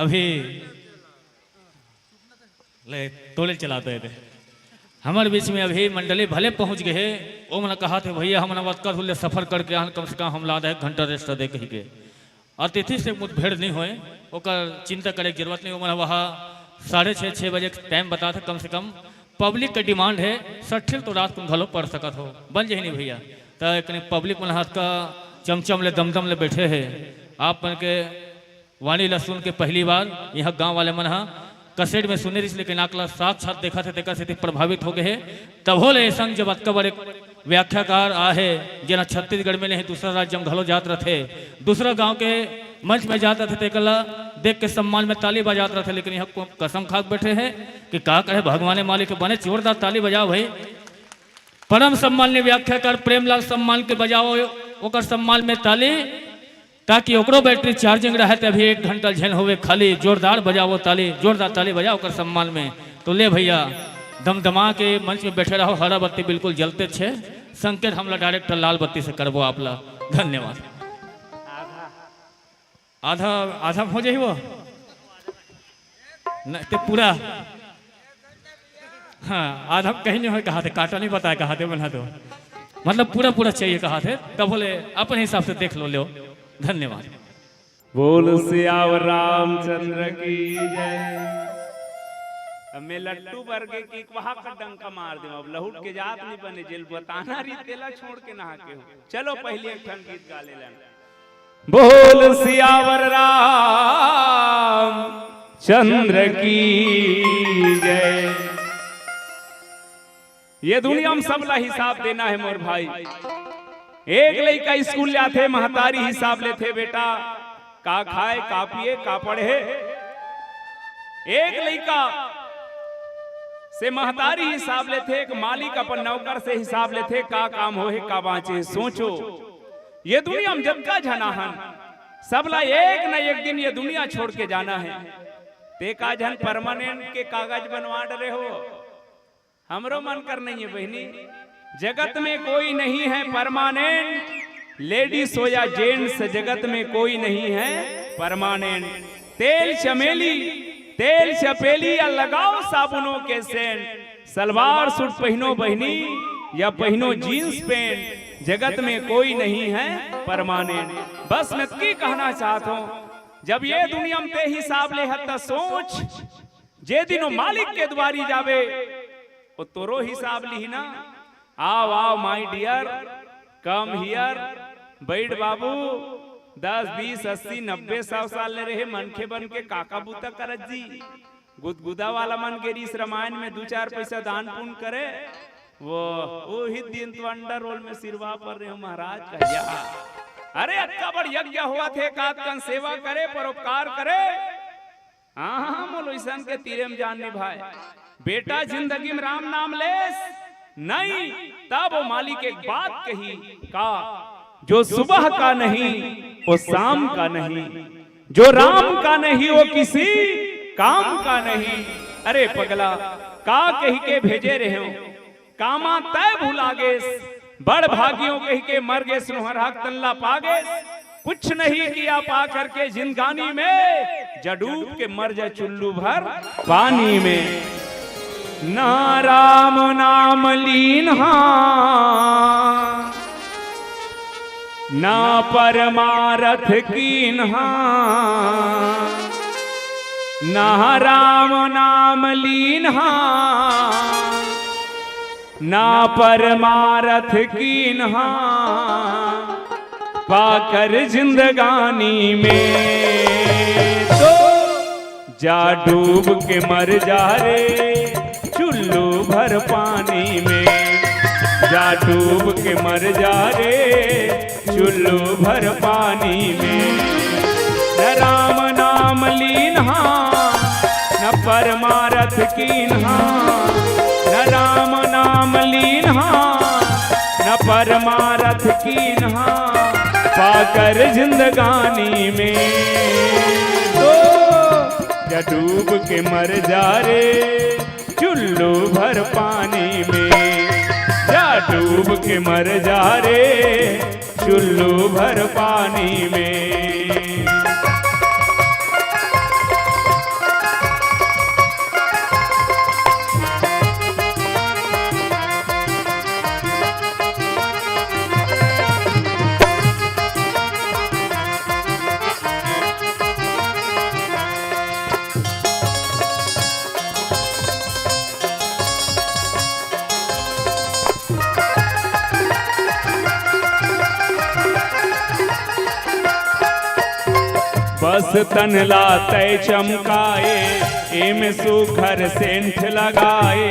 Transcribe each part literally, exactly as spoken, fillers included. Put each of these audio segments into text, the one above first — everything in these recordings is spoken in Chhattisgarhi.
अभी ले तोले चला दे दे। हमर बीच में अभी मंडली भले पहुंच गए हे, वो मन कहा थे, "भैया, हमन अतका दूर ले सफर करके आन, कम से कम हमला आधा एक घंटा रेस्ट दे," कही के। अतिथि से मुठभेड़ नहीं होए, ओकर चिंता करे के जरूरत नहीं। वो मन वहाँ साढ़े छः, छः बजे के टाइम बता थे, कम से कम पब्लिक के डिमांड है, सठिल तो रात को घलो पड़ सकत हो, बन जही नहीं भैया। तो एक पब्लिक मन हाथ का चमचम ले दमदम ले बैठे है, आप मन के वाणी ला सुन के पहली बार यहाँ गांव वाले मन हा कसेट में सुने रिस, लेकिन आकला साक्षात देखा थे, तेकर सेती प्रभावित हो गए हे। तभो ले संग जब अतका बड़े व्याख्याकार आहे, जेना छत्तीसगढ़ में नहीं, दूसरा राज्य में घलो जात रथे, दूसरा गांव के मंच में जात रथे, तेकर ला देख के सम्मान में ताली बजात रथे, लेकिन यहाँ को कसम खा के बैठे हैं कि का कहे भगवान मालिक, बने जोरदार ताली बजाओ भाई। परम सम्माननीय व्याख्याकार प्रेमलाल सम्मान के बजाओ, ओकर सम्मान में ताली। ताकि ओकरो बैटरी चार्जिंग रहे, त अभी एक घंटा झेन होवे खाली। जोरदार बजाओ ताली, जोरदार ताली बजाओ ओकर सम्मान में। तो ले भैया, दमदमा के मंच में बैठे रहो, हरा बत्ती बिल्कुल जलते छे। संकेत हमला डायरेक्टर लाल बत्ती से करबो आपला। धन्यवाद। आधा, आधा हो जाही वो। नहीं, ते पूरा, हाँ, आधा कहीं नहीं हो कहा थे, काटा नहीं बताया कहा थे, बना दो। मतलब पूरा, पूरा चाहिए कहा थे, तब बोले, अपने हिसाब से देख लो, लो। धन्यवाद। बोल सियावर रामचंद्र की जय। अब मैं लट्टू बरगे की वहां का डंका मार दूं, अब लहुट के जात नहीं बने, जेल बताना रही, तेला छोड़ के नहा के हूँ। चलो, पहले एक ठन गीत गा ले लेना। बोल सियावर राम चंद्र की जय। ये दुनिया में सबला हिसाब देना है मोर भाई। एक लइका स्कूल जाथे, महतारी हिसाब लेथे, बेटा का खाए, का पिए, का पढ़े। एक लइका से महतारी हिसाब लेथे, एक मालिक अपन नौकर से हिसाब लेथे, का काम होहे, का बांचे। सोचो, ये दुनिया में जतका झना हन, सबला एक न एक दिन ये दुनिया छोड़ के जाना है। ते का झन परमानेंट के कागज बनवा डरे हो? हमरो मन कर नहीं है बहिनी। जगत में कोई नहीं है परमानेंट, लेडीज हो या जेंट्स, जगत में कोई नहीं है परमानेंट। तेल चमेली, तेल चपेली या लगाओ साबुनों के सेंट, सलवार सूट पहनो बहिनी या पहनो जींस पैंट, जगत में कोई नहीं है परमानेंट। बस मैं की कहना चाहत हूँ, जब ये दुनिया में ते हिसाब ले हत, त सोच, जे दिन वो मालिक के द्वारी जाबे, वो तोरो हिसाब लिही ना। आओ, आओ, my dear, come here, बैठ बाबू। दस, बीस, अस्सी, नब्बे, सौ साल ले रहे मनखे बन के काका बूता करत जी। गुदगुदा वाला मन गे रिस रामायण में दू चार पैसा दान पुण्य करे, वो, वही दिन तो अंडर रोल में सिरवा पर रहे हो महाराज कहिया। अरे, अतका बड़ यज्ञ होवत हे, कात कन सेवा करे, परोपकार करे। हाँ, हाँ, मोलो इसन के तीरे में जान निभाए। बेटा जिंदगी में राम नाम लेस नहीं, तब वो मालिक एक बात कही का, जो सुबह का नहीं, वो शाम का नहीं, जो राम का नहीं, वो किसी काम का नहीं। अरे पगला, का कही के भेजे रहे हो? कामा तय भुला गेस, बड़ भागियों कहि के मर गेस, नोहरहा के तन ला पा गेस। कुछ नहीं किया पा करके जिंदगानी में, जा डूब के मर जा चुल्लू भर पानी में। ना राम नाम लीन्हा, ना परमारथ कीन्हा, ना राम नाम लीन्हा, ना परमारथ कीन्हा, पाकर जिंदगानी में तो जा डूब के मर जा रे चुल्लू भर पानी में, जा डूब के मर जा रे चुल्लू भर पानी में। न राम नाम लीन्हा, न परमारथ कीन्हा, न राम नाम लीन्हा, न परमारथ कीन्हा, पाकर जिंदगानी में तो जा डूब के मर जा रे चुल्लू भर पानी में, जा डूब के मर जा रे चुल्लू भर पानी में। बस तन ला तै चमकाए, एमे सुघर सेंठ लगाए।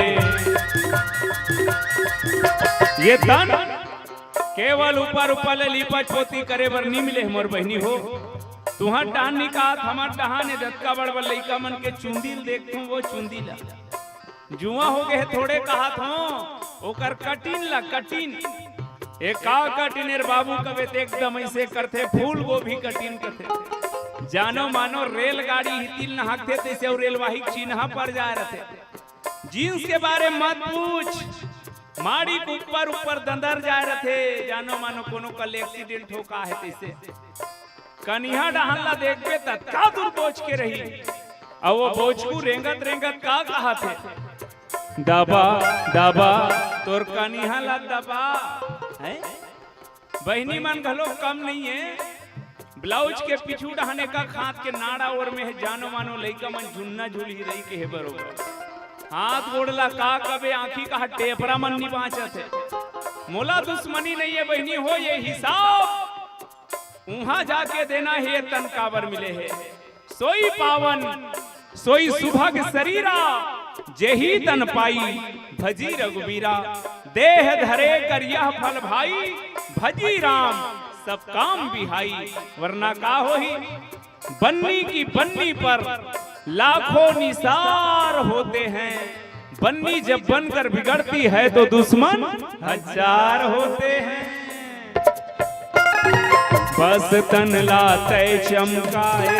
ये तन केवल ऊपर ऊपर ले लीपा पोती करे बर नी मिले हे मोर बहिनी हो। तुंहर डहान नी काहत, हमर डहान ए जतका बड़ बड़ लइका मन के चुंदी ल देखथों, वो चुंदी ला। जुआं हो गे हे थोड़े काहत हों, ओकर कटिन ला, कटिन। ए का कटिन ए रे बाबू कबे ते एकदम अइसे करथे, फूल गोभी कटिन कथे। जानो मानो रेलगाड़ी हितिल नहाकथे तइसे अउ रेलवाही के चिन्हा पर जाए रथे। जींस के बारे मत पूछ, माड़ी के ऊपर ऊपर दंदर जाए रथे। जानो मानो कोनो कल एक्सीडेंट हो का हे तइसे। कनिहा डहान ला देखबे त का दूर बोच के रही। अउ वो बोचकू रेंगत रेंगत का काहथे, दबा दबा तोर कनिहा ला दबा। हैं? बहिनी मन घलो कम नइ हे। ब्लाउज के पीछू डहान एका हाथ के नाड़ा ओर में हे, जानो मानो लइका मन झुन्ना झुलही रही के हे बरोबर। हाथ गोड़ ला का कबे, आंखी कहा टेपरा मन नी बांचत हे। मोला दुश्मनी नइ हे बहिनी हो, ये हिसाब उहां जाके देना हे, तन काबर मिले हे। सोई पावन सोई सुभग सरीरा, जेही तन पाई भजी रघुबीरा। देह धरे कर यह फल भाई, भजी राम सब काम बिहाई। वरना का होही, बन्नी की बन्नी पर लाखों निसार होते हैं। बन्नी जब बनकर बिगड़ती है तो दुश्मन हजार होते हैं। बस तन ला तै चमकाए,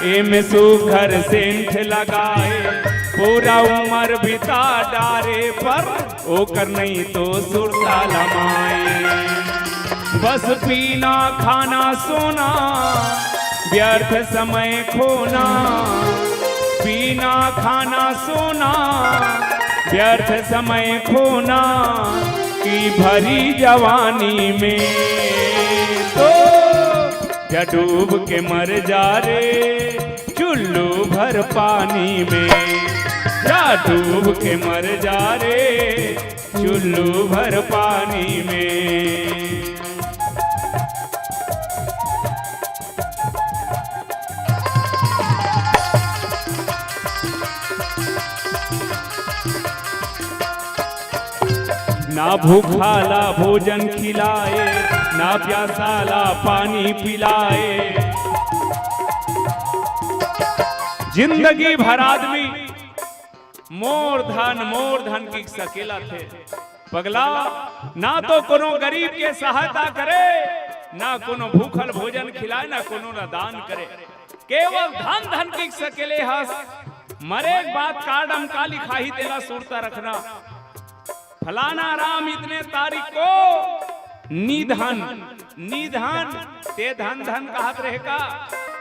एमे सुघर सेंठ लगाए, पूरा उमर बिता डारे पर ओकर नइ तो सुरता लमाए। बस पीना खाना सोना व्यर्थ समय खोना, पीना खाना सोना व्यर्थ समय खोना, कि भरी जवानी में तो जा डूब के मर जा रे चुल्लू भर पानी में, जा डूब के मर जा रे चुल्लू भर पानी में। ना भूखाला भोजन खिलाए, ना प्यासाला पानी पिलाए। जिंदगी भर आदमी मोर धन, मोर धन कहिके सकेलथे। पगला, ना तो कोनो गरीब के सहायता करे, ना कोनो भूखल भोजन खिलाए, ना कोनो ला दान करे। केवल धन धन कहिके सकेले हस। मरे के बाद कार्ड म का लिखाही, तेला सुरता रखना। फलाना राम इतने तारीख को निधन, निधन, ते धन धन कहत रहे का?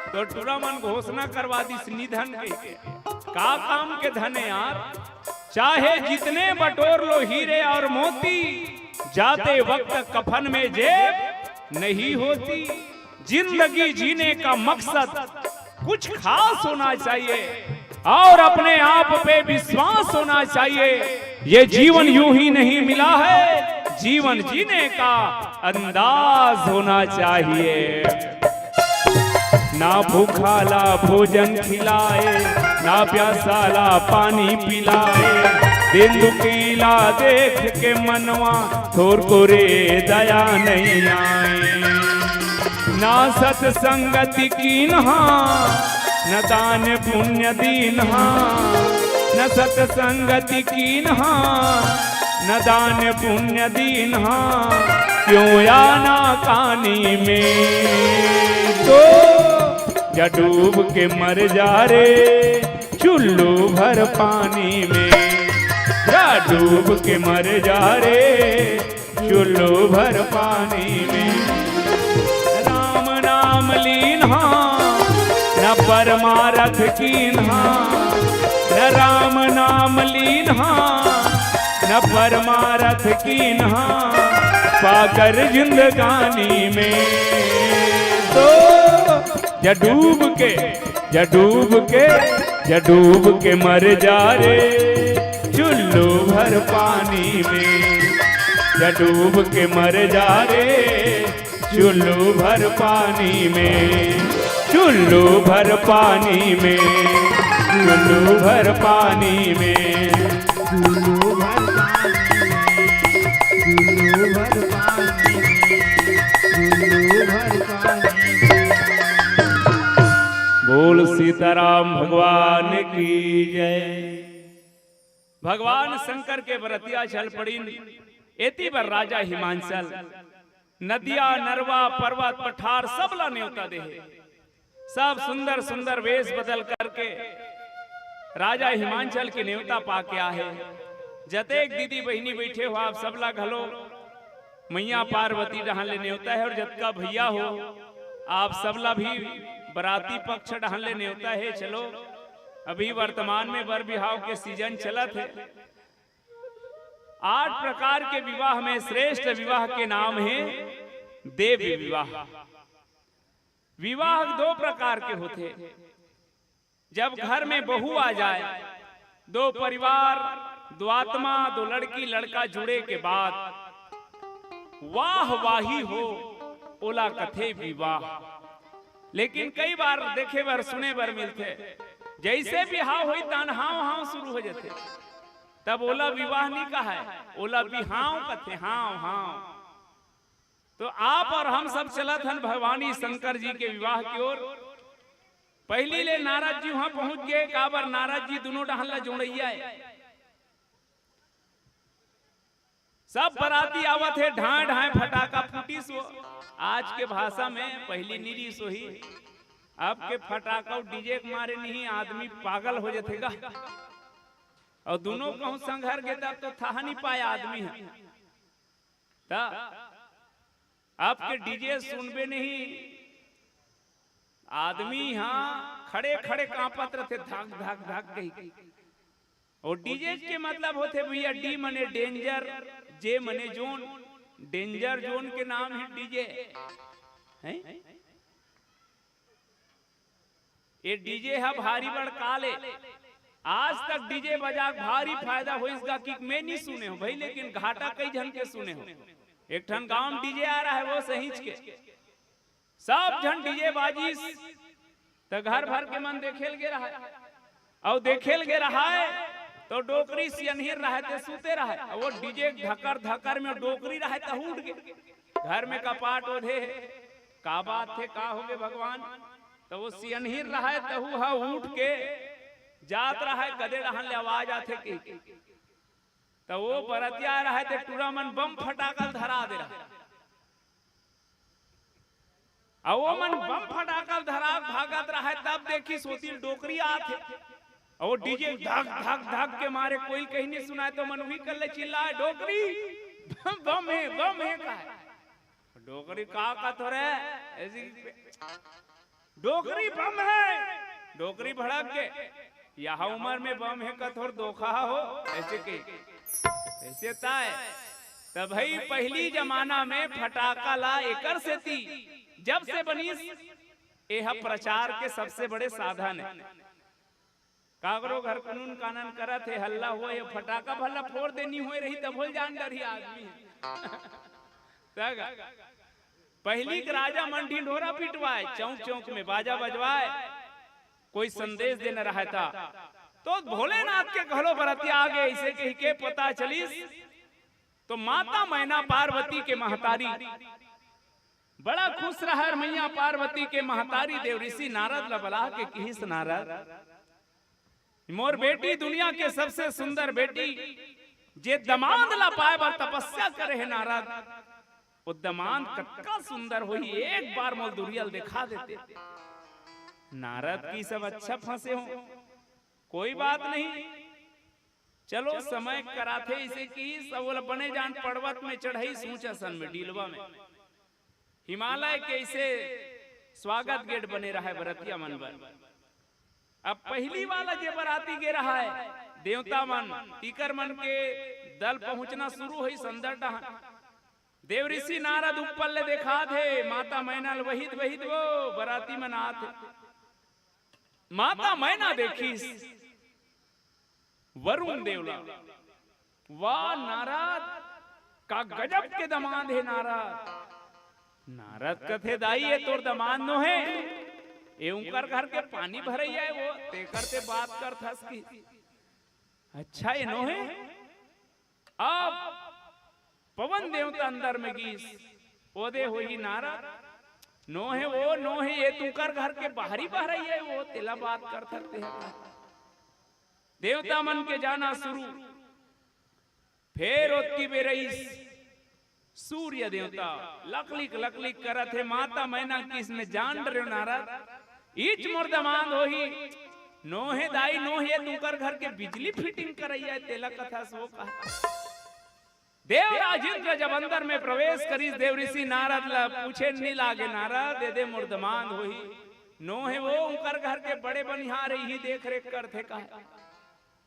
तो टूरा मन घोषणा करवा दिस निधन कहिके। का काम के धन हे यार? चाहे जितने बटोर लो हीरे और मोती, जाते वक्त कफन में जेब नहीं होती। जिंदगी जीने का मकसद कुछ खास होना चाहिए और अपने आप पे विश्वास होना चाहिए। ये जीवन यूं ही नहीं मिला है, जीवन जीने का अंदाज होना चाहिए। ना भूखाला भोजन खिलाए, ना प्यासाला पानी पिलाए। दिन दुखीला देख के मनवा थोरको रे दया नहीं आए। ना सतसंगति कीन्हा, न दान पुण्य दीन्हा, न सतसंगति कीन्हा, न दान पुण्य दीन्हा, क्यों आना कानी में। तो जा डूब के मर जा रे चुल्लू भर पानी में, जा डूब के मर जा रे चुल्लू भर पानी में। राम नाम लीन्हा, न परमारथ कीन्हा, न राम नाम लीन्हा, न परमारथ कीन्हा, पाकर जिंदगानी में। तो जा डूब के, जा डूब के, जा डूब के मर जा रे चुल्लू भर पानी में, जा डूब के मर जा रे चुल्लू भर पानी में। चुल्लू भर पानी में, चुल्लू भर पानी में। बोल सीताराम भगवान की जय। भगवान शंकर के बरतिया चल पड़िन। एती बर राजा हिमांचल नदिया, नरवा, पर्वत, पठार सब ला नेवता देहे। सब सुंदर सुंदर वेश बदल करके राजा हिमांचल के नेवता पाके आहे। जतेक दीदी बहिनी बइठे हो, आप सबला घलो मैया पार्वती डहान ले नेवता हे, अउ जतका भइया हो, आप सबला भी बराती पक्ष डहान ले नेवता हे। चलो, अभी वर्तमान में बर बिहाव के सीजन चलत हे। आठ प्रकार के विवाह में श्रेष्ठ विवाह के नाम हे देव विवाह। विवाह दो प्रकार के होथे। जब घर में बहू आ जाए, दो परिवार, दो आत्मा, दो लड़की लड़का जुड़े के बाद वाह वाही हो, ओला कथे विवाह। लेकिन कई बार देखे बर, सुने बर मिलथे, जइसे बिहाव होई, तान हाव हाव शुरू हो जाथे। तब ओला विवाह नहीं कहाय, ओला बिहाव कथे, हाव हाव। तो आप और हम सब चलत हन भवानी शंकर जी के विवाह की ओर। पहली ले नारद जी वहां पहुंच गए, काबर नारद जी दोनों डहान ला जोड़इया हे। सब बराती आवत हे, ढांय ढांय फटाका फूटिस हो। आज के भाषा में, पहली निरी सोही, अब के फटाका अउ डीजे के मारे नहीं आदमी पागल हो जथे गा। अउ दोनों कहूं संघर के तब तो थाह नहीं पाए आदमी हे। त अब के डीजे सुनबे नहीं, आदमी हा खड़े खड़े कांपत रथे, धक धक धक कही। अउ डीजे के मतलब होथे भइया, डी मने डेंजर, जे मने जोन। डेंजर जोन के नाम ही डीजे हे। ये डीजे हा भारी बड़का ले। आज तक डीजे बजा के भारी फायदा होइस गा कि मैं नहीं सुने हो भाई, लेकिन घाटा कई झन के सुने हो। एक ठन गांव डीजे आ रहा है, वो सहींच के सब झन डीजे बाजिस, त घर भर के मन देखे ल गे रहा है। अउ देखे ल गे रहा है, तो डोकरी सियनहिर रहा है, ते सुते रहा है। अउ वो डीजे धकर धकर में डोकरी रहा है, तहू उठ गे। घर में कपाट ओढ़े हे, का बात हे, का होगे भगवान? त वो सियनहिर रहा है, तहू हा उठ के जात रहा है, कदे डहान ले आवाज आथे कही। त वो बरतिया रहा है, ते टूरा मन बम फटाका ल धरा दे रहा है। अउ वो मन बम फटाका ल धरा भागत रहा है, तब देखिस ओती डोकरी आत हे। अउ वो डीजे धक धक धक के मारे कोई कहीं नहीं सुनाए, तो मन उही कर ले चिल्लाए, "डोकरी, बम हे, बम हे," कहे। डोकरी का कथो रे? ऐसी डोकरी बम हे। डोकरी भड़क के, "यह उमर में बम हे कथोर धोखा हो," ऐसे कही। ऐसे ताय। त भाई, पहली जमाना में फटाका ला एकर सेती जब से बनिस, एह प्रचार के सबसे बड़े साधन हे। काकरो घर कानून कानन करत हे, हल्ला होय, फटाका भला फोड़ दे, नहीं होय रही, तभो ल जान डरही आदमी। तग पहली के राजा मन ढिंढोरा पिटवाय, चौक चौक में बाजा बजवाय, कोई संदेश देना रहा था, तो भोलेनाथ के घलो बरतिया आगे, ऐसे कही के पता चलिस। तो माता मैना पार्वती के महतारी बड़ा खुश रहा, मैया पार्वती के महतारी देव ऋषि नारद ला बला के किहिस, "नारद, मोर बेटी दुनिया के सबसे सुंदर बेटी, जे दमांद ला पाए बर तपस्या करे हे नारद, वो दमांद कतका सुंदर होही, एक बार मोल दुरिया ल देखा देते।" नारद किहिस, "अच्छा फंसे हो, कोई बात नहीं, चलो समय कराथे।" इसे किहिस, अउ ओला बने जान पर्वत में चढ़ाइस, ऊंच असन में, डीलवा में, हिमालय के ऐसे स्वागत गेट बने रहा है बरतिया मन बर। अब पहली वाला जे बराती गे रहा है, देवता मन, तीकर मन के दल पहुंचना शुरू होइस अंदर डहान। देव ऋषि नारद ऊपर ले देखात हे, माता मैना ल वहित वहित वो बराती मन आत हे। माता मैना देखिस वरुण देव ला, "वाह नारद, का गजब के दमांद हे नारद।" नारद कथे, "दाई, ये तोर दमांद नो हे, ए उंकर घर के पानी भरइया हे वो, तेकर ते बात करथस कि अच्छा, ए नोहे। अब पवन देवता अंदर में गीस, ओदे होही नारद, नोहे वो, नोहे ए तुंकर घर के बाहरी बहरइया हे वो, तेला बात करथस तेहा। देवता मन के जाना शुरू। फेर ओतकी बेर अइस सूर्य देवता लकलिक लकलिक करत हे, माता मैना किहिस में जान डरेंव नारद, इच मोर दमांद होही। नोहे दाई, नोहे तुंकर घर के बिजली fitting करइया हे, तेला कथस वो कहा। देवराज इंद्र जब अंदर में प्रवेश करिस, देवऋषि नारद ला पूछे नी लागे, नारद, एदे मोर दमांद होही। नोहे वो, उंकर घर के बड़े बनिहार इही देख रेख करथे कहा।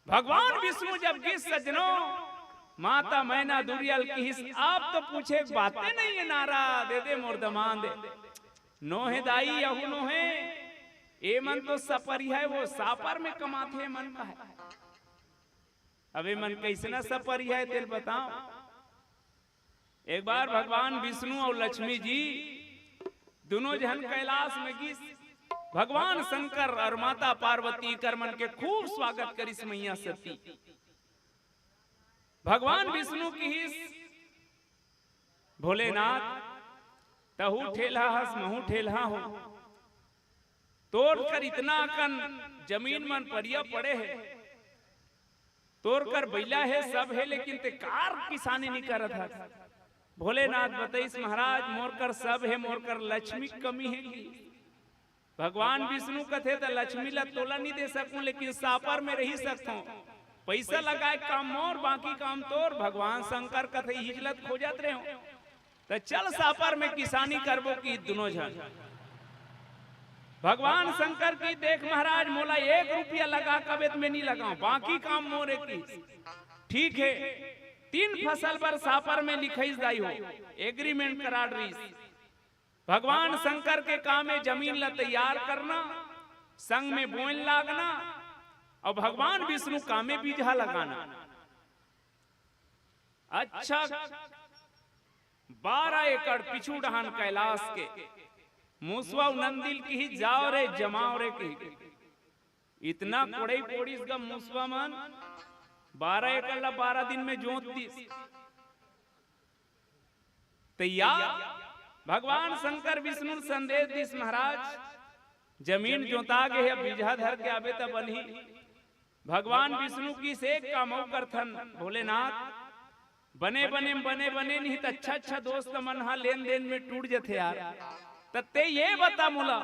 भगवान विष्णु जब गीस सज्जनो, माता मैना दुरिहा ल किहिस, अब तो पूछे के बाते नइ हे नारद, एदे मोर दमांद हे। नोहे दाई, अहू नोहे, ए मन तो सपरिहा हे, वो सापर में कमाथे, ए मन कहा। अब ए मन कइसना सपरिहा हे, तेला बतांव। एक बार भगवान विष्णु अउ लक्ष्मी जी दुनों झन कैलाश में गीस। भगवान शंकर अउ माता पार्वती कर मन के खूब स्वागत करिस मैया सती। भगवान विष्णु किहिस, भोलेनाथ, तहू ठेलहा हस, महू ठेलहा हों। तोर कर इतना अकन जमीन मन परिया पड़े हे, तोर कर बइला हे, सब हे, लेकिन ते कार किसानी नी करत हस। भोलेनाथ बताइस, महाराज, मोर कर सब हे, मोर कर लक्ष्मी के कमी हे कि? भगवान विष्णु कथे, त लक्ष्मी ला तोला नी दे सकूं, लेकिन सापर में रहि सकथों। पइसा लगाए काम मोर, बाकी काम तोर। भगवान शंकर कथे, इही ला त खोजत रहेंव। त चल सापर में किसानी करबो कि दुनों झन। भगवान शंकर किहिस, देख महाराज, मोला एक रुपया लगा कबे त में नी लगांव, बाकी काम मोरे कि। ठीक हे, तीन फसल बर सापर में लिखइस दाई हो, agreement करा डरिस। भगवान शंकर के काम हे जमीन ला तैयार करना, संग में बोइन लागना, अउ भगवान विष्णु काम हे बीजहा लगाना। अच्छा, बारह एकड़ पीछू डहान कैलाश के मुसवा अउ नंदी ल किहिस, जाव रे, जमाव रे किहिस। इतना कोड़ई पोड़िस गा मुसवा मन, बारह एकड़ ला बारह दिन में जोत दिस। तैयार। भगवान शंकर विष्णु ल संदेश दिस, महाराज, जमीन जोता गे हे, अब बीजहा धर के आबे त बनही। भगवान विष्णु किहिस, एक काम अउ करथन भोलेनाथ, बने बने बने बने, नहीं त अच्छा अच्छा दोस्त मन हा लेन देन में टूट जथे यार। त ते ये बता मोला,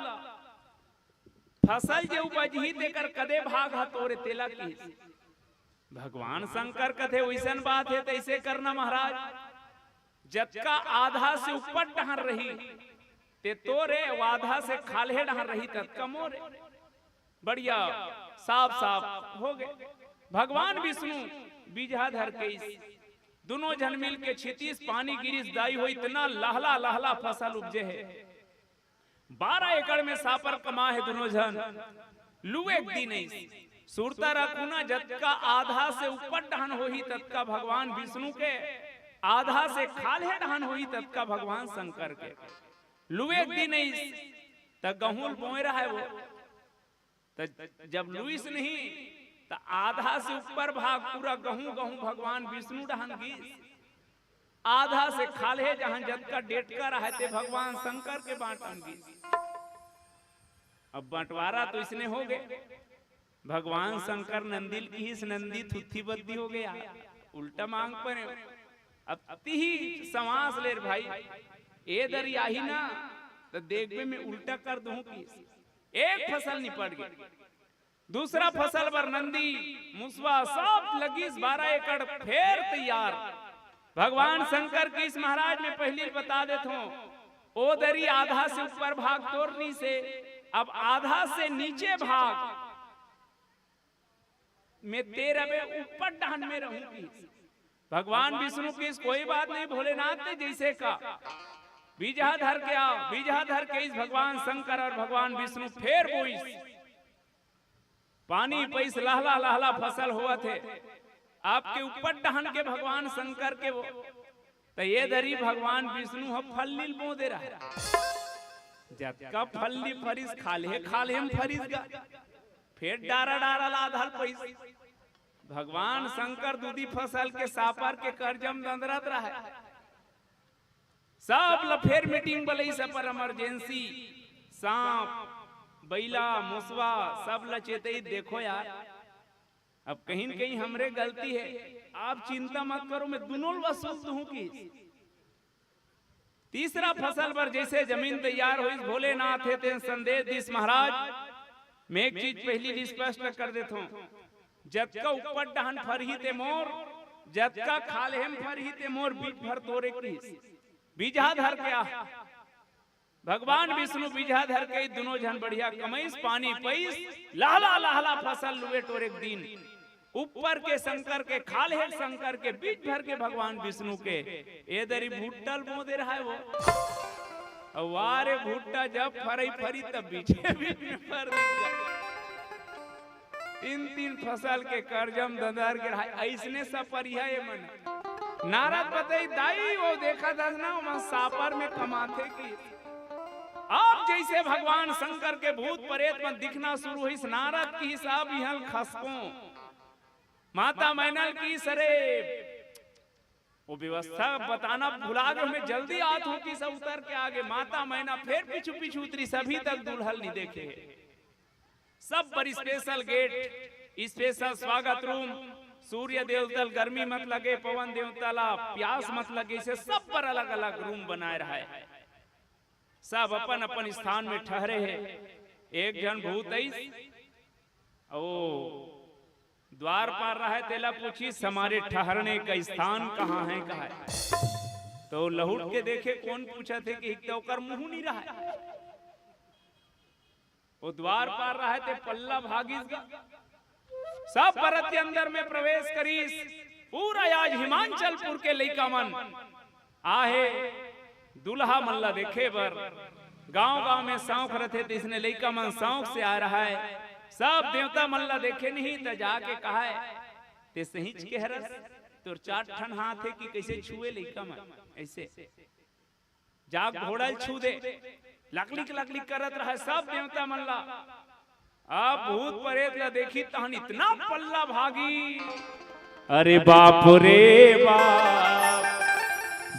फसल जे उपजही तेकर कदे भाग हा तोरे, तेला किहिस। भगवान शंकर कथे, वइसन बात हे, तइसे करना महाराज, जतका आधा से ऊपर डहर रही ते तोरे, अउ आधा से खाल्हे डहर रही ततका मोरे। बढ़िया, साफ साफ हो गे। भगवान विष्णु बीजहा धर के अइस, दुनों झन मिल के छितिस, पानी गिरिस, दाई हो, इतना लहला लहला फसल उपजे हे। बारह एकड़ में सापर कमा हे दुनों झन। लुए के दिन अइस, सुरता रखू ना, जतका आधा से ऊपर डहन होही ततका भगवान विष्णु के, आधा से खाल्हे डहन होही ततका भगवान शंकर के। लुए के दिन अइस, त गहूं ल बोए रहय वो, त जब लुइस नहीं, त आधा से ऊपर भाग पूरा गहूं, गहूं भगवान विष्णु डहन गिस, आधा से खाल्हे जहां जतका डेटका रहय ते भगवान शंकर के बांटन गिस। अब बंटवारा तो इसने हो गे, भगवान शंकर नंदी ल किहिस, नंदी थुथी बद्दी हो गे, उल्टा मांग परे। अब तिही सांस ले रे भाई, ए दरी आही ना, त देखबे में उल्टा कर दूं किहिस। एक फसल निपट गे। दूसरा फसल बर नंदी, मुसवा सब लगिस, बारह एकड़ फेर तैयार। भगवान शंकर किहिस, महाराज, में पहिली बता देथों, ओ दरी आधा से ऊपर भाग तोर रिहिसे, अब आधा से नीचे भाग में ते रबे, ऊपर डहन में रहूं किहिस। भगवान विष्णु किहिस, कोई बात नहीं भोलेनाथ, ते जइसे कहा। बीजहा धर के आव। बीजहा धर के अइस भगवान शंकर अउ भगवान विष्णु फेर बोइस। पानी पइस, लहला लहला फसल होवत हे। आपके ऊपर डहन के भगवान शंकर के वो, त ए दरी भगवान विष्णु ह फल्ली ल बो दे रहय। जतका फल्ली फरिस, खाल्हे खाल्हे म फरिस गा। फेर डारा डारा ला आधा ल पइस। भगवान शंकर दूधी फसल के सापर के करजा म दंदरत रहय। सब ल फेर मीटिंग बलइस, पर इमरजेंसी, सांप, बइला, मुसवा, सब ल चेतइस, "देखो यार, अब कहीं न कहीं हमरे गलती हे, आप चिंता मत करो, मैं दुनों ल वसूल दूहूं" किहिस। तीसरा फसल बर जइसे जमीन तैयार होइस, भोलेनाथ हे तेन संदेश दिस, "महाराज, मैं एक चीज पहिली ले स्पष्ट कर देथों, जतका ऊपर डहन फरही ते मोर, जतका खाल्हे म फरही ते मोर, बीच भर तोरे" किहिस। बीजहा धर के आ, भगवान विष्णु बीजहा धर के दुनों झन बढ़िया कमइस, पानी पइस, लहला लहला फसल लुए टोरे के दिन। ऊपर के शंकर के, खाल्हे शंकर के, बीच भर के भगवान विष्णु के, ए दरी भुट्टा ल बोंदे रहय वो। अउ वारे भुट्टा जब फरई फरी तब बीचे बीच में फर दिख जाय। तीन तीन फसल के करजा म दंदर गे रहय, अइसने सपरिहा ए मन। नारद बतइस, "दाई, वो देखत हस ना, ओमन सापर में कमाथे" किहिस। अब जइसे भगवान शंकर के भूत प्रेत मन दिखना शुरू होइस, नारद किहिस, "अब इहां ल खसकों।" माता मैना ल किहिस, "अरे, वो व्यवस्था बताना भुला गे, मैं जल्दी आत हूं" किहिस, उतर के आगे। माता मैना फेर पीछू पीछू उतरिस, अभी तक दूल्हा ल नइ देखे हे। सब बर स्पेशल गेट, स्पेशल स्वागत रूम, सूर्य देवता ल गर्मी मत लगे, पवन देवता ला प्यास मत लगे, अइसे सब बर अलग-अलग रूम बनाए रहय। सब अपन-अपन स्थान में ठहरे हे। एक झन भूत अइस, ओ द्वारपाल रहय, तेला पूछिस, "हमारे ठहरने का स्थान कहाँ है?" कहय। तो लहुट के देखे, कोन पूछत हे कि एक तो ओकर मुंह नइ रहय। ओ द्वारपाल रहय ते पल्ला भागिस गा। सब बरत के अंदर में प्रवेश करिस। पूरा आज हिमांचलपुर के लइका मन आहे दूल्हा मन ला देखे बर। गांव-गांव में सौंख रथे, तइसने लइका मन सौंख से आय रहय। सब देवता मन ला देखे नहीं त जाके कहय, "ते सहीच के हरस, तोर चार ठन हाथ हे कि कइसे छुए लइका मन?" अइसे जाके घोड़ा ल छू दे, लकलिक लकलिक करत रहय सब देवता मन ला। अब भूत प्रेत ला देखिस तहन इतना पल्ला भागिस, अरे बाप रे बाप,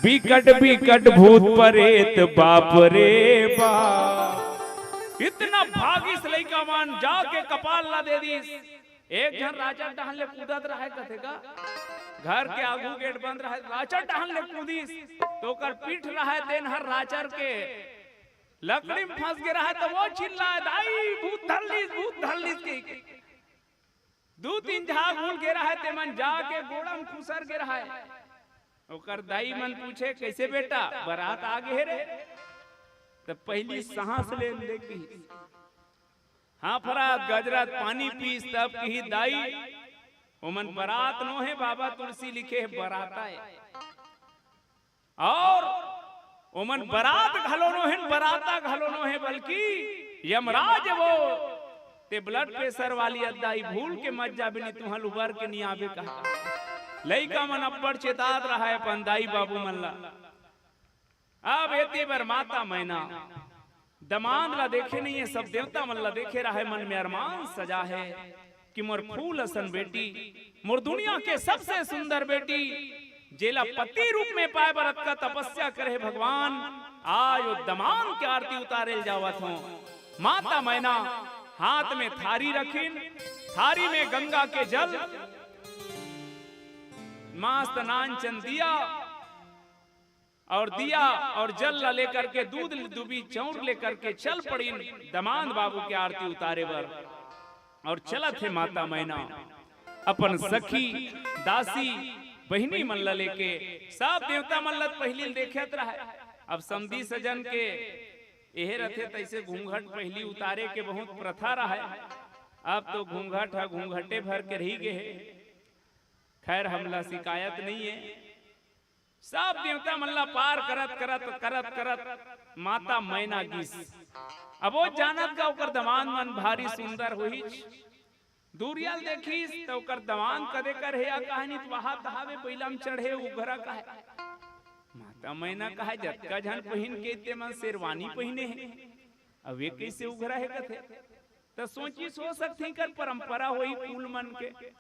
बिकट बिकट भूत प्रेत, बाप रे बाप। इतना भागिस लइका मन, जाके कपाल ला दे दिस। एक झन राचर डहन ले कूदत रहय, कथे का, घर के आगू गेट बंद रहय, राचर डहन ले कूदिस, त ओकर पीठ रहय, तेन हर राचर के लकड़ी म फंस गे रहय, त वो चिल्लाय, "दाई, भूत धर लिस, भूत धर लिस," कहिके। दू तीन झन उल गे रहय, तेमन जाके गोड़ा म खुसर गे रहय। ओकर दाई मन पूछे, "कइसे बेटा, बरात आ गे हे रे?" त पहिली सांस लेन दे किहिस। हांफरत गजरत पानी पीस, तब किहिस, "दाई, ओमन बरात नोहे, बाबा तुलसी लिखे हे बराता ए।" अउ ओमन बरात घलो नोहेन, बराता घलो नोहे, बल्कि यमराज वो, ते blood pressure वाली अद्दाई भूल के मत जाबे, नहीं तुहल उबर के नहीं आबे कहा। लइका मन अब्बड़ चेतात रहय अपन दाई बाबू मन ला। अब एती बर माता मैना दमांद ला देखे नहीं हे, सब देवता मन ला देखे रहय, मन में अरमान सजा हे कि मोर फूल असन बेटी, मोर दुनिया के सबसे सुंदर बेटी, जेला पति रूप में पाए बर अतका तपस्या करे हे भगवान, आज वो दमांद के आरती उतारे ल जावत हों। माता मैना हाथ में थारी रखिन, थारी में गंगा के जल, मस्त नानचन दिया, अउ दिया अउ जल ला लेकर के, दूध ल-, दूबी चौंर लेकर के चल पड़िन दमांद बाबू के आरती उतारे बर। अउ चलत हे माता मैना अपन सखी, दासी, बहिनी मन ला लेके, सब देवता मन ला पहिली ल देखत रहय। अब समधी सजन के एहे रथे, तइसे घूंघट पहिली उतारे के बहुत प्रथा रहय। अब तो घूंघट ह घूंघटे भर के रहि गे हे। खैर, हमला शिकायत नहीं हे। सब देवता मन ला पार करत, करत, करत, करत माता मैना गिस। अब वो जानत गा ओकर दमांद मन भारी सुंदर होहिच। दूरिया ल देखिस त ओकर दमांद कदे कर हे या कहानी त वहां तहावे बइला म चढ़े उघरा कहे। माता मैना कहे, "जतका झन पहिन के ते मन शेरवानी पहिने हे।" अब ये कइसे उघरा हे कथे। त सोचिस हो सकथे कर परंपरा होही कुल मन के।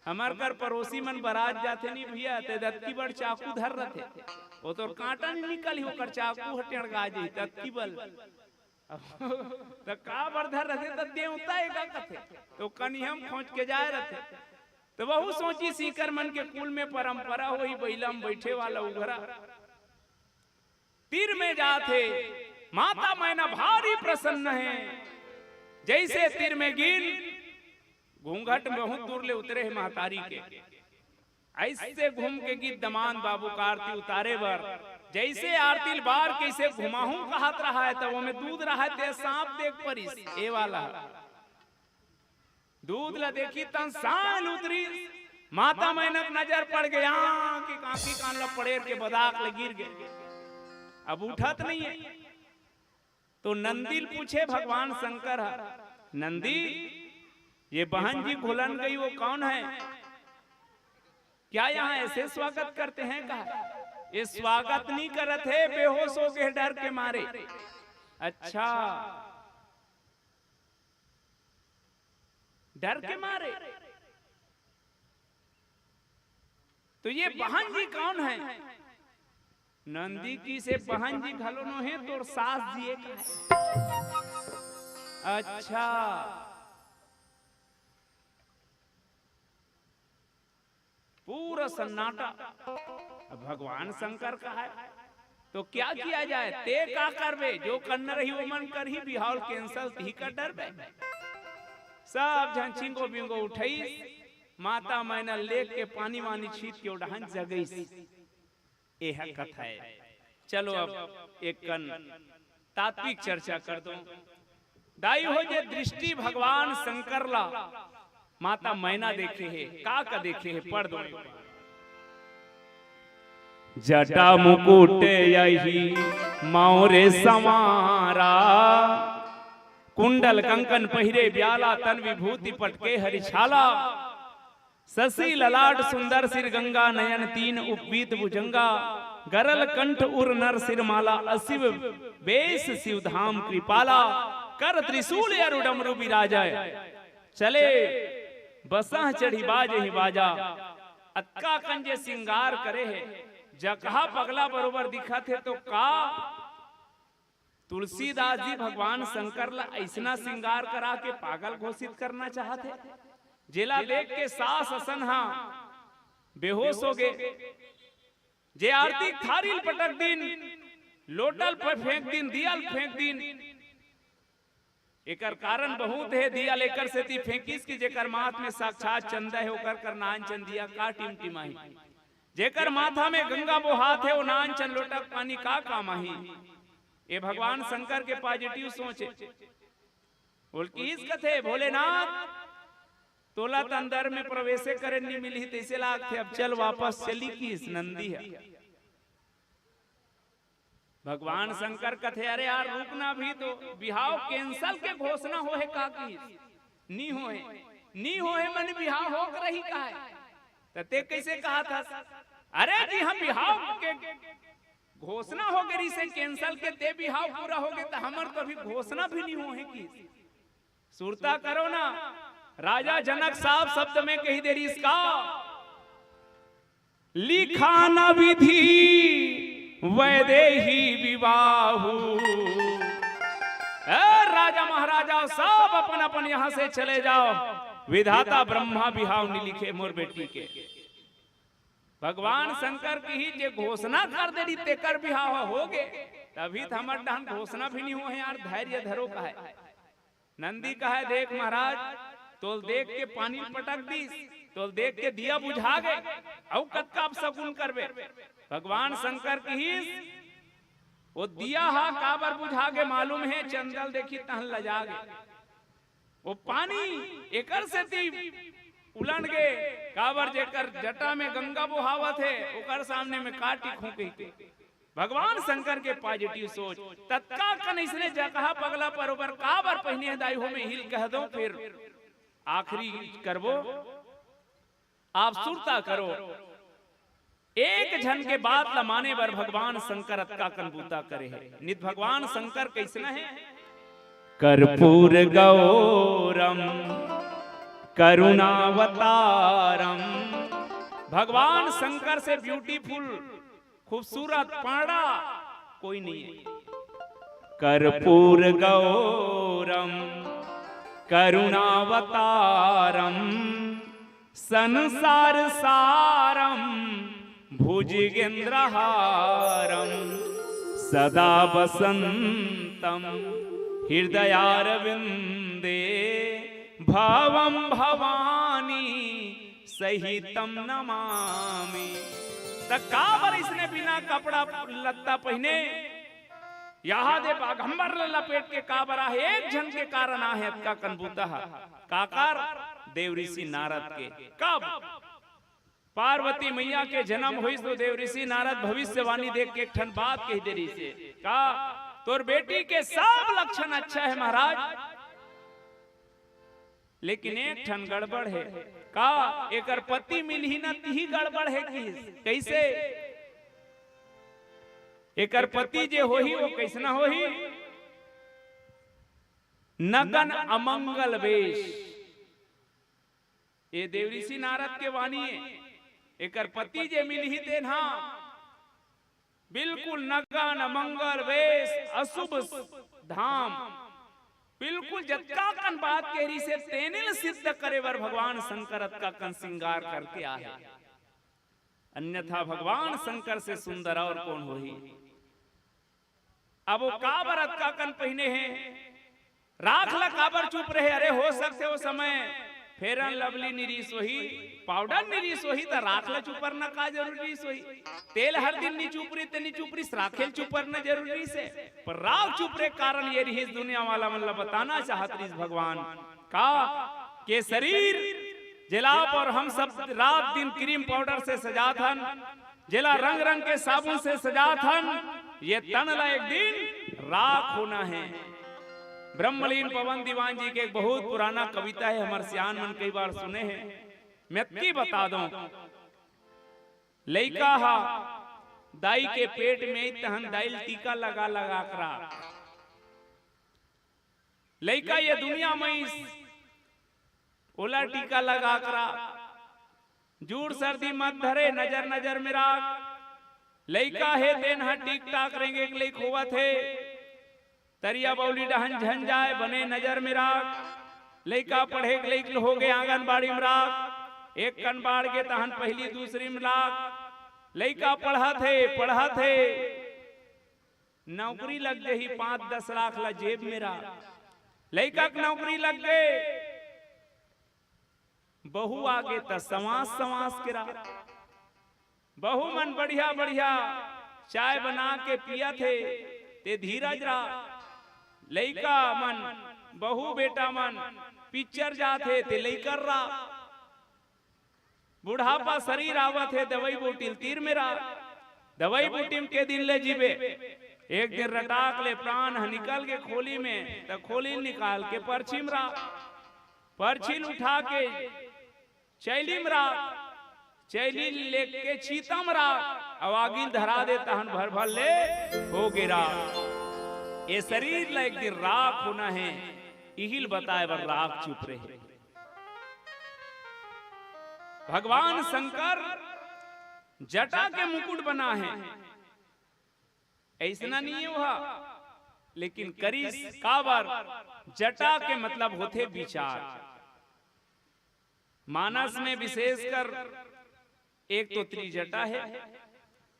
हमर कर परोसी मन बरात जाथे नहीं भैया, ते दतकी बड़ चाकू धर रथे, वो तोर कांटा नहीं निकलही, ओकर चाकू ह टेड़गा जाही दतकी बल। त का बर धर रथे, त देवता ए का कथे, त कनिहा म खोंच के जाय रथे। त वहू सोचिस इकर मन के कुल में परंपरा होही बइला म बइठे वाला उघरा। तीर में जाथे, माता मैना भारी प्रसन्न हे। जइसे तीर में गिन, घूंघट बहुत दूर ले उतरे हे महतारी के। अइसे घूम के गिस दमांद बाबू का आरती उतारे बर। जइसे आरती ल बार कइसे घुमाहूं कहत रहय, त ओमे दूध रहय, ते सांप देख परिस, ए वाला। दूध ला देखिस तहां सांय ल उतरिस, माता मैना के नजर पड़ गे, आंखी कान ला पड़ेर के बदाक ले गिर गे। अब उठत नहीं हे। त नंदी ल पूछे भगवान शंकर ह, "नंदी, ये बहन जी घुलन गई, वो कौन है? क्या यहाँ ऐसे स्वागत करते हैं?" कहा, "ये स्वागत नहीं करत हे, बेहोश हो गे डर के मारे।" अच्छा, डर के मारे। त ये बहन जी कौन है? नंदी किहिस, "ए बहन जी घलो नो हे, तोर सास जी ए का।" अच्छा, पूरा सन्नाटा। अब भगवान शंकर कहे, त क्या किया जाए? ते का करबे? जो करना रही, वो मन करही, बिहाव ल cancel तिही कर डरबे। सब झन चिंगो बिंगो उठइस, माता मैना ल लेग के पानी वानी छीत के ओ डहन जगइस। एह कथा हे। चलो अब एक कन तात्विक चर्चा कर दो। दाई हो, जे दृष्टि भगवान शंकर ला माता मैना देखे हे, का का देखे हे, पढ़ दो एक बार। जटा मुकुट यही मौरे संवारा, कुंडल कंकन पहिरे ब्याला, तन विभूति पटके हरि छाला। शशि ललाट सुंदर सिर गंगा नयन तीन उपवीत भुजंगा। गरल कंठ उर नर सिर माला असिव बेस शिव धाम कृपाला। कर त्रिशूल अरु डमरू बिराजय चले बसह चढ़ी बाजहि बाजा। अतका कन जे सिंगार करे हे, जकहा पगला बरोबर दिखत हे तो का तुलसीदास जी भगवान शंकर ला अइसना सिंगार करा के पागल घोषित करना चाहत हे, जेला देख के सास असन हा बेहोश हो गे। जे आरती थारी ल पटक दिन, लोटा ल फेंक दिन, दिया ल फेंक दिन। एकर कारण बहुत हे, दिया ल एकर सेती फेंकिस कि जेकर माथ में साक्षात चंदा हे, ओकर कर नान चंदिया का टिमटिमाही। जेकर माथा में गंगा बोहात हे, ओ नान चन लोटा के पानी का काम आही। ए भगवान शंकर के positive सोच हे। ओल किहिस कथे, "भोलेनाथ, तोला त अंदर में प्रवेशे करे नहीं मिलही, तइसे लागथे, अब चल वापस चली," किहिस नंदी ह। भगवान शंकर कथे, "अरे यार, रुक ना, अभी तो बिहाव cancel के घोषणा होहे का?" किहिस, "नी होहे।" "नी होहे मने बिहाव होके रही का हे?" त ते कइसे कहत हस? "अरे जी, हम बिहाव के घोषणा हो गे रिहिसे cancel के, ते बिहाव पूरा हो गे, त हमर तो अभी घोषणा भी नी होहे।" किहिस, सुरता करो ना, राजा जनक साफ शब्द में कहि दे रिहिस का, "लिखान विधि वैदेही विवाहु।" ए राजा महाराजा, सब अपन अपन यहाँ से चले जाओ, विधाता ब्रह्मा बिहाव नी लिखे मोर बेटी के। भगवान शंकर किहिस जे घोषणा कर दे रिहिस तेकर बिहाव हो गे, तभी त हमर डहन घोषणा भी नी होहे यार, धैर्य धरो कहे। नंदी कहे, "देख महाराज, तोल देख के पानी पटक दिस, तोल देख के दिया बुझा गे, अउ कतका अपसगुन करबे?" भगवान शंकर किहिस, "ओ दिया हा काबर बुझा गे मालूम हे? चंदा ल देखिस तहन लजा गे। ओ पानी एकर सेती उलन गे, काबर जेकर जटा में गंगा बोहावत हे, ओकर सामने में का टिकहूं कहिके।" भगवान शंकर के positive सोच। ततका कन अइसने जकहा पगला बरोबर काबर पहिने हे दाई हो, मैं इही ल कह दंव, फिर आखिरी करबो। आप सुरता करो, एक झन के बात ल माने बर भगवान शंकर अतका कन बूता करे हे। नित भगवान शंकर कइसना हे? कर्पूर गौरम करुणावतारम। भगवान शंकर से ब्यूटीफुल, खूबसूरत पाड़ा कोई नहीं है। कर्पूर गौरम करुणावतारम संसार सारम भुजगेंद्रहारम सदा वसंतम हृदयारविंदे भवम भवानी सहितम नमामि। त काबर इसने बिना कपड़ा लत्ता पहिने, यहाँ दे बाघंबर ल लपेट के काबर आहे? एक झन के कारण आहे अतका कन बूता ह। काकर? देव ऋषि नारद के। कब पार्वती मैया के जन्म होइस तो देव ऋषि नारद भविष्यवाणी देख के एक ठन बात कह दे रहिसे, का तोर बेटी के सब लक्षण अच्छा है महाराज, लेकिन एक ठन गड़बड़ है। का एकर पति मिलही ना, तिही गड़बड़ है कि? कैसे? एकर पति जे होही वो कैसना होही? नगन अमंगल वेश। ये देव ऋषि नारद के वाणी है। एकर पति जे मिलही तेन हा बिल्कुल नगन अमंगल वेश, अशुभ धाम, बिल्कुल जतका कन बात कह रहिसे तेने ल सिद्ध करे बर भगवान शंकर अतका कन श्रृंगार करके आहे। अन्यथा भगवान शंकर से सुंदर और कौन होही? अब वो काबर अतका कन पहिने हे? राख ला काबर चुप रहे? अरे हो सकथे वो समय Fair and Lovely निरीस होही, पाउडर निरीस होही, त राख ला चुपरना का जरूरी होही? तेल हर दिन नी चुपरी ते नी चुपरी, राखेल चुपरना जरूरी से। पर राख चुपरे कारण ये रहिस दुनिया वाला मन ला बताना चाहत रहिस भगवान का के शरीर जेला आप और हम सब रात दिन क्रीम पाउडर से सजात हन, जेला रंग रंग के साबुन से सजात हन, ये तन ला एक दिन राख होना है। ब्रह्मलीन पवन दीवान जी के एक बहुत पुराना कविता है, हमर सियान मन कई बार सुने हैं। मैं अतकी बता दूं, लइका हा दाई के पेट में तहन दाई ल टीका लगा लगा करा लइका ये दुनिया में इस ओला टीका लगा करा। जूड़ सर्दी मत धरे, नजर नजर में राख। लइका हे तेन ह ठीक ठाक रेंगे के लइक होवत हे। तरिया बौली डहन झन जाए, बने नजर में राख। लइका पढ़े के लइक होगे आंगनबाड़ी में राख। एक कन बाढ़ गे तहन पहली दूसरी में राख। लइका पढ़त हे, पढ़त हे, नौकरी लग जही, पाँच दस लाख ला जेब में राख। लइका के नौकरी लग गे, बहू आगे त संवास संवास के राख। बहू मन बढ़िया बढ़िया चाय बना के पियत हे, ते धीरज राख। लइका मन, बहू बेटा मन पिक्चर जात हे, ते लइकर राख। बुढ़ापा शरीर आवत हे, दवाई बूटी ल तीर में राख। दवाई बूटी में के दिन ले जीबे? एक दिन रटाक ले प्राण ह निकल गे खोली में, त खोली ल निकाल के परछी में राख। परछी ल उठा के चैली में राख, चैली ल लेके चीता में राख, अउ आगी ल धरा दे, तहन भर भर ले होगे राख। ये शरीर ला एक दिन राख होना हे, इही ल बताए बर राख चुप रहे। भगवान शंकर जटा के मुकुट बना हे, अइसना नहीं हे ओहा, लेकिन करिस काबर? जटा के मतलब होथे विचार। मानस में विशेषकर एक तो त्रिजटा हे,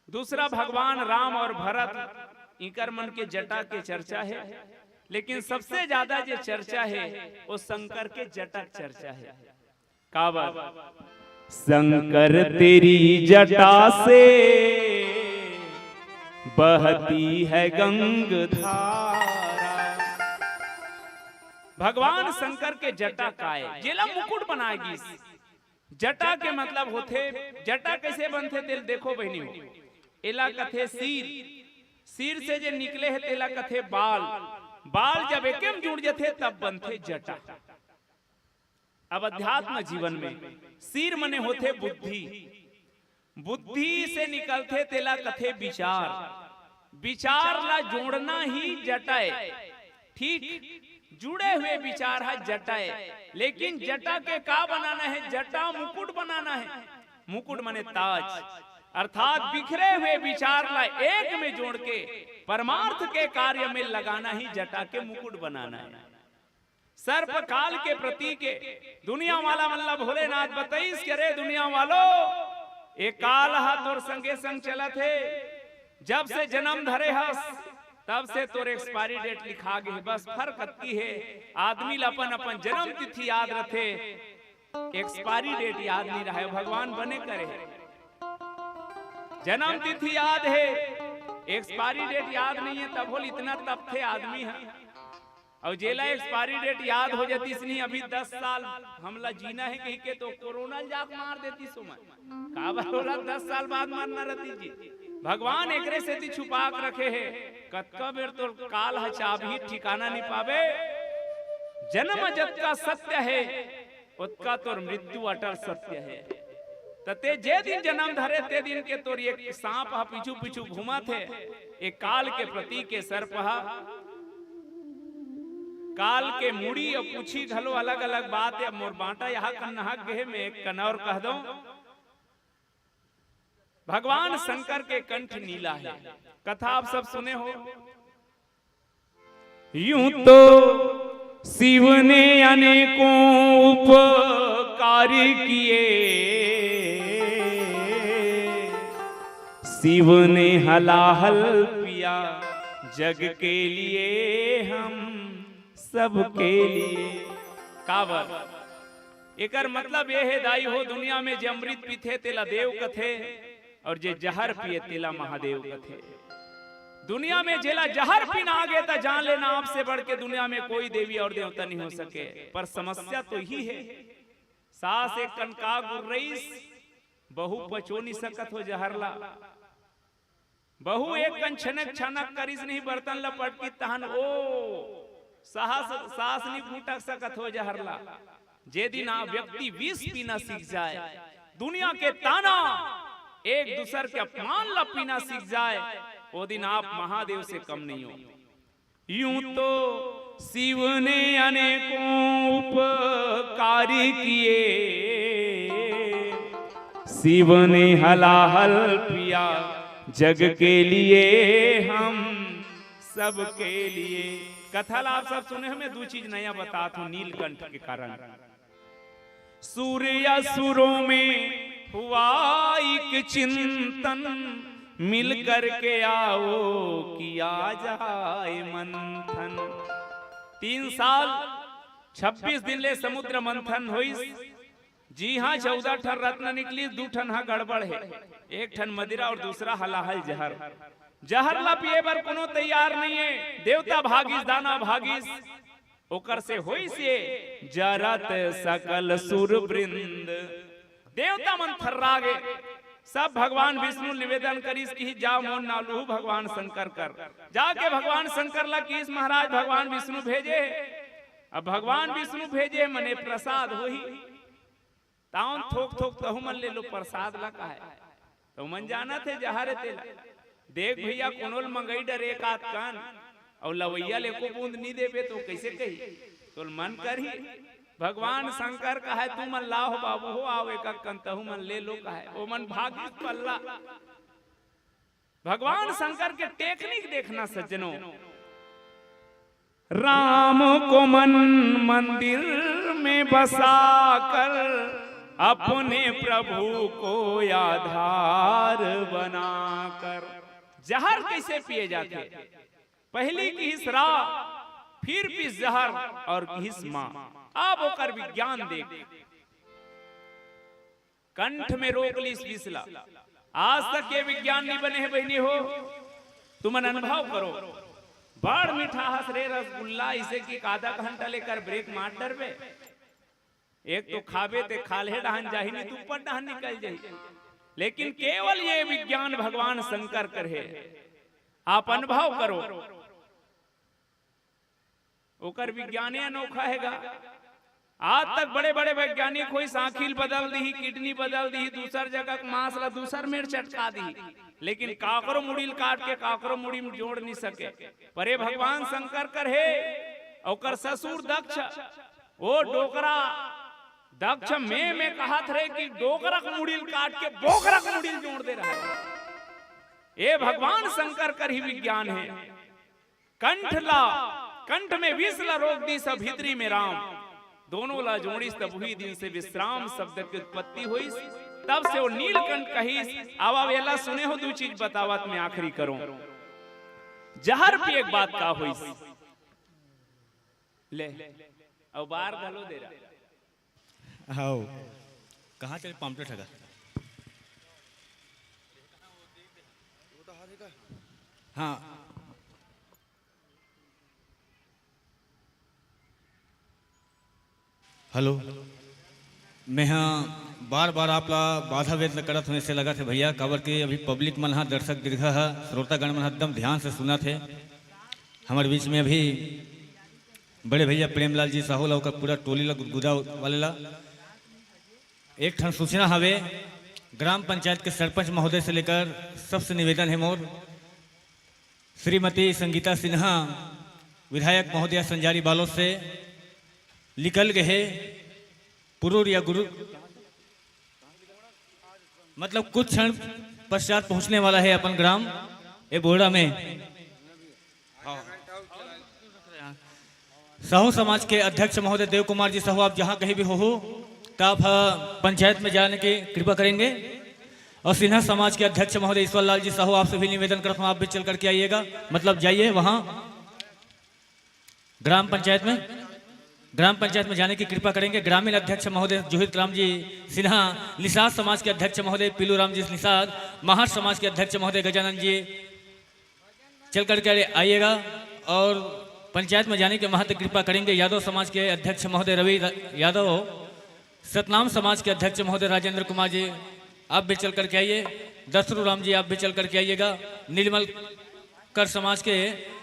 दूसरा भगवान राम और भरत, इकर मन के जटा के चर्चा हे, लेकिन सबसे ज्यादा जे चर्चा हे, वो शंकर के जटा के चर्चा हे। काबर? शंकर तेरी जटा से बहती है गंग धारा। भगवान शंकर के जटा काय, जेला मुकुट बनाए गिस। जटा के मतलब होथे, जटा कैसे बनथे, तेल देखो बहिनी हो। एला कथे सिर, सिर से जे निकले हे, तेला कथे बाल। बाल जब एके में जुड़ जथे, तब बनथे जटा। अब अध्यात्म जीवन में सिर मने होथे बुद्धि, बुद्धि से निकलथे, तेला कथे विचार। विचार ला जोड़ना ही जटा ए। ठीक, जुड़े हुए विचार है जटा ए। लेकिन जटा के का बनाना है? जटा मुकुट बनाना है। मुकुट माने ताज, अर्थात बिखरे हुए विचार ला एक में जोड़ के परमार्थ के कार्य में लगाना ही जटा के मुकुट बनाना है। सर्प काल के प्रतीक ए। दुनिया वाला मन ला भोलेनाथ बताइस कि अरे दुनिया वालो, ए काल हा तोर संगे संग चलत हे, जब से जन्म धरे हस तब से तोर एक्सपायरी डेट लिखा गे हे। बस फर्क अतकी हे, आदमी ला अपन अपन जन्म तिथि याद रथे, एक्सपायरी डेट याद नहीं रहे। भगवान बने करे हे, जन्म तिथि याद हे, एक्सपायरी डेट याद नहीं है, तब बोल इतना तपथे आदमी है। और जेला एक्सपायरी डेट याद हो जाती इसने अभी दस साल हमला जीना है कही के, तो कोरोना ल जाके मार देती सोमन। काबर ओला दस साल बाद मरना रहती जी। भगवान एकरे सेती छुपा के रखे हे। कतका बेर तो काल ह चाबही, ठिकाना नहीं पावे। जन्म जतका सत्य हे, ओतका तोर मृत्यु अटल सत्य हे। त ते जे दिन जन्म धरे ते दिन के तोर एक सांप ह पीछू पीछू घूमत हे। ए काल के प्रतीक ए सर्प ह। काल के मुड़ी अउ पूछी घलो अलग-अलग बात हे। अब मोर बांटा यहाँ कन नहक गे हे, मैं एक कन और कह दंव। भगवान शंकर के कंठ नीला हे। कथा आप सब सुने हो। यूं तो शिव ने अनेकों उपकार किए, शिव ने हलाहल पिया जग के लिए, हम सबके लिए। काबर? एकर मतलब ये हे दाई हो, दुनिया में जे अमृत पीथे तेला देव कथे, और जे जहर पिए तेला महादेव कथे। दुनिया में जेला जहर पीना आगे त जान लेना, आपसे बढ़ के दुनिया में कोई देवी और देवता नहीं हो सके। पर समस्या तो यही हे, सास एक कन का गुर्रईस, बहू पचो नहीं सकत हो जहर ला। बहू एक कन छनक छनक करिस नहीं बर्तन ल पटकी, तहन ओ साहस, सास नहीं फूटक सकत हो जहर ला। जे दिन आ व्यक्ति विष पीना सीख जाए, दुनिया के ताना, एक दूसर के अपमान ला पीना सीख जाए, ओ दिन आप महादेव से कम नहीं हो। यूं तो शिव ने अनेकों उपकार किए, शिव ने हलाहल पिया जग के लिए, हम सबके लिए। कथा ला आप सब सुने हो, मैं दू चीज नया बतात हूं नीलकंठ के कारण। सूर्य असुरों में हुआ एक चिंतन, मिल करके आओ किया जाए मंथन। तीन साल छब्बीस दिन ले समुद्र मंथन होइस। जी हां, चौदह ठन रत्न निकलिस, दू ठन हा गड़बड़ हे, एक ठन मदिरा और दूसरा हलाहल जहर। जहर ला पिए बर कोनो तैयार नहीं हे। देवता भागिस, दाना भागिस, ओकर से होइस ये जरत सकल सुर वृंद। देवता मन थर्रा गे। सब भगवान विष्णु निवेदन करिस कि जा मोर नाव लूहू भगवान शंकर कर। जाके भगवान शंकर ला किहिस महाराज भगवान विष्णु भेजे। अब भगवान विष्णु भेजे मने प्रसाद होही। तावन थोक थोक तहू मन ले लो प्रसाद ला कहे। त ओमन जानत हे जहर हे तेला। देख भैया, कोनो ल मंगई डर एक आध कन, अउ लवैया ल एको बूंद नी देबे तो कइसे कही? तोल मन करही। भगवान शंकर कहे, तुमन लाव बाबू हो, आव एक एक कन तहू मन ले लो कहे। ओमन भागिस पल्ला। भगवान शंकर के टेक्निक देखना सज्जनों। राम को मन मंदिर में बसाकर, अपने प्रभु को आधार बनाकर। जहर कइसे पिए जाथे? पहिली किहिस रा, फिर पीस जहर और किहिस मां। अब ओकर विज्ञान देख। कंठ में रोक लीस विष ला। आज तक ये विज्ञान नहीं बने हे बहिनी हो, तुमन अनुभव करो। बड़ मीठा हस रे रसगुल्ला, इसे कि आधा घंटा लेकर ब्रेक मार डरबे। एक तो खाबे ते खाल्हे डहन जाही, नहीं तो ऊपर डहन निकल जाही। लेकिन केवल ये विज्ञान भगवान शंकर कर हे, आप अनुभव करो। ओकर विज्ञाने अनोखा हेगा। आज तक बड़े-बड़े वैज्ञानिक होइस, आँखी ल बदल दिही, किडनी बदल दिही, दूसर जगह के मांस ला दूसर मेर चटका दिही, लेकिन काकरो मुड़ी ल काट के काकरो मुड़ी में जोड़ नहीं सके। पर ये भगवान शंकर कर हे, ओकर ससुर दक्ष, ओ डोकरा दक्ष में में कहत रहे कि डोकरा के मुड़ी ल काट के बोकरा के मुड़ी ल जोड़ दे रहा। ए भगवान शंकर कर ही विज्ञान हे। कंठ ला, कंठ में विष ला रोक दीस, भीतरी में राम। दोनों ला जोड़िस, तब उही दिन से विश्राम शब्द के उत्पत्ति होइस। तब से वो नीलकंठ कहिस। अब, अब एला सुने हो, दू चीज बतावत मैं आखिरी करूं। जहर पिए के बाद का होइस? ले, अउ बार घलो दे रहा। हाउ, कहाँ चले पाम्पलेट हगा? हाँ। हेलो, मेहा बार बार आप ला बाधा व्यक्त करत हूँ, ऐसे लगत हे भैया, काबर के अभी पब्लिक मन हा, दर्शक दीर्घा हा, श्रोतागण मन हा एकदम ध्यान से सुनत हे। हमर बीच में अभी बड़े भैया प्रेमलाल जी साहू ला, ओकर पूरा टोली ला, गुदगुदा वाले ला एक ठन सूचना हवे। ग्राम पंचायत के सरपंच महोदय से लेकर सबसे निवेदन हे मोर, श्रीमती संगीता सिन्हा, विधायक महोदया संजारी बालोद से निकल गए हे पुरूर या गुरु, मतलब कुछ क्षण पश्चात पहुंचने वाला है अपन ग्राम ए बोहड़ा में। साहू समाज के अध्यक्ष महोदय देव कुमार जी साहू, आप जहाँ कहीं भी हो, हो तो आप, अ, पंचायत में जाने की कृपा करेंगे। और सिन्हा समाज के अध्यक्ष महोदय ईश्वर लाल जी साहू, आपसे भी निवेदन करता हूँ, आप भी चल करके आइएगा, मतलब जाइए वहाँ ग्राम पंचायत में, ग्राम पंचायत में जाने की कृपा करेंगे। ग्रामीण अध्यक्ष महोदय जोहित राम जी सिन्हा, निषाद समाज के अध्यक्ष महोदय पीलू राम जी निषाद, महार समाज के अध्यक्ष महोदय गजानंद जी, चल करके आइएगा। और पंचायत में जाने के महंत कृपा करेंगे यादव समाज के अध्यक्ष महोदय रवि र-, यादव, सतनाम समाज के अध्यक्ष महोदय राजेंद्र कुमार जी, आप भी चल करके आइए। दसरू राम जी, आप भी चल करके आइएगा। निर्मल कर समाज के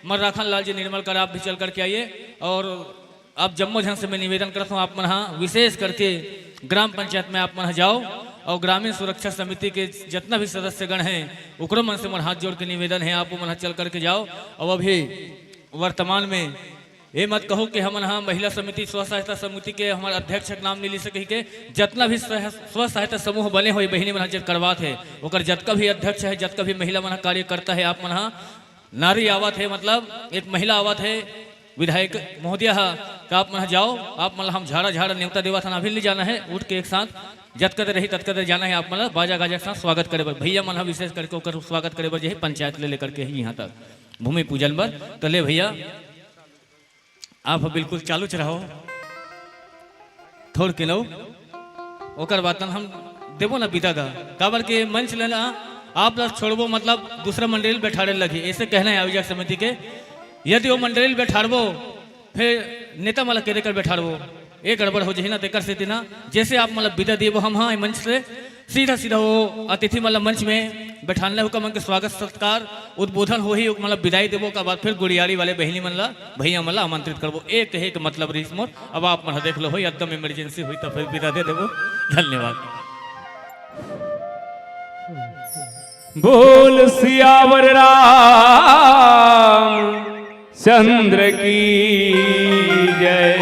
मर्राखन लाल जी निर्मल कर, आप भी चल करके आइए। और आप जम्मो झन से मैं निवेदन करता हूँ, आप मन हा विशेष करके ग्राम पंचायत में आप मन हा जाओ और ग्रामीण सुरक्षा समिति के जितना भी सदस्यगण हैं, ओकरो मन से मोर हाथ जोड़ के निवेदन है, आप मन हा चल करके जाओ। और अभी वर्तमान में ये मत कहो कि हमन हा महिला समिति, स्व सहायता समिति के हमर अध्यक्ष के नाम नहीं ले सके के, जितना भी स्व, स्व सहायता समूह बने हुए बहिनी मन हा जे करवात है, ओकर जतका भी अध्यक्ष है, जतका भी महिला मन हा कार्यकर्ता है, आप मन हा नारी आवत है, मतलब एक महिला आवत है, विधायक महोदया हा, तो आप मन हा जाओ, आप मन ला हम झाड़ा झाड़ा नेवता देवत हन, अभी ले जाना है, उठ के एक साथ जतका देर रही ततका देर जाना है, आप मन ला बाजा गाजा के साथ स्वागत करे बर, भैया मन हा विशेष करके ओकर स्वागत करे बर जे है पंचायत ले लेकर के ही यहाँ तक भूमि पूजन बर। तो ले भैया, आप बिल्कुल चालू च रहो, थोड़ के लो, ओकर बाद हम देबो ना विदा गा, काबर के मंच लेना आप ला छोड़बो, मतलब दूसरा मंडली ल बैठाड़े लगी, ऐसे कहना है आयोजक समिति के। यदि वो मंडली ल बैठाड़बो, फिर नेता मन ला के देकर बैठाड़बो, ये गड़बड़ हो जही ना, तेकर सेती ना, जैसे आप मन ला विदा देबो हम, हाँ, ये मंच से सीधा सीधा वो अतिथि मन ला मंच में बैठान ले, ओकर मन के स्वागत सत्कार, उद्बोधन होही, ओकर मन ला विदाई देबो, ओकर बाद फिर गुड़ियारी वाले बहिनी मन ला, भैया मन ला आमंत्रित करबो। एक कहे के मतलब रहीस मोर, अब आप मन हा देख लो, होई एकदम इमरजेंसी होई तो फिर विदा दे देबो। धन्यवाद। बोल सियावर राम चंद्र की जय।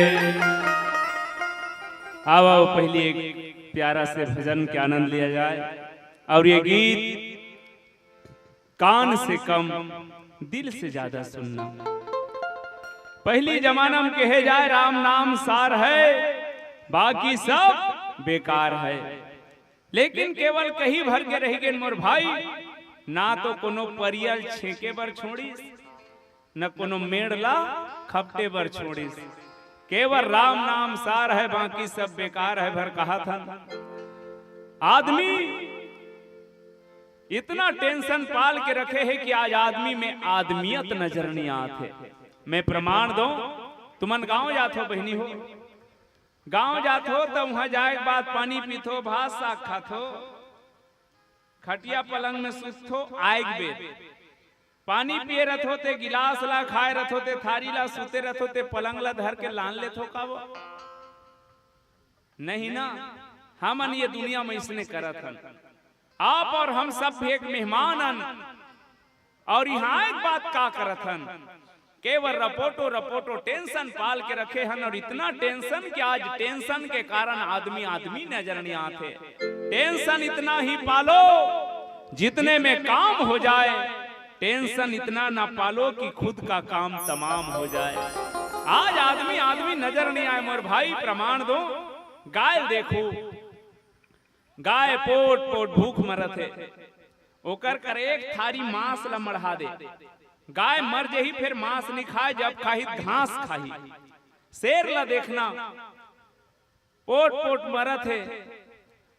आओ, आओ, पहली एक प्यारा से भजन के आनंद लिया जाए। और ये गीत कान से कम, दिल से ज्यादा सुनना। पहली जमाना में कहे जाए, राम नाम सार है, बाकी सब बेकार है। लेकिन केवल कही भर के रहि गेन मोर भाई, ना तो कोनो परियल छेंके बर छोड़िस, न कोनो मेड़ ला खपटे बर छोड़िस। केवल राम नाम सार है, बाकी सब बेकार है, भर कहाथन। आदमी इतना टेंशन पाल के रखे है कि आज आदमी में आदमियत नजर नहीं आत है। मैं प्रमाण दूं, तुमन गांव जात हो बहिनी हो, गांव जात हो त उहां जाए के बाद पानी पीथो, भात साग खाथो, खटिया पलंग में सुतथो, आए के बेर पानी पिए रथो ते गिलास ला खाए रथो ते थारी ला सुते रथो ते पलंग ला धर के लान लेथो का वो? नहीं ना, हमन ये दुनिया में इसने करत हन। आप और हम सब भी एक मेहमान हन। और यहाँ एक बात का करत हन, केवल रपोटो रपोटो टेंशन पाल के रखे हन, और इतना टेंशन कि आज टेंशन के कारण आदमी आदमी नजर नहीं आते। टेंशन इतना ही पालो, जितने में काम हो जाए। टेंशन इतना ना पालो कि खुद का काम तमाम हो जाए। आज आदमी आदमी नजर नहीं आए। मोर भाई, प्रमाण दो, गाय देखो, गाय पोट पोट भूख मरत हे, ओकर कर एक थारी मांस ला मढ़ा दे। गाय मर जही, फेर मांस नी खाय, जब खाही घास खाही। शेर ला देखना, पोट पोट मरत हे,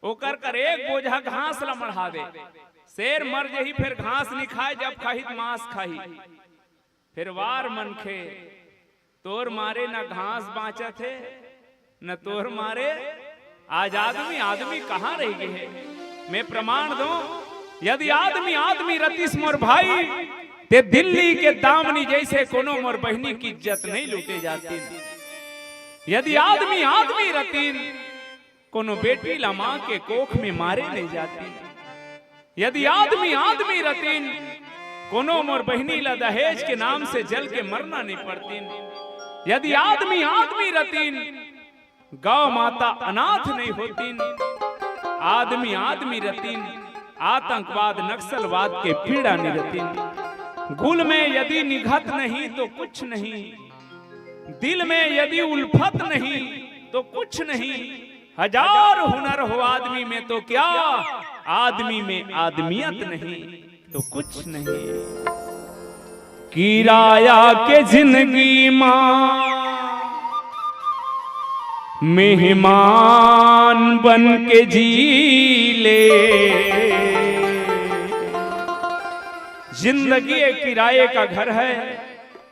ओकर कर एक बोझा घास ला मढ़ा दे। शेर मर जही, फेर घास नी खाय, जब खाही मांस खाही। फेर वार मनखे, तोर मारे न घास बांचत हे, न तोर मारे। आज आदमी आदमी कहाँ रह गे हे? मैं प्रमाण दो, यदि आदमी आदमी रतिस मोर भाई, ते दिल्ली के दामनी जैसे कोनो मोर बहिनी की इज्जत नहीं लूटे जाती। यदि आदमी आदमी रतिन, कोनो बेटी ला माँ के कोख में मारे नहीं जाती। यदि आदमी आदमी रतिन, कोनो मोर बहिनी ला दहेज के नाम से जल के मरना नहीं पड़तिन। यदि आदमी आदमी रतिन, गौ माता अनाथ नहीं होतिन। आदमी आदमी रतिन, आतंकवाद नक्सलवाद के पीड़ा नहीं रतिन। गुल में यदि निघत नहीं तो कुछ नहीं, दिल में यदि उल्फत नहीं तो कुछ नहीं। हजार हुनर हो आदमी में तो क्या, आदमी में आदमियत नहीं तो कुछ नहीं। किराया के जिंदगी मां मेहमान बन के जी ले। जिंदगी एक किराए का घर है,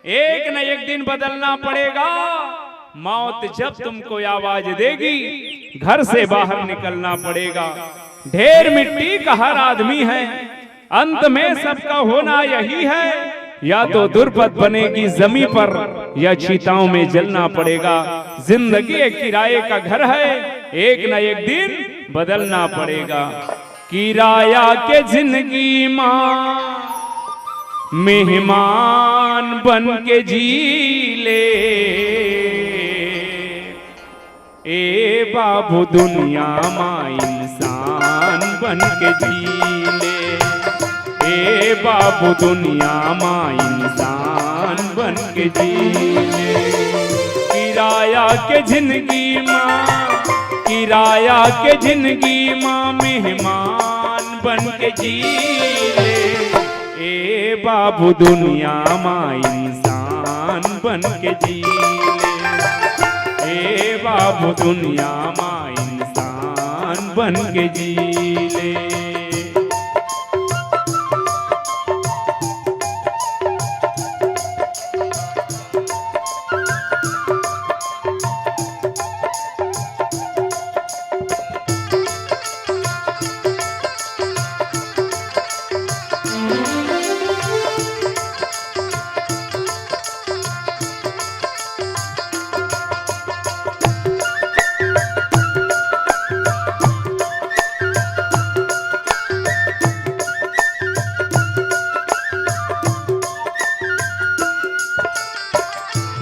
एक न एक दिन बदलना पड़ेगा। मौत जब तुमको आवाज देगी, घर से बाहर निकलना पड़ेगा। ढेर मिट्टी का हर आदमी है, अंत में सबका होना यही है, या तो दुर्पत बनेगी जमी पर, या चिताओं में जलना पड़ेगा। जिंदगी एक किराए का घर है, एक न एक दिन बदलना पड़ेगा। किराया के जिंदगी मां मेहमान बन के जी ले। ए बाबू दुनिया मां इंसान बन के जी ले। ए बाबू दुनिया मां इंसान बन के जी ले। किराया के जिंदगी मां, किराया के जिंदगी मां मेहमान बन के जी ले। ए बाबू दुनिया मां इंसान बन के जी ले। ए बाबू दुनिया मां इंसान बन के जी ले।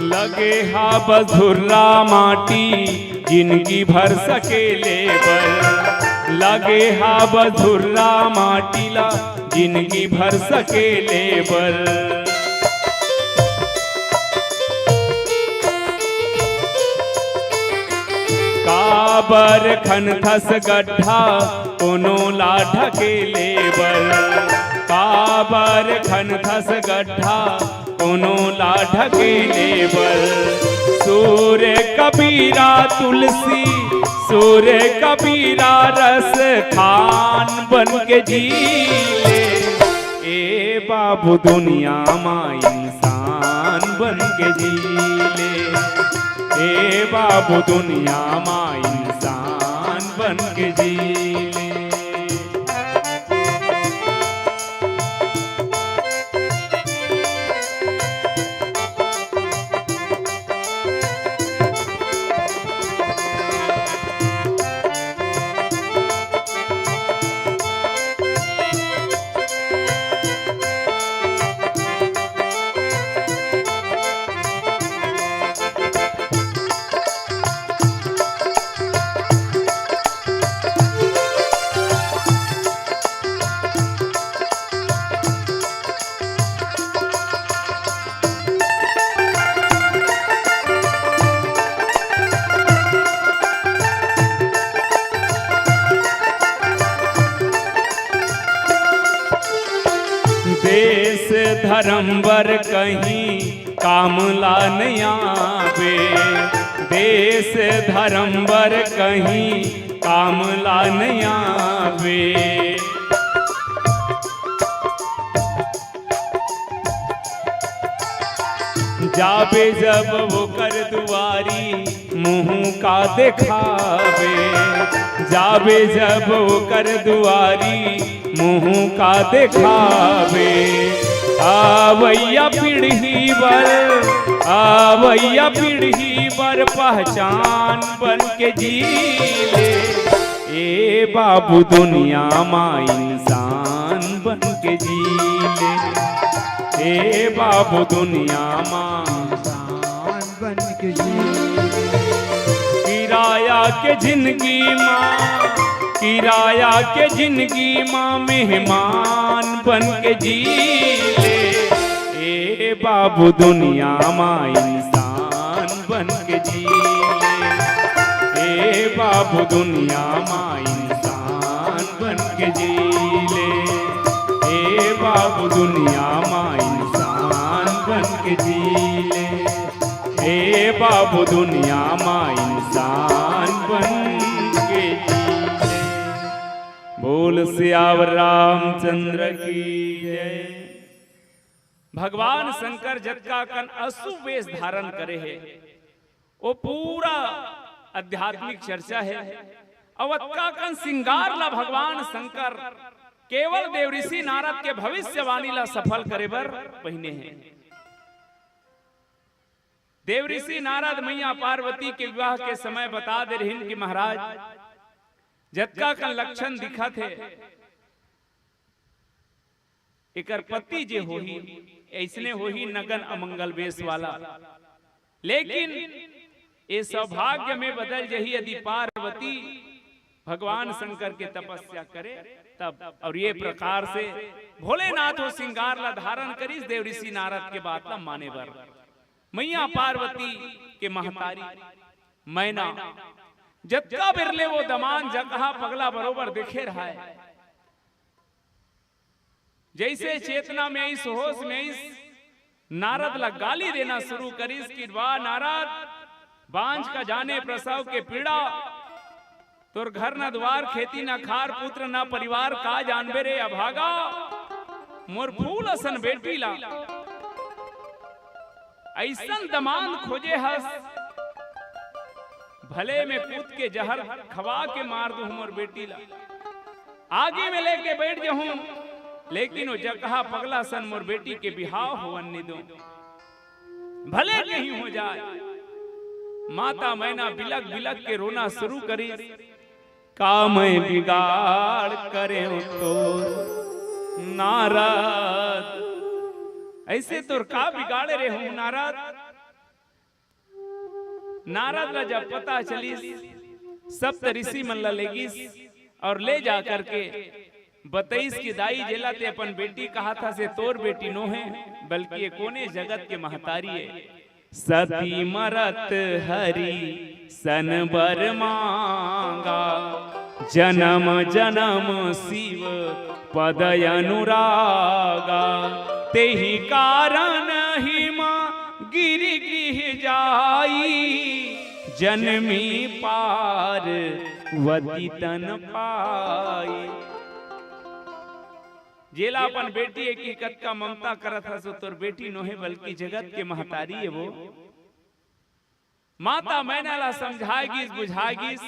लगे हा बस धुर्रा माटी जिनगी भर सकेले बर। लगे हा बस धुर्रा माटी ला जिनगी भर सकेले बर। काबर खनथस गड्ढा कोनो ला ढकेले बर। काबर खनथस गड्ढा कोनो ला ढकेले बर। सूर्य कबीरा तुलसी, सूर्य कबीरा रस खान बन के जी ले। ए बाबू दुनिया मां इंसान बन के जी ले। ए बाबू दुनिया मां इंसान बन के जी ले। देश धर्म बर कहीं काम ला नइ आवे, देश धर्म बर कहीं काम ला नइ आवे। जाबे जब ओकर दुआरी, मुँह का देखाबे। जाबे जब ओकर दुआरी, मुँह का देखाबे। आवइया पीढ़ी बर, आवइया पीढ़ी बर पहचान बन के जी ले। ए बाबू दुनिया मा इंसान बन के जी ले। ए बाबू दुनिया मा इंसान बन के जी ले। किराया के जिंदगी मा, किराया के जिंदगी मा मेहमान बन के जी ले। ए बाबू दुनिया मा इंसान बन के जी ले। ए बाबू दुनिया मा इंसान बन के जी ले। ए बाबू दुनिया मा इंसान बन के जी ले। ए बाबू दुनिया मा इंसान बन के जी ले। बोल सियावर रामचंद्र की जय। भगवान शंकर जतका कन असु वेश धारण करे हे, वो पूरा आध्यात्मिक चर्चा हे। अउ अतका कन श्रृंगार ला भगवान शंकर केवल देवऋषि नारद के भविष्यवाणी ला सफल करे बर पहिने हे। देवऋषि नारद मैया पार्वती के विवाह के समय बता दे रहिन कि महाराज, जतका कन लक्षण दिखत हे, एकर पति जे होही, अइसने होही नगन अमंगल वेश वाला। लेकिन ये सौभाग्य में बदल जही यदि पार्वती भगवान शंकर के तपस्या करे तब। अउ ये प्रकार से भोलेनाथ वो श्रृंगार ला धारण करिस देवऋषि नारद के बात ला माने बर। मैया पार्वती के महतारी मैना जतका बेर ले वो दमांद जकहा पगला बरोबर देखे रहय, जइसे चेतना में आइस, होश में आइस, नारद ला गाली देना शुरू करिस कि वाह नारद, बांझ का जाने प्रसव के पीड़ा, तोर घर न द्वार, खेती न खार, पुत्र न परिवार, का जानबे रे अभागा, मोर फूल असन बेटी ला अइसन दमांद खोजे हस, भले में कूद के जहर खवा के मार दूं मोर बेटी ला, आगी में लेके बैठ जाहूं, लेकिन वो जकहा पगला सन मोर बेटी के बिहाव होवन नी दूं, भले कहीं हो जाय। माता मैना बिलख बिलख के रोना शुरू करिस, का मैं बिगाड़ करेंव तोर नारद, अइसे तोर का बिगाड़े रेहेंव नारद? नारद ला जब पता चलिस, सप्त ऋषि मन ला लेगिस अउ ले जा करके बतइस कि दाई, जेला ते अपन बेटी कहत हस, ये तोर बेटी नोहे, बल्कि ये कोने जगत के महतारी हे। सती मरत हरि सन बर मांगा, जनम जनम शिव पद अनुरागा। तेहि कारण हिमा गिरि गिहि जाई, जनमी पार्वती तन पाई। जेला अपन बेटी ए कि कतका ममता करत हस, वो तोर बेटी नोहे, बल्कि जगत के महतारी हे वो। माता मैना ला समझाय गिस, बुझाय गिस,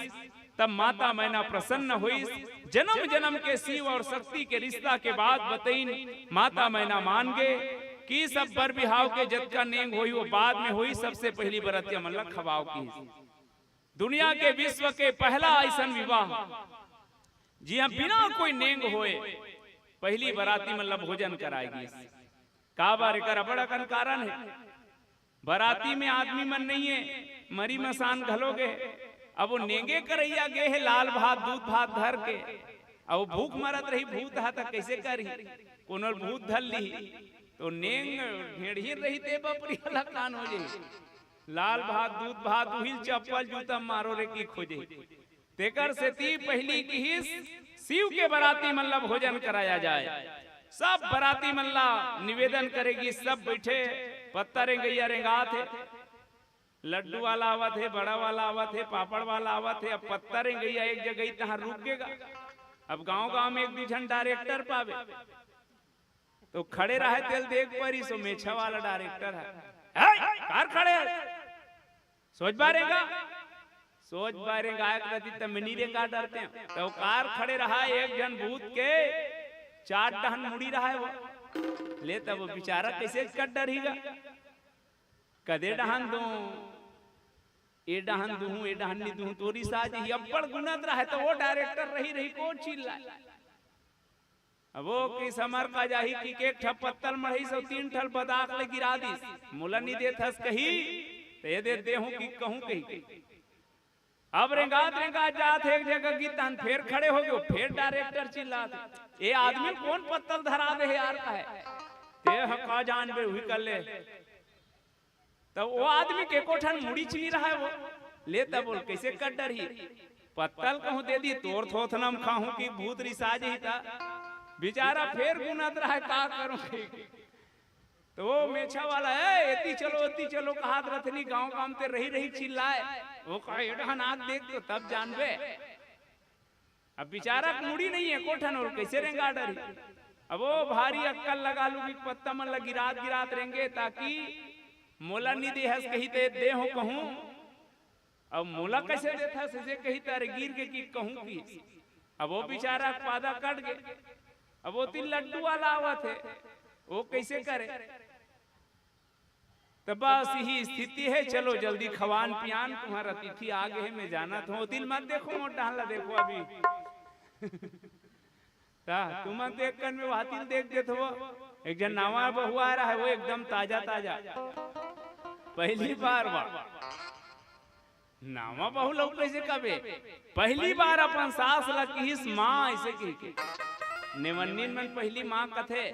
तब माता मैना प्रसन्न होइस। जनम जनम के शिव अउ शक्ति के रिश्ता के बात बतइन, माता मैना मान गे कि सब बर बिहाव के जतका नेंग होही, वो बाद में होही, सबसे पहिली बरतिया मन ला खवाव किहिस। दुनिया के विश्व के पहला अइसन विवाह, जिहां बिना कोई नेंग होय पहिली बराती मन ला भोजन कराय गिस। काबर, एकर अबड़ अकन कारण हे। बराती में आदमी मन नइये, मरी मसान घलो गे। अब वो नेंगे करइया गे हे लाल भात, दूध भात धर के। अब वो भूख मरत रही, भूत हा त कइसे करही? कोनो ल भूत धर लिही, तो नेंग ढेड़ही रही ते बपरी वाला कान हो जाही। लाल भात, दूध भात, उहिल चप्पल जूता मारो रे कि खोजे। तेकर सेती पहिली किहिस, शिव के बराती मन ला भोजन कराया जाय। सब बराती मन ला निवेदन करे गिस, सब बइठे, पत्ता रेंगइया रेंगात हे, लड्डू वाला आवत हे, बड़ा वाला आवत हे, पापड़ वाला आवत हे। अब पत्ता रेंगइया एक जगह ही तहाँ रुक गेगा। अब गांव गांव में एक दू झन डायरेक्टर पाबे, तो खड़े रहे तेल देख परिस ओ मेछा वाला डायरेक्टर हे। "हे, कार खड़े हे?" सोच बा रेंगा, सोच बा रेंगा, एक रति त मिनी रेंगा डरते हैं। तो कार खड़े रहा, एक झन भूत के चार डहन मुड़ी रहा है वो। ले तब वो बेचारा कैसे कर डरहीगा? कदे डहन दूं, ए डहन दूं, ए डहन नी दूं, तोर रिसा जही। अब्बड़ गुनत रहा है, तो वो डायरेक्टर रही रही को चिल्लाय। अब ओ किस हमर का जाही कि एक ठा पत्तल मढ़इस अउ तीन ठल बदाक ले गिरा दिस। मोला नी देत हस कही, त ए दे देहूं कि कहूं कही। अब रेंगात रेंगात जात हे एक जगह गिस तहन फेर खड़े हो गे, फेर डायरेक्टर चिल्लात हे, "ए आदमी ल कोन पत्तल धरा दे हे यार?" कहे, "ते ह का जानबे, उही कर ले।" त ओ आदमी के एको ठन मुड़ीच नी रहय वो। ले त बोल, कइसे कर डरही? पत्तल कहूं दे दी, तोर थोथना म खाहूं कि भूत रिसा जही त। बेचारा फेर गुनत रहय, का करूं कहि। त ओ मेछा वाला, "ए, एती चलो, एती चलो," कहात रथनी, गांव गांव ते रही रही चिल्लाय। ओ कहे, "ए डहन आके देख तो तब जानबे।" अब बेचारा के मुड़ी नहीं हे, एको ठन ओला कइसे रेंगा डरही? अब ओ भारी अक्कल लगा लू कि पत्ता मन ल गिरात गिरात रेंगे, ताकि मोला नी देहस कही त देहूं कहूं, अब मोला कइसे देथस अइसे कही त अरे गिर गे कि कहूं कि। अब ओ बेचारा के पादा कट गे। अब ओती लड्डू वाला आवत हे, ओ कइसे करे? त बस इही स्थिति हे। चलो जल्दी खवान पियान, तुम्हर अतिथि आ गे हे, मैं जानत हंव। ओती ल मत देखो, मोर डहन ला देखो अभी। त तुमन तो एक कन में ओती ल देख देथव। एक झन नावा बहू आय रहय, ओ एकदम ताजा ताजा, पहिली बार वा। नावा बहू ल कइसे कबे? पहिली बार अपन सास ला किहिस मां, अइसे कहिके। नेवन्निन मन पहिली मां कथे,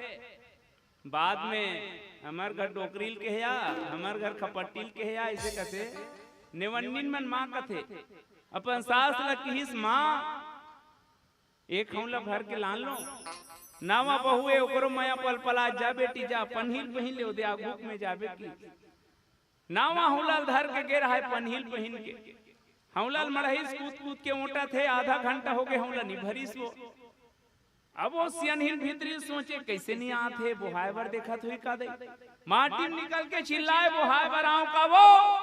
बाद में हमर घर डोकरी ल केहे या, हमर घर खपट्टी ल केहे या, अइसे कथे। नेवन्निन मन मां कथे। अपन सास ला किहिस मां, एक हंउला भर के लान लो। नावा बहू ए, ओकरो मया पलपला, "जा बेटी जा, पनही ल पहिन ले, ओदे आगू में जाबे कि।" नावा हंउला ल धर के गे रहय पनही ल पहिन के। हंउला ल मढ़इस, कूद कूद के ओंटत हे, आधा घंटा हो गे हंउला नी भरिस वो। अब ओ सियनहिन भीतरी सोचे, "कइसे नी आत हे, बोहाय बर देखत होही का दई?" माटी म निकल के चिल्लाय, "बोहाय बर आंव का वो?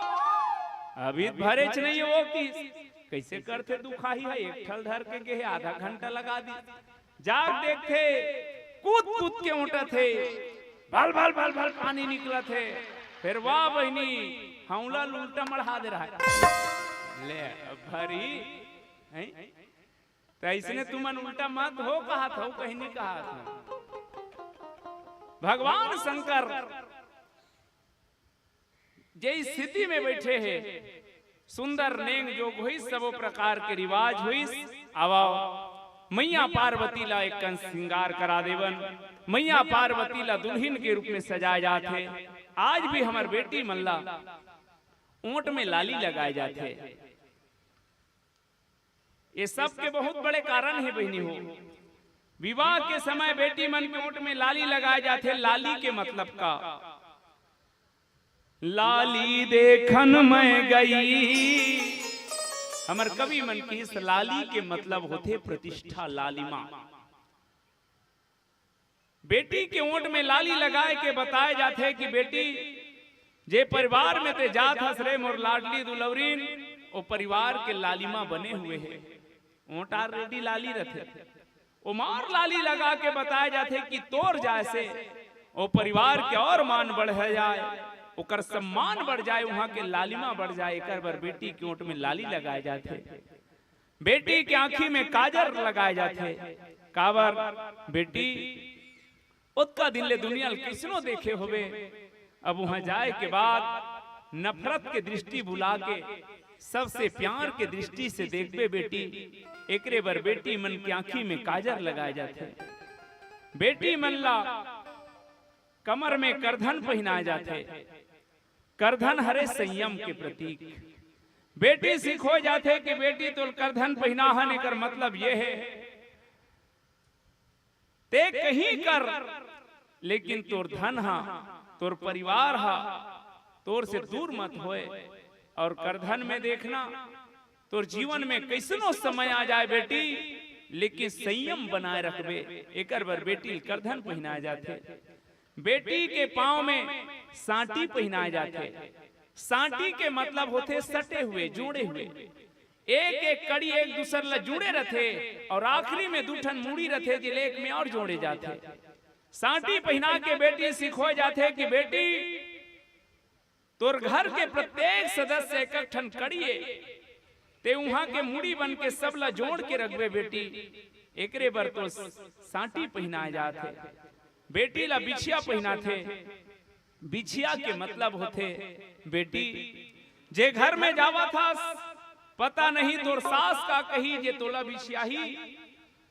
अभी त भरेच नइ हे वो किस।" कइसे करथे दुखाही ह, एक ठल धर के गे हे, आधा घंटा लगा दिस। जाके देखथे, कूद कूद के ओंटत हे, भल भल भल भल पानी निकलत हे। फेर वाह बहिनी, हंउला ल उल्टा मढ़ा दे रहय। ले, अब भरी, हैं? त अइसने तुमन उल्टा मत हो कहत हंव, कहीं नहीं कहत हंव। भगवान शंकर जे स्थिति में बइठे हे, सुंदर नेंग जोग होइस, सबो प्रकार के रिवाज होइस। आवव, मइया पार्वती ला एक कन सिंगार करा देवन। मइया पार्वती ला दुल्हिन के रूप में सजाय जात हे। आज भी हमर बेटी मन ला ओंट में लाली लगाय जात हे। ये सब के बहुत बड़े कारण हे बहिनी हो। विवाह के समय बेटी मन के ओंट में लाली लगाय जाथे। लाली के मतलब का? लाली देखन मैं गई। हमर कवि मन किहिस लाली के मतलब होथे प्रतिष्ठा, लालिमा। बेटी के ओंट में लाली लगाय के बताय जाथे कि बेटी, जे परिवार में ते जात हस रे मोर लाडली दुलौरिन, ओ परिवार के लालिमा बने हुए हे। ओंट already लाली रथे। ओमा और लाली लगा के बताय जाथे कि तोर जाय से ओ परिवार के और मान बढ़ जाय, ओकर सम्मान बढ़ जाय, उहां के लालिमा बढ़ जाय। एकर बर बेटी के ओंट में लाली लगाय जाथे। बेटी के आंखी में काजर लगाय जाथे। काबर? बेटी, ओतका दिन ले दुनिया ल कइसनो देखे होबे, अब उहां जाय के बाद नफरत के दृष्टि भुला के सबसे प्यार के दृष्टि से देखबे बेटी। एकरे बर बेटी मन के आंखी में काजर लगाय जाथे। बेटी मन ला कमर में करधन पहिनाय जाथे। करधन हरे संयम के प्रतीक। बेटी सिखोय जाथे कि बेटी तोल करधन पहिना हन, एकर मतलब ये हे ते कहीं कर, लेकिन तोर धन हा, तोर परिवार हा, तोर से दूर मत होए। और करधन में देखना, तोर जीवन में कैसनो समय आ जाए बेटी, लेकिन संयम बनाए रखबे। एकर बर बेटी ल करधन पहिनाए जाथे। बेटी के पांव में सांटी पहिनाए जाथे। सांटी के मतलब होथे सटे हुए, जोड़े हुए। एक एक कड़ी एक दूसर ला जुड़े रथे और आखिरी में दू ठन मुड़ी रथे, जेला एक में और जोड़े जाथे। सांटी पहिना के बेटी सिखोए जाथे कि बेटी, तोर घर के प्रत्येक सदस्य एक एक ठन कड़ी ए, ते उहां के मुड़ी बन के सब ला जोड़ के रखबे बेटी। एकरे बर तो सांटी पहिनाए जाथे। बेटी ला बिछिया पहिनाथे। बिछिया के मतलब होथे बेटी, जे घर में जावत हस, पता नहीं तोर सास का कही जे तोला बिछियाही,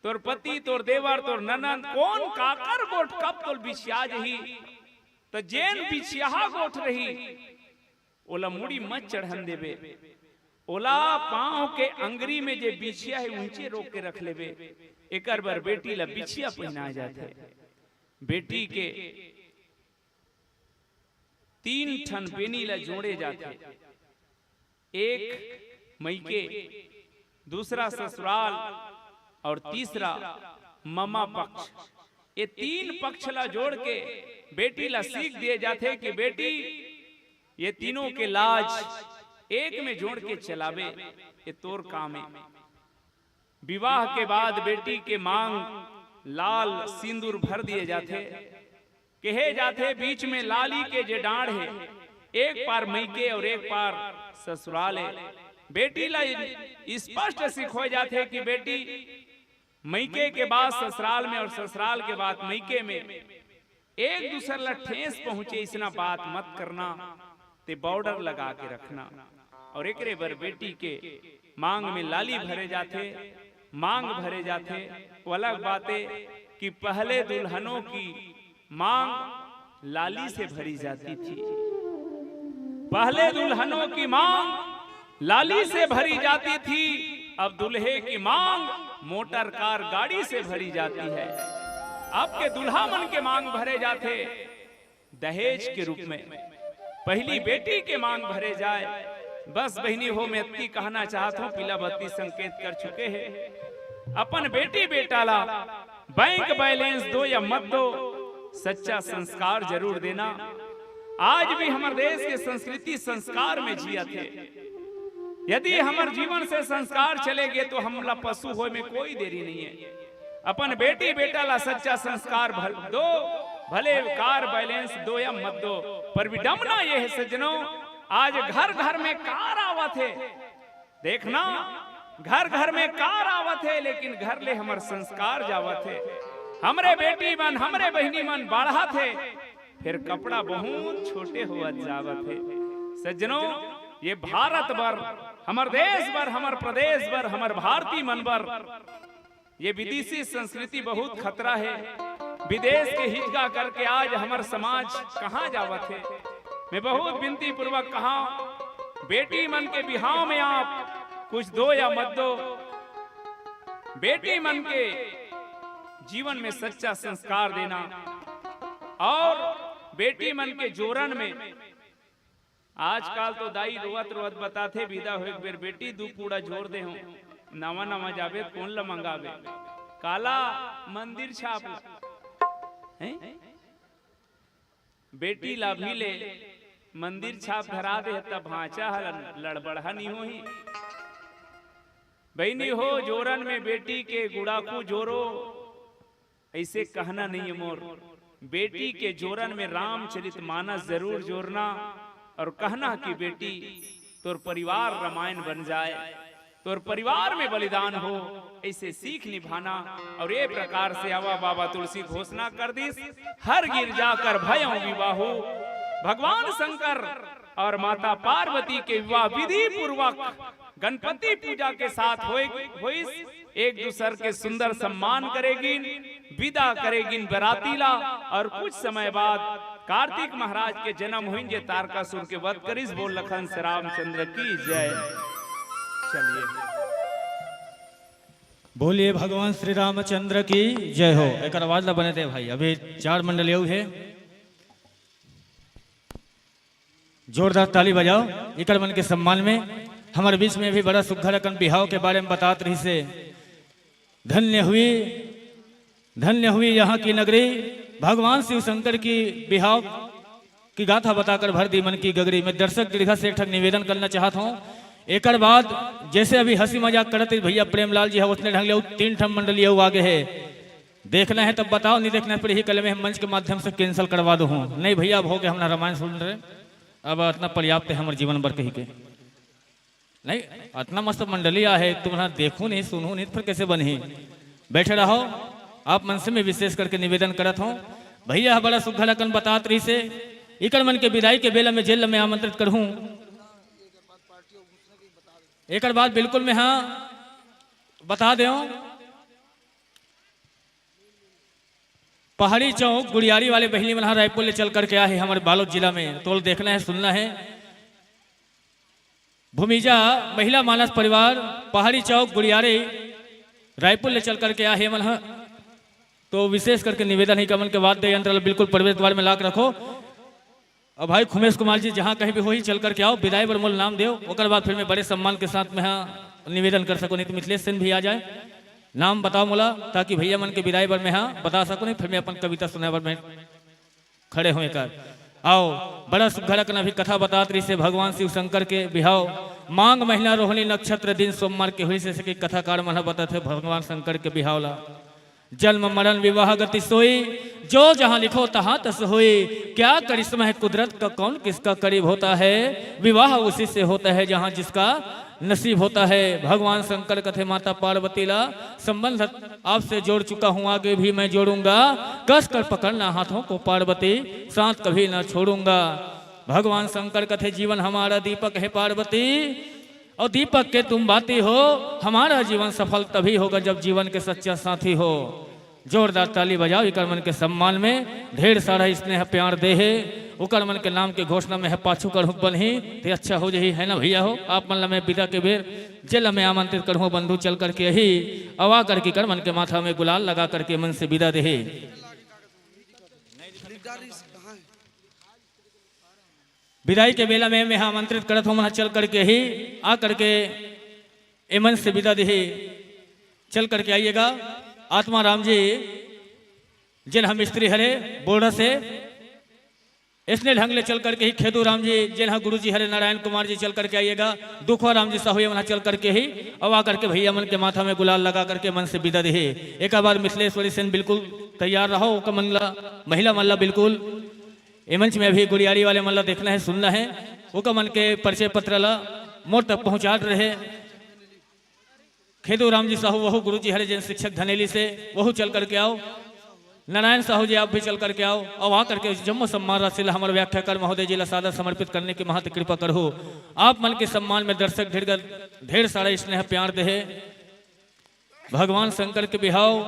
तोर पति, तोर देवर, तोर ननद, कोन काकर गोठ कब तोल बिछिया जही। त जेन बिछियाहा गोठ रही, ओला मुड़ी मत चढ़न देबे, ओला पांव के अंगरी में जे बिछिया हे उंचे रोक के रख लेबे। एकर बर बेटी ला बिछिया पहिनाए जाथे। बेटी के तीन ठन बेनी ला जोड़े जाथे, एक मइके, दूसरा ससुराल और तीसरा ममा पक्ष। ये तीन पक्ष ला जोड़ के बेटी ला सीख दिए जाथे कि बेटी, ये तीनों के लाज एक में जोड़ के चलाबे, ये तोर काम ए। विवाह के बाद बेटी के मांग लाल सिंदूर भर दिए जाथे। कहे जाथे बीच में लाली के जे डांड़ हे, एक पार मइके और एक पार ससुराल हे। बेटी ला स्पष्ट सिखोए जाथे कि बेटी, मइके के बाद ससुराल में और ससुराल के बाद मइके में एक दूसर ला ठेस पहुंचे, इसना बात मत करना, ते बॉर्डर लगा के रखना। और एकरे बर बेटी के मांग में लाली भरे जाथे, मांग भरे जाथे। वो अलग बात ए कि पहले दुल्हनों की मांग लाली से भरी जाती थी, पहले दुल्हनों की मांग लाली से भरी जाती थी, अब दूल्हे की मांग मोटर कार गाड़ी से भरी जाती है। अब के दूल्हा मन के मांग भरे जाथे दहेज के रूप में, पहली बेटी के मांग भरे जाए। बस बहिनी हो, मैं इतनी कहना चाहत हूं, पीला बत्ती संकेत कर चुके हैं। अपन बेटी बेटा ला बैंक बैलेंस दो या मत दो, सच्चा संस्कार जरूर देना। आज भी हमर देश के संस्कृति संस्कार में जियत हे। यदि हमर जीवन से संस्कार चले गे तो हमला पशु होए में कोई देरी नहीं है। अपन बेटी बेटा ला सच्चा संस्कार भल दो, भले कार बैलेंस दो या मत दो, पर विडम्बना ये है सज्जनों, आज घर घर में कार आवत हे। देखना, घर घर में कार आवत हे, लेकिन घर ले हमर संस्कार जावत हे। हमरे बेटी मन, हमरे बहिनी मन बाढ़त हे, फिर कपड़ा बहुत छोटे होवत जावत हे। सज्जनों, ये भारत बर, हमर देश बर, हमर प्रदेश बर, हमर भारती मन बर ये विदेशी संस्कृति बहुत खतरा हे। विदेश के हिचका करके आज हमर समाज कहाँ जावत हे। मैं बहुत विनती पूर्वक कहा, बेटी मन के बिहाव में आप कुछ दो या मत दो, बेटी मन के जीवन में सच्चा संस्कार देना और बेटी मन के जोरन में आजकल तो दाई रोवत रोवत बताथे, "बिदा होए के बेर बेटी दू पूड़ा जोर दे हूं, नवा नवा जाबे त कोन ल मंगाबे, काला मंदिर छाप ला।" हैं? बेटी ला भी ले मंदिर छाप धरा दे, तब भांचा ह लड़बड़हा नहीं होही। बहिनी हो, जोरन में बेटी के गुड़ाखू जोरो, ऐसे कहना नहीं है मोर। बेटी के जोरन में रामचरित मानस जरूर जोरना और कहना कि बेटी, तोर परिवार रामायण बन जाए, तोर परिवार में बलिदान हो, ऐसे सीख निभाना। और ये प्रकार से आवा बाबा तुलसी घोषणा कर दिस, "हर गिरजा कर भयं विवाहु।" भगवान शंकर और माता पार्वती के विवाह विधि पूर्वक गणपति पूजा के साथ होए, होइस। एक दूसर के सुंदर सम्मान करेगिन, विदा करेगिन बराती ला। और कुछ समय बाद कार्तिक महाराज के जन्म होइन, जे तारकासुर के वध करिस। बोल लखन श्री रामचंद्र की जय। चलिए। बोलिए भगवान श्री रामचंद्र की जय हो। एक आवाज ला बने दे भाई, अभी चार मंडली अउ हे। जोरदार ताली बजाओ इकर मन के सम्मान में। हमर बीच में भी बड़ा सुघर अकन बिहाव के बारे में बतात रहिसे। धन्य हुई, धन्य हुई यहाँ की नगरी। भगवान शिव शंकर की बिहाव की गाथा बताकर भर दी मन की गगरी। मैं दर्शक दीर्घा से एक ठक निवेदन करना चाहत हूँ। एकर बाद जैसे अभी हंसी मजाक करत रहिस भैया प्रेमलाल जी ह, ओतने ढंग ले अउ तीन ठन मंडली अउ आगे हे। देखना है तब बताओ, नहीं देखना है फिर यही कल में हम मंच के माध्यम से cancel करवा दो हूँ। नहीं भैया, अब हो गया, हमला रामायण सुन रहे, अब इतना पर्याप्त है हमर जीवन बर कही के। नहीं, इतना मस्त मंडली आहे, तुमला देखू नहीं, सुनू नहीं, तो फिर कैसे बनही? बैठे रहो। आप मन से मैं विशेष करके निवेदन करत हूँ, भैया ह बड़ा सुघर अकन बतात रहिसे, इकर मन के बिदाई के बेला में जेल में आमंत्रित करहूँ। एकर बाद बिल्कुल मैं हाँ बता देव, पहाड़ी चौक गुड़ियारी वाले बहिनी मन ह रायपुर ले चल करके आए हे हमर बालोद जिला में। तोल देखना है, सुनना है। भूमिजा महिला मानस परिवार पहाड़ी चौक गुड़ियारी रायपुर ले चल करके आए हे मन ह। तो विशेष करके निवेदन है कि हमन के वाद्य यंत्र ला बिल्कुल प्रवेश द्वार में लाके रखो। अब भाई खुमेश कुमार जी, जहाँ कहीं भी होही, चल करके आओ, बिदाई बर मोला नाम देव, ओकर बाद फिर मैं बड़े सम्मान के साथ में हाँ निवेदन कर सकूँ, नहीं तो मिथिलेश सेन भी आ जाए, नाम बताओ मोला, ताकि भैया मन के बिदाई बर मैं हाँ बता सकूँ, नहीं फिर मैं अपन कविता सुनाए बर मैं खड़े हों कर। आओ, बड़ा सुघर अकन अभी कथा बतात रहिसे भगवान शिव शंकर के बिहाव। माघ महीना रोहिणी नक्षत्र दिन सोमवार के होइस, जैसे कि कथाकार मन ह बतात हे भगवान शंकर के बिहाव ला। जन्म मरण विवाह गति सोई, जो जहाँ लिखो तहाँ तस होई। क्या करिश्मा है कुदरत का, कौन किसका करीब होता है। विवाह उसी से होता है जहाँ जिसका नसीब होता है। भगवान शंकर कथे माता पार्वती ला, संबंध आपसे जोड़ चुका हूँ, आगे भी मैं जोड़ूंगा। कस कर पकड़ना हाथों को पार्वती, साथ कभी ना छोड़ूंगा। भगवान शंकर कथे जीवन हमारा दीपक है पार्वती, और दीपक के तुम बाती हो। हमारा जीवन सफल तभी होगा जब जीवन के सच्चा साथी हो। जोरदार ताली बजाओ इकर मन के सम्मान में। ढेर सारा स्नेह प्यार दे हे, ओकर मन के नाम के घोषणा में ह पाछू करहूँ बनही, ते अच्छा हो जही, है ना भैया हो? आप मन ला मैं बिदा के बेर जेला मैं आमंत्रित करहूँ बंधु चल करके यही अवा करके कर मन के माथा में गुलाल लगा करके मन से बिदा दे हे। बिदाई के बेला में मैं ह आमंत्रित करत हूँ मन चल करके ही आ करके ए मन से बिदा दे हे। चल करके आइएगा आत्मा राम जी, जेन ह मिस्त्री हरे बोर्ड से। इसने ढंग ले चल करके ही खेदू राम जी, जेन ह गुरु जी हरे नारायण कुमार जी, चल करके आइएगा। दुखवा राम जी साहू ये मन ह चल करके ही अउ आ करके भैया मन के माथा में गुलाल लगा करके मन से बिदा दे हे। एक बार मिथिलेश्वरी सेन बिल्कुल तैयार रहो, ओकर मन ला, महिला मन ला बिल्कुल ए मंच में अभी गुड़ियारी वाले मन ला देखना है, सुनना है, ओकर मन के परिचय पत्र ला मोर तक पहुँचात रहे। खेदू राम जी साहू वहू गुरु जी हरे जेन शिक्षक धनेली से, वहू चल करके आओ। नारायण साहू जी आप भी चल करके आओ, अउ आ करके जम्मो सम्मान राशि ला हमर व्याख्याकार महोदय जी ला सादर समर्पित करने की महत कृपा करहु। आप मन के सम्मान में दर्शक ढेर ग-, ढेर सारा स्नेह प्यार दे हे। भगवान शंकर के बिहाव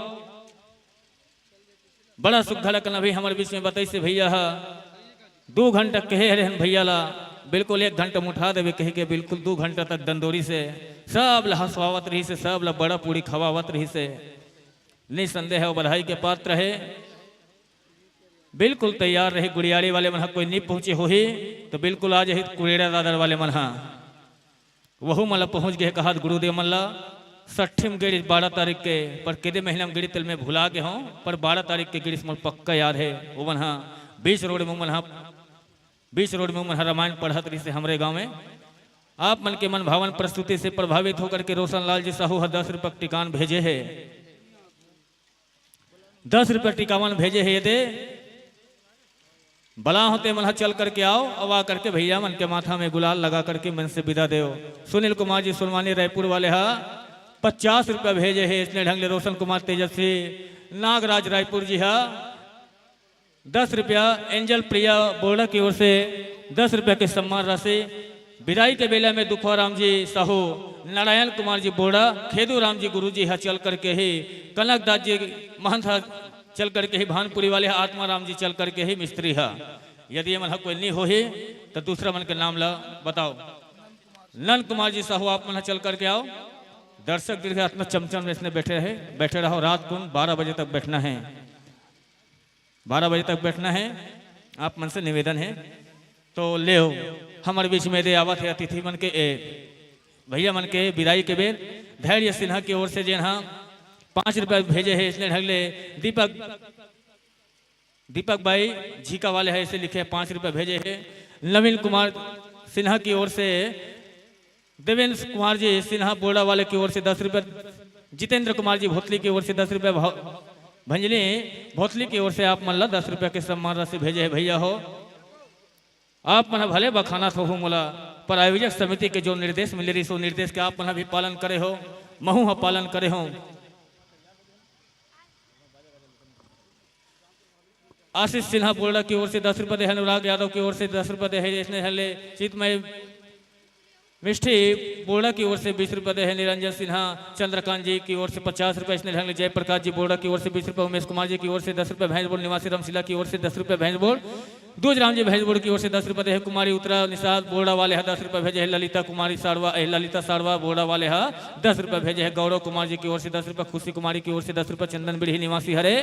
बड़ा सुघर अकन अभी हमर बीच में बताइसे भैया ह। दू घंटा कहे हरे हन भैया ला, बिल्कुल एक घंटा में उठा देबे कह के बिल्कुल दू घंटा तक दंदोरी से सब ला हंसवावत रहिसे, सब ला बड़ा पूड़ी खवावत रहिसे। निसंदेह वो बधाई के पात्र हे। बिल्कुल तैयार रहे गुड़ियारी वाले मन ह, कोई नहीं पहुंचे होही तो बिल्कुल आ जाही कुरेड़ा दादर वाले मन ह। वहू मन ला पहुंच गे हे कहत गुरुदेव मन ला। सट्ठी में गे रिहिस बारह तारीख के, पर केदे महीना में गे रिहिस तेला मैं भुला गे हूँ, पर बारह तारीख के गे रिहिस मोला पक्का याद हे। वो मन ह बीच रोड में, वो मन ह बीच रोड में, वो मन ह रामायण पढ़त रहिसे हमरे गाँव में। आप मन के मन भावन प्रस्तुति से प्रभावित होकर के रोशन लाल जी साहू ह दस रुपया के टिकावन भेजे हे। दस रुपया टिकावन भेजे हे, ये दे बला होते मन ह चल करके आओ, अउ आ करके भैया मन के माथा में गुलाल लगा करके मन से बिदा देव। सुनील कुमार जी सोनवानी रायपुर वाले ह पचास रुपया भेजे हे। इसने ढंग ले रोशन कुमार तेजस्वी नागराज रायपुर जी ह दस रुपया, एंजल प्रिया बोर्डा की ओर से दस रुपया के सम्मान राशि। बिदाई के बेला में दुखवा राम जी साहू, नारायण कुमार जी बोर्डा, खेदू राम जी गुरु जी ह चल करके ही, कनक दास जी महंत ह चल करके ही, भानपुरी वाले ह आत्मा राम जी चल करके ही मिस्त्री ह। यदि ये मन ह कोई नहीं होही तो दूसरा मन के नाम ला बताओ। नंद कुमार जी साहू आप मन ह चल करके आओ। दर्शक दीर्घ आत्मा चमचम जैसने बैठे रहे, बैठे रहो। रात कुन बारह बजे तक बैठना है, बारह बजे तक बैठना है। आप मन से निवेदन है। तो ले हो, हमारे बीच में दे आवत है अतिथि मन के, ए, भैया मन के विदाई के बेर। धैर्य सिन्हा की ओर से जेन हा पाँच रुपया भेजे है, इसने ढंग ले दीपक दीपक भाई झीका वाले है, इसे लिखे पाँच रुपये भेजे है। नवीन कुमार सिन्हा की ओर से, देवेंद्र कुमार जी सिन्हा बोड़ा वाले की ओर से दस रुपये, जितेंद्र कुमार जी भोतली की ओर से दस रुपये, भो- भंजनी भोतली की ओर से आप मन ला दस रुपये के सम्मान राशि भेजे है भैया हो। आप मन ह भले बखानत हो मोला, पर आयोजक समिति के जो निर्देश मिले रहिस, वो निर्देश के आप मन ह भी पालन करे हो, महू ह पालन करे हो। आशीष सिन्हा बोड़ा की ओर से दस रुपये दे है, अनुराग यादव की ओर से दस रुपये दे है, इसने हले चितमय मिष्ठी बोड़ा की ओर से बीस रुपये दे है, निरंजन सिन्हा चंद्रकांत जी की ओर से पचास रुपये, इसने ढंग ले जयप्रकाश जी बोड़ा की ओर से बीस रुपये, उमेश कुमार जी की ओर से दस रुपये, भैंस बोर्ड निवासी रामशिला की ओर से दस रुपये, भैंस बोर्ड दूज राम जी भैंस बोर्ड की ओर से दस रुपये दे है, कुमारी उत्तरा निषाद बोड़ा वाले हा दस रुपये भेजे है, ललिता कुमारी साड़वा, ए, ललिता साड़वा बोड़ा वाले हा दस रुपये भेजे है, गौरव कुमार जी की ओर से दस रुपये, खुशी कुमारी की ओर से दस रुपये, चंदन बिड़ही निवासी हरे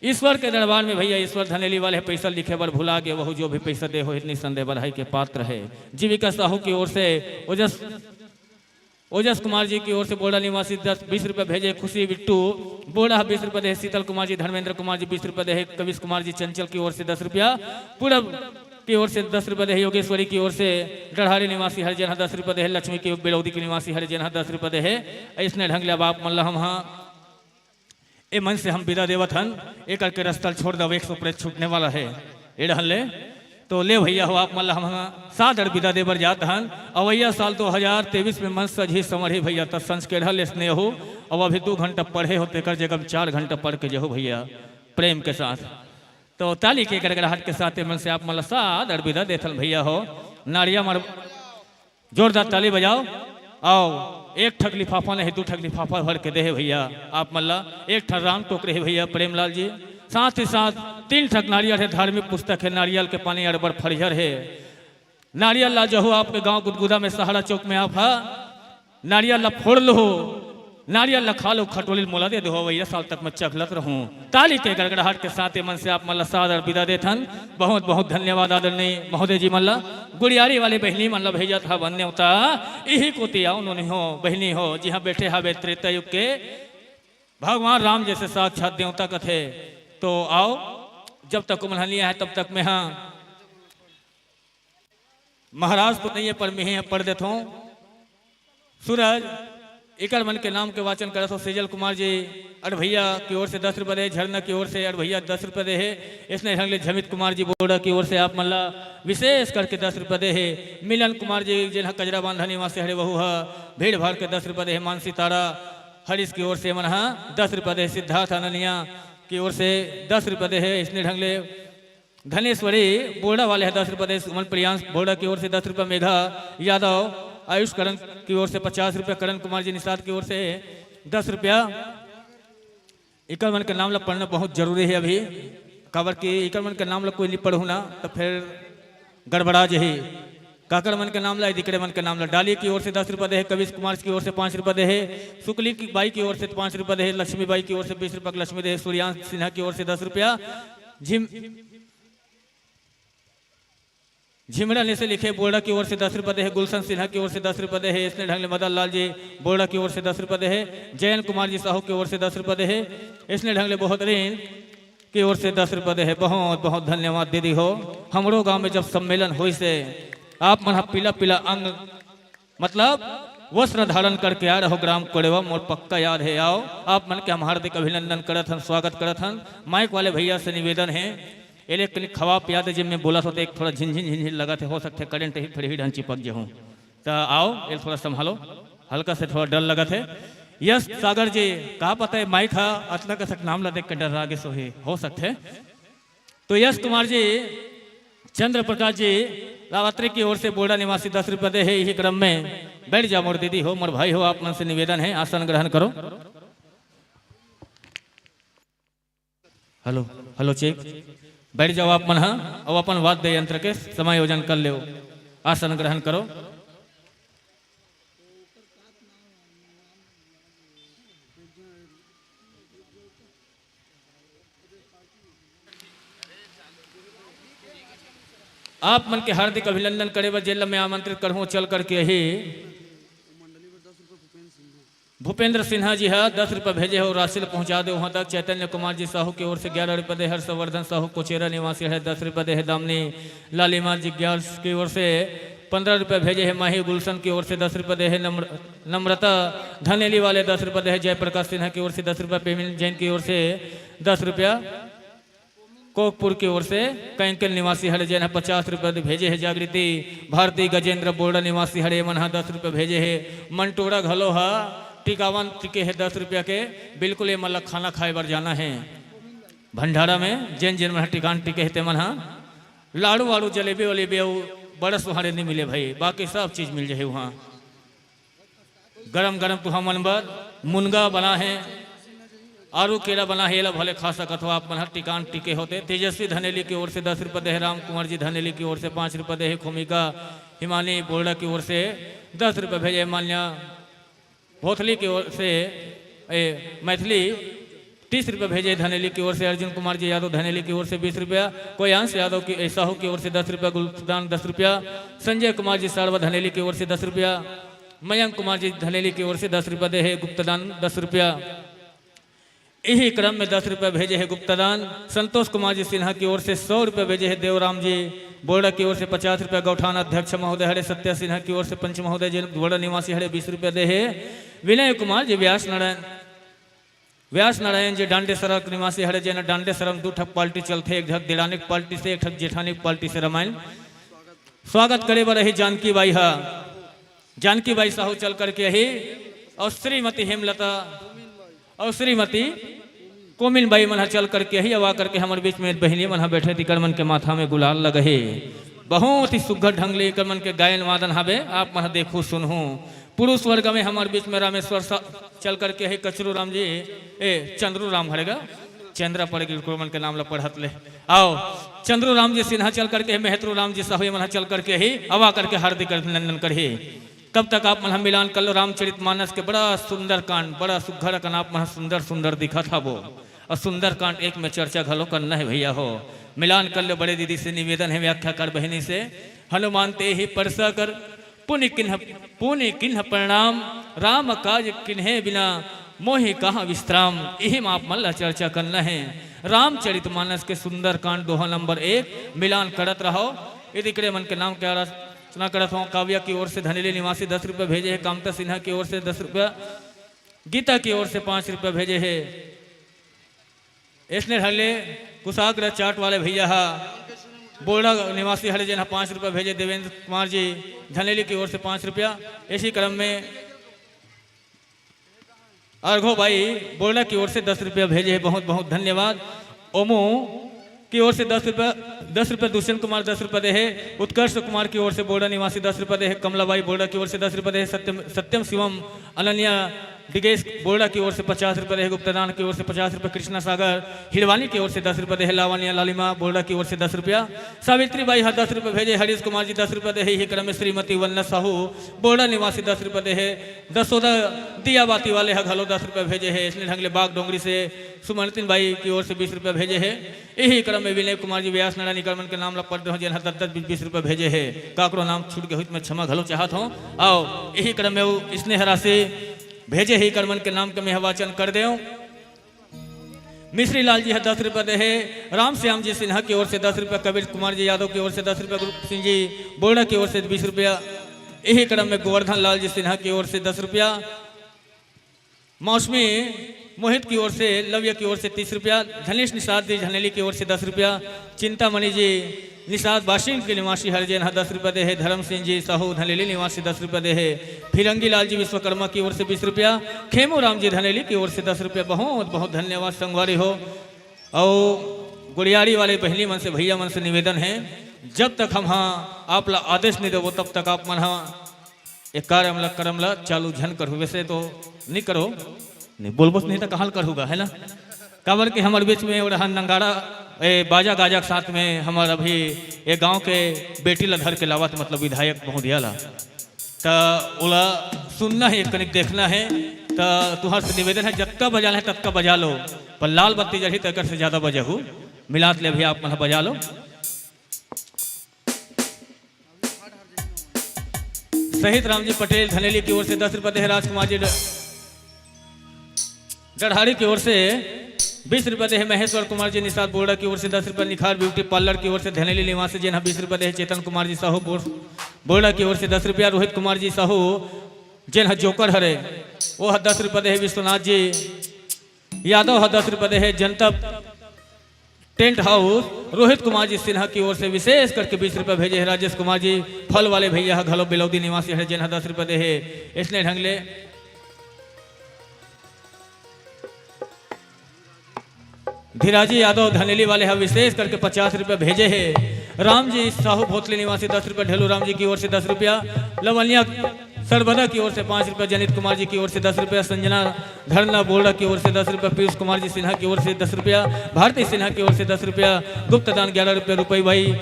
ईश्वर के दरबार में भैया, ईश्वर धनेली वाले पैसा लिखे बर भुला गए, वहू जो भी पैसा दे हो, इतनी संदेह बधाई के पात्र है। जीविका साहू की ओर से ओजस, ओजस कुमार जी की ओर से बोड़ा निवासी दस, बीस रुपये भेजे। खुशी बिट्टू बोड़ा बीस रुपये दे, शीतल कुमार जी, धर्मेंद्र कुमार जी बीस रुपये दे, कविश कुमार जी चंचल की ओर से दस रुपया, पूरब की ओर से दस रुपये दे, योगेश्वरी की ओर से डढ़ारी निवासी हरिजन हा दस रुपये दे, लक्ष्मी की बेलौदी की निवासी हरिजन हा दस रुपये दे। ऐसने ढंग ले अब आप मन ला हम हा ए मन से हम विदा देवत हन, ए करके रस्ता ल छोड़ दव, एक सौ प्रेत छूटने वाला है। ए ढंग ले, तो ले भैया हो, आप मन ला हम सादर विदा दे बर जात हन। अवैया साल दो हज़ार तेईस में मन सजही संवरही भैया, त संझ के ढल स्नेह हो, अब अभी दो घंटा पढ़े हो, तेकर जगह में चार घंटा पढ़ के जहो भैया, प्रेम के साथ। तो ताली के गड़गड़ाहट के साथ ए मन से आप मन ला सादर विदा देथन भैया हो। नारिया मर जोरदार ताली बजाओ। आओ, एक ठक लिफाफा नहीं, दू ठक लिफाफा भर के दे हे भैया। आप मन ला एक ठन राम टोकरे हे भैया प्रेमलाल जी। साथ ही साथ तीन ठक नारियल हे, धार्मिक पुस्तक हे, नारियल के पानी अड़बड़ फरिहर हे। नारियल ला जहू आपके गांव गुदगुदा में सहारा चौक में आप हा नारियल ला फोड़ लो, नारियल ला खा लो, खटोली मोला दे दो भैया, साल तक मैं चखलत रहूं। ताली के गड़गड़ाहट के साथ ए मन से आप मन ला सादर विदा देथन। बहुत बहुत धन्यवाद आदरणीय महोदय जी मन ला। गुड़ियारी वाले बहिनी मन ला भेजत हा बन नेवता, इही कोती आओ नोनी हो, बहिनी हो, जिहां बैठे हावे त्रेता युग के भगवान राम जैसे साक्षात देवता कथे। तो आओ, जब तक उमन ह नहीं आए तब तक मैं हा महाराज तो नहीं है, पर मैं ही पढ़ देता हूँ। सूरज, इकर मन के नाम के वाचन करत हो। सेजल कुमार जी अड़भैया की ओर से दस रुपये दे, झरना की ओर से अड़भैया दस रुपये दे हे। इसने ढंग ले झमित कुमार जी बोड़ा की ओर से आप मन ला विशेष करके दस रुपये दे हे। मिलन कुमार जी जिन हा कजरा बांधा निवासी हरे, वहू हा भीड़ भाड़ के दस रुपये दे हे। मानसी तारा हरीश की ओर से मन हा दस रुपये दे हे। सिद्धार्थ अननिया की ओर से दस रुपये दे हे। इसने ढंग ले धनेश्वरी बोड़ा वाले है दस रुपये दे, सुमन प्रियांश बोड़ा की ओर से दस रुपये, मेघा यादव आयुष करण की ओर से पचास रुपये, करण कुमार जी निषाद की ओर से दस रुपया। इकर मन के नाम ला पढ़ना बहुत जरूरी है अभी, काबर कि इकर मन के नाम ला कोई नहीं पढ़ू ना तो फिर गड़बड़ा जही। काकर मन के नाम ला, दिकरे मन के नाम ला। डाली की ओर से दस रुपये दे हे, कविश कुमार की ओर से पाँच रुपये दे हे, शुक्ली की बाई की ओर से पाँच रुपये दे हे, लक्ष्मी बाई की ओर से बीस रुपये, लक्ष्मी दे हे, सूर्यांश सिन्हा की ओर से दस रुपया। झिम झिमड़ा ने से लिखे बोड़ा की ओर से दस रुपये दे हे, गुलशन सिन्हा की ओर से दस रुपये दे हे, इसने ढंग ले मदन लाल जी बोड़ा की ओर से दस रुपये दे हे, जयंत कुमार जी साहू की ओर से दस रुपये दे हे, इसने ढंग ले बोहतरीन की ओर से दस रुपये दे हे। बहुत बहुत धन्यवाद दीदी हो। हमरो गांव में जब सम्मेलन होइस हे, आप मन ह पीला पीला अंग मतलब वस्त्र धारण करके आए रहो ग्राम कोड़ेवा, मोर पक्का याद है। आओ, आप मन के हम हार्दिक अभिनंदन करत हन, स्वागत करत हन। माइक वाले भैया से निवेदन है, एले कनी खवा पिया दे, जिम में बोलत होते एक थोड़ा झिनझिन झिनझिन लगत है, हो सकथे करंट ही फिर ही ढंग चिपक जहूं। त आओ, एल थोड़ा संभालो, हल्का से थोड़ा डर लगत है। यश सागर जी, का पता है माइक हा अतना कसक नाम ला देख के डर्रा गे सोहे, हो सकथे। तो यश कुमार जी, चंद्र प्रकाश जी रावतरे की ओर से बोड़ा निवासी दस रुपये दे हे। यही क्रम में बैठ जाओ मोर दीदी हो, मोर भाई हो, आप मन से निवेदन है, आसन ग्रहण करो। Hello, hello, check. बैठ जाओ आप मन हा, अउ अपन वाद्य यंत्र के समायोजन कर लेव। आसन ग्रहण करो। आप मन के हार्दिक अभिनंदन करे बर जेला मैं आमंत्रित करहूँ, चल करके ही भूपेंद्र सिन्हा जी हा दस रुपया भेजे हो, राशि ल पहुंचा दे वहां तक। चैतन्य कुमार जी साहू की ओर से ग्यारह रुपया दे, हर्षवर्धन साहू कोचेरा निवासी है दस रुपया दे है, दामिनी लालिमा जी ग्यारह की ओर से पंद्रह रुपया भेजे है, माही गुलशन की ओर से दस रुपया दे है, नम्र-, नम्रता धनेली वाले दस रुपया दे है, जयप्रकाश सिन्हा की ओर से दस रुपया, पेमिन जैन की ओर से दस रुपया, कोकपुर की ओर से कैंकल निवासी हरे जेन ह पचास रुपया दे भेजे हे, जागृति भारती गजेंद्र बोर्डा निवासी हरे मन ह दस रुपया भेजे हे, मंटोड़ा घलो ह टिकावन टिके हे दस रुपया के। बिल्कुल ये मन ल खाना खाए बर जाना हे भंडारा में, जेन जेन मन ह टिकावन टिके हे ते मन ह लाड़ू वाड़ू जलेबी वलेबी अउ बड़ा सुहारे नहीं मिले भाई, बाकी सब चीज मिल जाही वहाँ। गरम गरम तुहा मन बर मुनगा बना हे, आलू केरा बना हे, एला भले खा सकत हो आप मन ह। टिकावन टिके होते। तेजस्वी धनेली की ओर से दस रुपया दे हे, राम कुमार जी धनेली की ओर से पाँच रुपया दे हे, खुमिका हिमानी बोर्डा की ओर से दस रुपया भेजे, मान्या भोथली की ओर से ए, मैथिली तीस रुपया भेजे धनेली की ओर से, अर्जुन कुमार जी यादव धनेली की ओर से बीस रुपया, कोयांश यादव की ए, साहू की ओर से दस रुपया, गुप्तदान दस रुपया, संजय कुमार जी साड़वा धनेली की ओर से दस रुपया, मयंक कुमार जी धनेली की ओर से दस रुपया दे हे, गुप्तदान दस रुपया। यही क्रम में दस रुपया भेजे हे गुप्तदान संतोष कुमार जी सिन्हा की ओर से, सौ रुपया भेजे हे देवराम जी बोर्डा की ओर से, पचास रुपया गौठान अध्यक्ष महोदय हरे सत्या सिन्हा की ओर से, पंच महोदय जी बोर्डा निवासी हरे बीस रुपया दे हे, विनय कुमार जी व्यास नारायण व्यास नारायण जी डांडेसरा निवासी हरे, जेन डांडेसरा में दू ठक पार्टी चलथे, एक ठक देरानी के पार्टी से, एक ठक जेठानी के पार्टी से। रामायण स्वागत करे बर रही जानकी बाई हा, जानकी बाई साहू चल करके ही, और श्रीमती हेमलता और श्रीमती कोमिन बाई मन ह चल करके ही, अवा करके हमर बीच में बहिनी मन ह बैठे, तिकर मन के माथा में गुलाल लगही। बहुत ही सुघर ढंग ले एकर मन के गायन वादन हवे, आप मन ह देखहू सुनहू। पुरुष वर्ग में हमर बीच में रामेश्वर सा-, चल करके हे कचरू राम जी, ए, चंद्रू राम हरेगा, चंद्रा पड़ गे, गुरु मन के नाम ला पढ़त ले। आओ, चंद्रू राम जी सिन्हा चल करके हे, मेहतरू राम जी साहू मन ह चल करके ही, अवा करके हार्दिक अभिनंदन करही। तब तक आप मन ह मिलान कर लो रामचरित मानस के बड़ा सुंदर कांड, बड़ा सुघर अकन आप मन ह सुंदर सुंदर दिखत हबो। और सुंदर कांड एक में चर्चा घलो करना है भैया हो। मिलान कर लो, बड़े दीदी से निवेदन है, व्याख्या कर बहिनी से, हनुमान ते ही परसा कर, पुनि किन्ह, पुनि किन्ह प्रणाम, राम काज किन्हे बिना, मोहि कहाँ विश्राम। इही में आप मन ला चर्चा करना है। रामचरित मानस के सुंदर कांड दोहा नंबर एक, मिलान करत रहो। यदि करे मन के नाम के आराधना करत हो, काव्या की ओर से धनेली निवासी दस रुपये भेजे है, कामता सिन्हा की ओर से दस रुपया, गीता की ओर से पाँच रुपया भेजे है। इसने हले कुशाग्र चाट वाले भैया हा, बोड़ा निवासी हरे जेन हा पाँच रुपया भेजे, देवेंद्र कुमार जी धनेली की ओर से पाँच रुपया। इसी क्रम में अर्घो भाई बोड़ा की ओर से दस रुपया भेजे है, बहुत बहुत धन्यवाद। ओमू की ओर से दस रुपया, दस रुपया दुष्यंत कुमार दस रुपया दे है, उत्कर्ष कुमार की ओर से बोड़ा निवासी दस रुपया दे है, कमलाबाई बोड़ा की ओर से दस रुपया दे है, सत्यम, सत्यम शिवम अनन्या डिगेश बोर्डा की ओर से पचास रुपये दे हे, गुप्तदान की ओर से पचास रुपये, कृष्णा सागर हिरवानी की ओर से दस रुपये दे हे, लावण्या लालिमा बोर्डा की ओर से दस रुपया, सावित्री बाई हा दस रुपये भेजे, हरीश कुमार जी दस रुपये दे हे, इही क्रम में श्रीमती वंदना साहू बोर्डा निवासी दस रुपये दे हे, दसोदा दिया बाती वाले हा घलो दस रुपये भेजे हे, इसने ढंग ले बाग डोंगरी से सुमनतिन बाई की ओर से बीस रुपये भेजे हे। इही क्रम में विनय कुमार जी व्यास नारायण इकर मन के नाम ला पढ़ रहे हो, जेन हा दस दस बीस बीस रुपये भेजे हे। काकरो नाम छूट गए हुई तो मैं क्षमा घलो चाहत हूँ। आओ, इही क्रम में वो स्नेह राशि भेजे हे, इकर मन के नाम के मैं वाचन कर देव। मिश्री लाल जी है दस रुपये दे हे, राम श्याम जी सिन्हा की ओर से दस रुपये, कबीर कुमार जी यादव की ओर से दस रुपये, गुरु सिंह जी बोर्डा की ओर से बीस रुपया, इही क्रम में गोवर्धन लाल जी सिन्हा की ओर से दस रुपया, मौसमी मोहित की ओर से, लव्य की ओर से तीस रुपया, धनेश निषाद जी झनेली की ओर से दस रुपया, चिंतामणि जी निषाद बाशिंग के निवासी हरिजन हा दस रुपया दे हे, धर्म सिंह जी साहू धनेली निवासी दस रुपया दे हे, फिरंगी लाल जी विश्वकर्मा की ओर से बीस रुपया, खेमू राम जी धनेली की ओर से दस रुपया। बहुत बहुत धन्यवाद संगवारी हो। और गुड़ियारी वाले बहनी मन से, भैया मन से निवेदन है, जब तक हम हा आप ला आदेश नहीं देबो, तब तक आप मन हा ये कार्यम ला, करम ला चालू झन करहू, वैसे तो नहीं करो, नहीं बोलबो नहीं तो कहाँ करहूगा, है ना? काबर के हमारे बीच में वो रहा नंगाड़ा, ए, बाजा गाजा के साथ में हमार अभी ये गांव के बेटी ला धर के लावत, मतलब विधायक महोदया ला, त ओला सुनना है, कनिक देखना है, त तुहार से निवेदन है, जतका बजाना है ततका बजा लो, पर लाल बत्ती जरही त एकर से ज्यादा बजाहू। मिलात ले अभी आप मन बजा लो। शहीद रामजी पटेल धनेली की ओर से दस रुपया दे हे राजकुमार जी ड-, डढ़ारी की ओर से बीस रुपया दे हे महेश्वर कुमार जी निषाद बोड़ा की ओर से दस रुपया, निखार ब्यूटी पार्लर की ओर से धनेली निवासी जेन ह बीस रुपया दे हे चेतन कुमार जी साहू बोड़-, बोड़ा की ओर से दस रुपया, रोहित कुमार जी साहू जेन ह जोकर हरे वो ह दस रुपया दे हे विश्वनाथ जी यादव ह दस रुपया दे हे जनता टेंट हाउस रोहित कुमार जी सिन्हा की ओर से विशेष करके बीस रुपया भेजे हे राजेश कुमार जी फल वाले भैया ह घलो बिलौदी निवासी हरे जेन ह दस रुपया दे हे। इसने ढंग ले धीराजी यादव धनेली वाले ह विशेष करके पचास रुपया भेजे हे। राम जी साहू भोतली निवासी दस रुपया, ढेलू राम जी की ओर से दस रुपया, लवनिया सरबदा की ओर से पाँच रुपया, जनित कुमार जी की ओर से दस रुपया, संजना धरना बोर्डा की ओर से दस रुपया, पीयूष कुमार जी सिन्हा की ओर से दस रुपया, भारती सिन्हा की ओर से दस रुपया, गुप्त दान ग्यारह रुपया, रुपई भाई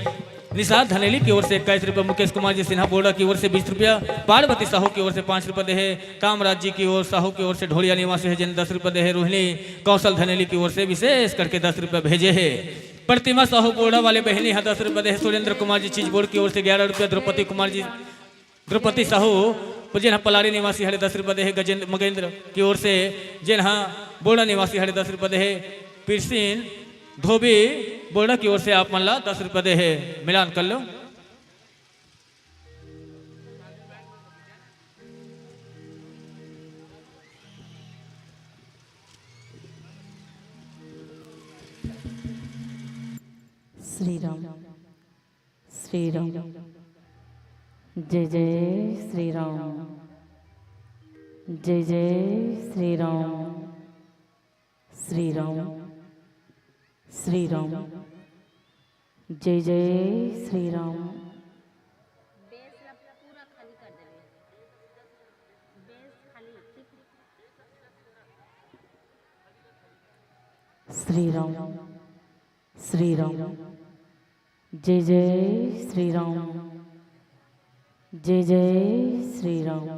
निषाद धनेली की ओर से इक्कीस रुपया, मुकेश कुमार जी सिन्हा बोर्डा की ओर से बीस रुपया, पार्वती साहू की ओर से पाँच रुपया दे हे, कामराज जी की ओर साहू की ओर से ढोलिया निवासी हे जेन दस रुपया दे हे, रोहिणी कौशल धनेली की ओर से विशेष करके दस रुपया भेजे हे। प्रतिमा साहू बोर्डा वाले बहिनी ह दस रुपया दे हे, सुरेंद्र कुमार जी चीज बोर्ड की ओर से ग्यारह रुपया, द्रौपदी कुमार जी, द्रौपदी साहू जेन ह पलारी निवासी हरे दस रुपया दे हे, गजेंद्र मगेंद्र की ओर से जेन ह बोर्डा निवासी हरे दस रुपया दे हे, पिरसिन धोबी बोर्डा की ओर से आप मन ला दस रुपया दे हे। मिलान कर लो। श्री राम, श्री राम, जय जय श्री राम, जय जय श्री राम, श्री राम, श्री राम, जय जय श्री राम। बेस ला पूरा खाली कर देबे। बेस खाली, ठीक है। श्री राम, श्री राम, जय जय श्री राम, जय जय श्री राम।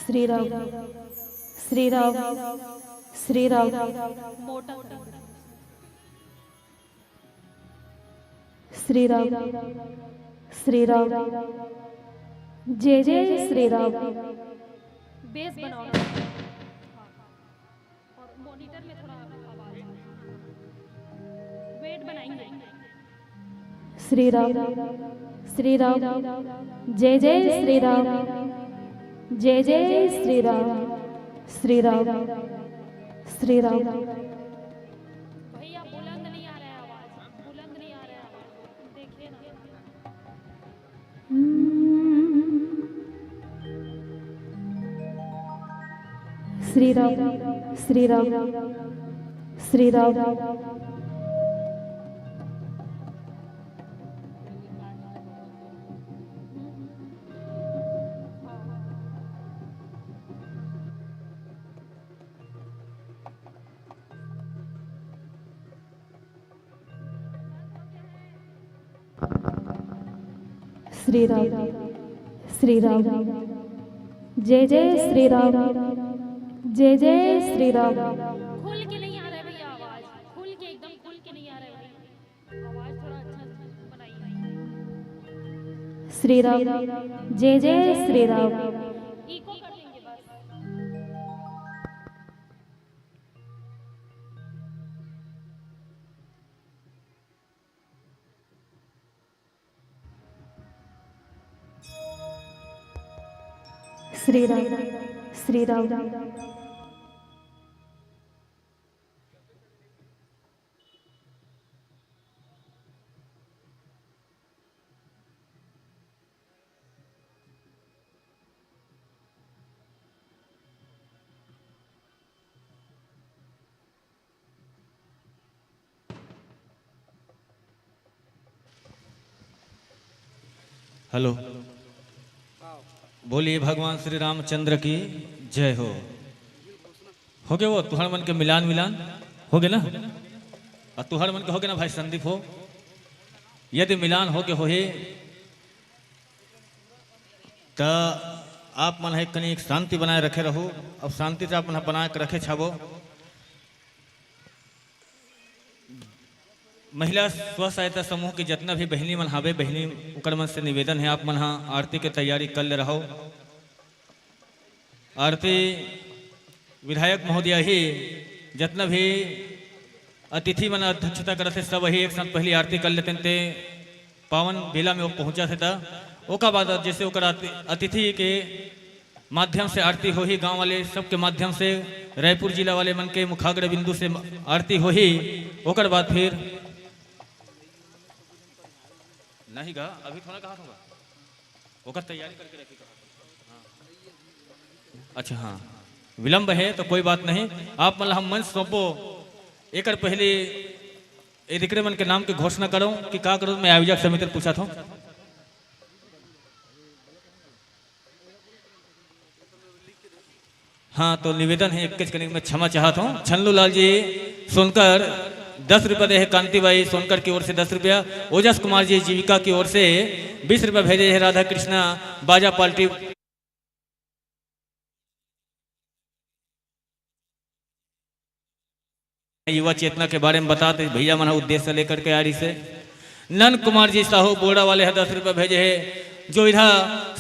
श्री राम, श्री राम, श्री राम, श्री राम, श्री राम, जय जय श्री राम। बेस बनाओ। और मॉनिटर में थोड़ा आवाज, वेट बनाएंगे। श्री राम, श्री राम, जय जय श्री राम, जय जय श्री राम, श्री राम, श्री राम। भैया, बुलंद नहीं आ रहा है आवाज, बुलंद नहीं आ रहा है आवाज, देखिए ना। श्री राम, श्री राम, श्री राम। श्री राम, श्री राम, जय जय श्री राम, जय जय श्री राम। खुल के नहीं आ रहा है भैया आवाज, खुल के, एकदम खुल के नहीं आ रहा है भाई। आवाज थोड़ा अच्छा बनाइए। श्री राम, जय जय श्री राम। इको कर देंगे बस। श्री राम, श्री राम। हेलो। बोलिए भगवान श्री रामचंद्र की जय हो। हो गए वो तुहर मन के मिलान विलान? हो गए ना? और तुहर मन के हो गए ना भाई संदीप हो? यदि मिलान हो के होही, त आप मन ह एक कनी एक शांति बनाए रखे रहू। अब शांति त आप मन ह बनाए के रखे छाबो। महिला स्व सहायता समूह के जतना भी बहिनी मन हावे, बहिनी ओकर मन से निवेदन है, आप मन ह आरती के तैयारी कर ले रहो। आरती विधायक महोदय ही जतना भी अतिथि मन अध्यक्षता करत हे, सब वही एक साथ पहली आरती कर लेते ते पावन बेला में वो पहुंचा थे। त ओकर बाद जैसे ओकर अति-, अतिथि के माध्यम से आरती होही, गांव वाले सबके माध्यम से, रायपुर जिला वाले मन के मुखाग्र बिंदु से आरती होही। ओकर बाद फिर नहीं गा, अभी थोड़ा कहा होगा, ओकर तैयारी करके रखी कहा। हाँ। अच्छा, हाँ, विलंब है तो कोई बात नहीं, आप मन ला हम मंच सौंपो। एकर पहले ए दिकरे मन के नाम के घोषणा करो कि का करो, मैं आयोजक समिति ले पूछत हूँ। हाँ, तो निवेदन है, एक कनिक में क्षमा चाहत हूँ। छल्लू लाल जी सोनकर दस रुपया दे है, कांति बाई सोनकर की ओर से दस रुपया, ओजस कुमार जी जीविका की ओर से बीस रुपया भेजे है, राधा कृष्णा बाजा पार्टी। युवा चेतना के बारे में बतात भैया मन ह उद्देश्य लेकर के आ रही से। नंद कुमार जी साहू बोड़ा वाले ह दस रुपया भेजे है। जोइधा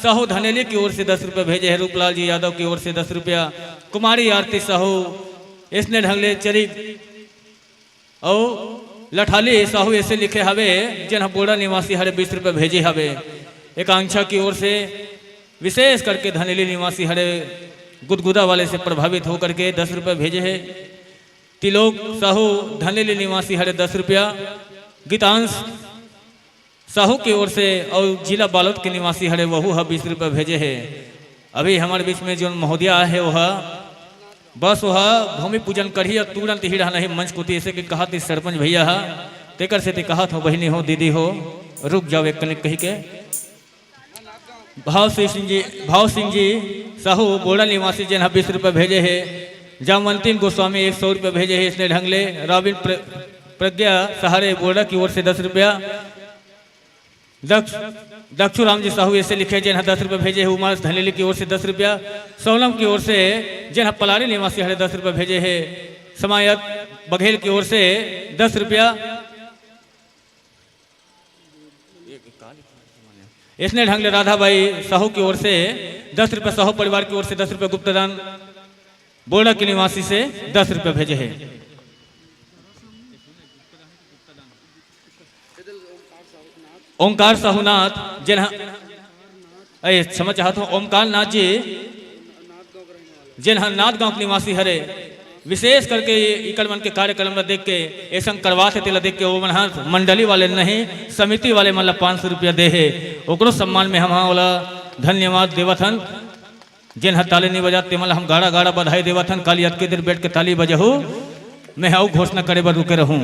साहू धनेली की ओर से दस रुपया भेजे है। रूपलाल जी यादव की ओर से दस रुपया। कुमारी आरती साहू, इसने ढंगले चरी अउ लठाली साहू ऐसे लिखे हवे, जेन ह बोड़ा निवासी हरे बीस रुपया भेजे हवे। एकांक्षा की ओर से विशेष करके धनेली निवासी हरे गुदगुदा वाले से प्रभावित होकर के दस रुपया भेजे है। तिलोक साहू धनेली निवासी हरे दस रुपया, गीतांश साहू की ओर से अउ जिला बालोद के निवासी हरे वहू ह बीस रुपया भेजे है। अभी हमारे बीच में जो महोदया आए है वह बस वह भूमि पूजन करही अउ तुरंत ही रहना ही मंच कोती ऐसे कि कहा थी सरपंच भैया हा, तेकर से ते कहा थो बहिनी हो दीदी हो रुक जाओ एक कनिक कही के। भाव सिंह जी, भाव सिंह जी साहू बोड़ा निवासी जेन ह बीस रुपया भेजे हे। जामवंती गोस्वामी एक सौ रुपया भेजे हे। इसने ढंगले रॉबिन प्र-, प्रज्ञा सहारे बोड़ा की ओर से दस रुपया। दक्ष दक्षु राम जी साहू ऐसे लिखे जेन ह दस रुपया भेजे हे। उमा धनेली की ओर से दस रुपया। सोनम की ओर से जेन ह पलारी निवासी हरे दस रुपया भेजे हे। समायत बघेल की ओर से दस रुपया। इसने ढंग ले राधाबाई साहू की ओर से दस रुपये, साहू परिवार की ओर से दस रुपये गुप्तदान, बोड़ा के निवासी से दस रुपये भेजे हैं। ओंकार साहूनाथ, जेन ह-, अरे, क्षमा चाहत हूँ, ओमकार नाथ जी, जेन ह नाथ गांव के निवासी हरे, विशेष करके ये इकर मन के कार्यक्रम ला देख के, ऐसन करवात हे, तेला देख के वो मन ह मंडली वाले नहीं, समिति वाले मन ला पाँच सौ रुपया दे हे, ओकरो सम्मान में हम ह ओला धन्यवाद देवत हन। जेन ह ताली नहीं बजात, ते मन ला हम गाड़ा गाड़ा बधाई देवत हन। काली अतके देर बैठ के ताली बजहू, मैं ह अउ घोषणा करे बर रुके रहूं।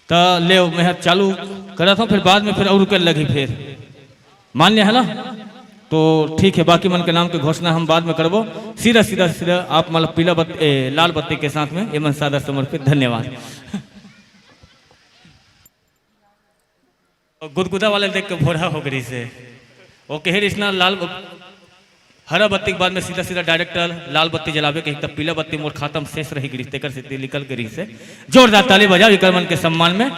त लेव, मैं ह चालू करत हूँ, फिर बाद में फिर अउ रुके लगही फिर। मान्य है ना? तो ठीक है, बाकी मन के नाम के घोषणा हम बाद में करबो। सीधा, सीधा, सीधा आप मतलब पीला बत्ती, ए, लाल बत्ती के साथ में ये मन सादर समर्पित। धन्यवाद। गुदगुदा वाले देख के भोरा हो गई से। वो कहे रिश्ना लाल ब-, हरा बत्ती के बाद में सीधा, सीधा डायरेक्टर लाल बत्ती जलावे के, एक तब पीला बत्ती मोर खाता में शेष रही गिरी, तेकर से निकल के रही से। जोरदार ताली बजाओ इकर मन के सम्मान में।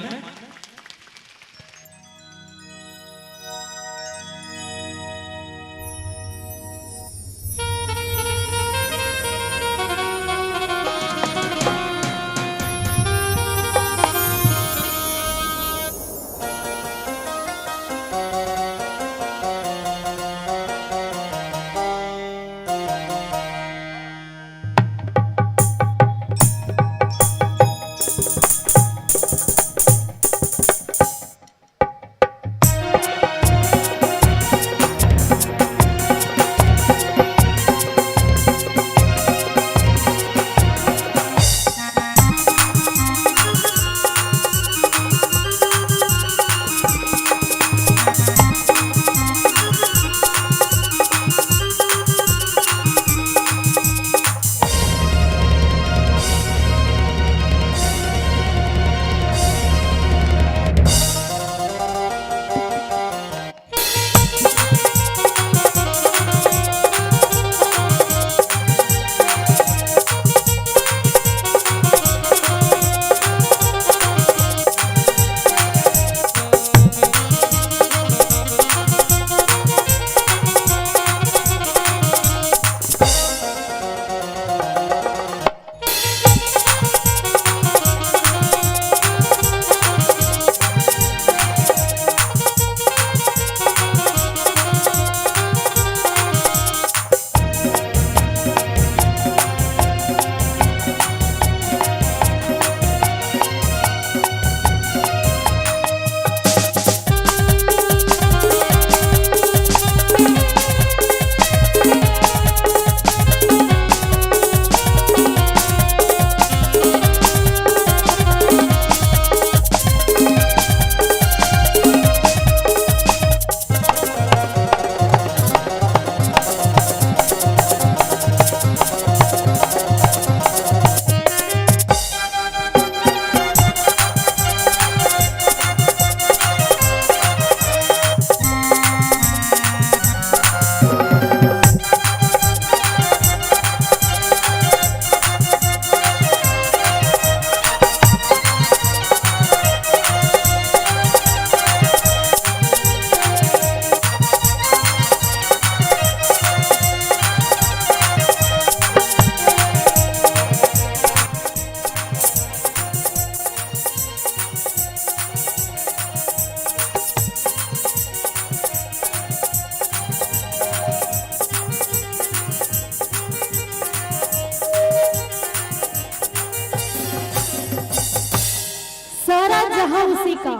का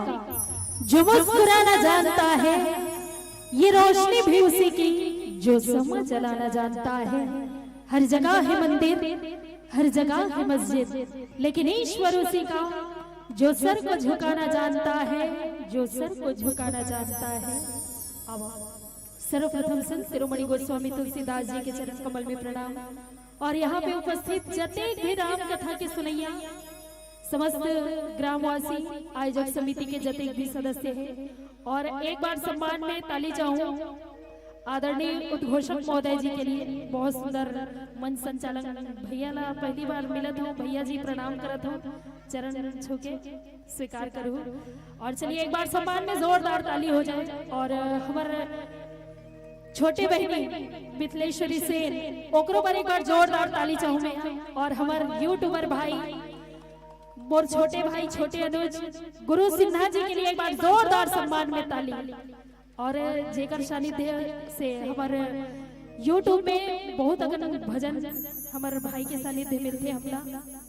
जो मुस्कुराना जानता है, ये रोशनी भी उसी की जो समा जलाना जानता है। हर जगह है मंदिर, हर जगह है मस्जिद, लेकिन ईश्वर उसी का जो सर को झुकाना जानता है, जो सर को झुकाना जानता है। अब सर्वप्रथम संत शिरोमणि गोस्वामी तुलसीदास जी के चरण कमल में प्रणाम। और यहाँ पे उपस्थित जतेक भी राम कथा के सुनैया, समस्त ग्रामवासी, आयोजक समिति के जतेक भी सदस्य हैं, और एक बार सम्मान में ताली चाहूँ आदरणीय उद्घोषक महोदय जी के लिए। बहुत सुंदर मंच संचालन, भैया ला पहली बार मिलत हूँ, भैया जी प्रणाम करत हूँ, चरण छू के स्वीकार करूँ। और चलिए एक बार सम्मान में जोरदार ताली हो जाए। और हमारे छोटे बहिनी मिथिलेश्वरी सेन, ओकरो बर एक बार जोरदार ताली चाहूँ मैं। और हमार यूट्यूबर भाई, मोर छोटे भाई छोटे अनुज गुरु सिन्हा जी के लिए एक बार जोरदार सम्मान में ताली। और जेकर सानिध्य से हमारे यूट्यूब में बहुत अकन भजन हमारे भाई के सानिध्य मिलते हमला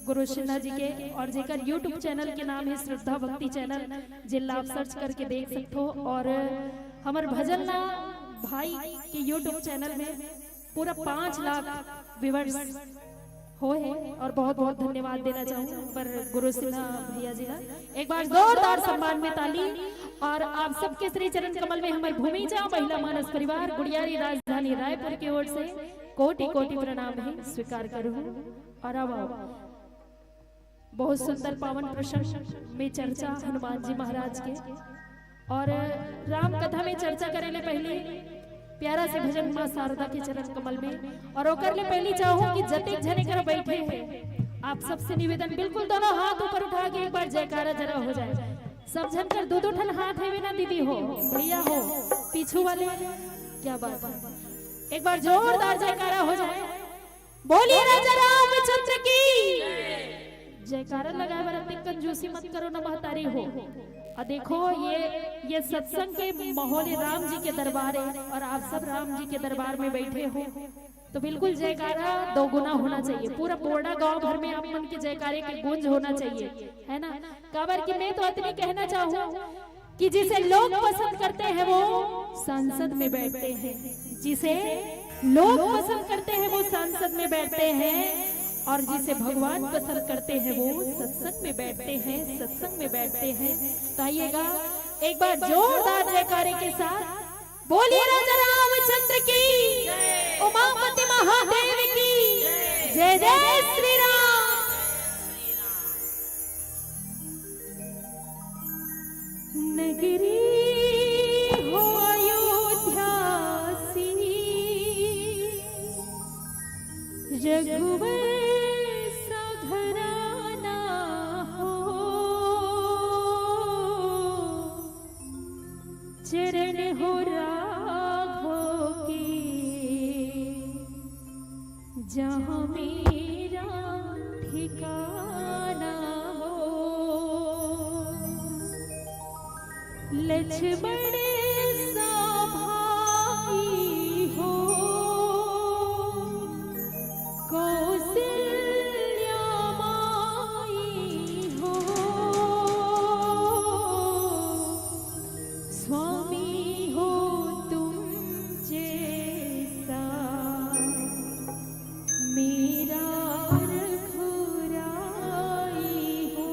गुरु सिन्हा जी के, और जेकर यूट्यूब चैनल के नाम है श्रद्धा भक्ति चैनल, जिला आप सर्च करके देख सकते हो। और हमारे भजन ला भाई के यूट्यूब चैनल में पूरा पाँच लाख व्यूअर्स हो है, और बहुत बहुत धन्यवाद देना चाहूँ पर गुरु सिन्हा भैया जी ला। एक बार जोरदार सम्मान में ताली। और आप सबके श्री चरण कमल में हमारे भूमि जा महिला मानस परिवार गुड़ियारी राजधानी रायपुर की ओर से कोटि कोटि प्रणाम है, स्वीकार करूँ। और अब आओ, बहुत सुंदर पावन प्रसंग में चर्चा हनुमान जी महाराज के। और राम कथा में चर्चा करे ले पहले प्यारा से भजन माँ शारदा के चरण कमल में। और ओकर ले पहली चाहूँ कि जतेक झने कर बैठे हैं, आप सबसे निवेदन, बिल्कुल दोनों हाथ ऊपर उठा के एक बार जयकारा जरा हो जाए। सब झन कर दो दो ठन हाथ है ना दीदी हो, भैया हो, पीछू वाले, क्या बात है, एक बार जोरदार जयकारा हो जाए। बोलिए राजा रामचंद्र की। जयकारा लगाए बर अतेक कंजूसी मत करो ना महतारी हो। और देखो, ये ये सत्संग के माहौल है, राम जी के दरबार है और आप सब राम जी के दरबार में बैठे हो, तो बिल्कुल जयकारा दोगुना होना चाहिए। पूरा पोरडा गांव भर में आप मन के जयकारे के गूंज होना चाहिए, है ना? काबर कि मैं तो अतनी कहना चाहूँ कि जिसे लोग पसंद करते हैं वो संसद में बैठते हैं, जिसे लोग पसंद करते हैं वो संसद में बैठते हैं, और जिसे भगवान पसंद करते हैं वो सत्संग में बैठते हैं, सत्संग में बैठते हैं। तो आइएगा एक बार जोरदार जयकारे के साथ, बोलिए राजा रामचंद्र की, उमापति महादेव की जय, जय श्री राम। नगरी हो अयोध्या सी, रघुवर सा घराना हो, चरण हो राघव के, जहाँ मेरा ठिकाना हो। लक्ष्मण सा भाई हो, कौशल्या माई हो, स्वामी हो तुम जैसा, मेरा रघुराई हो।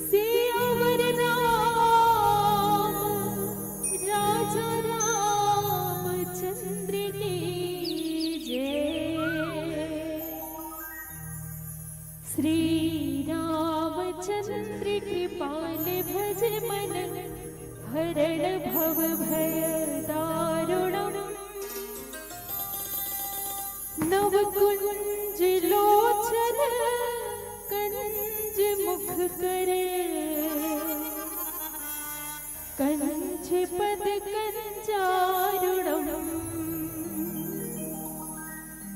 सियावर राम, राजा रामचंद्र की जय। श्री रामचंद्र कृपाल भज मन, हरण भव भय दारुणम। नव कुंज लोचन कंज मुख कर, कंच पद कंचारुणम।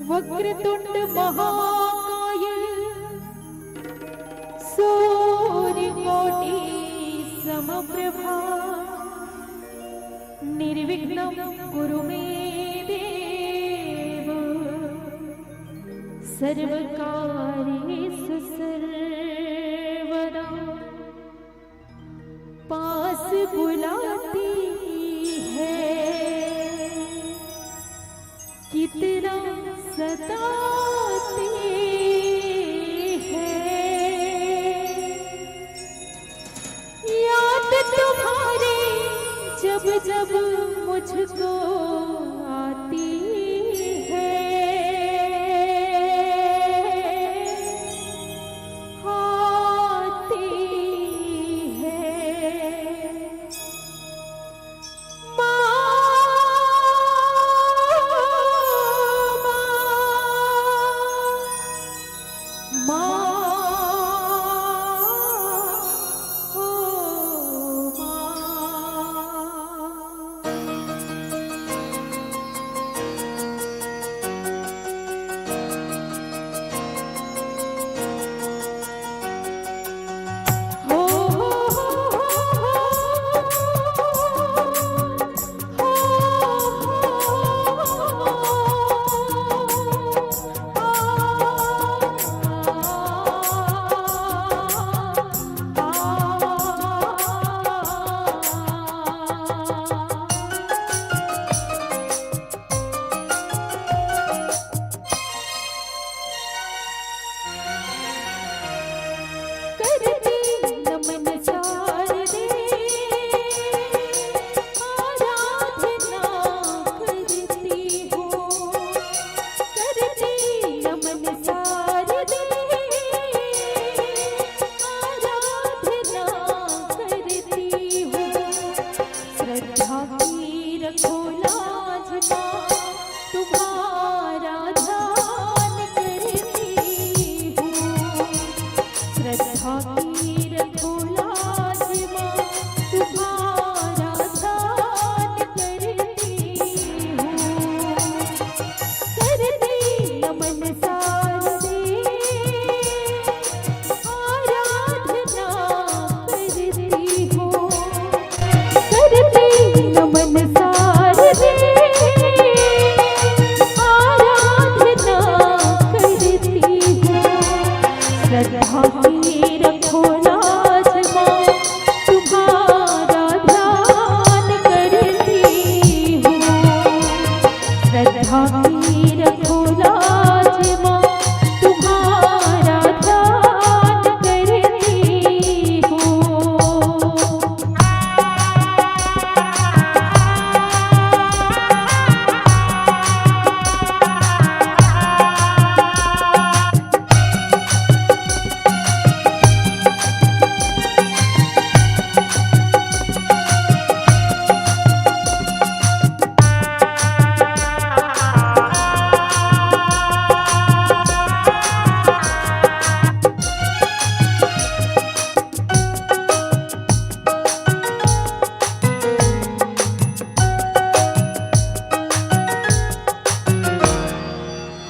वक्रतुंड महाकाय सूर्यकोटि समप्रभा। निर्विघ्नं कुरु मे देव सर्वकार्येषु सर्व। बुलाती है, कितना सताती है। याद तुम्हारी जब जब मुझको आती है, आती है। माँ, माँ, माँ, ओ माँ। करती नमन शारदे, आराधना करती हूँ। करती नमन शारदे, आराधना करती हूँ। श्रद्धा की रखो लाज माँ, तुम्हारा ध्यान करती हूँ। श्रद्धा की रखो लाज माँ, तुम्हारा ध्यान करती हूँ। करती नमन शारदे, आराधना करती हूँ। करती नमन शारदे, आराधना करती हूँ। श्रद्धा की रखो लाज माँ, तुम्हारा ध्यान करती हूँ। श्रद्धा की रखो लाज माँ, तुम्हारा ध्यान करती हूँ।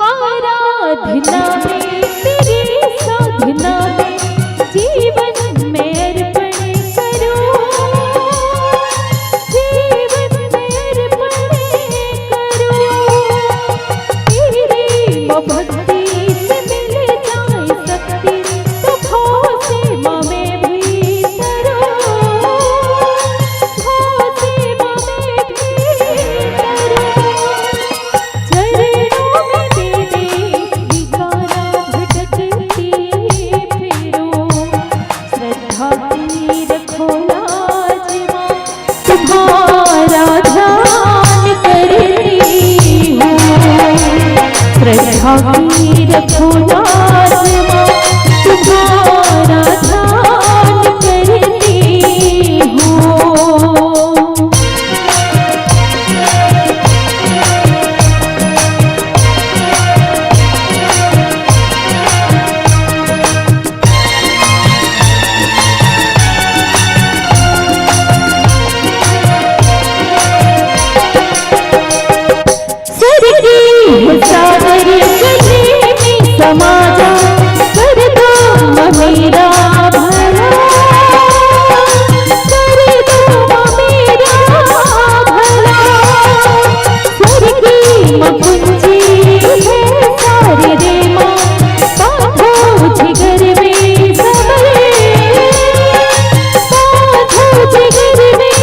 आराधना में, तेरी साधना में, जीवन में अर्पण करूं, जीवन में अर्पण करूं। तेरी भक्ति से मिल जाए शक्ति, तो भव सीमा में भी तरूं, भव सीमा में भी तरूं। चरणों में तेरे भिखारा भटकती फिरूं। श्रद्धा की रखो लाज माँ, तुम्हारा ध्यान करती हूँ। श्रद्धा की रखो लाज माँ, तुम्हारा ध्यान करती हूँ। स्वर्गीय सागर गले में समा जा, कर दो मेरा भला, कर दो मेरा भला। स्वर की माँ कुंजी है शारदे माँ, बांधो जिगर में समर, बांधो जिगर में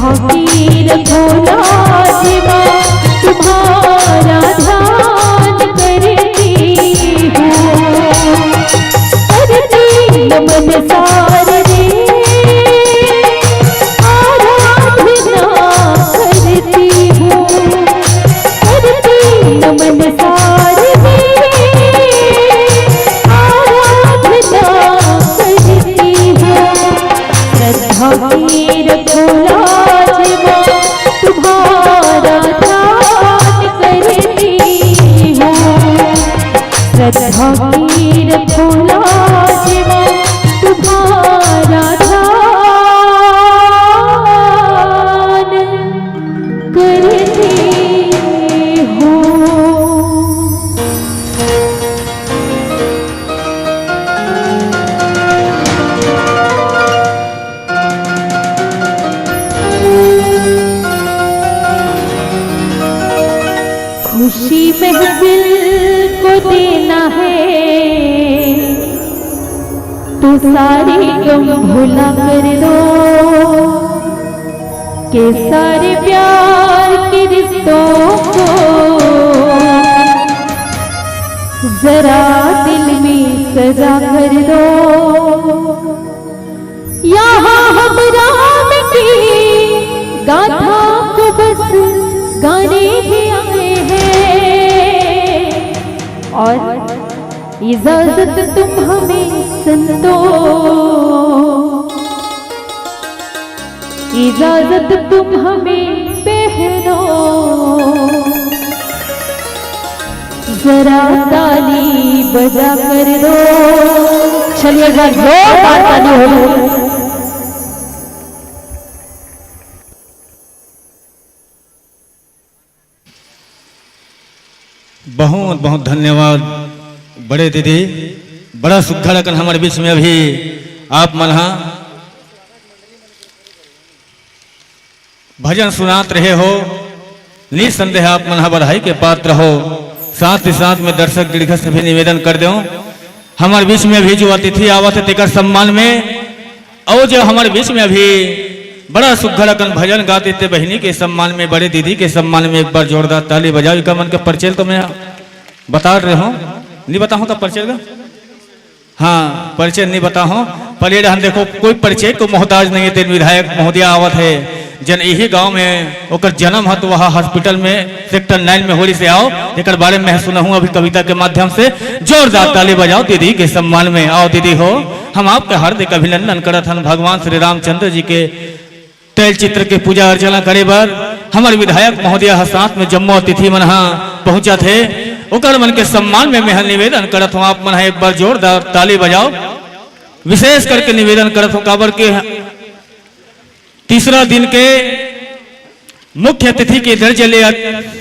फकीर भोला जी मैं तुम्हारा ध्यान करती हूँ, करती नमन सारे आराधना करती हूँ, करती नमन सारे आराधना करती हूँ। श्रद्धा की रखो लाज मैं तुम्हारा ध्यान करती हूँ। श्रद्धा की रखो लाज मैं तुम्हारा ध्यान करती हूँ। खुशी महफिल को देना है तो सारे गम भुला कर दो, के सारे प्यार के रिश्तों को जरा दिल में सजा कर दो। यहाँ हम राम की गाथा को बस गाने ही आए हैं। और इजाजत तुम हमें संतो, इजाजत तुम हमें पहनो। जरा ताली बजा कर दो। चलिए, एक बार जोरदार ताली हो। बहुत बहुत धन्यवाद बड़े दीदी, बड़ा सुघड़ अकन हमर बीच में अभी आप मन हा भजन सुनात रहे हो, निसंदेह आप मन ह बधाई के पात्र हो। साथ ही साथ में दर्शक दीर्घ से भी निवेदन कर देव, हमर बीच में अभी जो अतिथि आवत है तेकर सम्मान में, और जो हमर बीच में अभी बड़ा सुघड़ अकन भजन गाते ते बहिनी के सम्मान में, बड़े दीदी के सम्मान में एक बार जोरदार ताली बजाओ। इका मन के परिचय तो मैं बता रहे हूँ, नहीं बताऊँ तो परिचय का हाँ, परिचय नहीं बताहूँ। पहले रहन देखो, कोई परिचय को मोहताज नहीं है। तेन विधायक महोदया आवत है, जन यही गांव में ओकर जन्म है, तो वह हॉस्पिटल में सेक्टर नाइन में होली से आओ, एकर बारे में सुनहूँ अभी कविता के माध्यम से। जोरदार ताली बजाओ दीदी के सम्मान में। आओ दीदी हो, हम आपके हार्दिक अभिनंदन करत हन भगवान श्री रामचंद्र जी के तैलचित्र के पूजा अर्चना करे बर हमर विधायक महोदय ह साथ में जम्मो अतिथि मन ह पहुंचत हे, ओकर मन के सम्मान में मेंह निवेदन करत हूं, आप मन ह एक बार जोरदार ताली बजाओ। विशेष करके निवेदन करत हूं, काबर के तीसरा दिन के मुख्य अतिथि के दर्जे ले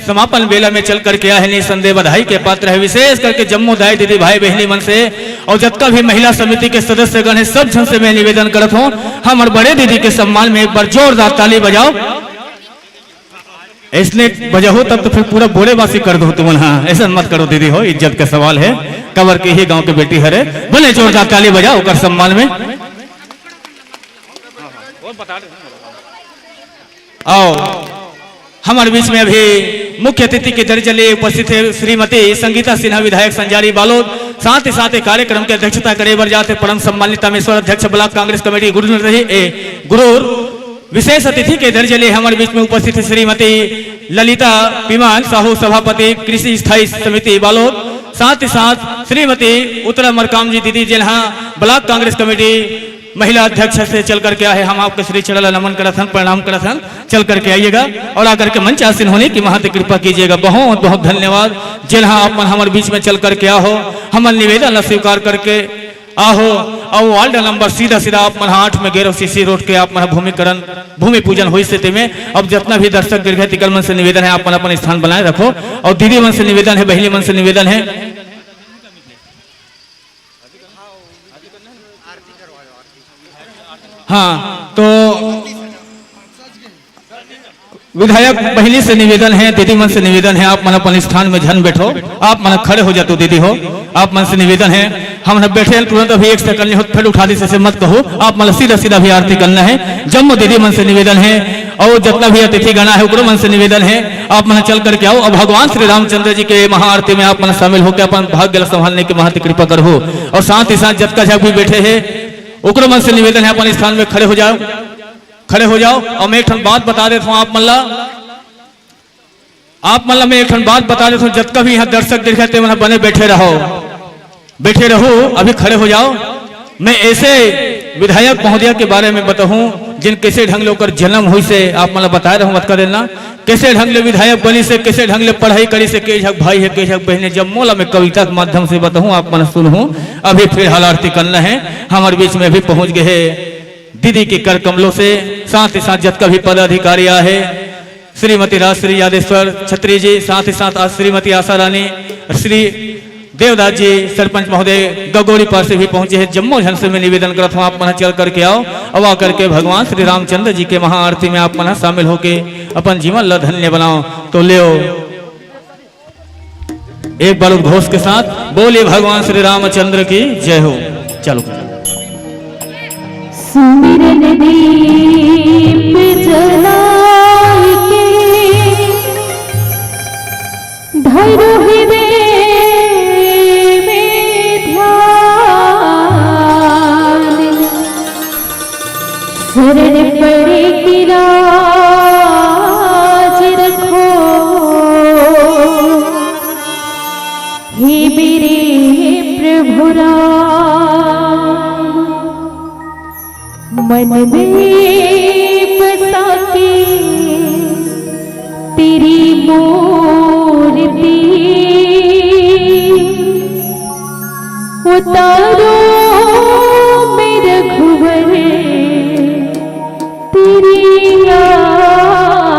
समापन बेला में चल करके आए हे। निसंदेह बधाई के पात्र हे, विशेष करके जम्मो दाई दीदी भाई बहिनी मन से और जतका भी महिला समिति के सदस्यगण हे, सब झन से मैं निवेदन करत हूँ, हमर बड़े दीदी के सम्मान में एक बार जोरदार ताली बजाओ। इसने बजाहो तब तो फिर पूरा बोले बासी कर दो तुमन। हाँ, ऐसा मत करो दीदी हो, इज्जत का सवाल है, काबर के ही गांव के बेटी हरे। बने जोरदार ताली बजाओ ओकर सम्मान में। आओ, हमर बीच में अभी मुख्य अतिथि के दर्जे ले उपस्थित हे श्रीमती संगीता सिन्हा, विधायक संजारी बालोद। साथ ही साथ एक कार्यक्रम के अध्यक्षता करे बर जात हे परम सम्मानित तामेश्वर अध्यक्ष ब्लॉक कांग्रेस कमेटी गुरूर रही ए गुरूर। विशेष अतिथि के दर्जे ले हमर बीच में उपस्थित हे श्रीमती ललिता विमान साहू, सभापति कृषि स्थायी समिति बालोद। साथ ही साथ श्रीमती उत्तरा मरकाम जी दीदी, जेन हा ब्लॉक कांग्रेस कमेटी महिला अध्यक्ष से चल करके आए, हम आपके श्री चरण ला नमन करत हन, प्रणाम करत हन। चल करके आइएगा और आकर के मंच आसीन होने की महंत कृपा कीजिएगा। बहुत बहुत धन्यवाद, जेन हा आप मन हमर बीच में चल करके आहो, हमर निवेदन ला स्वीकार करके आहो। और वार्ड नंबर सीधा सीधा आप मन आठ में गेरो सीसी रोड के आप मन भूमिकरण, भूमि पूजन होइस हे तेमे। अब जितना भी दर्शक दीर्घ तिकर मन से निवेदन हे, आप मन अपन स्थान बनाए रखो। और दीदी मन से निवेदन हे, बहिनी मन से निवेदन हे, हाँ, तो विधायक बहिनी से निवेदन हे, दीदी मन से निवेदन हे, आप मन अपन स्थान में झन बैठो, आप मन खड़े हो जातो दीदी हो, आप मन से निवेदन हे। हम न बैठे हन तुरंत, अभी एक सेकंड नहीं होत, फिर उठा दी, ऐसे मत कहो, आप मन सीधा सीधा भी आरती करना हे। जम्मो दीदी मन से निवेदन हे, अउ जतना भी अतिथि गण हे, ओकरो मन से निवेदन हे, आप मन चल करके आओ। अब भगवान श्री रामचंद्र जी के महाआरती में आप मन शामिल होकर अपन भाग्य ला संभालने की महती कृपा करहू। अउ साथ ही साथ जतका झन भी बैठे हे, ओकरो मन से निवेदन हे, अपन स्थान में खड़े हो जाओ, खड़े हो जाओ। अउ मैं एक ठन बात बता देत हूँ आप मन ला, आप मन ला मैं एक ठन बात बता देत हूँ, जतका भी यहाँ दर्शक देखे हे, ते मन बने बैठे रहो, बैठे रहो, अभी खड़े हो जाओ। मैं ऐसे विधायक महोदय के बारे में बताहूँ, जिन कैसे ढंग ले ओकर जन्म होइस हे, आप मन ला बताए रहूँ, मत कर देना। कैसे ढंग ले विधायक बनिस हे, कैसे ढंग ले पढ़ाई करिस हे, के झक भाई हे, के झक बहिन हे, जम्मो ला मैं कविता के माध्यम से बताहूँ, आप मन सुनहू। अभी फिलहाल आरती करना हे, हमर बीच में अभी पहुँच गए हे दीदी के कर कमलों से, साथ ही साथ जतका भी पदाधिकारी आहे, श्रीमती राजश्री यादेश्वर छत्री जी, साथ ही साथ आज श्रीमती आशा रानी, श्री देवदास जी, सरपंच महोदय गगोरी पार से भी पहुंचे हे। जम्मो झन से मैं निवेदन करत हूँ, आप मन चल करके आओ, अउ आ करके भगवान श्री रामचंद्र जी के महाआरती में आप मन शामिल होके अपन जीवन ला धन्य बनाओ। तो लेओ, एक बार उद्घोष के साथ बोलिए, भगवान श्री रामचंद्र की जय हो। चलो। सुमिरन दीप जलाय के धरो हृदय में ध्यान। शरण पड़े के लाज रखो, हे मेरे प्रभु राम। मन में बसा के तेरी मूर्ति उतारो मैं रघुवर तेरी आरती।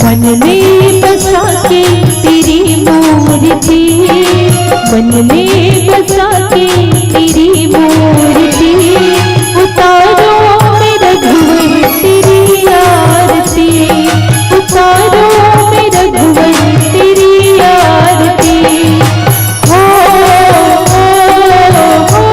मन में बसा के तेरी मूर्ति, मन में बसा के तेरी मूर्ति, उतारो मैं रघुवर तेरी आरती, उतारो मैं रघुवर तेरी आरती। हो, हो, हो, हो।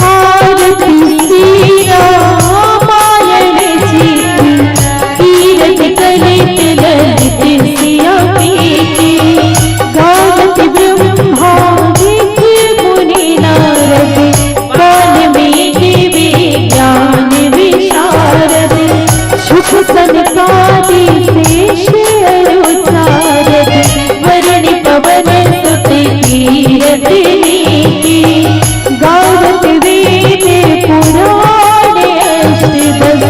आरती श्री रामायण जी की, कीरत कलित ललित सिया पी की। गावत ब्रह्मा विष्णु मुनि नारद, कान में देवे ज्ञान विशारद। सुख सनकादि शेष अरु सारद, वरण पवन सुत कीरत नीति। गावत वेद पुराण अष्ट दस,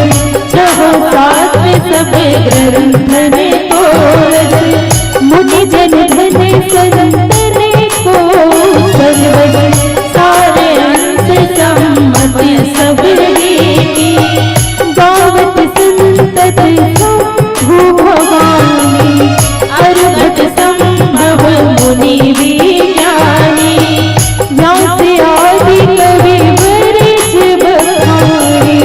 छह सात सब ग्रंथन को रस। मुनि जन धन संतन को संवत, सार अंस सम्मत सब रीति। गावत संतत शंभु भवानी, अरहत संभव मुनि विज्ञानी। व्यास आदि कवि वर जब बखानी,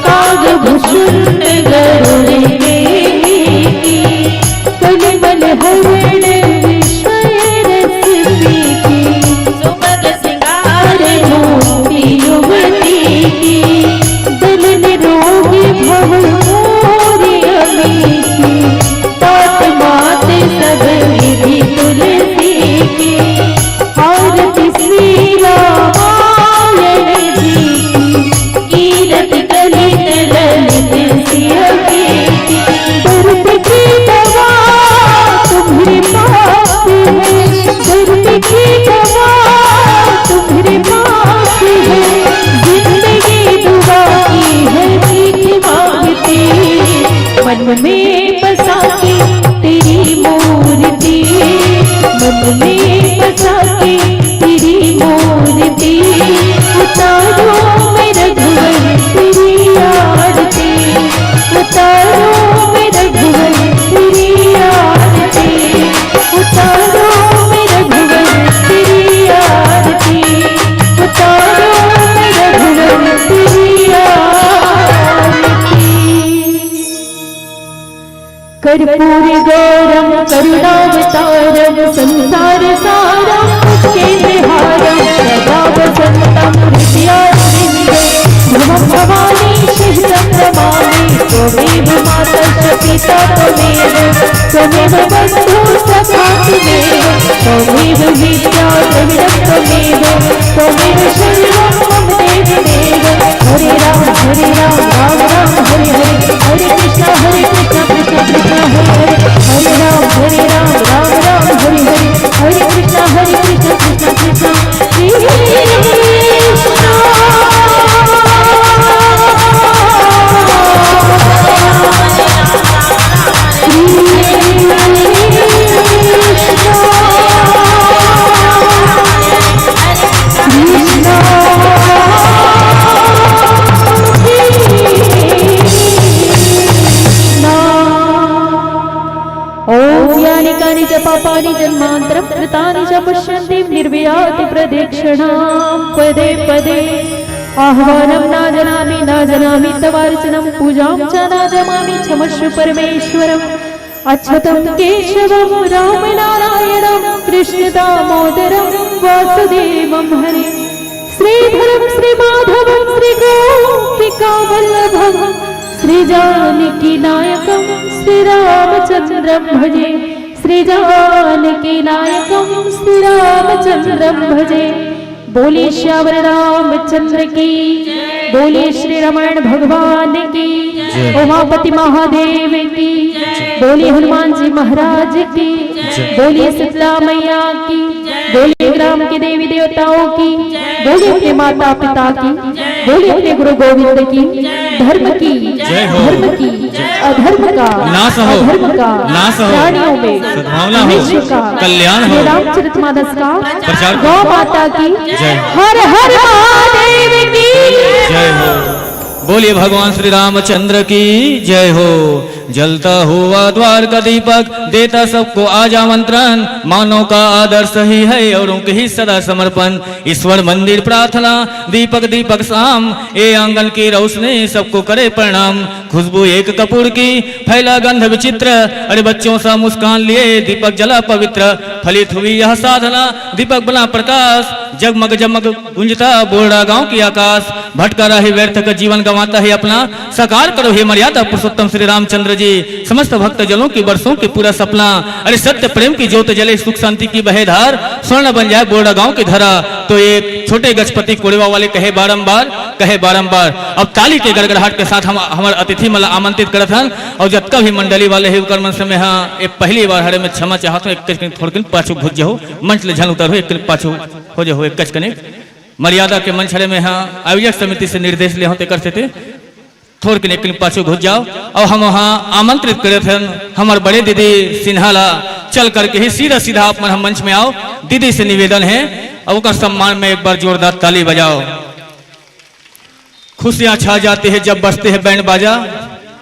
काग भुषुंड गरुड़ के नीति। कलिमल हरण विषय रस पीति, सुभग सिंगार मोती युवती की। दलन रोग भव मोर अमीती, तात मात सब विधि तुलसी की। आरती श्री रामायण जी की, कीरत कलित ललित सिया की। दर्द की दवा गौरं करुणावतारं संसारसारं मुक्तिविहारं सदा वसन्तं हृदयारविन्दे। भवं भवानी शिरसं नमामि। त्वमेव माता च पिता त्वमेव, त्वमेव बन्धु सखा त्वमेव, त्वमेव विद्या द्रविणं त्वमेव, त्वमेव शरणं मम देव देव। हरे राम हरे राम राम राम हरे हरे, हरे कृष्णा हरे कृष्णा कृष्णा कृष्णा हरे हरे, हरे राम हरे राम राम राम हरे हरे, हरे कृष्णा हरे कृष्णा कृष्णा कृष्णा कृष्णा। ओम यानि कानि च पापानि जन्मान्तरं कृतानि च पश्यन्ति निर्व्याति प्रदक्षिणां पदे पदे। आह्वानं न जानामि न जानामि तवार्चनं पूजां च न जानामि क्षमस्व परमेश्वरम्। अच्युतं केशवं रामनारायणं कृष्णदामोदरं वासुदेवं हरे। श्रीधरं श्रीमाधवं श्रीगोपिकावल्लभं श्रीजानकीनायकं श्रीरामचन्द्रं भजे। श्रीजानकीनायकं श्रीरामचन्द्रं भजे। बोलिए श्यावर रामचंद्र की, बोलिए श्री रमण भगवान की, जय। उमापति महादेव की, जय। बोलिए हनुमान जी महाराज की, जय। बोलिए शीतला मैया की, बोलिए ग्राम के देवी देवताओं की, बोलिए अपने माता पिता की, बोलिए अपने गुरु गोविंद की, धर्म की, जय हो। धर्म की, अधर्म का, नाश हो। अधर्म का, नाश हो। प्राणियों में, सद्भावना हो। विश्व का, कल्याण हो। रामचरितमानस का, प्रचार हो। गौ माता की, जय। हर हर महादेव की। जय हो। बोलिए भगवान श्री रामचंद्र की जय हो। जलता हुआ द्वार का दीपक देता सबको आज आमंत्रण। मानव का आदर्श ही है और उनके ही सदा समर्पण। ईश्वर मंदिर प्रार्थना, दीपक दीपक शाम, ए आंगन की रोशनी सबको करे प्रणाम। खुशबू एक कपूर की, फैला गंध विचित्र, अरे बच्चों सा मुस्कान लिए दीपक जला पवित्र। फलित हुई यह साधना, दीपक बना प्रकाश, जगमग जगमग गूंजता बोरडा गांव की आकाश। भटका रहे व्यर्थ का जीवन गंवाता है अपना, साकार करो हे मर्यादा पुरुषोत्तम श्री रामचंद्र जी। समस्त भक्त जनों की बरसों की पूरा सपना, अरे सत्य प्रेम की ज्योत जले सुख शांति की बहे धार। स्वर्ण बन जाए बोरडा गांव की धरा। तो ये छोटे गजपति कोड़ेवा वाले कहे बारंबार, कहे बारंबार। अब ताली के गड़गड़ाहट के साथ हम हमारे अतिथि मन ला आमंत्रित करत हन और जतका भी मंडली वाले हे उकर मन से मैं हाँ ये पहली बार हरे मैं क्षमा चाहत हूँ। एक कनिक थोड़किन पाछू घुस जाओ, मंच ले झन उतर हो, एक कनिक पाछू हो जाओ, एक कनिक मर्यादा के मंच हरे मैं हाँ आयोजक समिति से निर्देश ले हूँ तेकर सेती थोड़किन एक कनिक पाछू घुस जाओ। और हम वहाँ आमंत्रित करे थे हमारे बड़े दीदी सिन्हा ला, चल करके ही सीधा सीधा आप मन हम मंच में आओ। दीदी से निवेदन है, अब ओकर सम्मान में एक बार जोरदार ताली बजाओ। खुशियां छा जाती है जब बजते हैं बैंड बाजा।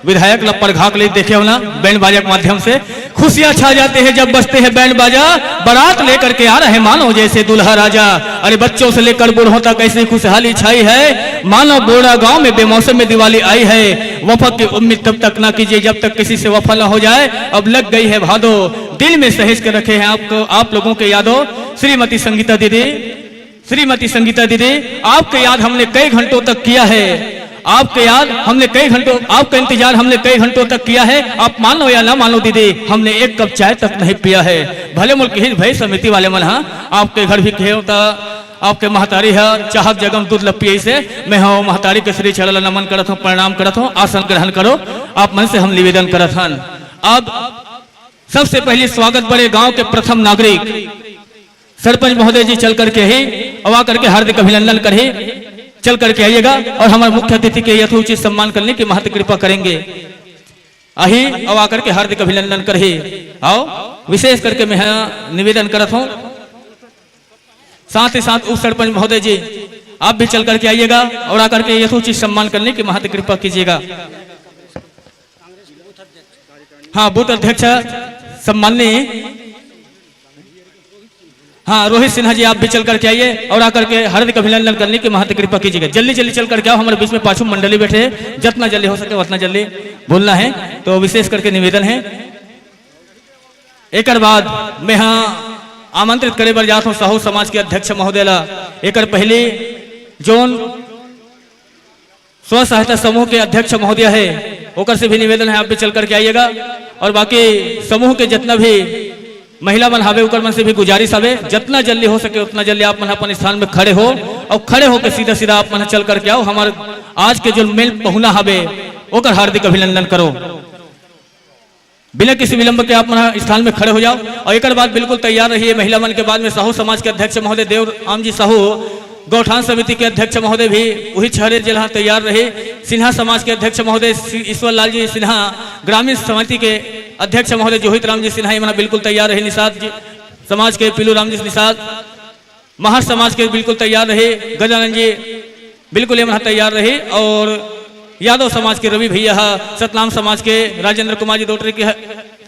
विधायक ला परघाक ले देखे हो ना, बैंड बाजा के माध्यम से खुशियां छा जाती है जब बजते हैं बैंड बाजा। बारात लेकर के आ रहे मानो जैसे दूल्हा राजा। अरे बच्चों से लेकर बूढ़ों तक ऐसी खुशहाली छाई है, मानो बोरडा गांव में बेमौसम में दिवाली आई है। वफा की उम्मीद तब तक ना कीजिए जब तक किसी से वफा ना हो जाए। अब लग गई है भादो, दिल में सहेज के रखे हैं आपको, आप लोगों के यादों। श्रीमती संगीता दीदी, श्रीमती संगीता दीदी, आपके याद हमने कई घंटों तक किया है, आपके याद हमने कई घंटों, आपका इंतजार हमने कई घंटों तक किया है। आप मानो या ना मानो दीदी, हमने एक कप चाय तक नहीं पिया है। भले मुल्क हित भय समिति वाले मन हा, आपके घर भी कहे होता, आपके महतारी है, चाहत जगम दूध लपिए से, मैं हाँ महतारी के श्री चरण ला नमन करत हूँ, प्रणाम करत हूँ, आसन ग्रहण करो, आप मन से हम निवेदन करत हन। अब सबसे पहले स्वागत बड़े गांव के प्रथम नागरिक सरपंच महोदय जी चल करके ही, अब आ करके हार्दिक अभिनंदन करही, चल करके आइएगा और हमारे मुख्य अतिथि के यथोचित सम्मान करने की महत कृपा करेंगे। आही, अब आ करके हार्दिक अभिनंदन करही। आओ, विशेष करके मैं हाँ निवेदन करत हूँ, साथ ही साथ उप सरपंच महोदय जी आप भी चल करके आइएगा और आ करके यथोचित सम्मान करने की महत कृपा कीजिएगा। हाँ, बूथ अध्यक्ष सम्माननीय, हाँ, रोहित सिन्हा जी, आप भी चल करके आइए और आकर के हार्दिक अभिनंदन करने की महत कृपा कीजिएगा। जल्दी जल्दी चल करके आओ, हमारे बीच में पाछू मंडली बैठे हैं, जितना जल्दी हो सके उतना जल्दी बोलना है। तो विशेष करके निवेदन है, एकर बाद मैं हा आमंत्रित करे बर जात हूँ साहू समाज के अध्यक्ष महोदय ला। एकर पहली जोन स्व सहायता समूह के अध्यक्ष महोदय है, ओकर से भी निवेदन है, आप भी चल करके आइएगा। और बाकी समूह के जितना भी महिला मन हावे, ओकर मन से भी गुजारिश हावे, जितना जल्दी हो सके उतना जल्दी आप मन अपन स्थान में खड़े हो और खड़े होकर सीधा सीधा आप मन चल करके आओ। हमारे आज के जो मेन पहुना हावे, ओकर हार्दिक अभिनंदन करो। बिना किसी विलंब के आप मन ह स्थान में खड़े हो जाओ। और एकर बाद बिल्कुल तैयार रहिए महिला मन के बाद में साहू समाज के अध्यक्ष महोदय देव राम जी साहू, गौठान समिति के अध्यक्ष महोदय भी वही छहरे जेल ह तैयार रही। सिन्हा समाज के अध्यक्ष महोदय श्री ईश्वर लाल जी सिन्हा, ग्रामीण समिति के अध्यक्ष महोदय जोहित राम जी सिन्हा, ये मन बिल्कुल तैयार रही। निषाद जी समाज के पीलू राम जी निषाद, महर समाज के बिल्कुल तैयार रहे, गजानंद जी बिल्कुल ये मन तैयार रहे, और यादव समाज के रवि भैया ह, सतनाम समाज के राजेंद्र कुमार जी दोटरी के ह,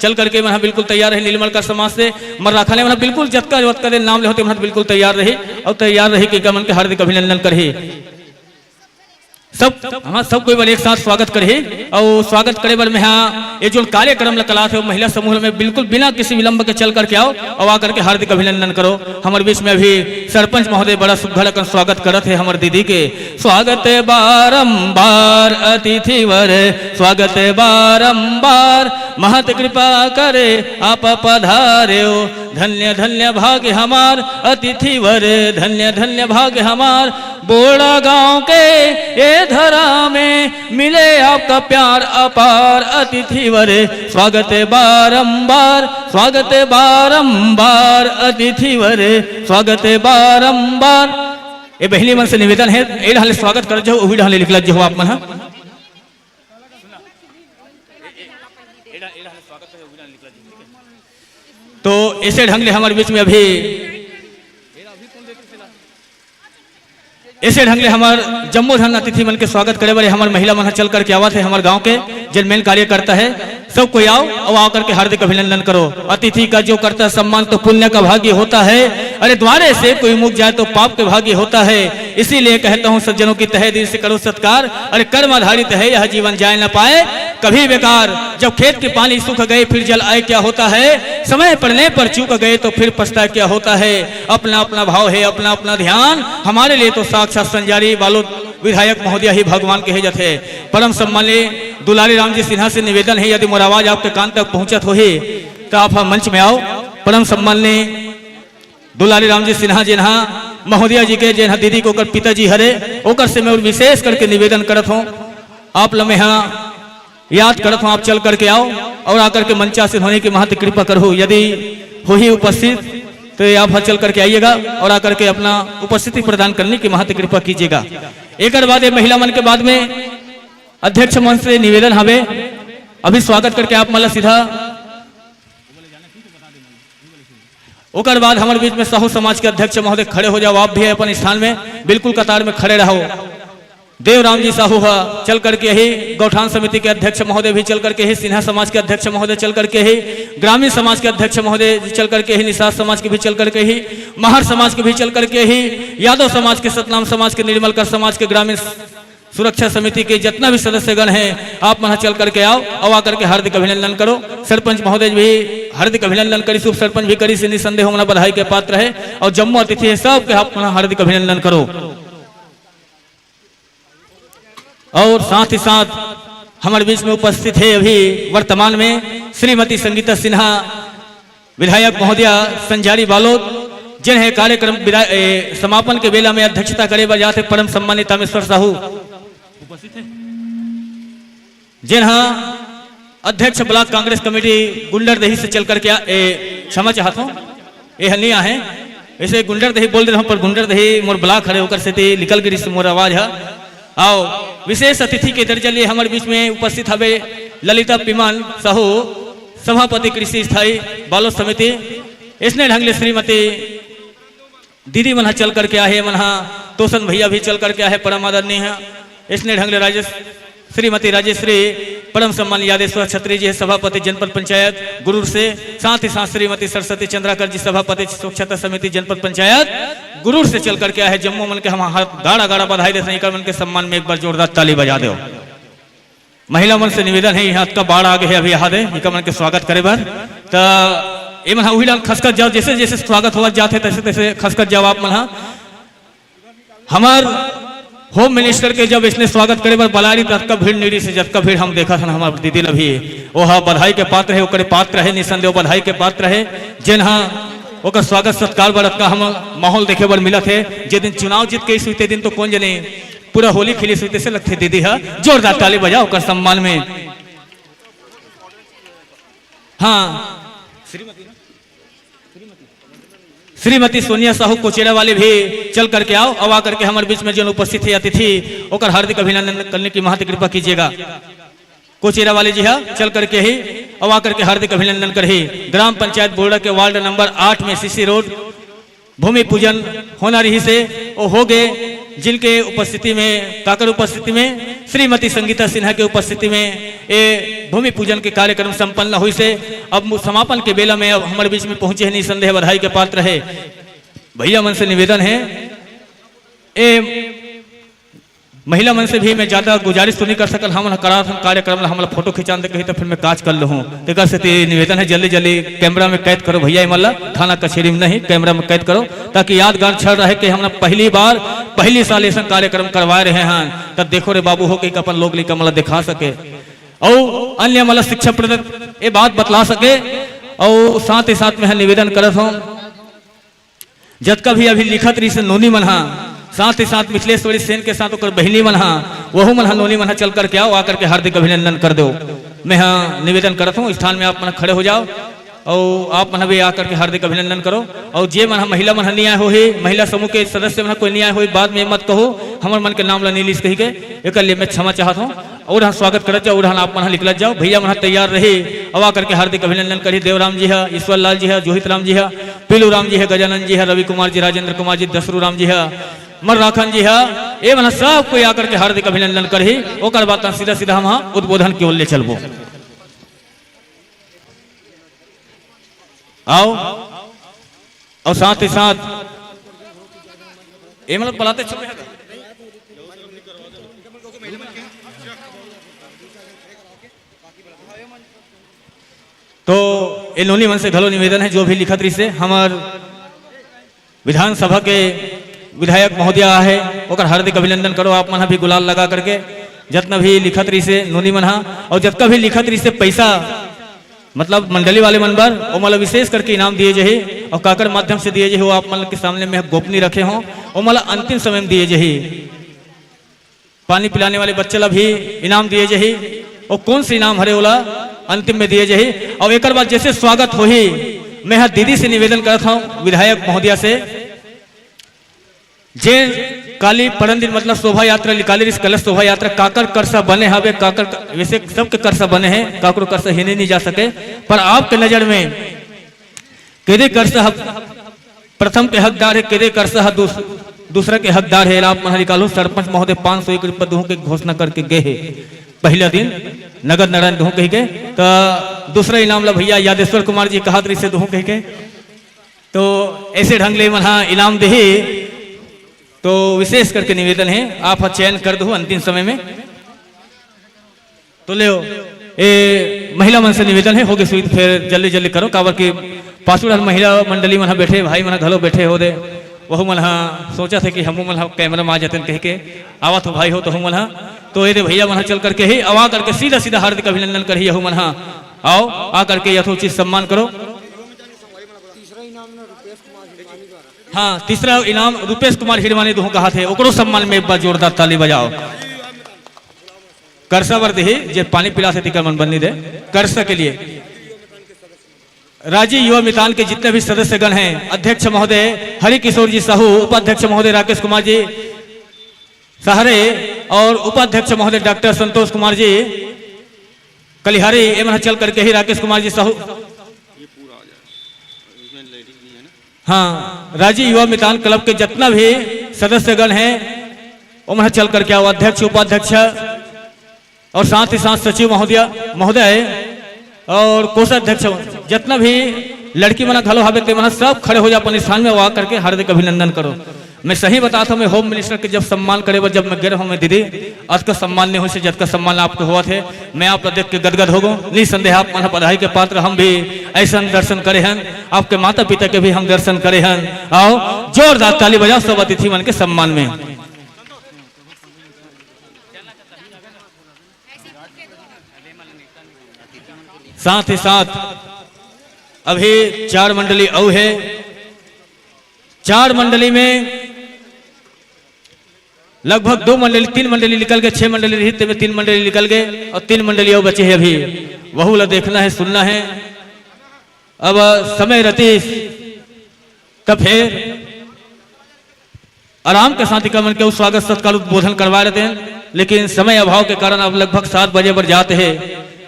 चल करके मन बिल्कुल तैयार रहे। नीलमलकर समाज से मर्राखा ले मन बिल्कुल जतका जतका दे नाम ले होते मन बिल्कुल तैयार रहे और तैयार रहे कि मन के हार्दिक अभिनंदन करही। सब, हाँ, सब कोई बल एक साथ स्वागत करही। और स्वागत करे बर मैं हा ये जो कार्यक्रम ल कलात हे, महिला समूह में बिल्कुल बिना किसी विलंब के चल करके आओ और आकर के हार्दिक अभिनंदन करो। हमर बीच में अभी सरपंच महोदय बड़ा सुघड़ अकन स्वागत करत हे हमर दीदी के। स्वागत बारंबार अतिथि वर, स्वागत बारंबार, महत कृपा करे आप पधारेव। धन्य धन्य भाग्य हमार अतिथि वर, धन्य धन्य भाग्य हमार, बोड़ा गांव के ये धरा में मिले आपका प्यार अपार अतिथि वर। स्वागत बारंबार, स्वागत बारंबार अतिथि वर, स्वागत बारंबार। ए बहिनी मन से निवेदन हे, ए ढंग ले स्वागत करत जाहू, उही ढंग ले निकलत जाहू आप मन ह। तो ऐसे ढंग ले हमर बीच में अभी, ऐसे ढंग ले हमर जम्मो झन अतिथि मन के स्वागत करे बर हमर महिला मन ह चल करके आवत हे। हमर गांव के जेन मेन कार्यकर्ता हे, सब कोई आओ, और आकर के हार्दिक अभिनंदन करो। अतिथि का जो करता है सम्मान तो पुण्य का भागी होता है। अरे द्वारे से कोई मुख जाए तो पाप के भागी होता है। इसीलिए कहता हूँ सज्जनों की तहे दिल से करो सत्कार। अरे कर्म आधारित है यह जीवन जाए न पाए कभी बेकार। जब खेत के पानी सूख गए फिर जल आए क्या होता है, समय पड़ने पर चूक गए तो फिर पछताए क्या होता है। अपना अपना भाव है, अपना अपना ध्यान। हमारे लिए तो साक्षात संजारी बालोद विधायक महोदय ही भगवान कहे जाथे। परम सम्माननीय दुलारी राम जी सिन्हा से निवेदन है, यदि मोर आवाज आपके कान तक पहुंचत होही तो आप ह मंच में आओ। परम सम्माननीय दुलारी राम जी सिन्हा जेन हा महोदया जी के, जेन हा दीदी के ओकर पिताजी हरे, ओकर से मैं और विशेष करके निवेदन करत हूँ, आप ल मैं हा याद करत हूँ, आप चल करके आओ और आकर के मंचासीन होने की महत कृपा करहू। यदि होही उपस्थित तो आप ह चल करके आइएगा और आकर के अपना उपस्थिति प्रदान करने की महत कृपा कीजिएगा। एकर बाद ये महिला मन के बाद में अध्यक्ष मंच से निवेदन हवे, अभी स्वागत करके आप मन ल सीधा ओकर बाद हमर बीच में साहू समाज के अध्यक्ष महोदय खड़े हो जाओ, आप भी अपन स्थान में बिल्कुल कतार में खड़े रहो। देवराम जी साहू ह चल करके ही, गौठान समिति के अध्यक्ष महोदय भी चल करके ही, सिन्हा समाज के अध्यक्ष महोदय चल करके ही, ग्रामीण समाज के अध्यक्ष महोदय चल करके ही, निषाद समाज के भी चल करके ही, महर समाज के भी चल करके ही, यादव समाज के, सतनाम समाज के, निर्मलकर समाज के, ग्रामीण सुरक्षा समिति के जितना भी सदस्यगण हैं, आप मन चल करके आओ और आकर के हार्दिक अभिनंदन करो। सरपंच महोदय भी हार्दिक अभिनंदन करी, उप सरपंच भी करी, निसंदेह ओमन बधाई के पात्र है और जम्मो अतिथि है, सबके आप मन हार्दिक अभिनंदन करो। और साथ ही साथ हमारे बीच में उपस्थित है अभी वर्तमान में श्रीमती संगीता सिन्हा, विधायक महोदया संजारी बालोद, जेन हे कार्यक्रम विदा-, ए, समापन के बेला में अध्यक्षता करे बर जात हे परम सम्मानित तामेश्वर साहू, जेन हा अध्यक्ष ब्लॉक कांग्रेस कमेटी गुंडरदेही से चल करके आ, ए, क्षमा चाहत हूँ, ए ह नहीं आहे, ऐसे गुंडरदेही बोल दे रहा हूँ, पर गुंडरदेही मोर ब्लॉक हरे, ओकर सेती निकल गिरिस मोर आवाज ह। आओ, विशेष अतिथि के दर्जा लिए हमर बीच में उपस्थित हवे ललिता पिमन साहू, सभापति कृषि स्थायी बालोद समिति। इसने ढंग ले श्रीमती दीदी मन ह चल करके आहे, मन ह तोसन भैया भी चल करके आहे, परम आदरणीय है। इसने ढंग ले राजेश, श्रीमती राजेश्री, परम सम्मान यादेश्वर छत्री जी है, सभापति जनपद पंचायत गुरूर से, साथ ही साथ श्रीमती सरस्वती चंद्राकर जी, सभापति स्वच्छता समिति जनपद पंचायत गुरूर से चल करके आहे। जम्मो मन के हम हाथ गाड़ा गाड़ा बधाई देते हैं, इकर मन के सम्मान में एक बार जोरदार ताली बजा दो। महिला मन से निवेदन है, यहाँ अतका बाढ़ आ गए है अभी, यहाँ दे इकर मन के स्वागत करे बर। त ए मन ह उही डाहर खसकत जाव, जैसे जैसे स्वागत होवत जात हे, तैसे तैसे खसकत जाव आप मन ह। हमर होम मिनिस्टर के जब इसने स्वागत करे बर बलारी, ततका भीड़ नीड़ी से जतका भीड़ हम देखत हन हमर दीदी ल भी, ओहा बधाई के पात्र हे, ओकरे पात्र हे, निसंदेह बधाई के पात्र हे, जेन ह ओकर स्वागत सत्कार बर अतका हम माहौल देखे बर मिलत हे। जे दिन चुनाव जीत के आइस होही, ते दिन तो कोन जनी पूरा होली खेलिस होही, तैसे लगथे दीदी ह। जोरदार ताली बजाव ओकर सम्मान में। हाँ, श्रीमती सोनिया साहू कोचेरा वाले भी चल करके आओ, अब आकर के हमारे बीच में जो उपस्थित है अतिथि, ओकर हार्दिक अभिनंदन करने की महत कृपा कीजिएगा। कोचेरा वाले जी हा चल करके ही, अब आकर के हार्दिक अभिनंदन करही। ग्राम पंचायत बोर्डा के वार्ड नंबर आठ में सीसी रोड भूमि पूजन होना रहिस हे, ओ हो गे, जिनके उपस्थिति में, काकर उपस्थिति में, श्रीमती संगीता सिन्हा के उपस्थिति में ए भूमि पूजन के कार्यक्रम संपन्न होइस हे। अब मु-, समापन के बेला में अब हमर बीच में पहुंचे हे, निसंदेह बधाई के पात्र हे। भैया मन से निवेदन हे, ए महिला मन से भी मैं ज्यादा गुजारिश तो नहीं कर सकल, हमन ह करात हन कार्यक्रम ला, हमन ला फोटो खिंचान दे कही तो फिर मैं काज कर लूँ। तेकर सेती निवेदन हे, जल्दी जल्दी कैमरा में कैद करो भैया, ए मन ला थाना कचेरी में नहीं, कैमरा में कैद करो, ताकि यादगार क्षण रहे कि हमन पहली बार, पहली साल ऐसा कार्यक्रम करवाए रहे हैं। तब देखो रे बाबू हो के अपन लोग लइका मन ला दिखा सके, अउ अन्य मन ला शिक्षा प्रदत्त ए बात बतला सके, अउ साथ ही साथ में निवेदन करत हूँ, जतका भी अभी लिखत रहिस हे नोनी मन हा, साथ ही साथ मिथिलेश्वरी सेन के साथ ओकर बहिनी मन हा, वहू मन हा, नोनी मन हा चल करके आओ, आकर के हार्दिक अभिनंदन कर दो। मैं हा निवेदन करत हूँ, स्थान में आप मन खड़े हो जाओ, अउ आप मन भी आकर के हार्दिक अभिनंदन करो। अउ जे मन हा, महिला मन हा नहीं आए होही, महिला समूह के सदस्य मन हा कोई नहीं आए होही, बाद में मत कहो हमर मन के नाम ला नहीं लिस कही के, एकर लिए मैं क्षमा चाहत हूँ। अउ हम स्वागत करत जाओ, अउ हम आप मन ह निकलत जाओ, भैया मन ह तैयार रही, अउ आकर के हार्दिक अभिनंदन करही। देवराम जी ह, ईश्वर लाल जी ह, जोहित राम जी ह, पीलू राम जी ह, गजानन जी ह, रवि कुमार जी, राजेंद्र कुमार जी, दशरू राम जी ह, मर्राखन जी ह, ए मन ह सब कोई आकर के हार्दिक अभिनंदन करही। ओकर बाद त सीधा सीधा हम ह उद्बोधन के ओर ले चलबो। आओ, अउ साथ ही साथ ए मन ल बलाते छुपे हे। तो ए नोनी मन से घलो निवेदन हे, जो भी लिखत रहिस हे, हमर विधानसभा के विधायक महोदय आहे, ओकर हार्दिक अभिनंदन करो आप मन ह भी गुलाल लगा करके। जतना भी लिखत रहिस हे नोनी मन ह, अउ जतका भी लिखत रहिस हे पैसा, मतलब मंडली वाले मन बर, ओमन ला विशेष करके इनाम दिए जाही, अउ काकर माध्यम से दिए जाही, वो आप मन के सामने में गोपनीय रखे हों, ओमन ला अंतिम समय में दिए जाही। पानी पिलाने वाले बच्चे ला भी इनाम दिए जाही, अउ कौन से इनाम हरे, ओला अंतिम में दिए जाही। अउ एकर बाद जैसे स्वागत होही, मैं ह दीदी से निवेदन करत हूँ, विधायक महोदया से, जे काली परन दिन मतलब शोभा यात्रा निकाले रहिस, कलश शोभा यात्रा, काकर करसा बने हवे, काकर, वैसे सबके करसा बने हे, काकरो करसा हेने नहीं जा सके, पर आपके नजर में केदे करसा ह प्रथम के हकदार हे, केदे करसा ह दूस-, दूसरा के हकदार हे, एला आप मन ह निकालहू। सरपंच महोदय पाँच सौ एक रुपया दुहूँ के घोषणा करके गे हे पहिला दिन, नगद नारायण दुहूँ कहिके। त दूसरा इनाम ला भैया यादेश्वर कुमार जी कहत रहिस हे दुहूँ कहिके। तो ऐसे ढंग ले मन ह इनाम देही। तो विशेष करके निवेदन हे, आप ह चयन कर दहू अंतिम समय में। तो लेव, ए महिला मन से निवेदन हे, होगे सुई त फेर जल्दी जल्दी करो, काबर कि पासू डहर महिला मंडली मन ह बैठे, भाई मन ह घलो बैठे हो दे, वहू मन ह सोचत हे कि हमू मन ह कैमरा में आ जातेन कहिके। आवत हो भाई हो तहू मन ह। तो ए दे भैया मन ह चल करके ही, अउ आ करके सीधा सीधा हार्दिक अभिनंदन करही यहू मन ह। आओ, आ करके यथोचित सम्मान करो। हाँ, तीसरा इनाम रुपेश कुमार हिरवानी दुहूँ कहाथे, ओकरो सम्मान में एक बार जोरदार ताली बजाओ। करसा बर देही, जे पानी पिलाथे तेकर मन बन्नी दे। करसा के लिए राजी युवा मितान के जितने भी सदस्यगण हैं, अध्यक्ष महोदय हरि किशोर जी साहू, उपाध्यक्ष महोदय राकेश कुमार जी सहरे अउ उपाध्यक्ष महोदय डॉक्टर संतोष कुमार जी कलिहारी, ए मन ह चल करके ही राकेश कुमार जी साहू, हाँ, राजी युवा मितान क्लब के जतना भी सदस्यगण हे, ओमन ह चल करके आओ, अध्यक्ष, उपाध्यक्ष अउ साथ ही साथ सचिव महोदय, महोदय अउ कोषाध्यक्ष, जतना भी लड़की मन घलो हवे, ते मन सब खड़े हो जा अपन स्थान में, अउ आ करके हार्दिक अभिनंदन करो। मैं सही बतात हूँ, मैं होम मिनिस्टर के जब सम्मान करे बर जब मैं गे रहूँ मैं दीदी, अतका सम्मान नहीं होइस हे जतका सम्मान आपके होवत हे। मैं आप ला देख के गदगद हो गो। निसंदेह आप मन ह बधाई के पात्र, हम भी ऐसन दर्शन करे हन, आपके माता पिता के भी हम दर्शन करे हन। आओ जोरदार ताली बजाओ सब अतिथि मन के सम्मान में। साथ ही साथ अभी चार मंडली अउ हे, चार मंडली में लगभग दो मंडली, तीन मंडली निकल गए, छह मंडली रही, तेमे तीन मंडली निकल गए और तीन मंडली अउ बचे हे अभी। वहू ला देखना हे, सुनना हे। अब समय रतिस त फेर आराम के साथ इकर मन के स्वागत सत्कार उद्बोधन करवाए रहते हैं, लेकिन समय अभाव के कारण अब लगभग सात बजे बर जात हे।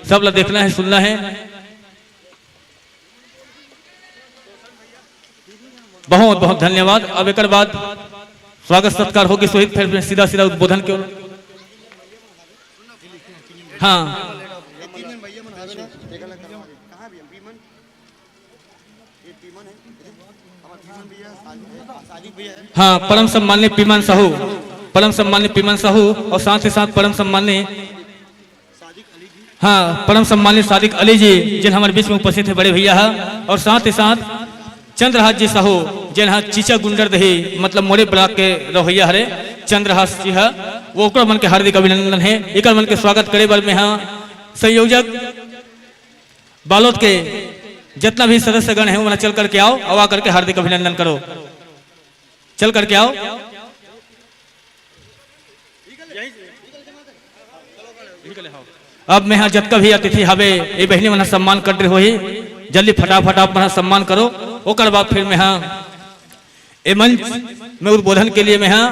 सब ला देखना हे, सुनना हे। बहुत बहुत धन्यवाद। अब एकर बाद स्वागत सत्कार होगी, सोहित फिर सीधा सीधा उद्बोधन के ओर। हाँ, हाँ, परम सम्माननीय पीमन साहू, परम सम्माननीय पीमन साहू और साथ ही साथ परम सम्माननीय, हाँ, परम सम्माननीय सादिक अली जी, जिन हमर बीच में उपस्थित हे, बड़े भैया हा, और साथ ही साथ चंद्रहास जी साहू, जिन हा चीचा गुंडर दही, मतलब मोरे ब्लॉक के रहोइया हरे, चंद्रहास जी हा, वो ओकर मन के हार्दिक अभिनंदन हे। इकर मन के स्वागत करे बर में हा संयोजक बालोद के जितना भी सदस्यगण है, वहाँ चल करके आओ, और आ करके हार्दिक अभिनंदन करो। चल करके आओ। अब में हा जतका भी अतिथि हवे, ए बहिनी मन हा सम्मान कर दे होही, जल्दी फटाफट आप मन हा सम्मान करो, ओकर बाद फिर में हा ए मंच में उद्बोधन के लिए में हा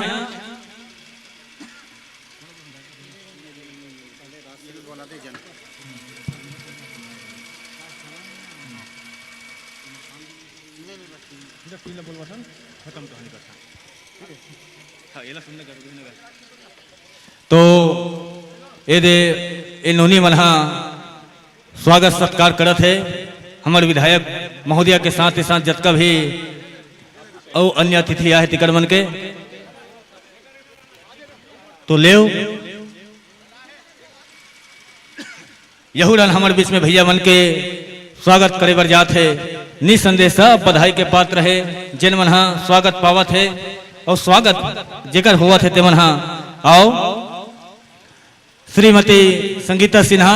तो ए दे, ए नोनी मन हा स्वागत सत्कार करत हे हमर विधायक महोदया के साथ ही साथ जतका भी अउ अन्य अतिथि आए हे तिकर मन के। तो लेव, यहू डहन हमर बीच में भैया मन के स्वागत करे बर जात हे। निसंदेह सब बधाई के पात्र हे, जेन मन हा स्वागत पावत हे और स्वागत जेकर होवत हे ते मन हा। आओ श्रीमती संगीता सिन्हा,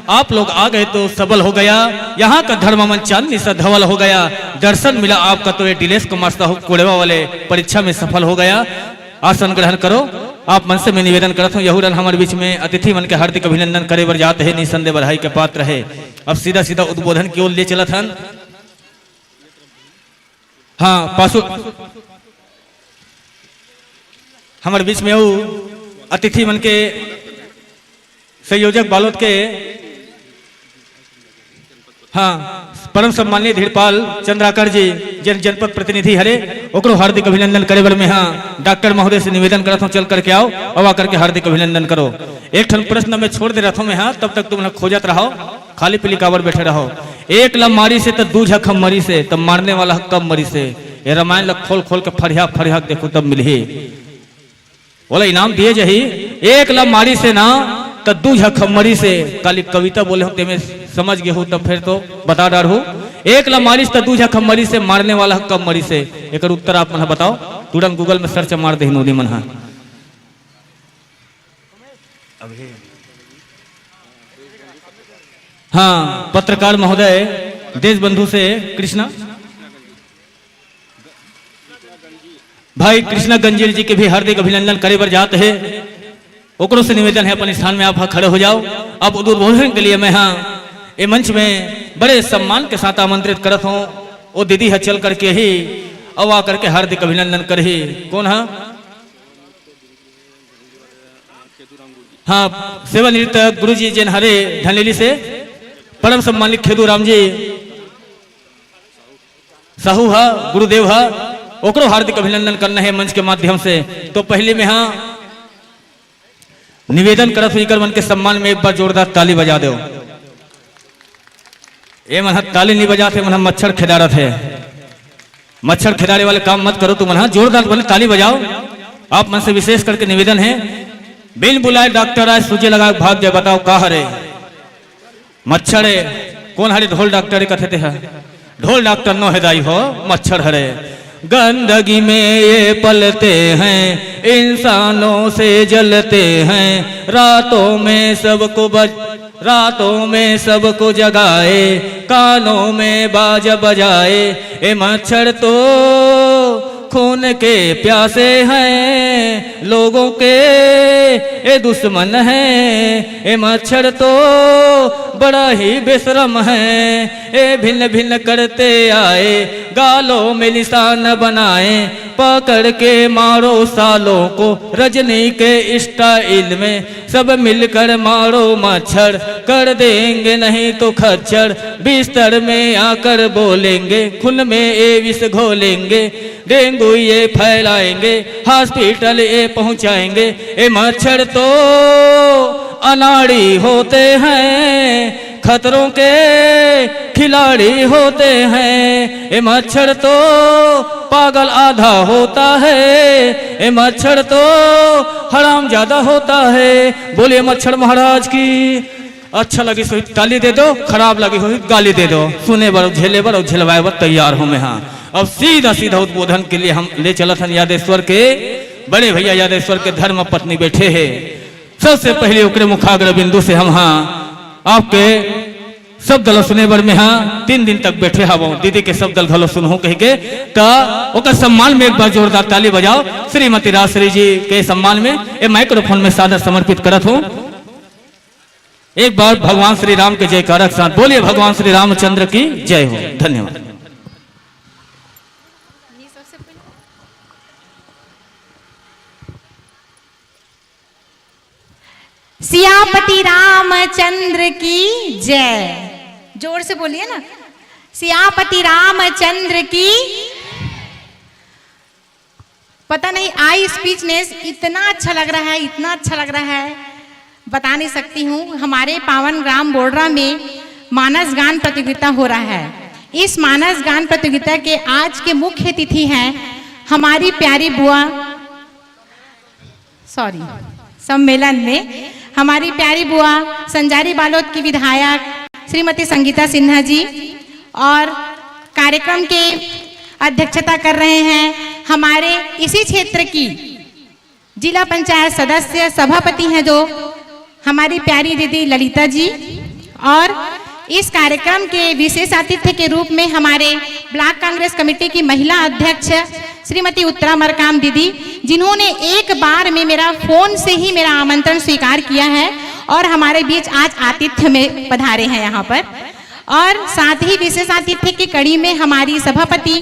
आप लोग आ गए तो सबल हो गया, यहाँ का धर्म मन चांदनी सा धवल हो गया। दर्शन मिला आपका तो ये दिलेश कुमार साहू कोड़वा वाले परीक्षा में सफल हो गया। आसन ग्रहण करो। आप मन से मैं निवेदन करत हूँ, यहू डहन हमर बीच में अतिथि मन के हार्दिक अभिनंदन करे बर जात हे, निसंदेह बधाई के पात्र हे। अब सीधा सीधा उद्बोधन की ओर ले चलत हन। हाँ, पासु हमर बीच में अउ अतिथि मन के संयोजक बालोद के, हाँ, परम सम्माननीय धीरपाल चंद्राकर जी, जेन जनपद प्रतिनिधि हरे, ओकरो हार्दिक अभिनंदन करे बर में हाँ डॉक्टर महोदय से निवेदन करत हूँ, चल करके आओ, अउ आ करके हार्दिक अभिनंदन करो। एक ठन प्रश्न में छोड़ दे रहत हूँ मैं हाँ, तब तक तुम लोग खोजत रहो, खाली पीली काबर बैठे रहो। एक ला मारिस हे त दू झक हम मरिस हे, त मारने वाला ह कब मरिस हे? ये रामायण ला खोल खोल के फरिया फरिया के देखो तब मिलही। ओला इनाम दिए जाही। एक ला मारिस हे ना त दू झक हम मरिस हे। काली कविता बोले हूँ तेमे समझ गे हूँ तब फिर तो बता डारहूँ। एक ला मारिस त दू झक हम मरिस हे, मारने वाला ह कब मरिस हे? एकर उत्तर आप मन ह बताओ। तुरंत Google में search मार दे नोनी मन ह। अभी हाँ, पत्रकार महोदय देशबंधु से कृष्णा भाई कृष्णा गंजीर जी के भी हार्दिक अभिनंदन करे बर जात हे। ओकरो से निवेदन हे अपन स्थान में आप ह खड़े हो जाओ। अब उद्बोधन के लिए मैं हाँ ए मंच में बड़े सम्मान के साथ आमंत्रित करत हूँ। ओ दीदी ह चल करके ही अउ आ करके हार्दिक अभिनंदन करही। कौन ह? हाँ, सेवा निवृत्त गुरु जी जेन हरे ढलेली से परम सम्मानित खेदू राम जी साहू हा, गुरुदेव हा, ओकरो हार्दिक अभिनंदन करना हे मंच के माध्यम से। तो पहली में हाँ निवेदन करत हूँ, इकर मन के सम्मान में एक बार जोरदार ताली बजा देव। ए मन ह ताली नहीं बजात हे, मन ह मच्छर खेदारत हे। मच्छर खेदाड़े वाले काम मत करो तुमन, हाँ, जोरदार बोले, ताली बजाओ। आप मन से विशेष करके निवेदन है, बिन बुलाए डॉक्टर आए, सूजे लगा के भाग जाए, बताओ का हरे? मच्छर है, कौन हरे ढोल डॉक्टर है कथे ते है? ढोल डॉक्टर नो है दाई हो, मच्छर हरे। गंदगी में ये पलते हैं, इंसानों से जलते हैं, रातों में सबको बज-, रातों में सबको जगाए, कानों में बाजा बजाए। ए मच्छर तो खून के प्यासे हैं, लोगों के ए दुश्मन हैं। ए मच्छर तो बड़ा ही बेशरम है, ए भिन्न भिन्न करते आए, गालों में निशान बनाए, पकड़ के मारो सालों को रजनी के स्टाइल में। सब मिलकर मारो मच्छर, कर देंगे नहीं तो खच्चर। बिस्तर में आकर बोलेंगे, खून में ए विष घोलेंगे। डेंगू ये फैलाएंगे, हॉस्पिटल ये पहुंचाएंगे। ए मच्छर तो अनाड़ी होते हैं, खतरों के खिलाड़ी होते हैं। ए मच्छर तो पागल आधा होता है, ए मच्छर तो हराम ज्यादा होता है। बोलिए मच्छर महाराज की। अच्छा लगी होही ताली दे दो, खराब लगी होही गाली दे दो। सुने बर, झेले बर और झेलवाए बर तैयार हो मैं। हाँ, अब सीधा सीधा उद्बोधन के लिए हम ले चलत हन यादेश्वर के बड़े भैया, यादेश्वर के धर्म पत्नी बैठे हैं। सबसे पहले ओकरे मुखाग्र बिंदु से हम, हाँ, आपके शब्द ल सुने बर में, हाँ, तीन दिन तक बैठे हवं, दीदी के शब्द ल घलो सुनहूं कह के, त ओकर सम्मान में एक बार जोरदार ताली बजाओ। श्रीमती राजश्री जी के सम्मान में ए माइक्रोफोन में सादर समर्पित करत हूं। एक बार भगवान श्री राम के जयकारा के साथ बोलिए, भगवान श्री रामचंद्र की जय हो। धन्यवाद। सियापति रामचंद्र की जय। जोर से बोलिए ना, सियापति रामचंद्र की। पता नहीं, आई स्पीचनेस इतना अच्छा लग रहा है, इतना अच्छा लग रहा है, बता नहीं सकती हूँ। हमारे पावन ग्राम बोडरा में मानस गान प्रतियोगिता हो रहा है। इस मानस गान प्रतियोगिता के आज के मुख्य अतिथि हैं हमारी प्यारी बुआ, सॉरी, सम्मेलन में हमारी प्यारी बुआ संजारी बालोद की विधायक श्रीमती संगीता सिन्हा जी, और कार्यक्रम के अध्यक्षता कर रहे हैं हमारे इसी क्षेत्र की जिला पंचायत सदस्य सभापति हैं जो हमारी प्यारी दीदी ललिता जी, और इस कार्यक्रम के विशेष आतिथ्य के रूप में हमारे ब्लॉक कांग्रेस कमेटी की महिला अध्यक्ष श्रीमती उत्तरा मरकाम दीदी, जिन्होंने एक बार में मेरा फोन से ही मेरा आमंत्रण स्वीकार किया है और हमारे बीच आज आतिथ्य में पधारे हैं यहाँ पर। और साथ ही विशेष आतिथ्य की कड़ी में हमारी सभापति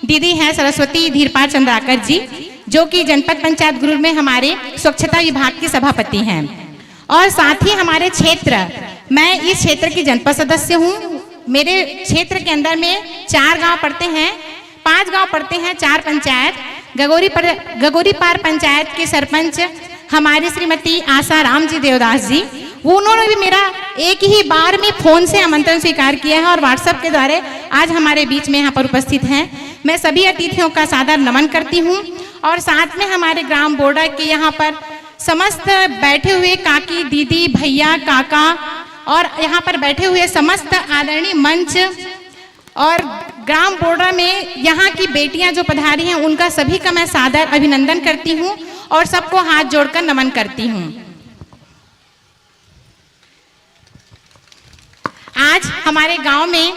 दीदी हैं सरस्वती धीरपाल चंद्राकर जी, जो कि जनपद पंचायत गुरूर में हमारे स्वच्छता विभाग की सभापति हैं। और साथ ही हमारे क्षेत्र, मैं इस क्षेत्र की जनपद सदस्य हूँ। मेरे क्षेत्र के अंदर में चार गांव पड़ते हैं, पांच गांव पड़ते हैं, चार पंचायत। गगोरी पर, गगोरी पार पंचायत के सरपंच हमारी श्रीमती आशा राम जी देवदास जी, वो, उन्होंने भी मेरा एक ही बार में फोन से आमंत्रण स्वीकार किया है और WhatsApp के द्वारा आज हमारे बीच में यहाँ पर उपस्थित हैं। मैं सभी अतिथियों का सादर नमन करती हूँ और साथ में हमारे ग्राम बोडरा के यहाँ पर समस्त बैठे हुए काकी, दीदी, भैया, काका और यहाँ पर बैठे हुए समस्त आदरणीय मंच और ग्राम बोडरा में यहाँ की बेटियां जो पधारी हैं, उनका सभी का मैं सादर अभिनंदन करती हूँ और सबको हाथ जोड़कर नमन करती हूँ। आज हमारे गांव में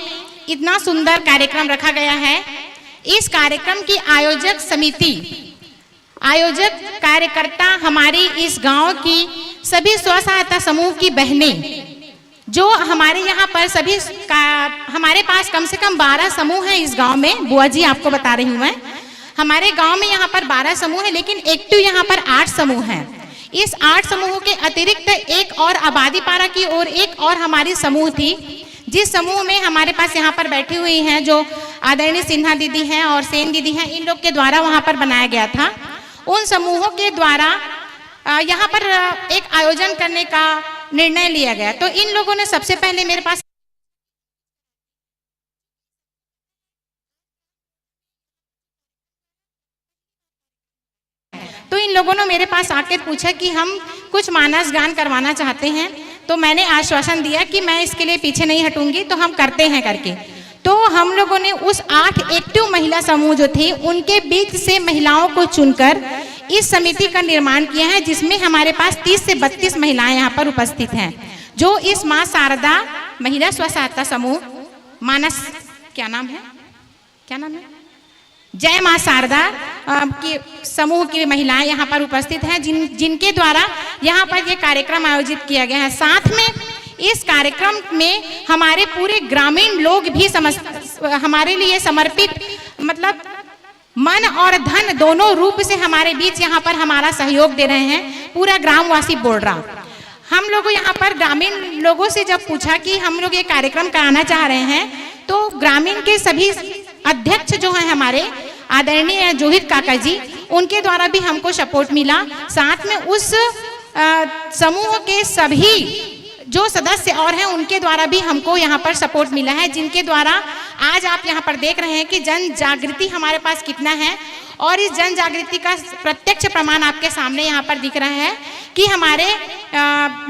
इतना सुंदर कार्यक्रम रखा गया है। इस कार्यक्रम की आयोजक समिति, आयोजक कार्यकर्ता हमारी इस गांव की सभी स्व सहायता समूह की बहनें, जो हमारे यहाँ पर सभी का, हमारे पास कम से कम बारह समूह हैं इस गांव में, बुआ जी आपको बता रही हूँ मैं। हमारे गांव में यहाँ पर बारह समूह हैं, लेकिन एक्टिव यहाँ पर आठ समूह हैं। इस आठ समूहों के अतिरिक्त एक और आबादी पारा की ओर एक और हमारी समूह थी, जिस समूह में हमारे पास यहाँ पर बैठी हुई हैं, जो आदरणीय सिन्हा दीदी हैं और सेन दीदी हैं, इन लोग के द्वारा वहाँ पर बनाया गया था। उन समूहों के द्वारा, अ, यहाँ पर, अ, एक आयोजन करने का निर्णय लिया गया। तो इन लोगों ने सबसे पहले मेरे पास लोगों ने मेरे पास आकर पूछा कि हम कुछ मानस गान करवाना चाहते हैं। तो मैंने आश्वासन दिया कि मैं इसके लिए पीछे नहीं हटूंगी, तो हम करते हैं करके। तो हम लोगों ने उस आठ एक्टिव महिला समूह जो थे, उनके बीच से महिलाओं को चुनकर इस समिति का निर्माण किया है, जिसमें हमारे पास तीस से बत्तीस महिलाएं यहाँ पर उपस्थित हैं, जो इस माँ शारदा महिला स्व सहायता समूह मानस, क्या नाम है, क्या नाम है, जय माँ शारदा, अ, की समूह की महिलाएं यहाँ पर उपस्थित हैं, जिन जिनके द्वारा यहाँ पर ये कार्यक्रम आयोजित किया गया है। साथ में इस कार्यक्रम में हमारे पूरे ग्रामीण लोग भी समस हमारे लिए समर्पित, मतलब मन और धन दोनों रूप से हमारे बीच यहाँ पर हमारा सहयोग दे रहे हैं, पूरा ग्रामवासी बोल रहा। हम लोग यहाँ पर ग्रामीण लोगों से जब पूछा कि हम लोग ये कार्यक्रम कराना चाह रहे हैं, तो ग्रामीण के सभी अध्यक्ष जो हैं हमारे आदरणीय जोहित काका जी, उनके द्वारा भी हमको सपोर्ट मिला। साथ में उस अ, समूह के सभी जो सदस्य और हैं, उनके द्वारा भी हमको यहाँ पर सपोर्ट मिला है, जिनके द्वारा आज आप यहाँ पर देख रहे हैं कि जन जागृति हमारे पास कितना है। और इस जन जागृति का प्रत्यक्ष प्रमाण आपके सामने यहाँ पर दिख रहा है कि हमारे अ,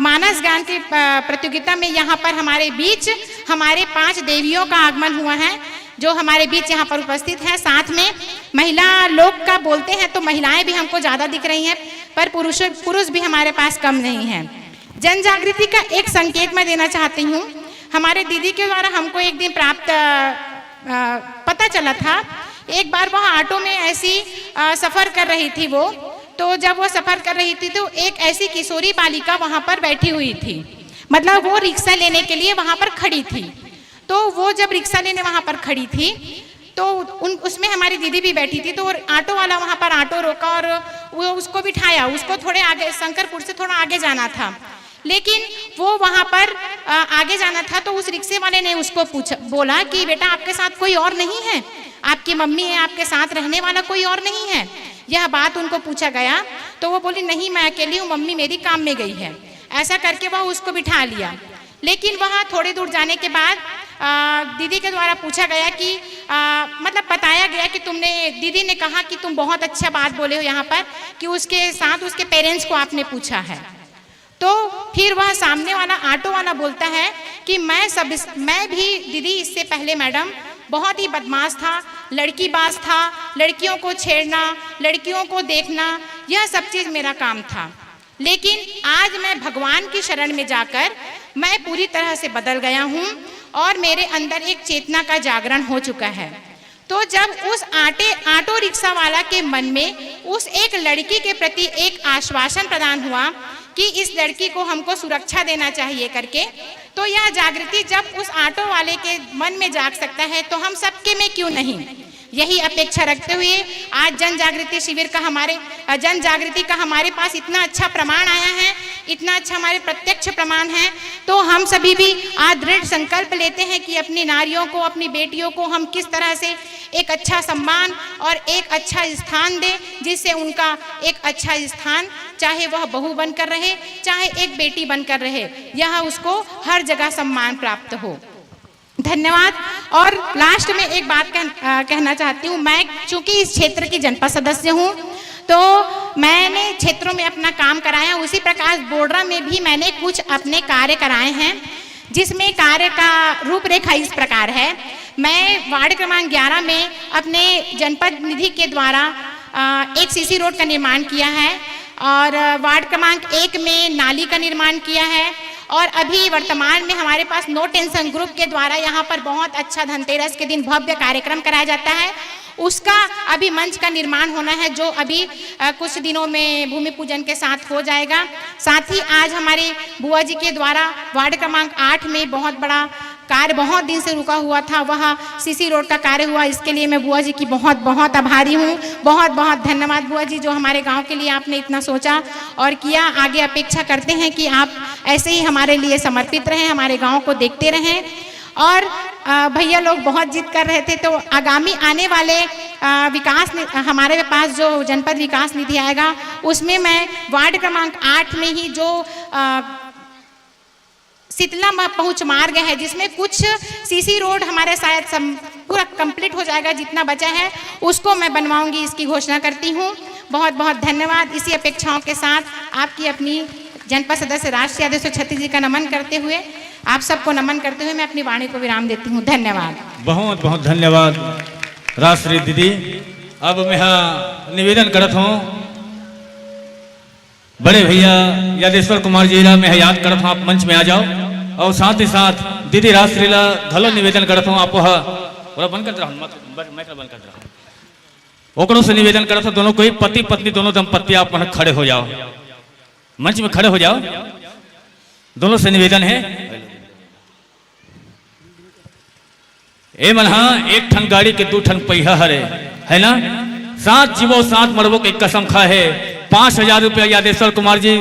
मानस गान की अ, प्रतियोगिता में यहाँ पर हमारे बीच हमारे पांच देवियों का आगमन हुआ है, जो हमारे बीच यहाँ पर उपस्थित हैं। साथ में महिला लोग का बोलते हैं तो महिलाएं भी हमको ज़्यादा दिख रही हैं, पर पुरुष पुरुष भी हमारे पास कम नहीं है। जन जागृति का एक संकेत मैं देना चाहती हूँ। हमारे दीदी के द्वारा हमको एक दिन प्राप्त अ, अ, पता चला था। एक बार वह ऑटो में ऐसी अ, सफ़र कर रही थी वो, तो जब वो सफ़र कर रही थी तो एक ऐसी किशोरी बालिका वहाँ पर बैठी हुई थी, मतलब वो रिक्शा लेने के लिए वहाँ पर खड़ी थी। तो वो जब रिक्शा लेने वहाँ पर खड़ी थी तो उन उसमें हमारी दीदी भी बैठी थी। तो ऑटो वाला वहाँ पर ऑटो रोका और वो उसको बिठाया। उसको थोड़े आगे, शंकरपुर से थोड़ा आगे जाना था, लेकिन वो वहाँ पर अ, आगे जाना था। तो उस रिक्शे वाले ने उसको पूछा, बोला कि बेटा, आपके साथ कोई और नहीं है? आपकी मम्मी है, आपके साथ रहने वाला कोई और नहीं है? यह बात उनको पूछा गया तो वो बोली, नहीं, मैं अकेली हूँ, मम्मी मेरी काम में गई है। ऐसा करके वह उसको बिठा लिया। लेकिन वह थोड़ी दूर जाने के बाद अ, दीदी के द्वारा पूछा गया कि अ, मतलब बताया गया कि तुमने, दीदी ने कहा कि तुम बहुत अच्छा बात बोले हो यहाँ पर, कि उसके साथ उसके पेरेंट्स को आपने पूछा है। तो फिर वह सामने वाला ऑटो वाला बोलता है कि मैं सब मैं भी दीदी, इससे पहले मैडम बहुत ही बदमाश था, लड़कीबाज था, लड़कियों को छेड़ना, लड़कियों को देखना, यह सब चीज़ मेरा काम था। लेकिन आज मैं भगवान की शरण में जाकर मैं पूरी तरह से बदल गया हूँ और मेरे अंदर एक चेतना का जागरण हो चुका है। तो जब उस आटे ऑटो रिक्शा वाला के मन में उस एक लड़की के प्रति एक आश्वासन प्रदान हुआ कि इस लड़की को हमको सुरक्षा देना चाहिए करके, तो यह जागृति जब उस ऑटो वाले के मन में जाग सकता है तो हम सबके में क्यों नहीं? यही अपेक्षा रखते हुए आज जन जागृति शिविर का हमारे अ, जन जागृति का हमारे पास इतना अच्छा प्रमाण आया है, इतना अच्छा हमारे प्रत्यक्ष प्रमाण है। तो हम सभी भी आज दृढ़ संकल्प लेते हैं कि अपनी नारियों को, अपनी बेटियों को हम किस तरह से एक अच्छा सम्मान और एक अच्छा स्थान दें, जिससे उनका एक अच्छा स्थान, चाहे वह बहू बनकर रहे, चाहे एक बेटी बनकर रहे, यह उसको हर जगह सम्मान प्राप्त हो। धन्यवाद। और लास्ट में एक बात कह, अ, कहना चाहती हूँ। मैं चूंकि इस क्षेत्र की जनपद सदस्य हूँ, तो मैंने क्षेत्रों में अपना काम कराया, उसी प्रकार बोडरा में भी मैंने कुछ अपने कार्य कराए हैं, जिसमें कार्य का रूपरेखा इस प्रकार है। मैं वार्ड क्रमांक ग्यारह में अपने जनपद निधि के द्वारा अ, एक सीसी रोड का निर्माण किया है और अ, वार्ड क्रमांक एक में नाली का निर्माण किया है। और अभी वर्तमान में हमारे पास नो टेंशन ग्रुप के द्वारा यहाँ पर बहुत अच्छा धनतेरस के दिन भव्य कार्यक्रम कराया जाता है, उसका अभी मंच का निर्माण होना है, जो अभी अ, कुछ दिनों में भूमि पूजन के साथ हो जाएगा। साथ ही आज हमारे बुआ जी के द्वारा वार्ड क्रमांक आठ में बहुत बड़ा कार्य, बहुत दिन से रुका हुआ था, वह सीसी रोड का कार्य हुआ। इसके लिए मैं बुआ जी की बहुत बहुत आभारी हूँ। बहुत बहुत धन्यवाद बुआ जी, जो हमारे गांव के लिए आपने इतना सोचा और किया। आगे अपेक्षा करते हैं कि आप ऐसे ही हमारे लिए समर्पित रहें, हमारे गांव को देखते रहें। और अ, भैया लोग बहुत जिद कर रहे थे, तो आगामी आने वाले अ, विकास नि- हमारे पास जो जनपद विकास निधि आएगा, उसमें मैं वार्ड क्रमांक आठ में ही जो अ, शीतला म- पहुँच मार्ग है, जिसमें कुछ सीसी रोड हमारे शायद सम, पूरा कंप्लीट हो जाएगा, जितना बचा है उसको मैं बनवाऊंगी, इसकी घोषणा करती हूँ। बहुत बहुत धन्यवाद। इसी अपेक्षाओं के साथ आपकी अपनी जनपद सदस्य राष्ट्रीय अध्यक्ष छत्तीस जी का नमन करते हुए, आप सबको नमन करते हुए मैं अपनी वाणी को विराम देती हूँ। धन्यवाद। बहुत बहुत धन्यवाद राष्ट्रीय दीदी। अब मैं हा निवेदन करत हूँ बड़े भैया यादेश्वर कुमार जी ला मैं हा याद करत हूँ, आप मंच में आ जाओ। और साथ ही साथ दीदी राष्ट्रीय ला घलो निवेदन करत हूँ, आप वह पूरा बंद कर रहा हूँ, मत, मत, माइक ला बंद कर रहा हूँ। ओकरो से निवेदन करत हूँ, दोनों कोई पति पत्नी दोनों दंपत्ति आप मन खड़े हो जाओ, मंच में खड़े हो जाओ, दोनों से निवेदन है। ए मन हा एक ठन गाड़ी के दू ठन पहिया हरे, है ना? साथ जीवो साथ मरबो के कसम खाए हे। पाँच हजार रुपया यादेश्वर कुमार जी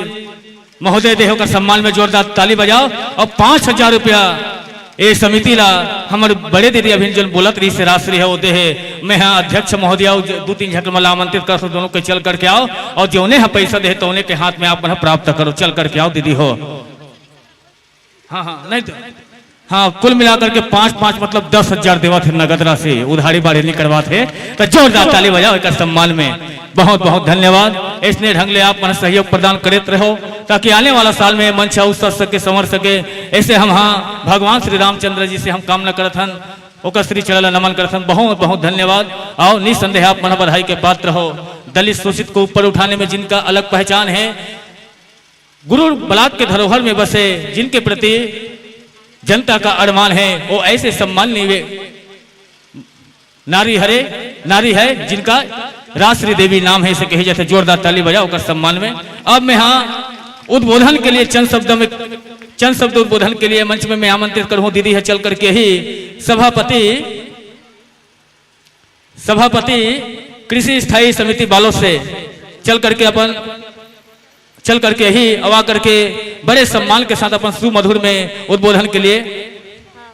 महोदय देहे ओकर सम्मान में जोरदार ताली बजाओ। और पाँच हजार रुपया ए समिति ला हमर बड़े दीदी अभिन जोन बोलत रही से राष्ट्रीय है वो देहे। मैं हा अध्यक्ष महोदय अउ दू तीन झन मन ला आमंत्रित कर दोनों के चल करके आओ और जोने हा पैसा देहे तोने के हाथ में आप मन हा प्राप्त करो। चल करके आओ दीदी हो। हाँ, हाँ, नहीं तो, हाँ, कुल मिलाकर के पाँच, पाँच मतलब दस हजार देवत हे नगद राशि, उधारी बाढ़ी नहीं करवात हे। तो जोरदार ताली बजाओ एक सम्मान में। बहुत, बहुत धन्यवाद। इसने ढंग ले आप मन सहयोग प्रदान करत रहो, ताकि आने वाला साल में मंच अउ सज सके, संवर सके। ऐसे हम हाँ भगवान श्री रामचंद्र जी से हम कामना करत हन, ओकर श्री चरण ला नमन करत हन। बहुत, बहुत धन्यवाद। और निसंदेह आप मन बधाई के पात्र हो। दलित शोषित को ऊपर उठाने में जिनका अलग पहचान है, गुरुड़ ब्लॉक के धरोहर में बसे जिनके प्रति जनता का अरमान है, वो ऐसे सम्माननीय नारी हरे, नारी है जिनका राष्ट्रीय देवी नाम है, इसे कहे जाते। जोरदार ताली बजाओ ओकर सम्मान में। अब मैं हाँ उद्बोधन के लिए चंद शब्द में, चंद शब्द उद्बोधन के लिए मंच में मैं आमंत्रित करूँ दीदी है चल करके ही सभापति सभापति कृषि स्थायी समिति बालोद से चल करके अपन, चल करके ही अवा करके बड़े सम्मान के साथ अपन सुमधुर में उद्बोधन के लिए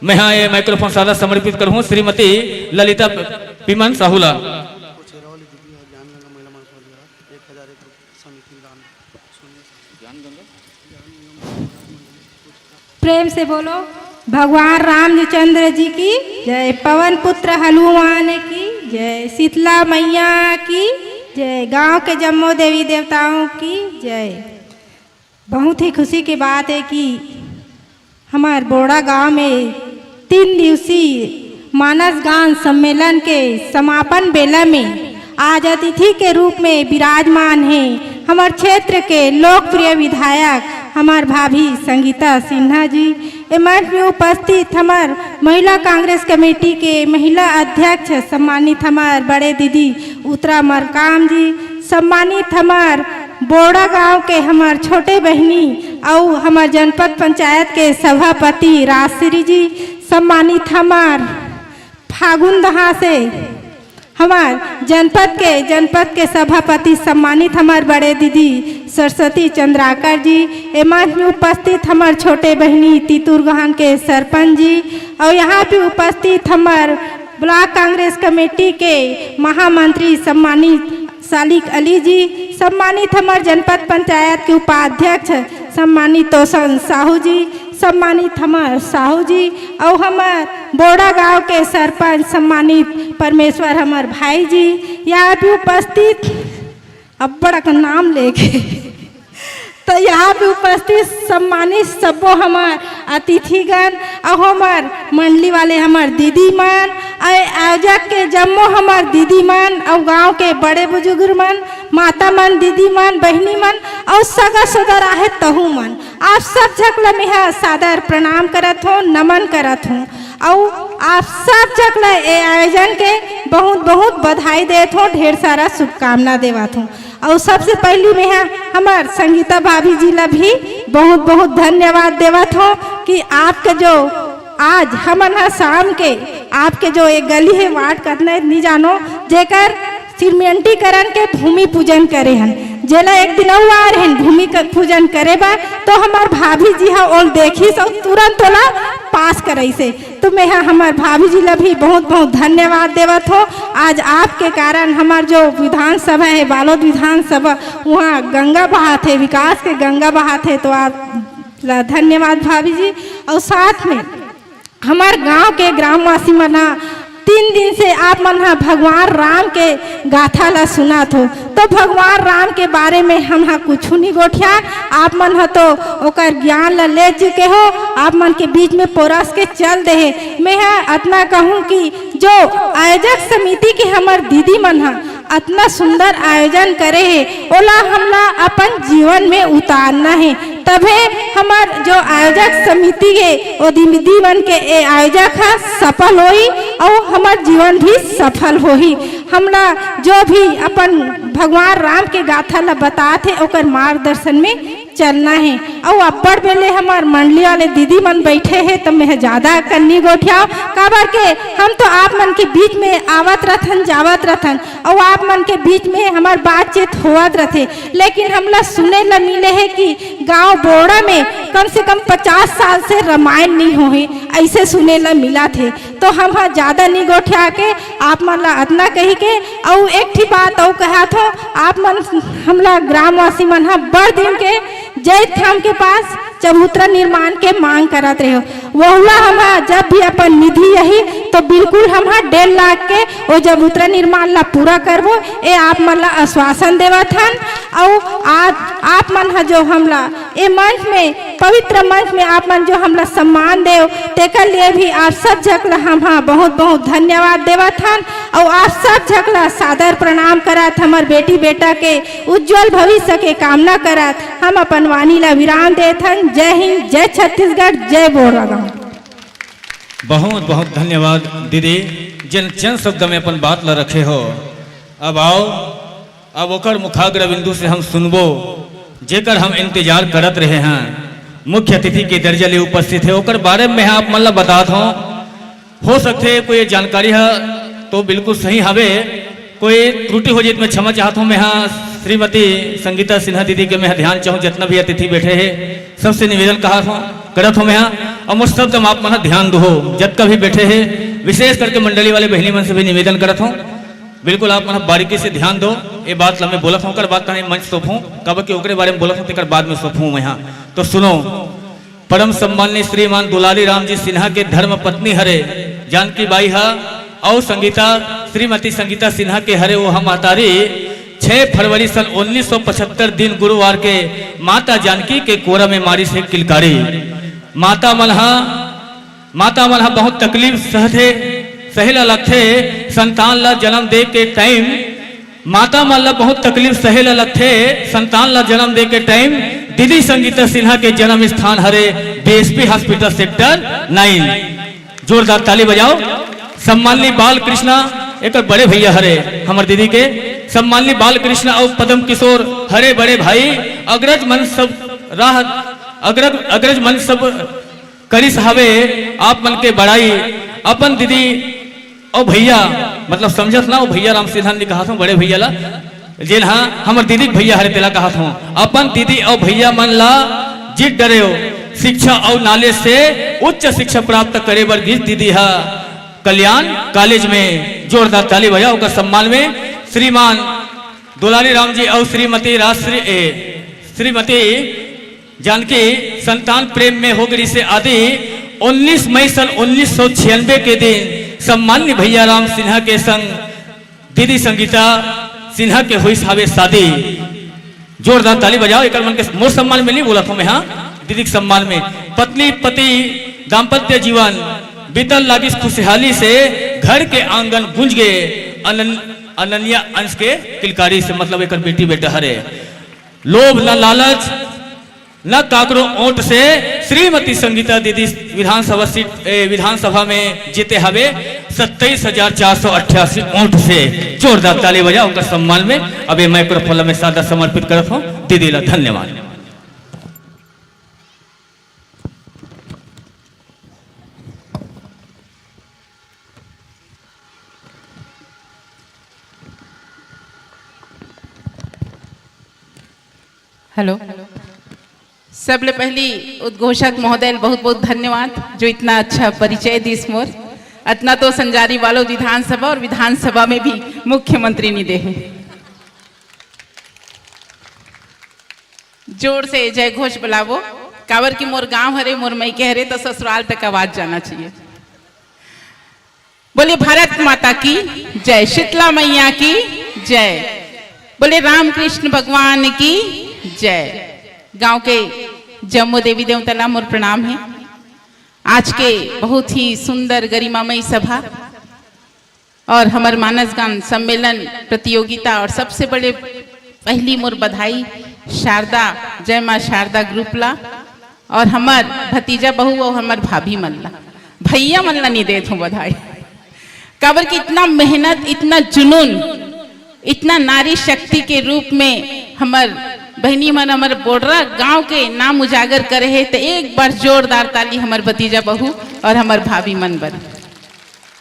मैं हाँ ये माइक्रोफोन सादा समर्पित करूँ श्रीमती ललिता पिमन साहू ला। प्रेम से बोलो, भगवान रामचंद्र जी की जय, पवन पुत्र हनुमान की जय, शीतला मैया की जय, गांव के जम्मो देवी देवताओं की जय। बहुत ही खुशी की बात है कि हमार बोड़ा गांव में तीन दिवसीय मानस गान सम्मेलन के समापन बेला में आज अतिथि के रूप में विराजमान हे हमर क्षेत्र के लोकप्रिय विधायक हमर भाभी संगीता सिन्हा जी, ए मंच में उपस्थित हमर महिला कांग्रेस कमेटी के महिला अध्यक्ष सम्मानित हमर बड़े दीदी उत्तरा मरकाम जी, सम्मानित हमर बोड़ा गांव के हमर छोटे बहिनी अउ हमर जनपद पंचायत के सभापति राजश्री जी, सम्मानित हमर फागुन दहा से हमर जनपद के, जनपद के सभापति सम्मानित हमर बड़े दीदी सरस्वती चंद्राकर जी, ए मंच में उपस्थित हमर छोटे बहिनी तीतुरगहन के सरपंच जी, अउ यहाँ पे उपस्थित हमर ब्लॉक कांग्रेस कमेटी के महामंत्री सम्मानित सालिक अली जी, सम्मानित हमर जनपद पंचायत के उपाध्यक्ष सम्मानित तोसन साहू जी, सम्मानित हमर साहू जी, अउ हमर बोड़ा गांव के सरपंच सम्मानित परमेश्वर हमर भाई जी, यहाँ भी उपस्थित अब्बड़ अकन नाम लेके तो यहाँ पे उपस्थित सम्मानित सबो हमर अतिथिगण अउ हमर मंडली वाले हमर दीदी मन, अउ आयोजक के जम्मो हमर दीदी मन अउ गांव के बड़े बुजुर्ग मन, माता मन, दीदी मन, बहिनी मन अउ सगा सोदर आहे तहू मन, आप सब झक ल मेहा सादर प्रणाम करत हों, नमन करत हों। अउ आप सब झक ल ए आयोजन के बहुत बहुत बधाई देत हों, ढेर सारा शुभकामना देवत हों। अउ सबसे पहली मेहा हमर संगीता भाभी जी ला भी बहुत बहुत धन्यवाद देवत हों कि आपके जो आज हमन ह शाम के आपके जो एक गली हे वार्ड कतना हे नी जानो, जेकर सीमेंटीकरण के भूमि पूजन करे हन, जेला एक दिन अउ आ रहे हन भूमि क-, पूजन करे बर, तो हमर भाभी जी ह ओल देखिस अउ तुरंत ओला पास करइस हे। तो मेहा हमर भाभी जी ला भी बहुत बहुत धन्यवाद देवत हों। आज आपके कारण हमर जो विधानसभा हे, बालोद विधानसभा, उहाँ गंगा बहात हे, विकास के गंगा बहात हे, तो आप ला धन्यवाद भाभी जी। अउ साथ में हमर गांव के ग्रामवासी मन ह तीन दिन से आप मन ह भगवान राम के गाथा ला सुनत हो, तो भगवान राम के बारे में हम ह कुछु नहीं गोठिया। आप मन ह तो ओकर ज्ञान ला ले चुके हो, आप मन के बीच में पोरस के चल दे हे। मैं ह अतना कहूँ कि जो आयोजक समिति के हमर दीदी मन ह अतना सुंदर आयोजन करे हे, ओला हमला अपन जीवन में उतारना हे, तभे हमर जो आयोजक समिति हे, ओ दीदी मन के ए आयोजक ह सफल होही अउ हमर जीवन भी सफल होही। हमला जो भी अपन भगवान राम के गाथा ला बतात हे, ओकर मार्गदर्शन में चलना हे। अउ अब्बड़ बेले हमर मंडली वाले दीदी मन बैठे हे, त मैं ज्यादा कन्नी गोठियाव, काबर के हम तो आप मन के बीच में आवत रथन, जावत रथन, अउ आप मन के बीच में हमर बातचीत होवत रथे, लेकिन हमला सुने ला मिले हे कि गांव बोड़ा में कम से कम पचास साल से रामायण नहीं होहे, ऐसे सुने ला मिलत हे। तो हम ह ज्यादा नहीं गोठिया के आप मन ला अतना कही के, अउ एक ठी बात अउ कहत हो, आप मन हमला ग्रामवासी मन ह बड़ दिन के जैत धाम के पास चबूतरा निर्माण के मांग करत रहे हो। वहुला हम ह जब भी अपन निधि यही तो बिल्कुल हम ह डेढ़ लाख के ओ चबूतरा निर्माण ला पूरा करबो, ए आप मन ला आश्वासन देवत हन। अउ आज आप मन ह जो हमला ए मंच में, पवित्र मंच में आप मन जो हमला सम्मान देव, तेकर लिए भी आप सब झक ला हम ह बहुत बहुत धन्यवाद देवत हन। अउ आप सब झक ला सादर प्रणाम करत, हमर बेटी बेटा के उज्जवल भविष्य के कामना करत हम अपन वाणी ला विराम देत हन। जय हिंद, जय छत्तीसगढ़, जय बोड़ागांव। बहुत बहुत धन्यवाद दीदी, जिन चंद शब्द में अपन बात ला रखे हो। अब आओ, अब ओकर मुखाग्र बिंदु से हम सुनबो, जेकर हम इंतजार करत रहे हैं। मुख्य अतिथि के दर्जा ले उपस्थित है, ओकर बारे में आप मन ला बतात हों। हो सकथे कोई जानकारी ह तो बिल्कुल सही हवे, कोई त्रुटि हो जाए त मैं क्षमा चाहत हों। मैं हा श्रीमती संगीता सिन्हा दीदी के मैं हा ध्यान चाहूँ, जितना भी अतिथि बैठे हे सबसे निवेदन कहा हों, करत हों मैं हा, और मोर शब्द म आप मन ह ध्यान दो, जतका भी बैठे हे, विशेष करके मंडली वाले बहिनी मन से भी निवेदन करत हों, बिल्कुल आप मन ह बारीकी से ध्यान दो। ये बात ला मैं बोलत हों, ओकर बाद तनी मंच सौंपहूँ, काबर कि ओकरे बारे में बोलत हों, तेकर बाद में सौंपहूँ मैं हा। तो सुनो, परम सम्माननीय श्रीमान दुलारी राम जी सिन्हा के धर्म पत्नी हरे जानकी बाई हा, अउ संगीता, श्रीमती संगीता सिन्हा के हरे वो हम महतारी छह फरवरी सन उन्नीस सौ पचहत्तर दिन गुरुवार के माता जानकी के कोरा में मारिस हे किलकारी। माता मन हा, माता मन हा बहुत तकलीफ सहथे, सहे ला लगथे। संतान ला जन्म दे के टाइम माता मन ला बहुत तकलीफ सहे ला लगथे। संतान ला जन्म दे के टाइम दीदी संगीता सिन्हा के जन्म स्थान हरे बीएसपी हॉस्पिटल सेक्टर नाइन। जोरदार ताली बजाओ। सम्माननीय बाल कृष्णा, एकर बड़े भैया हरे हमर दीदी के, सम्माननीय बाल कृष्णा अउ पद्म किशोर हरे बड़े भाई। अग्रज मंच सब राह, अग्रज, अग्रज मंच सब करिस हवे आप मन के बड़ाई। अपन दीदी अउ भैया, मतलब समझत ना, वो भैया राम सिन्हा ने कहा था बड़े भैया ला, जेन हा हमर दीदी के भैया हरे तेला कहा था। अपन दीदी अउ भैया मन ला जित डरे हो, शिक्षा अउ नॉलेज से उच्च शिक्षा प्राप्त करे बर गिस दीदी हा कल्याण कॉलेज में। जोरदार ताली बजाओ ओकर सम्मान में। श्रीमान दुलारी राम जी अउ श्रीमती राजश्री, ए, श्रीमती जानकी संतान प्रेम में हो गई से आदि उन्नीस मई सन उन्नीस सौ छियानवे के दिन सम्मान्य भैया राम सिन्हा के संग दीदी संगीता सिन्हा के हुई हावे शादी। जोरदार ताली बजाओ, एकर मन के मोर सम्मान में नहीं बोला था मैं, हाँ, दीदी के सम्मान में। पत्नी पति दाम्पत्य जीवन बीतल लागिस खुशहाली से, घर के आंगन गूंज गए अनन-, अनन्या अंश के किलकारी से, मतलब एकर बेटी बेटा हरे। लोभ न लालच न काकरो ओट से, श्रीमती संगीता दीदी विधानसभा सीट, ए, विधानसभा में जीते हवे सत्ताईस हजार चार सौ अट्ठासी ओट से। जोरदार ताली बजा ओकर सम्मान में। अब ये माइक्रोफोन ला मैं सादर समर्पित करत हों दीदी ला। धन्यवाद। हेलो, सबले पहली उद्घोषक महोदय ल बहुत बहुत धन्यवाद, जो इतना अच्छा परिचय दिस मोर। अतना तो संजारी बालोद विधानसभा और विधानसभा में भी मुख्यमंत्री नहीं दे हे। जोर से जय घोष बुलावो, काबर कि मोर गांव हरे, मोर मइके हरे, तो ससुराल तक आवाज जाना चाहिए। बोले भारत माता की जय, शीतला मैया की जय, बोले रामकृष्ण भगवान की जय। गांव के जम्मो देवी देवता ला मोर प्रणाम हे। आज के बहुत ही सुंदर गरिमामय सभा और हमर मानस गान सम्मेलन प्रतियोगिता और सबसे बड़े पहली मोर बधाई शारदा, जय माँ शारदा ग्रुप ला और हमर भतीजा बहू और हमर भाभी मन ला, भैया मन ला नहीं देत हूँ बधाई। काबर कि इतना मेहनत, इतना जुनून, इतना नारी शक्ति के रूप में हमर बहिनी मन हमर बोडरा गांव के नाम उजागर करे हे, तो एक बार जोरदार ताली हमर भतीजा बहू और हमर भाभी मन बर,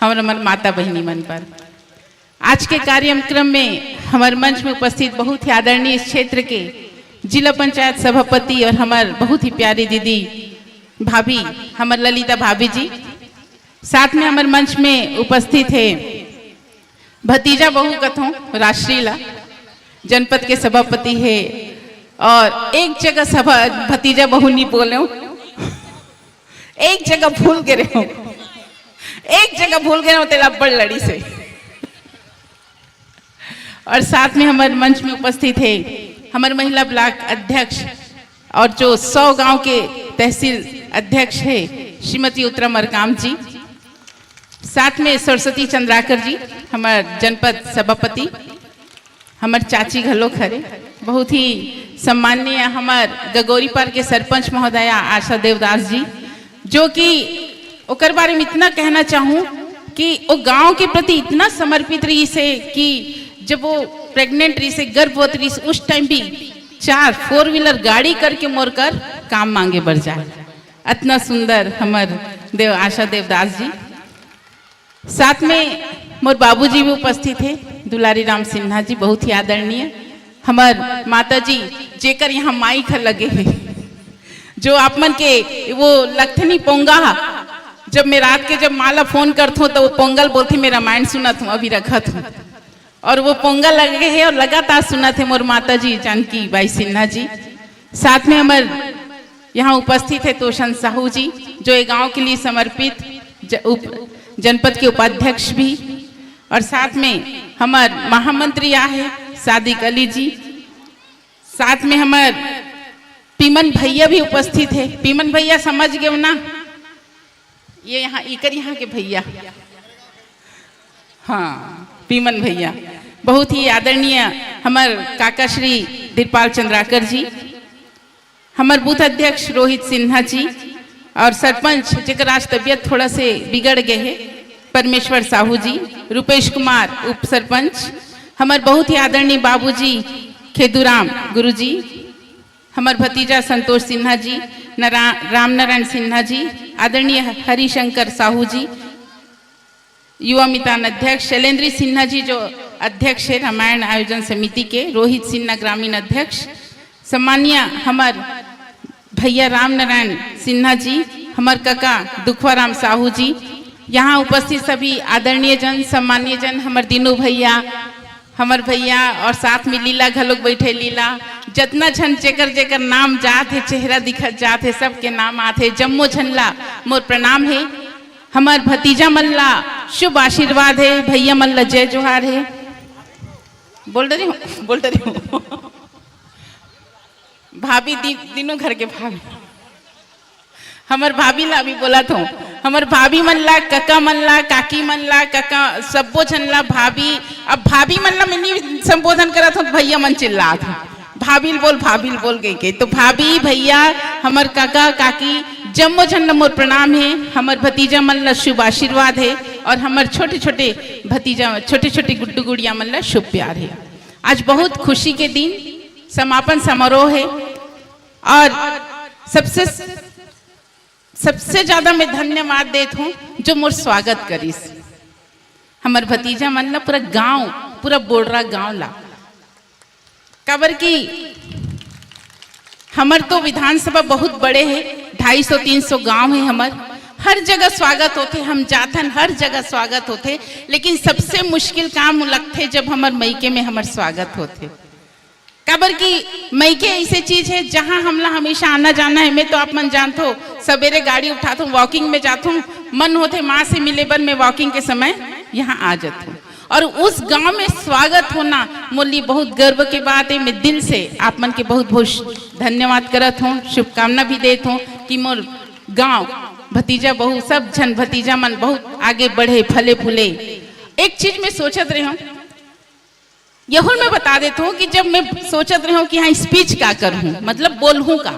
हमर, हमर माता बहिनी मन पर। आज के कार्यक्रम में हमर मंच में उपस्थित बहुत ही आदरणीय इस क्षेत्र के जिला पंचायत सभापति और हमर बहुत ही प्यारी दीदी भाभी, हमर ललिता भाभी जी, साथ में हमर मंच में उपस्थित हे भतीजा बहू कथों राष्ट्रीय ला, जनपद के सभापति हे और एक जगह सभा भतीजा बहू नहीं बोले हूँ, एक जगह भूल गए हूँ, एक जगह भूल गए हूँ, तेला बड़ लड़ी से। और साथ में हमर मंच में उपस्थित हे हमर महिला ब्लॉक अध्यक्ष और जो सौ गांव के तहसील अध्यक्ष हे श्रीमती उत्तरा मरकाम जी, साथ में सरस्वती चंद्राकर जी, हमर जनपद सभापति, हमर चाची घलो खरे, बहुत ही सम्माननीय हमर गगोरीपार के सरपंच महोदया आशा देवदास जी, जो कि ओकर बारे में इतना कहना चाहूँ कि वो गांव के प्रति इतना समर्पित रहिस हे कि जब वो प्रेग्नेंट रहिस हे, गर्भवती रहिस हे, उस टाइम भी चार फोर व्हीलर गाड़ी करके मोर कर काम मांगे बर जाए। अतना सुंदर हमर देव आशा देवदास जी। साथ में मोर बाबूजी भी उपस्थित हे, दुलारी राम सिन्हा जी, बहुत ही आदरणीय हमर माता जी, जेकर यहाँ माइक ह लगे हे, जो आप मन के वो लगथे नहीं पोंगा हा, जब मैं रात के जब माँ ला फोन करथों तो वो पोंगल बोलथे, मैं रामायण सुनत हूँ, अभी रखत हूँ। और वो पोंगल लगे हे और लगातार सुनत हे मोर माता जी जानकी बाई सिन्हा जी। साथ में हमर यहाँ उपस्थित हे तोषण साहू जी, जो ये गांव के लिए समर्पित ज-, उप-, जनपद के उपाध्यक्ष भी, और साथ में हमर महामंत्री आहे सादिक अली जी, साथ में हमर पीमन भैया भी उपस्थित हे। पीमन भैया समझ गए ना, ये यहाँ, इकर यहाँ के भैया, हाँ, पीमन भैया, बहुत ही आदरणीय हमर काका श्री धीरपाल चंद्राकर जी, हमर बूथ अध्यक्ष रोहित सिन्हा जी और सरपंच, जेकर आज तबियत थोड़ा से बिगड़ गए हे, परमेश्वर साहू जी, रूपेश कुमार उप सरपंच, हमर बहुत ही आदरणीय बाबूजी खेदूराम गुरुजी, हमर भतीजा संतोष सिन्हा जी, नरा-, रामनारायण सिन्हा जी, आदरणीय हरिशंकर साहू जी, युवा मितान अध्यक्ष शैलेंद्र सिन्हा जी जो अध्यक्ष हे रामायण आयोजन समिति के, रोहित सिन्हा ग्रामीण अध्यक्ष, सम्मानीय हमर भैया रामनारायण सिन्हा जी, हमर कका दुखवाराम साहू जी, यहाँ उपस्थित सभी आदरणीय जन, सम्मानीय जन, हमर दीनू भैया, हमर भैया और साथ में लीला घलोक बैठे। लीला, जतना झन जेकर जेकर नाम जात हे, चेहरा दिखत जात हे, सबके नाम आत हे, जम्मो झन ला मोर प्रणाम हे। हमर भतीजा मन ला शुभ आशीर्वाद हे, भैया मन ला जय जोहार हे। बोल डरे हूँ, बोल डरे हूँ। भाभी दी-, तीनों घर के भाभी। हमर भाभी ला भी बोलत हूँ, हमर भाभी मन ला, कका मन ला, काकी मन ला, कका सब्बो झन ला भाभी। अब भाभी मन ला मैं नहीं संबोधन करत हूँ, भैया मन चिल्लात हूँ, भाभी ल बोल, भाभी ल बोल कहिके। तो भाभी, भैया, हमर कका, काकी, जम्मो झन ला मोर प्रणाम हे। हमर भतीजा मन ला शुभ आशीर्वाद हे और हमर छोटे-छोटे भतीजा, छोटे-छोटे गुड्डू गुड़िया मन ला शुभ प्यार हे। आज बहुत खुशी के दिन, समापन समारोह हे और सबसे, सबसे ज्यादा मैं धन्यवाद देत हूँ जो मोर स्वागत करिस। हमर भतीजा मन ला, पूरा गांव, पूरा बोड़रा गांव ला, काबर कि हमर तो विधानसभा बहुत बड़े हे, ढाई सौ तीन सौ गांव हे हमर, हर जगह स्वागत होथे, हम जाथन हर जगह स्वागत होथे, लेकिन सबसे मुश्किल काम लगथे जब हमर मइके में हमर स्वागत होथे। काबर कि मइके ऐसे चीज हे जहां हमला हमेशा आना जाना हे। मैं तो आप मन जानथो, सबेरे गाड़ी उठाथो, वॉकिंग में जाथो, मन होथे माँ से मिले बर, मैं वॉकिंग के समय यहाँ आ जाथों। और उस गांव में स्वागत होना मोर लिए बहुत गर्व के बात है। मैं दिल से आप मन के बहुत बहुत धन्यवाद करत हूँ, शुभकामना भी देत हूँ कि मोर गांव, भतीजा बहू, सब झन भतीजा मन बहुत आगे बढ़े, फले फूले। एक चीज मैं सोचत रहे हूँ, यहुल मैं बता देत हूँ कि जब मैं सोचत रहे हूँ कि हाँ, स्पीच का करहूँ, मतलब बोलहूँ का,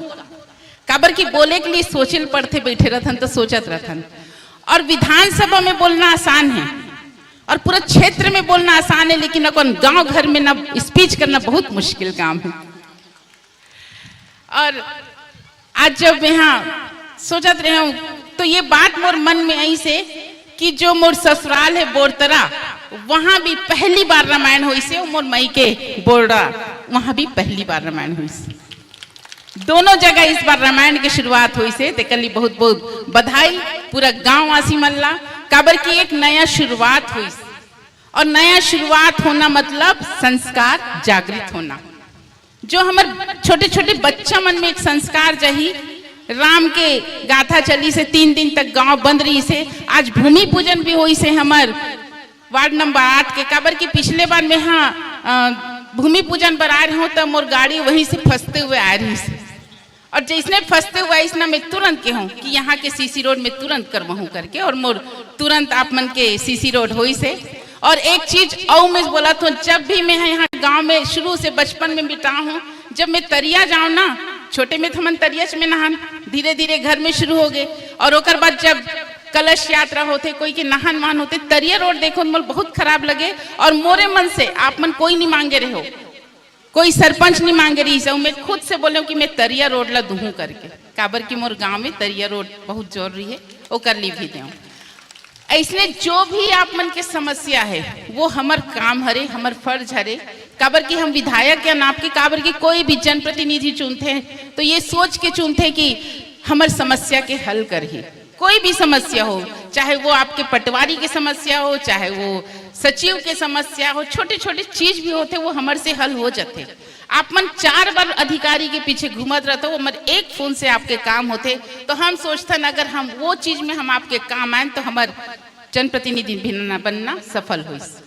काबर कि बोले के लिए सोचे ल पड़थे, बैठे रहथन तो सोचत रहथन। और विधानसभा में बोलना आसान है और पूरा क्षेत्र में बोलना आसान है, लेकिन अपन गांव घर में ना स्पीच करना बहुत मुश्किल काम है। और आज जब यहाँ सोचत रहे हूँ तो ये बात मोर मन में आई से कि जो मोर ससुराल है बोरतरा, वहाँ भी पहली बार रामायण होइस हे, मोर मई के बोरड़ा, वहाँ भी पहली बार रामायण होइस हे। दोनों जगह इस बार रामायण के शुरुआत होइस हे, तेकर लिए बहुत बहुत बधाई। पूरा गांव वासी मन ला, काबर की एक नया शुरुआत होइस हे। और नया शुरुआत होना मतलब संस्कार जागृत होना। जो हमर छोटे छोटे बच्चा मन में एक संस्कार जाही, राम के गाथा चलिस हे, तीन दिन तक गांव बंद रहिस हे। आज भूमि पूजन भी होइस हे हमर वार्ड नंबर आठ के, काबर कि पिछले बार मैं हाँ, अ, भूमि पूजन बर आए रहे हूँ, तब मोर गाड़ी वहीं से फंसते हुए आए रहिस हे। और जैसने फंसते हुए आइस ना, मैं तुरंत कहूँ कि यहाँ के सीसी रोड में तुरंत करवाहूँ करके, और मोर तुरंत आप मन के सीसी रोड होइस हे। और एक चीज अउ मैं बोलत हूँ, जब भी मैं यहाँ गांव में शुरू से बचपन में बिता हूँ, जब मैं तरिया जाऊँ ना, छोटे में तो हमन तरियाच में नहान, धीरे धीरे घर में शुरू हो गए, और ओकर बाद जब कलश यात्रा होथे, कोई के नहान वहान होथे, तरिया रोड देखो मोर बहुत खराब लगे, और मोरे मन से आप मन कोई नहीं मांगे रहे हो, कोई सरपंच नहीं मांगे रहिस हे, मैं खुद से बोले हूँ कि मैं तरिया रोड ला दूहूँ करके, काबर कि मोर गांव में तरिया रोड बहुत जरूरी है, ओकर लिए भी देहूँ। ऐसने जो भी आप मन के समस्या है, वो हमर काम हरे, हमर फर्ज हरे, काबर कि हम विधायक या नाप के, काबर कि कोई भी जनप्रतिनिधि चुनथे तो ये सोच के चुनथे कि हमर समस्या के हल करही। कोई भी समस्या हो, चाहे वो आपके पटवारी के समस्या हो, चाहे वो सचिव के समस्या हो, छोटे छोटे चीज भी होथे, वो हमर से हल हो जाथे। आप मन चार बार अधिकारी के पीछे घूमत रहते हो, हमर एक फोन से आपके काम होथे। तो हम सोचथन अगर हम वो चीज में हम आपके काम आएन तो हमर जनप्रतिनिधि भी ना बनना सफल होइस।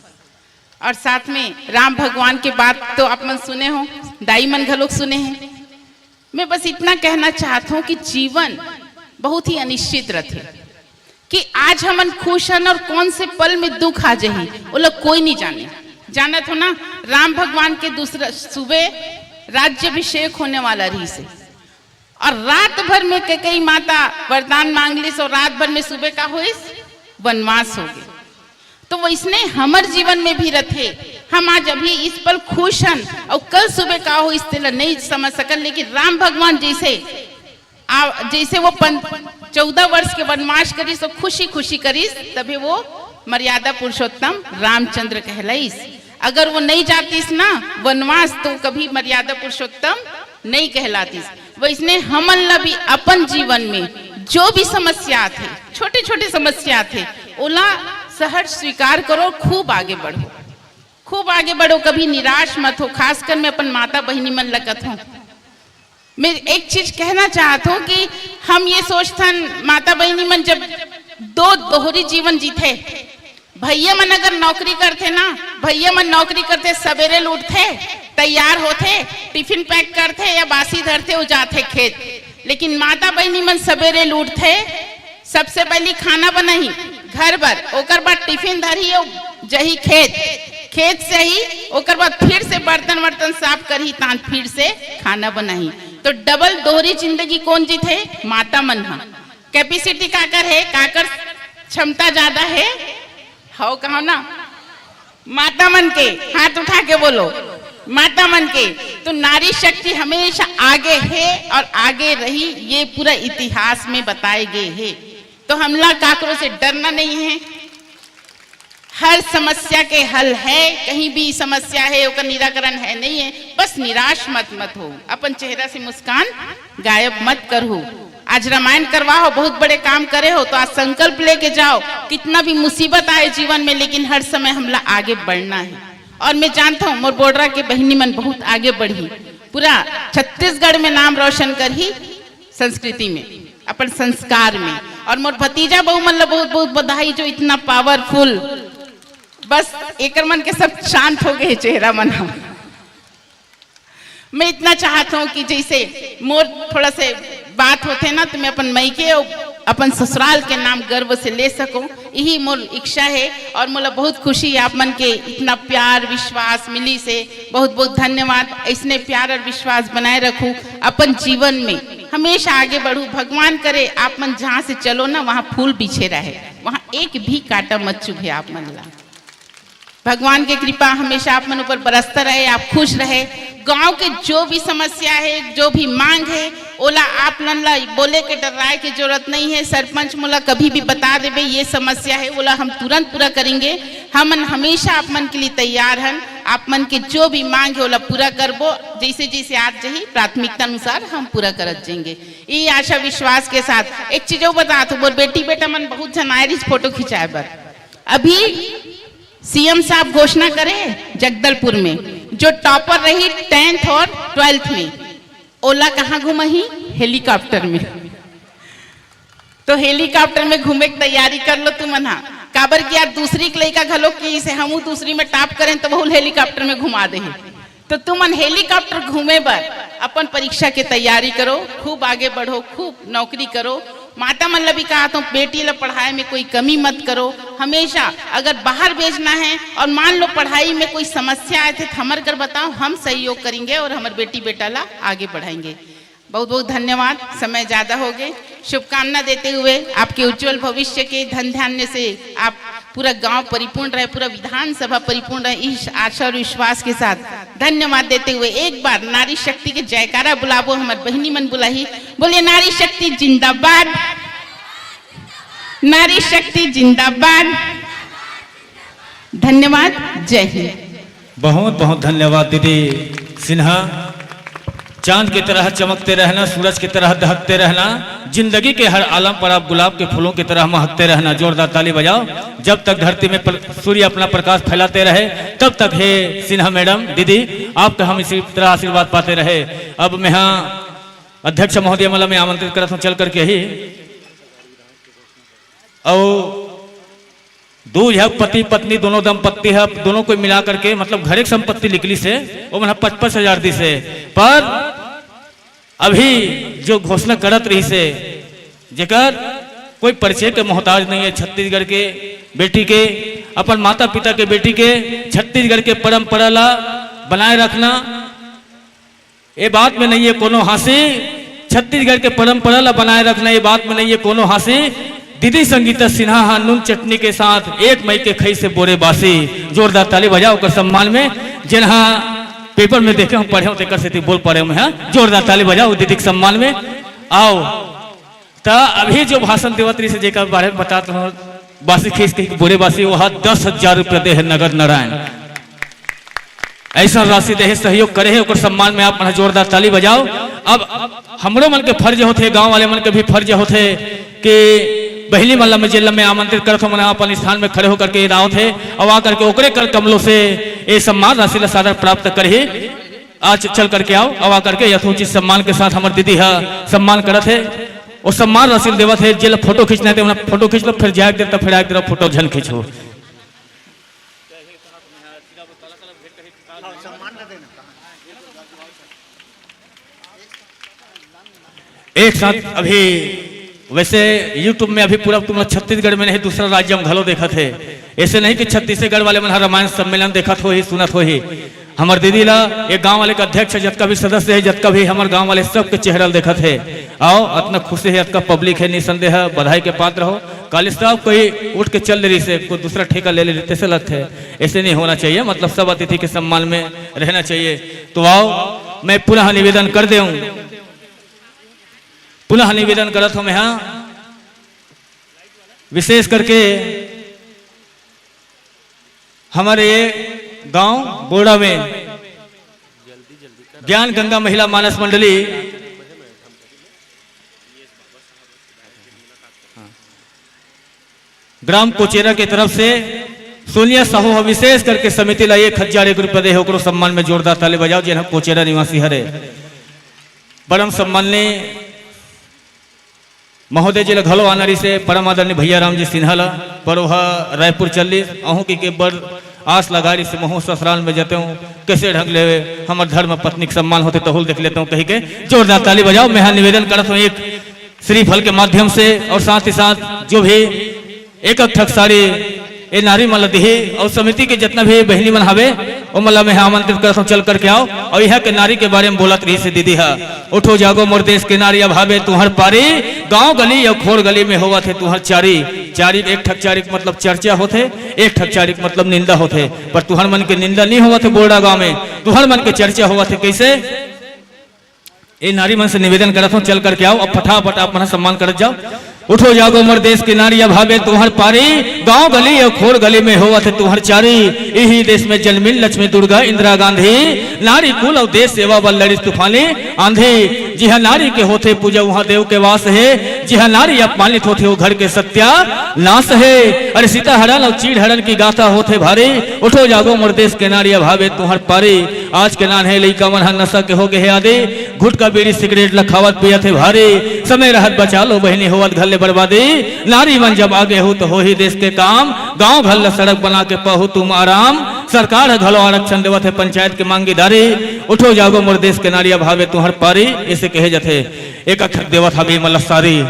और साथ में राम भगवान के बात तो आप मन सुने हो, दाई मन घलोक सुने हैं। मैं बस इतना कहना चाहत हूँ कि जीवन बहुत ही अनिश्चित रथे, कि आज हमन खुश हन और कौन से पल में दुख आ जाही, ओला कोई नहीं जाने। जानत हो ना, राम भगवान के दूसरा सुबह राज्याभिषेक होने वाला रहिस हे, और रात भर में कैकेयी माता वरदान मांग लिस और रात भर में सुबह का होइस, वनवास हो गए। तो वैसने हमर जीवन में भी रथे। हम आज अभी इस पल खुश हन और कल सुबह का होइस तेला नहीं समझ सकन, लेकिन राम भगवान जैसे आ, जैसे वो पन-, चौदह वर्ष के वनवास करिस, तो खुशी खुशी करिस, तभी वो मर्यादा पुरुषोत्तम रामचंद्र कहलाइस। अगर वो नहीं जातिस ना वनवास, तो कभी मर्यादा पुरुषोत्तम नहीं कहलातिस। वैसने हमन ला भी अपन जीवन में जो भी समस्या आथे, छोटे छोटे समस्या आथे, ओला सहर्ष स्वीकार करो, खूब आगे बढ़ो, खूब आगे बढ़ो, कभी निराश मत हो। खासकर मैं अपन माता बहिनी मन ला कथों, मैं एक चीज कहना चाहत हूँ कि हम ये सोचथन, माता बहिनी मन जब दो दोहरी जीवन जीथे, भैया मन अगर नौकरी करथे ना, भैया मन नौकरी करथे, सवेरे ल उठथे, तैयार होथे, टिफिन पैक करथे या बासी धरथे, वो जाथे खेत। लेकिन माता बहिनी मन सवेरे ल उठथे, सबसे पहली खाना बनाही घर बर, ओकर बाद टिफिन धरही अउ जही खेत, खेत से ही ओकर बाद फिर से बर्तन वर्तन साफ करही, तान फिर से खाना बनाही। तो डबल दोहरी जिंदगी कौन जीथे? माता मन ह। कैपेसिटी काकर है, काकर क्षमता ज्यादा है? हव कहो ना, माता मन के हाथ उठा के बोलो, माता मन के। तो नारी शक्ति हमेशा आगे है और आगे रही, ये पूरा इतिहास में बताए गए है। तो हमला काकरो से डरना नहीं है। हर समस्या के हल है, कहीं भी समस्या है ओकर निराकरण है नहीं है, बस निराश मत मत हो, अपन चेहरा से मुस्कान गायब मत करहु। आज रामायण करवा हो, बहुत बड़े काम करे हो, तो आज संकल्प लेके जाओ। कितना भी मुसीबत आए जीवन में, लेकिन हर समय हमला आगे बढ़ना है। और मैं जानता हूँ मोर बोडरा के बहिनी मन बहुत आगे बढ़ी, पूरा छत्तीसगढ़ में नाम रोशन करही संस्कृति में, अपन संस्कार में। और मोर भतीजा बहू मन ला बहुत बहुत बधाई, जो इतना पावरफुल। बस एकर मन के सब शांत हो गए चेहरा मन ह। मैं इतना चाहत हूँ कि जैसे मोर थोड़ा से बात होथे ना, तो मैं अपन मइके अउ अपन ससुराल के नाम गर्व से ले सकूँ, यही मोर इच्छा है। और मोला बहुत खुशी है आप मन के इतना प्यार विश्वास मिलिस हे, बहुत बहुत धन्यवाद। ऐसने प्यार और विश्वास बनाए रखू अपन जीवन में, हमेशा आगे बढ़ू। भगवान करे आप मन जहाँ से चलो ना, वहाँ फूल बिछे रहे, वहाँ एक भी कांटा मत चुभे आप मन ला। भगवान के कृपा हमेशा आप मन ऊपर बरसता रहे, आप खुश रहे। गांव के जो भी समस्या है, जो भी मांग है, ओला आप मन ला बोले के डर्राए के जरूरत नहीं है। सरपंच मोला कभी भी बता देबे ये समस्या है, ओला हम तुरंत पूरा करेंगे। हमन हमेशा आप मन के लिए तैयार हन। आप मन के जो भी मांग है, ओला पूरा करबो। जैसे जैसे आत जही, प्राथमिकता अनुसार हम पूरा करत जाएंगे। ये आशा विश्वास के साथ एक चीज और बता दू, मोर बेटी बेटा मन बहुत झन आए रहिस फोटो खिंचाए बर। अभी सीएम साहब घोषणा करे जगदलपुर में, जो टॉपर रही टेंथ और ट्वेल्थ में, ओला कहाँ घुमाही? हेलीकॉप्टर में। तो हेलीकॉप्टर में घूमे के तैयारी कर लो तुमन हा। काबर कि यार, दूसरी के लइका घलो किहिस हे, हमू दूसरी में टॉप करेन, तो वहू हेलीकॉप्टर में घुमा देही। तो तुमन हेलीकॉप्टर घूमे बर अपन परीक्षा के तैयारी करो, खूब आगे बढ़ो, खूब नौकरी करो। माता मन ला भी कहा तो बेटी ला पढ़ाई में कोई कमी मत करो। हमेशा अगर बाहर भेजना है और मान लो पढ़ाई में कोई समस्या आए थे, तो हमर कर बताओ, हम सहयोग करेंगे और हमर बेटी बेटा ला आगे बढ़ाएंगे। बहुत बहुत धन्यवाद, समय ज्यादा हो गए। शुभकामना देते हुए आपके उज्जवल भविष्य के धन धान्य से आप पूरा गांव परिपूर्ण रहे, पूरा विधानसभा परिपूर्ण रहे, इस आशा और विश्वास के साथ धन्यवाद देते हुए एक बार नारी शक्ति के जयकारा बुलाबो, हमर बहिनी मन बुलाही। बोलिए नारी शक्ति जिंदाबाद, नारी शक्ति जिंदाबाद। धन्यवाद, जय हिंद। बहुत बहुत धन्यवाद दीदी सिन्हा। चांद की तरह चमकते रहना, सूरज की तरह दहकते रहना, जिंदगी के हर आलम पर आप गुलाब के फूलों की तरह महकते रहना। जोरदार ताली बजाओ। जब तक धरती में प्र-, सूर्य अपना प्रकाश फैलाते रहे, तब तक हे सिन्हा मैडम, दीदी, आपका हम इसी तरह आशीर्वाद पाते रहे। अब मैं हाँ अध्यक्ष महोदय मला मैं आमंत्रित करत हूँ चल करके ही। और दू झक पति पत्नी दोनों दंपत्ति ह, दोनों को मिला करके मतलब घरे के संपत्ति निकलिस हे, वो मन ह पचपच हजार दिस हे। पर अभी जो घोषणा करत रहिस हे, जेकर कोई परिचय के मोहताज नहीं है, छत्तीसगढ़ के बेटी के, अपन माता पिता के बेटी के, छत्तीसगढ़ के परंपरा ला बनाए रखना, ये बात में नहीं है कोनो हाँसी। छत्तीसगढ़ के परंपरा ला बनाए रखना, ये बात में नहीं है कोनो हाँसी। दीदी संगीता सिन्हा हा नून चटनी के साथ एक मई के खई से बोरे बासी। जोरदार ताली बजाओ ओकर सम्मान में। जेन हा पेपर में देखे हूँ, पढ़े हूँ, तेकर सेती बोल पा रहे हूँ मैं, हाँ। जोरदार ताली बजाओ दीदी के सम्मान में। आओ, त अभी जो भाषण देवत रहिस हे, जेकर बारे में बतात रहूं, बासी खींच के बोरे बासी, वो हा दस हजार रुपया दे हे नगद नारायण। ऐसा राशि दे हे, सहयोग करे हे, ओकर सम्मान में आप मन जोरदार ताली बजाओ। अब हमरो मन के फर्ज होथे, गांव वाले मन के भी फर्ज होथे कि बहिनी मन ला मैं जेला मैं आमंत्रित करत हूं, मन अपन स्थान में खड़े होकर के आवत हे, अउ आ करके ओकरे कर कमलों से ये सम्मान राशि ला सादर प्राप्त करही। आज चल करके आओ, अउ आ करके यथोचित सम्मान के साथ हमर दीदी हा सम्मान करत हे। वो सम्मान राशि देवत हे, जेला फोटो खींचना हे, ते फोटो खींच लो, फिर जाए दे, तब फिर आए दे, फोटो झन खींचो। एक साथ अभी वैसे YouTube में अभी पूरा तुम छत्तीसगढ़ में नहीं, दूसरा राज्य में घलो देखत हे। ऐसे नहीं कि छत्तीसगढ़ वाले मन हर रामायण सम्मेलन देखत होही, सुनत होही। हमर दीदी ला, ये गांव वाले के अध्यक्ष, जतका भी सदस्य हे, जतका भी हमर गांव वाले, सबके चेहरा ल देखत हे। अउ अतना खुशी हे, अतका पब्लिक हे, निसंदेह बधाई के पात्र हो। काली साहब कोई उठ के चल दे रहिस हे, कोई दूसरा ठेका ले ले रहिस हे, तैसे लगथे। ऐसे नहीं होना चाहिए, मतलब सब अतिथि के सम्मान में रहना चाहिए। तो आओ, मैं पुनः निवेदन कर दे हूं, पुनः निवेदन करत हूं मैं, हाँ, विशेष करके हमर ये गांव बोड़ा में ज्ञान गंगा महिला मानस मंडली, ग्राम कोचेरा के तरफ से सोनिया साहू ह विशेष करके समिति ला एक हजार एक रुपया दे हे, ओकरो सम्मान में जोरदार ताली बजाओ, जेन ह कोचेरा निवासी हरे। परम सम्माननीय महोदय जी ल घलो आना रहिसे, परम आदरणीय भैया राम जी सिन्हा ल, पर ओह रायपुर चल दिस। अहूँ के, के बड़ आस लगा रहिसे, महूँ ससुराल में जतेंव, कैसे ढंग ले हमर धर्म पत्नी के सम्मान होथे, तहू ल देख लेतेंव कहि के जोरदार ताली बजाओ। मैं हा निवेदन करत हूँ एक श्रीफल के माध्यम से, और साथ ही साथ जो भी एक एक ठक साड़ी ए नारी मन ल दिही, अउ समिति के जितना भी बहिनी मन हवे, ओमन ल मैं आमंत्रित करत हूँ, चल करके आओ। अउ इहाँ के नारी के बारे में बोलत रहिसे दीदी हा, "उठो जागो मोर देश के नारी, अब हवे तुहर पारी, गांव गली अउ खोर गली में होवत हे तुहर चारी।" चारी, एक ठक चारी के मतलब चर्चा होथे, एक ठक चारी के मतलब निंदा होथे, पर तुहर मन के निंदा नहीं होवत हे बोरडा गांव में, तुहर मन के चर्चा होवत हे। कैसे? ए नारी मन से निवेदन करत हूँ, चल करके आओ, अब फटाफट आप मन सम्मान करत जाओ। "उठो जागो मोर देश के नारी, अब हवे तुहर पारी, गांव गली अउ खोर गली में होवत हे तुहर चारी। इही देश में जनमिन लक्ष्मी दुर्गा इंदिरा गांधी, नारी कुल अउ देश सेवा बर लड़िस तूफानी आंधी। जिहाँ नारी के होथे पूजा, उहाँ देव के वास हे, जिहाँ नारी अपमानित होथे, वो घर के सत्यानाश हे। अरे सीता हरण अउ चीड़ हरण की गाथा होथे भारी, उठो जागो मोर देश के नारी, अब हवे तुहर पारी।" आज के नान्हे लइका मन ह नशा के हो गे हे आदी, गुटखा बीड़ी सिगरेट ल खावत पियत हे भारी। समय रहत बचा लो बहिनी, होवत घर ले बर्बादी। नारी मन जब आगे हो तो होही देश के काम, गांव घर ल सड़क बना के पाहू तुम आराम। सरकार ह घलो आरक्षण देवत हे पंचायत के मांगी दारी। उठो जागो मोर देश के नारी, अब हवे तुहर पारी, ऐसे कहे जथे। एक अक्षर देवत हवे मल्ला सारी।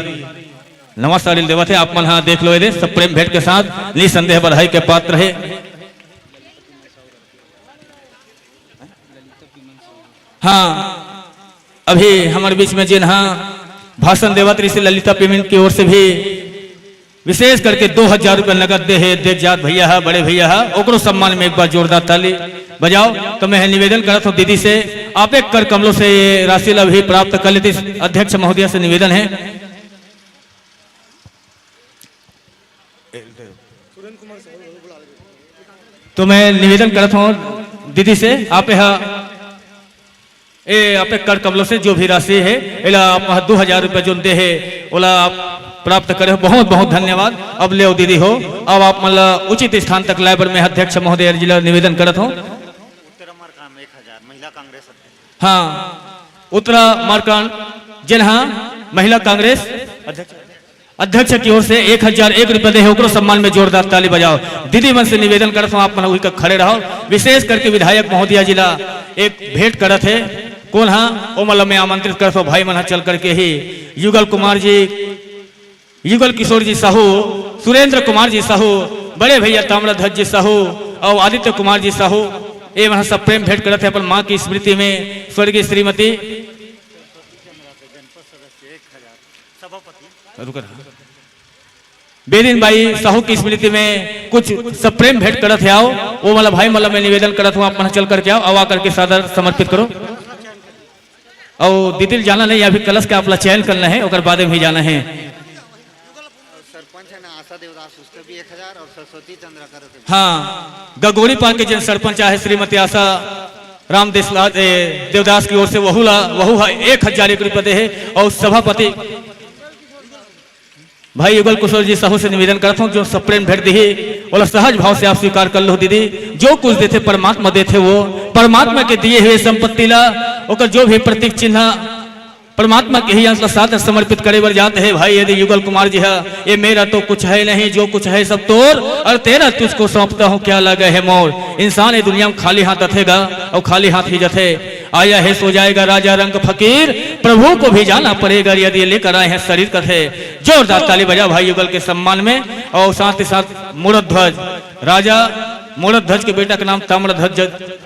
नवा साड़ी देवत हे, आप मन हा देख लो, एदे सब प्रेम भेंट के साथ निसंदेह बधाई के पात्र हे। हाँ, अभी हमर बीच में जेन हा भाषण देवत रहिसे ललिता पेमेंट की ओर से भी विशेष करके दो हजार रुपया नगद दे हे, देख जात भैया हा, बड़े भैया हा, ओकरो सम्मान में एक बार जोरदार ताली बजाओ। तो मैं निवेदन करत हूँ दीदी से, आप एक कर कमलों से ये राशि ला भी प्राप्त कर लेती, अध्यक्ष महोदया से निवेदन है। तो मैं निवेदन करत हूँ दीदी से, आप यहाँ ए, आपे कर कमलों से जो भी राशि है, एला आप वहाँ दो हजार रुपये जोन दे है, ओला आप प्राप्त करे हो। बहुत, बहुत धन्यवाद। अब ले दीदी हो, अब आप मन ला उचित स्थान तक लाए बर मैं अध्यक्ष महोदय जी ला निवेदन करत हूँ। उत्तरा मार्कंड एक हजार, महिला कांग्रेस अध्यक्ष। हाँ, उत्तरा मार्कंड, जेन हाँ, महिला कांग्रेस अध्यक्ष। अध्यक्ष की ओर से एक हजार एक रुपया दे हे, ओकरो सम्मान में जोरदार ताली बजाओ। दीदी मन से निवेदन करत हूँ, आप मन उही का खड़े रहो। विशेष करके विधायक महोदया जी ला एक भेंट करत हे, कौन हा, ओ मन ला मैं आमंत्रित करत हूँ, भाई मन हा चल करके ही। युगल कुमार जी, युगल किशोर जी साहू, सुरेंद्र कुमार जी साहू, बड़े भैया ताम्रध्वज जी साहू और आदित्य कुमार जी साहू, ये मन हा सब प्रेम भेंट करत हे अपन माँ की स्मृति में, स्वर्गीय श्रीमती रुक रहा। बेदिन बाई साहू की स्मृति में कुछ सप्रेम भेंट करत हे, आओ, वो वाला भाई मन ला मैं निवेदन करत हूँ, आप मन चल करके आओ, आओ आकर के सादर समर्पित करो। और दीदी ल जाना नहीं, अभी कलश के आप ला चयन करना है, ओकर बाद में ही जाना है। सरपंच है ना, आशा देवदास, उसके भी एक हजार और सरस्वती चंद्रा करत हे। हाँ, गगोड़ी पार के जन सरपंच आहे श्रीमती आशा राम देसला-, ए, देवदास की ओर से वहू ला, वहू हा एक हजार एक रुपया दे हे और सभापति भाई युगल कुशल जी साहू से निवेदन करत हूँ, जो सप्रेम भेंट दिही, ओला सहज भाव से आप स्वीकार कर लो दीदी। जो कुछ देथे परमात्मा देथे वो, परमात्मा के दिए हुए संपत्ति ला, ओकर जो भी प्रतीक चिन्ह, परमात्मा के ही अंश ला सादर समर्पित करे बर जात हे भाई। यदि युगल कुमार जी हा, "ये मेरा तो कुछ है नहीं, जो कुछ है सब तोर, और तेरा तुझको सौंपता हूँ, क्या लगे है मोर।" इंसान ये दुनिया में खाली हाथ अथेगा और खाली हाथ ही जथे। आया है सो जाएगा राजा रंग फकीर, प्रभु को भी जाना पड़ेगा, यदि ये लेकर आए हैं शरीर कथे। जोरदार ताली बजा भाई युगल के सम्मान में। और साथ ही साथ मोरध्वज, राजा मोरध्वज के बेटा के नाम ताम्रध्वज,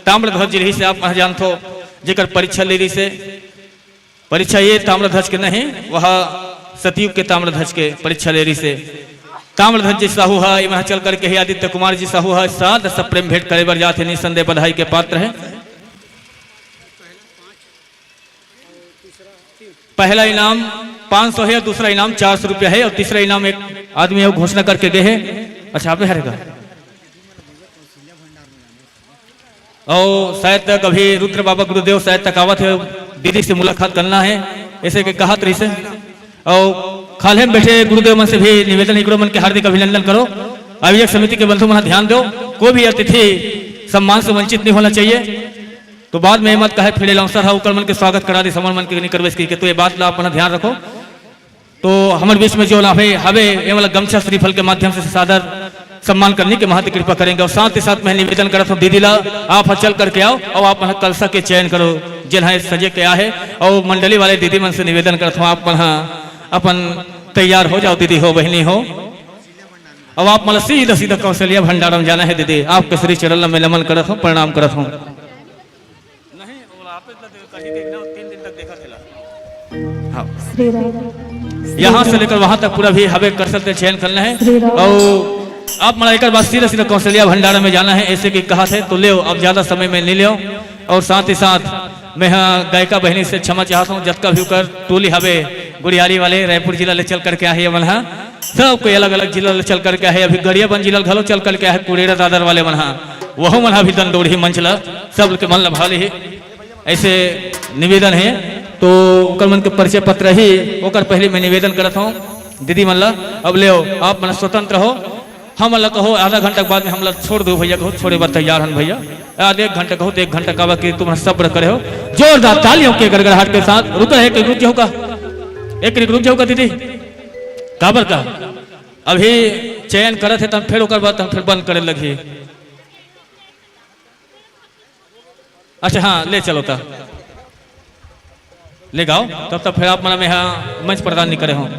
ताम्रध्वज जी रहिसे, आप मन जानथो, जेकर परीक्षा ले रहिसे। परीक्षा ये ताम्रध्वज के नहीं, वह सतयुग के ताम्रध्वज के परीक्षा ले रहिसे। ताम्रध्वज जी साहू हा, इमन चल करके ही आदित्य कुमार जी साहू हा, साथ सप्रेम भेंट करे बर जात हे, निसंदेह बधाई के पात्र है। पहला इनाम पाँच सौ है, दूसरा इनाम चार सौ रुपया है और तीसरा इनाम एक आदमी है, वो घोषणा करके गए है। अच्छा, आप हरेगा। और शायद तक अभी रुद्र बाबा गुरुदेव शायद तक आवत है, दीदी से मुलाकात करना है, ऐसे के कहत रहिसे। और खाल्हे में बैठे गुरुदेव मन से भी निवेदन, इकरो मन के हार्दिक अभिनंदन करो। आयोजक समिति के बंधु मन ध्यान दो, कोई भी अतिथि सम्मान से वंचित नहीं होना चाहिए। तो बाद में मत कहे फिर अवसर है, ओकर मन के स्वागत करा दी, समर मन के नहीं करवेश की, तो ये बात ला अपना ध्यान रखो। तो हमर बीच में जो ना हवे, हवे, ये वाला गमछा श्रीफल के माध्यम से सादर सम्मान करने के महत्व कृपा करेंगे। और साथ ही साथ मैं निवेदन करत हूँ दीदी ला, आप ह चल करके आओ और आप मन ह कलसा के चयन करो, जेन ह सजे के आहे। और मंडली वाले दीदी मन से निवेदन करत हूँ, आप मन ह अपन तैयार हो जाओ दीदी हो, बहिनी हो। अब आप मन ल सीधा सीधा कौशल्या भंडारा में जाना है दीदी। आपके श्री चरण ल मैं नमन करत हूँ, प्रणाम करत हूँ। नहीं, वो आप इतना देर कहीं देखना, तीन दिन तक देखा खेला। हाँ। श्री राम। यहाँ से लेकर वहाँ तक पूरा भी हवे कलसा के चयन करना है। श्री राम। और आप मन ल एकर बाद सीधा सीधा कौशल्या भंडारा में जाना है, ऐसे कि कहा थे तो लेव, अब ज्यादा समय मैं नहीं लेव। और साथ ही साथ मैं ह गायिका बहिनी से क्षमा चाहत हूँ, जतका भी ओकर टोली हवे गुड़ियारी वाले, रायपुर जिला ले चल करके आहे मन ह, सब कोई अलग-अलग जिला ले चल करके आहे। अभी गरियाबंद जिला घलो चल करके आहे, कुड़ेरा दादर वाले मन ह, वहू मन ह अभी दंडोरी मंच ल, सब के मन ल भाली हे। ऐसे निवेदन हे, तो ओकर मन के परिचय पत्र ही, ओकर पहले मैं निवेदन करत हूँ दीदी मन ल, अब लेव, आप मन स्वतंत्र हो, हमन ल कहो आधा घंटा के बाद में हमन ल छोड़ दो भैया, कहो छोड़े बर तैयार हन भैया, आधे एक घंटा कहो तो एक घंटा काबर कि तुमन सब्र करे हो। जोरदार तालियों के गड़गड़ाहट के साथ। रुक रहे, एक रुक जाओ का, एक रुक जाओ का दीदी, काबर का अभी चयन करत हे, तब फिर ओकर बाद हम फिर बंद करे लगही। अच्छा, हाँ, ले चलो त, ले गाओ, तब तक फिर आप मन में यहाँ मंच प्रदान नहीं करे हो।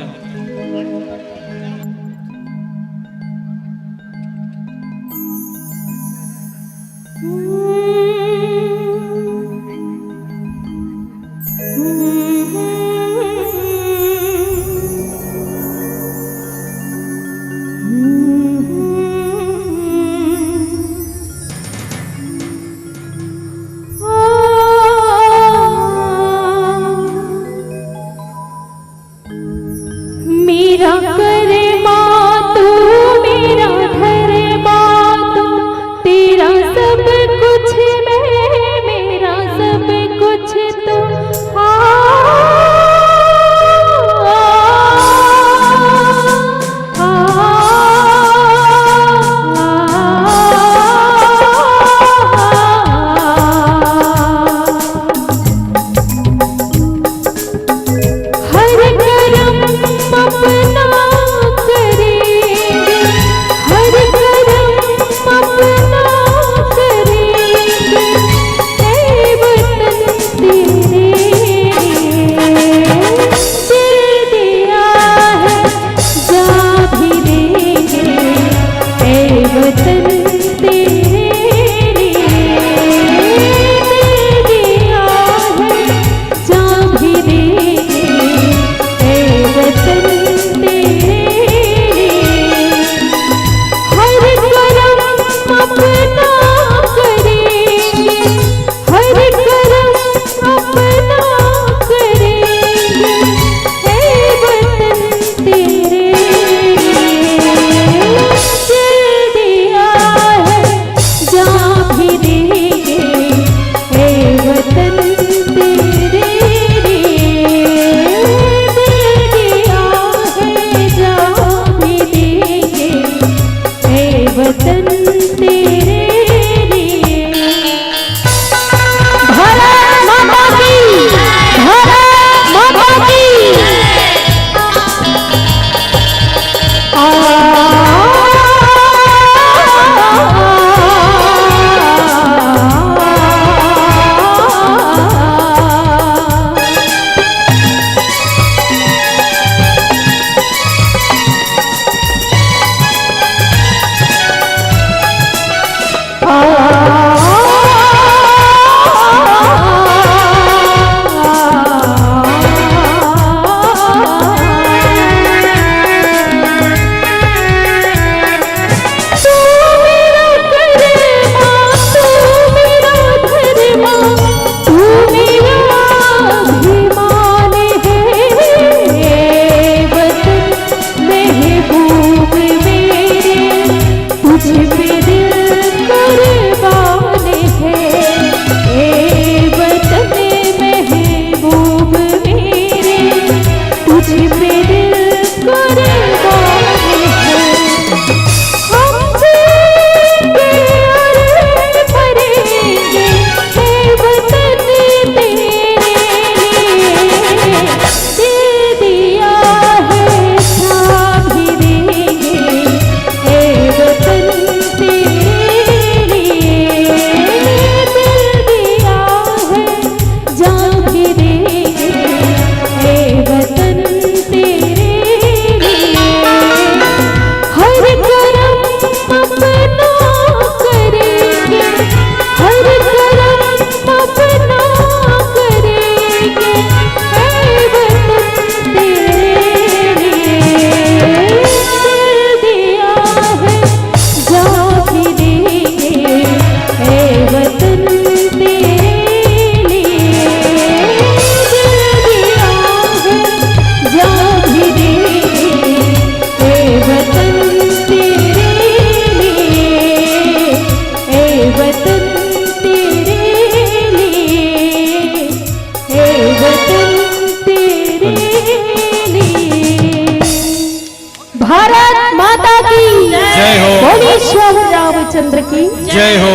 चंद्र की जय हो।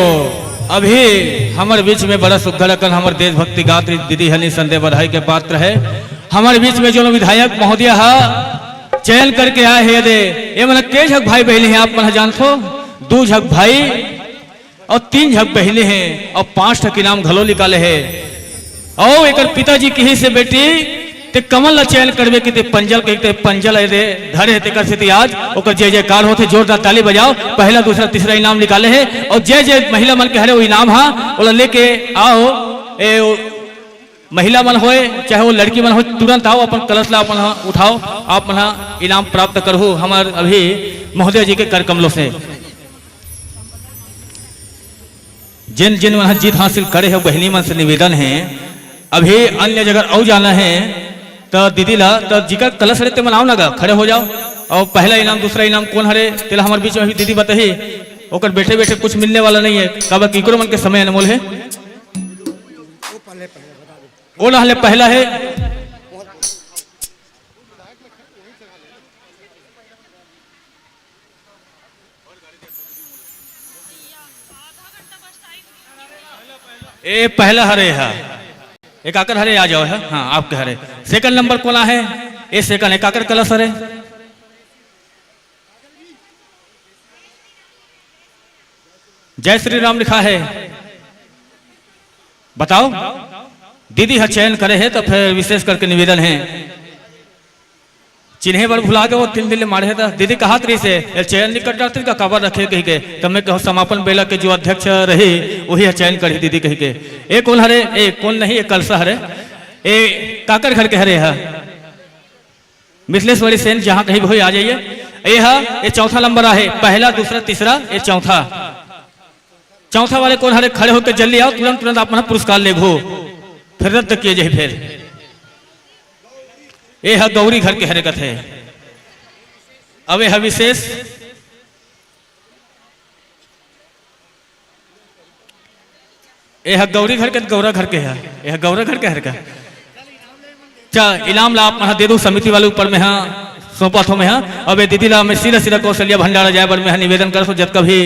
अभी हमर बीच में बड़ा सुघर अकन हमर देशभक्ति गात्री दीदी हनी संदेह बधाई के पात्र है। हमर बीच में जो विधायक महोदय हा चयन करके आए हे दे, ये मन के झक भाई बहिनी हे आप मन जानथो? दू झक भाई और तीन झक बहिनी हे और पांच ठक इनाम घलो निकाले हे। और एकर पिताजी किहिस हे बेटी, ते कमल ला चयन करबे कि ते पंजल कहिके पंजल ए दे धरे हे, तेकर सेती आज ओकर जय जयकार होथे। जोरदार ताली बजाओ। पहला, दूसरा, तीसरा इनाम निकाले हे और जय जय महिला मन के हरे वो इनाम हा, ओला लेके आओ। ए, ओ, महिला मन होए चाहे वो लड़की मन होए, तुरंत आओ, अपन कलश ला अपन हा उठाओ, आप मन हा इनाम प्राप्त करहु हमर अभी महोदय जी के कर कमलों से। जिन जिन मन ह जीत हासिल करे हे, बहिनी मन से निवेदन हे, अभी अन्य जगह अउ जाना हे, त दीदी ला, त जिकर कलश हरे, ते मन आओ ना गा, खड़े हो जाओ। और पहला इनाम, दूसरा इनाम कौन हरे, तेला हमर बीच में अभी दीदी बताही, ओकर बैठे बैठे कुछ मिलने वाला नहीं है, काबर कि इकरो मन के समय अनमोल है। वो ना हले पहला है। ए पहला हरे हा, एकाकर हरे, आ जाओ है। हाँ, आपके हरे। सेकंड नंबर कोन आहे? ए सेकंड, एकाकर कलश हरे। जय श्री राम लिखा है। बताओ, दीदी ह चयन करे हे, तो फिर विशेष करके निवेदन है, चिन्हे बर भुला के वो तीन दिन ले माढ़े हे, त दीदी कहत रहिस हे, "ए चयन निकट डारते का काबर रखे?" कहिके। त मैं कहूँ, "समापन बेला के जो अध्यक्ष रही, वही ह चयन करही दीदी," कहिके। ए कौन हरे? ए कौन नहीं, ए कलसा हरे। ए काकर घर के हरे ह? मिथिलेश्वरी सेन, जहाँ कहीं भी हो, आ जाइए। ए हा, ए चौथा नंबर आहे, पहला, दूसरा, तीसरा, ए चौथा। चौथा वाले कौन हरे? खड़े होकर जल्दी आओ, तुरंत, तुरंत आप मन पुरस्कार लेगो, फिर रद्द किए जाही फिर। ए हा गौरी घर के हरे कथे। अब ए हा विशेष, ए हा गौरी घर के, गौरा घर के हा, ए हा गौरा घर के हरे का? अच्छा, इनाम ला आप मन ह दे दो, समिति वाले ऊपर में हा सौंपत हो मैं हा। अब ए दीदी ला मैं सीधा सीधा कौशल्या भंडारा जाए बर मैं हा निवेदन करत हो, जतका भी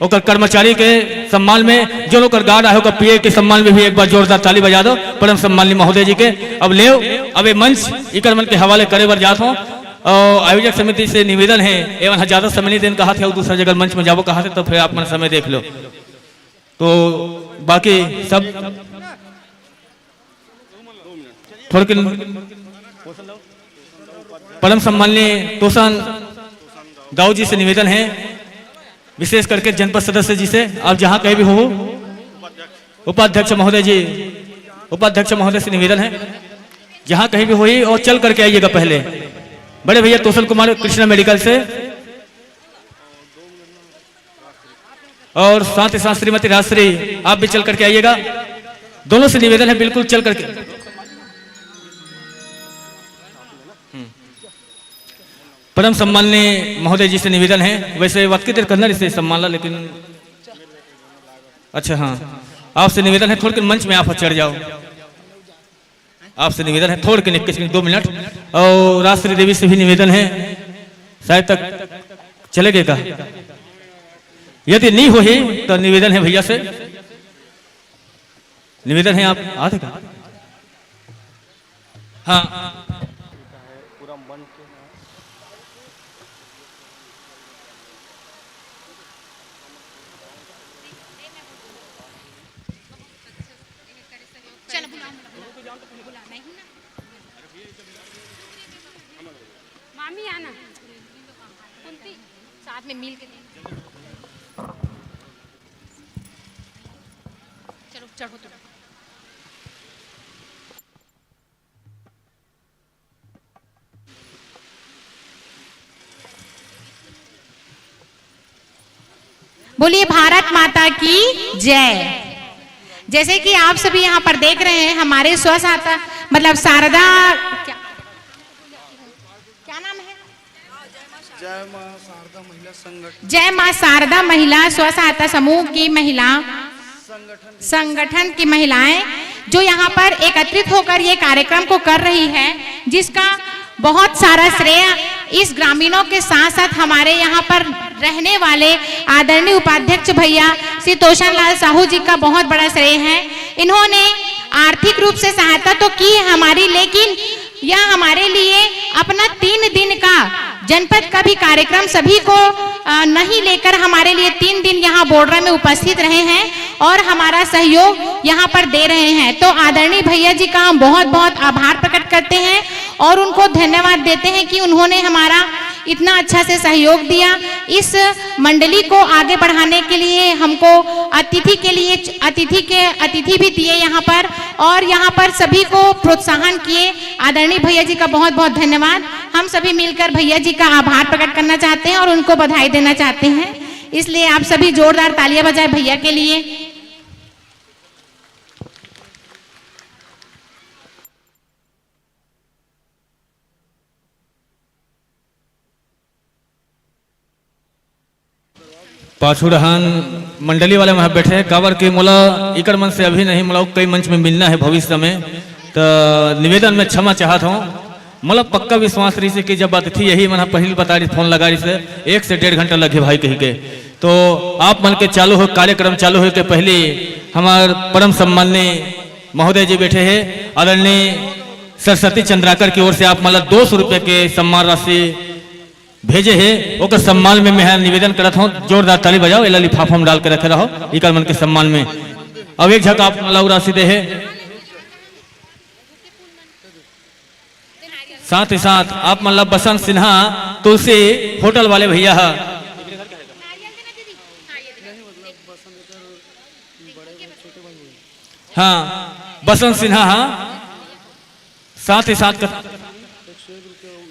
ओकर कर्मचारी के सम्मान में, जो ओकर गार्ड आहे ओकर पीए के सम्मान में भी एक बार जोरदार ताली बजा दो परम सम्माननीय महोदय जी के। अब लेव, अब ए मंच इकर मन के हवाले करे बर जात हो। और आयोजक समिति से निवेदन है, एमन ह ज्यादा समय नहीं देन कहा थे और दूसरा जगह मंच में जाबो कहा थे, तो फिर आप मन समय देख लो। तो बाकी सब थोड़किन परम सम्माननीय तोसन दाऊ जी से निवेदन है, विशेष करके जनपद सदस्य जी से, आप जहाँ कहीं भी हो, उपाध्यक्ष महोदय जी, उपाध्यक्ष महोदय से निवेदन है, जहाँ कहीं भी होही और चल करके आइएगा पहले। बड़े भैया तोसन कुमार कृष्णा मेडिकल से, और साथ ही साथ श्रीमती राजश्री, आप भी चल करके आइएगा। दोनों से निवेदन है, बिल्कुल चल करके। हम्म। परम सम्माननीय महोदय जी से निवेदन है, वैसे वक्की देर करना रिहिसे सम्मान ला, लेकिन अच्छा हाँ, आपसे निवेदन है, थोड़किन मंच में आप चढ़ जाओ। आपसे निवेदन है, थोड़किन एक second, दो मिनट। और राजश्री देवी से भी निवेदन है, शायद तक चले गए का? यदि नहीं होही तो निवेदन है भैया से, निवेदन है, आप आते का? हाँ। चल बुला, बुला, बुला, नहीं ना। मामी आना। कुंती, साथ में मिल के दे। चलो, चढ़ो तुम। बोलिए भारत माता की जय। जैसे कि आप सभी यहाँ पर देख रहे हैं, हमारे स्व सहायता, मतलब शारदा, क्या, क्या नाम है? जय माँ शारदा महिला संगठन। जय माँ शारदा महिला स्व सहायता समूह की महिला संगठन की महिलाएं जो यहाँ पर एकत्रित होकर ये कार्यक्रम को कर रही है, जिसका बहुत सारा श्रेय इस ग्रामीणों के साथ साथ हमारे यहाँ पर रहने वाले आदरणीय उपाध्यक्ष भैया श्री तोषण लाल साहू जी का बहुत बड़ा श्रेय है। इन्होंने आर्थिक रूप से सहायता तो की है हमारी, लेकिन यह हमारे लिए अपना तीन दिन का, जनपद का भी कार्यक्रम सभी को, अ, नहीं लेकर हमारे लिए तीन दिन यहाँ बोर्डरा में उपस्थित रहे हैं और हमारा सहयोग यहाँ पर दे रहे हैं। तो आदरणीय भैया जी का हम बहुत बहुत आभार प्रकट करते हैं और उनको धन्यवाद देते हैं कि उन्होंने हमारा इतना अच्छा से सहयोग दिया। इस मंडली को आगे बढ़ाने के लिए हमको अतिथि के लिए, अतिथि के, अतिथि भी दिए यहाँ पर और यहाँ पर सभी को प्रोत्साहन किए। आदरणीय भैया जी का बहुत बहुत धन्यवाद। हम सभी मिलकर भैया जी का आभार प्रकट करना चाहते हैं और उनको बधाई देना चाहते हैं, इसलिए आप सभी जोरदार तालियां बजाएं भैया के लिए। पाछू डहान मंडली वाले मन बैठे हे, काबर कि मोला इकर मन से अभी नहीं, मोला कई मंच में मिलना है भविष्य में, तो निवेदन में क्षमा चाहत हूँ। मोला पक्का विश्वास रहिस हे कि जब अतिथि यही मन ह पहिली बता रहिस, फोन लगा रहिस हे, एक से डेढ़ घंटा लगे भाई कही के। तो आप मन के चालू हो, कार्यक्रम चालू होय के पहले हमार परम सम्माननीय महोदय जी बैठे हे, आदरणीय सरस्वती चंद्राकर की ओर से आप मन ला दो सौ रुपये के सम्मान राशि भेजे हे, ओकर सम्मान में मैं निवेदन करत हूँ, जोरदार ताली बजाओ, एला लिफाफा में डाल के रखे रहो, इकर मन के सम्मान में। अब एक झक आप मन ला अउ राशि दे हे। साथ ही साथ आप मन ला बसंत सिन्हा, तुलसी होटल वाले भैया ह, हाँ, बसंत सिन्हा ह, साथ ही साथ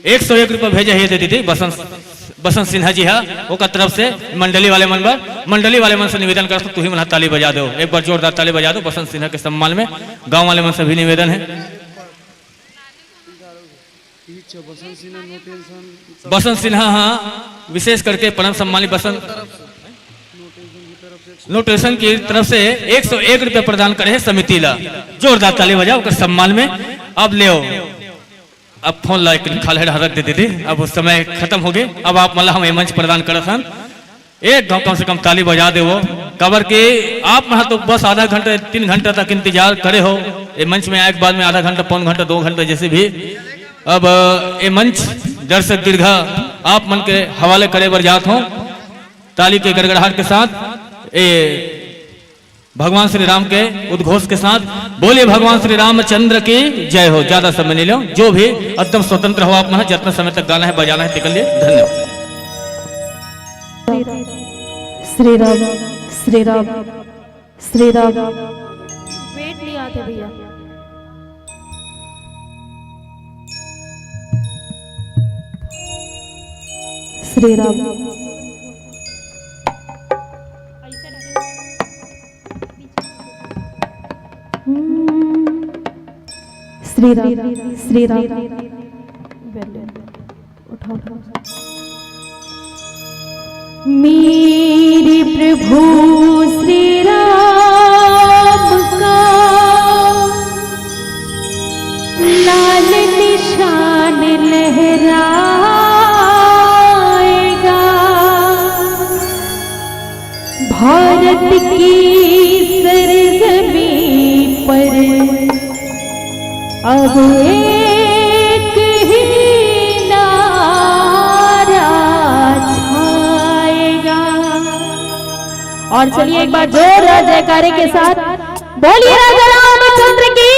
एक सौ एक रुपया भेजे हे दीदी बसंत, बसंत सिन्हा जी ह, ओकर तरफ से मंडली वाले मन बर, मंडली वाले मन से निवेदन करत हूँ, तुही मन ह ताली बजा दो, एक बार जोरदार ताली बजा दो बसंत सिन्हा के सम्मान में। गांव वाले मन से भी निवेदन है। बसंत सिन्हा ह विशेष करके परम सम्मानित बसंत नोटेशन की तरफ से एक सौ एक रुपया प्रदान करे हे समिति ला। जोरदार ताली बजाओ ओकर सम्मान में। अब लेओ, अब फोन ला एक खाल्हे डहर रख दे दीदी, अब वो समय खत्म हो गए। अब आप मन ला हम ये मंच प्रदान करत हन, एक घाव कम से कम ताली बजा देवो, काबर के आप मन ह तो बस आधा घंटा तीन घंटा तक इंतजार करे हो, ये मंच में आए के बाद में आधा घंटा, पौन घंटा, दो घंटा, जैसे भी। अब ये मंच दर्शक दीर्घा आप मन के हवाले करे बर जात हो, ताली के गड़गड़ाहट के साथ। ए भगवान श्री राम के उद्घोष के साथ, बोलिए भगवान श्री रामचंद्र की जय हो। ज्यादा समय नहीं लो, जो भी एकदम स्वतंत्र हो आप मन ह, जितना समय तक गाना है बजाना है, निकल लिए। धन्यवाद। श्री राम, श्री राम, श्री राम। वेट नहीं आते भैया। श्री राम। हम्म। श्री राम, श्री राम। उठा, उठा। मेरे प्रभु श्री राम का लाल निशान लहराएगा। भारत की सरजमीं पर अब एक ही नारा छाएगा। और चलिए एक बार जोरदार जयकारे के साथ बोलिए राजा रामचंद्र की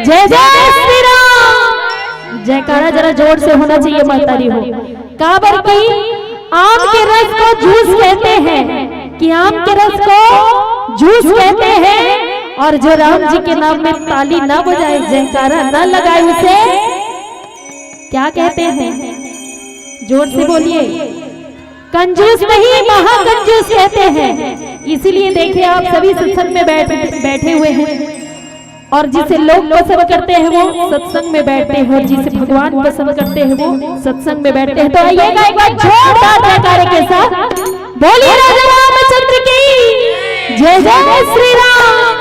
जय, जय श्री राम। जयकारा जरा जोर से होना चाहिए माता री हो, काबर की आम के रस को जूस कहते हैं, कि आम के रस को जूस कहते हैं, और जो राम जी के नाम में ताली ना बजाए, जयकारा ना लगाए, उसे क्या कहते हैं? जोर से बोलिए। कंजूस नहीं, महाकंजूस कहते हैं। इसीलिए देखिए, आप सभी सत्संग में बैठ, बैठे हुए हैं। और जिसे लोग पसंद करते हैं, वो सत्संग में बैठते हैं, और जिसे भगवान पसंद करते हैं, वो सत्संग में बैठते हैं। तो आइएगा एक बार जोरदार जयकारे के साथ, बोलिए राजा रामचंद्र की जय, जय श्री राम।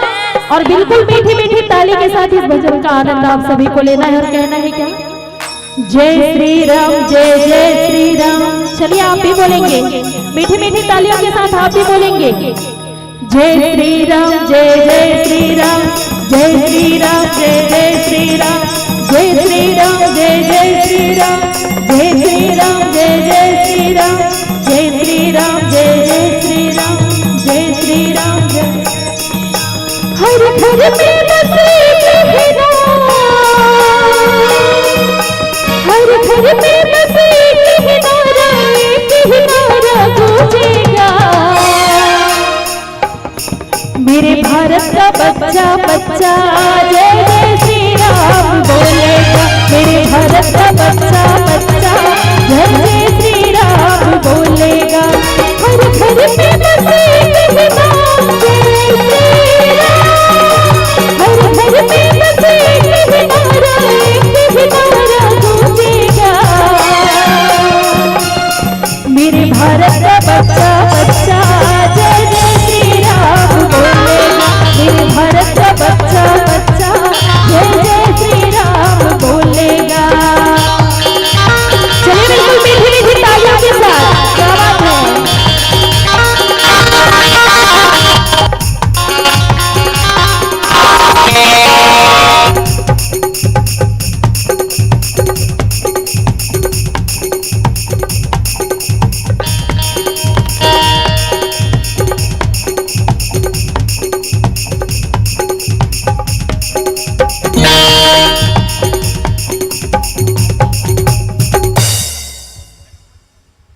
और बिल्कुल मीठी मीठी ताली के साथ इस भजन का आनंद आप सभी को लेना है और कहना है क्या? जय श्री राम, जय जय श्री राम। चलिए, आप भी बोलेंगे, मीठी मीठी तालियों के साथ आप भी बोलेंगे। जय श्री राम, जय जय श्री राम। जय श्री राम, जय जय श्री राम। जय श्री राम, जय जय श्री राम। जय श्री राम, जय जय श्री राम। जय श्री राम, जय जय श्री राम। जय श्री राम, जय। हर घर में बस एक ही नारा, हर घर में बस एक ही नारा, एक ही नारा गूंजेगा। मेरे भारत का बच्चा, बच्चा जय जय श्री राम बोलेगा। मेरे भारत का बच्चा, बच्चा जय जय श्री राम बोलेगा। हर घर में बस एक ही नाम जय श्री राम। हर घर में बस एक ही नारा, एक ही नारा गूंजेगा। मेरे भारत का बच्चा, बच्चा जय जय श्री राम बोलेगा। मेरे भारत का बच्चा, बच्चा जय जय श्री राम बोलेगा। चलिए, बिल्कुल मीठी मीठी तालियों के साथ, क्या बात है।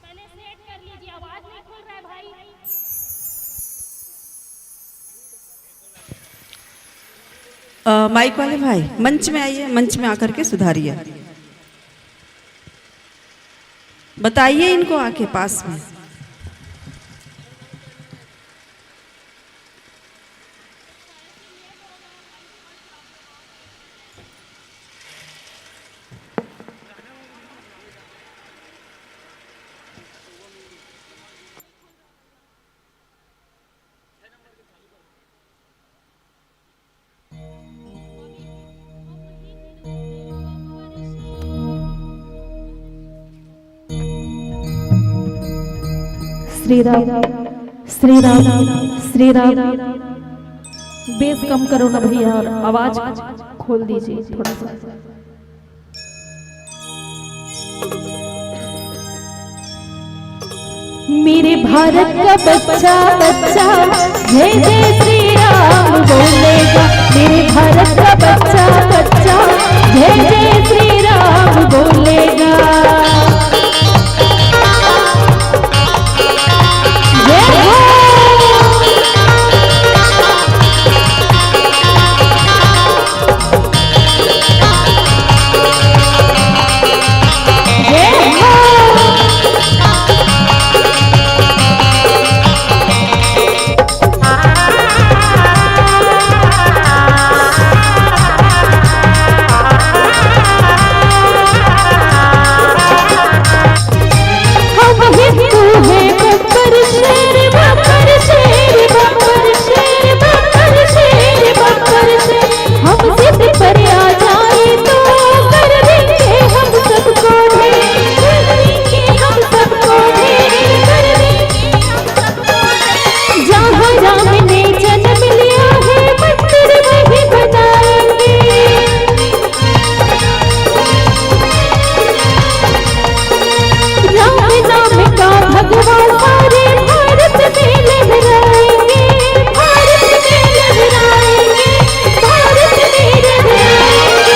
पहले सेट कर लीजिए, आवाज नहीं खुल रहा है भाई। अ, माइक वाले भाई, मंच में आइए, मंच में आकर के सुधारिए। बताइए इनको आके पास में। श्री राम, श्री राम, श्री राम। बेस कम करो ना भैया, और आवाज खोल दीजिए थोड़ा सा। मेरे भारत का बच्चा, बच्चा जय जय श्री राम बोलेगा। मेरे भारत का बच्चा, बच्चा जय जय श्री राम बोलेगा। जय हो। हम हिंदू हैं, बब्बर शेर, बब्बर शेर, बब्बर शेर, बब्बर शेर, बब्बर शेर। हम जिद पर आ जाए तो कर देंगे हम सबको ढेर, कर देंगे हम सबको ढेर, कर देंगे हम सबको ढेर। जहाँ राम ने जन्म लिया है, मंदिर वहीं बनाएंगे। राम नाम का भगवा सारे भारत में लहराएंगे, भारत में लहराएंगे, भारत में लहराएंगे।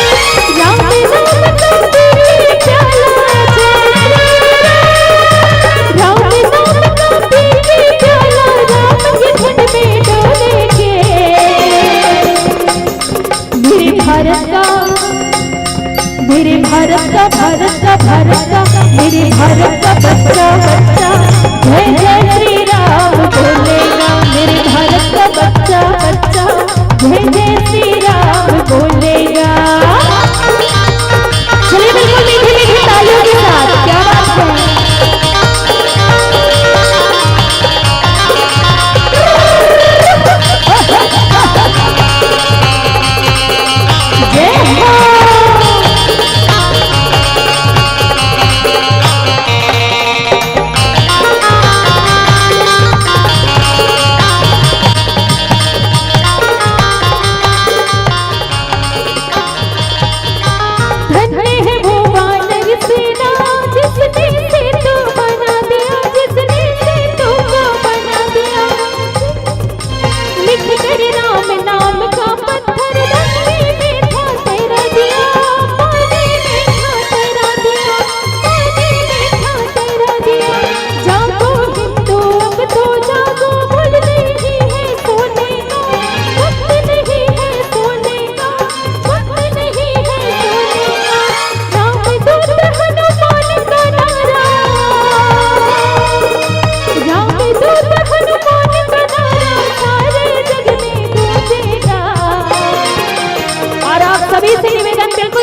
राम नाम का पी के प्याला जय श्री राम, राम नाम का पी के प्याला राम के झंड में डोलेंगे। मेरे भारत का, मेरे भारत का, भारत का, भारत का, मेरे भारत का बच्चा, बच्चा जय जय श्री राम बोलेगा। मेरे भारत का बच्चा, बच्चा जय जय श्री राम बोलेगा। चलिए, बिल्कुल मीठी मीठी तालियों के साथ, क्या बात है। जय हो।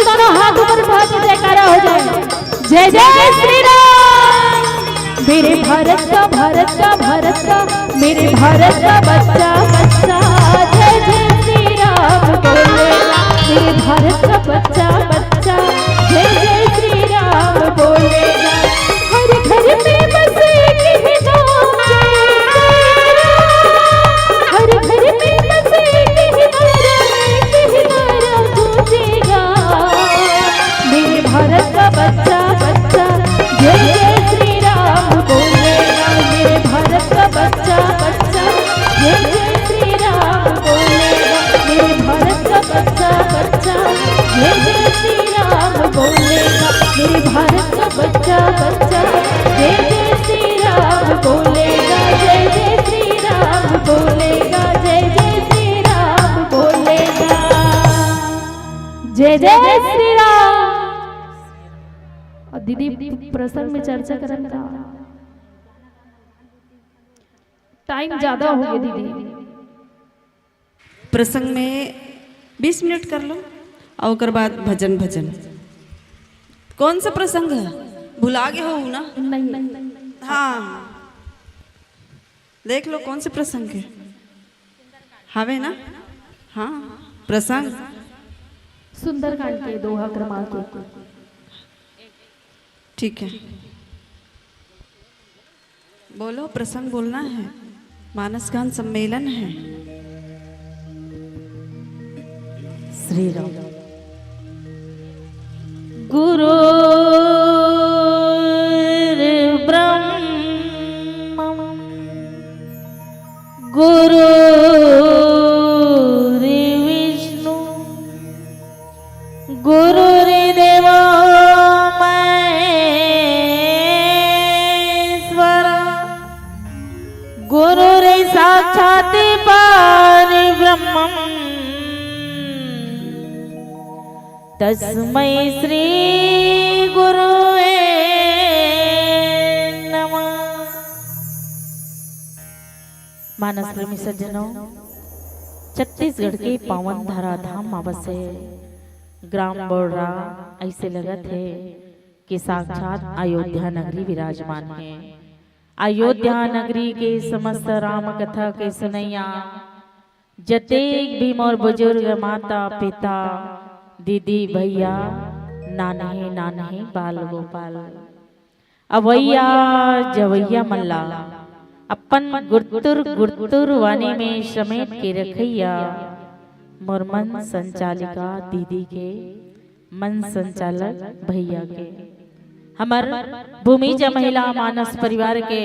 दोनों हाथ ऊपर उठा के जयकारा हो जाए। जय जय श्री राम। मेरे भारत का, भारत का, भारत का, मेरे भारत का बच्चा, बच्चा, जय जय श्री राम बोलेगा। मेरे भारत का बच्चा, बच्चा, जय जय श्री राम बोलेगा। हर घर में बस एक ही नाम, जय जय राम। हर घर में बस एक ही नारा, एक ही नारा गूंजेगा। मेरे भारत का बच्चा, बच्चा, जय जय श्री राम बोलेगा। मेरे भारत का बच्चा, बच्चा, जय जय श्री राम बोलेगा। मेरे भारत का बच्चा, बच्चा, जय जय श्री राम बोलेगा। मेरे भारत का बच्चा, बच्चा, जय जय श्री राम बोलेगा। जय जय श्री राम बोलेगा। जय जय श्री राम बोलेगा। जय जय श्री राम। और दीदी, प्रसंग में चर्चा करन का टाइम ज्यादा हो गया दीदी। प्रसंग में बीस मिनट कर लो और ओकर बाद भजन, भजन। कौन सा प्रसंग है? भुला गए हो ना? नहीं। हाँ, देख लो कौन से प्रसंग है। हावे ना? हाँ, प्रसंग। सुंदरकांड के दोहा क्रमांक एक। ठीक है, बोलो, प्रसंग बोलना है, मानस गान सम्मेलन है। श्री राम। गुरुर्ब्रह्म गुरुर्विष्णु गुरुर्देवो महेश्वर गुरुर्साक्षात् परब्रह्म तस्मै श्री गुरुवे नमः। मानस प्रेमी सज्जनों, छत्तीसगढ़ के पावन धराधाम मा बसे ग्राम बोड़रा ऐसे लगत हे कि साक्षात अयोध्या नगरी विराजमान हे। अयोध्या नगरी के समस्त राम कथा के सुनैया जतेक भी मोर बुजुर्ग माता पिता, दीदी भैया, नान्हे नान्हे बाल गोपाल, अवैया जवैया मन ला अपन गुरतुर गुरतुर वाणी में समेट के रखैया मोर मन संचालिका दीदी के मन संचालक भैया के, हमर भूमिजा महिला मानस परिवार के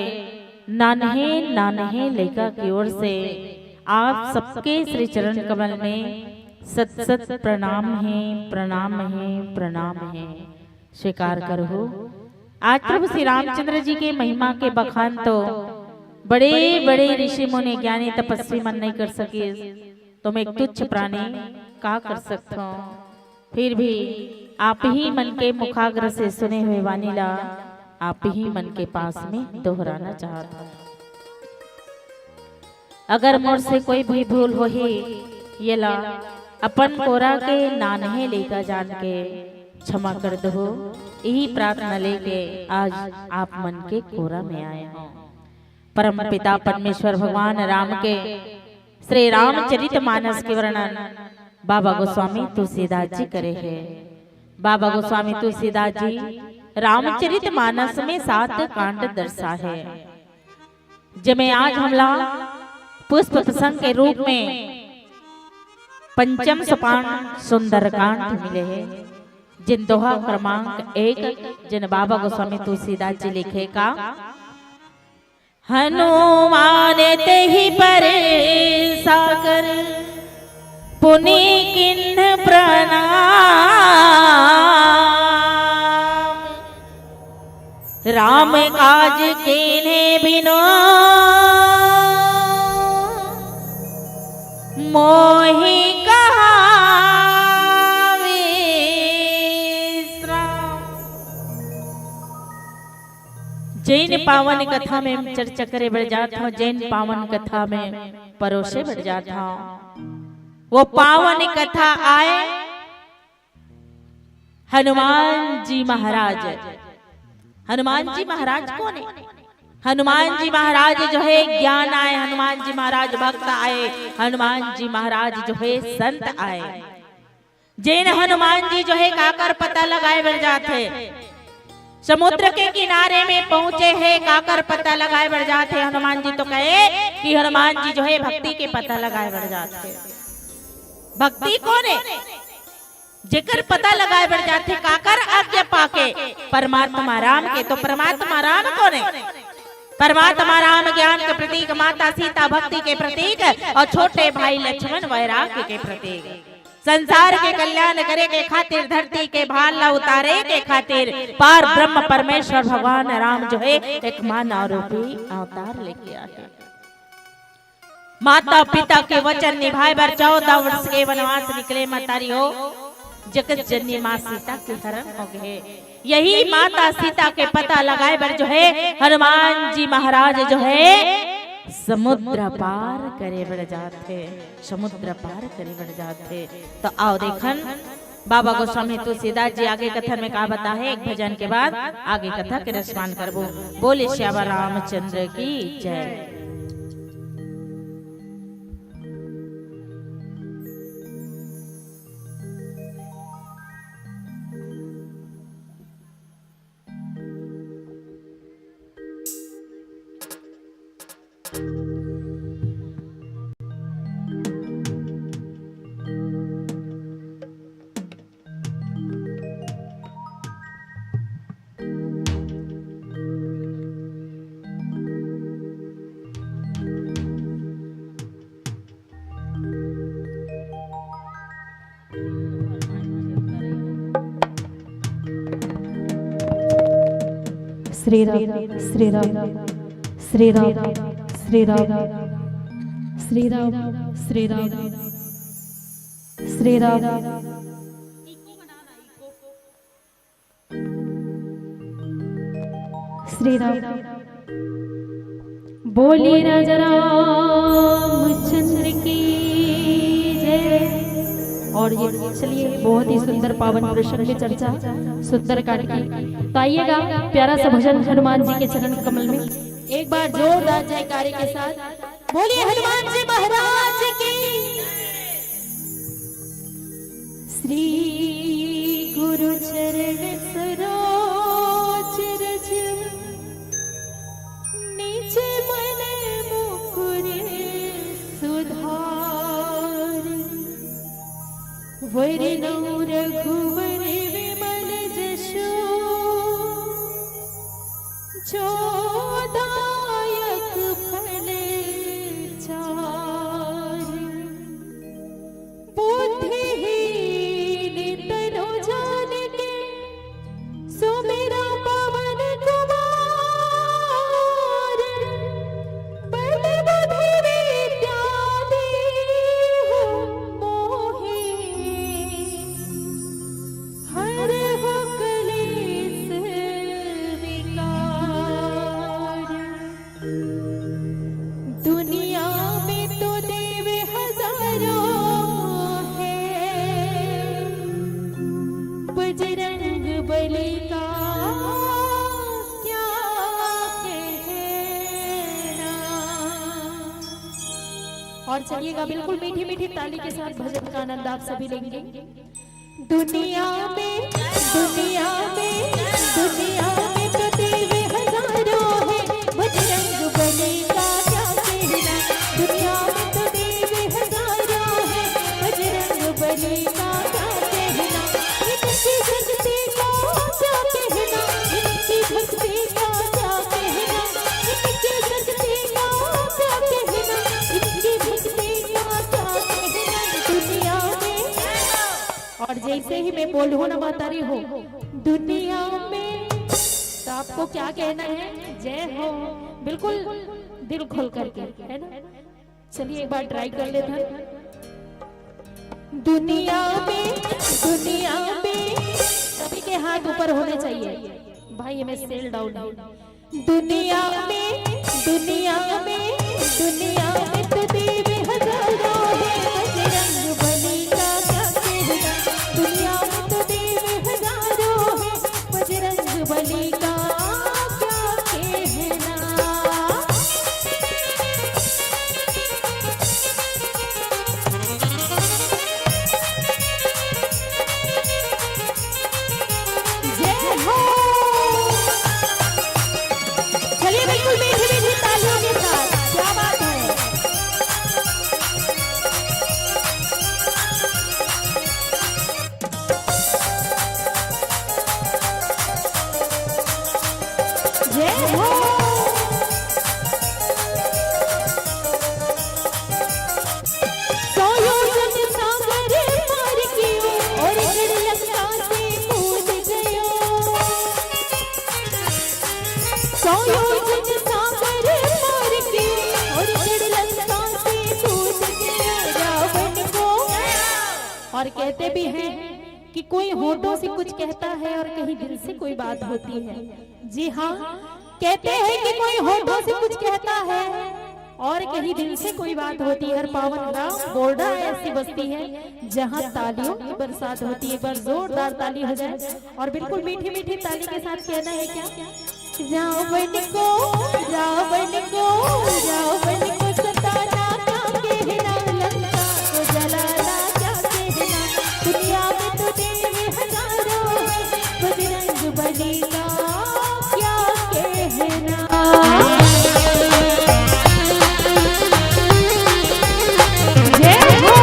नान्हे नान्हे लइका के ओर से आप सबके श्री चरण कमल में सत सत प्रणाम हे, प्रणाम हे, प्रणाम हे। स्वीकार करहू। आज प्रभु श्री रामचंद्र जी के महिमा के बखान तो बड़े बड़े ऋषि मुनि ज्ञानी तपस्वी मन नहीं कर सके, तो मैं एक तुच्छ प्राणी का कर सकता हूँ। फिर भी आप ही मन के मुखाग्र से सुने हुए वाणी ला आप ही मन के पास में दोहराना चाहत हूँ। अगर मोर से कोई भी भूल होही, येला अपन कोरा के नान्हे लइका जान के क्षमा कर दहो। यही प्रार्थना लेके आज आप मन के कोरा में आए हूँ। परम पिता परमेश्वर भगवान राम के श्री रामचरित मानस के वर्णन बाबा गोस्वामी तुलसीदास जी करे हे। बाबा गोस्वामी तुलसीदास जी रामचरित मानस में सात कांड दर्शा हे, जेमे आज हमला पुष्प प्रसंग के रूप में पंचम सोपान सुंदरकांड मिले हे, जेन दोहा क्रमांक एक, जेन बाबा गोस्वामी तुलसीदास जी लिखे का, हनुमान तेहि पर साकर पुनि कीन्ह प्रणाम। राम काज कीन्हे बिनु मोहि कहा विश्राम। जेन पावन कथा में चर्चा करे बर जात हव, जेन पावन कथा में परोसे बर जात हव, वो पावन कथा आय, हनुमान जी महाराज। हनुमान जी महाराज कोन हे? हनुमान जी महाराज जो हे ज्ञान आय, हनुमान जी महाराज भक्त आय, हनुमान जी महाराज जो हे संत आय। जेन हनुमान जी जो हे काकर पता लगाए बर जाथे, समुद्र के किनारे में पहुंचे हे, काकर पता लगाए बर जाथे हनुमान जी, तो कहे कि हनुमान जी जो हे भक्ति के पता लगाए बर जाथे। भक्ति कोन हे? जेकर पता लगाए बर जाथे, काकर आज्ञा पाके? परमात्मा राम के। तो परमात्मा राम कोन हे? परमात्मा राम ज्ञान के प्रतीक, माता सीता भक्ति के प्रतीक अउ छोटे भाई लक्ष्मण वैराग्य के प्रतीक। संसार के कल्याण करे के खातिर, धरती के भार ला उतारे के खातिर पार ब्रह्म परमेश्वर भगवान राम जो हे एक मानव रूपी अवतार लेके आए। माता पिता के वचन निभाए बर चौदह वर्ष के वनवास निकले मतारी हो, जगत जननी माँ सीता के हरण हो गे। यही माता सीता के पता लगाए बर जो हे हनुमान जी महाराज जो हे समुद्र पार करे बर जाथे, समुद्र पार करे बर जाथे। तो आओ देखन बाबा गोस्वामी तुलसीदास जी आगे कथा में का बताहे, एक भजन के बाद आगे कथा के रसपान करबो। बोले श्यामा रामचंद्र की जय। श्री राम, श्री राम, श्री राम, श्री राम, श्री राम, श्री राम, श्री राम। श्री राम। बोलिए राजा रामचंद्र की जय। और ये चलिए, बहुत ही सुंदर पावन प्रसंग में चर्चा सुंदरकांड की। तो आइएगा, प्यारा सा भजन हनुमान जी के चरण कमल में एक बार जोरदार जयकारे के साथ। बोलिए हनुमान जी महाराज की। श्री गुरु चरण सरोज रज, निज मन मुकुर सुधार। वरनौ रघुवर विमल जसु, जो दायक फल चार। बुद्धिहीन तनु जानिके, सुमिरा पवन कुमार। बल बुद्धि विद्या देहु मोहे, हरहु कलेस विकार। दुनिया में तो देव हजारों हैं, बजरंग बली का क्या कहना। और चलिएगा, बिल्कुल मीठी मीठी ताली के साथ भजन का आनंद आप सभी लेंगे। दुनिया में, दुनिया में, दुनिया में तो देव हजारों हैं, बजरंग बली का क्या कहना। दुनिया में तो देव हजारों हैं, बजरंग बली का क्या कहना। इनकी शक्ति का क्या कहना, इनकी भक्ति का क्या कहना, इनकी शक्ति का क्या कहना, इनकी भक्ति का क्या कहना। दुनिया में और जैसे ही मैं बोलूँ ना मातारी हो, दुनिया में, तो आपको क्या कहना है? जय हो। बिल्कुल दिल खोल करके, है ना? चलिए एक बार ट्राई कर लेते हैं। दुनिया में, दुनिया में सभी के हाथ ऊपर होने चाहिए। भाई, ये में सेल डाउन है। दुनिया में, दुनिया में, दुनिया में तो देव हजारों हैं, बजरंग बली का क्या कहना। दुनिया में तो देव हजारों और कहते भी हैं कि कोई होठों से कुछ कहता है और कहीं दिल से कोई बात होती है। जी हाँ, कहते हैं कि कोई होठों से कुछ कहता है और कहीं दिल से कोई बात होती है। और पावन ग्राम बोरडा ऐसी बस्ती है जहाँ तालियों की बरसात होती है। एक बार जोरदार ताली हो जाए और बिल्कुल मीठी मीठी ताली के साथ कहना है क्या? रावण को, रावण को, रावण को सताना क्या कहना, लंका को जलाना क्या कहना, दुनिया में तो देव हजारों हैं, बजरंग बली का क्या कहना। जय हो।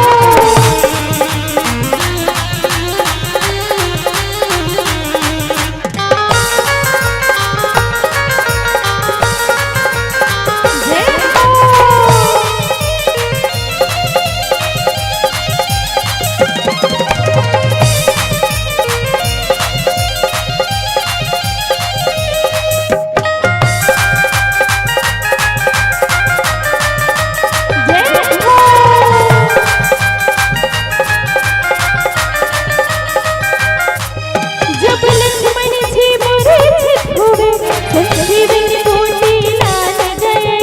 जब लक्ष्मण जी मूर्छित हुए, संजीवनी बूटी लान गए।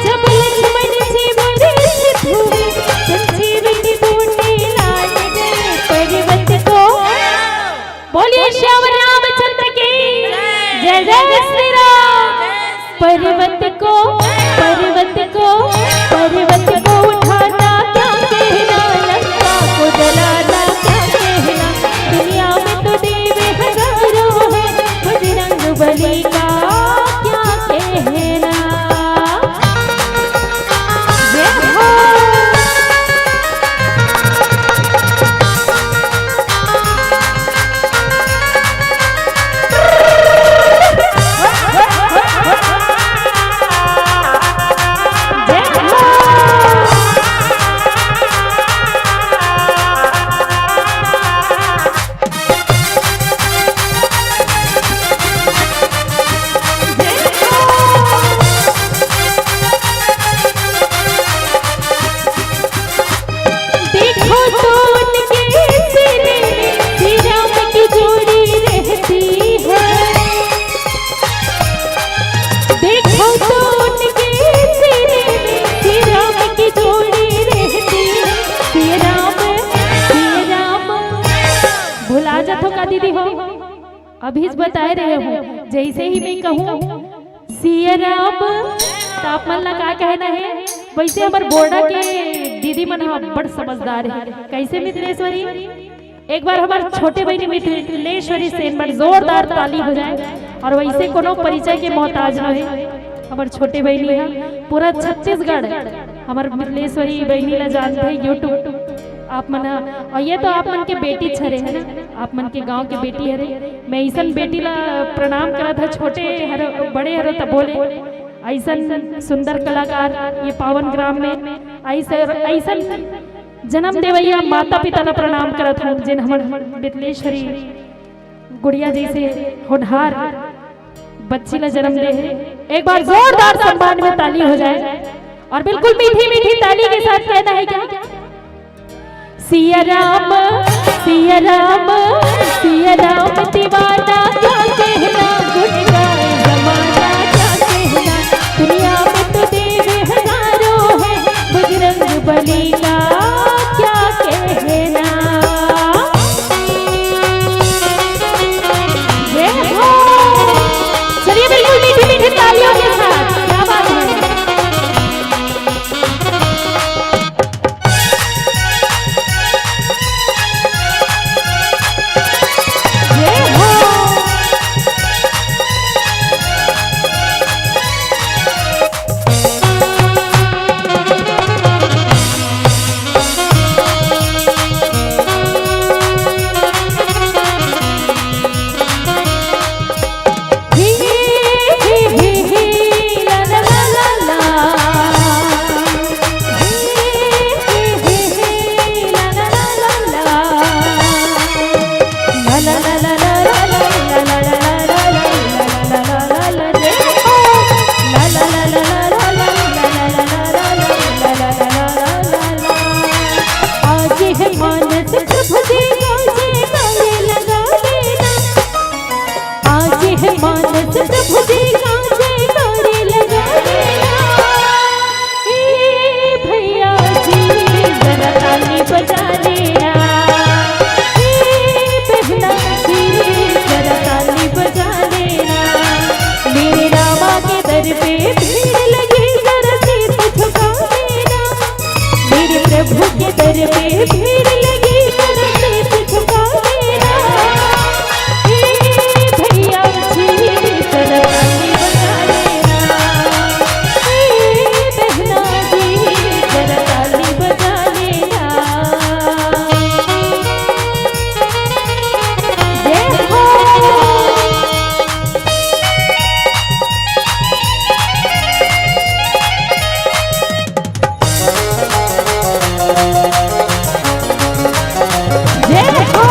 जब लक्ष्मण जी मूर्छित हुए, संजीवनी बूटी लान गए। पर्वत को, बोलिए श्याम रामचंद्र की जय, जय श्री राम। पर्वत को, पर्वत को, पर्वत को उठाना क्या कहना, लंका को जलाना क्या कहना, दुनिया में तो देव हजारों हैं, बजरंग बली का क्या कहना। जय हो। देखो तो उनके सीने में श्री राम की जोड़ी रहती है। देखो तो उनके सीने में श्री राम की जोड़ी रहती है। श्री राम, श्री राम। भुला जाथो का दीदी हो? अभी बताए रहे हो, जैसे ही मैं कहूँ सिया राम, तो आप मन ला का कहना है? वैसे हमर बोरडा के दीदी मन ह बड़ समझदार है। कैसे मिथिलेश्वरी? एक बार हमर छोटे बहिनी मिथिलेश्वरी सेन बर जोरदार ताली हो जाए। और वैसे कोनो परिचय के मोहताज नोहे, हमर छोटे बहिनी ह पूरा छत्तीसगढ़ हमर मिथिलेश्वरी बहिनी ला जानथे YouTube आप मन ह। और ये तो आप मन के बेटी हरे है ना, आप मन के गांव के बेटी हरे। मैं ऐसन बेटी ला प्रणाम करत ह, छोटे हर बड़े हर तब बोले, ऐसन सुंदर कलाकार ये पावन ग्राम में, ऐसे ऐसन जन्म देवैया माता पिता ला प्रणाम करत हूँ, जिन हमर मिथिलेश्वरी गुड़िया जैसे होनहार बच्ची ला जन्म दे हे। एक बार जोरदार सम्मान में ताली हो जाए और बिल्कुल मीठी मीठी ताली के साथ कहना है क्या? सिया राम, सिया राम, सिया राम दीवाना क्या कहना, गुण गाए जमाना क्या कहना, दुनिया में तो देव हजारों हैं, बजरंग बली का क्या कहना। जय हो। चलिए बिल्कुल मीठी मीठी तालियों के साथ, क्या बात है। जय हो। प्रभु के दर पे भीड़ लगी, जरा शीश झुका लेना। हे भैया जी, जरा ताली बजा लेना। हे बहना जी, जरा ताली बजा लेना। जय हो। जय हो।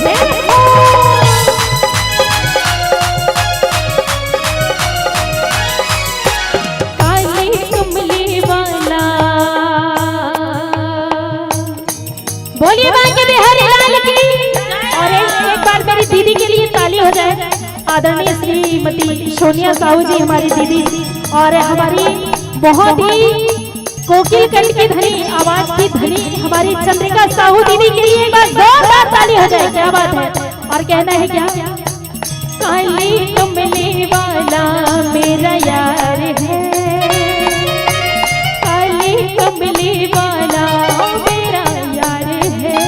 जय हो। काली कमली वाला। बोलिए बांके बिहारी लाल की। और एक, एक बार मेरी दीदी के लिए ताली हो जाए, आदरणीय श्रीमती सोनिया साहू जी, हमारी दीदी, और हमारी बहुत ही कोकिल कंठ की धनी, आवाज की धनी हमारी चंद्रिका साहू दीदी के लिए एक बार जोरदार ताली हो जाए। क्या बात है। और कहना है क्या? काली कमली वाला मेरा यार है, काली कमली वाला मेरा यार है,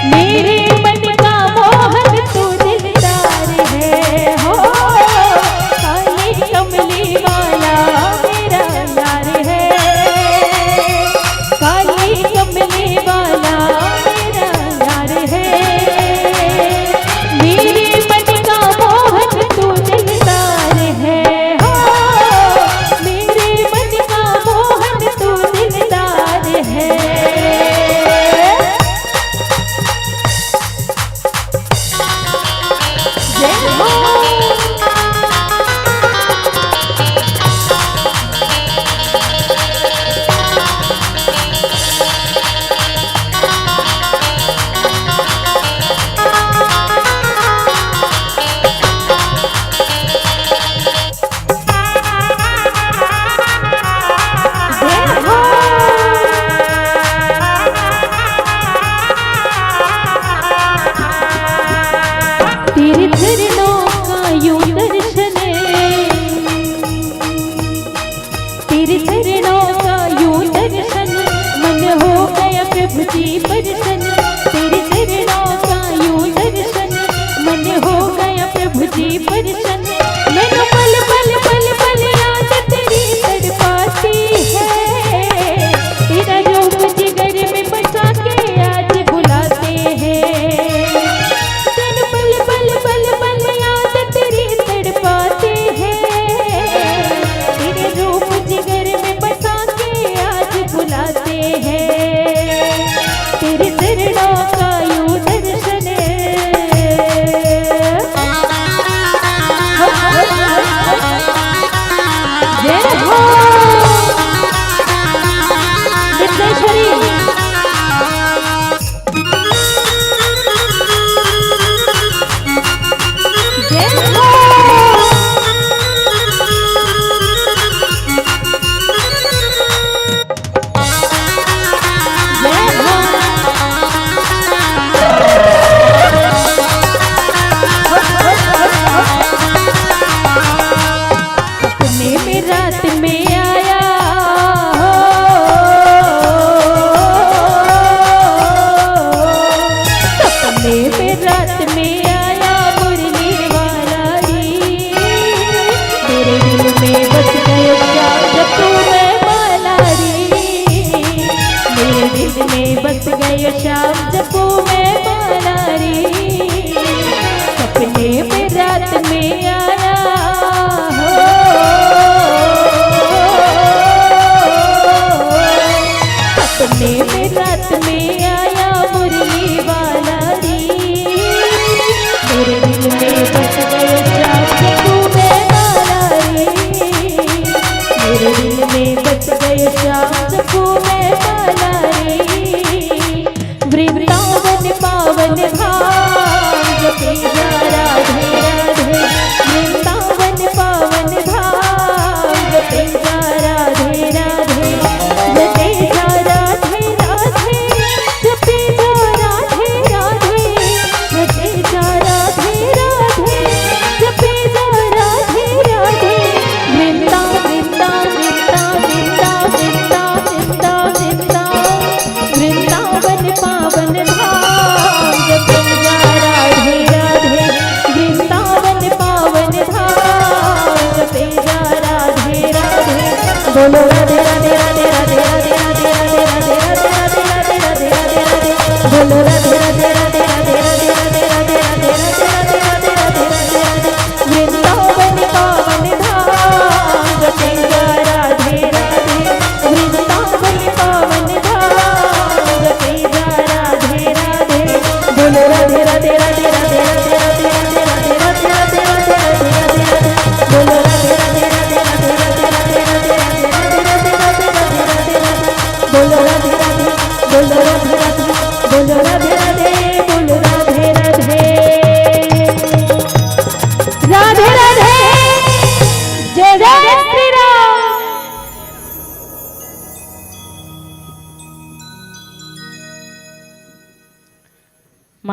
मेरे मन का मोहन तू दिलदार है। हो, काली कमली वाला मेरा यार है, काली कमली वाला मेरा यार है, मेरे मन का मोहन तू दिलदार है। हो, मेरे मन का मोहन तू दिलदार है। जय हो। तेरे चरणों का यूं दर्शन, तेरे चरणों का यूं दर्शन, मन हो गया प्रभु जी प्रसन्न। तेरे चरणों का यूं दर्शन, मन हो गया प्रभु जी प्रसन्न। मैनू पल पल पल पल याद तेरी तड़पाती है, तेरा रूप जिगर में बसा के आज बुलाते हैं। मैनू पल पल पल पल याद तेरी तड़पाती है, तेरे रूप जिगर में बसा के आज बुलाते हैं। तेरे चरणों का यूं दर्शन। जय हो। सिद्धेश्वरी। जय हो। सपने में रात में आया हो, सपने में रात में आया मुरली वाला रे, मेरे दिल में बस गयो श्याम जपू मैं माला रे, मेरे दिल में बस गयो श्याम जपू मैं माला रे। सपने में रात में आया हो, सपने में रात में आया मुरली वाला रे, मेरे दिल में बस गयो श्याम जपू मैं माला रे, मेरे दिल में बस गयो श्याम जपू मैं माला रे। वृंदावन पावन धाम जपे जा राधे।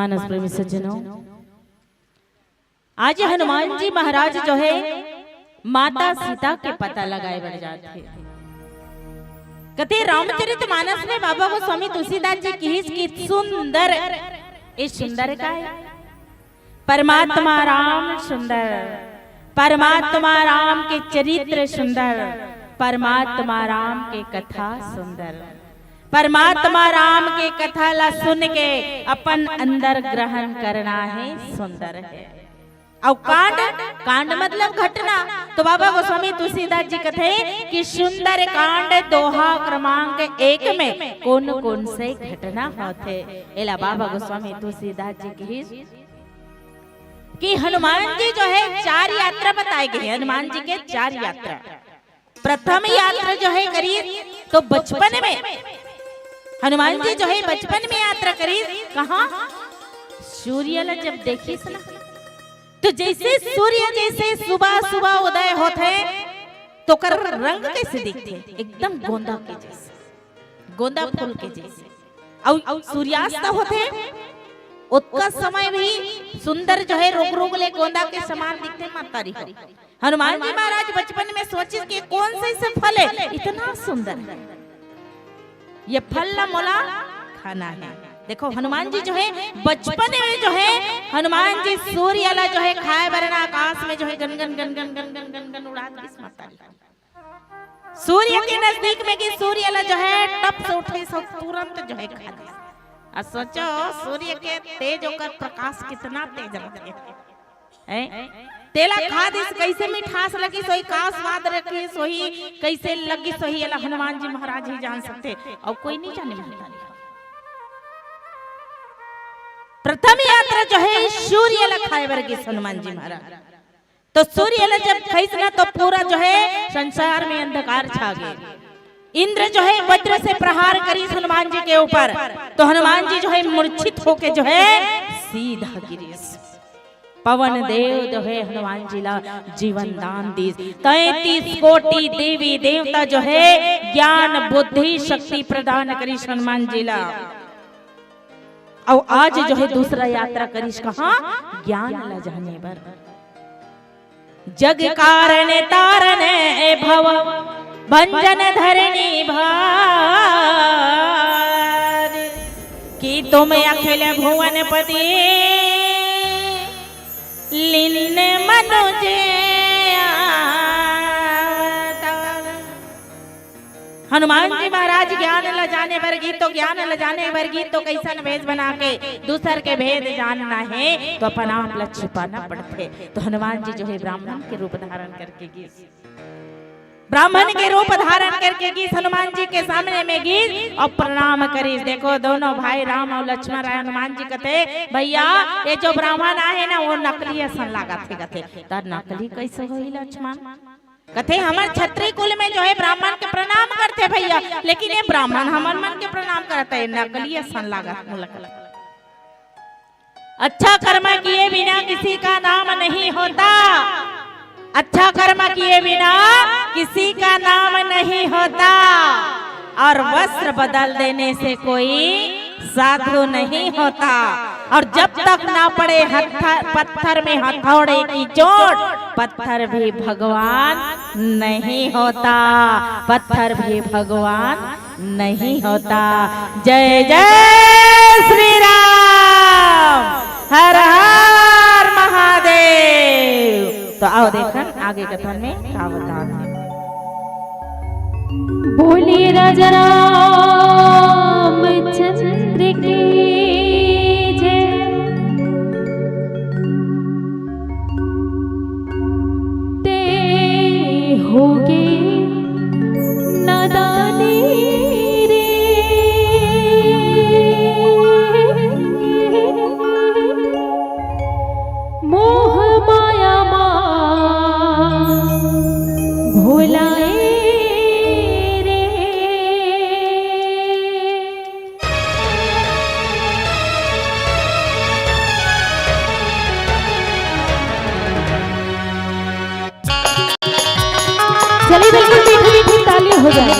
मानस प्रेमी सज्जनों, आज हनुमान जी महाराज जो है माता सीता के पता लगाए बर जात हे। कथे रामचरित मानस में बाबा गोस्वामी तुलसीदास जी किहिस कि सुंदर, ये सुंदर का है? परमात्मा राम सुंदर, परमात्मा राम के चरित्र सुंदर, परमात्मा राम के कथा सुंदर, परमात्मा राम के कथा ला सुन के अपन अंदर ग्रहण करना है, सुंदर है। अउ कांड, कांड मतलब घटना। तो बाबा गोस्वामी तुलसीदास जी कथे कि सुंदर कांड दोहा क्रमांक एक में कौन कौन से घटना होथे, एला बाबा गोस्वामी तुलसीदास जी किहिस कि हनुमान जी जो है चार यात्रा बताए गए हैं, हनुमान जी के चार यात्रा। प्रथम यात्रा जो है करिस तो बचपन में, हनुमान जी जो है बचपन में यात्रा करिस। कहाँ? सूर्य ला जब देखिस ना, तो जैसे सूर्य जैसे सुबह सुबह उदय होथे, तो ओकर रंग कैसे दिखथे? एकदम गोंदा के जैसे, गोंदा फूल के जैसे। अउ सूर्यास्त होथे, ओतका समय भी सुंदर जो है रोग रोग ले गोंदा के समान दिखथे। मातारी हो, हनुमान जी महाराज बचपन में सोचिस कि कौन से से फल है इतना सुंदर है, ये फल ला मोला खाना है। देखो हनुमान जी जो है बचपन में जो है हनुमान जी सूर्य ला जो है खाए बर ना आकाश में जो है गन गन गन गन गन गन गन गन उड़ात गिस मातारी। सूर्य के नजदीक में गिस, सूर्य ला जो है टप से उठिस अउ तुरंत जो है खा लिस। अब सोचो सूर्य के तेज, ओकर प्रकाश कितना तेज रहथे, हैं? तेला खा दिस, कैसे मिठास लगिस होही, का स्वाद रखिस होही, कैसे लगिस होही, एला हनुमान जी महाराज ही जान सकथे, अउ कोई नहीं जाने महाराज। प्रथम यात्रा जो है सूर्य ला खाए बर गिस हनुमान जी महाराज। तो सूर्य ला जब खइस ना तो पूरा जो है संसार में अंधकार छा गए। इंद्र जो है वज्र से प्रहार करिस हनुमान जी के ऊपर, तो हनुमान जी जो है मूर्छित होके जो है सीधा गिरिस। पवन देव जो है हनुमान जी ला जीवन दान दिस। तैंतीस कोटि देवी देवता जो है ज्ञान बुद्धि शक्ति प्रदान करिस हनुमान जी ला। अउ आज जो है दूसरा यात्रा करिस कहाँ? ज्ञान ला जाने बर। जग कारण तारन भव भंजन धरणी भार, कि तुम अखिल भुवन पति लीन मनुज अवतार। हनुमान जी महाराज ज्ञान ल जाने बर गिस, तो ज्ञान ल जाने बर गिस, तो कैसन भेष बना के दूसर के भेद जानना है, तो अपन आप ल छिपाना पड़थे। तो हनुमान जी जो है ब्राह्मण के रूप धारण करके गिस, ब्राह्मण के रूप धारण करके गिस, हनुमान जी के सामने में गिस अउ प्रणाम करिस। देखो दोनों भाई राम अउ लक्ष्मण राय, हनुमान जी कथे, "भैया, ये जो ब्राह्मण आहे ना, वो नकली असन लागत हे," कथे। त नकली कैसे होही लक्ष्मण? कथे, "हमर क्षत्रिय कुल में जो है ब्राह्मण के प्रणाम करथे भैया, लेकिन ये ब्राह्मण हमर मन के प्रणाम करत हे, नकली असन लागत मोला।" अच्छा कर्म किए बिना किसी का नाम नहीं होता, अच्छा कर्म किए बिना किसी का नाम नहीं होता, और वस्त्र बदल देने से कोई साधु नहीं होता, और जब तक ना पड़े हत्थ-, पत्थर में हथौड़े की चोट, पत्थर भी भगवान नहीं होता, पत्थर भी भगवान नहीं होता। जय जय श्री राम, हर हर महादेव। तो आओ देखन आगे कथन में का बतावत हे। बोलिए राजा रामचंद्र की जय। ते होगे नादानी रे, मोह माया मा भोलाए रे। चलिए बिल्कुल मीठी मीठी ताली हो जाए।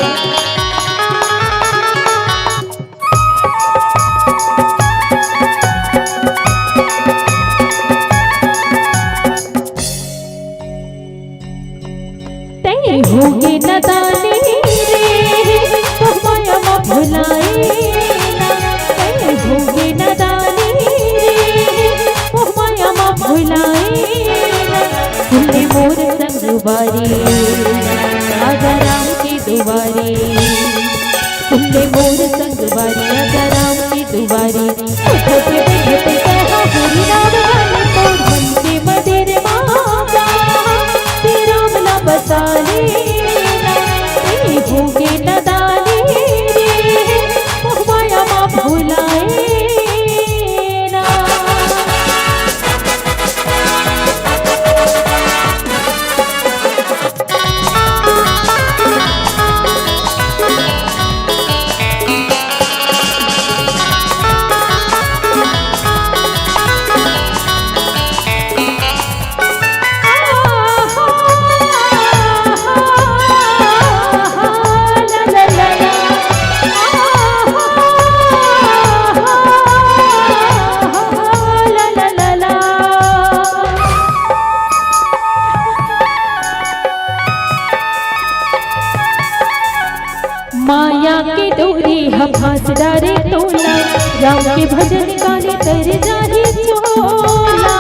हाँस डारे तोला, राम के भजन गाने तर जाही चोला।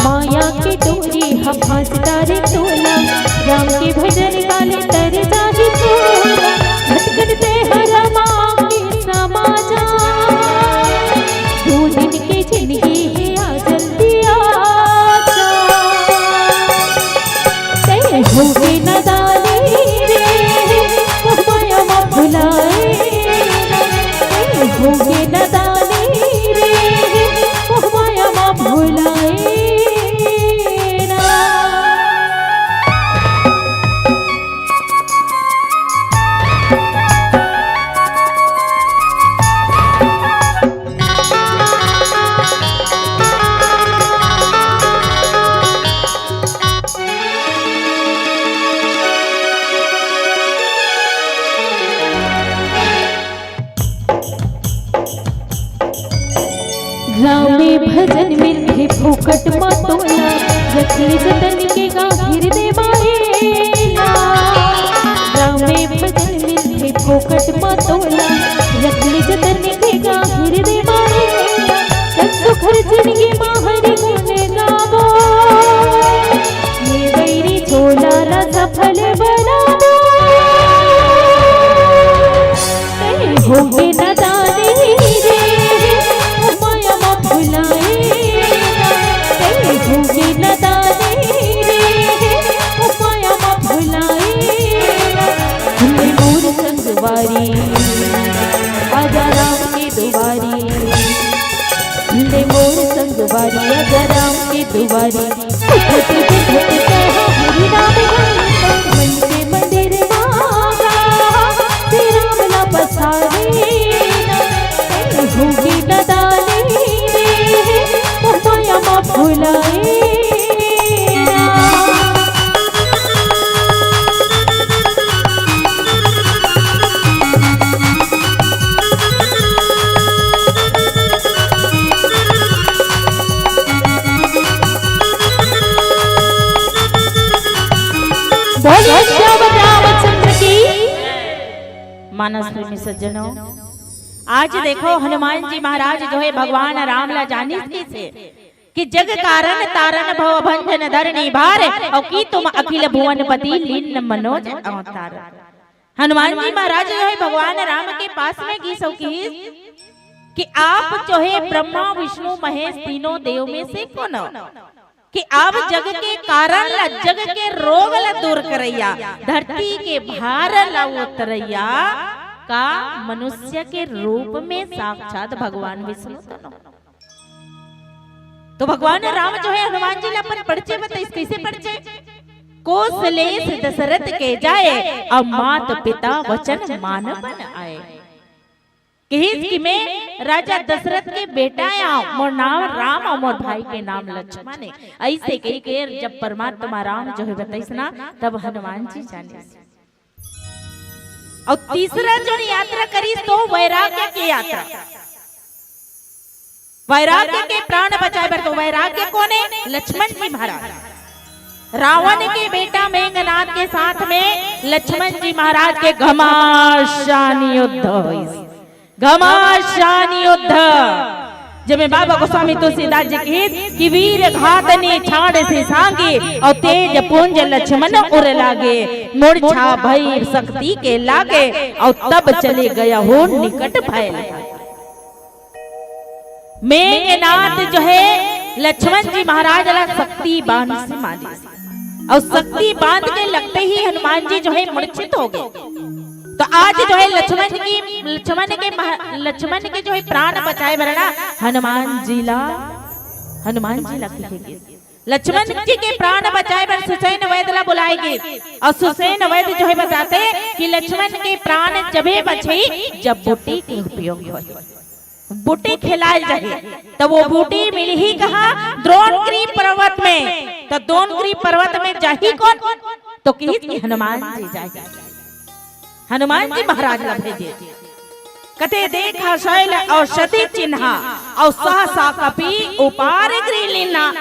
माया के डोरी ह हाँस डारे तोला, राम के भजन गाने तर जाही चोला। भटकन ते हर मांग के समाजा, दू दिन के जिंदगी हे, आ जल्दी आ जा। तैं होगे नदानी रे, ओ माया मा भुलाए। तैं होगे नदानी रे, ओ माया मा भुलाए ना। रामे भजन मिलथे फोकट म तोला, रख ले जतन के गा हृदय म एला। रामे भजन मिलथे फोकट म तोला, रख ले जतन के गा हृदय म एला। तन सुखर जिनगी म हरि गुण गाबो, ये वैरी चोला ला सफल बनाबो। तैं होगे नदानी रे, ओ माया मा भुलाए ना। तैं होगे नदानी रे, ओ माया मा भुलाए ना। ले मोर संगवारी, आजा राम के दुवारी। ले मोर संगवारी, आजा राम के दुवारी। उठत बैठत कहा हरि नाम गान, मन के मंदिर मा गा, श्री राम ला बसाए ना। तैं होगे नदानी रे, ओ माया मा भुलाए ना। बोलिए सियावर रामचंद्र की। मानस प्रेमी सज्जनों, आज देखो हनुमान जी महाराज जो हे भगवान राम ला जानिस कइसे कि जग कारण तारण भव भंजन धरनी भार, अउ कि तुम अखिल भुवन पति लीन मनोज अवतार। हनुमान जी महाराज जो हे भगवान राम के पास में गिस अउ किहिस कि आप जो हे ब्रह्मा विष्णु महेश तीनों देव में से कोन हो? कि आप जग के कारण ला, जग के रोग ला दूर करइया, धरती के भार ला उतरइया, का मनुष्य के रूप में साक्षात भगवान विष्णु तनो। तो भगवान राम जो हे हनुमान जी ला अपन परिचय बताइस, कइसे परिचय? कोसलेस दशरथ के जाए, अउ मात पिता वचन मान बन आए। किहिस कि मैं राजा दशरथ के बेटा आंव, मोर नाम राम अउ मोर भाई के नाम लक्ष्मण हे। अइसे कहि के जब परमात्मा राम जो हे बताइस ना, तब हनुमान जी जानिस। अउ तीसरा जो यात्रा करिस तो वैराग्य के यात्रा। वैराग्य के प्राण बचाए बर, तो वैराग्य कोन हे? लक्ष्मण जी महाराज। रावण के बेटा मेघनाद के साथ में लक्ष्मण जी महाराज के घमासान युद्ध होइस। घमासान युद्ध, जेमे बाबा गोस्वामी तुलसीदास जी कहिस कि वीर घात ने छाड़िस सांगे, अउ तेज पुंज लक्ष्मण उर लागे। मूर्छा भई शक्ति के लागे, अउ तब चले गया हो निकट भय लगा। मेघनाद जो हे लक्ष्मण जी महाराज ला शक्ति बांध से मारिस, अउ शक्ति बांध के लगते ही हनुमान जी जो हे मूर्छित हो गए। तो आज जो हे लक्ष्मण जी की, लक्ष्मण के महा-, लक्ष्मण के जो हे प्राण बचाए बर ना हनुमान जी ला, हनुमान जी ला कहे गे। लक्ष्मण जी के प्राण बचाए बर सुसेन वैद ला बुलाए गे, अउ सुसेन वैद जो हे बताथे कि लक्ष्मण के प्राण जबे बचही जब बूटी के उपयोग होही। बूटी खेलाए जाही, त वो बूटी मिलही कहाँ? द्रोणगिरी पर्वत में। त द्रोणगिरी पर्वत में जाही कोन? तो किहिस कि हनुमान जी जाही। हनुमान जी महाराज ला भेजे। कथे देखा शैल औषधि चिन्हा, अउ सहसा कपि उपार गिरि लीन्हा।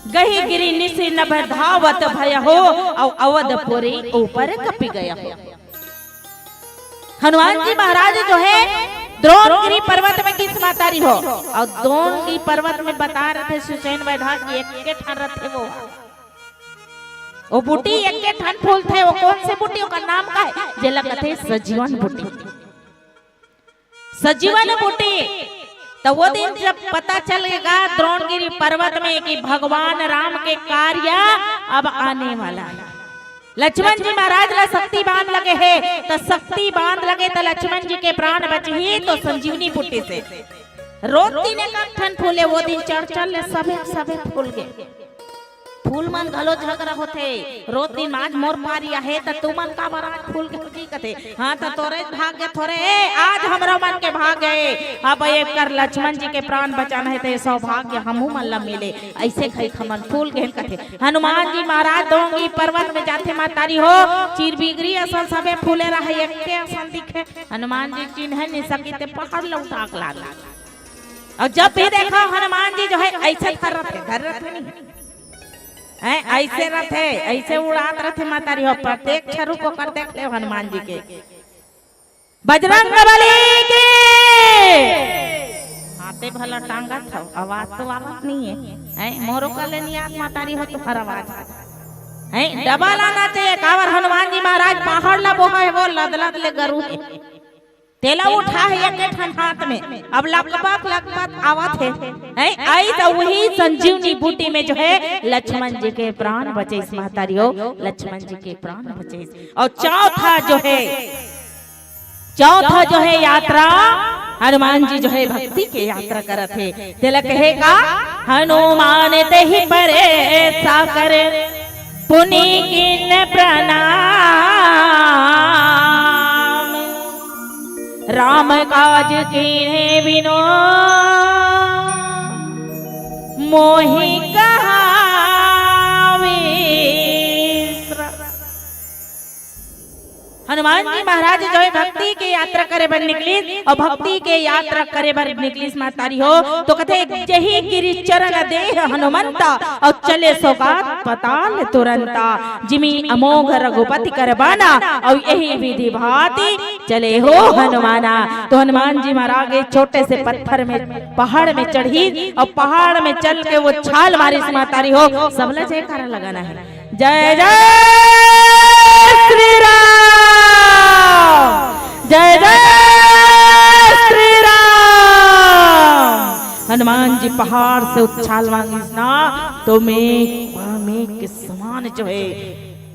गहि गिरि निसि नभ धावत भय हो, अउ अवधपुरी ऊपर कपि गय हो। हनुमान जी महाराज जो हे द्रोणगिरी पर्वत में गिस महतारी हो, अउ द्रोणगिरी पर्वत में बता रथे सुचेन बैठा कि एक के ठन रथे वो। वो बूटी एक के ठन फूलथे, वो कोन से बूटी, ओकर नाम का हे? जेला कथे सजीवन बूटी। सजीवन बूटी। त वो दिन जब पता चल गा द्रोणगिरी पर्वत में कि भगवान राम के कार्य अब आने वाला हे, लक्ष्मण जी महाराज ला शक्ति बाण लगे हे, त शक्ति बाण लगे त लक्ष्मण जी के प्राण बचही तो संजीवनी बूटी से। रोज दिन एक ठन फूले, वो दिन चढ़ चढ़ ले सबे सबे फूल गे। फूल मन घलो झगरा होथे, रोज दिन आज मोर पारी आहे त तुमन काबर आज फूल गे जी कथे। हाँ त तोरे भाग गे थोरे, आज हमरो मन के भाग गे। अब एकर लक्ष्मण जी के प्राण बचाना हे त ये सौभाग्य हमू मन ला मिले। अइसे कहि हमन फूल गेन कथे। हनुमान जी महाराज द्रोणगिरी पर्वत में जाथे महतारी हो, चिरबिगरी असन सबे फूले रहे, एक्के असन दिखे। हनुमान जी चिन्हे नइ सकिस ते पहाड़ ल उठा के लान। अउ जब भी देखो हनुमान जी जो हे अइसे धर रथे, धर रथे नहीं। हैं, अइसे रथे, अइसे उड़ात रथे महतारी हो, प्रत्यक्ष रूप ओकर देख ले हनुमान जी के। बजरंग बली की। हाथे भला टांगत हव, आवाज तो आवत नहीं हे। हैं, मोरो कले नहीं आत महतारी हो तुम्हार आवाज। हैं, डबल आना चाहिए, काबर हनुमान जी महाराज पहाड़ ला बोहा हे, वो लदलद ले गरू हे। तेला उठा हे एक ठन हाथ में, अब लकपक लकपक आवत हे। हैं, अइस उही संजीवनी बूटी में जो हे लक्ष्मण जी के प्राण बचेस महतारी हो, लक्ष्मण जी के प्राण बचेस। अउ चौथा जो हे, चौथा जो हे यात्रा, हनुमान जी जो हे भक्ति के यात्रा करत हे। तेला कहे का, हनुमान तेहि परे साकर, पुनि कीन्ह प्रणाम। राम काज कीन्हे बिनु मोहि कहा विश्राम। हनुमान जी महाराज जो हे भक्ति के यात्रा करे बर निकलिस, अउ भक्ति के यात्रा करे बर निकलिस महतारी हो, तो कथे, "जेहि गिरि चरण देह हनुमंता, अउ चले सौगात पताल तुरंता। जिमि अमोघ रघुपति कर बाना, अउ एहि विधि भांति चले हो हनुमाना।" तो हनुमान जी महाराज एक छोटे से पत्थर में, पहाड़ में चढ़िस, अउ पहाड़ में चल के वो छाल मारिस महतारी हो, सबला जयकारा लगाना हे। जय जय श्री राम, जय जय श्री राम। हनुमान जी पहाड़ से उछाल मारिस ना, तो मेघ, मेघ के समान जो हे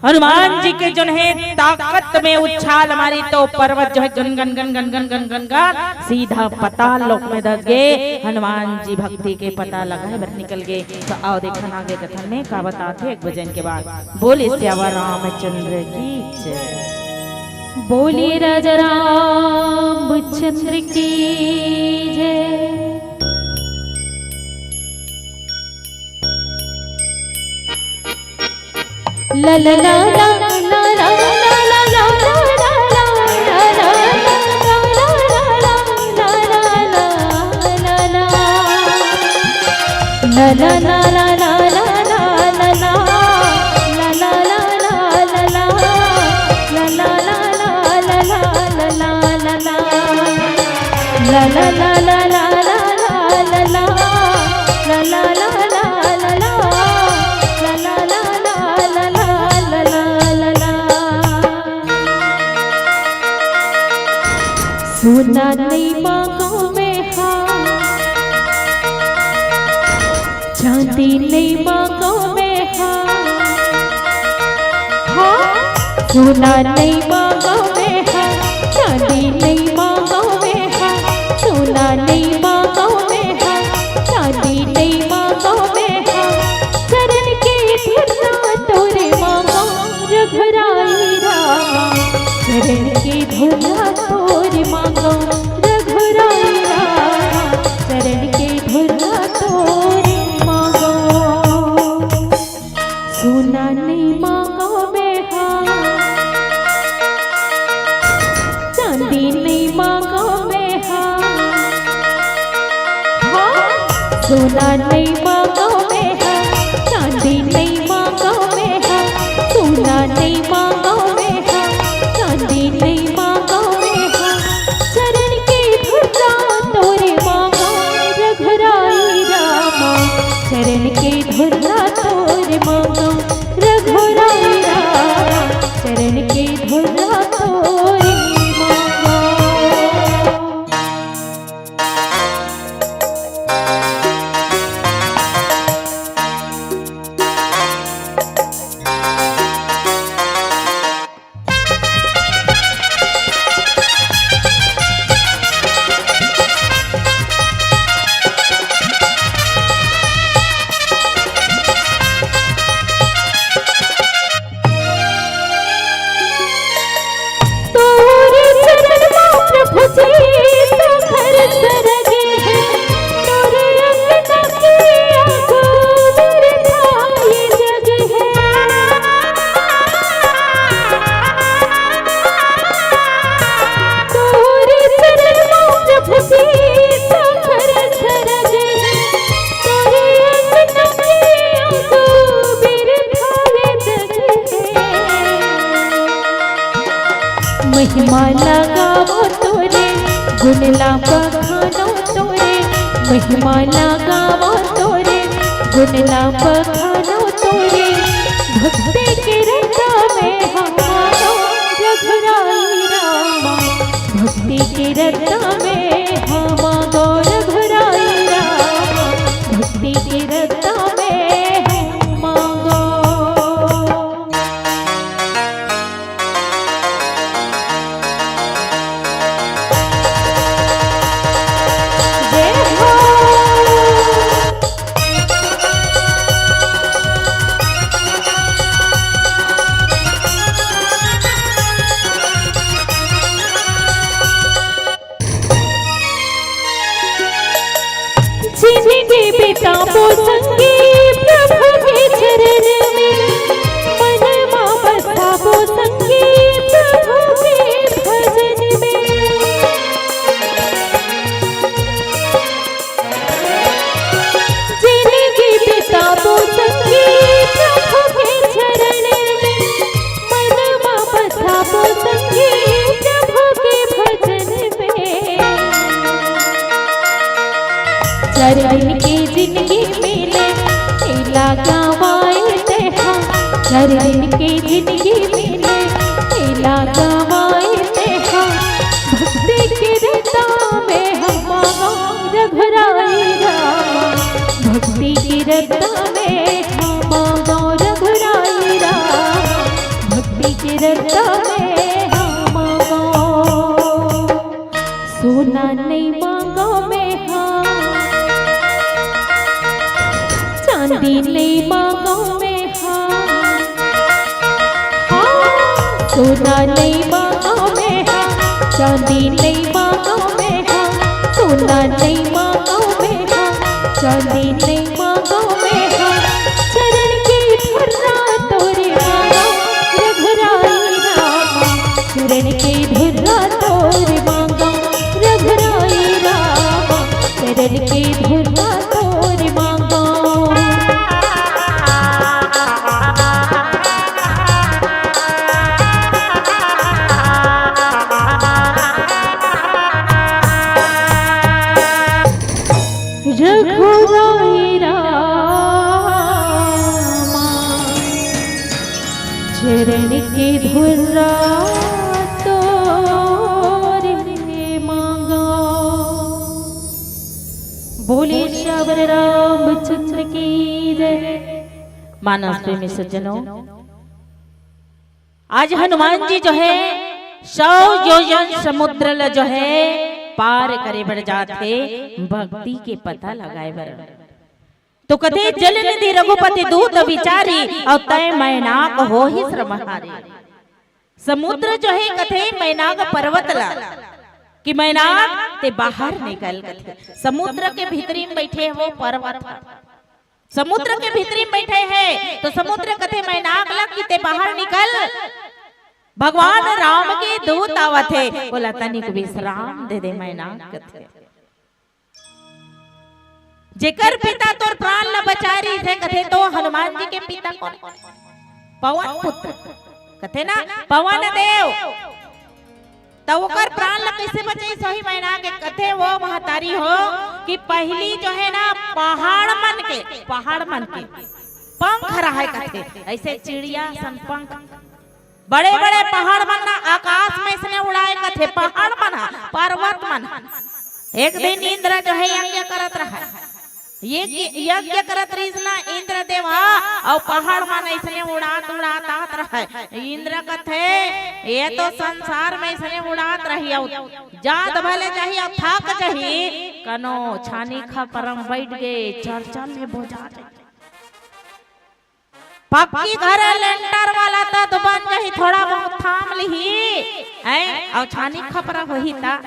हनुमान जी के जोन हे ताकत में उछाल मारिस तो पर्वत जो हे गन गन गन गन गन गन गन गन सीधा पताल लोक में धस गे। हनुमान जी भक्ति के पता लगाए बर निकल गे। तो आओ देखन आगे कथन में का बताथे एक भजन के बाद। बोले सियावर रामचंद्र की जय। बोले राजा रामचंद्र की जय। सोना नइ मांगों मैं हा, चांदी नइ मांगों मैं हा। हाँ, सोना नइ मांगों मैं हा, चांदी नइ मांगों मैं हा, सोना नइ मांगों मैं हा, चांदी नइ मांगों मैं हा। चरण के धुन ला तोरे मांगों रघुराई रामा, चरण के धुन ला तोरे मांगों रघुराई रामा, चरण के धुन ला तोरे मांगों। सोना नइ मांगों मैं हा, चांदी नइ मांगों मैं हा। हाँ, सोना नइ मांगों मैं हा, चांदी नइ मांगों मैं हा, सोना नइ मांगों मैं हा, चांदी नइ मांगों मैं हा। के धुर्रा तोर मांगो, रघुराई रामा, चरण के धुर्रा तोर मांगो। तोरे चरण मा प्रभु जी सगर सरग है, तोरे अंगना के आगो बिरथा ये जग है। तोरे चरण मा प्रभु जी सगर सरग है, तोरे अंगना के आगो बिरथा ये जग है। महिमा ला गावो तोरे, गुण ला बखानो तोरे, महिमा ला गावो तोरे, गुण ला बखानो तोरे। भक्ति के रत्ता में हम मांगो रघुराई रामा, भक्ति के रत्ता में हम मांगो रघुराई रामा, भक्ति के रत्ता में हम मांगो। जय हो। जिनगी बिताबो संगी प्रभु के चरण में, मन मा बसाबो संगी प्रभु के भजन में। जिनगी बिताबो संगी प्रभु के चरण में, मन मा बसाबो संगी प्रभु के भजन में। चार दिन के जिनगी मिले, एला गंवाए तेहा। चार दिन के जिनगी मिले, एला गंवाए तेहा। भक्ति के रत्ता में हम मांगो रघुराई रामा, भक्ति के रत्ता में हम मांगो रघुराई रामा, भक्ति के रत्ता में हम मांगो। सोना नइ मांगो में हा, चांदी नइ मांगो में हा। हाँ, सोना नइ मांगो में हा, चांदी नइ मांगो में हा, सोना नइ मांगो में हा, चांदी नइ मांगो में हा। चरण के धुर्रा तोर मांगो रघुराई रामा, चरण के धुर्रा तोर मांगो रघुराई रामा, चरण के धुर्रा तोर मांगो। रघुराई रामा, चरण के धुर्रा तोर मांगो। बोले सियावर रामचंद्र की जय। मानस प्रेमी सज्जनों, आज हनुमान जी जो है सौ योजन समुद्र ल जो है पार करे बर जात हे, भक्ति के पता लगाए बर। तो कथे, जल निधि रघुपति दूत बिचारी, अउ तैं मैनाक होहिस श्रमहारी। समुद्र जो है कथे मैनाक पर्वत ला कि मैनाक तैं बाहर निकल, कथे समुद्र के भीतरी में बैठे हे वो पर्वत ह। समुद्र के भीतरी में बैठे हे तो समुद्र कथे मैनाक ला कि तैं बाहर निकल, भगवान राम के दूत आवत हे, ओला तनिक विश्राम दे दे मैनाक, कथे। जेकर पिता तोर प्राण ला बचा रहिस हे, कथे तो हनुमान जी के पिता कोन? पवन पुत्र, कथे ना, पवन देव। त ओकर प्राण ल कइसे बचाइस होही? मैना के कथे वो महतारी हो कि पहिली जो हे ना, पहाड़ मन के, पहाड़ मन के पंख रहय कथे, अइसे चिड़िया सन पंख, बड़े-बड़े पहाड़ मन ला आकाश में अइसने उड़ाय कथे, पहाड़ मन ह, पर्वत मन ह। एक दिन इंद्र जो हे यज्ञ करत रहय, ये कि-, यज्ञ करत रहिस ना इंद्र देव ह, अउ पहाड़ मन अइसने उड़ात उड़ात आत रहय। इंद्र कथे, "ये तो संसार में अइसने उड़ात रही, अउ जात भले जाही, अउ थक जाही, कनो छानी खपरा म बइठ गे, चरचर ले बोजा जाही।" पक्की घर लेंटर वाला त बन जाही, थोड़ा बहुत थाम लिही, हैं? अउ छानी खपरा होही त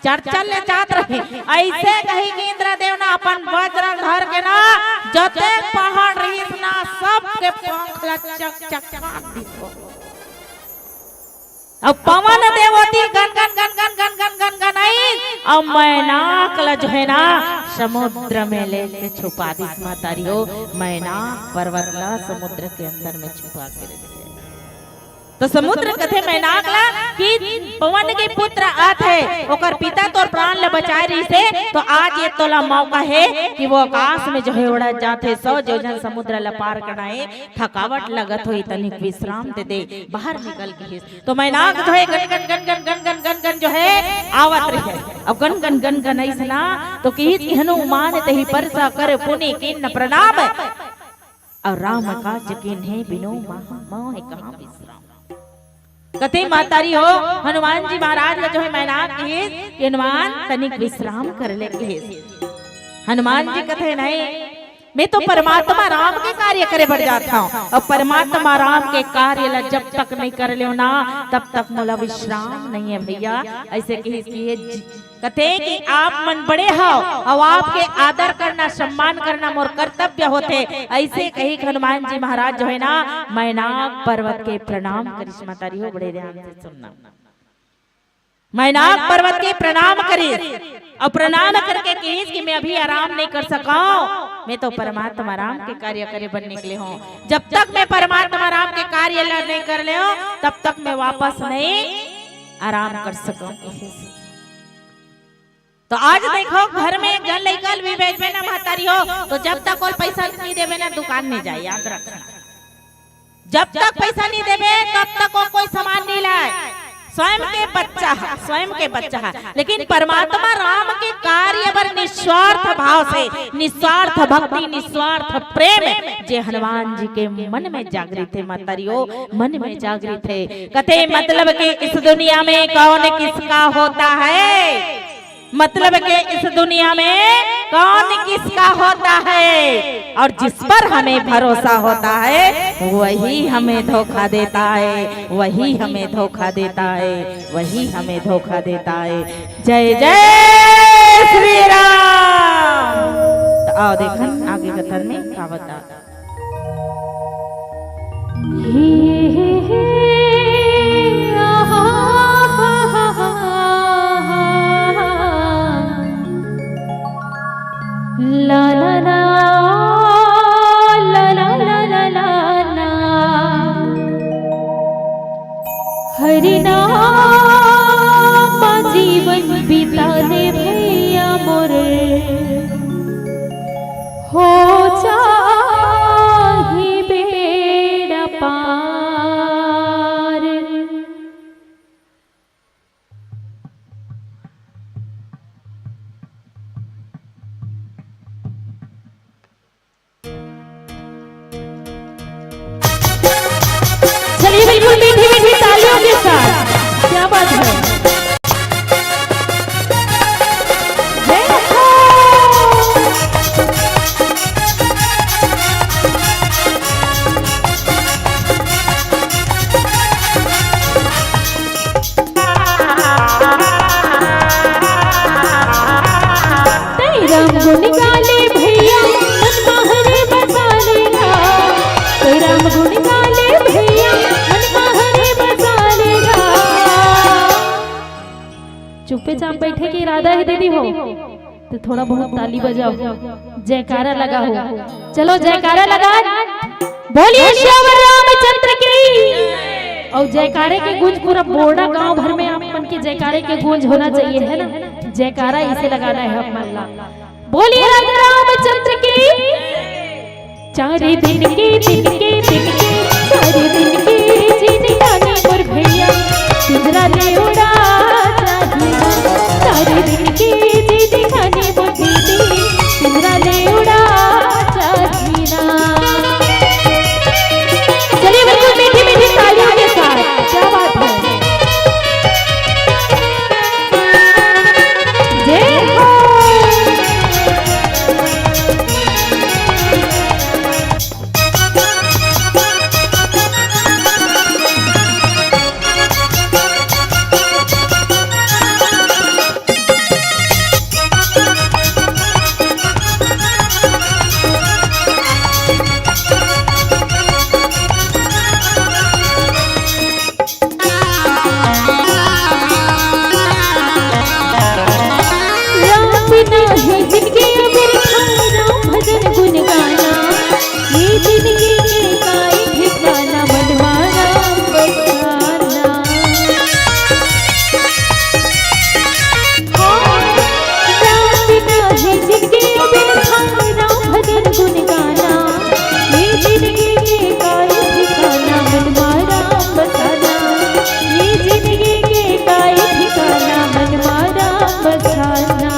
चरचर ले जात रही। अइसे कहिके इंद्रदेव ना अपन वज्र धर के ना, जतेक पहाड़ रहिस ना, सबके पंख ला चकचका दिस। अउ पवन देव ओती गन गन गन गन गन गन गन गन आइस, अउ मैनाक ल जो हे ना, समुद्र में लेके छुपा दिस महतारी हो। मैनाक पर्वत ल समुद्र के अंदर में छुपा के रख दे। त समुद्र कथे मैनाक ल कि पवन के पुत्र आत हे, ओकर पिता तोर प्राण ल बचाय रहिस हे, त आज ये तोला मौका हे कि वो आकाश में जो हे उड़त जात हे, सौ योजन समुद्र ल पार करना हे, थकावट लगत होही, तनिक विश्राम दे दे, बाहर निकल गिस। त मैनाक जो हे गन गन गन गन गन गन गन जो हे आवत रहे। अब गन गन गन गन अइस ना, त किहिस कि हनुमान तहि परसा कर पुनि कीन्ह प्रणाम, अउ राम काज कीन्हे बिनु महा मोहि कहाँ विश्राम। कथे महतारी हो, हनुमान जी महाराज ल जो हे मैनाक किहिस कि हनुमान तनिक विश्राम कर ले किहिस। हनुमान जी कथे नहीं, मैं तो परमात्मा राम के कार्य करे बर जात हंव, अउ परमात्मा राम के कार्य ला जब तक नहीं कर लेव ना, तब तक मोला विश्राम नहीं है भैया। अइसे कहिस कि ये ज-, कथे कि आप मन बड़े हव, अउ आपके आदर करना, सम्मान करना मोर कर्तव्य होथे। अइसे कहिके हनुमान जी महाराज जो है ना, मैनाक पर्वत के प्रणाम करिस। महतारी हो, बड़े ध्यान से सुनना। मैनाक पर्वत के प्रणाम करिस अउ प्रणाम करके किहिस कि मैं अभी आराम नहीं कर सकंव, मैं तो परमात्मा राम के कार्य करे बर निकले हंव। जब तक मैं परमात्मा राम के कार्य ला नहीं कर लेंव, तब तक मैं वापस नहीं आराम कर सकंव। तो आज देखो, घर में एक झन लइका ल भी भेजबे ना महतारी हो, तो जब तक ओला पैसा नहीं देबे ना, दुकान नहीं जाय, याद रखना। जब तक पैसा नहीं देबे, तब तक वो कोई सामान नहीं लाय। स्वयं के बच्चा है, स्वयं के बच्चा है। लेकिन परमात्मा राम के कार्य बर निस्वार्थ भाव से, निस्वार्थ भक्ति, निस्वार्थ प्रेम जे हनुमान जी के मन में जागृत है, महतारी हो, मन में जागृत है। कथे मतलब के इस दुनिया में कौन किसका होता है, मतलब के इस दुनिया में कौन किसका होता है, और जिस पर हमें भरोसा होता है, वही हमें धोखा देता है, वही हमें धोखा देता है, वही हमें धोखा देता है। जय जय श्री राम। तो आओ देखन आगे कथन में का बता। हरि नाम जीवन बिता ले भैया मोर, हो जाही बेड़ा पार। चलिए, बिल्कुल मीठी मीठी तालियों के साथ, क्या बात है। जय हो। तै राम गुण गाले भैया, मन माहरे बसा लेगा। तै राम गुण गाले भैया, मन माहरे बसा लेगा। चुप्पे चाप बैठे के इरादा है दीदी हो, तो थोड़ा बहुत ताली बजाओ, जयकारा लगा हो। चलो जयकारा लगा, बोलिए सियावर रामचंद्र की। और जयकारे के गूंज पूरा बोड़ा गांव भर में आप मन के जयकारे के गूंज होना चाहिए, है ना? जयकारा इसे लगाना है अपन ला। बोलिए राजा रामचंद्र की। चार दिन के, दिन के, दिन के, चार दिन के जिंदगानी मोर भैया, पिंजरा ले उड़ा चाहिना। चार दिन के जिंदगानी मोर दीदी, पिंजरा ले उड़ा चाहिना। चलिए बिल्कुल मीठी मीठी तालियों के साथ, क्या बात है। जय हो। राम बिना है जिनके अबिरथा, राम भजन गुण गाना। ये जिंदगी के काई ठिकाना, मन मा राम बसाना। हाँ, राम बिना है जिनके अबिरथा, राम भजन गुण गाना। ये जिंदगी के काई ठिकाना, मन मा राम बसाना। ये जिंदगी के काई ठिकाना, मन मा राम बसाना।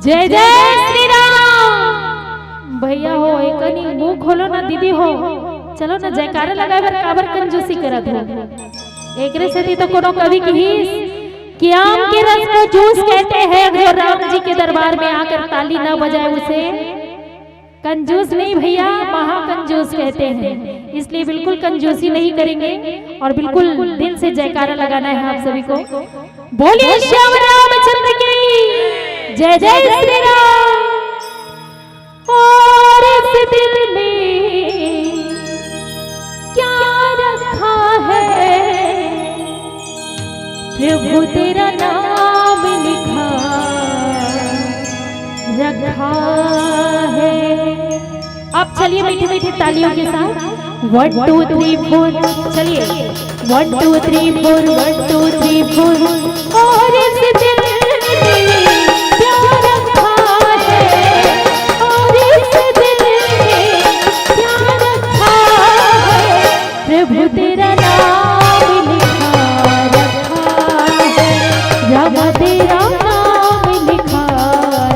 जय जय श्री राम। भैया हो, एकनी मुंह खोलो ना दीदी हो, चलो ना जयकारा लगाए बर काबर कंजूसी करत हो। एकरे सेती तो कोनो कवि कहिस कि आम के रस को जूस कहते हैं, जो राम जी के दरबार में आकर ताली न बजाए उसे कंजूस नहीं भैया, महाकंजूस कहते हैं। इसलिए बिल्कुल कंजूसी नहीं करेंगे और बिल्कुल दिल से जयकारा लगाना है आप सभी को। बोलिए श्याम रामचंद्र की जय, जय श्री राम। और इस दिल में क्या रखा है, प्रभु तेरा नाम लिखा रखा है। अब चलिए मीठी मीठी तालियों के साथ, वन टू थ्री फोर। चलिए, वन टू थ्री फोर, वन टू थ्री फोर। और इस दिल में प्यार रखा है, और इस दिल में प्यार रखा है, प्रभु तेरा नाम लिखा रखा है, राम तेरा नाम लिखा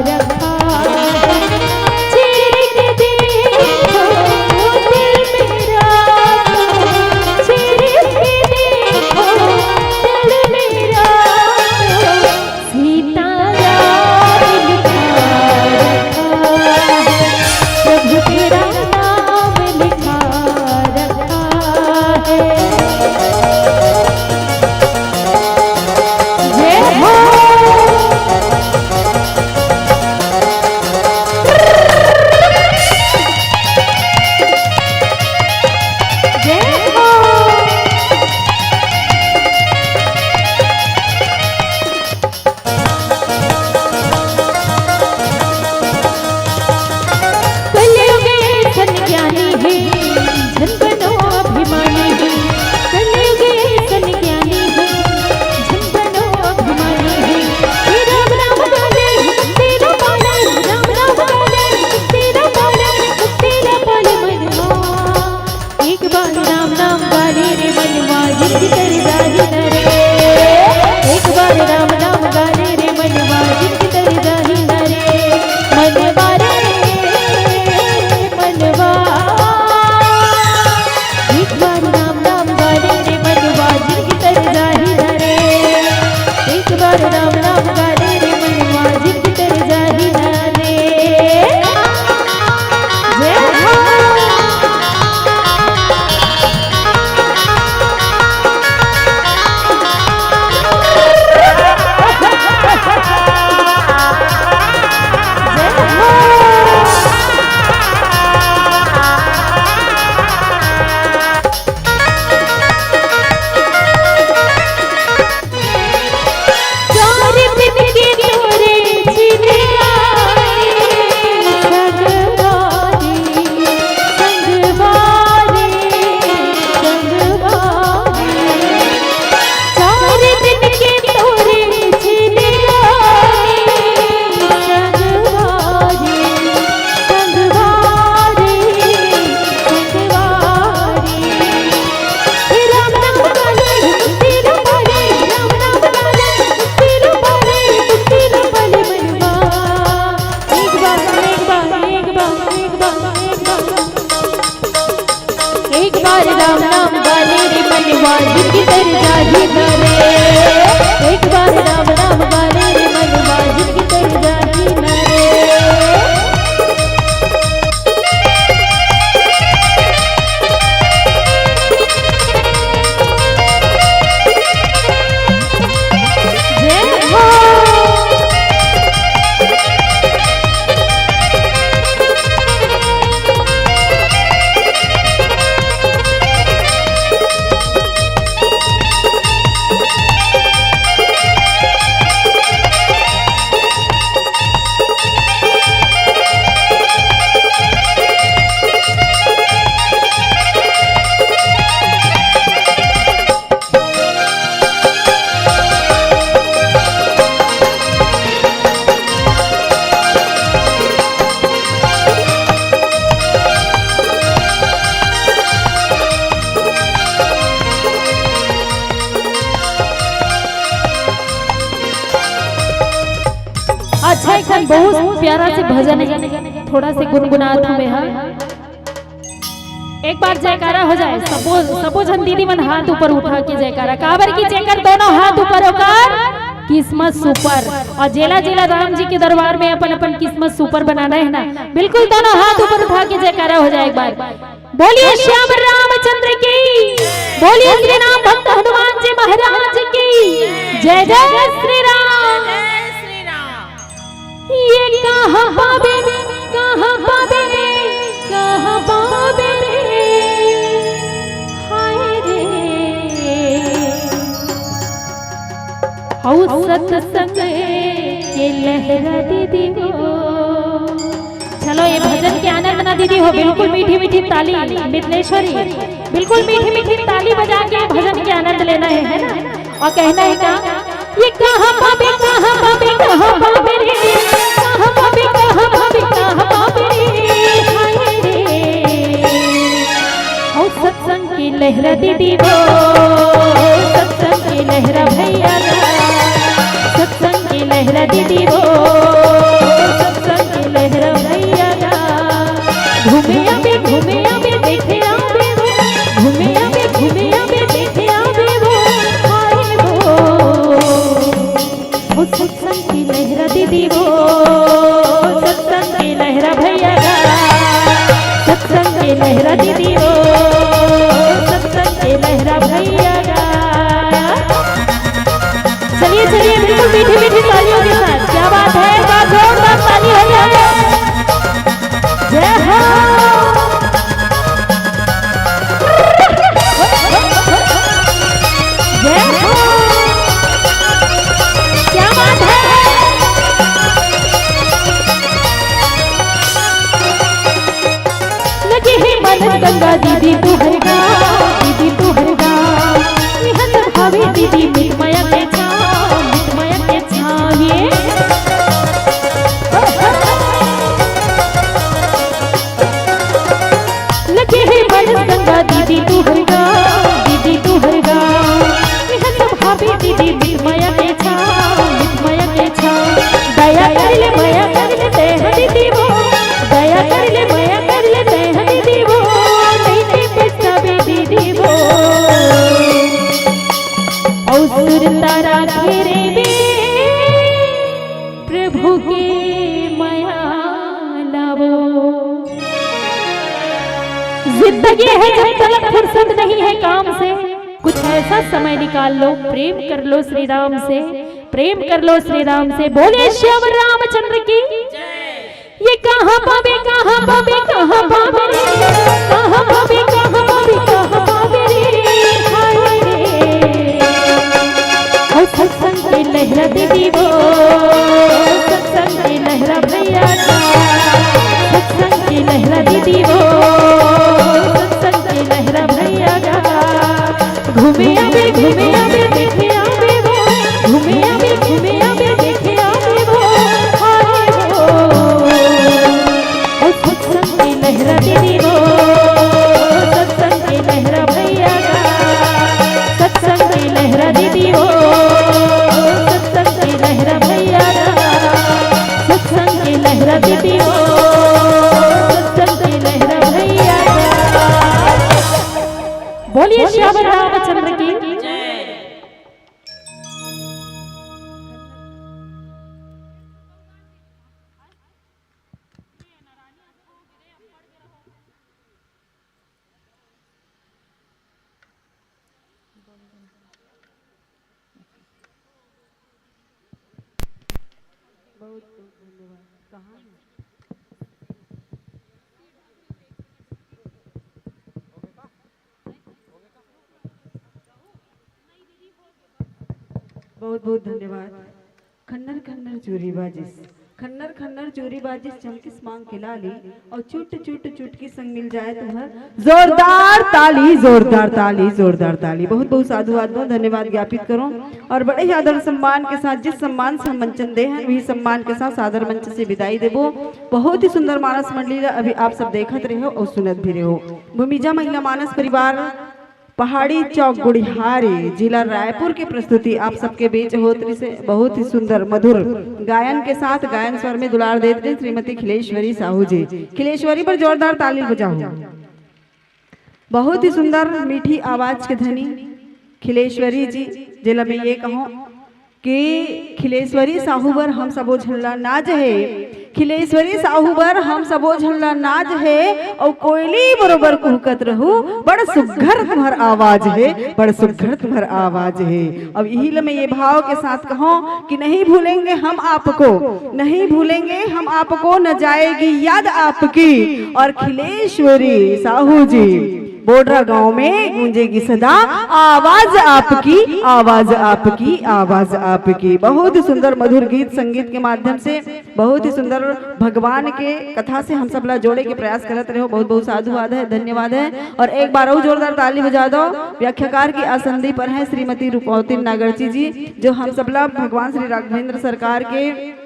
रखा है। चीर के देखो दिल मेरा, चीर के देखो दिल मेरा। राम नाम वाले रे मनवा जिंदगी तर जाही ना रे। एक बार राम नाम वाले रे मनवा जिंदगी तर जाही ना रे। जय हो। अच्छा, एक ठन बहुत प्यारा से भजन है, थोड़ा से गुनगुनात हूँ मैं, हाँ। एक बार जयकारा हो जाए, सबो, सबो झन दीदी मन हाथ ऊपर उठा के जयकारा, काबर कि जेकर दोनों हाथ ऊपर ओकर किस्मत सुपर। और जेला जेला राम जी के दरबार में अपन अपन किस्मत सुपर बनाना है ना, बिल्कुल दोनों हाथ ऊपर उठा के जयकारा हो जाए एक बार। बोलिए श्याम रामचंद्र की, बोलिए श्री राम भक्त हनुमान जी महाराज की जय। जय श्री राम। ये कहाँ पाबे, कहाँ पाबे, कहाँ पाबे रे, हाय रे। हऊ सत्संग के लहरा दीदी हो। चलो, ये भजन के आनंद ना दीदी हो, बिल्कुल मीठी मीठी ताली, मितलेश्वरी, बिल्कुल मीठी मीठी ताली बजा के भजन के आनंद लेना है, है ना? और कहना है क्या? ये कहाँ पाबे, कहाँ पाबे, कहाँ पाबे रे? कहाँ पाबे, कहाँ पाबे, कहाँ पाबे रे? हाय रे। ओ सत्संग की लहरा दीदी वो, सत्संग की लहरा भैया गा, सत्संग की लहरा दीदी वो, सत्संग की लहरा भैया गा। घूमे आबे, घूमे आबे, देखे आबे वो, घूमे आबे, घूमे आबे, देखे आबे वो, हाय वो। ओ सत्संग की लहरा दीदी वो, सत्संग की लहरा भैया गा, सत्संग की लहरा दीदी वो, सत्संग की लहरा भैया गा। चलिए, चलिए, बिल्कुल मीठी मीठी तालियों के साथ। क्या बात है, एक बार जोरदार ताली हो जाए। जय हो। जय हो। क्या बात है। लगे हे मानस गंगा दीदी तुँहर गाँव, दीदी तुँहर गाँव। इहाँ सब हवे दीदी मितमया के छाँव, मितमया के छाँव ये। लगे हे मानस गंगा दीदी तुँहर गाँव, दीदी तुँहर गाँव। इहाँ सब हवे दीदी मितमया के छाँव, मितमया के छाँव। दया कर ले, मया कर ले, तेंह दीदी वो। दया कर ले, मया कर ले, तेंह दीदी वो। नइ ते पछताबे दीदी वो। अउ सुरता राखे रहिबे प्रभु के मया ला वो। जिंदगी है जब तलक फुर्सत नहीं है काम से, कुछ ऐसा समय निकाल लो, प्रेम कर लो श्री राम से, प्रेम कर लो श्री राम से। बोले श्याम रामचंद्र की। ये कहाँ पाबे, कहाँ पाबे, कहाँ पाबे रे? कहाँ पाबे, कहाँ पाबे, कहाँ पाबे रे? हाय रे। ओ सत्संग के लहरा दीदी वो, सत्संग के लहरा भैया गा, सत्संग के लहरा दीदी वो, सत्संग के लहरा भैया गा। घूमे आबे, घूमे आबे, देखे आबे वो। घूमे आबे, घूमे आबे, देखे आबे वो। हाय वो। ओ सत्संग के लहरा दीदी वो। सत्संग के लहरा भैया गा। सत्संग के लहरा दीदी वो। सत्संग के लहरा भैया गा। सत्संग के लहरा दीदी वो। सत्संग के लहरा भैया गा। धन्यवाद। कहाँ है? बहुत बहुत धन्यवाद। खन्नर खन्नर चूरी बाजिस, खन्नर खन्नर चूरी बाजिस, चमकिस मांग के लाली, और चुट चुट चुटकी संग मिल जाए तुम्हर जोरदार ताली, जोरदार ताली, जोरदार ताली। बहुत बहुत साधुवाद दो, धन्यवाद ज्ञापित करो। और बड़े ही आदर सम्मान के साथ, जिस सम्मान से हम मंचन दे हैं, वही सम्मान के साथ सादर मंच से विदाई देबो। बहुत ही सुंदर मानस मंडली ला अभी आप सब देखत रहे हो और सुनत भी रहे हो। भूमिजा महिला मानस परिवार पहाड़ी चौक गुड़िहारी, जिला रायपुर के प्रस्तुति आप सबके बीच होत रहिसे। बहुत ही सुंदर मधुर गायन के साथ गायन स्वर में दुलार देत रही श्रीमती खिलेश्वरी साहू जी। खिलेश्वरी पर जोरदार ताली बजाओ। बहुत ही सुंदर मीठी आवाज के धनी खिलेश्वरी जी, जेला मैं ये कहूँ कि खिलेश्वरी साहू बर हम सबो झन ला नाज हे, खिलेश्वरी साहू बर हम सबो झन ला नाज हे। अउ कोयली बरोबर कुहकत रहू, बड़ सुघर तुम्हर आवाज हे, बड़ सुघर तुम्हर आवाज हे। अब यही ल मैं ये भाव के साथ कहूँ कि नहीं भूलेंगे हम आपको, नहीं भूलेंगे हम आपको, न जाएगी याद आपकी। और खिलेश्वरी साहू जी, बोडरा गांव में गूंजेगी सदा आवाज आपकी, आवाज आपकी, आवाज आपकी। बहुत ही सुंदर मधुर गीत संगीत के माध्यम से, बहुत ही सुंदर भगवान के कथा से हम सब ला जोड़े के प्रयास करत रहे हो। बहुत बहुत साधुवाद है, धन्यवाद है। और एक बार और जोरदार ताली बजा दो व्याख्याकार की आसंदी पर है श्रीमती रूपवती नागरची जी, जो हम सब ला भगवान श्री राघवेंद्र सरकार के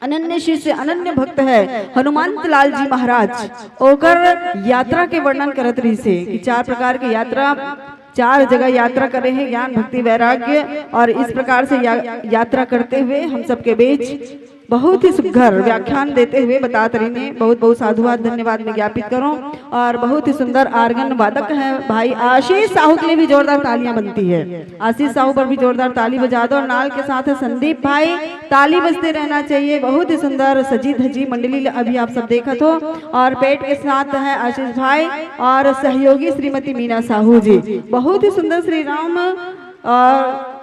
अनन्य शिष्य, अनन्य भक्त है हनुमंत लाल जी महाराज, ओकर यात्रा के वर्णन करत रहिसे कि चार प्रकार के यात्रा, चार जगह यात्रा करे हैं, ज्ञान, भक्ति, वैराग्य, और इस प्रकार से या, यात्रा करते हुए हम सबके बीच बहुत ही सुघर व्याख्यान देते हुए बतात रही ने। बहुत बहुत साधुवाद, धन्यवाद मैं ज्ञापित करूं। और बहुत ही सुंदर आर्गन वादक है भाई आशीष साहू के लिए भी जोरदार तालियां बनती है। आशीष साहू पर भी जोरदार ताली बजा दो। और नाल के साथ है संदीप भाई, ताली बजते रहना चाहिए। बहुत ही सुंदर सजी धजी मंडली ल-, अभी आप सब देखत हो। और पेट के साथ है आशीष भाई और सहयोगी श्रीमती मीना साहू जी। बहुत ही सुंदर श्री राम और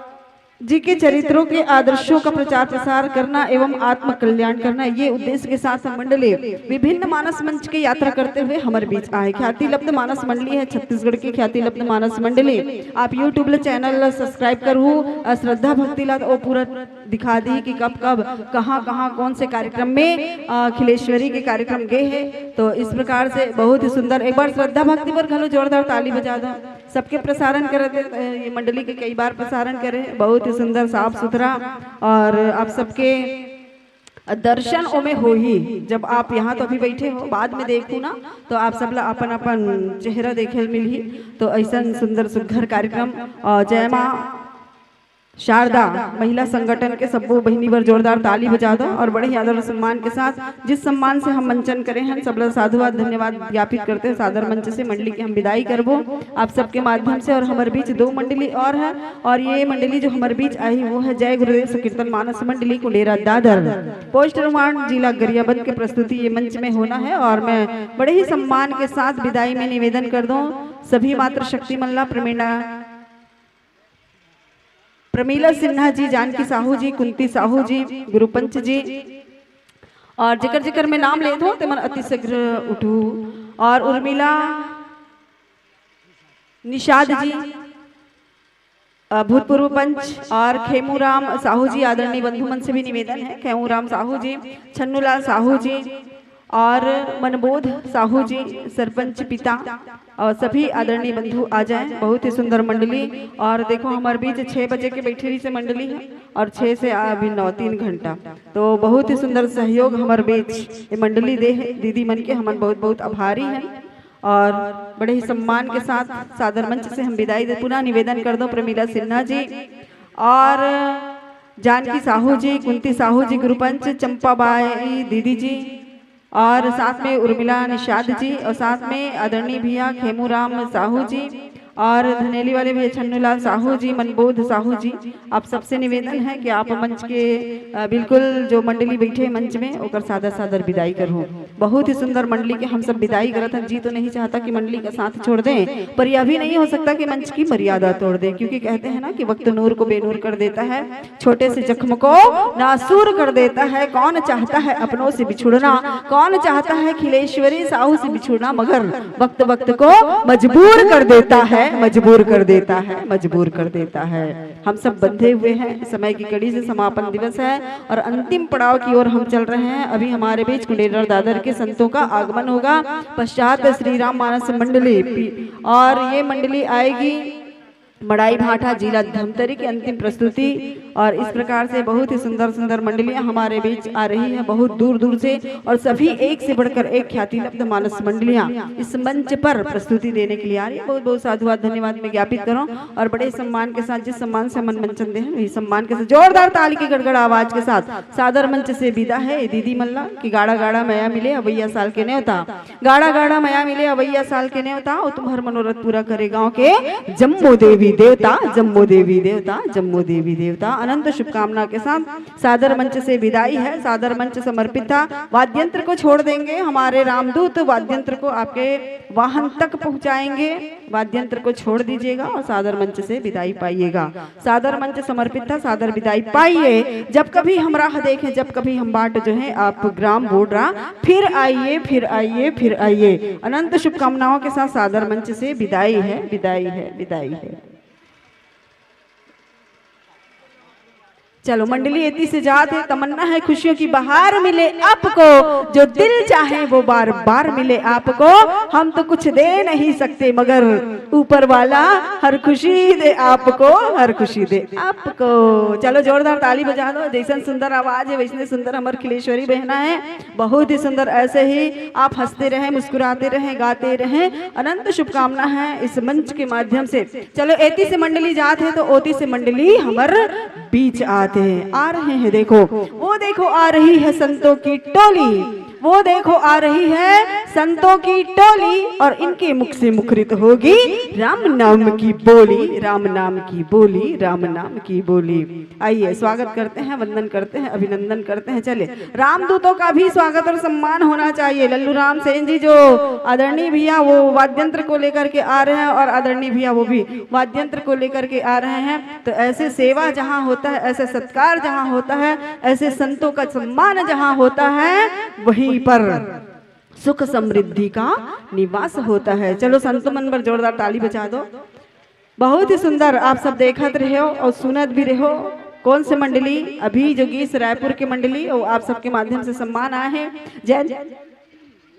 जी के चरित्रों के आदर्शों का प्रचार प्रसार करना एवं आत्म कल्याण करना, ये उद्देश्य के साथ मंडली विभिन्न मानस मंच की यात्रा करते हुए हमारे बीच आए। ख्याति लब्ध मानस मंडली है, छत्तीसगढ़ की ख्याति लब्ध मानस मंडली। आप YouTube ल चैनल ल सब्सक्राइब करहू, अ, श्रद्धा भक्ति ला ओ पूरा दिखा दी कि कब कब कहाँ कहाँ कौन से कार्यक्रम में, अ, खिलेश्वरी के कार्यक्रम गए हैं। तो इस प्रकार से बहुत ही सुंदर, एक बार श्रद्धा भक्ति पर घलो जोरदार ताली बजा दो। सबके प्रसारण करे थे, अ, ये मंडली के कई बार प्रसारण करे, बहुत ही सुंदर, साफ सुथरा। और आप सबके दर्शन ओमे होही। जब आप यहाँ तो अभी बैठे हो, बाद में देखू ना, तो आप सब ला अपन अपन चेहरा देखे ल मिलही। तो ऐसा सुंदर सुघर कार्यक्रम, अ, जय माँ शारदा महिला संगठन के सब्बो बहिनी बर जोरदार ताली बजा दो। और बड़े ही आदर सम्मान के साथ, जिस सम्मान से हम मंचन करे हैं, सबला साधुवाद, धन्यवाद ज्ञापित करते हैं। सादर मंच से मंडली के हम विदाई करबो आप सबके माध्यम से। और हमारे बीच दो मंडली और है, और ये मंडली जो हमारे बीच आई, वो है जय गुरुदेव संकीर्तन मानस मंडली कुंडेरा दादर, पोस्ट रवान, जिला गरियाबंद के प्रस्तुति ये मंच में होना है। और मैं बड़े ही सम्मान के साथ विदाई में निवेदन कर दूं सभी मातृशक्ति मन ला, प्रेरणा प्रमिला सिन्हा जी, जानकी साहू जी, कुंती साहू जी, गुरुपंच जी, और जेकर जेकर मैं नाम लेत हूँ, तेमन अति शीघ्र उठू। और उर्मिला निषाद जी, अ, भूतपूर्व पंच, और खेमूराम साहू जी, आदरणीय बंधु मन से भी निवेदन है, खेमूराम साहू जी, छन्नूलाल साहू जी, और मनबोध साहू जी, सरपंच पिता, और सभी आदरणीय बंधु आ जाएं। बहुत ही सुंदर मंडली। और देखो, हमारे बीच छः बजे के बैठे रही से मंडली है, और छः से अभी नौ, तीन घंटा। तो बहुत ही सुंदर सहयोग हमारे बीच ये मंडली दे है। दीदी मन के हमन बहुत बहुत आभारी हैं। और बड़े ही सम्मान के साथ सादर मंच से हम विदाई दे। पुनः निवेदन कर दो प्रमिला सिन्हा जी और जानकी साहू जी, कुंती साहू जी, गुरुपंच चंपा बाई दीदी जी, और साथ में उर्मिला निषाद जी, और साथ में आदरणीय भैया खेमूराम साहू जी, और धनेली वाले भैया छन्नूलाल साहू जी, मनबोध साहू जी, आप सबसे निवेदन है कि आप मंच के, अ, बिल्कुल जो मंडली बैठे मंच में, ओकर सादर सादर विदाई करहूँ। बहुत ही सुंदर मंडली के हम सब विदाई करत हन। जी तो नहीं चाहता कि मंडली का साथ छोड़ दें, पर यह भी नहीं हो सकता कि मंच की मर्यादा तोड़ दें, क्योंकि कहते हैं ना कि वक्त नूर को बेनूर कर देता है। छोटे से जख्म को नासूर कर देता है। कौन चाहता है अपनों से बिछुड़ना, कौन चाहता है खिलेश्वरी साहू से बिछुड़ना, मगर वक्त वक्त को मजबूर कर देता है, मजबूर कर देता है, मजबूर कर देता है। हम सब बंधे हुए हैं, समय की कड़ी से समापन दिवस है और अंतिम पड़ाव की ओर हम चल रहे हैं। अभी हमारे बीच कुंडेरर दादर के संतों का आगमन होगा। पश्चात श्री राम मानस मंडली पी-, और ये मंडली आएगी मड़ाई भाठा, जिला धमतरी की अंतिम प्रस्तुति। और इस प्रकार से बहुत ही सुंदर सुंदर मंडलियां हमारे बीच आ रही हैं, बहुत दूर दूर से, और सभी एक से बढ़कर एक ख्याति लब्ध मानस मंडलियां इस मंच पर प्रस्तुति देने के लिए आ रही है। बहुत बहुत साधुवाद, धन्यवाद मैं ज्ञापित करूं। और बड़े सम्मान के साथ, जिस सम्मान से मन मंचन दे हैं, वही सम्मान के साथ जोरदार ताली की गड़गड़ आवाज के साथ सादर मंच से विदा है ये दीदी मल्ला कि गाड़ा गाड़ा मया मिले अवैया साल के न्योता। गाड़ा गाड़ा मया मिले अवैया साल के नेवता, ओ तुम्हर मनोरथ पूरा करे गांव के जम्मो देवी देवता, जम्मो देवी देवता, जम्मो देवी देवता। अनंत शुभकामना के साथ सादर मंच से विदाई है। सादर मंच समर्पित था। वाद्यंत्र को छोड़ देंगे, हमारे रामदूत वाद्यंत्र को आपके वाहन तक पहुंचाएंगे। वाद्यंत्र को छोड़ दीजिएगा और सादर मंच से विदाई पाइएगा। सादर मंच समर्पित था, सादर विदाई पाइए। जब कभी हम राह देखें, जब कभी हम बाट जो है आप ग्राम बोर्ड रहा, फिर आइए, फिर आइए, फिर आइए। अनंत शुभकामनाओं के साथ सादर मंच से विदाई है, विदाई है, विदाई है। चलो मंडली एती से जात है, तमन्ना है खुशियों की बहार मिले आपको, जो दिल चाहे वो बार बार मिले आपको। हम तो कुछ दे नहीं सकते मगर ऊपर वाला हर खुशी दे आपको, हर खुशी दे आपको। चलो जोरदार ताली बजा दो। जैसन सुंदर आवाज है वैसने सुंदर हमर खिलेश्वरी बहना है, बहुत ही सुंदर। ऐसे ही आप हंसते रहें, मुस्कुराते रहें, गाते रहें। अनंत शुभकामना है इस मंच के माध्यम से। चलो एती से मंडली जात है तो ओती से मंडली हमर बीच आते हैं, आ रहे हैं। देखो वो देखो आ रही है संतों की टोली, वो देखो आ रही है संतों की टोली और इनके मुख से मुखरित होगी राम नाम की बोली, राम नाम की बोली, राम नाम की बोली। आइए स्वागत करते हैं, वंदन करते हैं, अभिनंदन करते हैं। चलिए रामदूतों का भी स्वागत और सम्मान होना चाहिए। लल्लू राम सेन जी जो आदरणीय भैया वो वाद्यंत्र को लेकर के आ रहे हैं और आदरणीय भैया वो भी वाद्यंत्र को लेकर के आ रहे हैं। तो ऐसे सेवा जहाँ होता है, ऐसे सत्कार जहाँ होता है, ऐसे संतों का सम्मान जहाँ होता है, वहीं पर सुख समृद्धि का निवास होता है। चलो संत मन पर जोरदार ताली बजा दो। बहुत ही सुंदर, आप सब देखत रहे हो और सुनत भी रहे हो। कौन से मंडली, अभी जो गीत रायपुर के मंडली और आप सबके माध्यम से सम्मान आए हैं। जय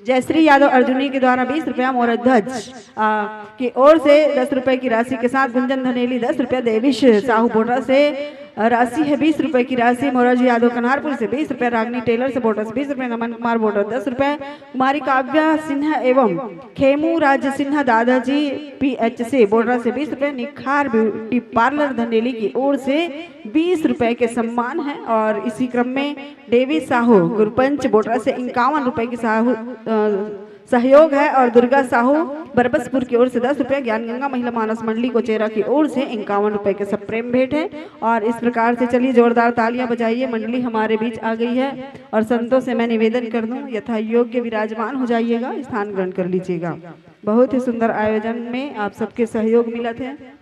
जयश्री यादव अर्जुनी के द्वारा बीस रुपया मोर ध्वज, आ, की ओर से दस रुपए की राशि के साथ गुंजन धनेली दस रुपया, देवीश साहू बोडरा से, आ, राशि है बीस रुपए की राशि, मोरारजी यादव कन्हारपुर से बीस रुपया, रागनी टेलर से बोडरा से बीस रुपया, नमन कुमार बोडरा दस रुपया, कुमारी काव्या सिन्हा एवं खेमू राज सिन्हा दादाजी पीएच से बोडरा से बीस रुपया, निखार ब्यूटी पार्लर धनेली की ओर से बीस रुपए के सम्मान है। और इसी क्रम में देवी साहू गुरपंच बोडरा से इक्यावन रुपए की साहू, अ, सहयोग है और दुर्गा साहू बरबसपुर की ओर से दस रुपए, ज्ञान गंगा महिला मानस मंडली कोचेरा की ओर से इक्यावन रुपए के सप्रेम भेंट है। और इस प्रकार से चलिए जोरदार तालियां बजाइए, मंडली हमारे बीच आ गई है। और संतों से मैं निवेदन कर दूं, यथा योग्य विराजमान हो जाइएगा, स्थान ग्रहण कर लीजिएगा। बहुत ही सुंदर आयोजन में आप सबके सहयोग मिलत है।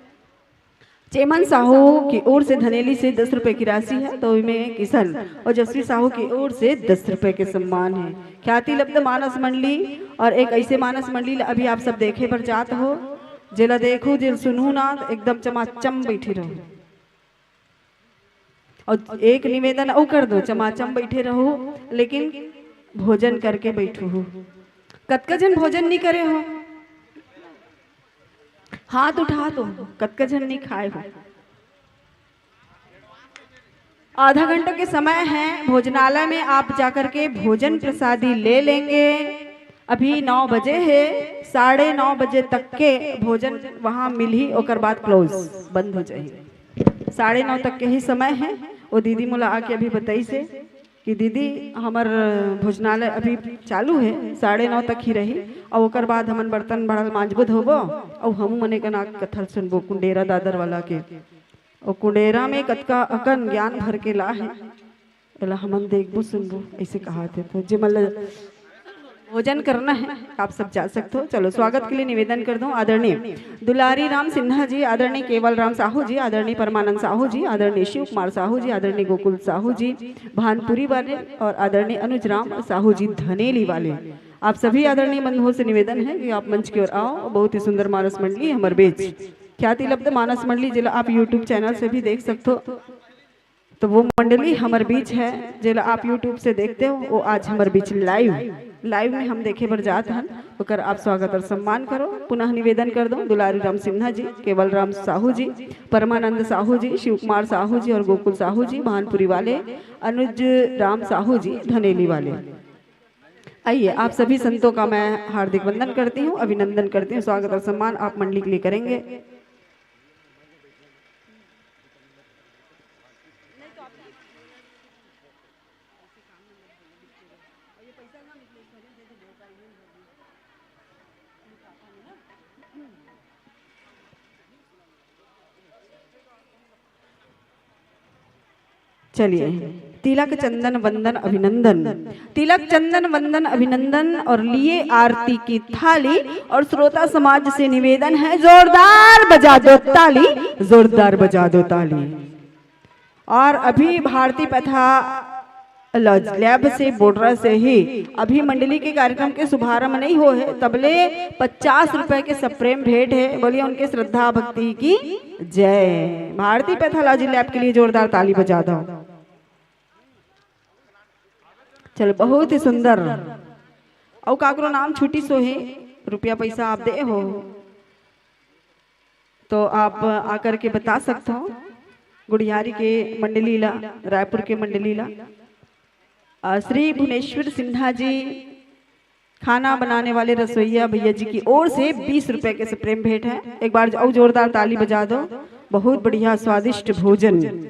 चेमन साहू की ओर से धनेली से दस रुपए की राशि है, तो इमे किशन और जसवी साहू की ओर से दस रुपए के सम्मान है। ख्याति लब्ध मानस मंडली और एक ऐसे मानस मंडली ला अभी आप सब देखे बर जात हो, जेला देखू, जेला सुनहू ना, एकदम चमाचम बैठे रहो। और एक निवेदन अउ कर दो, चमाचम बैठे रहो, लेकिन भोजन करके बैठो हो। कतका झन भोजन नहीं करे हो? हाथ उठा दो, कतका झन नहीं खाए हो? आधा घंटा के समय है, भोजनालय में आप जाकर के भोजन प्रसादी ले लेंगे। अभी नौ बजे है, साढ़े नौ बजे तक के भोजन वहाँ मिलही, ओकर बाद क्लोज, बंद हो जाही। साढ़े नौ तक के ही समय है। वो दीदी मोला आके अभी बताइस हे। कि दीदी, हमर भोजनालय अभी चालू है, साढ़े नौ तक ही रही, और ओकर बाद हमन बर्तन भाड़ा मांजबो धोबो, और हमू मने का नाक कथल सुनबो कुंडेरा दादर वाला के। और कुंडेरा में कतका अकन ज्ञान भर के ला है, एला हमन देखबो सुनबो, ऐसे कहा थे। तो जे मन ल भोजन करना है, आप सब जा सकते हो। चलो, स्वागत के लिए निवेदन कर दूं, आदरणीय दुलारी राम सिन्हा जी, आदरणीय केवल राम साहू जी, आदरणीय परमानंद साहू जी, आदरणीय शिव कुमार साहू जी, आदरणीय गोकुल साहू जी, भानपुरी वाले, और आदरणीय अनुज राम साहू जी, धनेली वाले। आप सभी आदरणीय बंधुओं से निवेदन है कि आप मंच की ओर आओ। बहुत ही सुंदर मानस मंडली हमर बीच, ख्याति लब्ध मानस मंडली, जेला आप YouTube चैनल से भी देख सकते हो। तो वो मंडली हमर बीच है, जेला आप YouTube से देखते हो, वो आज हमर बीच लाइव, लाइव में हम देखे बर जात हन, ओकर आप स्वागत और सम्मान करो। पुनः निवेदन कर दो, दुलारी राम सिन्हा जी, केवल राम साहू जी, परमानंद साहू जी, शिव कुमार साहू जी और गोकुल साहू जी, भानपुरी वाले, अनुज राम साहू जी, धनेली वाले। आइए, आप सभी संतों का मैं हार्दिक वंदन करती हूँ, अभिनंदन करती हूँ। स्वागत और सम्मान आप मंडली के लिए करेंगे। चलिए, तिलक चंदन वंदन अभिनंदन, तिलक चंदन वंदन अभिनंदन, और लिए आरती की थाली। और श्रोता समाज से निवेदन है, जोरदार बजा दो ताली, जोरदार बजा दो ताली। और अभी भारती पथा लॉज लैब से बोडरा से ही अभी मंडली के कार्यक्रम के शुभारंभ नहीं हो है, तबले पचास रुपए के सप्रेम भेंट है। बोलिए उनके श्रद्धा भक्ति की जय। भारती पैथोलॉजी लैब के लिए जोरदार ताली बजा दो। चलो, बहुत ही सुंदर। अउ काकरो नाम छुट्टी सो है, रुपया पैसा आप दे हो तो आप आकर के बता सकते हो। गुड़ियारी के मंडली ला, रायपुर के मंडली ला, अ, श्री भुवनेश्वर सिन्हा जी, खाना बनाने वाले रसोइया भैया जी की ओर से बीस रुपए के सप्रेम भेंट है। एक बार अउ जोरदार ताली बजा दो। बहुत बढ़िया स्वादिष्ट भोजन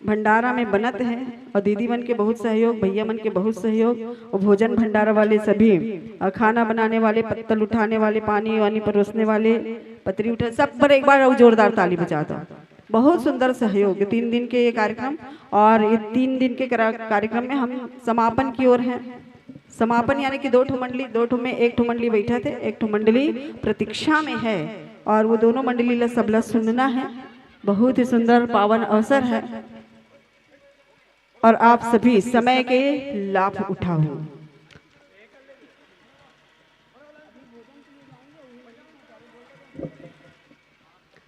भंडारा में बनत है और दीदी मन के बहुत सहयोग, भैया मन के बहुत सहयोग और भोजन भंडारा वाले सभी, अ, खाना बनाने वाले, पत्तल उठाने वाले, पानी वानी परोसने वाले, पतरी उठा, सब पर एक बार अउ जोरदार ताली बजा दो। बहुत सुंदर सहयोग, तीन दिन के ये कार्यक्रम, और ये तीन दिन के करा-, कार्यक्रम में हम समापन की ओर हैं। समापन यानी कि दो ठो मंडली, दो ठो में एक ठो मंडली बैठा थे, एक ठो मंडली प्रतीक्षा में है, और वो दोनों मंडली ला सबला सुनना है। बहुत ही सुंदर पावन अवसर है, और आप सभी समय के लाभ उठाओ।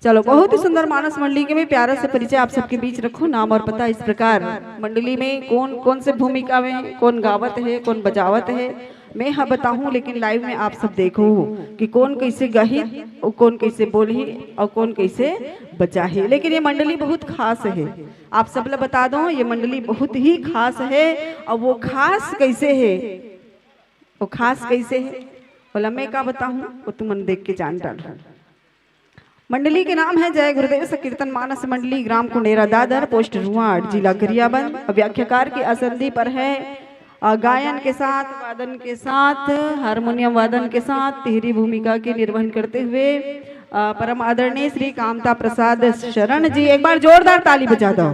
चलो, बहुत ही सुंदर मानस मंडली के भी प्यारा से परिचय आप सबके बीच रखो। नाम और पता इस प्रकार, मंडली में कौन कौन से भूमिका में, कौन गावत है, कौन बजावत है, मैं हाँ बताऊं, लेकिन लाइव में आप सब देखो कि कौन कैसे गाही और कौन कैसे बोलही और कौन कैसे बजाही। लेकिन ये मंडली बहुत खास है, आप सब ला बता दो, ये मंडली बहुत ही खास है। और वो खास कैसे है, वो खास कैसे है, बोला मैं का बताऊं, वो तुमन देख के जान डाल। मंडली के नाम है जय गुरुदेव संकीर्तन मानस मंडली, ग्राम कुंडेरा दादर, पोस्ट रुआड़, जिला गरियाबंद। व्याख्याकार की आसंदी पर है, अ, गायन के साथ, वादन के साथ, हारमोनियम वादन के साथ, तिहरी भूमिका के निर्वहन करते हुए, अ, परम आदरणीय श्री कामता प्रसाद शरण जी। एक बार जोरदार ताली बजा दो।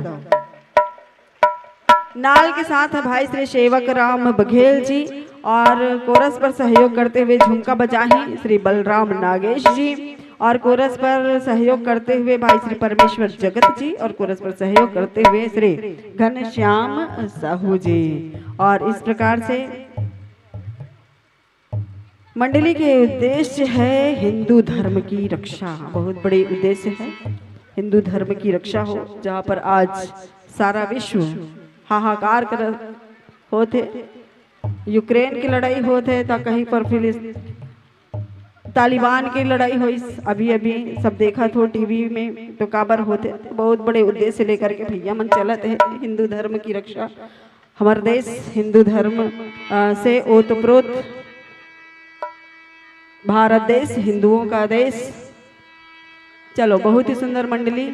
नाल के साथ है भाई श्री सेवक राम बघेल जी, और कोरस पर सहयोग करते हुए झुमका बजाही श्री बलराम नागेश जी, और कोरस पर सहयोग करते हुए भाई श्री परमेश्वर जगत जी, और कोरस पर सहयोग करते हुए श्री घनश्याम साहू जी। और इस प्रकार से मंडली के उद्देश्य है हिंदू धर्म की रक्षा। बहुत बड़े उद्देश्य है हिंदू धर्म की रक्षा हो, जहाँ पर आज सारा विश्व हाहाकार कर होत हे। यूक्रेन की लड़ाई होत हे, तो कहीं पर फिलिस-, तालिबान की लड़ाई होइस, अभी अभी सब देखत हो टीवी में, तो काबर होत हे। बहुत बड़े उद्देश्य लेकर के भैया मन चलत हे हिंदू धर्म की रक्षा। हमर देश हिंदू धर्म, अ, से ओतप्रोत, भारत देश हिंदुओं का देश। चलो, बहुत ही सुंदर मंडली।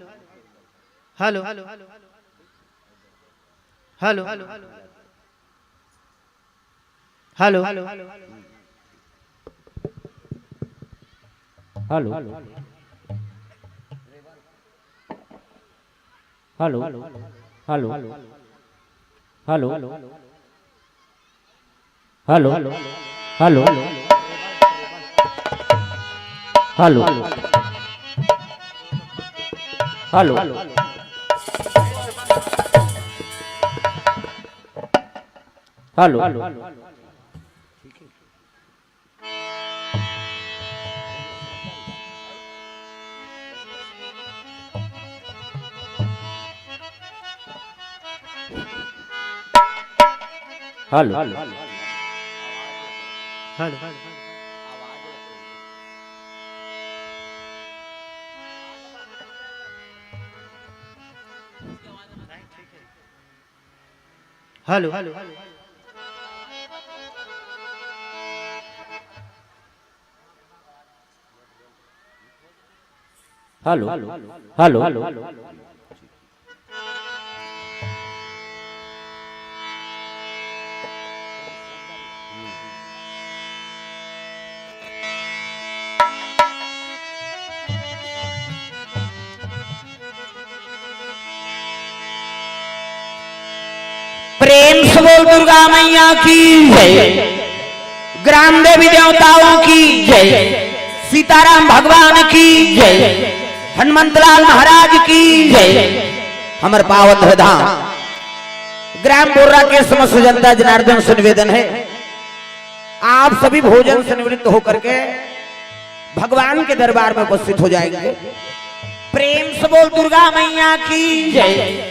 Hello, hello, hello, hello, hello, hello, hello, hello, hello, hello, hello, hello, hello, hello, hello, hello, hello, hello. Hello, hello, hello, hello, hello, hello, hello, hello, hello, hello. प्रेम से बोल दुर्गा मैया की जय, ग्राम देवी देवताओं की जय, सीताराम भगवान की जय, हनुमंतलाल महाराज की जय। हमर पावन हो धाम ग्राम बोर्रा के समस्त जनता जनार्दन से निवेदन है, आप सभी भोजन से निवृत्त होकर के भगवान के दरबार में उपस्थित हो जाएंगे। प्रेम से बोल दुर्गा मैया की जय।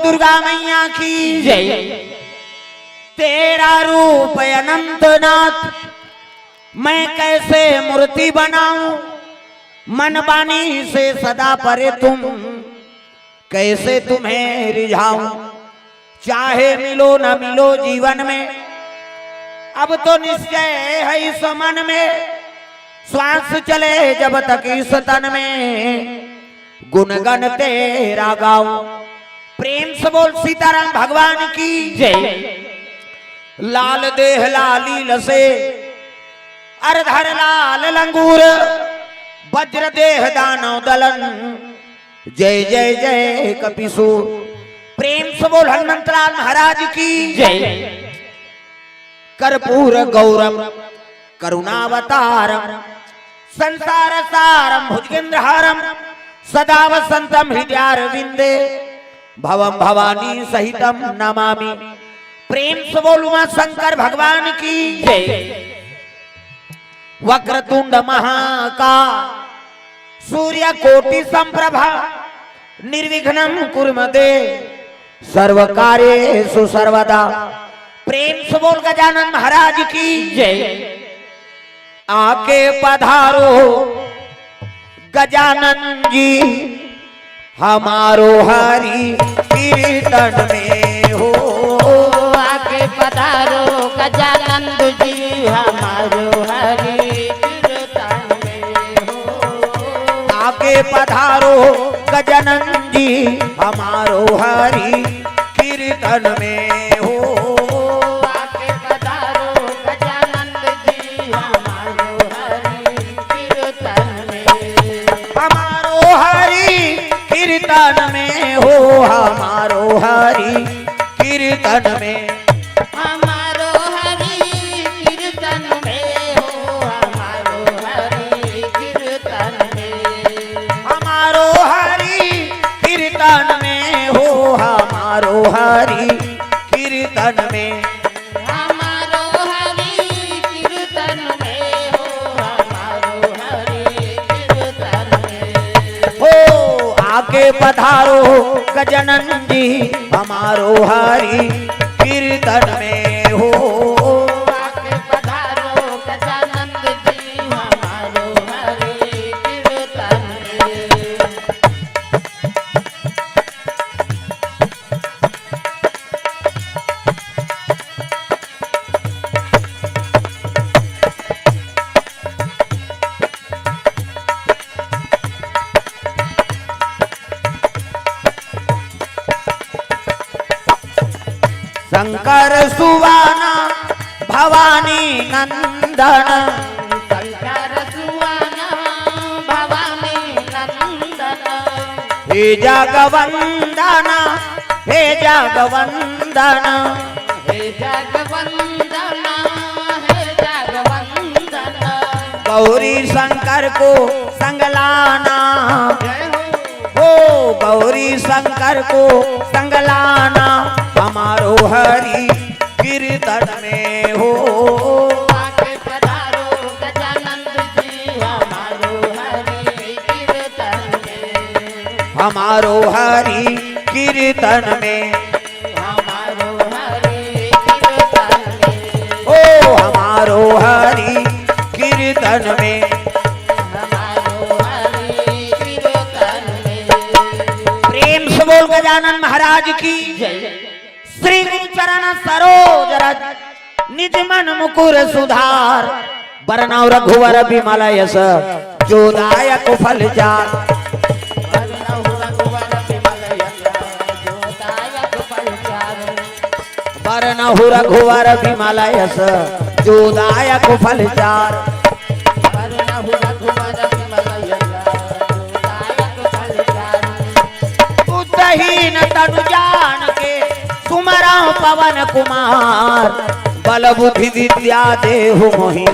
दुर्गा मैया की जय। तेरा रूप अनंतनाथ, मैं कैसे मूर्ति बनाऊं, मन बानी से सदा परे तुम, कैसे तुम्हें रिझाऊं। चाहे मिलो न मिलो जीवन में, अब तो निश्चय है इस मन में, श्वास चले जब तक इस तन में, गुणगण तेरा गाऊं। प्रेम से बोल सीताराम भगवान की जय। लाल देह लाली लसे, अर धर लाल लंगूर, वज्र देह दानव दलन, जय जय जय कपिसूर। प्रेम से बोल हनुमंतलाल महाराज की जय। कर्पूर गौरम करुणावतारम संसार सारम भुजगेंद्र हारम सदा वसंतम हृदयारविंदे भवम भवानी सहितम नमामि। प्रेम से बोल उमा शंकर भगवान की जय। वक्रतुंड महाका सूर्य कोटि संप्रभा निर्विघ्नं कुरु मे देव सर्व कार्येषु सर्वदा। प्रेम से बोल गजानन महाराज की जय। आके पधारो गजानन जी हमारो हरि कीर्तन में हो। आके पधारो गजानंद जी हमारो हरि कीर्तन में हो। आके पधारो गजानन जी हमारो हरि कीर्तन में हो। आके पधारो गजानंद जी हमारो हरि कीर्तन में। हमारो हरि कीर्तन में हो, हमारो हरि कीर्तन में। हमारो हरि कीर्तन में हो, हमारो हरि कीर्तन में। हमारो हरि कीर्तन में हो, हमारो हरि कीर्तन में। हमारो हरि कीर्तन में हो, हमारो हरि कीर्तन में। हो आके पधारो गजानन जी हमारो हरि कीर्तन में हो। आके पधारो गजानंद जी हमारो हरि कीर्तन में। शंकर सुवाना भवानी नंदन। शंकर सुवाना भवानी नंदन। हे जगवंदना, हे जगवंदना। हे जगवंदना, हे जगवंदना। गौरी शंकर को संग लाना। जय हो। हो गौरी शंकर को संग लाना हमारो हरि कीर्तन में हो। आके पधारो गजानंद जी हमारो हरि कीर्तन में। हमारो हरि कीर्तन में। हमारो हरि कीर्तन में। ओ हमारो हरि कीर्तन में। प्रेम से बोल गजानन महाराज की जय। श्री गुरु चरण सरोज रज निज मन मुकुर सुधार। बरनउँ रघुवर बिमल यस जो दायक फल चार। बरनउँ रघुवर बिमल यस जो दायक फल चार। उतहीन तनु जान के सुमरउँ पवन कुमार। बल बुद्धि विद्या देहु मोहि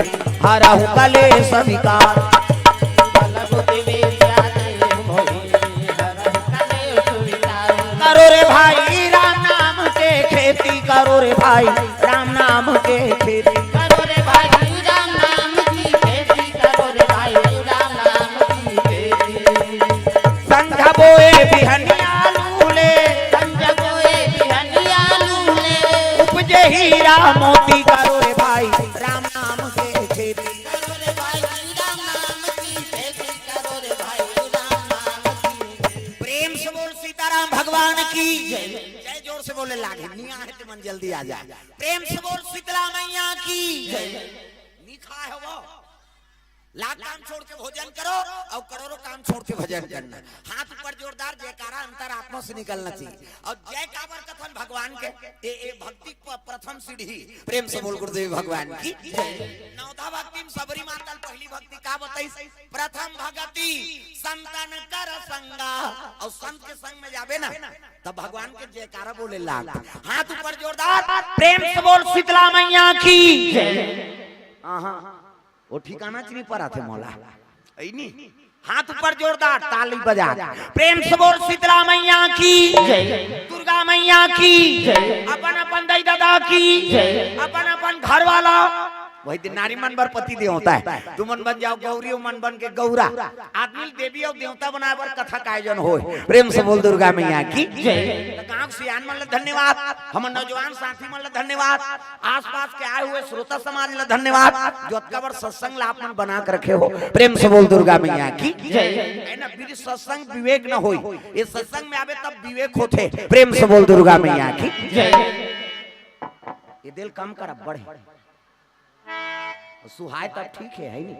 हरहु कलेस विकार। करो रे भाई राम नाम के खेती, करो रे भाई राम नाम के खेती। करो रे भाई राम नाम की खेती, करो रे भाई राम नाम की खेती। संझा बोए बिहनिया लूले। संझा बोए बोले लागे, निया है तो मन जल्दी आ जाए। प्रेम से बोल शीतला मैया की जय। निखा है वो। लाख काम छोड़ के भोजन करो और करोड़ों काम छोड़ के भजन करना। हाथ ऊपर जोरदार जयकारा अंतरात्मा से निकलना चाहिए। और जय काबर कथन भगवान के, ए, ए भक्ति प-, प्रथम सीढ़ी। प्रेम से बोल गुरुदेव भगवान की जय। नवधा भक्ति में सबरी माता पहली भक्ति का बताई? प्रथम भगति संतन कर संगा। और संत के संग में जाबे ना, तब भगवान के जयकारा बोले लाग। हाथ ऊपर जोरदार, प्रेम से बोल शीतला मैया की जय। हाँ, हाँ। वो ठिकाना च नहीं परा थे मौला। ऐ नी? हाथ ऊपर जोरदार ताली बजा। प्रेम से बोल शीतला मैया की जय। दुर्गा मैया की जय। अपन अपन दाई दादा की जय। अपन अपन घर वाला। वही दिन नारी मन बर पति देवता है। तुमन बन जाओ गौरी, मन बन के गौरा। आदमी ल देवी और देवता बनाए बर कथा का आयोजन होय। प्रेम से बोल दुर्गा मैया की जय। तो गांव सियान मन ल धन्यवाद, हमर नौजवान साथी मन ल धन्यवाद, आसपास के आए हुए श्रोता समाज ल धन्यवाद, जो अतका बड़ सत्संग ला आप मन बना के रखे हो। प्रेम से बोल दुर्गा मैया की जय। है ना, बिन सत्संग विवेक न होई। ये सत्संग में आवे तब विवेक होथे। प्रेम से बोल दुर्गा मैया की जय। ये दिल कम कर, अब बढ़े। सुहाय तब ठीक है, है नी?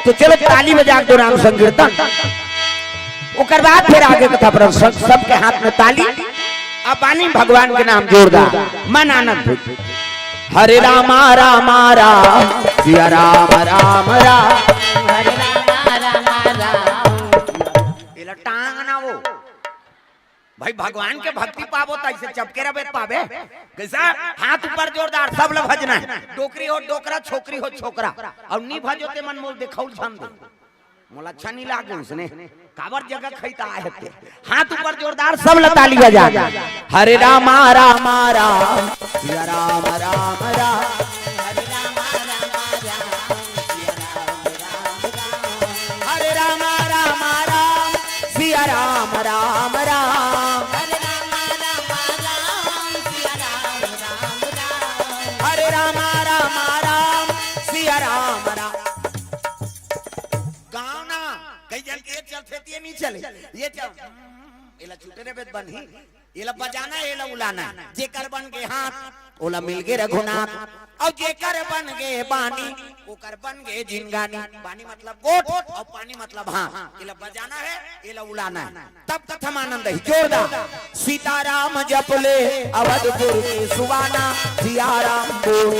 तो चलो ताली बजा के दो राम संकीर्तन, ओकर बाद फिर आगे कथा प्रसंग। सबके हाथ में ताली, अब बानी भगवान के नाम जोरदार, मन आनंद हो। हरे रामा रामा राम, सिया राम राम राम। हरे रामा रामा राम। एला टांग ना वो। भाई, भगवान के भक्ति पाबो त ऐसे चपके रहे पाबे। कैसा? हाथ ऊपर जोरदार, सब ला भजना है। डोकरी हो डोकरा, छोकरी हो छोकरा, और नी भजो ते मन मोल देखाउल झन दे। मोला अच्छा नहीं लागे उसने। काबर जगह खैता है ते। हाथ ऊपर जोरदार, सब ला ताली बजा। हरे रामा रामा राम, सिया राम राम राम। हरे रामा रामा राम, सिया राम राम राम। हरे रामा रामा राम, सिया राम राम राम। हरे रामा रामा राम, सिया राम राम। गाँव ना, कई जन के चलथे ते नहीं चले, ये चल, एला छूटे रे बेद बन ही। एला बजाना, एला उलाना। जेकर बन गे हाथ, ओला मिल गे रघुनाथ। अउ जेकर बन गे बानी, ओकर बन गे जिनगानी। बानी मतलब गोठ, अउ पानी मतलब हाथ। एला बजाना है, एला उलाना है। तब कथा म आनंद ही जोरदार। सीताराम जप ले अवधपुर के सुबाना, सियाराम बोल।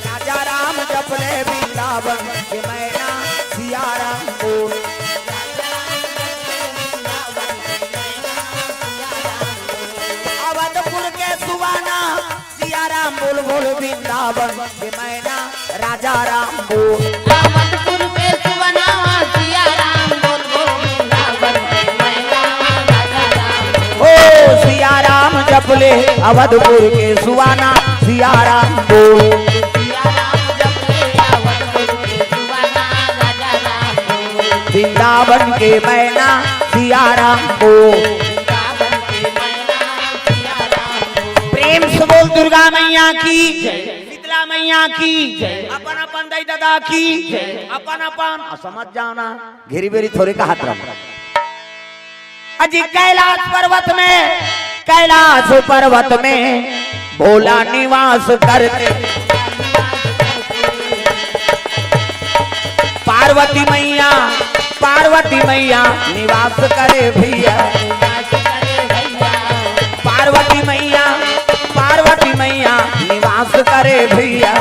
राजा राम जप ले वृंदावन के मैना, सियाराम बोल। अवधपुर के सुबाना, सियाराम बोल बोल वृंदावन के मैना, राजा राम बोल। अवधपुर के सुबाना, सियाराम बोल बोल वृंदावन के मैना, राजा राम बोल। ओ सियाराम जप ले अवधपुर के सुबाना, सियाराम बोल। सियाराम जप ले अवधपुर के सुबाना, राजा राम बोल। वृंदावन के मैना, सियाराम बोल। प्रेम से बोल दुर्गा मैया की, शीतला मैया की, अपन अपन दाई दादा की, अपन अपन, समझ जाओ ना, घेरी बेरी थोरे का हाथ रख। अजी कैलाश पर्वत में, कैलाश पर्वत में भोला निवास करते। पार्वती मैया, पार्वती मैया निवास करे भैया। पार्वती मैया, पार्वती मैया निवास करे भैया।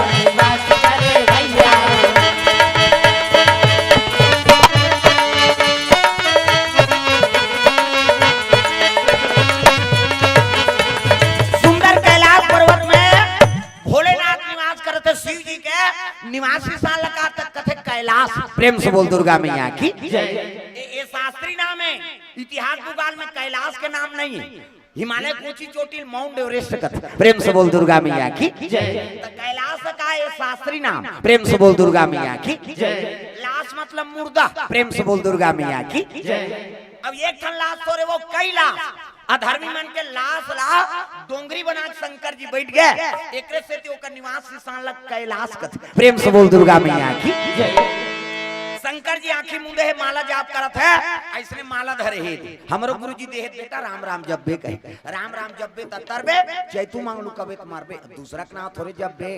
सुंदर कैलाश पर्वत में भोलेनाथ निवास करते, शिव जी के निवास स्थान लगा तक कथे कैलाश। प्रेम से बोल दुर्गा मैया की। ये, ये शास्त्री नाम है, इतिहास भूगोल में कैलाश के नाम नहीं है। हिमालय की ऊंची चोटी ल माउंट एवरेस्ट कथे। प्रेम से बोल दुर्गा मैया की। तो कैलाश का ये शास्त्री नाम। प्रेम से बोल दुर्गा मैया की। लाश मतलब मुर्दा। प्रेम से बोल दुर्गा मैया की। अब एक ठन लाश थोरे, वो कई लाश। अधर्मी मन के लाश ला डोंगरी बना के शंकर जी बैठ गए। एकरे सेती ओकर निवास स्थान ला कैलाश कथे। प्रेम से बोल दुर्गा मैया की। शंकर जी आंखी मूंदे हे, माला जाप करत हे, अइसने माला धरे हे। हमरो गुरु जी देहे, "बेटा, राम राम जपबे," कहे। "राम राम जपबे त तरबे, चैतू मांगलू कबे त मरबे।" दूसरा के नाम थोरे जपबे,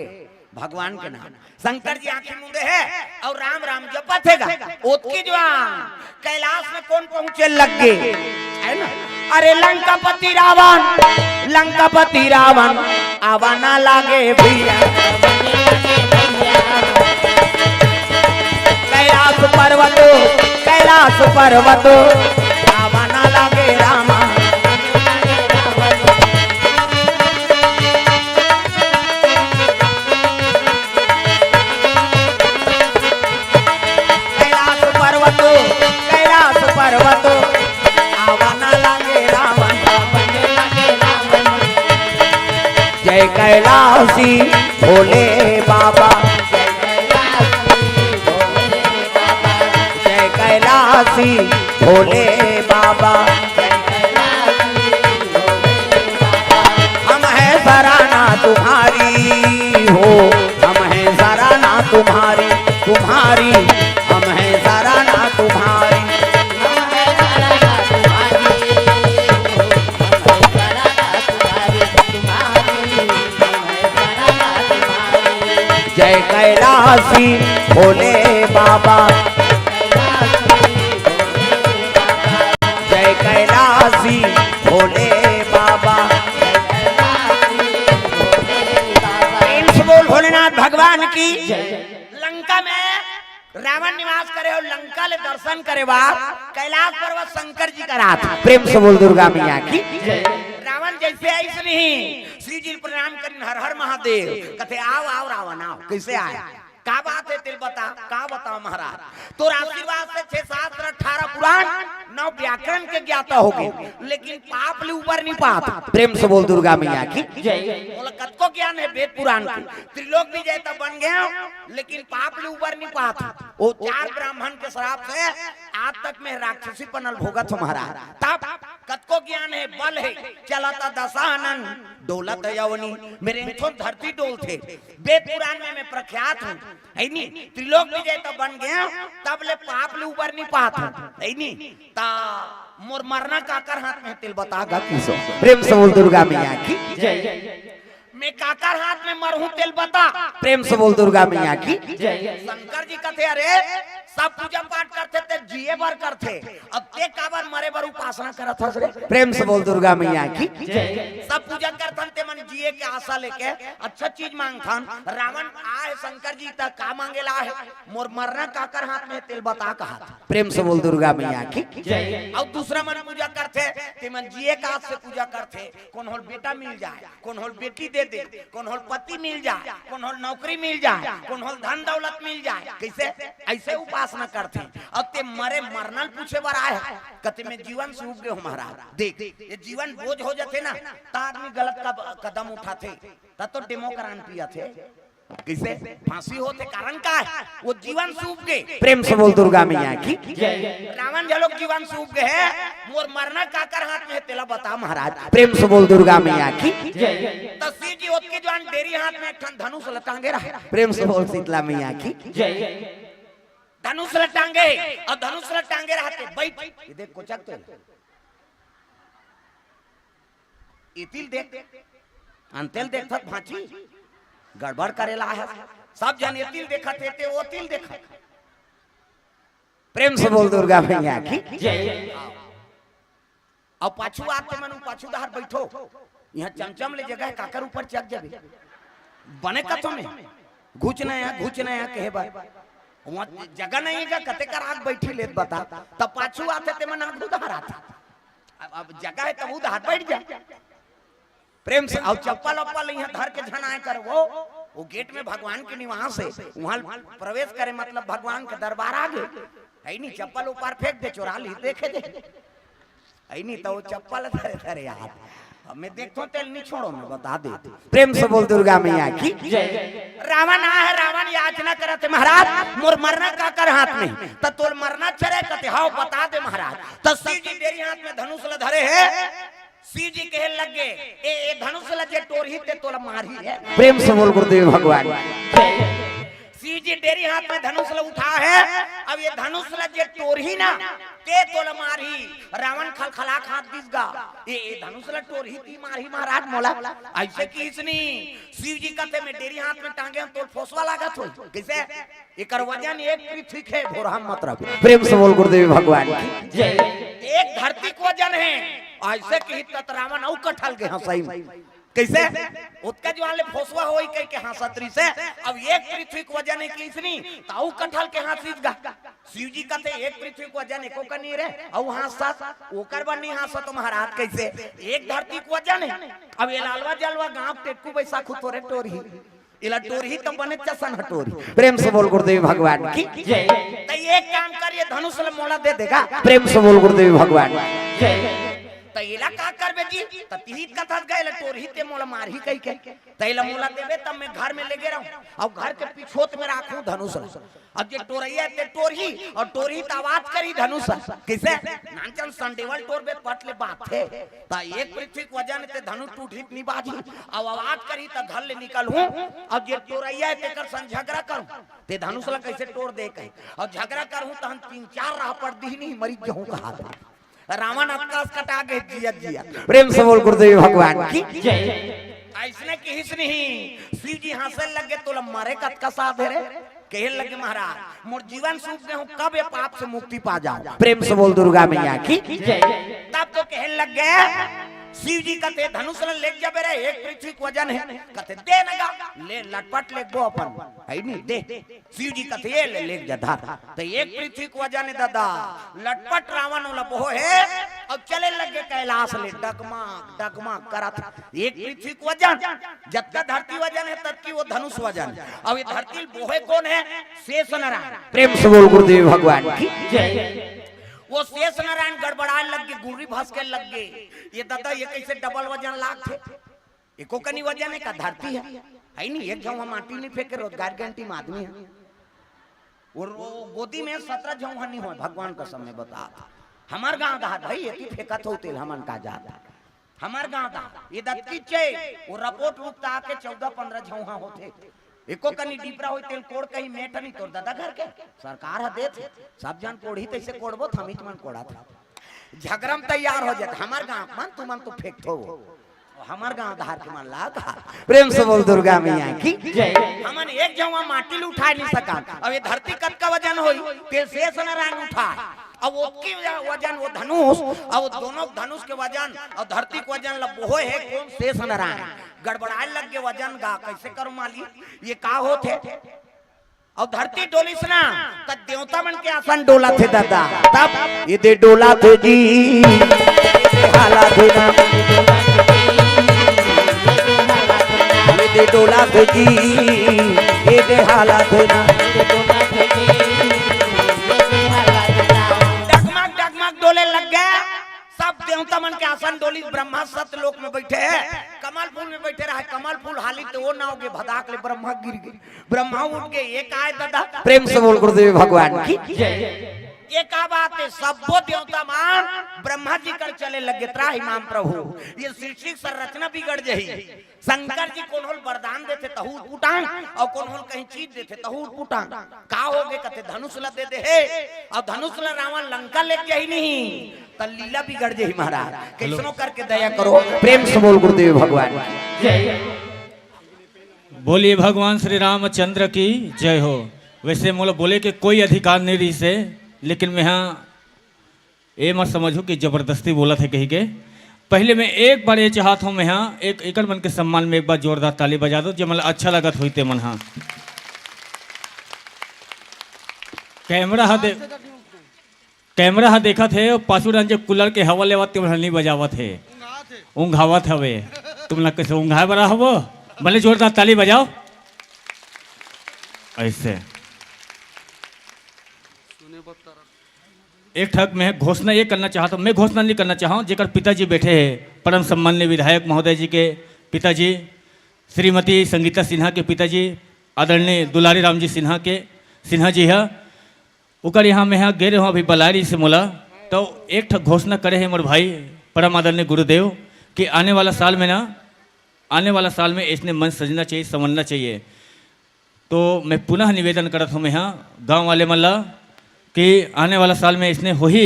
भगवान के नाम। शंकर जी आंखी मूंदे हे अउ राम राम जपत हे गा। ओतकी जुवार कैलाश में कोन पहुंचे लग गे, हे ना? "अरे लंकापति रावण, लंकापति रावण, आवा ना लागे भैया। कैलाश पर्वत, कैलाश पर्वत, आवा ना लागे रामा।" कैलाश पर्वत, कैलाश पर्वत, आवा ना लागे रावण। जय कैलाशी भोले बाबा, जय कैलाशी भोले बाबा। हम हैं सराहना तुम्हारी हो, हम हैं सराहना तुम्हारी, तुम्हारी, हम हैं सराहना तुम्हारी। जय कैलाशी भोले बाबा, जय कैलाशी भोले बाबा। प्रेम से बोल भोलेनाथ भगवान की। लंका में रावण निवास करे अउ लंका ले दर्शन करे बर कैलाश पर्वत शंकर जी करा थे। प्रेम से बोल दुर्गा मैया की। रावण जइसे अइसने ही शिव जी ल प्रणाम करिन, "हर हर महादेव।" कथे, "आव, आव रावण, आव।" कइसे आय? का बात हे तेला बता? का बतावंव महाराज? तोर आशीर्वाद से छह शास्त्र, अठारह पुराण, नौ व्याकरण के ज्ञाता हो गे, लेकिन पाप ले उबर नइ पात। प्रेम से बोल दुर्गा मैया की। मोला कतको ज्ञान हे वेद पुराण के, त्रिलोक विजेता बन गेंव, लेकिन पाप ले उबर नइ पात। ओ चार ब्राह्मण के श्राप से आज तक मैं राक्षसीपन ल भोगत हंव महाराज। तब कतको ज्ञान हे, बल हे, चलत दशानन, डोलत अवनी, मेरे रेंगथों धरती डोलथे। वेद पुराण में मैं प्रख्यात हंव, हे नी? त्रिलोक विजेता बन गेंव, तब ले पाप ले उबर नइ पात हंव, हे नी? त मोर मरना काकर हाथ में तेला बता गा किसो। प्रेम से बोल दुर्गा मैया की। मैं काकर हाथ में मरहूं तेला बता। प्रेम से बोल दुर्गा मैया की। शंकर जी कथे, "अरे, सब पूजा पाठ करथे ते जिए बर करथे, अब ते काबर मरे बर उपासना करत हस रे?" प्रेम से बोल दुर्गा मैया की। सब पूजा करथन ते मन जिए के आशा लेके, अच्छा चीज मांगथन। रावण आहे शंकर जी त का मांगे ला आहे? "मोर मरना काकर हाथ में तेला बता," कहा था। प्रेम से बोल दुर्गा मैया की। अउ दूसरा मन पूजा करथे, ते मन जिए के आस से पूजा करथे, कोन होल बेटा मिल जाय, कोन होल बेटी दे दे, कोन होल पति मिल जाय, कोन होल नौकरी मिल जाय, कोन होल धन दौलत मिल जाय। कइसे? अइसे उपासना करथे। अउ ते मरे मरना ल पूछे बर आय हे, कथे, "मैं जीवन से उब गे हंव महाराज।" देख, ये जीवन बोझ हो जाथे ना, त आदमी गलत कब-, कदम उठाथे, त तो डेमोक्रान पियथे। कइसे? फांसी होथे, कारण का हे? वो जीवन से उब गे। प्रेम से बोल दुर्गा मैया की। रावण घलोक जीवन से उब गे हे, "मोर मरना काकर हाथ में हे, तेला बता महाराज।" प्रेम से बोल दुर्गा मैया की। त शिव जी ओतके जुवार डेरी हाथ में एक ठन धनुष ल टांगे रहे। प्रेम से बोल शीतला मैया की। धनुष ल टांगे, अउ धनुष ल टांगे रहे ते बइठ, ये देख कोचक तेला। एती ल देख, अंते ल देखथस भांची, गड़बड़ करे ला हे। सब झन एती ल देखत हे, ते ओती ल देखत। प्रेम से बोल दुर्गा मैया की। अउ पाछू आत ते मन पाछू डहर बइठो, इहां चमचम ले जगह हे, काकर ऊपर चघ जाबे। बने कथों मैं, "घुच ना या, घुच ना या," कहे बर। उहां जगह नइ हे का, कते कर आग बइठी ले बता। त पाछू आथे ते मन आगू डहर आथे। अब, अब जगह हे तब ओ डहर बइठ जा। प्रेम से, अउ चप्पल उप्पल इहां धर के झन आय कर, वो, वो गेट में भगवान के निवास हे, उहां प्रवेश करे मतलब भगवान के दरबार आगे। हे नी, चप्पल ऊपर फेंक दे, चोरा ली, देखे दे। अई नहीं तो वो चप्पल धरे धरे यार। अब मैं देखो तेल नहीं छोड़ो, मैं बता दे। प्रेम से बोल दुर्गा मैया की। जय। रावण आ है, रावण याचना करत है, महाराज मोर मरना काकर हाथ में, त तोर मरना चरे कते हाव बता दे महाराज। त शिव जी डेरी हाथ में धनुष ल धरे है। शिव जी कहे लग गए, ए, ए धनुष ल जे टोरही ते तोला मारही है। प्रेम से बोल गुरुदेव भगवान। शिव जी डेरी हाथ में धनुष ल उठा है। अब ये धनुष ल जे टोरही ना, ते तोला मारही। रावण खलखला के हाथ दिस गा, ए, ए धनुष ल टोरही ती मारही महाराज मोला। ऐसे किहिस नी। शिव जी कथे मैं डेरी हाथ में टांगे हंव, तोर फोसवा लागत होही। कैसे? एकर वजन एक पृथ्वी के भोरहा मतलब। प्रेम से बोल गुरुदेव भगवान की। जय। एक धरती के वजन है। ऐसे किहिस त रावण अउ कठल गे हंसई में। कैसे? ओतका जुवार ले फोसवा होई कहिके हांसत रहिस हे। अब एक पृथ्वी के वजन हे किहिस नी, त अउ कठल के हांसिस गा। शिव जी कथे, "एक पृथ्वी के वजन एको कनी रे, अउ हांसत, ओकर बर नहीं हांसत महाराज।" कैसे? एक धरती के वजन हे। अब ये लालवा जलवा गांव टेटकू बैसाखू तोरे टोरही, एला टोरही त बने चसन ह टोरही। प्रेम से बोल गुरुदेव भगवान की। जय। त एक काम कर, ये धनुष ल मोला दे देगा। प्रेम से बोल गुरुदेव भगवान। जय। त एला का करबे जी? त तिही कथस गा, एला टोरही ते मोला मारही कहिके। त एला मोला देबे तब मैं घर में लेगे रहूं, अउ घर के पिछोत में राखूं धनुष ल। अब जे टोरइया हे ते टोरही, अउ टोरही त आवाज करही धनुष ल। किसे? नानचन संडेवल टोरबे पट ले बात हे। त एक पृथ्वी के वजन हे ते धनुष टूटही त नी बाजही, अउ आवाज करही त घर ले निकलहूं, अउ जे टोरइया हे तेकर संग झगरा करूं, ते धनुष ल कैसे टोर दे कहे, अउ झगरा करहूं तहन तीन चार राहपट दिही नी, मरी जहूं कहा। रावण अतका अस कटा गे जियत जियत। प्रेम से बोल गुरुदेव भगवान की। जय। अइसने किहिस नहीं, शिव जी हांसे लगे, "तोला मरे कतका साध हे रे?" कहे लगे, "महाराज, मोर जीवन सूख गे हूं, कब ये पाप से मुक्ति पा जाऊं?" प्रेम से बोल दुर्गा मैया की। जय। तब तो कहे लगे, शिव जी कथे, "धनुष ल लेग जाबे रे, एक पृथ्वी के वजन हे।" कथे, "दे न गा, ले लटपट लेगबो अपन, हे नहीं, दे।" शिव जी कथे, "ये ले, लेग जा धर।" त एक पृथ्वी के वजन हे दादा, लटपट रावण ओला बोहे, अउ चले लगे कैलाश ले, डगमग, डगमग करत। एक पृथ्वी के वजन, जतका धरती वजन हे, ततकी वो धनुष वजन। अउ ये धरती ल बोहे कोन हे? शेष नारायण। प्रेम से बोल गुरुदेव भगवान की। जय। वो शेष नारायण गड़बड़ाए लग गे, गुर्री भसके लग गे। ये दादा, ये कैसे डबल वजन लागथे? एको कनी वजन हे का? धरती हे, हे नहीं, एक झौंहा माटी नहीं फेंके, रोजगार गारंटी में आदमी हे। वो रो-, गोदी में सतरा झौंहा नहीं होय, भगवान कसम मैं बतात हंव। हमर गांव डहर भाई, एती फेंकत हो तेल, हमन का जात हे। हमर गांव डहर, ये दतकी चे, वो रपोट रुकता आके चौदह पंद्रह झौंहा होथे। एको कनी डिपरा होय तेल कोड़ कहीं मेट नहीं तोर दादा घर के, सरकार ह देत हे, सब झन कोड़ही तइसे कोड़बो, थमिच मन कोड़त हे। झगरा म तैयार हो जात, हमर गांव मन, तुमन तो फेंकथो, हमर गांव डहर के मन ला कहा। प्रेम से बोल दुर्गा मैया की। जय। हमन एक झौंहा माटी ल उठाए नहीं सकन। अब ये धरती कतका वजन होई, ते शेष नारायण उठाए। अब ओतकी वजन वो धनुष, अब वो दोनों धनुष के वजन अउ धरती के वजन ल बोहे हे कोन? शेष नारायण। गड़बड़ाए लग गे वजन गा, कैसे करो मालिक, ये का होत हे? अउ धरती डोलिस ना, त देवता मन के आसन डोलत हे दादा। तब ये दे डोलत हे जी, ये दे हालत हे ना। ये दे डोलत हे जी, ये दे हालत हे ना। डगमग डगमग डोले लग गे। सब देवता मन के आसन डोलिस, ब्रह्मा सत्य लोक में बैठे हे, कमल फूल में बैठे रहे, कमल फूल हाली त वो नाव गे भदाक ले ब्रह्मा गिर गे। ब्रह्मा उठ के, "ये का हे दादा?" प्रेम से बोल गुरुदेव भगवान की। जय। ये का बात हे? सब्बो देवता मन ब्रह्मा जी कर चले लगे, त्राहि माम प्रभु, ये सृष्टि के संरचना बिगड़ जही। शंकर जी कोनो ल वरदान देथे तहू उटपुटांग, अउ कोनो ल कहीं चीज देथे तहू उटपुटांग। का हो गे? कथे धनुष ल दे दे हे, अउ धनुष ल रावण लंका लेग जही नहीं, त लीला बिगड़ जही महाराज। कैसनो करके दया करो, प्रेम से बोल गुरुदेव भगवान की। जय। बोलिए भगवान श्री रामचंद्र की जय हो। वैसे मोला बोले के कोई अधिकार नहीं रहिस हे, लेकिन मैं हा, ए मत समझो कि जबरदस्ती बोलत हे कहिके। पहले मैं एक बार ये चाहत हंव, मैं हा, एक एकड़ मन के सम्मान में एक बार जोरदार ताली बजा दो, जे मन ला अच्छा लगत होही ते मन हा। कैमरा हा दे-, कैमरा हा देखत हे, अउ पाछू डाहन जे कूलर के हवा लेवत, ते मन हा नहीं बजावत हे, ऊंघावत हवे। तुमन ला कैसे ऊंघाए बर हवो? भले जोरदार ताली बजाओ। ऐसे। एक ठक मैं घोषणा ये करना चाहत हूँ, मैं घोषणा नहीं करना चाहूँ, जेकर पिताजी बैठे हैं, परम सम्माननीय विधायक महोदय जी के पिताजी, श्रीमती संगीता सिन्हा के पिताजी, आदरणीय दुलारी राम जी सिन्हा के, सिन्हा जी है, ओकर यहाँ मैं यहाँ गे रहूँ अभी बलारी से मोला, तो एक ठक घोषणा करे है मोर भाई परम आदरणीय गुरुदेव कि आने वाला साल में ना, आने वाला साल में इसने मंच सजना चाहिए, संवरना चाहिए। तो मैं पुनः निवेदन करत हूँ मैं यहाँ गाँव वाले मन ला कि आने वाला साल में इसने होही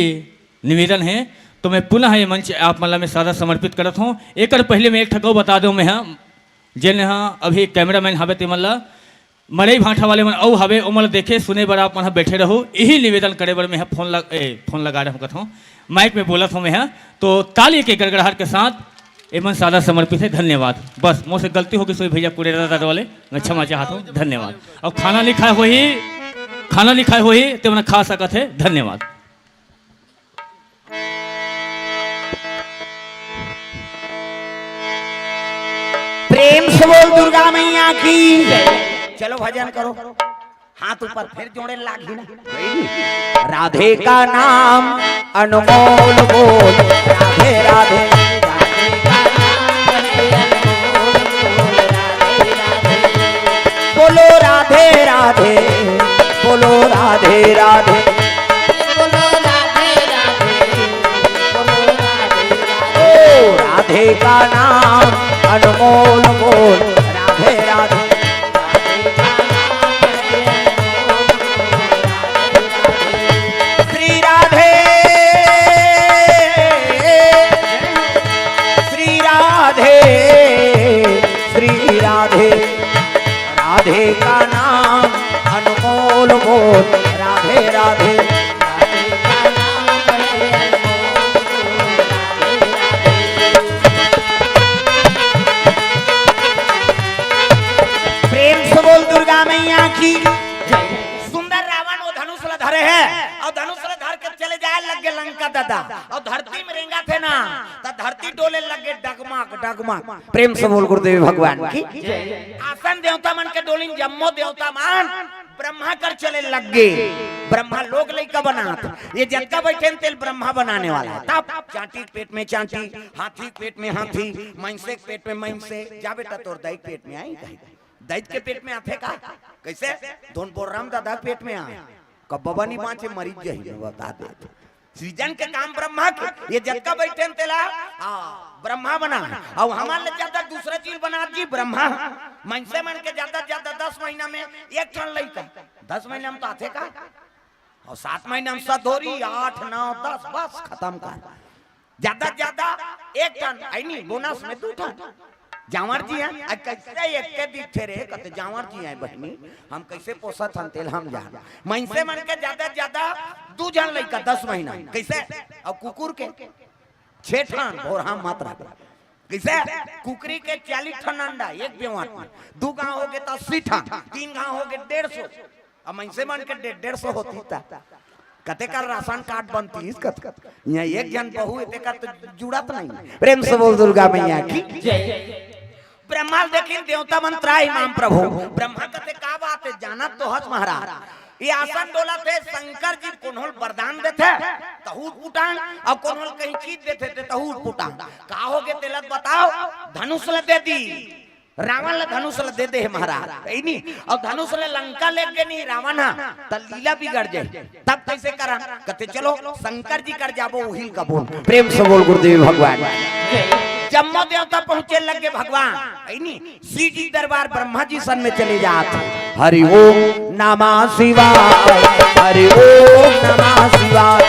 निवेदन है, तो मैं पुनः ये मंच आप मन ला मैं सादा समर्पित करत हूँ। एकर पहले मैं एक ठक अउ बता दूँ मैं यहाँ, जेन यहाँ अभी कैमरामैन हवे ते मन ला, मड़ई भांठा वाले मन अउ हवे, ओमन ला देखे सुने बर आप मन ह बैठे रहू, यही निवेदन करे बर मैं ह फोन लग, ए, फोन लगा रहूँ कथों, माइक में बोलत हूँ मैं ह। तो ताली के गड़गड़ाहट के साथ एमन सादा समर्पित है। धन्यवाद। बस मोर से गलती होगी, सोई भैया कुड़ेरा दादा वाले, मैं क्षमा चाहत हूँ। धन्यवाद। अउ खाना नहीं खाए होही, खाना नहीं खाए होही, ते मन खा सकत है। धन्यवाद। प्रेम से बोल दुर्गा मैया की। चलो भजन करो, हाथ ऊपर फिर जोड़े लागी ना। राधे का नाम अनमोल बोल, राधे राधे। बोलो राधे राधे, बोलो राधे राधे। ओ राधे का नाम अनमोल बोल, राधे राधे। श्री राधे, श्री राधे, श्री राधे। राधे का नाम अनमोल बोल, राधे राधे। प्रेम से बोल दुर्गा मैया की। सुंदर रावण वो धनुष ला धरे है अउ धनुष ला धर के चले जाए लग गे लंका दादा, अउ धरती में रेंगथे ना, त धरती डोले लग गे डगमग डगमग। प्रेम से बोल गुरुदेव भगवान की। आसन देवता मन के डोलिन, जम्मो देवता मन ब्रह्मा कर चले लग गे। ब्रह्मा लोग लइका बनात, ये जतका बैठे तेला ब्रह्मा बनाने वाला है। तब चांटी के पेट में चांटी, हाथी के पेट में हाथी, मइनसे के पेट में मइनसे। जा बेटा, तोर दाई के पेट में आही कही। दाई के पेट में आथे का? कइसे? धोन बोराम दादा के पेट में आय। कब बबा नहीं बाँचे, मरी जाही, मैं बता देत। सृजन के काम ब्रह्मा के, ये जतका बैठे तेला, आ, ब्रह्मा बना। अउ हमन ले जादा दूसरा चीज बना जी ब्रह्मा। मइनसे मन के जादा जादा दस महीना में एक ठन लइका, दस महीना में तो आथे का? अउ सात महीना में सधोरी, आठ, नौ, दस, बस खतम कर। जादा जादा एक ठन, आई नहीं, बोनस में दू ठन। जांवर जी हे, अ कइसे एक के दिखथे रे, कथे जांवर जी हे बहिनी, हम कइसे पोसत हन तेला हम जान। मइनसे मन के जादा जादा दू झन लइका दस महीना, कइसे? अउ कुकुर के छे ठन, भोरहा मात्रा के। कइसे? कुकरी के चालीस ठन अंडा एक बेवाट में, दू गांव होगे त अस्सी ठन, तीन गांव होगे डेढ़ सौ। अब मइनसे मन के डेढ़ डेढ़ सौ होती त कते कर राशन कार्ड बनतीस कत। इहाँ एक झन बहू हे तेकर तो जुड़त नहीं। प्रेम से बोल दुर्गा मैया की। ब्रह्मा ल देखिन देवता मन त्राहि माम प्रभु। ब्रह्मा कथे का बात हे, जानत तो हस महाराज, ये आसन डोलत हे, शंकर जी कोनो ल वरदान देथे तहू उटपुटांग, अउ कोनो ल कहीं चीज देथे ते तहू उटपुटांग। का होगे तेला बताव, धनुष ल दे दी। रावण ल धनुष ल दे दे हे महाराज, कही नहीं, अउ धनुष ल लंका लेगे नहीं रावण हा, त लीला बिगड़ जाही। तब कइसे करन? कथे चलो शंकर जी कर जाबो, उही ल कबूल। प्रेम से बोल गुरुदेव भगवान। जम्मो देवता पहुंचे लगे भगवान, कही नहीं, शिव जी दरबार ब्रह्मा जी सन में चले जात। हरि ओम नमः शिवाय, हरि ओम नमः शिवाय।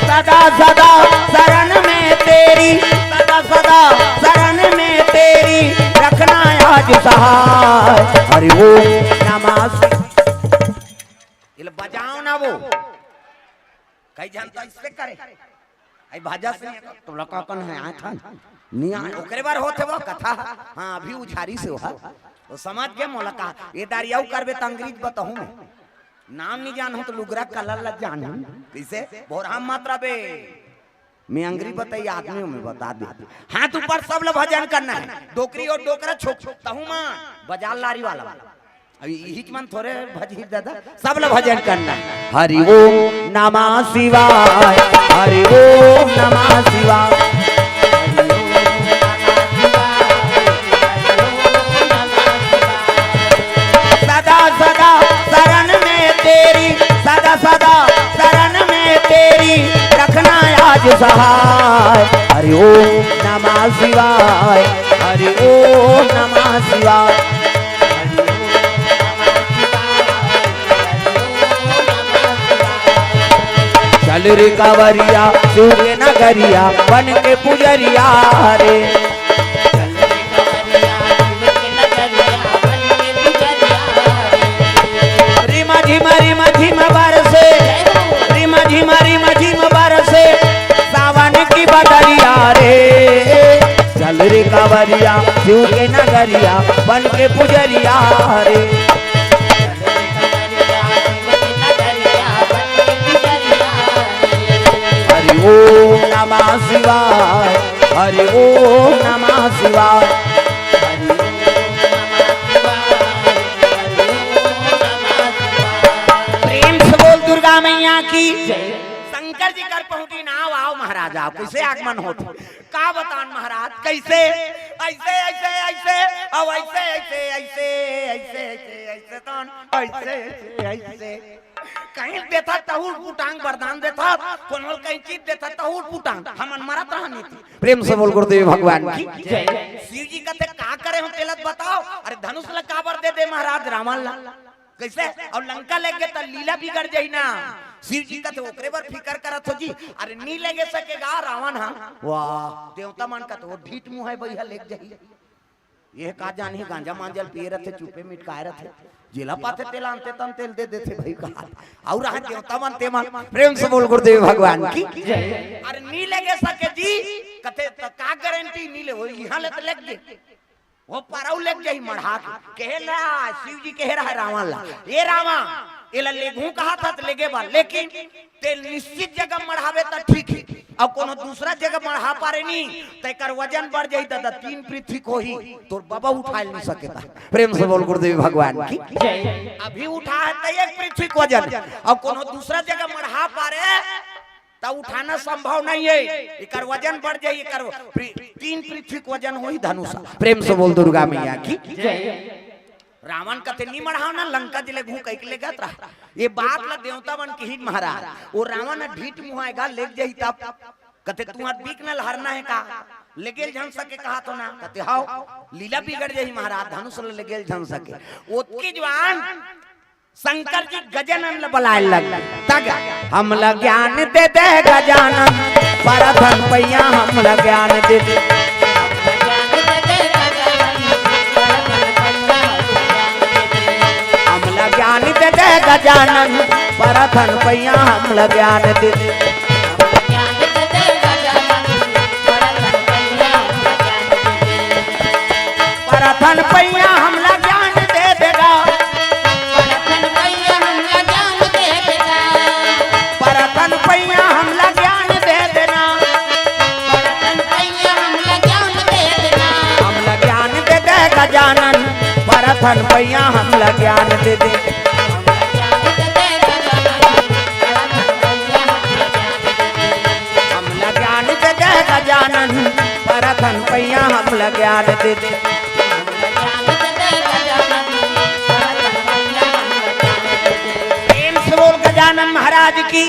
सदा सदा शरण में तेरी, सदा सदा शरण में तेरी, रखना आज सहाय। हरि ओम नमः शिवाय। ये लो बजाओ ना वो, कई झन तो इससे करे। आई भाजा से तो लका कन है आए था। नहीं आए, ओकरे बार होथे वो कथा। हाँ, अभी उझारी से हो। तो समझ गए मोला का, ये दारी अउ करबे त अंग्रेज बताहूँ मैं। नाम नहीं जानहूँ तो लुगरा कलर ला जानहूँ। कइसे? भोरहा मात्रा बे। मैं अंग्री बताई, आदमी में बता दे। हाथ ऊपर, सब ला भजन करना है। डोकरी और डोकरा छोक, तहू मा बाजार लारी वाला। अब इही के मन थोरे भजही दादा, सब ला भजन करना है। हरि ओम नमः शिवाय, हरि ओम नमः शिवाय। सदा सदा शरण में तेरी, सदा सदा शरण में तेरी, रखना आज सहाय। हरि ओम नमः शिवाय, हरि ओम नमः शिवाय। चल रे कांवरिया शिव के नगरिया, बन के पुजरिया रे। रिमा झिमा रिमा झिमा बरसे, रिमा झिमा रिमा झिमा बरसे, सावन की बदरिया रे। चल रे कांवरिया शिव के नगरिया, बन के पुजरिया रे। हरि ओम नमः शिवाय, हरि ओम नमः शिवाय। प्रेम से बोल दुर्गा मैया की। शंकर जी कर पहुंची नाव, आओ महाराज आओ। कैसे आगमन होत? का बतान महाराज, कैसे? ऐसे, ऐसे, ऐसे, अब ऐसे, ऐसे, ऐसे, ऐसे, ऐसे, ऐसे, तन, ऐसे, ऐसे, ऐसे। कहीं देथा तहूर पुटांग वरदान देथा, कोनो ल कहीं चीज देथा तहूर पुटांग, हमन मरत रहनी थी। प्रेम से बोल गुरुदेव भगवान की। जय। शिव जी कहते, "का करे हो तेला त बताओ।" "अरे धनुष ला काबर दे दे महाराज रावण ला?" कैसे? और लंका लेगे त लीला बिगड़ जाही ना। शिव जी कहते, "ओकरे बर फिकर करत हो जी, अरे नी लेगे सकेगा रावण हा।" वाह, देवता मन कहते, "वो ढीठ मुंह है भैया, लेग जाही।" ये का जानही, गांजा मांजल पिए रहते, चुपे मिटकाए रहते, जेला पाथे तेला अंते तन तेल दे देथे भाई का। और रहा देवता मन ते मन, प्रेम से बोल गुरुदेव भगवान की। अरे नी लेगे सके जी, कहते, "त का गारंटी नी ले, वो यहाँ ले त लेग गे।" वो परऊ लेग जाही मढ़ा के। कहे ला, शिव जी कहे रहा रावण ला, "ए रावण, एला लेगहूं कहा था त लेगे बा, लेकिन ते निश्चित जगह मढ़ावे त ठीक है, अउ कोनो दूसरा जगह मढ़ा पारे नी, त एकर वजन बढ़ जाही दादा, तीन पृथ्वी के होही, तोर बबा उठा नहीं सके ता।" प्रेम से बोल गुरुदेव भगवान की। अभी उठा है त एक पृथ्वी के वजन, अउ कोनो दूसरा जगह मढ़ा पारे त उठाना संभव नहीं है, एकर वजन बढ़ जाही, एकर पृ-, तीन पृथ्वी के वजन होही धनुष। प्रेम से बोल दुर्गा मैया की। रावण कथे, "नी मढ़ाव ना, लंका जिले घू कइके लेगत रहा।" ये बात ला देवता मन किही महाराज, वो रावण ह ढीठ मुहाय गा, लेग जाही तब। कथे, "तू आज बीक न लहरना है का? लेगेल झन सके कहा तो ना।" कथे, "हाव, लीला बिगड़ जाही महाराज, धनुष ला लेगेल झन सके।" ओतकी जवान शंकर जी गजानन ल बलाए लग, तग, "हमला ज्ञान दे दे गजानन, परथन पैया हमला ज्ञान दे दे। हमला ज्ञान दे दे गजानन, परथन पैया हमला ज्ञान दे दे।" परथन पैया हमला ज्ञान दे देगा। परथन पैया हमला ज्ञान दे देगा। परथन पैया हमला ज्ञान दे देना। परथन पैया हमला ज्ञान दे देना। हमला ज्ञान दे दे गजानन, परथन पैया हमला ज्ञान दे दे। हमला ज्ञान दे दे गजानन, परथन पैया हमला ज्ञान दे दे। प्रेम से बोल गजानन महाराज की।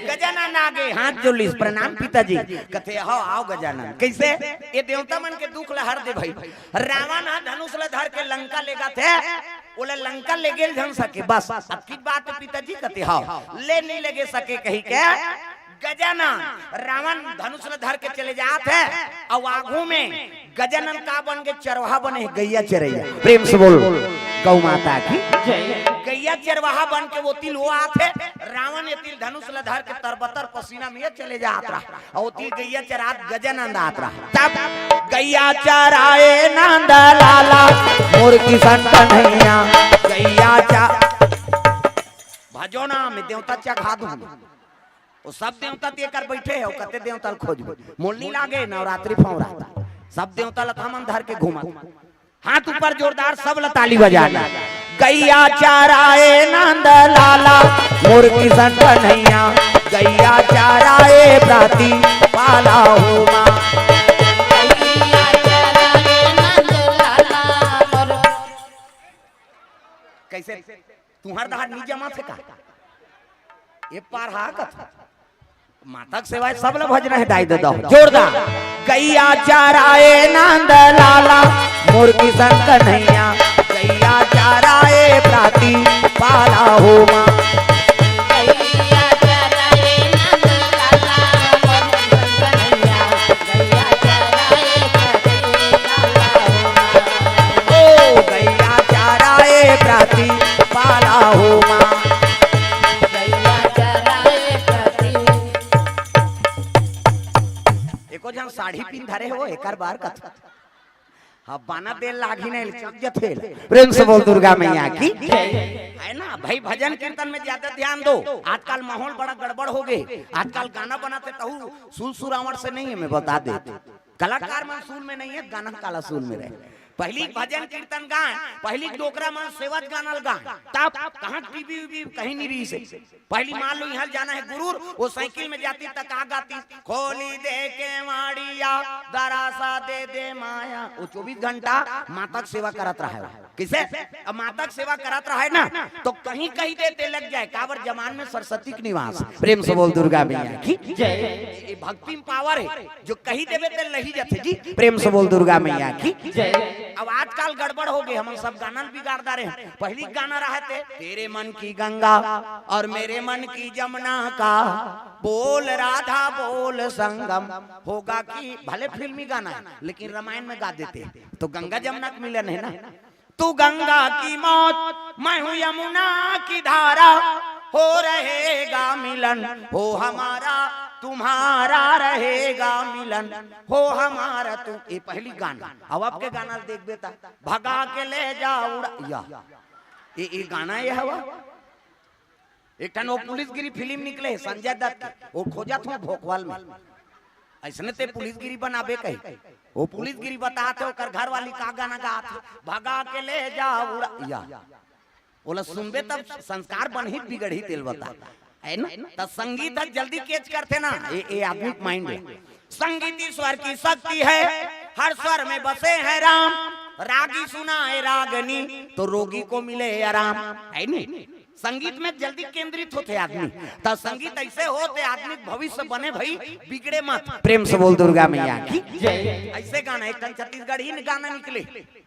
गजानन आगे हाथ जोड़ लिस, "प्रणाम पिताजी।" कथे, "हव, आव गजानन।" कइसे? ये देवता मन के दुख ला हर दे भाई। रावण ह धनुष ला धर के लंका लेगथे, ओला लंका लेगेल झन सके, बस अतकी बात पिताजी। कथे, "हव, ले नी लेगे सके," कहिके गजानन, रावण धनुष ल धर के चले जात हे, अउ आगू में गजानन का बन के? चरवाहा बने हे, गैया चरैया। प्रेम से बोल, गौ माता की। गैया चरवाहा बन के ओती ल आत हे, रावण एती ल धनुष ल धर के तरबतर पसीना में चले जात रहा, अउ ओती ल गैया चरात गजानन आत रहा। तब गैया चराए नंद लाला, मोर किशन कन्हैया, गैया चा-, भजो ना, मैं देवता चघा दूं। वो सब देवता ते कर बैठे हे, वो कते देवता ल खोजबे। मोलनी लागे, नवरात्रि फौरा। सब देवता ल हमन धर के घूमत। हाथ ऊपर जोरदार, सब ल ताली बजाना। गैया चाराए नंद लाला, मोर किशन कन्हैया। गैया चाराए प्राति पाला हो माँ। कैसे? तुहर डहर नी जमा थे का? ये पार हा कथा। माता के सेवा हे, सब ल भजना हे, दाई दे दो। जोरदार। गैया चाराए नंद लाला, मोर किशन कन्हैया। गैया चाराए प्राति पाला हो माँ। ओ गैया चाराए प्राति पाला हो माँ। एको झन साड़ी पिन धरे हो, एकर बार कथा। हाँ, बाना तेल लागी नहीं, चक जथेल। प्रेम से बोल दुर्गा मैया की। है ना भाई, भजन कीर्तन में ज्यादा ध्यान दो। आजकल माहौल बड़ा गड़बड़ हो गए। आजकल गाना बनाते तहु सुर सुरावट से नहीं है, मैं बता दे। कलाकार मन सुर में नहीं है, गाना काला सुर में रहे। पहली भजन कीर्तन गाए, पहली डोकरा मन सेवत गाना गाए, तब कहाँ टीवी वीवी कहीं नहीं रही से। पहली मान लो यहाँ जाना है गुरूर, वो साइकिल में जाती तक आ गाती, खोली दे केवाड़िया, दरासा दे दे माया। वो चौबीस घंटा माता के सेवा करत रहा है। किसे? अब माता के सेवा करत रहा है ना, तो कहीं कहीं देते लग जाए। काबर जमान में सरस्वती के निवास। प्रेम से बोल दुर्गा मैया की। जय। ये भक्ति में पावर है, जो कहीं देवे ते लही जाते जी। प्रेम से बोल दुर्गा मैया की। जय। अब आजकल गड़बड़ हो गए, हम सब गाना बिगाड़ डारे हैं। पहली गाना रहा थे, तेरे मन की गंगा और मेरे मन की जमुना का, बोल राधा बोल संगम होगा कि, भले फिल्मी गाना है लेकिन रामायण में गा देते हैं, तो गंगा जमुना का मिलन है ना। तू गंगा की मौत, मैं हूँ यमुना की धारा, हो रहेगा मिलन, हो हमारा तुम्हारा रहेगा मिलन, हो हमारा तू। ये पहली गाना। अब आपके गाना देख बेटा, भगा के ले जा उड़ा या, ये, ये गाना ये हवा। एक ठन वो पुलिसगिरी फिल्म निकले हे संजय दत्त के, वो खोजत हूँ भोकवाल में। ऐसने ते पुलिसगिरी बनाबे कही, वो पुलिसगिरी बतात हे, ओकर घर वाली का गाना गात हे, भगा के ले जा उड़ा या। ओला सुनबे तब संस्कार बनही बिगड़ही तेल बता, है ना? त संगीत ह जल्दी कैच करथे ना ये, ये आदमी के माइंड में। संगीत ईश्वर की शक्ति है, हर स्वर में बसे हैं राम। रागी सुनाए रागनी तो रोगी को मिले आराम, है नी? संगीत में जल्दी केंद्रित होते आदमी, तो संगीत ऐसे होते आदमी के भविष्य बने भाई, बिगड़े मत। प्रेम से बोल दुर्गा मैया की। ऐसे गाना एक ठन छत्तीसगढ़ी में गाना निकले।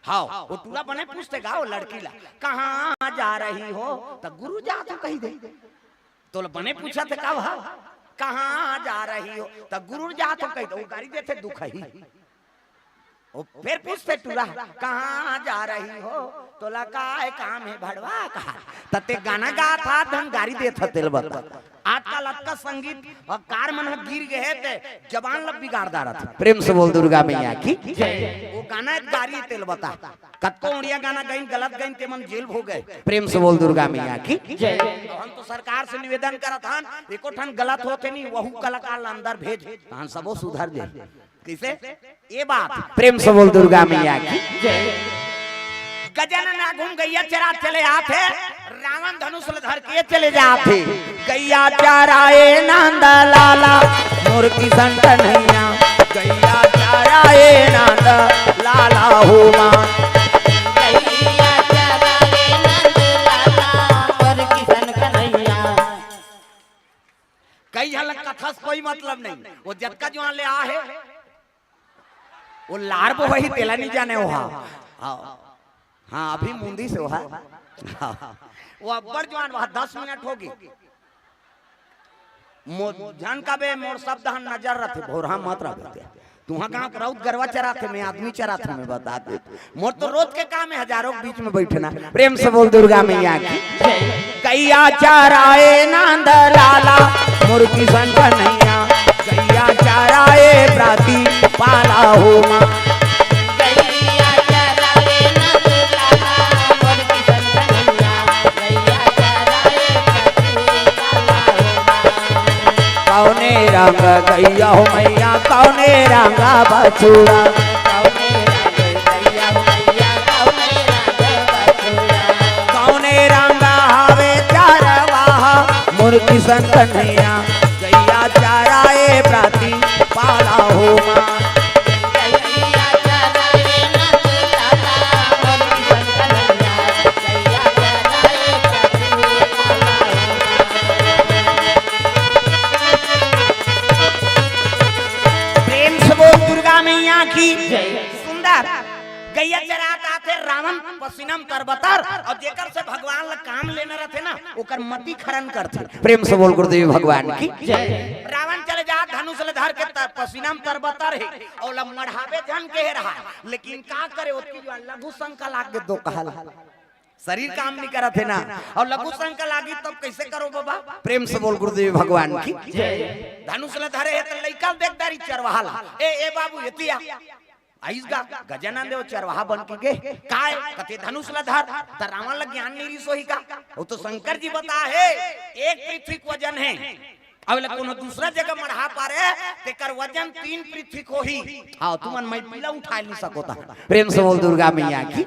हाँ, वो टूरा बने पूछते गाओ लड़की ला, कहाँ जा रही हो? तो गुरु जा तो कही दे। तो बने पूछा थे का भा, कहाँ जा रही हो? तो गुरु जा तो कही दे, वो गाड़ी देते दुख ही। वो फिर पूछते टूरा, कहाँ जा रही हो? तो लकाय काम है भड़वा कहा। तते गाना गा था, धन गाड़ी देत ह तेल बता। आजकल अतका संगीत और कार मन ह गिर गए ते जबान लब बिगाड़ डारत। प्रेम से बोल दुर्गा मैया की। वो गाना गाड़ी तेल बता। कतको उड़िया गाना गइन, गलत गइन, ते मन जेल हो गए। प्रेम से बोल दुर्गा मैया की। तो हम तो सरकार से निवेदन करत हन, एको ठन गलत होते नहीं, वहू कलाकार ला अंदर भेज, तहन सबो सुधर जाए। कैसे? ये बात। प्रेम से बोल दुर्गा मैया की। गजानन आघू म गैया चरात चले आथे, रावण धनुष ल धर के चले जाथे। गैया चराए नंद लाला, मोर किशन कन्हैया। गैया चराए नंद लाला हो माँ। गैया चराए नंद लाला, मोर किशन कन्हैया। कई झलक कथस कोई मतलब नहीं, वो जतका जुआन ले आ हे, वो लार बोहई तेला नहीं जाने वो हा। हाँ, हाँ, अभी मुंदी से वो हा। हाँ, वो अब्बड़ जुआन वहाँ दस मिनट होगी। मो-, झन का बे मोर शब्द हन नजर रथे, भोरहा मत रह बेटे। तुहा गाँव के राउत गरवा चराथे, मैं आदमी चराथे, मैं बता दे। मोर तो रोज के काम है हजारों के बीच में बैठना। प्रेम से बोल दुर्गा मैया की। गैया चराए नंद लाला, मोर किशन कन्हैया। गैया चराए प्राति पाला हो माँ। गैया चराए नंद लाला, मोर किशन कन्हैया। गैया चराए प्राति पाला हो माँ। रंग गैया हो मैया, कौने रंगा बछुड़ा। कौने रंगा हवे चरवाहा, मोर किशन कन्हैया, गैया चराए प्राती पाला हो माँ। प्रेम से बोल दुर्गा मैया की। सुंदर। गैया चरात आथे रावण पसीनम तरबतर, अउ जेकर से भगवान ला काम लेना रथे ना, ओकर मति खरन करथे। प्रेम से बोल गुरुदेव भगवान की। रावण चले जात धनुष ल धर के त-, पसीनम तरबतर हे, अउ ल मढ़ाबे झन के रहा, लेकिन का करे, ओतकी जो लघु शंका लाग गे दो कहल। शरीर काम नहीं करत हे ना, अउ लघु शंका लागी तब कैसे करो बाबा? प्रेम से बोल गुरुदेव भगवान की। धनुष ल धरे हे त लइका ल देख डारी चरवाहा ला। ए, ए बाबू, एती आ। आइस गा, गजानन देव चरवाहा बन के गे। काय? कथे धनुष ल धर, त रावण ल ज्ञान नहीं रिस होही का? वो तो शंकर जी बता हे, एक पृथ्वी के वजन हे। अब ले कोनो दूसरा जगह मढ़ा पारे, तेकर वजन तीन पृथ्वी के होही। हाँ, तुमन मैं पीला उठा नहीं सको ता। प्रेम से बोल दुर्गा मैया की।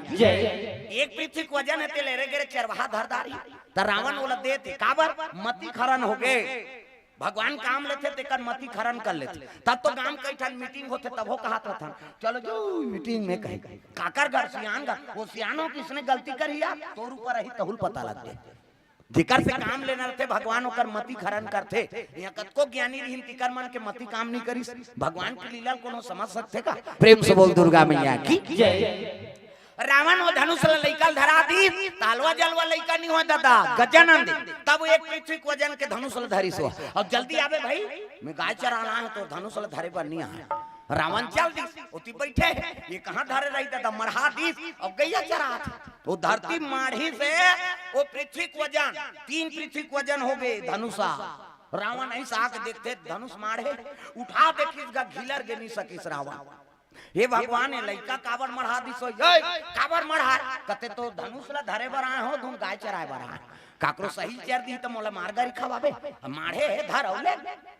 एक पृथ्वी के वजन हे, ते ले रे गे रे चरवाहा धर डारी। त रावण ओला देथे, काबर? मति खरन हो गे। भगवान काम लेथे, तेकर मति खरन कर लेथे। तब तो गांव कई ठन मीटिंग होथे, तभो कहत रथन, "चलो जो मीटिंग में कही।" काकर घर सियान घर, वो सियानो किसने गलती करी यार, तोर ऊपर रही तहुल पता लग जाए। जेकर से काम लेना रथे, भगवान ओकर मति खरन करथे। यहाँ कतको ज्ञानी रहिन, तिकर मन के मति काम नहीं करिस। भगवान की लीला कोनो समझ सकथे का? प्रेम से बोल दुर्गा मैया की। रावण वो धनुष ल लइका ल धरा दीस, त हलवा जलवा लइका नहीं हो दादा, गजानन दे। तब एक पृथ्वी के वजन के धनुष ल धरिस हो। अब जल्दी आबे भाई, मैं गाय चराना है, तो धनुष ल धरे बर नहीं आए। रावण चल दीस, ओती बैठे हे, ये कहाँ धरे रही दादा, मढ़ा दीस, अब गैया चरात। वो धरती माढ़ी से वो पृथ्वी के वजन, तीन पृथ्वी के वजन हो गे धनुषा। रावण ऐसा आके देखथे धनुष माढ़े, उठा देखिस गा, घिलर गे नहीं सकिस रावण। हे भगवान, ये लइका काबर मढ़ा दिस हो? ये काबर मढ़ा? कथे तो धनुष ला धरे बर आए हो, धुन गाय चराए बर आए। काकरो सही चर दी त मोला मार गारी खवाबे। माढ़े हे धर अउ ले।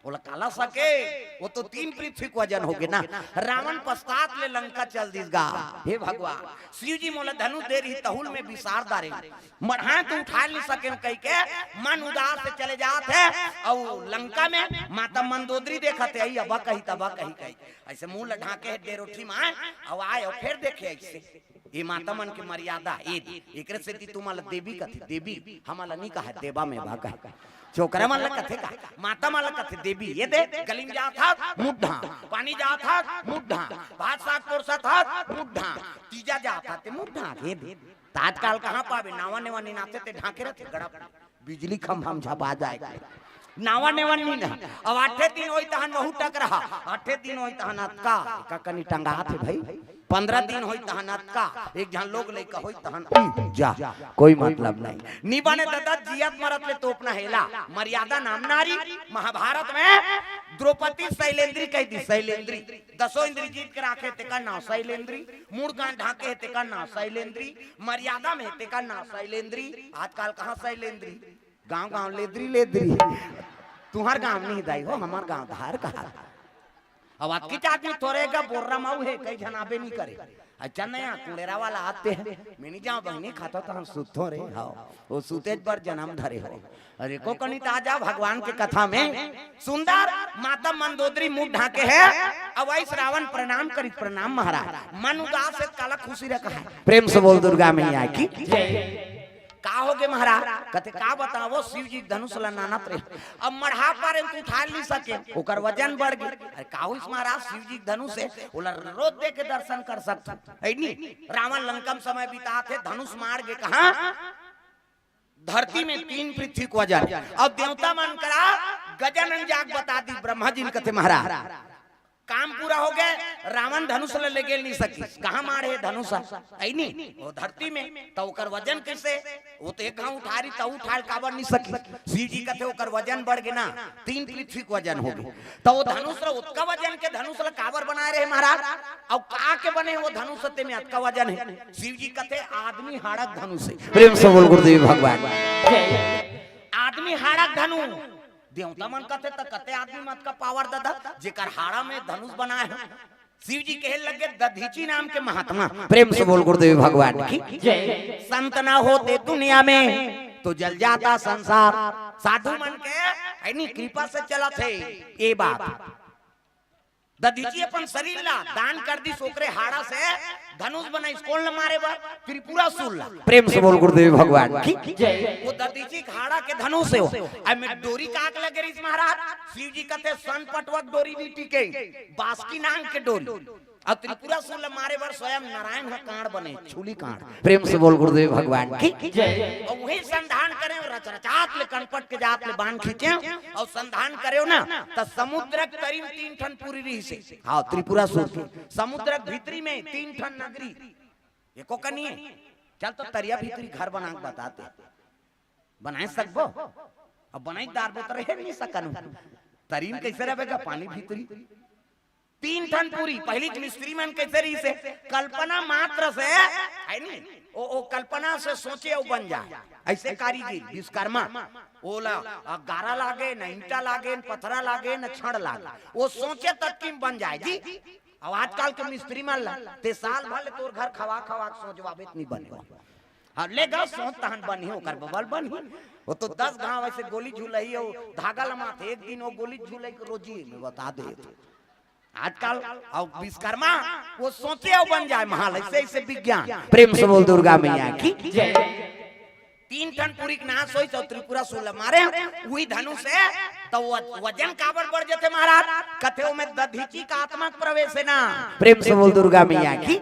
ओला काला सके, वो तो तीन पृथ्वी के वजन हो गे ना। रावण पश्चात ले लंका चल दिस गा। हे भगवान, शिव जी मोला धनुष दे रही, तहुल में बिसार डारे। मढ़ाए तो उठा नहीं सके कहि के मन उदास से चले जात हे। अउ लंका में माता मंदोदरी देखत हे, "अई अबा कही तबा कही," कही। ऐसे मुंह ल ढांके हे डेरोठी में, अउ आए अउ फेर देखे ऐसे। ये माता मन के मर्यादा, ये दे। एकरे सेती तुमन ल देवी कथे, देवी, हमन ल नहीं कहे, देवा में बा कहे। छोकरा मन ल कथे का, माता मन ल कथे देवी, ये दे, गली में जात हस, मुंह ढांक, पानी जात हस, मुंह ढांक, भात साग परोसत हस, मुंह ढांक, तीजा जात हस, ते मुंह ढांक, ये दे। त आजकाल कहाँ पाबे, नावा नेवा निनाथे ते ढांके रथे, गड़प, बिजली खंभा में झपा जाए। नावा नेवा नी ना। अब आठे दिन होई तहन वहू टकरहा, आठे दिन होई तहन अतका, एका कनी टंगात हे भाई। पंद्रह दिन होई तहन अतका, एक झन लोग लइका होई तहन, हम्म, जा, कोई मतलब नहीं। नी बने दादा, जियत मरत ले तोपना हेला। मर्यादा नाम नारी। महाभारत में द्रौपदी शैलेंद्री कहि दी, शैलेंद्री। दसों इंद्री जीत के राखे, तेकर नाव शैलेंद्री। मूड़ कान ढांके हे, तेकर नाव शैलेंद्री। मर्यादा में हे, तेकर नाव शैलेंद्री। आजकाल कहाँ शैलेंद्री? गांव गांव लेदरी लेदरी। तुंहर गांव नहीं दाई हो, हमर गांव धार कहा। अब अतकीच आदमी थोरे गा बोर्रा मऊ हे, कई झन आबे नहीं करे। अच्छा नया कुड़ेरा वाला आते हैं, मैं नहीं जाऊं बहिनी, खाता तो हम सुतो रे। हाँ, वो सुतेच बर जन्म धरे हो। अरे को कनी त आ जा भगवान के कथा में। सुंदर माता मंदोदरी मुंह ढांके हे, अउ ऐस रावण प्रणाम करिस, "प्रणाम महाराज।" मन उदास हे, काला खुशी रखा है। प्रेम से बोल दुर्गा मैया की। का हो गे महाराज? कथे, "का बतावो, शिव जी के धनुष ल नानत रहे, अब मढ़ा पारे त उठा नहीं सके, ओकर वजन बढ़ गे।" अरे का होइस महाराज, शिव जी के धनुष हे, ओला रोज दे के दर्शन कर सकत हे नी। रावण लंका में समय बिताथे, धनुष माढ़ गे कहाँ? धरती में तीन पृथ्वी के वजन। अब देवता मन करा गजानन जाग बता दी, ब्रह्मा जी ल कथे, "महाराज, काम पूरा हो गे, रावण धनुष ल लेगे नहीं सकिस, कहाँ माढ़े धनुष?" अई नी, वो धरती में, त ओकर वजन कैसे? वो तो एक घाव उठारी, त उठाल काबर नहीं सकिस? शिव जी कथे, "ओकर वजन बढ़ गे ना, तीन पृथ्वी के वजन हो गे।" त वो धनुष ल, ओतका वजन के धनुष ल काबर बनाए रहे महाराज? अउ का के बने वो धनुष, तेमे अतका वजन हे? शिव जी कथे, "आदमी हाड़क धनुष हे।" प्रेम से बोल गुरुदेव भगवान। आदमी हाड़क धनुष। देवता मन कथे त कते आदमी म अतका पावर ददा, जेकर हाड़ा में धनुष बनाए हे। शिव जी कहे लगे, दधीचि नाम के महात्मा, प्रेम से बोल गुरुदेव भगवान की। संत ना होते दुनिया में तो जल जाता संसार। साधु मन के है नी कृपा से चलत हे ये बात। दधीचि अपन शरीर ला दान कर दिस, ओकरे हाड़ा से धनुष बनाइस। कोन ला मारे बर? त्रिपुरासुर ला। प्रेम से बोल गुरुदेव भगवान की। वो दधीचि के हाड़ा के धनुष हे वो। अब में डोरी काक लगे रहिस महाराज। शिव जी कथे, सन पटवा के डोरी नी टिके, बासुकी नांग के डोरी। अउ त्रिपुरासुर ला मारे बर स्वयं नारायण ह कांड़ बने, छूली कांड़। प्रेम से बोल गुरुदेव भगवान की। अउ वही संधान करे, रचरचात ले कनपट के जात ले बाण खींचे अउ संधान करे ना, त समुद्र के तरी म तीन ठन पुरी रहिस हे। हाँ, त्रिपुरासुर के समुद्र के भीतरी में तीन ठन नगरी, एको कनी हे। चल तो तरिया भीतरी घर बना के बता दे, बनाए सकबो? अब बनाई डारबो त रहे नहीं सकन। तरी म कैसे रहबे गा पानी भीतरी? तीन ठन पुरी। पहली के मिस्त्री मन कैसे रहिस हे? कल्पना मात्र से, है नी? ओ, ओ कल्पना से सोचे अउ बन जाए। ऐसे कारीगिर, विश्वकर्मा, ओला, अ, गारा लागे, न ईंटा लागे, न पथरा लागे, न छड़ लागे। वो सोचे तक कि बन जाए जी। अब आजकल के मिस्त्री मन ला, ते साल भर ले तोर घर खवा खवा के सोचवाबे त नहीं बने। हाँ, ले गा सोच तहन बनही, ओकर बबल बनही। वो तो दस घाव ऐसे गोली झूलही अउ धागा लमाथे, एक दिन वो गोली झूलही के रोजी में बता दे। आजकल अउ विश्वकर्मा वो सोचे अउ बन जाए महाल, ऐसे, ऐसे विज्ञान। प्रेम से बोल दुर्गा मैया की। तीन ठन पुरी के नाश होइस अउ त्रिपुरासुर ला मारे, वही धनुष हे। त वो वजन काबर बढ़ जथे महाराज? कथे ओमे दधीचि के आत्मा के प्रवेश हे ना। प्रेम से बोल दुर्गा मैया की।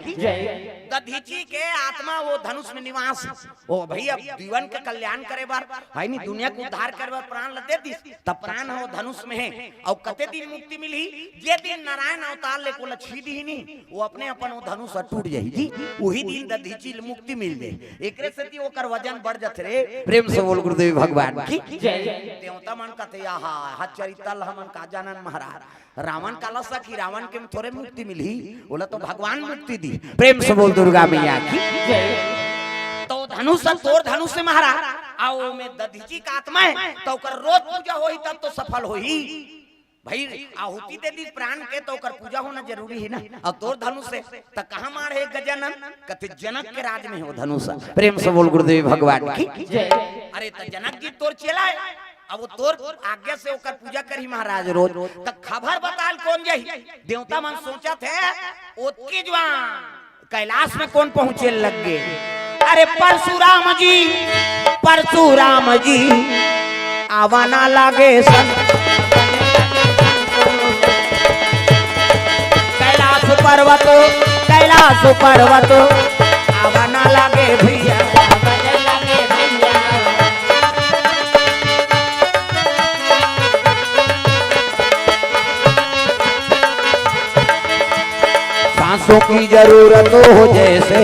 दधीचि के आत्मा वो धनुष में निवास। ओ भई, अब जीवन के कल्याण करे बर, है नी, दुनिया के उद्धार करे बर प्राण ल दे दिस, त प्राण ह वो धनुष में हे। अउ कते दिन मुक्ति मिलही? जे दिन नारायण अवतार ले ओला छीदही नी, वो अपने अपन वो धनुष ह टूट जाही जी, वही दिन दधीचि ल मुक्ति मिल जाही। एकरे सेती ओकर वजन बढ़ जथे रे। प्रेम से बोल गुरुदेव भगवान की। देवता मन कथे, आहा, हा चरित्र ल हमन का जानन महाराज। रावण काला सखी, रावण के म थोरे मुक्ति मिलही, ओला तो भगवान मुक्ति दी। प्रेम से बोल दुर्गा मैया की। तो धनुष ह तोर धनुष हे महाराज, अउ ओमे दधीचि के आत्मा हे, त ओकर रोज पूजा होही तब तो सफल होही। भई आहुति दे दिस प्राण के, त ओकर पूजा होना जरूरी हे ना। अउ तोर धनुष हे, त कहाँ माढ़े गजानन? कथे जनक के राज में हे वो धनुष। प्रेम से बोल गुरुदेव भगवान की। अरे त जनक जी तोर चेला हे, अब वो तोर आज्ञा से ओकर पूजा करही महाराज रोज। त खबर बताल कोन जाही? देवता मन सोचत हे, ओतकी जुवार कैलाश में कोन पहुंचे लग गे? अरे परशुराम जी, परशुराम जी, आवा ना लागे सन। कैलाश पर्वत, कैलाश पर्वत, आवा ना लागे भैया। सांसों की जरूरत हो जैसे,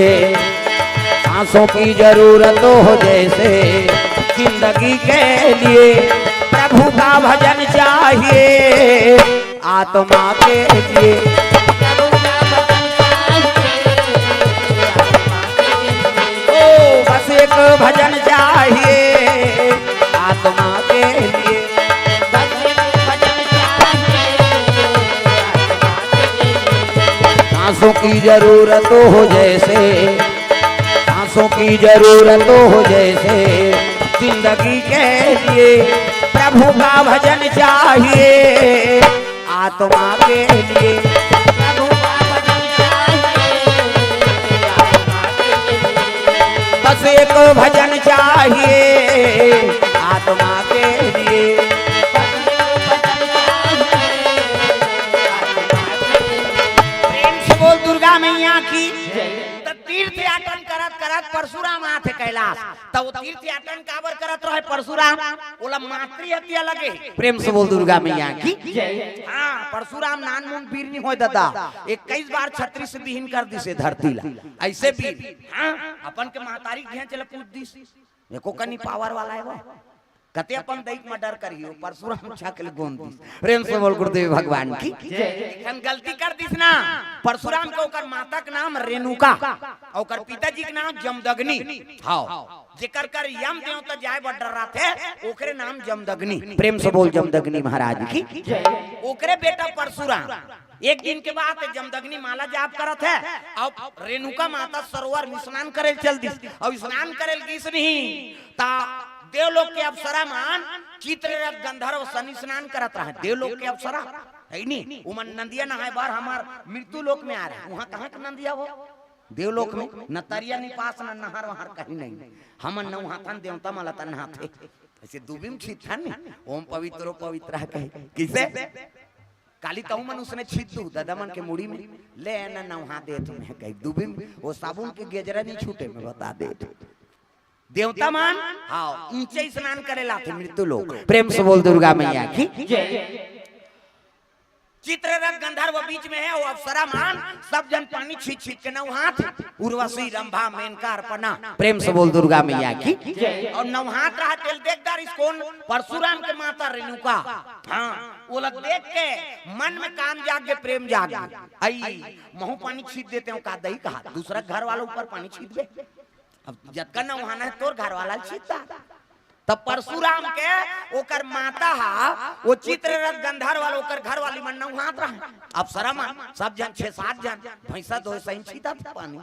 सांसों की जरूरत हो जैसे, जिंदगी के लिए प्रभु का भजन चाहिए। आत्मा के लिए। ओ, बस एक भजन चाहिए आत्मा के लिए। सांसों की जरूरत हो जैसे, सांसों की जरूरत हो जैसे, जिंदगी के लिए प्रभु का भजन चाहिए। आत्मा के लिए प्रभु का भजन चाहिए। बस एक भजन चाहिए आत्मा के लिए। प्रेम से बोल दुर्गा मैया की। त तीर्थ याटन करत करत परशुराम आथे कैलाश। त वो तीर्थ याटन काबर करत रहे परशुराम? ओला मातृ हत्या लगे। प्रेम से बोल दुर्गा मैया की। हाँ, परशुराम नानमुन बीर नी होय ददा, इक्कीस बार छतरी से बिहीन कर दिसे धरती ला। ऐसे बीर, हाँ, अपन के महतारी घेंच ला पूछ दिस। एको कनी पावर वाला हे वो। कते अपन दई के मर्डर करियो, परशुराम छाक ले गोंद दिस। प्रेम से बोल गुरुदेव भगवान की। एक ठन गलती कर दिस ना, परशुराम के ओकर माता के नाम रेणुका, ओकर पिताजी के नाम जमदग्नि। हाँ, जेकर कर यम देवता जाए बर डर्राथे, ओकरे नाम जमदग्नि। प्रेम से बोल जमदग्नि महाराज की। ओकरे बेटा परशुराम। एक दिन के बात हे, जमदग्नि माला जाप करत हे, अउ रेणुका माता सरोवर में स्नान करे चल दिस, अउ स्नान करे गिस नहीं, ता देवलोक के अप्सरा मन चित्ररथ गंधर्व सन स्नान करत रहे। देवलोक के अप्सरा हे नी, उमन नंदिया नहाए बर हमर मृत्यु लोक में आ रहे। उहाँ कहाँ के नंदिया हो? देवलोक में न तरिया, नि पास, न नहर वहर कहीं नहीं। हमन नहाथन, देवता मन ला त नहाथे। ऐसे दुबी में छींचथन नी, ओम पवित्रो पवित्र कहे। किसे? काली तहु मन उसने छींच दू, ददा मन के मुड़ी में, ले न नहा देत में कही दुबी में, वो साबुन के गेजरा नहीं छूटे में बता देत। देवता मन, हाँ, ऊंचे स्नान करे लाथे मृत्यु लोक। प्रेम से बोल दुर्गा मैया की। चित्ररथ गंधर्व बीच में हे, वो अप्सरा मन, सब जन पानी छींच छींच के नहाथे। उर्वशी, रंभा, मेनका, अर्पणा। प्रेम से बोल दुर्गा मैया की। अउ नहात रहा तेला देख डारिस कोन? परशुराम के माता रेणुका। हाँ, ओला देख के मन में काम जाग गे, प्रेम जाग गे। आई, महूं पानी छींच देतेंव का दई कहा, दूसरा घर वाला ऊपर पानी छींचबे? अब जतका नहाना हे तोर घर वाला ल छींच दा। तब परशुराम के ओकर माता हा, वो चित्ररथ गंधर्व वाला ओकर घर वाली मन नहात रहा। अप्सरा मन, सब जन छह सात जन, भैंसा धोए सही छींचत पानी।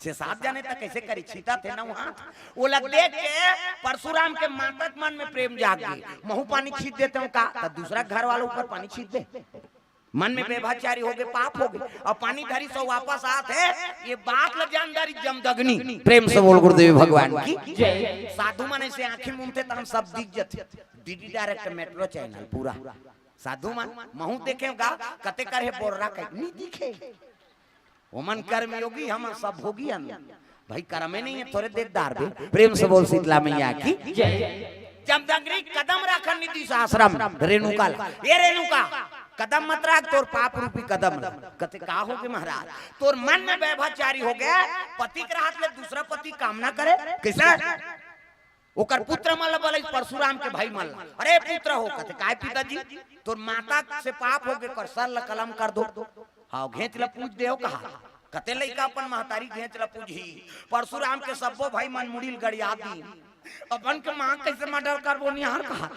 छह सात जने त कैसे करी, छींचत हे नहात। ओला देख के परशुराम के माता के मन में प्रेम जाग गे। महूं पानी छींच देतेंव का, त दूसरा घर वाला ऊपर पानी छींच दे। मन में व्यभिचारी होगे, पाप होगे, अउ पानी धरिस अउ वापस आत हे, ये बात ल जान डारिस जमदग्नि। प्रेम से बोल गुरुदेव भगवान की। साधु मन ऐसे आंखी मूंदथे त हम सब दिख जथे। डीडी डायरेक्ट मेट्रो चैनल पूरा। साधु मन, महूं देखेंव गा, कते कर हे बोर्रा कहे, नी दिखे। ओमन कर्मयोगी, हमन सब भोगी हन। भाई, करमे नहीं हे, थोरे देख डारबे। प्रेम से बोल शीतला मैया की। जमदग्नि कदम राखन नी दिस आश्रम रेणुका ला। ये रेणुका, कदम मत राख, तोर पाप रूपी कदम ला। कथे, का होगे महाराज? तोर मन में व्यभिचारी होगे, पति के रहत ले दूसरा पति कामना करे? कैसे? ओकर पुत्र मन ला बलाइस, परशुराम के भाई मन ला, अरे पुत्र हो, कथे, काय पिताजी? तोर माता से पाप होगे, ओकर सर ला कलम कर दो। हाँ, घेंच ला पूज देव कहा। कते लइका अपन महतारी घेंच ला पूजही। परशुराम के सब्बो भाई मन मुड़ी ल गड़िया दीन। अपन के माँ कैसे मर्डर करबो निहार कहा।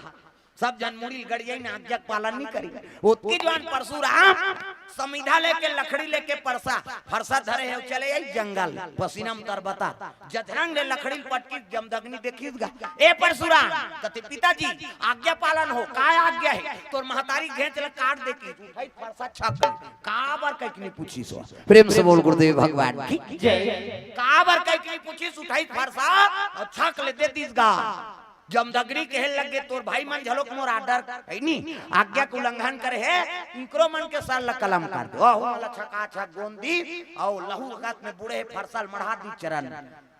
सब जन मुड़ी ल गड़ियाइन, आज्ञा के पालन नहीं करी। ओतकी जुवार परशुराम समिधा लेके, लकड़ी लेके, परसा, फरसा धरे हे, चले आई जंगल, पसीना म तरबता। जथरंग ले लकड़ी ल पटकिस, जमदग्नि देखिस गा, ए परशुराम, कथे पिताजी, आज्ञा पालन हो। काय आज्ञा हे? तोर महतारी घेंच ल काट दे किस। उठाई फरसा छक ले। काबर कहिके नहीं पूछिस ओ। प्रेम से बोल गुरुदेव भगवान की। काबर कहिके नहीं पूछिस, उठाई फरसा अउ छक ले दे दिस गा। जमदग्नि कहे लगे, तोर भाई मन घलोक मोर आर्डर हे नी, आज्ञा के उल्लंघन करे हे, इनकरो मन के सर ला कलम कर दे। ओहू मन ला छकाछक गोंद दिस, अउ लहू रगत में बूड़े हे, फरसा ल मढ़ा दिस चरण।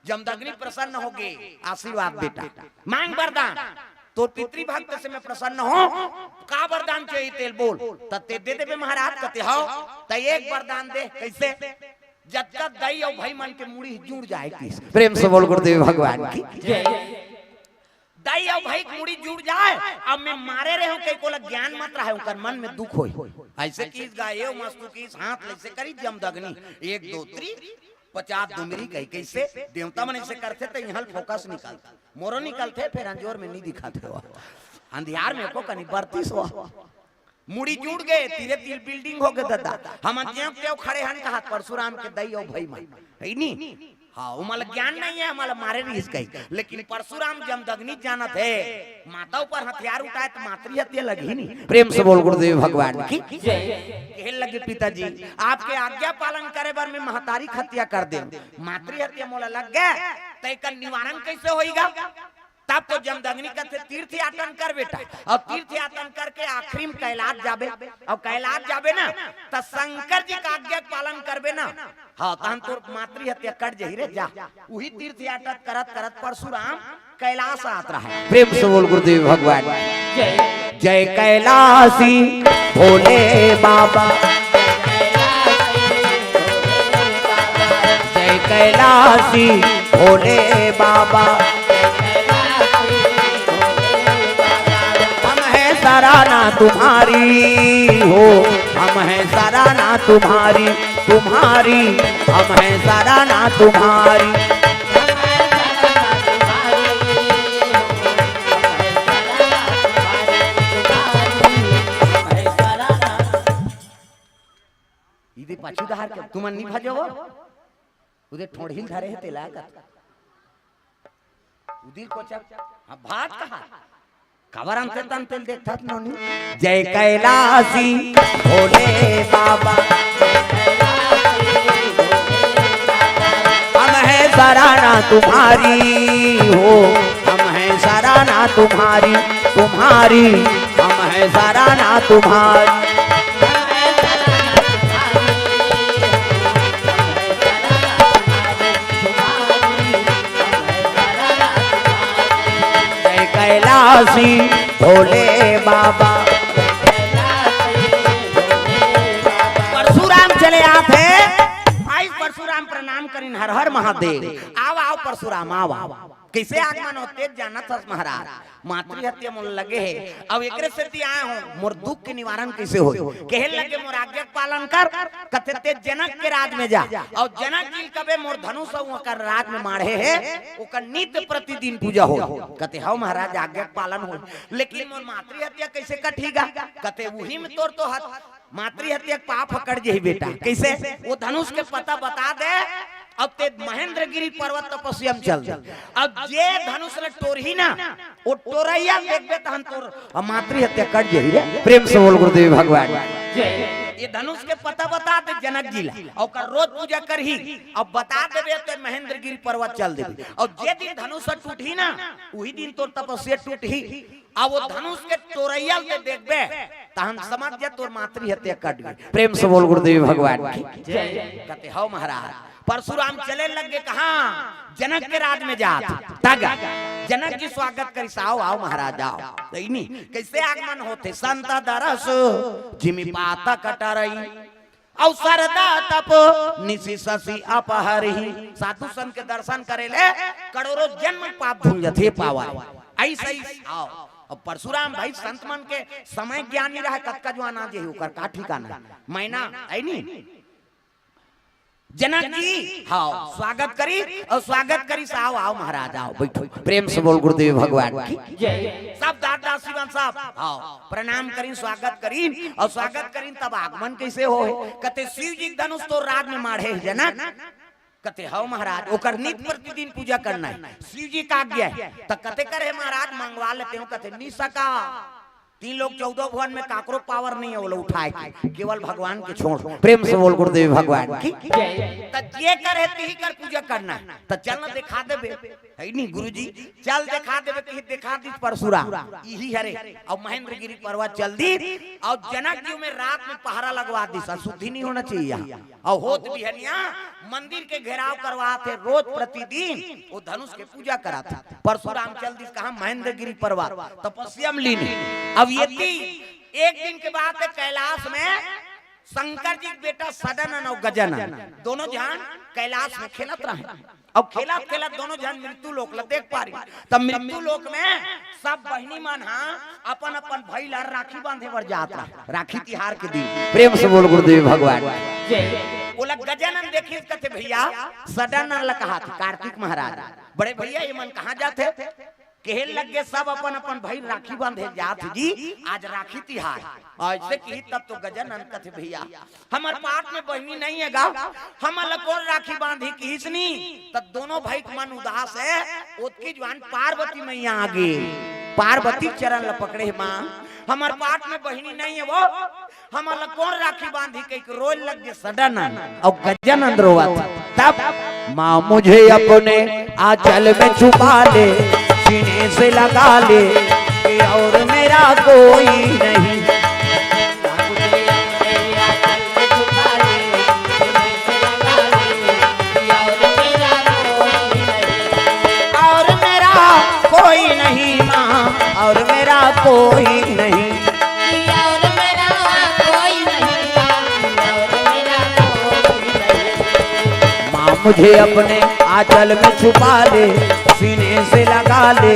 जमदग्नि प्रसन्न होगे, आशीर्वाद बेटा, मांग वरदान। तोर पितृभक्त से मैं प्रसन्न हों, का वरदान चाहिए तेला बोल, त तें दे देबे महाराज। कथे हव, त एक वरदान दे। कैसे? जतका दई अउ भाई मन के मुड़ी जुड़ जाए किस। प्रेम से बोल गुरुदेव भगवान की। दई अउ भाई के मुड़ी जुड़ जाए। अब मैं मारे रहेंव कहिके ओला ज्ञान मत रहे, ओकर मन में दुख होई। ऐसे किस गा, एव मस्तु किस, हाथ ल ऐसे करिस जमदग्नि, एक दो तीन, पचास दुमरी कही। कैसे? देवता मन ऐसे करथे त इहाँ ल फोकस निकलथे, मोरो निकलथे, फेर अंजोर में नहीं दिखथे ओ। अंधियार में एको कनी बरतिस ओ। मुड़ी जुड़ गे, तीरे तीर बिल्डिंग होगे ददा। हमन जेव तेव खड़े हन कहत परशुराम के दई अउ भाई मन। हे नी? हाँ, ओमन ला ज्ञान नहीं हे, हमन ला मारे रिहिस कही। लेकिन परशुराम जमदग्नि जानत हे, माता ऊपर हथियार उठाए त मातृ हत्या लगही नी। प्रेम से बोल गुरुदेव भगवान की। कहे लगे, पिताजी, आपके आज्ञा पालन करे बर मैं महतारी के हत्या कर देंव, मातृ हत्या मोला लग गे, त एकर निवारण कैसे होई गा? तब तो जमदग्नि कथे, तीर्थ यातन कर बेटा, अउ तीर्थ यातन करके आखिरी में कैलाश जाबे, अउ कैलाश जाबे ना, त शंकर जी के आज्ञा के पालन करबे ना, हाँ, तहन तोर मातृ हत्या कट जही रे, जा। उही तीर्थ यातन करत करत परशुराम कैलाश आत रहा। प्रेम से बोल गुरुदेव भगवान। जय कैलासी भोले बाबा, जय कैलासी भोले बाबा। तुम्हारी हो, हम हैं सराहना तुम्हारी, तुम्हारी, हम हैं सराहना तुम्हारी। इदे पाछू डहार के तुमन नी भजो, उदे ठोड़हिल धरे हे तेला कत। उदिल कोचक, हाँ, भात कहा? काबर अंते तंते ल देखथस नोनी? जय कैलासी भोले बाबा, हम हैं सराहना तुम्हारी हो, हम हैं सराहना तुम्हारी, तुम्हारी, हम हैं सराहना तुम्हारी। जय कैलासी भोले बाबा। परशुराम चले आत हे। आई परशुराम प्रणाम करिन, हर हर महादेव। आव, आव परशुराम, आव, आव। कइसे आगमन होथे जानत हस महाराज? मातृ हत्या मोला लगे हे, अउ एकरे सेती आए हों, मोर दुख के निवारण कइसे होही? कहे लगे, "मोर आज्ञा के पालन कर।" कथे, "तें जनक के राज में जा, अउ जनक जी ल कबे मोर धनुष अउ ओकर राज में माढ़े हे, ओकर नित्य प्रतिदिन पूजा होही।" कथे, "हव महाराज, आज्ञा के पालन होही, लेकिन मोर मातृ हत्या कइसे कटही गा?" कथे, "उही में तोर तो हत-, मातृ हत्या के पाप ह कट जही बेटा।" कइसे? "ओ धनुष के पता बता दे, अब तें महेंद्रगिरी पर्वत तपस्या में चल दे। अब जे धनुष ल टोरही ना, ओ टोरइया ल देखबे तहन तोर मातृ हत्या कट जही रे।" प्रेम से बोल गुरुदेव भगवान। ये धनुष के पता बता दे जनक जी ला, अउ ओकर रोज पूजा करही। अब बता देबे तें महेंद्रगिरी पर्वत चल देबे, अउ जे दिन धनुष ह टूटही ना, उही दिन तोर तपस्या टूटही। अब ओ धनुष के टोरइया ल तें देखबे, तहन समझ जा तोर मातृ हत्या कट गे। प्रेम से बोल गुरुदेव भगवान की। कथे, "हव महाराज।" परशुराम चले लग गे कहाँ? जनक के राज में जात। तग जनक जी स्वागत करिस, "आव, आव महाराज, आव।" कइसे आगमन होथे? "संत दरस जिमि पातक टरई, अउ सरदा तप निसि ससि अपहरही।" साधु संत के दर्शन करे ले करोड़ों जन्म पाप धुल जथे पावा। अइसे ही आओ। अब परशुराम भाई संत मन के समय ज्ञान नहीं रहा, कतका जुआन आ जेही, ओकर का ठिकाना। मैना, है नी? जनक जी, हाँ, स्वागत करी अउ स्वागत करी, "आव, आव महाराज, आव, बैठो।" प्रेम से बोल गुरुदेव भगवान की। सब दास दासी मन सब, हाँ, प्रणाम करिन, स्वागत करिन, अउ स्वागत करिन, तब आगमन कइसे होय? कथे, "शिव जी के धनुष तोर राज में माढ़े हे जनक।" कथे, "हव महाराज, ओकर नित प्रतिदिन पूजा करना हे, शिव जी के आज्ञा हे।" त कथे, "करे हे महाराज, मंगवा लेते हो।" कथे, "नी सका, तीन लोक चौदह भुवन में काकरो पावर नहीं हे ओला उठाए के, केवल भगवान के छोड़।" प्रेम से बोल गुरुदेव भगवान की। त जे करे तिही कर पूजा करना हे, त चल न देखा देबे, है नी गुरुजी, चल देखा देबे, कहि देखा दिस परशुराम, इही हरे। अउ महेंद्रगिरी पर्वत चल दिस, अउ जनक जी में रात में पहरा लगवा दिस, अशुद्धि नहीं होना चाहिए यहाँ। अउ होत बिहनिया मंदिर के घेराव करवात हे, रोज प्रतिदिन ओ धनुष के पूजा करात हे। परशुराम चल दिस कहाँ? महेंद्रगिरी पर्वत, तपस्या में लीन हे। अब ये ती एक दिन के बात हे, कैलाश में शंकर जी के बेटा सदानंद अउ गजानन दोनों झन कैलाश में खेलत रहे। अउ खेलत खेलत दोनों झन मृत्यु लोक ल देख पारी। तब मृत्यु लोक में सब बहिनी मन हा अपन अपन भाई ला राखी बांधे बर जात रहे, राखी तिहार के दिन। प्रेम से बोल गुरुदेव भगवान। ओला गजानन देखिस, कथे, "भैया," सदानंद ला कहाथे, "कार्तिक महाराज, बड़े भैया, ये मन कहाँ जात हे?" कहे लग गे, "सब अपन अपन भाई राखी बांधे जात हे जी, आज राखी तिहार।" अइसे कही तब तो गजानन कथे, "भैया, हमर पाट में बहिनी नहीं हे गा, हमन ला कोन राखी बांधी?" किहिस नी, त दोनों भाई के मन उदास हे। ओतकी जुआन पार्वती मैया आ गे, पार्वती चरण ला पकड़े हे, "माँ, हमर पाट में बहिनी नहीं हे वो, हमन ला कोन राखी बांधी?" कहिके रोए लग गे सदानंद अउ गजानंद रोवत। तब, "माँ मुझे अपने आंचल में छुपा ले, सीने से लगा ले, कि और मेरा कोई नहीं।" और मेरा कोई नहीं माँ, और मेरा कोई नहीं। और मेरा कोई नहीं, और मेरा कोई नहीं। माँ मुझे अपने आंचल में छुपा ले, सीने से लगा ले,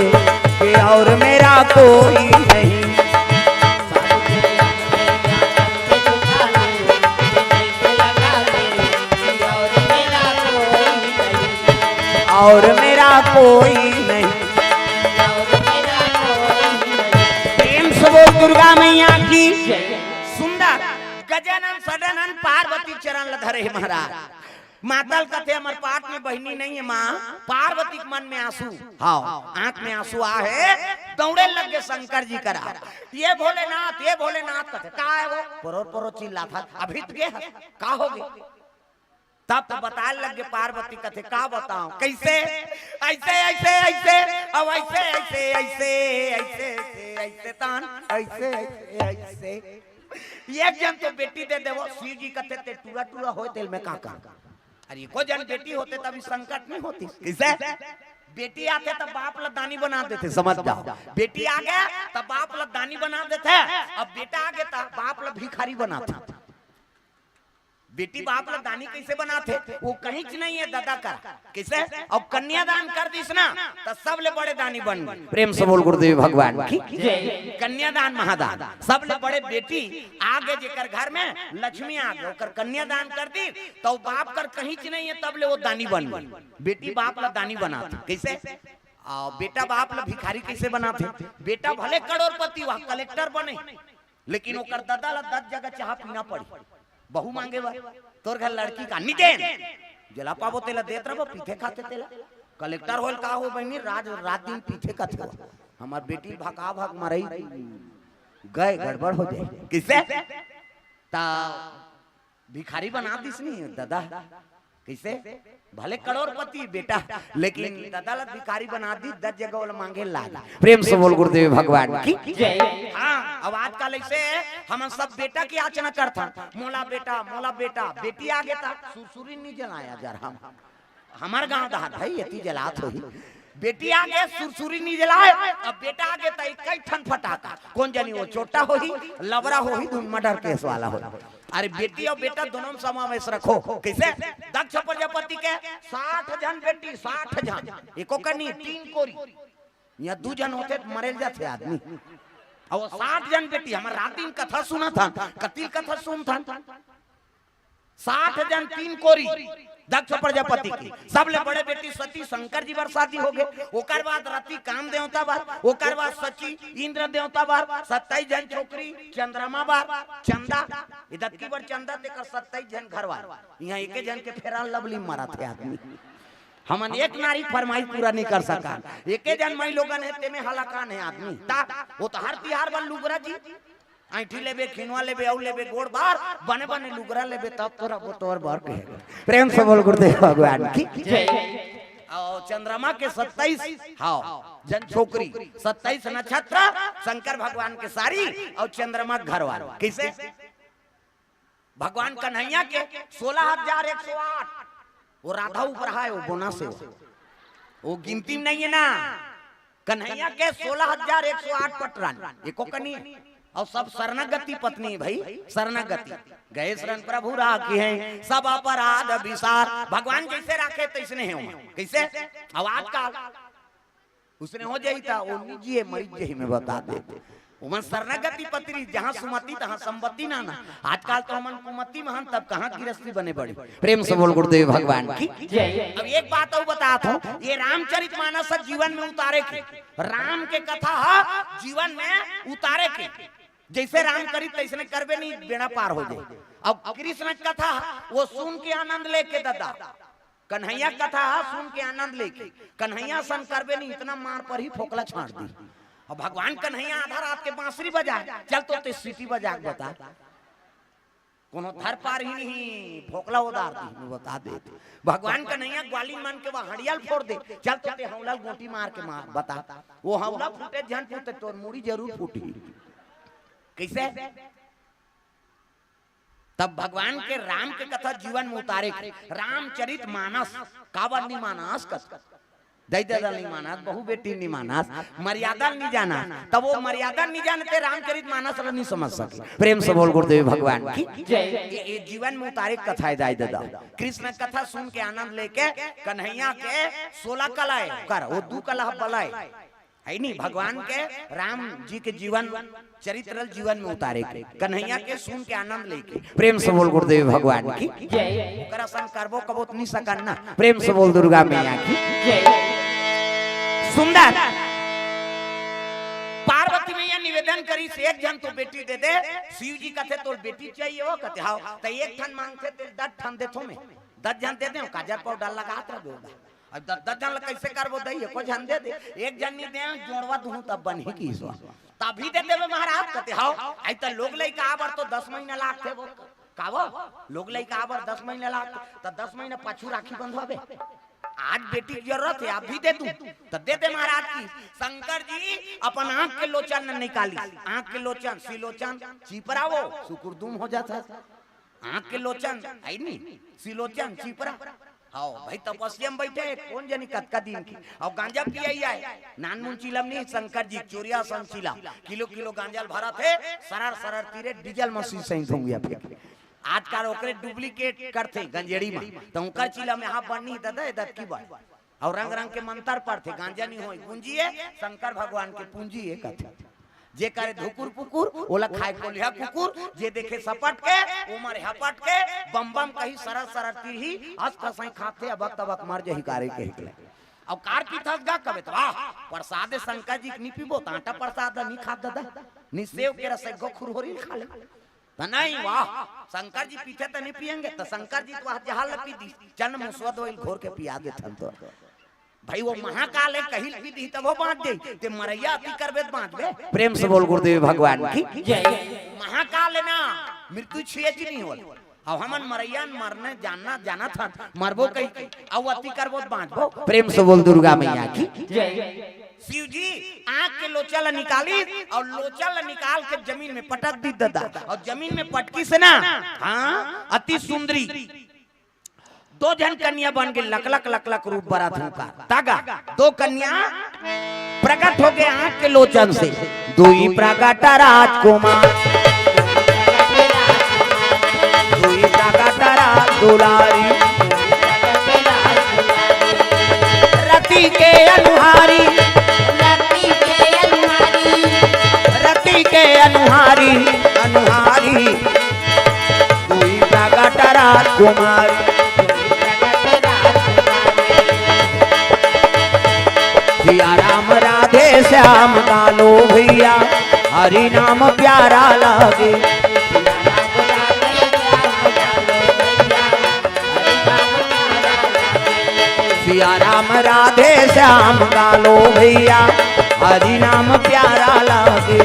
कि और मेरा कोई नहीं। दुर्गा मैया की। सुंदर गजानन सडानन पार्वती चरण ल धरे हे महाराज। माता ल कथे, "हमर पाट में बहिनी नहीं है माँ, पार्वती के मन में आंसू, हाँ, आंख में आंसू आ हे।" दौड़े लग गे शंकर जी करा, "ये भोलेनाथ, ये भोलेनाथ," कथे, "का है वो?" परोर परोर चिल्लात हे, "अभी तो गे हे, का हो गे?" तब तो बताए लग गे पार्वती, कथे, "का बताओ, कैसे?" "ऐसे, ऐसे, ऐसे, अब ऐसे, ऐसे, ऐसे, ऐसे, ऐसे, ऐसे, तान, ऐसे, ऐसे, ऐसे।" एक झन तो बेटी दे देवो, शिव जी कथे, "ते टूरा टूरा होय, तेल में का काम?" अरे, एको झन बेटी होते तभी संकट नहीं होती। कैसे? बेटी आथे तब बाप ला दानी बना देथे, समझ जाओ। बेटी आ गे तब बाप ला दानी बना देथे, अब बेटा आ गे तब बाप ला भिखारी बनाथे। बेटी बाप ला दानी कैसे बनाथे? वो कहींच नहीं है दादा का। कैसे? अब कन्यादान कर दिस ना, तो सबले बड़े दानी बन गे। प्रेम से बोल गुरुदेव भगवान की। जय। कन्यादान महादान, सबले बड़े बेटी आ गे जेकर घर में, लक्ष्मी आ गे, ओकर कन्यादान कर दी, तो बाप कर कहींच नहीं है, तब ले वो दानी बन गे। बेटी बाप ला दानी बनाथे। कैसे? आ, बेटा बाप ला भिखारी कैसे बनाथे? बेटा भले करोड़पति हुआ, कलेक्टर बने, लेकिन ओकर ददा ला दस जगह चाहा पीना पड़ी। बहू मांगे बर, "तोर घर लड़की का निदेन, जेला पाबो तेला देत रहो, पीथे खाथे तेला।" कलेक्टर होल का हो बहिनी, राज, रात दिन पीथे खाथे हो। हमार बेटी भका भक मरई गए, गड़बड़ हो जाए। किसे? ता भिखारी बना दिस नहीं दादा। कैसे? भले करोड़पति बेटा, लेकिन दादा ला भिखारी बना दी, दस जगह ओला मांगे लाग। प्रेम से बोल गुरुदेव भगवान की। जय। हाँ, अब आजकल ऐसे हमन सब बेटा की याचना करथन, "मोला बेटा, मोला बेटा।" बेटी आ गे ता सुरसुरी नहीं जलाया जा रहा। हमार गांव दहा भाई एती जलात होही। बेटी आ गे सुरसुरी नहीं जलाए, अब बेटा आ गे ता कई ठन फटाका। कौन जानी वो चोटा होही, लबरा होही, धुन मर्डर केस वाला होही। अरे बेटी और बेटा दोनों में समावेश रखो। कैसे? दक्ष प्रजापति के साठ झन बेटी, साठ झन, एको कनी तीन कोरी। यहाँ दू झन होथे त मरेल जाथे आदमी। और साठ झन बेटी, हमर रात दिन कथा सुनत हन, कतिल कथा सुनत हन। साठ झन तीन कोरी दक्ष प्रजापति के। सबले बड़े बेटी सती, शंकर जी बर शादी हो गे, ओकर बाद रति काम देवता बर, ओकर बाद शची इंद्र देवता बर, सत्ताईस झन छोकरी चंद्रमा बर, चंदा, इधर की बर चंदा तेकर सत्ताईस झन घरवाला। यहाँ एके झन के फेरा लवली मारत हे आदमी। हमन एक नारी फरमाइश पूरा नहीं कर सका। एके झन माई लोगन हे, तेमे हलाकान हे आदमी। ता, वो तो हर तिहार बर लुगरा जी, ऐंठी लेबे, खिनवा लेबे, अउ लेबे, गोड़ बार, बने बने लुगरा लेबे, तब तोरा बोतोर बर के। प्रेम से बोल गुरुदेव भगवान की। जय। और चंद्रमा के सत्ताईस, हाँ, झन छोकरी, सत्ताईस नक्षत्र, शंकर भगवान के सारी और चंद्रमा के घरवाला। कैसे? भगवान कन्हैया के सोलह हजार एक सौ आठ, वो राधा ऊपर है, वो बोनस है, वो, वो गिनती में नहीं है ना। कन्हैया के सोलह हजार एक सौ आठ पटरानी, एको कनी है। और सब शरणागति पत्नी है भाई, शरणागति। गए शरण प्रभु राखी है, सब अपराध विसार। भगवान जैसे राखे तैसने है वहाँ। कैसे? अब आजकल उसने हो जाई था, वो निजी है, मरीज जही में बता देते। ओमन शरणागति पत्री, जहाँ सुमति तहाँ संपत्ति ना ना। आजकल तो हमन कुमति में हन, तब कहाँ गिरस्ती बने बड़ी। प्रेम से बोल गुरुदेव भगवान की। जय। अब एक बात और बताता हूँ, ये रामचरित मानस ह जीवन में उतारे के, राम के कथा ह जीवन में उतारे के। जैसे राम करी तैसने करबे नहीं, बेड़ा पार हो जाए। अब कृष्ण कथा ह, वो सुन के आनंद लेके दादा, कन्हैया कथा ह सुन के आनंद लेके, कन्हैया सन करबे नहीं, इतना मार पर ही फोकला छांट दी। अब भगवान कन्हैया आधा रात के बांसुरी बजाए, चल तो ते सीटी बजा के बता, कोनो धर पार ही नहीं, फोकला उधार दी, मैं बता दे। भगवान कन्हैया ग्वालिन मन के वहाँ हड़ियाल फोड़ दे, चल तो ते हौला ल गोटी मार के मार, बता। वो हौला फूटे झन फूटे, तोर मुड़ी जरूर फूटी। कैसे? तब भगवान के राम के कथा जीवन में उतारे के, रामचरित मानस, काबर नहीं मानस कस? दई ददा नहीं मानस, बहू बेटी नहीं मानस, मर्यादा नहीं जाना, तब वो मर्यादा नहीं जानते, रामचरित मानस ला नहीं समझ सके। प्रेम से बोल गुरुदेव भगवान की। जय। ये, ये जीवन में उतारे के कथा है दाई ददा। कृष्ण कथा सुन के आनंद लेके कन्हैया के सोलह कला है, कर वो दू कला बला है। है नहीं, भगवान के राम जी के जीवन चरित्र जीवन में उतारे के, कन्हैया के सुन के आनंद लेके। प्रेम से बोल गुरुदेव भगवान की। जय। ओकर असन करबो कबो त नहीं सकन ना। प्रेम से बोल दुर्गा मैया की। जय। सुंदर पार्वती मैया निवेदन करिस, एक झन तो बेटी दे दे। शिव जी कथे, "तोर बेटी चाहिए हो?" कथे, "हाव।" त एक ठन मांगथे, ते दस ठन देथों मैं। दस झन दे देंव, काजर पाउडर लगात रह बेवड़ा। अब दस, दस झन ला कइसे करबो दई? एको झन दे दे, एक झन नी देंव, जोड़वा दुहूं तब बनही कहिस। तभी दे देबे महाराज, कथे, "हाव।" आई त लोग लइका आबर तो दस महीना लागथे वो। का वो? लोग लइका आबर दस महीना लागथे, त दस महीना पाछू राखी बंधवाबे। आज बेटी के जरूरत हे, अभी दे दूं, त दे दे महाराज कहिस। शंकर जी अपन आंख के लोचन ल निकालिस, आंख के लोचन, सिलोचन, चिपरा वो, सुकुरदुम हो जाथे। आंख के लोचन, आई नी, सिलोचन, चिपरा। हाव, भाई तपस्या में बइठे, कोन जनी कतका दिन के। अउ गांजा पियइया हे, नानमुन चिलम नी, शंकर जी, चोरिया असन चिलम। किलो किलो गांजा ल भरत हे, सरर सरर तीरे, डीजल मसीन सही धुंगिया फेंक। आजकल ओकरे duplicate करथे गंजेड़ी म, त ओकर चिलम यहाँ बनही ददा, ए दतकी बन। अउ रंग रंग के मंतर पढ़थे, गांजा नी होय, गुंजी ए, शंकर भगवान के पूंजी ए कथे। जे करे धुकुर पुकुर, ओला खाय कोलिहा कुकुर, जे देखे सपट के, ओमर हपट के, बम बम कही सरर सरर तिरही, अस कसई खाथे, अबक तबक मर जही कारे कहि के। अउ कार पीथस गा कबे त, वाह, प्रसाद शंकर जी के नी पीबो, त आटा प्रसाद नी खात ददा, नी सेव के रस एगो खुरहोरी खा ले। त नहीं, वाह, शंकर जी पीथे त नहीं पियेंगे, त शंकर जी तो आज जहां ल पी दी, चल मुसवा दो घोर के पिया देथन तो। भाई वो महाकाल हे, कहीं पी दी तब वो बांच जाई, ते मरइया अति करबे त बांचबे। प्रेम से बोल गुरुदेव भगवान की। जय। महाकाल हे ना, मृत्यु छुए जी नहीं होल। अब हमन मरइया न मरने जानना, जानत हन, मरबो कहीं, अउ अति करबो त बांचबो। प्रेम से बोल दुर्गा मैया की। जय। शिव जी आंख के लोचा ल निकालिस अउ लोचा ल निकाल के जमीन में पटक दी ददा, अउ जमीन में पटकिस ना, हाँ, अति सुंदरी दो झन कन्या बन के लकलक लकलक रूप बरत हूँ का। तागा दो कन्या प्रकट हो गए आंख के लोचन से। दुई प्रकट राजकुमार, दुई प्रकट राज दुलारी। रति के अनुहारी, रति के अनुहारी, रति के अनुहारी, अनुहारी। दुई प्रकट राजकुमारी। सिया राम राधे श्याम गालो भैया, हरि नाम प्यारा लागे। सिया राम राधे श्याम गालो भैया, हरि नाम प्यारा लागे।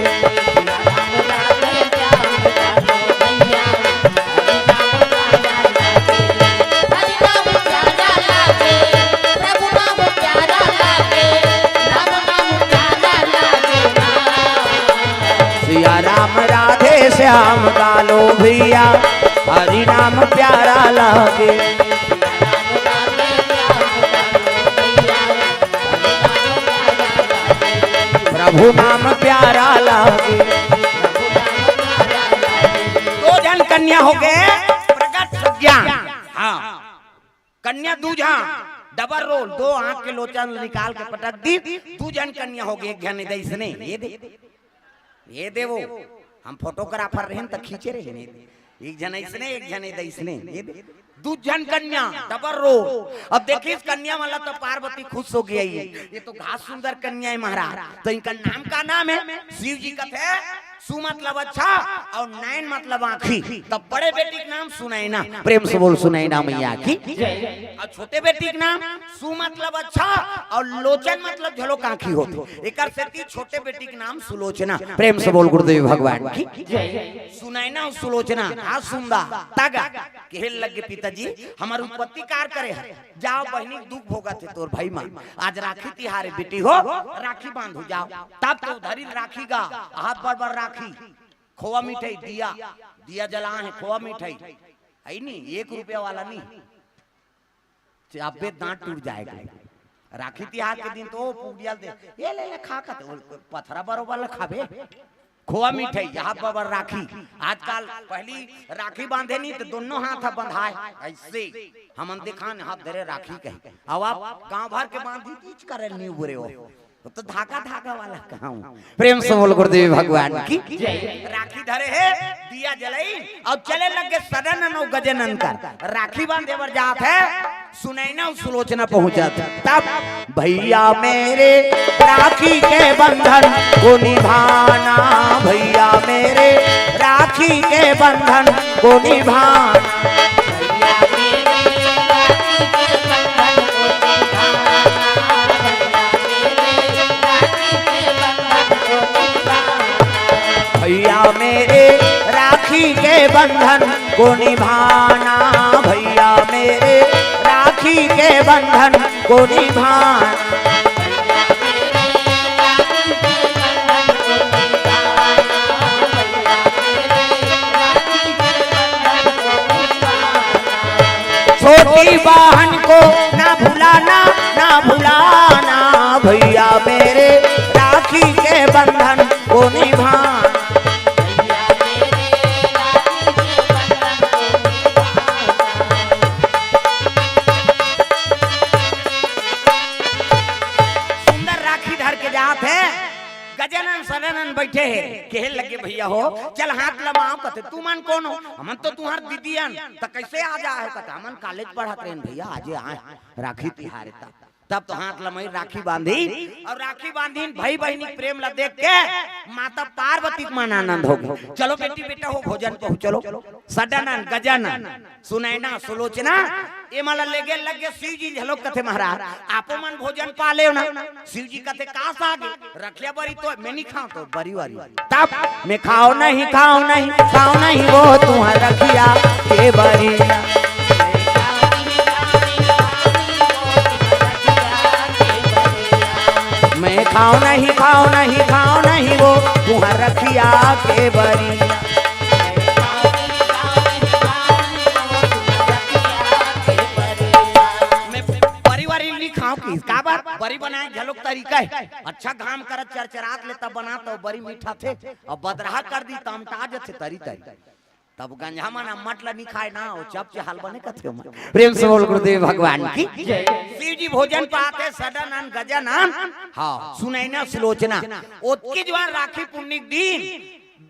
सिया राम राधे श्याम गालो भैया, हरि नाम प्यारा लागे। प्रभु नाम प्यारा लागे। दो झन कन्या हो गए प्रकट प्रज्ञा। हाँ, कन्या दू झन, double role, दो आंख के लोचन निकाल के पटक दी, दू झन कन्या हो गए, एक झन दइसने, ये दे, ये दे वो, हम photographer रहेन त खींचे रहेन, एक झन अइसने, एक झन दइसने, ये दे, दू झन कन्या, double role। अब देखिस कन्या वाला तो पार्वती खुश हो गई, ये तो घास सुंदर कन्या है महाराज, तो इनका नाम का नाम है? शिव जी कथे, सु मतलब अच्छा अउ नैन मतलब आँखी, तब बड़े बेटी के नाम सुनैना। प्रेम से बोल सुनैना मैया की। अउ छोटे बेटी के नाम सु मतलब अच्छा अउ लोचन मतलब झलोक आँखी होथे, एकर सेती छोटे बेटी के नाम सुलोचना। प्रेम से बोल गुरुदेव भगवान की। सुनैना अउ सुलोचना, आ सुंदर तगा। कहे लगे पिताजी, हमर उत्पत्ति कार करे हे, जाव बहिनी के दुख भोगत हे तोर भाई मन, आज राखी तिहार हे बेटी हो, राखी बांधू जाव। तब तो धरिन राखी गा, हाथ बर बर राखी, खोवा मिठाई, दिया, दिया जलाए हे, खोवा मिठाई, है नी, एक रुपया वाला नी, अब्बे दांत टूट जाए। राखी तिहार के दिन तो ओ पुड़िया ल दे, ये ले ले खा, कते पथरा बरोबर ल खाबे। खोवा मिठाई, हाथ बर बर राखी। आजकल पहली राखी बांधे नी त दोनों हाथ ह बंधाए, अइसे हमन देखान हाथ धरे राखी कही। अब आप गांव भर के बांधी तीच करे नी उबरे हो। तो धागा धागा वाला कहां हूं? प्रेम से बोल गुरुदेव भगवान की। राखी धरे हे, दिया जलाई, अउ चले लगे सदानंद अउ गजानंद कर। राखी बांधे बर जात हे, सुनैना अउ सुलोचना पहुंचत हे। तब भैया मेरे राखी के बंधन को निभाना, भैया मेरे राखी के बंधन को निभाना। भैया मेरे राखी के बंधन को निभाना, भैया मेरे राखी के बंधन को निभाना। छोटी बहन को ना भुलाना, ना भुलाना, भैया मेरे राखी के बंधन को निभाना। सुंदर राखी धर के जात हे, गजानन सदानंद बैठे हे, कहे लगे, "भैया हो, चल हाथ लमाओ।" कथे, "तुमन कोन हो?" "हमन तो तुंहर दीदी अन।" "त कैसे आ जा हे?" कथे, "हमन कॉलेज पढ़त रहेन भैया, आजे आए राखी तिहार हे त।" तब तो हाथ लमाई, राखी बांधी अउ राखी बांधी, भाई बहिनी के प्रेम ला देख के माता पार्वती के मन आनंद हो गे। "चलो बेटी बेटा हो, भोजन पहु चलो।" सदानंद, गजानन, सुनैना, सुलोचना, एमन ला लेगे लगे शिव जी। घलोक कथे, "महाराज, आपो मन भोजन पा लेव ना।" शिव जी कथे, "का साग हे?" "रखिया बरी तो मैं नहीं खाऊं।" तो बरी वारी, तब मैं खाओ नहीं, खाओ नहीं, खाओ नहीं वो तुंहर रखिया के बरी। मैं खाओ नहीं, खाओ नहीं, खाओ नहीं वो तुंहर रखिया के बरी। मैं बरी वारी नहीं खाओ कि काबर? बरी बनाए घलोक तरीका हे। अच्छा घाम करत चरचरात ले तब बना तो बरी मीठा थे। अब बदरहा कर दी त अमटा जथे तरी तरी। तब गंजा मन अम्मट ल नी खाए ना, वो चप चहाल बने कथे ओमन। प्रेम से बोल गुरुदेव भगवान की। शिव जी भोजन पात हे, सदानंद गजानन, हाँ, सुनैना सुलोचना। ओतकी जुवार राखी पुन्नी के दिन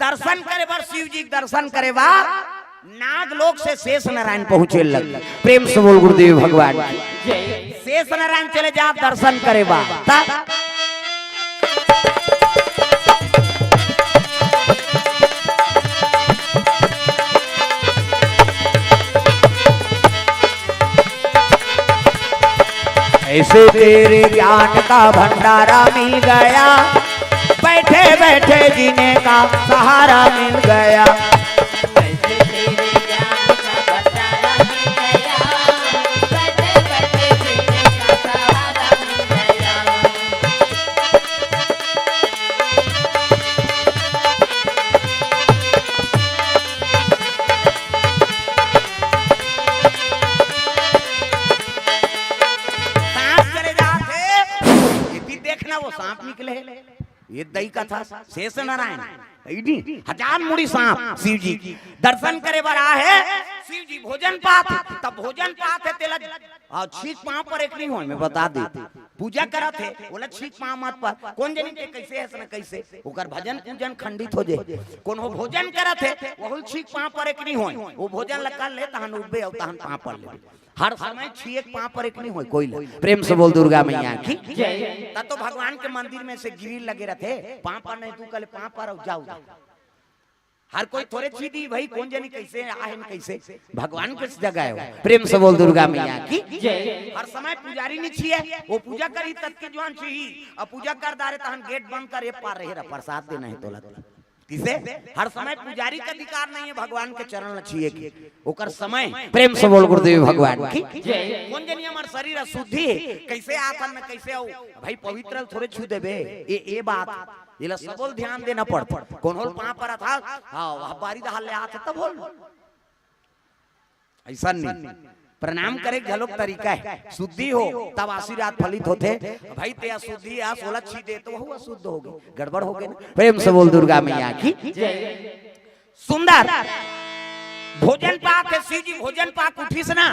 दर्शन करे बर, शिव जी के दर्शन करे बर नाग लोक से शेष नारायण पहुंचे लग। प्रेम से बोल गुरुदेव भगवान की। शेष नारायण चले जात दर्शन करे बर। त ऐसे तेरे ज्ञान का भंडारा मिल गया, बैठे बैठे जीने का सहारा मिल गया। सांप करे जात हे, ये भी देखना, वो सांप निकले हे। ये दई कथा, शेष नारायण, अइनी हजार मुड़ी सांप शिव जी दर्शन करे बर आ हे। शिव जी भोजन पात हे, तब भोजन पात हे तेला, अउ छींक पांव परे के नहीं होय, मैं बता देंव। पूजा करत हे, ओला छींक पांव मत पर। कोन जनी ते कैसे हस न कैसे, ओकर भजन पूजन खंडित हो जाय। कोनो भोजन करत हे, ओहू ल छींक पांव परे के नहीं होय, वो भोजन ल कर ले, तहन उठबे अउ तहन पांव पर लेबे। हर समय छींक पांव परे के नहीं होय कोई ल। प्रेम से बोल दुर्गा मैया की। त तो भगवान के मंदिर में से ग्रिल लगे रथे, पांव पर नहीं, तू कहले पांव पर अउ जाव। हर कोई थोरे छींदी भाई, कोन जनी कैसे आहे न कैसे, भगवान के जगह हे। प्रेम से बोल दुर्गा मैया की। हर समय पुजारी नहीं छिए, वो पूजा करही ततके जुवार छींही, अउ पूजा कर डारे तहन गेट बंद कर, ए पार रहे रह, प्रसाद देना हे तोला। किसे? हर समय पुजारी के अधिकार नहीं हे भगवान के चरण ल छीए के। ओकर समय। प्रेम से बोल गुरुदेव भगवान की। कोन जनी हमर शरीर अशुद्धि हे, कैसे आथन न कैसे अउ भाई पवित्र ल थोरे छू देबे। ए, ए बात, एला सबो ल ध्यान देना पड़थे। कोनो ल पांव परत हस, हाँ, वह बारी दहाल ले आथे तब होल। अइसन नहीं। प्रणाम करे के घलोक तरीका हे। शुद्धि हो, तब आशीर्वाद फलित होथे। भाई, ते अशुद्धि हे, ओला छी दे, त वहू अशुद्ध हो गे, गड़बड़ हो गे ना। प्रेम से बोल दुर्गा मैया की। सुंदर। भोजन पाके शिव जी भोजन पाके उठिस ना,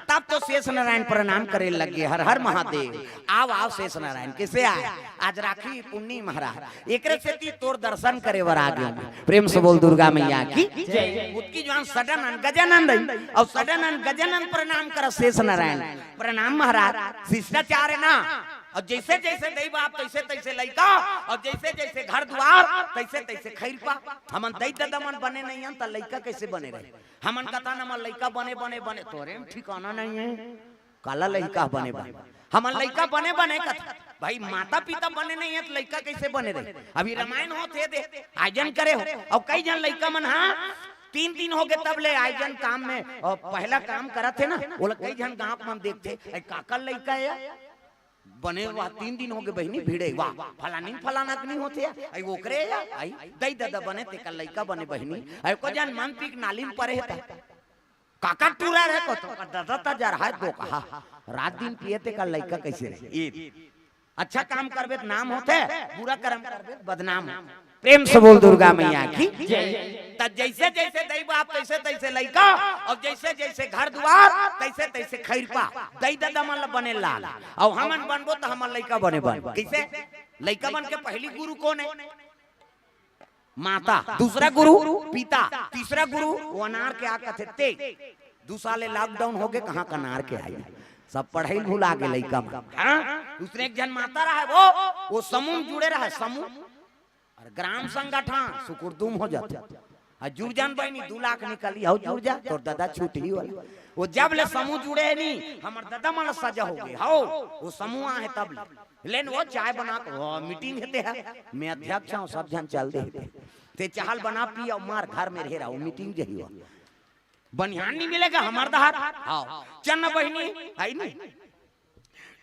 तब तो शेष नारायण प्रणाम करे लगे, हर हर महादेव। आव आव शेष नारायण, कइसे आय? आज राखी पुन्नी महाराज, एकरे सेती तोर दर्शन करे बर आ गेंव। प्रेम से बोल दुर्गा मैया की जय। ओतकी जुवार सडानंद गजानंद अउ सडानंद गजानंद प्रणाम करस शेष नारायण। प्रणाम महाराज, शिष्टाचार हे ना। अउ जइसे जइसे दई बाप तइसे तइसे लइका, अउ जइसे जइसे घर दुवार तइसे तइसे खइरपा। हमन दई ददा मन बने नइ हन त लइका कइसे बने रही? हमन कथन हमर लइका बने बने बने, तोरे म ठिकाना नइ हे। काला लइका बने बने, हमन लइका बने बने कथन। भाई माता पिता बने नइ हे त लइका कइसे बने रही? अभी रामायण होत हे दे, आयोजन करे हो, अउ कई झन लइका मन, हाँ, तीन दिन होगे तब ले आयोजन काम में, अउ पहला काम करत हे ना, ओला कई झन गांव मन देखथे, "ए, काकर लइका हे या?" बने वाह, तीन दिन होगे बहिनी, भिड़े वाह, फलानी फलाना के नइ होथे या, अई ओकरे या, अई दई ददा बने तेकर लइका बने बहिनी, अई को झन मन पीके नाली म परे हे त काकर टूरा रहे को तो, ददा त जरहा हे दोकहा, रात दिन पिए तेकर लइका कइसे रही? ए, अच्छा काम करबे त नाम होथे, बुरा करम करबे त बदनाम होथे। प्रेम से बोल दुर्गा मैया की जय। त जइसे जइसे दई बाप तइसे तइसे लइका, अउ जइसे जइसे घर दुवार तइसे तइसे खइरपा। दई ददा मन ल बने लाल, अउ हमन बनबो त हमर लइका बने बन। कइसे? लइका मन के पहिली गुरु कोन हे? माता। दूसरा गुरु पिता। तीसरा गुरु वो अनार के आ कथे ते। दू साल ले lockdown होगे, कहाँ का अनार के आही? सब पढ़ई भुला गे लइका मन। हाँ? दूसरे एक झन माता रहय, वो, वो समूह म जुड़े रहय, समूह। अउ ग्राम संगठन सुकुरदुम हो जाथे। अउ जुड़ जान बहिनी, दू लाख निकलही, हव जुड़ जा, तोर ददा छूटही वाला। वो जब ले समूह जुड़े हे नी, हमर ददा मन ल सजा होगे, हव, वो समूह आहे तब ले। लेन वो चाय बना के, वो meeting हे ते हे, मैं अध्यक्ष हंव, सब झन चल दे हे ते। ते चाय ल बना पी अउ मार घर में रहे रहा, वो meeting जही हो। बनिहान नइ मिले गा हमर डहर, हव। चल न बहिनी, अई नी?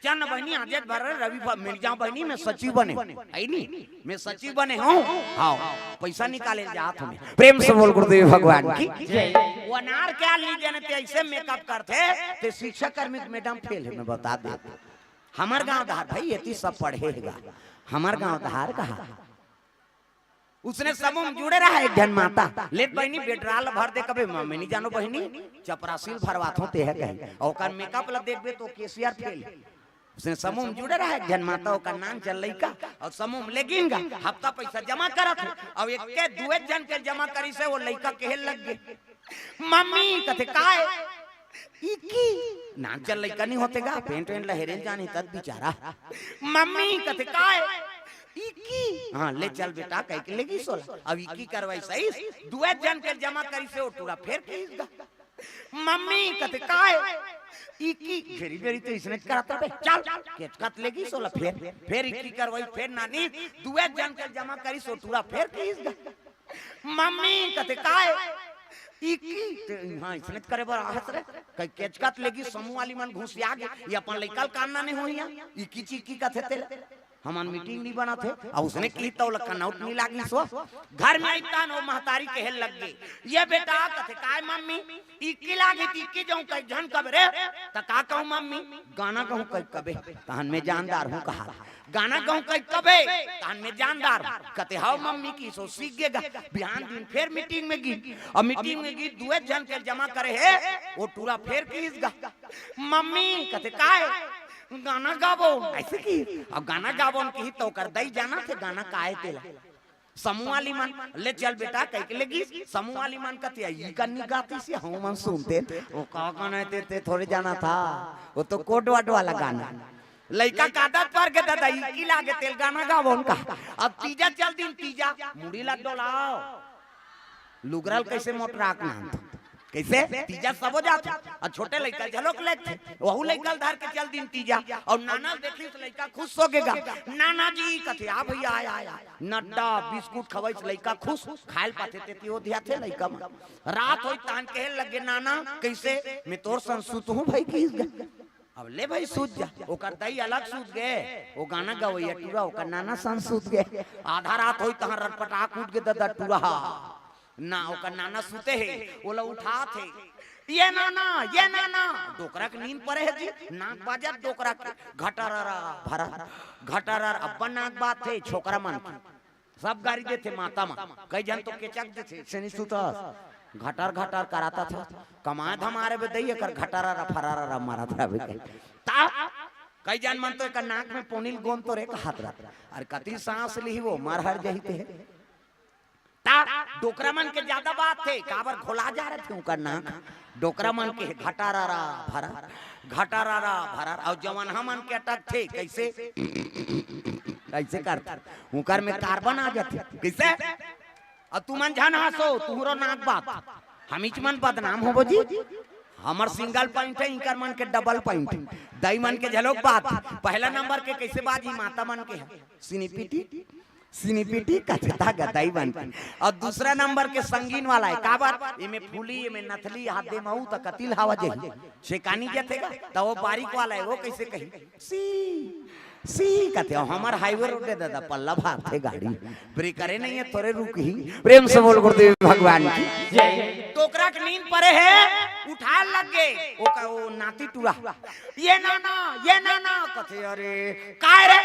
चल न बहिनी, आजेच भर रवि भा-, मिल जांव बहिनी, मैं सचिव बने हंव, अई नी? मैं सचिव बने हंव, हव। पइसा निकाले ल जात हंव मैं। प्रेम से बोल गुरुदेव भगवान की जय। वो अनार के आली जने ते अइसे makeup करथे, ते शिक्षा कर्मी के madam fail हे, मैं बता देत हंव। हमर गांव डहर भाई, एती सब पढ़े हे गा। हमर गांव डहर कहा उसने समूह म जुड़े रहय एक झन माता। ले त बहिनी, बेटरा ल भर दे कबे, म-, मैं नइ जानों बहिनी, चपरासी ल भरवाथंव ते ह कही। अउ ओकर makeup ल देखबे त cashier fail। उसने समूह म जुड़े रहय एक झन माता, ओकर नान चल लइका, अउ समूह म लेगिन गा, हफ्ता पइसा जमा करत हे, अउ एके दुए झन के जमा करिस हे, वो लइका कहे लग गे, "मम्मी," कथे, "काय?" "इकी।" नान चल लइका नइ होथे गा, pant वेंट ल हेरे ल जानही तब बिचारा। "मम्मी," कथे, "काय?" "इकी।" "हाँ, ले चल बेटा," कहिके लेगिस ओला। अब इकी करवाइस, दुए झन के जमा करिस हे, वो टूरा फेर कहिस गा। "मम्मी," कथे, "काय?" "इकी।" घेरी बेरी तो इसने करत रहे, "चल।" केचकत लेगिस ओला फेर, फेर इकी करवाइस, फेर नानी, दुए झन के जमा करिस, वो टूरा फेर कहिस गा। "मम्मी," कथे, "काय?" "इकी।" ते इहाँ इसने करे बर आहस रे, कहि केचकत लेगिस, समूह वाली मन घुसिया गे, ये अपन लइका ल कान नइ होही, इकी चिकी कथे तेला। हमन meeting नइ बनत हे, अउ उसने कही त ओला कनौट नइ लागिस वो। घर में अइतन वो महतारी कहे लग गे, "ये बेटा," कथे, "काय मम्मी?" "इकी लागे त इकी जाऊं कहि झन कबे रे।" "त का कहूं मम्मी?" "गाना कहूं कहि कबे, तहन मैं जानदार हूं कहा।" "गाना कहूं कहि कबे, तहन मैं जानदार हूं।" कथे, "हव मम्मी," कहिस वो सीख गे गा। बिहान दिन फेर meeting में गिस, अउ meeting में गिस, दुए झन के जमा करे हे, वो टूरा फेर कहिस गा, "मम्मी," कथे, "काय?" "गाना गाबो।" अइसे कहिस, अब गाना गाबो कहिस त ओकर दई जानथे गाना काय तेला। समूह वाली मन, "ले चल बेटा," कहिके लेगिस, समूह वाली मन कथे, "ई कन्नी गातिस, हमन सुनतेन।" "वो का गाना हे ते, ते थोरे जानथस, वो तो code word वाला गाना।" लइका का आदत पर गे ददा, इकी लागे तेला गाना गाबो कहा। अब तीजा चल दिन तीजा, मुड़ी ला डोलाव। लुगरा ल कइसे मोटरा के नाम? कइसे? तीजा सबो जात हे। अउ छोटे लइका ल घलोक लेथे। वहू लइका ल धर के चल दिन तीजा। अउ नाना ल देखिस लइका खुश होगे गा। "नाना जी," कथे, "आ भइया, आ, आ, आ।" नड्डा, बिस्कुट खवाइस लइका खुश, खाय ल पाथे तेती ओधियाथे लइका मन। रात होइस तहन कहे लगे, "नाना, कइसे?" "मैं तोर संग सुतहूं भई," कहिस गा। अब ले भई सुत जा, ओकर दई अलग सुत गे, वो गाना गवइया टूरा, ओकर नाना संग सुत गे। आधा रात होइस तहां रटपटाक उठ गे ददा टूरा हा। ना, ओकर नाना सुते हे, ओला उठात हे, "ये नाना, ये नाना।" डोकरा के नींद परे हे जी, नाक बाजत डोकरा के, घटररा, भरा, घटरर, अब्बन नाक बाजथे, छोकरा मन के। सब गारी देथे माता मन, कई झन तो केचक देथे, "अइसे नइ सुतस।" घटर घटर कराता था, कमाए धमारे बे दई, एकर घटरारा फरारारा मारत रहबे कही। ता कई जन मन तो एकर नाक में पोनिल गोंद तो रे कहत रहत। अरे कति सांस लिही वो, मर हर जही ते। ता डोकरा मन के ज्यादा बात थे, काबर घोला जा रहे थे उनका नाक। डोकरा मन के घटरारा भरा, घटरारा भरा, और जवन हमन के अटक थे, कैसे, कैसे करते, उनकर में कार्बन आ जाते, कैसे? अउ तुमन झन हंसो, तुहरो नाक बात। हमीच मन बदनाम होबो जी। हमर सिंगल पॉइंट है, इनकर मन के डबल पॉइंट। दई मन के झलोक बात। पहला नंबर के कैसे बाजी माता मन के है। सिनीपिटी, सिनीपिटी कथता गदई मन के। अउ दूसरा नंबर के संगीन वाला है। काबर? एमे फूली, एमे नथली, हाथ दे महू त कतिल हवा जही। छेकानी जथे गा, त वो बारीक वाला है, वो कैसे कही? सी, सी कथे, हमर हाईवे रोड है दादा, पल्ला भागथे गाड़ी, ब्रेकरे नहीं है, थोरे रुकही। प्रेम से बोल गुरुदेव भगवान की। जय। डोकरा के नींद परे है, उठाए लग गे, वो का, वो नाती टूरा, "ये नाना, ये नाना," कथे, "अरे, काय रे?"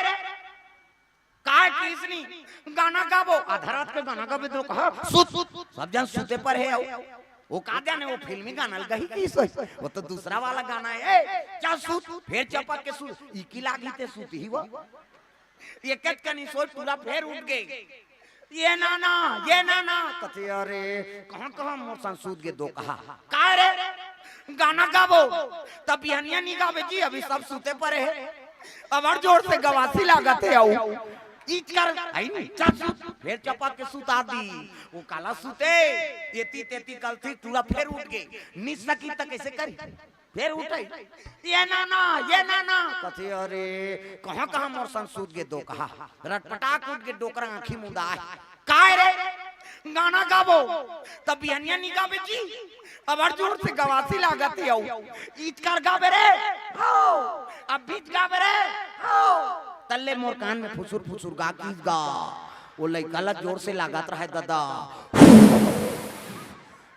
काय किसनी गाना गाबो, आधा रात के गाना गाबे तो कहा, "सुत, सुत।" सब जन सुते परे है, वो का जाने, वो फिल्मी गाना लगा ही किस, वो तो दूसरा वाला गाना है। "ए, चल सुत।" फिर चपक के सुत, इकी लागी ते सुत ही वो। एक कनी सोच, टूरा फिर उठ गे। "ये नाना, ये नाना," कथे, "अरे, कहाँ, कहाँ मोर संग सूत गे दो कहा?" "का रे? गाना गाबो?" "तब बिहनिया नहीं गाबे जी, अभी सब सूते परे है।" अबर जोर से गवासी लागत है, आऊ इच कर, आई नहीं, चल सूत, फिर चपक के सुता दी। वो काला सूते, एती तेती कलथी, टूरा फिर उठ गे। निस सकी त कैसे करी? फिर उठई, "ये नाना, ये नाना," कथे, "अरे, कहाँ, कहाँ मोर संग सूत गे दो कहा?" रटपटाक उठ के डोकरा आँखी मुंदा है। "काय रे? गाना गाबो?" "तब बिहनिया नहीं गाबे जी, अबर जोर से गवासी लागत है, आऊ इच कर गाबे रे, हो, अब बीच गाबे रे, हो।" तल्ले मोर कान में फुसुर फुसुर गा कीस गा। वो लइका ला जोर से लागत रहे दादा।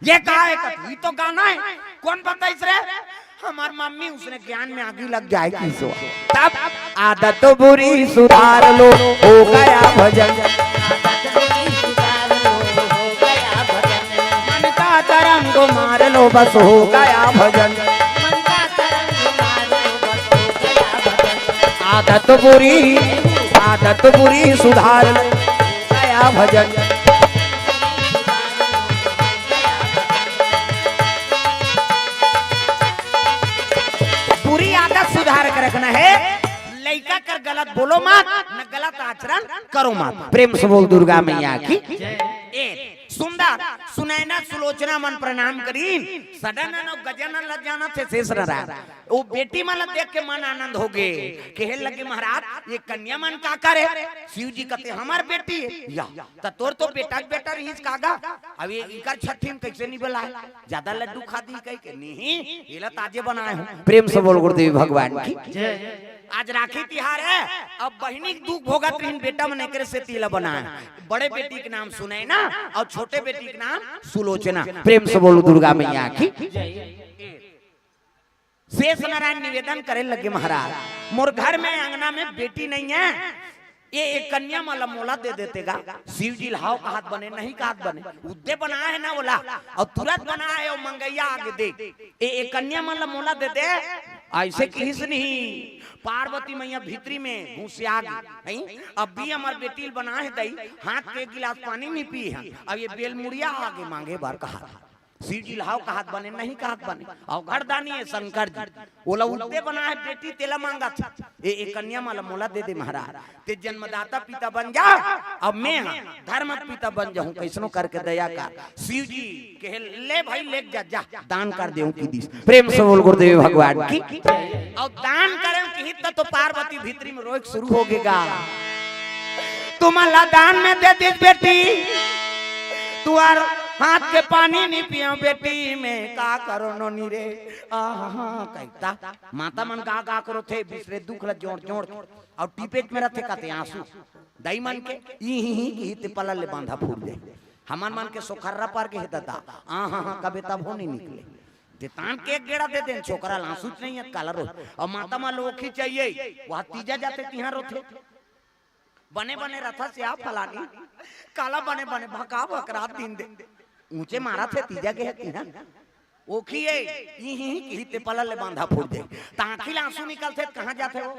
"ये का है?" कथे, "ये तो गाना है।" "कौन बताइस रे?" "हमार मम्मी, उसने ज्ञान में आगी लग जाए किसो।" तब आदत बुरी सुधार लो, हो गया भजन। मन का तरंग मार लो, बस हो गया भजन। आदत बुरी, आदत बुरी सुधार लो, गया भजन। बुरी आदत सुधार के रखना है। लइका कर गलत बोलो मत, न गलत आचरण करो मत। प्रेम से बोल दुर्गा मैया की। ए, सुंदर सुनैना सुलोचना मन प्रणाम करीन। सदानंद अउ गजानन ल जानत हे शेष नारायण। वो बेटी मन ल देख के मन आनंद हो गे। कहे लगे, "महाराज, ये कन्या मन का करे?" शिव जी कहते, "हमार बेटी है।" "या, त तोर तो बेटा के बेटा रहिस कागा, अब ये इकर छठी में कैसे नहीं बुलाए? ज्यादा लड्डू खा दी कह के?" "नहीं, ये ला ताजे बनाए हूँ।" प्रेम से बोल गुरुदेव भगवान की। आज राखी तिहार है, अब बहिनी के दुख भोगत रहिन, बेटा मन एकरे से तिला बनाए। बड़े बेटी के नाम सुनैना और छोटे बेटी के नाम सुलोचना। प्रेम से बोलो दुर्गा मैया की। शेष नारायण निवेदन करे लगे, "महाराज, मोर घर में अंगना में बेटी नहीं है, ये एक कन्या मन ला मोला दे देते गा।" शिव जी ल हाव कहत बने, नहीं कहत बने, उद्दे बनाए है ना बोला, और तुरंत बनाए है, और मंगैया आगे दे, "ए, ए कन्या मन ला मोला दे दे।" ऐसे किहिस नहीं, पार्वती मैया भीतरी में घुसिया गे, "नहीं, अब भी हमार बेटी ल बनाए है दई, हाथ के एक गिलास पानी नहीं पी है, अब ये बेलमुड़िया आगे मांगे बर कहा।" शिव जी ल हाव कहत बने, नहीं कहत बने, अउ घरदानी है शंकर जी, ओला उल्टे बनाए है बेटी, तेला मांगत हे, "ए, ए कन्या मन ला मोला दे दे महाराज।" ते जन्मदाता पिता बन जा, अब मैं हा धर्म पिता बन जाहूं, कैसनो करके दया कर। शिव जी कहे, "ले भाई, ले जा, जा, दान कर देहूं" किहिस। प्रेम से बोल गुरुदेव भगवान की। और दान करे किहिस त तो पार्वती भीतरी में रोए शुरू हो गेगा, "तुमन ला दान में दे दिस बेटी, तुंहर हाथ के पानी नहीं पिया बेटी, मैं का करो नोनी रे, आहा।" कहता माता मन का का करो थे, बिसरे दुख ला जोड़ जोड़ के, और टिपेट में रहते कहते आंसू। दई मन के ई ही ही की ते पलल ले बांधा फूट जाए। हमन मन के सोखर्रा पर के हे दादा, आ हा हा कबे तब हो नहीं निकले। ते तान के एक गेड़ा दे देन, छोकरा लांसुच नहीं है, काला रोज। और माता मा लोखी चाहिए, वह तीजा जाते तिहां रोथे। बने बने रथा से आ फलानी, काला बने बने भका भक रात दिन दे। ऊंचे मारत हे, तीजा के हे तिहा। ओखी ए, इही ही किही ते पलल ले बांधा फूट दे। त आंखी ले आंसू निकलथे त कहां जाथे वो?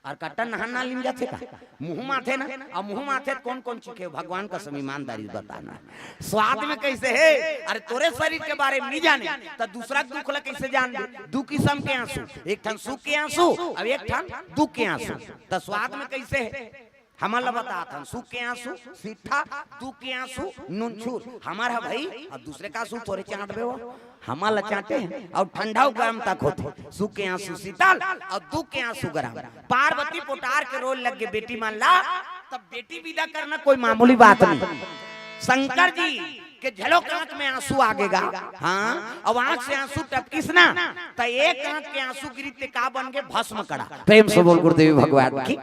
अउ कट्टा नहान ना लिम जाथे का? मुंह म आथे ना, अउ मुंह म आथे त कौन कौन चीखे? भगवान कसम ईमानदारी बताना। स्वाद में कैसे हे? अरे तोरे शरीर के बारे में नहीं जाने, त दूसरा के दुख ला कैसे जान दे? दू किसम के आंसू, एक ठन सुख के आंसू, अउ एक ठन दुख के आंसू। त स्वाद में कैसे हे? हमन ला बतात हन, सुख के आंसू सिट्ठा, दुख के आंसू नूनछूर। हमर ह भई, अउ दूसरे का आंसू थोरे चांटबे वो, हमन ला चांटे हे। अउ ठंडा अउ गरम तक होथे, सुख के आंसू शीतल अउ दुख के आंसू गरम। पार्वती पोटार के रोए लग गे बेटी मन ला, तब बेटी विदा करना कोई मामूली बात नहीं। शंकर जी के झलोक आंख में आंसू आगे गा, हां, अउ आंख से आंसू टपकिस ना, त एक आंख के आंसू गिरी ते का बन गे? भस्म कड़ा। प्रेम से बोल गुरुदेव भगवान की।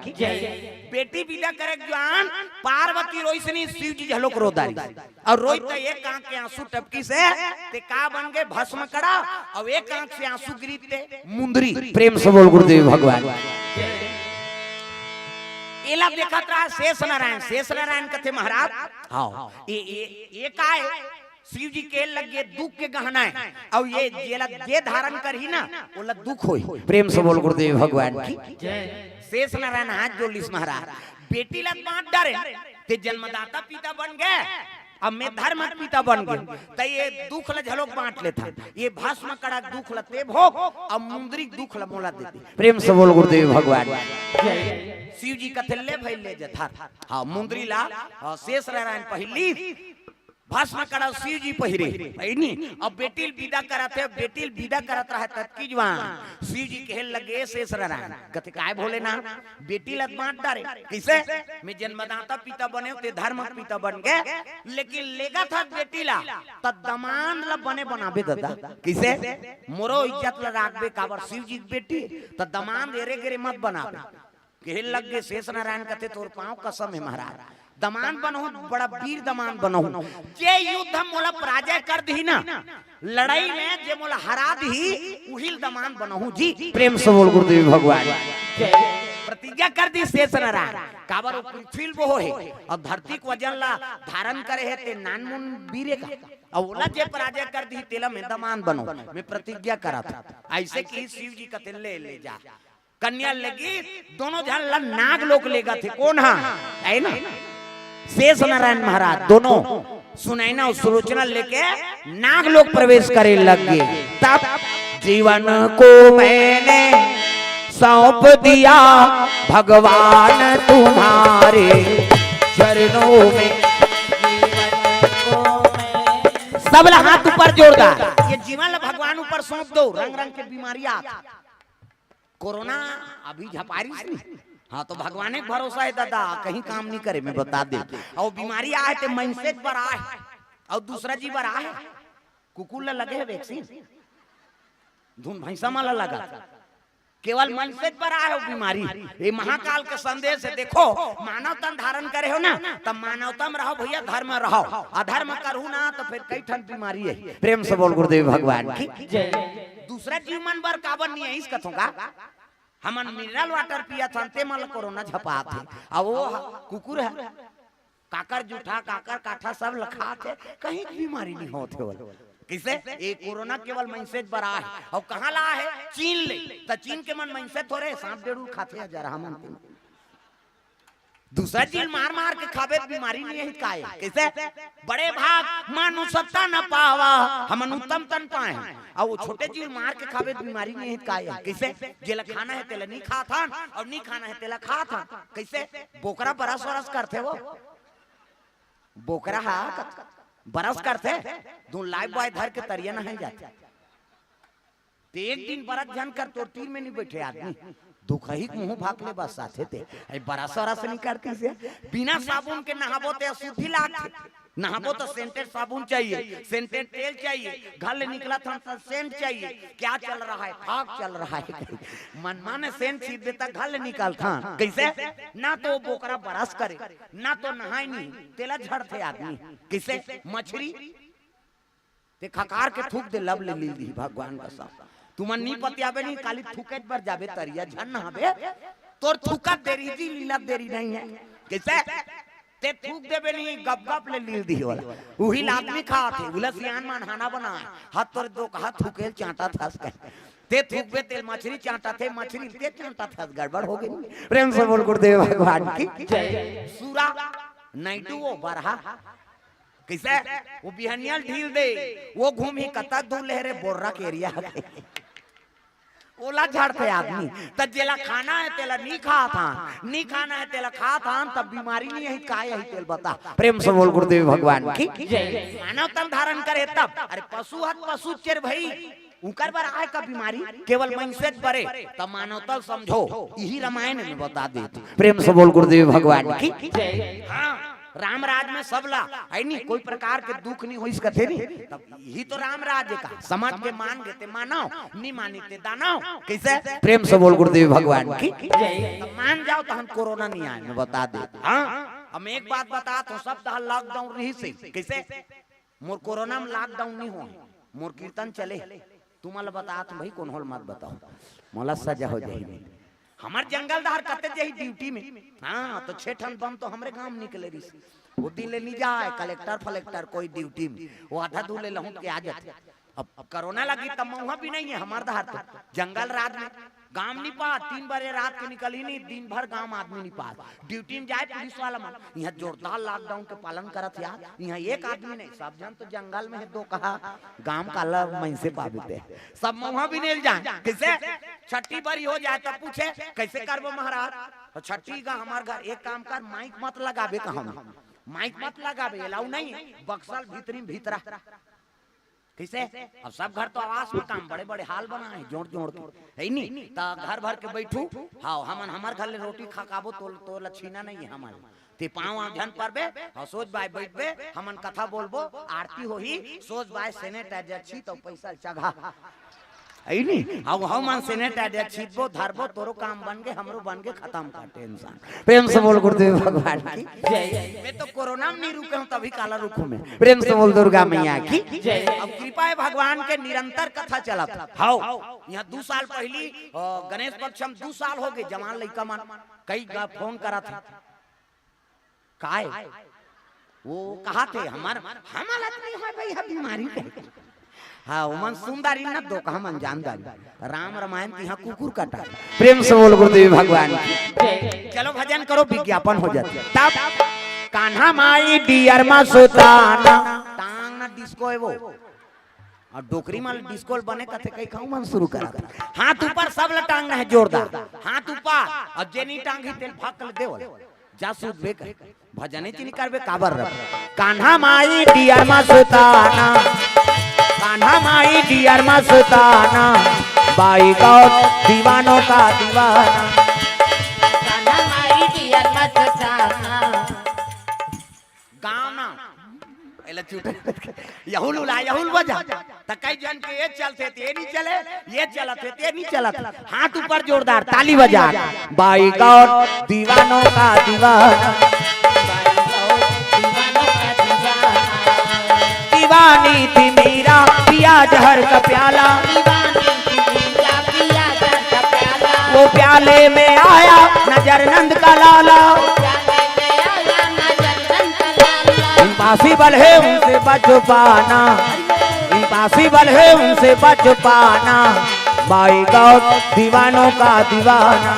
बेटी विदा करे के जुआन पार्वती रोइस नहीं, शिव जी झलोक रो डारिस। अउ रोइस त एक आंख के आंसू टपकिस हे, ते का बन गे? भस्म कड़ा। अउ एक आंख से आंसू गिरी ते मुंदरी। प्रेम से बोल गुरुदेव भगवान। एला देखत रहा शेष नारायण, शेष नारायण कथे महाराज, हां, ए, ए, ए का हे? शिव जी के लगे दुख के गहना हे, अउ ये जेला जे धारण करही ना, ओला दुख होही। प्रेम से बोल गुरुदेव भगवान की। शेष नारायण हाथ जोड़ लिस महाराज, बेटी ला बांट डारे, ते जन्मदाता पिता बन गे, अब मैं धर्म पिता बन गे, त ये दुख ला झलोक बांट लेथन, ये भस्म कड़ा दुख ला ते भोग, अउ मुंदरी दुख ला मोला दे दे। प्रेम से बोल गुरुदेव भगवान। शिव जी कथे ले भई ले जा धर, हां, मुंदरी ला, हां, शेष नारायण पहिली, भस्म कड़ा शिव जी पहिरे, हे नी? अब बेटी ल विदा करत हे, बेटी ल विदा करत रहा ततकी जुआन शिव जी कहे लगे, "शेष नारायण।" कथे, "काय भोलेनाथ?" "बेटी ल बांट डारे।" "कैसे?" "मैं जन्मदाता पिता बने, ते धर्म पिता बन गे, लेकिन लेगत हस बेटी ला, त दमांद ला बने बनाबे ददा।" "कैसे?" "मोरो इज्जत ला राखबे, काबर शिव जी के बेटी, त दमांद एरे गेरे मत बनाबे।" कहे लग गे शेष नारायण कथे, "तोर पांव कसम हे महाराज, दमांद बनहूं, बड़ा वीर दमांद बनहूं, जे युद्ध म मोला पराजय कर दिही ना, लड़ाई में जे मोला हरा दिही, उही ल दमांद बनहूं जी।" प्रेम से बोल गुरुदेव भगवान। प्रतिज्ञा कर दिस शेष नारायण, काबर वो पृथ्वी ल बोहे हे, अउ धरती के वजन ला धारण करे हे, ते नानमुन वीर ए का, अउ ओला जे पराजय कर दिही, तेला मैं दमांद बनहूं, मैं प्रतिज्ञा करत हंव। अइसे किहिस शिव जी कथे, "ले, ले जा।" कन्या लगी, दोनों झन ला नागलोक लेगत हे। कोन हा? हे ना? शेष नारायण महाराज, दोनों सुनैना अउ सुलोचना लेके नागलोक प्रवेश करे लग गे। तब "जीवन को मैंने सौंप दिया भगवान तुम्हारे चरणों में।" सब ला हाथ ऊपर जोरदार, ये जीवन ला भगवान ऊपर सौंप दो। रंग रंग के बीमारी आत, कोरोना अभी झपारिस नहीं। हां, त भगवाने के भरोसा हे ददा, कहीं काम नहीं करे, मैं बता देंव। अउ बीमारी आहे ते मनसे बर आहे, अउ दूसरा जी बर आहे। कुकुर ला लगे हे वैक्सीन, धुन भैंसा मन ला लगा, केवल मनसे बर आहे वो बीमारी। ये महाकाल के संदेश हे, देखो, मानव तन धारण करे हो ना, त मानवता म रहो भैया, धर्म म रहो। अधर्म करहू ना, त फेर कई ठन बीमारी हे। प्रेम से बोल गुरुदेव भगवान की। दूसरा जीव मन बर काबर नहीं आइस कथों का? हमन मिनरल वाटर पियत हन, ते मन ल कोरोना झपात हे। अउ वो ह-, कुकुर ह, काकर जूठा, काकर काठा सब ल खात हे, कहीं बीमारी नहीं होत हे ओला। कइसे? ये कोरोना केवल मनसे बर आहे। अउ कहां ला आहे? चीन ले। त चीन के मन मनसे थोरे, सांप डेड़ू खाथे, जरहा मन ते। दूसरा चीज मार मार के खाबे त बीमारी नहीं हे, काय? कइसे? बड़े भाग मानुषता न पावा, हमन उत्तम तन पाए हन। अउ वो छोटे चीज मार के खाबे त बीमारी नहीं हे, काय? कइसे? जेला खाना हे तेला नहीं खात हन, अउ नहीं खाना हे तेला खात हन। कइसे? बोकरा बरस वरस करथे वो। बोकरा हा बरस करथे, दू लाइफबॉय धर के तरिया नहाए जाथे। ते एक दिन बरस झन कर, तोर तीर में नहीं बैठे आदमी। दुखही के मुंह भाग ले बस साथे ते। अरे बरस वरस नहीं करती से। बिना साबुन के नहाबो ते अशुद्धि लागथे। नहाबो त सेंटेड साबुन चाहिए, सेंटेड तेल चाहिए, घर ले निकलत हन त सेंट चाहिए। क्या चल रहा है? फाग चल रहा है। मनमाने सेंट छीट देता, घर ले निकलत हन। कइसे? ना तो वो बोकरा बरस करे, ना तो नहाए नहीं, तेला झड़थे आदमी। कइसे? मछरी ते खकार के थूक दे, लब ले लील दिही भगवान कसम। तुमन नी पतियाबे नहीं, काली थूके बर जाबे तरिया, झन नहाबे, तोर थूकत देरी जी, लीलत देरी नहीं हे। कइसे? ते थूक देबे नहीं, गप गप ले लील दिही ओला। उही ला आदमी खात हे, उला सियान मन हाना बनाए। हाथ तोरे दो कहा थूकेल चांटा थस कहे। ते थूकबे तेल मछरी चांटा थे, मछरी ते चांटा थस, गड़बड़ हो गई। प्रेम से बोल गुरुदेव भगवान की। जय। सूरा, नैडू वो बरहा। कैसे? वो बिहनियल ढील दे, वो घूम ही कता दूर ले रे बोर्रा के एरिया। ओला झड़थे आदमी। त जेला खाना हे, तेला नी खात हन, नी खाना हे, तेला खात हन, तब बीमारी नी आही, काय आही, तेल बता। प्रेम से बोल गुरुदेव भगवान की। जय। मानव तन धारण करे तब। अरे पशु हत पशु चेर भई, उकर बर आय का बीमारी, केवल मनुष्य बरे, तब मानव तन समझो, इही रामायण में बता देत। प्रेम से बोल गुरुदेव भगवान की। जय। हाँ, राम राज में सब ला, है नी, कोई प्रकार के दुख नी होइस कथे नी, तब इही तो राम राज का, समझ के मान गे ते मानव, नी मानी ते दानव। कैसे? प्रेम से बोल गुरुदेव भगवान की। जय। तब मान जाओ तो हम कोरोना नी आए, मैं बता दे। हाँ, हम एक बात बता तो सब तह लॉकडाउन रही से। कैसे? मोर कोरोना में लॉकडाउन नी हो, मोर कीर्तन चले। तुमन ल बतात भाई, कोनो ल मत बताओ, मोला सजा हो जाही। हमर जंगल डहर कते जाही ड्यूटी में। हाँ, तो छह ठन बम तो हमरे गांव में निकले रहिस। वो दिन ले नी जाए कलेक्टर फलेक्टर कोई ड्यूटी में, वो आधा दूर ले लहुट के आ जाथे। अब कोरोना लगी तब मउहा भी नहीं है हमर डहर, तो जंगल रात में गांव नी पात, तीन बजे रात के निकली नी, दिन भर गांव आदमी नी पात। ड्यूटी में जाए पुलिस वाला मन, इहाँ जोरदार लॉकडाउन के पालन करत हे यार। इहाँ एक आदमी नहीं, सब झन तो जंगल में हे, दो कहा गांव काला मइनसे पाबे ते। सब मउहा भी नेल जाए, कैसे? छट्टी बरी हो जाए तब पूछे, "कैसे करबो महाराज?" और छट्टी का हमार घर, एक काम कर, माइक मत लगाबे कहूँ, माइक मत लगाबे, अलाउ नहीं है, बक्सल भीतरी में भीतरा। कैसे? अब सब घर तो आवास में काम, बड़े-बड़े हाल बनाए हैं, जोड़-जोड़ के। है नी? त घर भर के बैठू, हाँ, हमन हमर घर ले रोटी खा खाबो, तो, तो लछीना नहीं है हमारे। ते पाँव आँख झन परबे, हाँ, सोज बाय बैठबे, हमन कथा बोलबो, आरती होही, सोज बाय सेनेटाइजर छी, तो पैसा चघा। है नी? हाँ, हमन सेनेटाइजर छीतबो, धरबो, तोरो काम बन गे, हमरो बन गे, खत्म कर टेंशन। प्रेम से बोल गुरुदेव भगवान की। जय। मैं तो कोरोना में नहीं रुके हूँ, तभी काला रुकूं मैं। प्रेम से बोल दुर्गा मैया की। जय। अब कृपा है भगवान के, निरंतर कथा चलत। हाव, यहाँ दू साल पहली, अ, गणेश पक्ष में दू साल हो गए, जवान लइका मन कई गा फोन करत हे। काय? वो कहा थे हमर, हमर आदमी है भाई, हम बीमारी पे। हाँ, ओमन सुंदर ही न दो कहा मन जानदारी। राम रामायण तिहा कुकुर कटा। प्रेम से बोल गुरुदेव भगवान की। चलो भजन करो, विज्ञापन हो जाते। तब कान्हा माई डियर मा सुताना। टांग ना डिस्को है वो। और डोकरी माल डिस्को बने कथे कई खाऊ मन शुरू करा। हाथ ऊपर, सब ल टांगना है जोरदार। हाथ ऊपर। और जे नहीं टांगी तेल भाग कर देवल। जा सूद बे कर। भजने चिनी करबे काबर रब। कान्हा माई डियर मा सुताना। कान्हा माई डियर मा सुताना। बाई गौर दीवानों का दीवाना। कान्हा माई डियर मा सुताना। गाँव ना। एला चूटा। यहुल उला, यहुल बजा। त कई जन के ये चलथे, ते नहीं चले, ये चलत हे, ते नहीं चलत। हाथ ऊपर जोरदार, ताली बजा। बाई गौर दीवानों का दीवाना। दीवानी थी मीरा, पिया जहर का प्याला। वो प्याले में आया नजर नंद का लाला। इम्पॉसिबल है उनसे बच पाना, इम्पॉसिबल है उनसे बच पाना। बाई गौर दीवानों का दीवाना।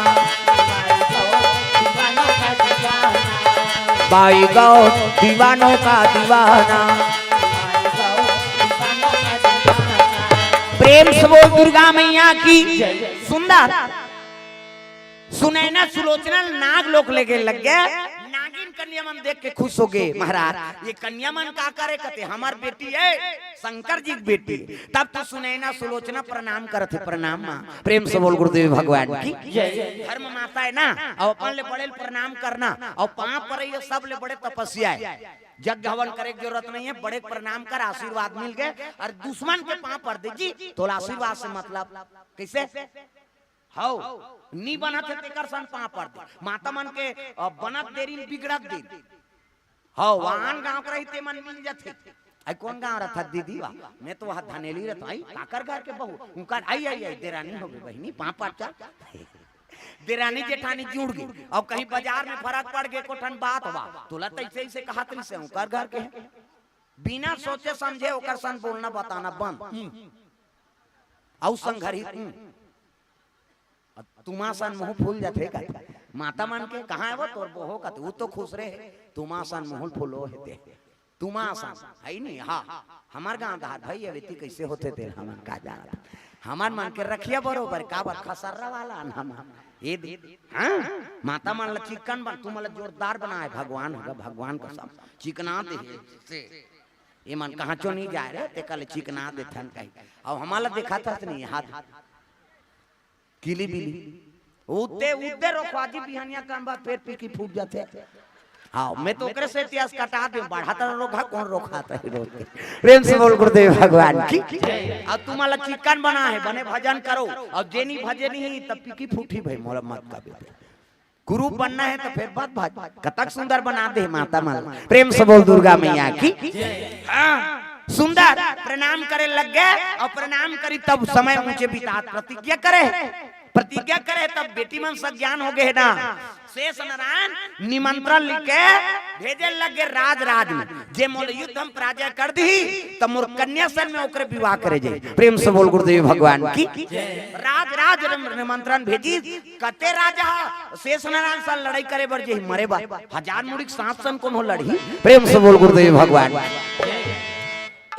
बाई गौर दीवानों का दीवाना। प्रेम से बोल दुर्गा मैया की। सुंदर सुनैना सुलोचना नाग लोक लेगे लग गए। नागिन कन्या मन देख के खुश हो गए, महाराज ये कन्या मन का करे? कथे हमर बेटी है, शंकर जी की बेटी। तब तो सुनैना सुलोचना प्रणाम करत हे, प्रणाम माँ। प्रेम से बोल गुरुदेव भगवान की। धर्म माता है ना, और अपन ले बड़े ल प्रणाम करना, और पाँव पर ये सब ले बड़े तपस्या है। यज्ञ हवन करे की जरूरत नहीं है, बड़े प्रणाम कर, आशीर्वाद मिल गए। और दुश्मन के पाँव पर दे जी, तोला आशीर्वाद से मतलब। कैसे? हव, नी बनत हे तेकर सन पाँव पर दे। माता मन के, अ, बनत देरी न बिगड़त देरी। हव, वहाँ आन गाँव के रही ते मन मिल जथे। आई कौन गाँव रथा दीदी वा? मैं तो वहाँ धनेली रथा। आई काकर घर के बहू? उनका आई, आई, आई, देरानी हो गई बहिनी, पाँव पर चल। देरानी जेठानी जुड़ गे, अउ कहीं बाजार में फरक पड़ गे, एको ठन बात बा, तोला तइसे अइसे कहत रहिसे, ओकर घर के हे। बिना सोचे समझे ओकर सन बोलना बताना बंद। हम्म। अउ संग घर ही, हम्म। अब तुमा सन मुंह फूल जाथे का? माता मन के कहाँ हे वो तोर बोहो का? वो तो खुश रहे, तुमा सन मुंह फूलो हे ते। तुमा सन, हे नहीं? हाँ, हमर गांव धार भाई, अब एती कइसे होथे तेला हमन का जानत। हमर मन के रखिया बरोबर, काबर खसर्रा वाला नाम हे। ये दे, हाँ? माता मन ला चिकन बन, तुमन ला जोरदार बनाए भगवान, हगा भगवान कसम, चिकना दे हे। से, ये मन कहाँ चो नहीं जाए रे, ते कल चिकना देथन कहीं। अब हमन ला देखाथस नहीं, हाथ किली बिली। उते, उते रोखवाजी बिहनिया कन बा, फेर पीकी फूट जाथे। हाँ, मैं तो ओकरे से इतिहास कटा दे, बढ़ा तर रोखा, कौन रोखा था ही रोज के। प्रेम से बोल गुरुदेव भगवान की। अब तुमन ला चिकन बना हे, बने भजन करो, अब जेनी भजनी ही तब पीकी फूटी भाई, मोला मत कबे। गुरु बनना हे त फेर बात भाई, कतक सुंदर बना दे माता मन। प्रेम से बोल दुर्गा मैया की। हाँ, सुंदर प्रणाम करे लग गे, अउ प्रणाम करी तब समय ऊंचे बितात प्रतिज्ञा करे, प्रतिज्ञा करे तब बेटी मन सज्ञान हो गे हे ना। शेष नारायण निमंत्रण लिख के भेजे लग गे राज राज में, जे मोला युद्ध हम पराजय कर दिही, त मोर कन्या सन में ओकरे विवाह करे जाही। प्रेम से बोल गुरुदेव भगवान की। राज राज निमंत्रण भेजी, कते राजा शेष नारायण सन लड़ाई करे बर जाही, मरे बर। हजार मुड़ी के सांप सन कोनो लड़ही। प्रेम से बोल गुरुदेव भगवान।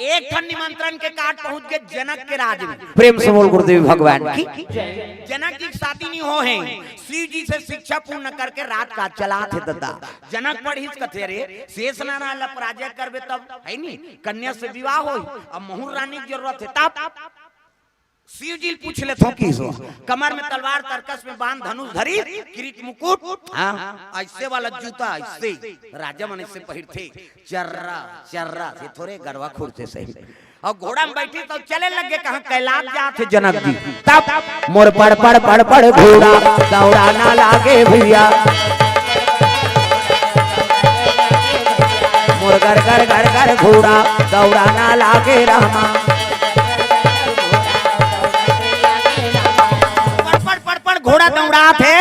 एक ठन निमंत्रण के card पहुंच गे जनक के राज में। प्रेम से बोल गुरुदेव भगवान की। जनक जी के शादी नहीं हो हे, शिव जी से शिक्षा पूर्ण करके राज काज चलाथे ददा। जनक पढ़िस कथे, रे शेष नारायण ला पराजय करबे तब, हे नहीं, कन्या से विवाह होही। अब महूं रानी के जरूरत हे तब शिव जी पूछ लेथों कि सो, कमर में तलवार, तरकस में बाण, धनुष धरी, किरीट मुकुट, हाँ, अइसे वाला जूता, अइसे राजा मन अइसे पहिरथे, चर्रा चर्रा से, थोरे गरवा खुरथे सही। अउ घोड़ा में बइठी त चले लग गे, कहाँ कैलाश जात हे जनक जी। तब मोर पड़ पड़ पड़ पड़ घोड़ा दौड़ा ना लागे भैया, मोर गर गर गर गर घोड़ा दौड़ा ना लागे रामा। पड़ पड़ पड़ पड़ घोड़ा दौड़ात हे,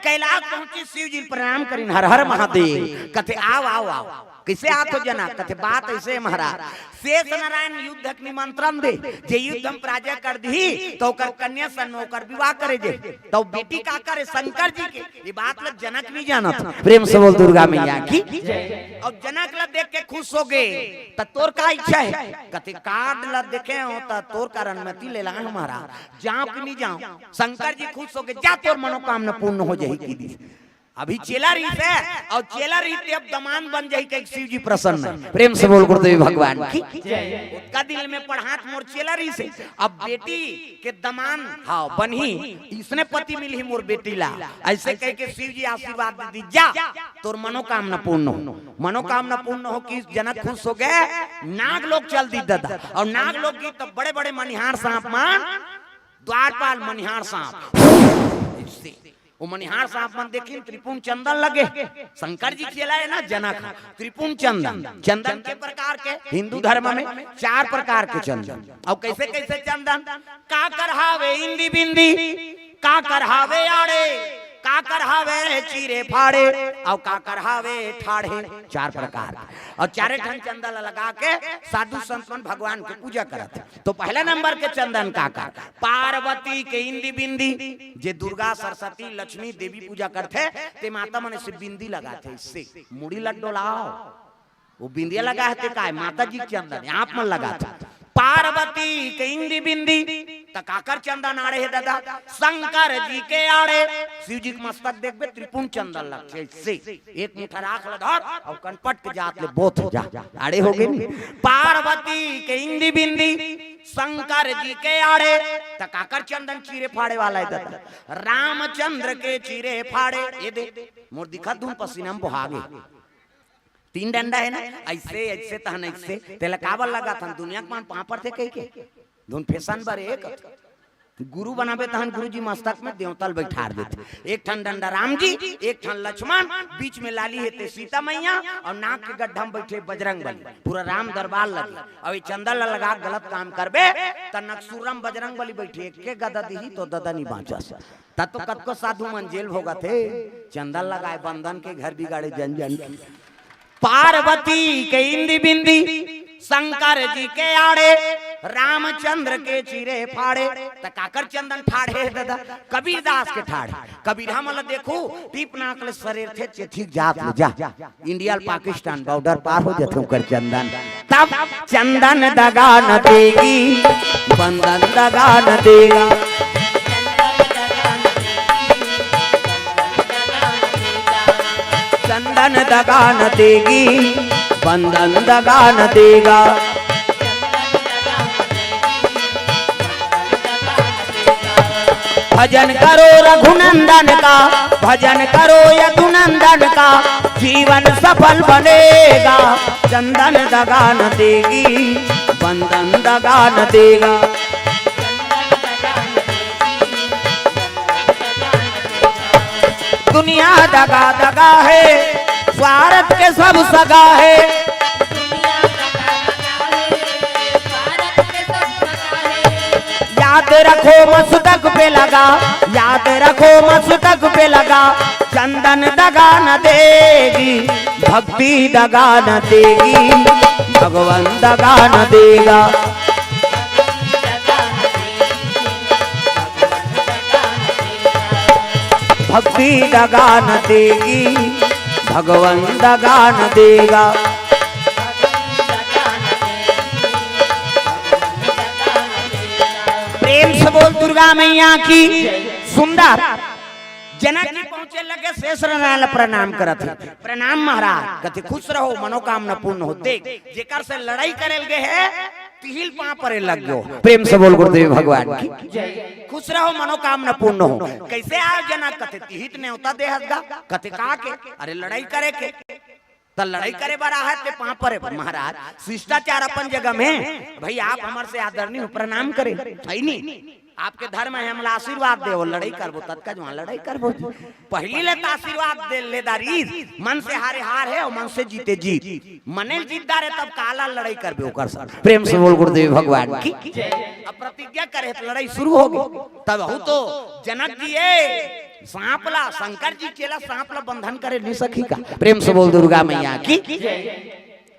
कैलाश पहुंची, शिव जी प्रणाम करिन, हर हर महादेव। कथे, "आव, आव, आव।" कइसे आथो जनक? कथे, "बात अइसे महाराज, शेष नारायण युद्ध के निमंत्रण दे, जे युद्ध हम पराजय कर दिही, त ओकर कन्या सन में ओकर विवाह करे जाही।" त बेटी काकर हे? शंकर जी के। ये बात ल जनक नहीं जानत। प्रेम से बोल दुर्गा मैया की। अउ जनक ल देख के खुश हो गे, "त तोर का इच्छा हे?" कथे, "Card ल देखे हों त तोर कारण मती ले लाए हमारा, जांव कि नहीं जांव?" शंकर जी खुश हो गे, "जा, तोर मनोकामना पूर्ण हो जाही" कहि दिस। अभी चेला रहिस हे, अउ चेला रहिस ते अब दमांद बन जाही कहिके शिव जी प्रसन्न हे। प्रेम से बोल गुरुदेव भगवान की। ओतका दिन में पढ़ात मोर चेला रहिस हे, अब बेटी के दमांद, हाँ, बनही, अइसने पति मिलही मोर बेटी ला, अइसे कहिके शिव जी आशीर्वाद दे दिस, "जा, तोर मनोकामना पूर्ण हो।" मनोकामना पूर्ण हो कि जनक खुश हो गे, नाग लोक चल दिस ददा। अउ नाग लोक गे त बड़े बड़े मनिहार सांप मन, द्वारपाल मनिहार सांप, अइसे। वो मनिहार सांप मन देखिन, त्रिपुंड चंदन लगे। शंकर जी चेला हे ना जनक, त्रिपुंड चंदन। चंदन के प्रकार के, हिंदू धर्म में चार प्रकार के चंदन। अउ कइसे कइसे चंदन? काकर हावे इंदी बिंदी, काकर हावे आड़े, काकर हावे चीरे फाड़े, अउ काकर हावे ठाढ़े। चार प्रकार के। अउ चारे ठन चंदन ल लगा के साधु संत मन भगवान के पूजा करत हे। त पहला नंबर के चंदन काकर? पार्वती के इंदी बिंदी, जे दुर्गा, सरस्वती, लक्ष्मी, देवी पूजा करथे, ते माता मन अइसे बिंदी लगाथे, अइसे मुड़ी ल डोलाव। वो बिंदिया लगा हे ते काय? माता जी के चंदन, आप मन लगाथे। पार्वती के इंदी बिंदी, त काकर चंदन आड़े हे ददा? शंकर जी के आड़े। शिव जी के मस्तक देखबे, त्रिपुंड चंदन लगथे, अइसे। एक मुठा राख ल धर अउ कनपट के जात ले बोथ जा, आड़े हो गे नी। पार्वती के इंदी बिंदी, शंकर जी के आड़े, त काकर चंदन चीरे फाड़े वाला हे ददा? रामचंद्र के चीरे फाड़े। ये दे, मोर दिखत धुन पसीना में बोहा गे। तीन डंडा हे ना, अइसे, अइसे तहन अइसे, तेला काबर लगाथन? दुनिया के मन पांव परथे कहिके। धुन fashion बर एक गुरु बनाबे तहन गुरु जी मस्तक में देवता ल बैठार देथे। एक ठन डंडा राम जी, एक ठन लक्ष्मण, बीच में लाली हे ते सीता मैया, अउ नाक के गड्ढा में बैठे बजरंग बली। पूरा राम दरबार लगे। अउ ये चंदन ल लगा के गलत काम करबे, त नकसुरम बजरंग बली बैठे, एक के गदा दिही तो ददा नी बाँचस। त तो कतको साधु मन जेल भोगत हे, चंदन लगाए बंदन के घर बिगाड़े जन जन के। पार्वती के इंदी बिंदी, शंकर जी के आड़े, रामचंद्र के चीरे फाड़े। त काकर चंदन ठाढ़े हे ददा? कबीरदास के ठाढ़े। कबीर हमन ल देखू, टीप नाक ले सरेरथे, चेथिक जात ले जा। इंडिया ल पाकिस्तान बॉर्डर पार हो जथे ओकर चंदन। तब चंदन दगा न देगी, बंदन दगा न देगा। चंदन दगा न देगी, बंदन दगा न देगा। भजन करो रघुनंदन का, भजन करो यदुनंदन का, जीवन सफल बनेगा। चंदन दगा न देगी, बंदन दगा न देगा। दुनिया दगा दगा है, स्वार्थ के सब सगा है। याद रखो मस्तक पे लगा, याद रखो मस्तक पे लगा। चंदन दगा न देगी, भक्ति दगा न देगी, भगवान दगा न देगा। भक्ति दगा न देगी, भगवान दगा न देगा। प्रेम से बोल दुर्गा मैया की। सुंदर। जनक जी पहुंचे लगे, शेष नारायण ला प्रणाम करत हे। "प्रणाम महाराज।" कथे, "खुश रहो, मनोकामना पूर्ण हो।" देख, जेकर से लड़ाई करे लगे हे, तिही ल पाँव परे लग गयो। प्रेम से बोल गुरुदेव भगवान की। खुश रहो, मनोकामना पूर्ण हो। कैसे आयो जनक? कथे, "तिही त नेवता दे हस गा।" कथे, "का के?" "अरे, लड़ाई करे के।" "त लड़ाई करे बर आहत ते पाँव परे बर?" "महाराज, शिष्टाचार अपन जगह में, भाई आप हमर से आदरणीय हो, प्रणाम करे, है नी? आपके धर्म हे, हमला आशीर्वाद देवो, लड़ाई करबो, ततका जुवार लड़ाई करबो।" पहली ले त आशीर्वाद दे ले दारी, "मन से हारे हार हे अउ मन से जीते जीत।" मने ल जीत डारे तब काला लड़ाई करबे ओकर साथ। प्रेम से बोल गुरुदेव भगवान की। अब प्रतिज्ञा करे त लड़ाई शुरू हो गई। तब हूँ तो जनक जी ए सांप ला, शंकर जी चेला सांप ला बंधन करे नहीं सकी का? प्रेम से बोल दुर्गा मैया की।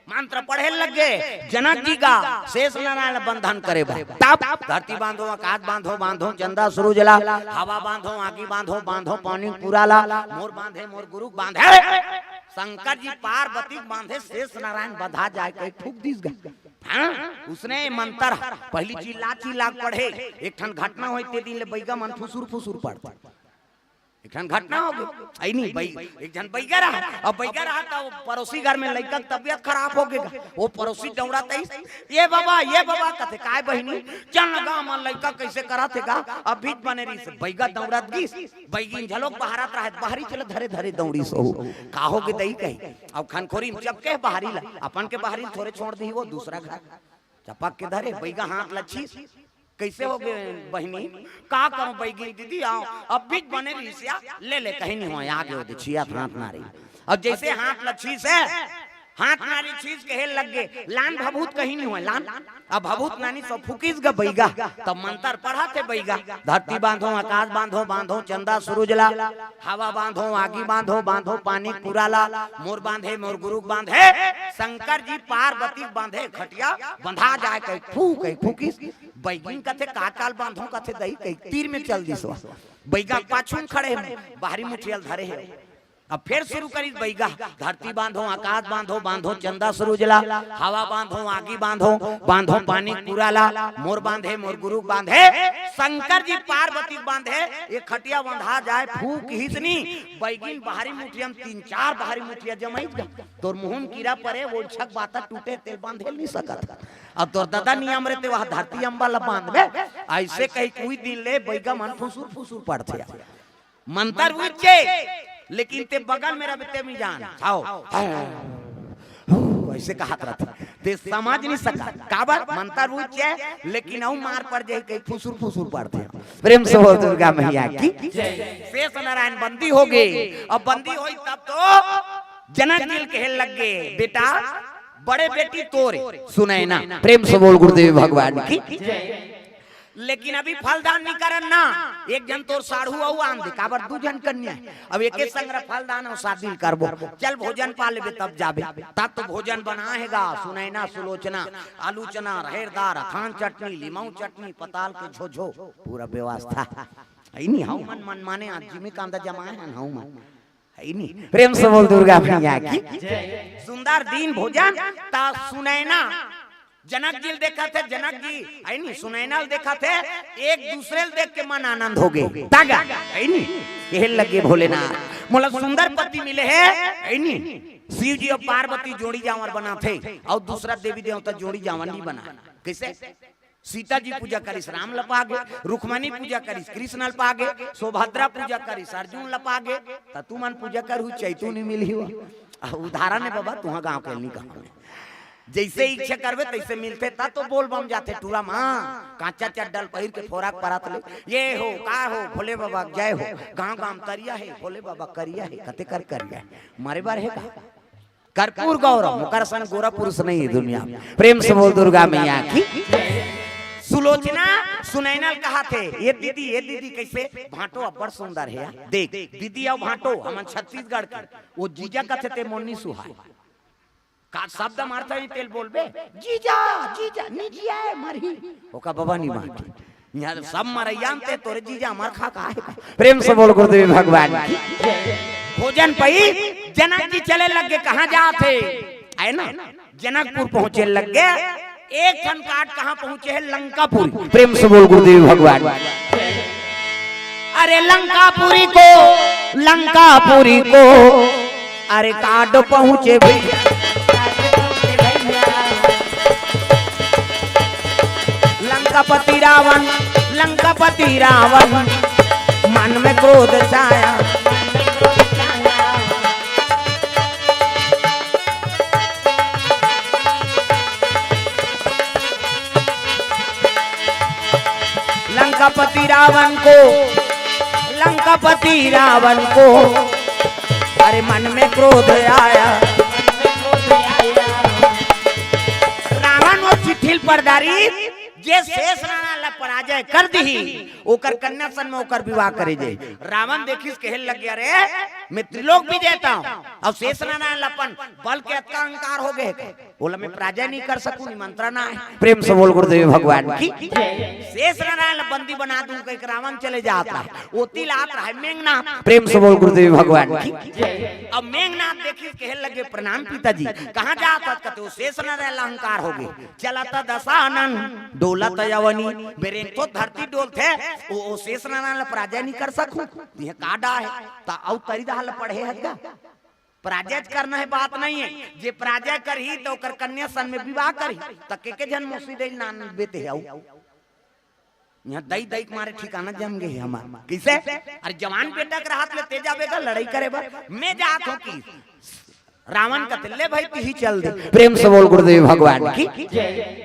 मंत्र पढ़े लग गए जनक जी का, शेष नारायण बंधन करे बा। तब धरती बांधो, आकाश बांधो, बांधो चंदा सूरज ला, हवा बांधो, आगी बांधो, बांधो पानी पूरा ला, मोर बांधे, मोर गुरु बांधे, शंकर जी पार्वती बांधे, शेष नारायण बंधा जाए कहे फूक दिस गा। हाँ, उसने मंत्र पहली चिल्ला चिल्ला के पढ़े। एक ठन घटना होई, ते दिन ले बैगा मन फुसुर फुसुर पढ़ते। एक ठन घटना हो गई, आई नहीं भाई, एक ठन बैगा रहा, अब बैगा रहा तो पड़ोसी घर में लइका के तबियत खराब हो गई। वो पड़ोसी दौड़त आई, "ये बाबा, ये बाबा," कथे, "काय बहिनी?" "चल ना गा, हमर लइका कैसे करत हे गा, अभी बने रहिस।" बैगा दौड़त गिस, बैगिन झलोक बहारत रहे, बाहरी चले धरे धरे दौड़िस हो। "का हो गे दई?" कही, अब खनखोरी में चपके बाहरी ला, अपन के बाहरी थोरे छोड़ दी, वो दूसरा घर चपक के धरे, बैगा हाथ लच्छिस। "कैसे हो गे बहिनी?" "का करूं बैगिन दीदी, आओ, अब भी बने रहिस या, ले ले, कहीं नहीं हो, आगे हो दे, छिया हाथ ना रही।" अब जैसे हाथ लच्छिस हे, हाथ नारी छीस कहे लग गे, "लान भभूत कहीं नहीं होय, लान।" अब भभूत नानी सो फुकिस गा बैगा, तब मंत्र पढ़त हे बैगा, "धरती बांधो, आकाश बांधो, बांधो चंदा सूरज ला, हवा बांधो, आगी बांधो, बांधो पानी पूरा ला, मोर बांधे, मोर गुरु बांधे, शंकर जी पार्वती बांधे, खटिया बंधा जाए," कहे फूक, कहे फुकिस। बैगिन कथे, "का काल बांधो?" कथे, "दई," कहे तीर में चल दिस। बैगा पाछू में खड़े हे, बाहरी मुठिया ल धरे हे। अब फेर शुरू करिस बैगा, "धरती बांधो, आकाश बांधो, बांधो चंदा सूरज ला, हवा बांधो, आगी बांधो, बांधो पानी पूरा ला, मोर बांधे, मोर गुरु बांधे, शंकर जी पार्वती बांधे, ये खटिया बंधा जाए फूक हिसनी।" बैगिन बाहरी मुठिया में तीन चार बाहरी मुठिया जमाइस गा, तोर मुंह में कीरा परे, वो छक बाता टूटे, तेल बांधे नहीं सकत। अब तोर दादा नियम रे, ते वह धरती अम्बा ला बांधबे, ऐसे कही कोई दिन ले बैगा मन फुसुर फुसुर पड़थे। मंत्र उच्चे, लेकिन ते बगल में रहे ते मी जान। आओ। से कहत रथे, ते समझ नहीं सका। काबर? मंतर उच्च हे, लेकिन अउ मार पड़ जाही, कहीं फुसुर फुसुर पड़थे। प्रेम से बोल दुर्गा मैया की। शेष नारायण बंदी हो गे। अब बंदी होइस तब तो जनक जी ल कहे लग गे, "बेटा, बड़े बेटी तोरे सुनैना।" प्रेम से बोल गुरुदेव भगवान की। लेकिन अभी फलदान नहीं करन ना, एक झन तोर साढ़ू अउ आन दे, काबर दू झन कन्या हे। अब एके संग फलदान अउ शादी करबो, चल भोजन पा लेबे तब जाबे। तब तो भोजन बना हे गा, सुनैना, सुलोचना, आलू चना, रहेर दार, अथान चटनी, लिमऊ चटनी, पताल के झोझो, पूरा व्यवस्था। अइ नहीं, हऊ मन, मन माने आज जिमी कांदा जमाए हन, हऊ मन। अइ नहीं, प्रेम से बोल दुर्गा मैया की। सुंदर दिन भोजन, त सुनैना जनक जी ल देखथे, जनक जी, अइ नहीं, सुनैना ल देखथे, एक दूसरे ल देख के मन आनंद हो गे। तागा, अइ नहीं, कहे लगे भोलेनाथ, मोला सुंदर पति मिले हे, अइ नहीं, शिव जी अउ पार्वती जोड़ी जांवर बनाथे, अउ दूसरा देवी देवता जोड़ी जांवर नहीं बना। कइसे? सीता जी पूजा करिस, राम ल पा गे, रुक्मणी पूजा करिस, कृष्ण ल पा गे, सुभद्रा पूजा करिस, अर्जुन ल पा गे, त तुमन पूजा करहू, चैतू नहीं मिलही हो। आ, उदाहरण हे बाबा, तुहा गांव के नहीं कहूं। जइसे इच्छा करबे तइसे मिलथे, त तो बोल बम जाथे टूरा म। कांचा चड्डल पहिर के फोरक परत ले, "ये हो, का हो, भोले बाबा जय हो, गांव गांव तरिया हे, भोले बाबा करिया हे, कते कर करिया हे, मरे बर हे का?" कर्पूर गौरम, ओकर सन गोरा पुरुष नहीं हे दुनिया में। प्रेम से बोल दुर्गा मैया की। सुलोचना, सुनैना ल कहथे, "ए दीदी, ए दीदी, कइसे? भांटो अब्बड़ सुंदर हे यार। देख, दीदी अउ भांटो, हमन छत्तीसगढ़ के।" ओ जीजा कथे, "ते मोर नी सुहाय।" का शब्द मारता ही तेल बोलबे, "जीजा, जीजा, नी जिया हे, मरही।" ओका बाबा नी मारही। इहां सब मरइया अंते तोरे जीजा मर खा का हे। प्रेम से बोल गुरुदेव भगवान की। भोजन पई जनक जी चले लग गे, कहां जात हे? है ना, जनकपुर पहुंचे लग गे। एक ठन काट कहां पहुंचे हे? लंकापुरी। प्रेम से बोल गुरुदेव भगवान। अरे लंकापुरी को, लंकापुरी को, अरे काट पहुंचे भैया। लंकापति रावण, लंकापति रावण, मन में क्रोध छाया। लंकापति रावण को, लंकापति रावण को, अरे मन में क्रोध आया। रावण वो चिट्ठी ल पढ़ डारिस, जे शेष नारायण ला पराजय कर दिही, ओकर कन्या सन में ओकर विवाह करे जाही। रावण देखिस, कहे लग गे, "अरे, मैं त्रिलोक विजेता हूं, अउ शेष नारायण ला अपन बल के अतका अहंकार हो गे हे, ओला मैं पराजय नहीं कर सकूं, निमंत्रण आए।" प्रेम से बोल गुरुदेव भगवान की। शेष नारायण ला बंदी बना दूं कहिके रावण चले जात रहा, ओती ल आत रहा मेघनाथ। प्रेम से बोल गुरुदेव भगवान की। अब मेघनाथ देखिस, कहे लगे, "प्रणाम पिताजी।" "कहां जात हस?" कथे, "ओ शेष नारायण ला अहंकार हो गे।" चलत दशानन, डोलत अवनी, बेरेंग तो धरती डोलथे, ओ, ओ शेष नारायण ला पराजय नहीं कर सकूं, तिहे का डा हे, त अउ तरी डहा ला पढ़े हस गा। पराजय करना हे, बात नहीं हे, जे पराजय करही त ओकर कन्या सन में विवाह करही, त के के झन मौसी दे नान बेटे हे अउ। इहां दई दई के मारे ठिकाना जम गे हे हमार। कइसे? अरे जवान बेटा के रहत ले ते जाबे गा लड़ई करे बर, मैं जात हूं कि रावण कथे, "ले भाई, तिही चल दे।" प्रेम से बोल गुरुदेव भगवान की।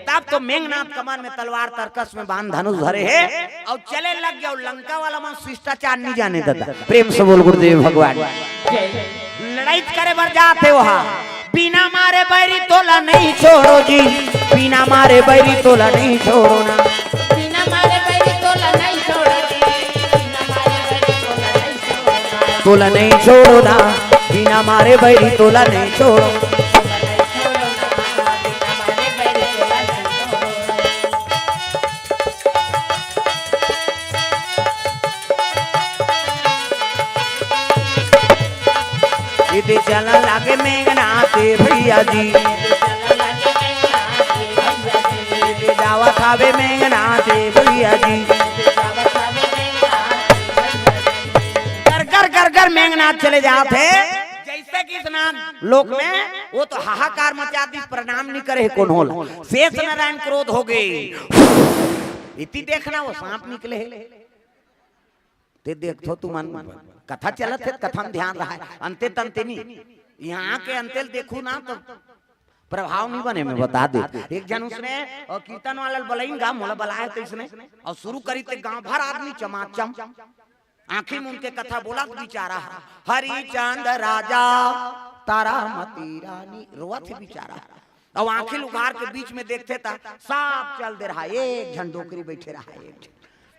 तब तो मेघनाथ कमर में तलवार, तरकस में बाण, धनुष धरे हे अउ चले लग गे। लंका वाला मन शिष्टाचार नहीं जाने दादा। प्रेम से बोल गुरुदेव भगवान। लड़ई करे बर जात हे वहां, "बिना मारे बैरी तोला नहीं छोड़ो जी, बिना मारे बैरी तोला नहीं छोड़ो ना।" बिना मारे बैरी तोला नहीं छोड़ो जी, बिना मारे बैरी तोला नहीं छोड़ो ना। तोला नहीं छोड़ो ना, बिना मारे बैरी तोला नहीं छोड़ो। इते चलन लागे मेघनाथ भैया जी। इते जावत हावे मेघनाथ भैया जी। कर कर कर कर मेघनाथ चले जात हे। जैसे कि स्नान लोक में वो तो हाहाकार मचा दी, प्रणाम नहीं करे हे कोनो ला। शेष नारायण क्रोध हो गे। इति देखना वो सांप निकले हे। ते देखथो तुमन, कथा चलत हे, कथा में ध्यान रहा हे, अंते तंते नहीं। इहां आके अंते ल देखू ना तो प्रभाव नहीं बने, मैं बता दे। एक झन उसने अउ कीर्तन वाला ल बलाइन गा, मोला बलाए तइसने, अउ शुरू करिस ते गांव भर आदमी चमाचम, आंखी मूंद के कथा बोलत बिचारा, हरिचंद राजा, तारामती रानी, रोवत हे बिचारा। अउ आंखी ल उघार के बीच में देखथे त सब चल दे रहा, एक झन डोकरी बइठे रहा, एक झन।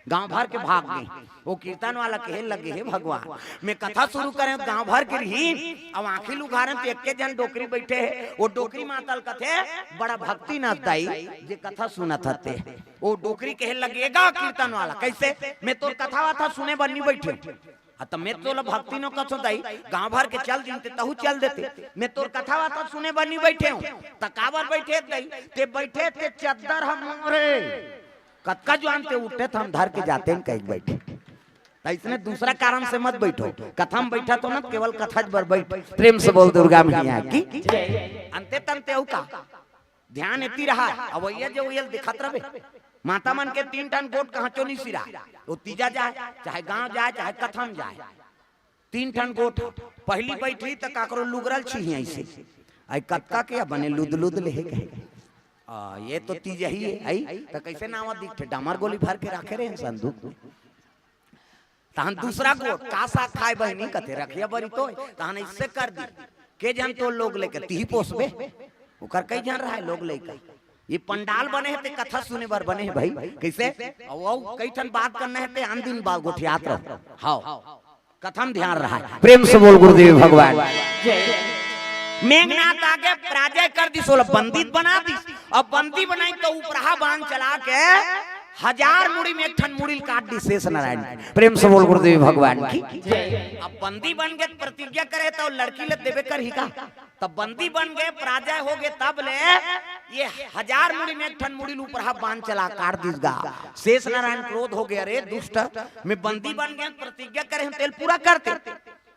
गांव भर के भाग गे। वो कीर्तन वाला कहे लगे, "हे भगवान, मैं कथा शुरू करेंव, गांव भर के रहिन, अउ आंखी ल उघारेंव त एके झन डोकरी बइठे हे, वो डोकरी मातल कथे, बड़ा भक्ति नस दाई, जे कथा सुनत हते।" वो डोकरी कहे लगे, "ए गा कीर्तन वाला, कइसे? मैं तोर कथा वथा सुने बर नी बइठेंव।" "हाँ, त मैं तोला भक्ति नोहंव कथों दाई, गांव भर के चल दिन ते तहूं चल देते। मैं तोर कथा वथा सुने बर नी बइठेंव।" "त काबर बइठे दाई?" "ते बइठे ते चद्दर ह मोरे, कतका जुवार ते उठे त हम धर के जातेन कहिके बइठे।" त अइसने दूसरा कारण से मत बइठो, कथा म बइठत हो ना, केवल कथा बर बइठ। प्रेम से बोल दुर्गा मैया की। अंते तंते अउ का? ध्यान एती रहा, अवइया जे ओइया ल देखत रबे। माता मन के तीन ठन गोठ कहांचो नी सिराय। वो तीजा जाय, चाहे गांव जाय, चाहे कथा म जाय, तीन ठन गोठ। पहिली बइठही त काकरो लुगरा ल छीही अइसे, अई कतका के बने लुद लुद लेहे कहे। आ, ये तो तीजही हे, अई त कइसे नावा दिखथे, डामर गोली भर के राखे रहे संदूक में। तहन दूसरा गोठ, "का साग खाय बहिनी?" कथे, "रखिया बरी तो।" तहन अइसे कर दी, "के झन तोर लोग लइका, तिही पोसबे?" ओकर कई झन रहय लोग लइका। ये पंडाल बने हे ते कथा सुने बर बने हे भाई, कइसे? अउ, अउ कई ठन बात करना हे ते आन दिन बात गोठियात रहो। हव, कथा म ध्यान रहय। प्रेम से बोल गुरुदेव भगवान। मेघनाथ आगे पराजय कर दिस, ओला बंदी बना दिस। अब बंदी बनाई त उपरहा बाण चला के हजार मुड़ी में एक ठन मुड़ी ल काट दिस शेष नारायण। प्रेम से बोल गुरुदेव भगवान की। अब बंदी बन गे, प्रतिज्ञा करे त लड़की ल देबे करही का? त बंदी बन गे, पराजय हो गे, तब ले ये हजार मुड़ी में एक ठन मुड़ी ल उपरहा बाण चला काट दिस गा। शेष नारायण क्रोध हो गे, "अरे दुष्ट, मैं बंदी बन गेंव, प्रतिज्ञा करे हंव, तेला पूरा करते।"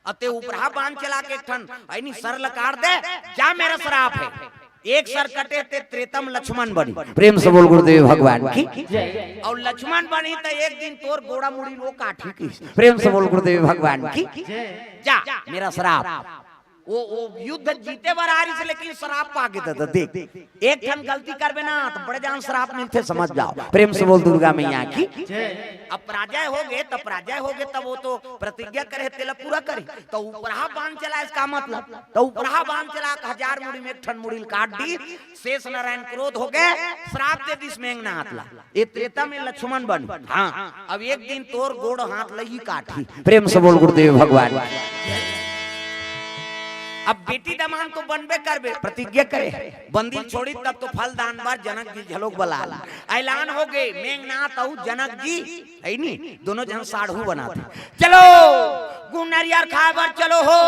अते उपरहा बाण चला के एक ठन अइनी सर ल काट दे, "जा, मेरा श्राप हे।" एक सर कटे ते त्रेता म लक्ष्मण बनी। प्रेम से बोल गुरुदेव भगवान की। अउ लक्ष्मण बनी त एक दिन तोर गोड़ा मुड़ी ल वो काटही कहिस। प्रेम से बोल गुरुदेव भगवान की। "जा, मेरा श्राप।" वो, वो युद्ध जीते बर आ रहिस, लेकिन श्राप पा गे दादा। देख, एक ठन गलती करबे ना, त बड़े जान श्राप मिलथे, समझ जाओ। प्रेम से बोल दुर्गा मैया की। अब पराजय हो गे, तब पराजय हो गे, तब वो तो प्रतिज्ञा करे हे, तेला पूरा करे। त उपरहा बाण चलाय, इसका मतलब, त उपरहा बाण चला के हजार मुड़ी में एक ठन मुड़ी ल काट दिस। शेष नारायण क्रोध हो गे, श्राप दे दिस मेघनाथ ला। ये त्रेता में लक्ष्मण बन। हाँ, अब एक दिन तोर गोड़ हाथ ल ही काटही। प्रेम से बोल गुरुदेव भगवान। अब बेटी दमांद तो बनबे करबे, प्रतिज्ञा करे हे। बंदी ल छोड़ी तब तो फल दान बर जनक जी ल घलोक बला ला। ऐलान हो गे, मेघनाथ अउ जनक जी, हे नी, दोनों झन साढ़ू बनाथे। "चलो, गुड़ नरियर खाय बर चलो हो।"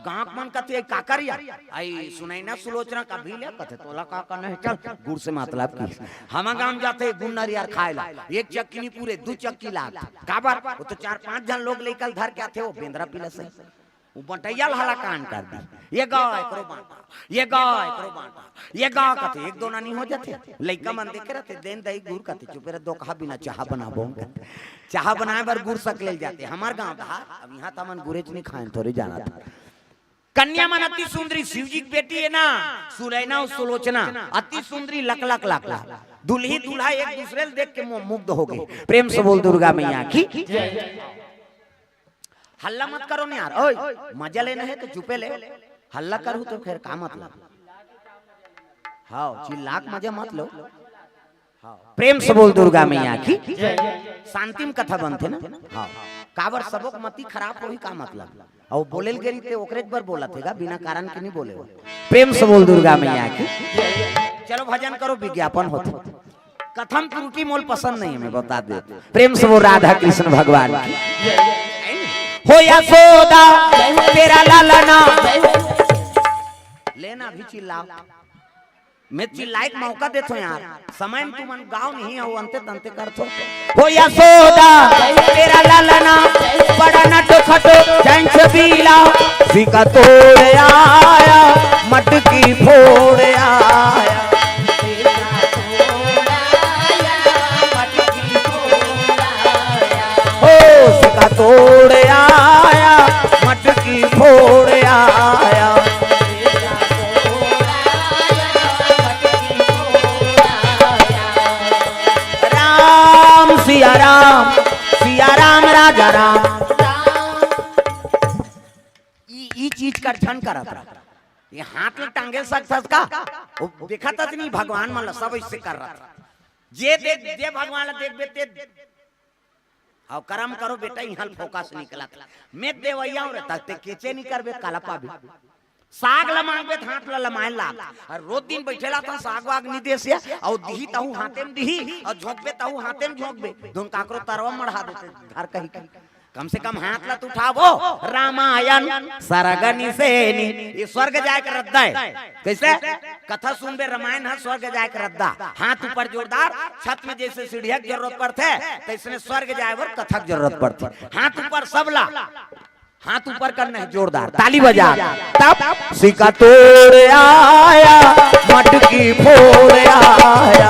गांव के मन कथे, "ए, का करिया?" अई सुनैना सुलोचना कभी ले कथे, "तोला का करना हे, चल।" गुड़ से मतलब की। हमर गांव जाथे गुड़ नरियर खाय ला, एक चक्की नी पूरे, दू चक्की लागथे। काबर? वो तो चार पांच झन लोग लइका ल धर के आथे, वो बेंदरा पिला सही। वो बंटैया ल हलाकान कर दी, "ये गा एकरो बांटा, ये गा एकरो बांटा, ये गा," कथे, एक दोना नी हो जाथे। लइका मन देखे रथे, "देन दई गुड़," कथे, "चुपे रह, दो कहा बिना चाहा बनाबो," कथे। चाहा बनाय बर गुड़ सकले ल जाथे। हमर गांव धार, अब इहां त हमन गुरेच नी खाएन, थोरे जानत। कन्या मन अति सुंदरी, शिव जी के बेटी हे ना, सुनैना अउ सुलोचना, अति सुंदरी, लक लक लक लक। दुल्ही दूल्हा एक दूसरे ल देख के मो-, मुग्ध हो गे। प्रेम से बोल दुर्गा मैया की। हल्ला मत करो न यार, ओए, मजा लेना हे त चुपे ले, हल्ला करहू त फेर का मतलब? हव, चिल्ला के मजा मत लो। प्रेम से बोल दुर्गा मैया की। शांति म कथा बनथे ना। हव, काबर सबो के मति खराब होही का मतलब? अउ बोले ल गे रहिथे ओकरेच बर बोलत हे गा, बिना कारण के नी बोले हो। प्रेम से बोल दुर्गा मैया की। चलो भजन करो, विज्ञापन होथे। कथा म त्रुटि मोला पसंद नइ हे, मैं बता देथंव। प्रेम से बोल राधा कृष्ण भगवान की। हो यशोदा तेरा लालना। लेना अभी चिल्लाव। मैं चिल्लाय के मौका देथंव यार, समय म तुमन गाव नहीं हो, अंते तंते करथो। हो यशोदा तेरा लालना, बड़ा नटखट चंचबीला, सिका तोड़ आया, मटकी फोड़ आया। हो सिका तोड़ आया, मटकी फोड़ आया। राम, सिया राम, राजा राम। ई, ई चीज कर झन करत रह। ये हाथ ल टांगे सकथस का? वो देखत हस नहीं, भगवान मन ल सब ऐसे कर रहा। जे देख, जे भगवान ल देखबे ते। अउ करम करो बेटा, इहाँ फोकस निकलत। मैं देवैया हूँ रे, तब ते केचे नहीं करबे, काला पाबे। साग ल मांगबे त हाथ ल लमाए लाग। अउ रोज दिन बैठे ला त साग वाग नी देस या, अउ दिही तहू हाथे म दिही, अउ झोंकबे तहू हाथे म झोंकबे। धुन काकरो तरवा मढ़ा देते, घर कही के। कम से कम हाथ ल त उठाबो। रामायण सरग निसेनी, ये स्वर्ग जाए के रद्दा हे। कैसे? कथा सुनबे, रामायण ह स्वर्ग जाए के रद्दा। हाथ ऊपर जोरदार, छत में जैसे सीढ़िया के जरूरत पड़थे, तैसने स्वर्ग जाए बर कथा के जरूरत पड़थे। हाथ ऊपर सबला। हाथ ऊपर करना हे जोरदार, ताली बजा। तब सिका तोड़ आया, मटकी फोड़ आया।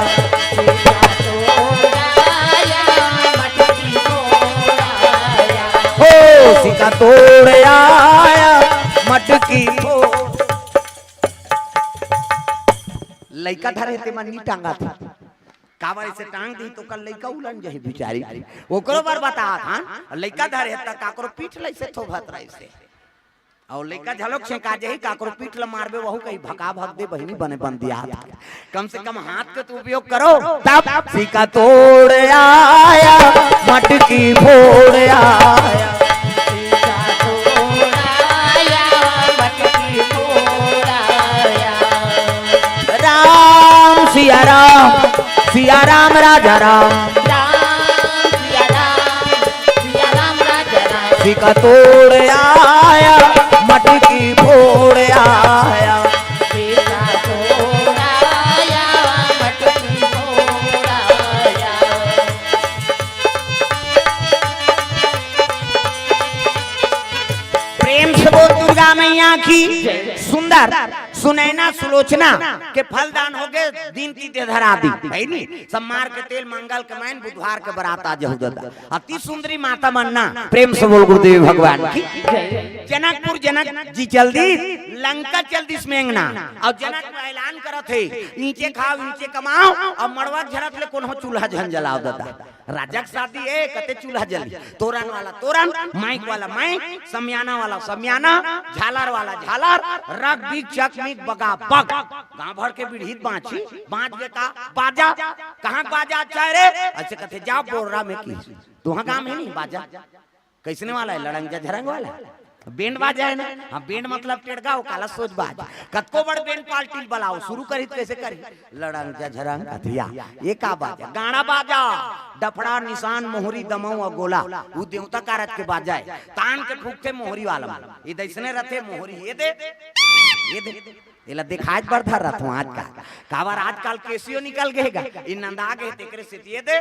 हो सिका तोड़ आया, मटकी फोड़। लइका धरे हे तेमन नी टांगत हे। काबर ऐसे टांग दी तो कल लइका उलन जही बिचारी। ओकरो बर बतात हन, लइका धरे हे त काकरो पीठ ल ऐसे थोभत रहिसे। अउ लइका झलोक छेंका जही, काकरो पीठ ल मारबे, वहू कही भका भक दे बहिनी, बने बन दिया। कम से कम हाथ के तो उपयोग करो। तब सिका तोड़ आया, मटकी फोड़ आया। राम सिया राम, सिया राम राजा राम। राम सिया राम, सिया राम राजा राम। सिका तोड़ आया, मटकी फोड़ आया। सिका तोड़ आया, मटकी फोड़ आया। प्रेम से बोल दुर्गा मैया की। सुंदर सुनैना सुलोचना के फलदान होगे, दिन ती दे धरा दी, है नी? सब मार के तेल मंगल के मैन बुधवार के बरात आ जहू दादा। अति सुंदरी माता मन ना, प्रेम से बोल गुरुदेव भगवान की। जनकपुर जनक जी चल दी, लंका चल दी मेंगना। अउ जनक ऐलान करत हे, ईंचे खाव, ईंचे कमाव, अउ मड़वा झरत ले कोनो चूल्हा झन जलाव दादा। राजा के शादी ए, कते चूल्हा जली। तोरन वाला तोरन, माइक वाला माइक, समियाना वाला समियाना, झालर वाला झालर, रग बिग चक मिग बगा बग। गांव भर के बिढ़ीत बांची, बांच गे का बाजा, कहाँ बाजा अच्छा हे रे? ऐसे कथे जा बोर्रा में की। तुहा गांव में नहीं बाजा। कैसने वाला हे? लड़ंग झझरंग वाला हे। बेंड बाजा हे ना? हाँ, बेंड मतलब टेड़गा हो, काला सोज बाज। कतको बड़ बेंड पार्टी बलाओ, शुरू करी त कैसे करी? लड़ंग झझरंग कथिया। ये का बाजा? गाड़ा बाजा। डफड़ा निसान मोहरी दमऊ अउ गोला। उ देवता कारज के बाजा हे। तान के फूकथे मोहरी वाला मन। ये दैसने रथे मोहरी। ये दे, ये दे। एला देखाए बर धर रथों आज का। काबर आजकल केसियो निकल गे गा। ई नंदा गे तेकरे सेती ये दे,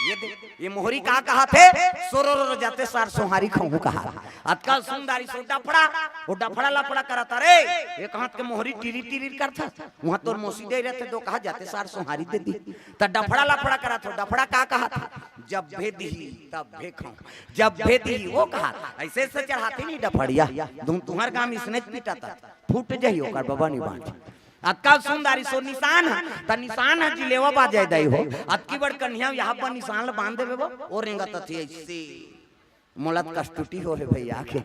ये दे। ये मोहरी का कहाथे? सोरो रो जाते सार सोहारी खहूं कहा। अतका सुंदरी सो डफड़ा, वो डफड़ा लफड़ा करत हे रे। एक हाथ के मोहरी टिरी टिरी करत हे। उहां तोर मौसी दे रथे दो कहा जाते सार सोहारी दे दी। त डफड़ा लफड़ा करत हो, डफड़ा का कहाथे? जब भे दिही, तब भे खाऊं। जब भे दिही, वो कहा। ऐसे ऐसे चढ़ाती नहीं डफड़िया। तुम तुम्हार गांव इसने पीटा था। फूट जही ओकर बबा नी बांच। अतका सुंदरी सो निसान हे, त निसान हे जिलेवा बाजे दई हो। अतकी बड़ कन्हिया यहाँ पर निसान ल बांध देबे बो, ओ रेंगत अथी ऐसे। मोला त कस्तुटी हो हे भैया के।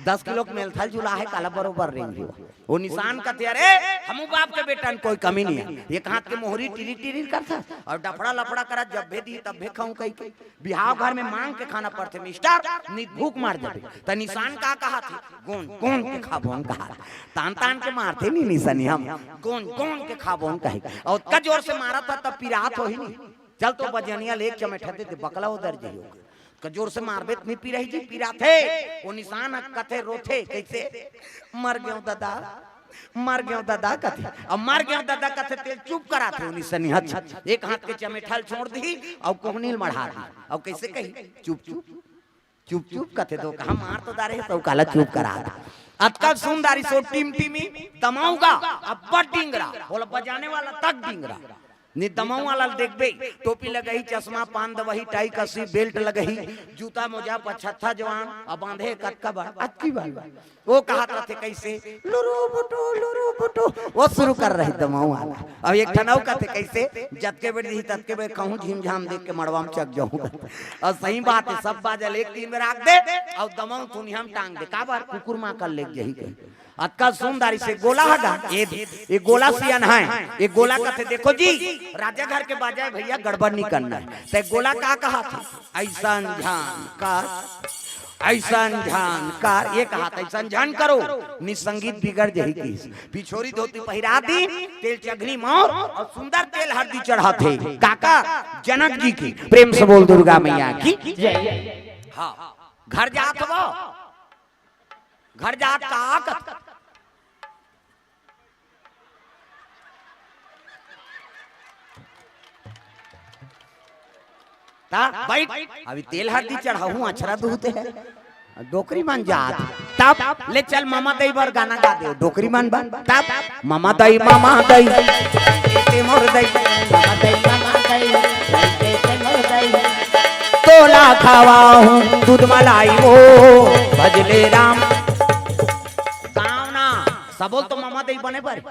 दस किलो के मेलथल जुला हे, काला बरोबर रेंग हो। ओ निसान कथे, "अरे, हमू बाप के बेटा न कोई कमी नहीं हे।" एक हाथ के मोहरी टिरी टिरी करत हे, अउ डफड़ा लफड़ा करा, "जब भे दी, तब भे खाऊं" कही के। बिहाव घर में मांग के खाना पड़थे मिस्टर, नी भूख मार जाबे। त निसान का कहाथे? गोन गोन के खाबोन कहा। तान तान के मारथे नी निसनी हम, गोन गोन के खाबोन कहे। अउ अतका जोर से मारत हे तब पिरात होही नी। चल तो बजनिया ले एक चमेठा दे दे, बकला उधर जइयो। का जोर से मारबे त नी पिराही जी, पिराथे। ओ निसान ह कथे रोथे, कैसे? "मर गेंव ददा, मर गेंव ददा" कथे। अब "मर गेंव ददा" कथे तेल चुप कराथे ओ निसनी ह। एक हाथ के चमेठा ल छोड़ दिही, अउ कोहनी ल मढ़ा दिही। अउ कैसे कही? "चुप चुप, चुप चुप" कथे तो कहा, "मार तो डारे हे, तो काला चुप करा।" अतका सुंदरी सो टिमटिमी दमाऊ गा, अब्बड़ डिंगरा, ओला बजाने वाला तक डिंगरा। नि दमऊ वाला ल देखबे, टोपी लगही, चश्मा, पान दवही, टाई कसी, बेल्ट लगही, जूता मोजा, पछत्था जवान, अब बांधे कतका बड़, अतकी बड़। वो कहत रथे कइसे, "लुरु बुटु, लुरु बुटु।" वो शुरू कर रही दमऊ वाला। अब एक ठन अउ कथे कइसे, "जतके बेर दिही, ततके बेर कहूँ झिमझाम देख के मड़वा म चक जाहूँ।" अउ सही बात हे, सब बाजा ल एक तीन बेर आंक दे, अउ दमऊ थुनिया म टांग दे। काबर? कुकुर माँ कर लेग जही कही। अतका सुंदर इसे गोला हगा, ये, ये गोला सियन है, ये गोला कथे, "देखो जी, राजा घर के बाजा हे भइया, गड़बड़ नहीं करना है।" ते गोला का कहा था? "अइसन झन कर, अइसन झन कर," ये कहा था, "अइसन झन करो, नि संगीत बिगड़ जही।" किस पिछोरी धोती पहिरा दी, तेल चघनी मौर अउ सुंदर तेल हरदी चढ़ाथे। काका जनक जी की, प्रेम से बोल दुर्गा मैया की। हाँ, घर जात हव, घर जात का कत ता बैठ, अभी तेल हरदी चढ़ाहूँ, अछरा दूहते हैं। डोकरी मन जात, तब ले चल ममा दई बर गाना गा दे, डोकरी मन बर। तब ममा दई, ममा दई, ते मोर दई, ममा दई, ममा दई, ते मोर दई। तोला खवाहूँ दूध मलाई वो, भजले राम। गाँव ना, सबो तो ममा दई बने बर।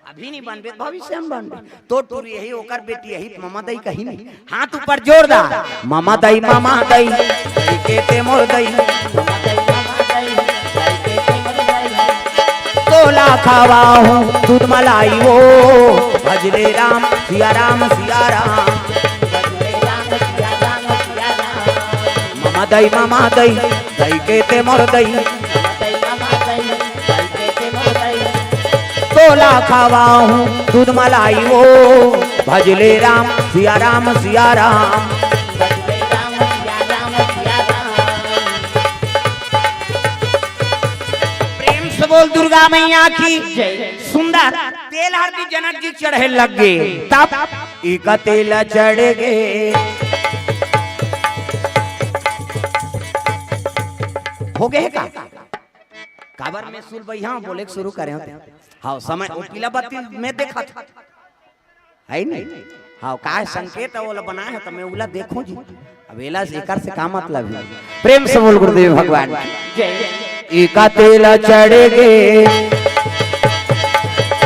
अभी नहीं बनबे, भविष्य में बनबे। तो टूरी यही, ओकर बेटी यही, ममा दई कही नहीं। हाथ ऊपर जोरदार, ममा दई, ममा दई, दई के ते मोर दई। तोला खवाहूँ दूध मलाई वो, भजले राम, सिया राम, सिया राम। ममा दई, ममा दई, दई के ते मोर दई। तोला खवाहूँ दूध मलाई वो, भजले राम, सिया राम, सिया राम। प्रेम से बोल दुर्गा मैया की। जय। सुंदर तेल हरदी जनक जी चढ़े लग गे, तब इका तेल चढ़ गे। हो गे हे का? काबर में सुल बइहा बोले के शुरू करे होते। हाँ, समय वो पीला बत्ती में देखा था, है नहीं? हाँ, का संकेत है, ओला बनाए है, तो मैं ओला देखूं जी। अब एला एकर से का मतलब है? प्रेम से बोल गुरुदेव भगवान की। जय। इका तेल चढ़ गे,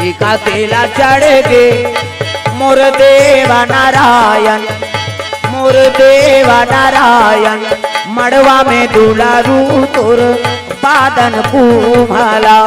इका तेल चढ़ गे, मोर देव नारायण, मोर देव नारायण, मड़वा में दुलारू तोर बादन कुम्हला।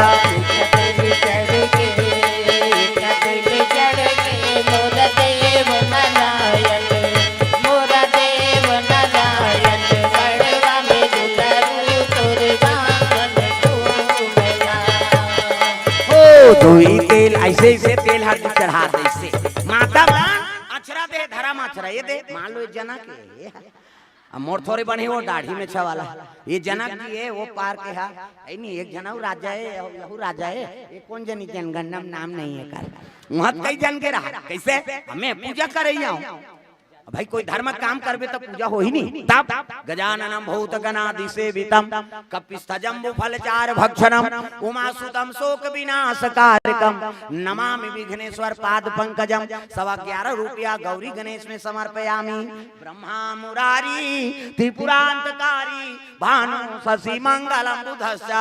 ओ धोई तेल, ऐसे, ऐसे तेल हर चढ़ा दे, ऐसे। माता बा, अछरा दे, धरा म अछरा, ये दे, मान लो एक जना के। अब मोर थोरे बने वो दाढ़ी में छवाला। ये जनक जी है, वो पार के हा। ऐ नहीं, एक जना राजा है, यहू राजा है। ये कौन जनी जनगणना में नाम नहीं है कर। वहाँ कई जन के रहा। कैसे? हमें पूजा करैया हूँ। भाई, कोई धर्म काम करबे तो पूजा हो ही नहीं। तब गजाननम भूत गणादि सेवितम, कपिस्थ जम्बू फल चार भक्षणम, उमासुतम शोक विनाश कारकम, नमामि विघ्नेश्वर पाद पंकजम। सवा ग्यारह रुपया गौरी गणेश में समर्पयामी। ब्रह्मा मुरारी त्रिपुरांतकारी, भानु शशि मंगलम बुधश्च,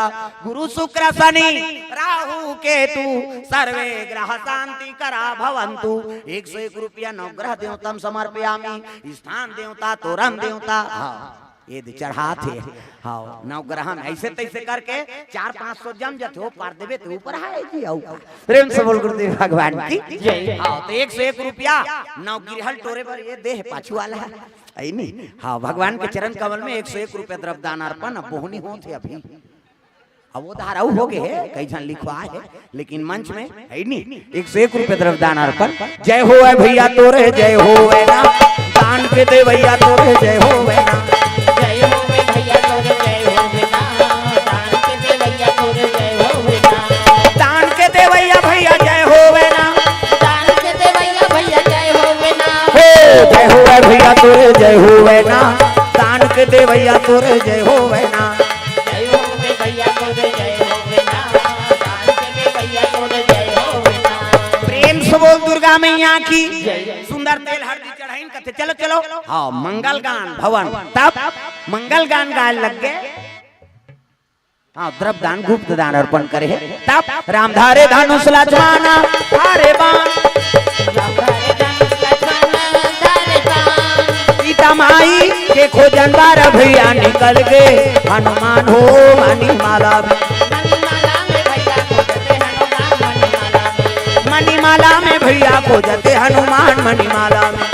गुरु शुक्र शनि राहु केतु, सर्वे ग्रह शांति करा भवंतु। एक सौ एक रुपया नवग्रह देवतम समर्पयामी। स्थान देवता, तोरन देवता, हाँ, ये दे चढ़ात हे। हाँ, नवग्रह में ऐसे तैसे करके चार पाँच सौ जम जाते हो, पार देवे तो ऊपर है जी, आओ। प्रेम से बोल गुरुदेव भगवान की जय। हाँ, तो एक सौ एक रुपया नवगिरहल टोरे पर ये देह पाछू वाला है, है नी? हाँ, भगवान के चरण कमल में एक सौ एक रुपया द्रव्य दान अर्पण, अब बोहनी होत हे अभी। अब वो धारा हो गए है, कई झन लिखवा है, लेकिन मंच में है नी। एक सौ एक रुपया द्रव्य दान अर्पण। जय होवे भैया तोरे, जय होवे ना। दान के देवैया तोरे, जय होवे ना। जय होवे भैया तोरे, जय होवे ना। दान के देवैया तोरे, जय होवे ना। दान के देवैया भैया, जय होवे ना। दान के देवैया भैया, जय होवे ना। हो, जय होवे भैया तोरे, जय होवे ना। दान के देवैया तोरे, जय होवे ना। जय होवे भैया तोरे, जय होवे ना। दान के देवैया तोरे, जय होवे ना। प्रेम से बोल दुर्गा मैया की। सुंदर तेल हरदी चढ़ाइन, कथे, "चलो, चलो।" हाँ, मंगल गान भवन। तब मंगल गान गाए लग गे। हाँ, द्रव्य दान, गुप्त दान अर्पण करे हे। तब राम धारे धनुष लक्ष्मण धारे बाण। सीता माई के खोजन बार भैया निकल गे हनुमान हो मणिमाला में। मणिमाला में भैया खोजते हनुमान मणिमाला में।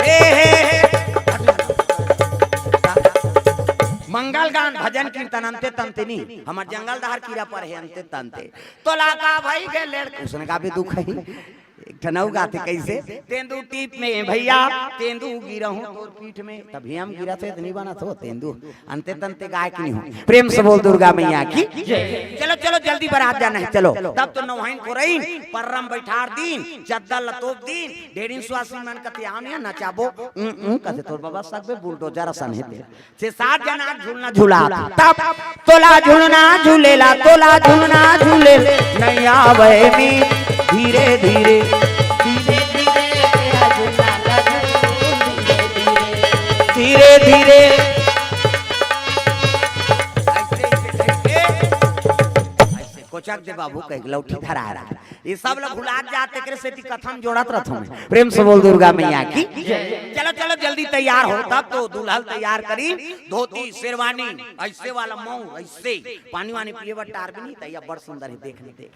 हे, हे, हे। मंगल गान, भजन कीर्तन अंते तंते नी, हमर जंगल डहर कीरा पर हे अंते तंते। तोला का भई गे लेड़, उसने का भी दुख हे। एक ठन अउ गाथे कइसे, "तेंदू टीप में भैया, तेंदू गिरहूं तोर पीठ में।" तभी हम गिरत हे, त नहीं बनत हो तेंदू। अंते तंते गाय की नहीं हो। प्रेम से बोल दुर्गा मैया की। चलो, चलो, जल्दी बरात जाना हे, चलो। तब तो नौहाइन कोरइन, पर्रा म बइठार दीन, चद्दर ल तोप दीन, ढेरिन सुवासिन मन कथे, "आओ नहीं, नचाबो।" उं, उं, कथे, "तोर बबा सकबे, बुलडोजर असन हे तेला।" छे सात जना झुलना झुला। तब तोला झुलना झुलेला, तोला झुलना झुले, नहीं आवे मी धीरे धीरे, धीरे धीरे, धीरे धीरे। ऐसे, ऐसे, ऐसे, ऐसे कोचक दे बाबू, कह लौठी धरा रहा। ये सब ला भुलात जात, एकरे सेती कथा म जोड़त रथों मैं। प्रेम से बोल दुर्गा मैया की। चलो, चलो, जल्दी तैयार हो, तब तो दुल्हन तैयार करी, धोती, शेरवानी, ऐसे वाला मऊर, ऐसे पानी वानी पिए बर टार भी नहीं, तैयार बड़ सुंदर हे, देख नहीं देख,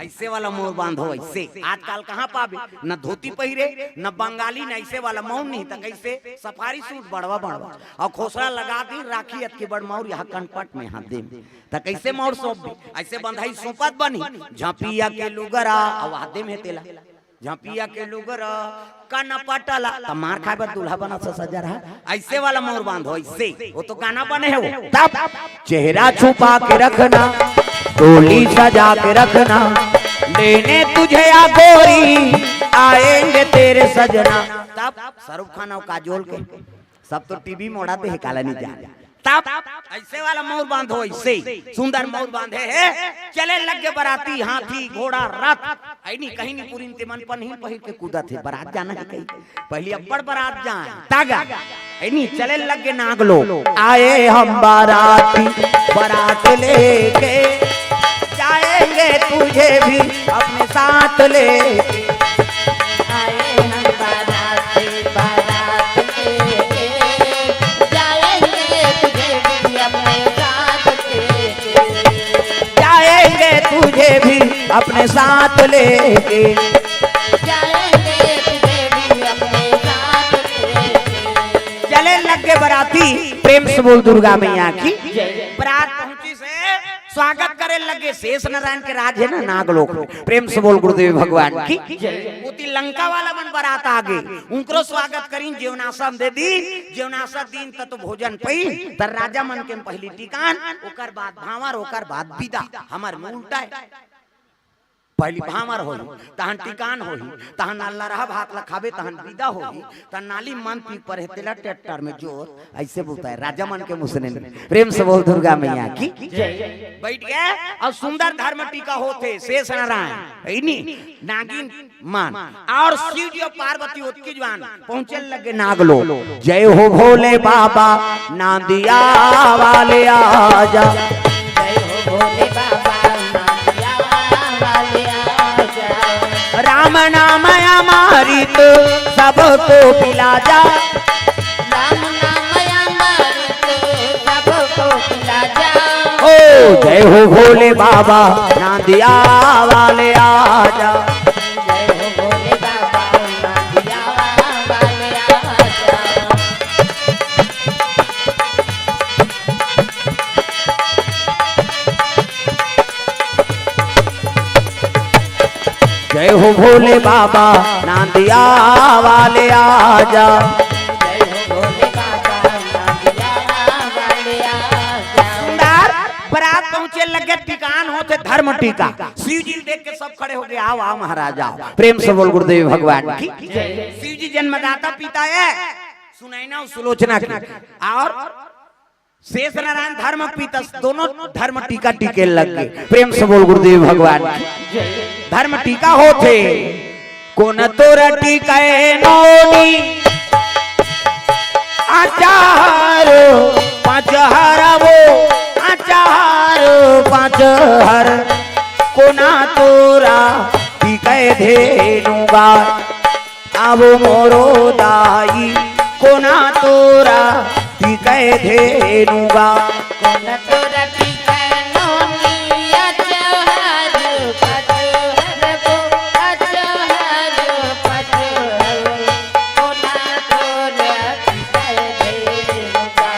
ऐसे वाला मऊर बांधो, ऐसे। आजकल कहाँ पाबे, न धोती पहिरे, न बंगाली, न ऐसे वाला मऊर नहीं, त कैसे सफारी सूट बड़वा बड़वा, अउ खोसरा लगा दी, राखी अतकी बड़ मऊर, यहाँ कनपट में, यहाँ दे में। त कइसे मऊर सौंपबे? अइसे बंधई सौंपत बनही, झपिया के लुगरा, अउ आदे में तेला, झपिया के लुगरा, कनपट ला, त मार खाए बर दूल्हा बनत हे सजा रहा। अइसे वाला मऊर बांधो, अइसे, वो तो गाना बने हे वो। तब चेहरा छुपा के रखना, डोली सजा के रखना, लेने तुझे या गोरी, आएंगे तेरे सजना। तब शाहरुख खान अउ काजोल के सब तो टीवी मोड़ा दे हे, काला नहीं जाने। तब अइसे वाला मऊर बांधो, अइसे सुंदर मऊर बांधे हे। चले लग गे बराती, हाथी, घोड़ा, रथ, ऐनी कहीं नहीं पुरिन ते मन पनही पहिर के कूदत हे। बरात जाना हे कहीं, पहिली अब्बड़ बरात जाए, तागा। ऐनी चले लग गे नागलो, आए हम बाराती, बरात लेके जाएंगे तुझे भी अपने साथ लेके। आए हम बाराती, बारात लेके जाएंगे तुझे भी अपने साथ लेके। जाएंगे तुझे भी अपने साथ लेके। जाएंगे तुझे भी अपने साथ लेके। चले लग गे बराती, प्रेम से बोल दुर्गा मैया की। बरात पहुंची से स्वागत करे लगे, शेष नारायण के राज हे ना नागलोक में। प्रेम से बोल गुरुदेव भगवान की। ओती लंका वाला मन बरात आ गे, उनकरो स्वागत करीन, जेवनासन दे दीन, जेवनासन दीन त तो भोजन पईन, त राजा मन के पहिली टिकान, ओकर बाद भांवर, ओकर बाद बिदा। हमर में उल्टा हे, पहिली भांवर होही, तहन टिकान होही, तहन अल्लरहा भात ल खाबे, तहन बिदा होही, त नाली मन पी परे तेला ट्रैक्टर में जोत, अइसे बोलता हे राजा मन के मुसने में। प्रेम से बोल दुर्गा मैया की। बइठ गे अउ सुंदर धर्म टीका होथे, शेष नारायण, ऐनी नागिन मन अउ शिव जी अउ पार्वती ओतकी जुवान पहुंचे लगे नागलो। जय हो भोले बाबा, नांदिया वाले आजा। जय हो भोले बाबा, नांदिया वाले आजा। राम नाम अमृत सबको पिला जा। राम नाम अमृत सबको पिला जा। ओ जय हो भोले बाबा, नांदिया वाले आजा। जय हो भोले बाबा, नांदिया वाले आजा। जय हो भोले बाबा, नांदिया वाले आजा। जय हो भोले बाबा, नांदिया वाले आजा। सुंदर बरात पहुंचे लगे, टिकान होथे धर्म टीका। शिव जी देख के सब खड़े हो गे, "आओ, आओ महाराज, आओ।" प्रेम से बोल गुरुदेव भगवान की। शिव जी जन्मदाता पिता हे, सुनैना अउ सुलोचना के। अउ शेष नारायण धर्म पीतस, दोनों धर्म टीका टीके लग गे। प्रेम से बोल गुरुदेव भगवान की। धर्म टीका होथे, कोन तोर टीके नोनी, आचार पाँच हर वो, आचार पाँच हर, कोन तोर टीके धेनु गा। अब मोरो दाई कोन तोर टीके धेनु गा। कोन तोर टीके नोनी, अचहर पचहर गो, अचहर पचहर, कोन तोर टीके धेनु गा।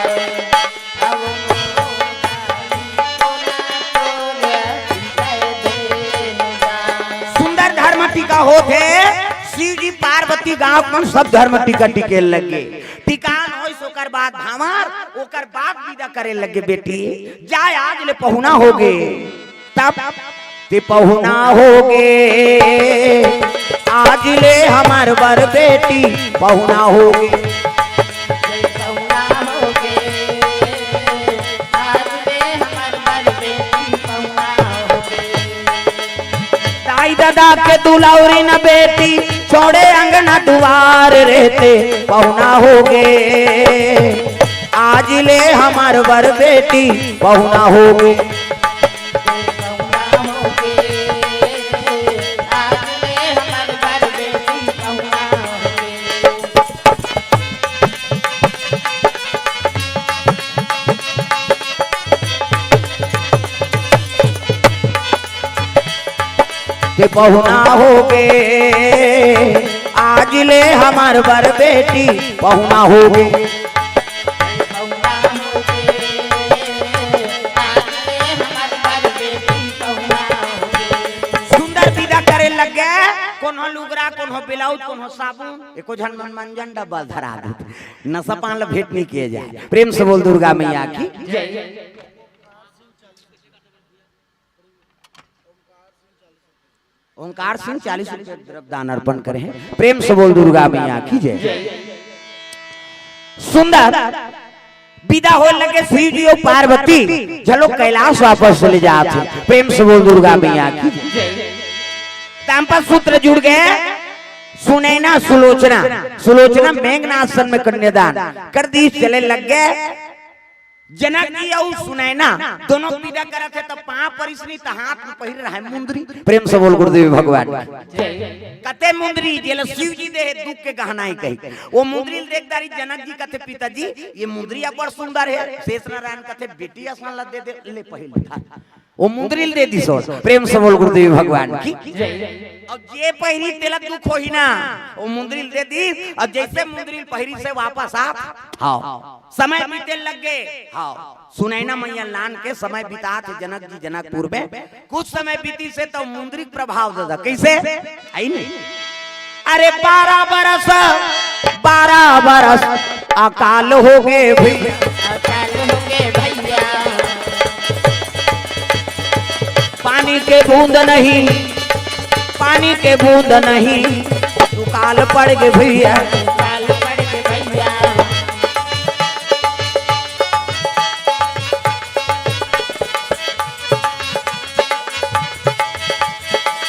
सुंदर धर्म टीका होथे। शिव जी पार्वती गांव मन सब धर्म टीका टीके लग गे। टीका होइस ओकर बाद भांवर, ओकर बाद विदा करे लग गे, बेटी जाय, आज ले पहुना होगे। तब ते पहुना होगे, आज ले हमर बर बेटी पहुना होगे। दाई ददा के दुलौरी न बेटी, छोड़े अंगना दुआर रहते पहुना होगे। आज ले हमर बर बेटी पहुना होगे। ते पहुना होगे, आज ले हमर बर बेटी पहुना होगे। सुंदर विदा करे लग गे। कोनो लुगरा, कोनो ब्लाउज, कोनो साबुन, एको झन मन मंजन डब्बा धरा दे। नशा पान ल भेंट नहीं किए जाए। प्रेम से बोल दुर्गा मैया की। ओंकार सिंह चालीस रुपये द्रव्य दान अर्पण करे हैं। प्रेम से बोल दुर्गा मैया की जय। सुंदर विदा होय लगे, शिव जी और पार्वती चलो कैलाश वापस चले जात हैं। प्रेम से बोल दुर्गा मैया की जय। दाम्पत्य सूत्र जुड़ गए। सुनैना सुलोचना, सुलोचना मेघनाथ आसन में कन्यादान कर दी, चले लग गए। जनक जी अउ सुनैना दोनों विदा करत हे, त पाँव परिस नहीं, त हाथ में पहिरे रहे मुंदरी। प्रेम से बोल गुरुदेव भगवान की। कथे मुंदरी, जेला शिव जी दे हे दुख के गहना ही कही। वो मुंदरी ल देख डारी, जनक जी कथे, "पिताजी, ये मुंदरी अब्बड़ सुंदर हे।" शेष नारायण कथे, "बेटी असन ला दे दे, ले पहिर ले।" वो मुंदरी ल दे दिस। प्रेम से बोल गुरुदेव भगवान की। अउ जे पहिरी तेला दुख होही ना, वो मुंदरी ल दे दिस। अउ जैसे मुंदरी ल पहिरी से वापस आ, हाँ। समय बीते लग गे। हाँ, सुनैना मैया लान के समय बितात हे जनक जी जनकपुर में। कुछ समय बीती से तो मुंदरी के प्रभाव दादा कैसे आई नहीं। अरे बारह बरस, बारह बरस अकाल हो गे भैया। अकाल हो गे भैया। पानी के बूंद नहीं, पानी के बूंद नहीं, दुकाल पड़ गे भैया। दुकाल पड़ गे भैया।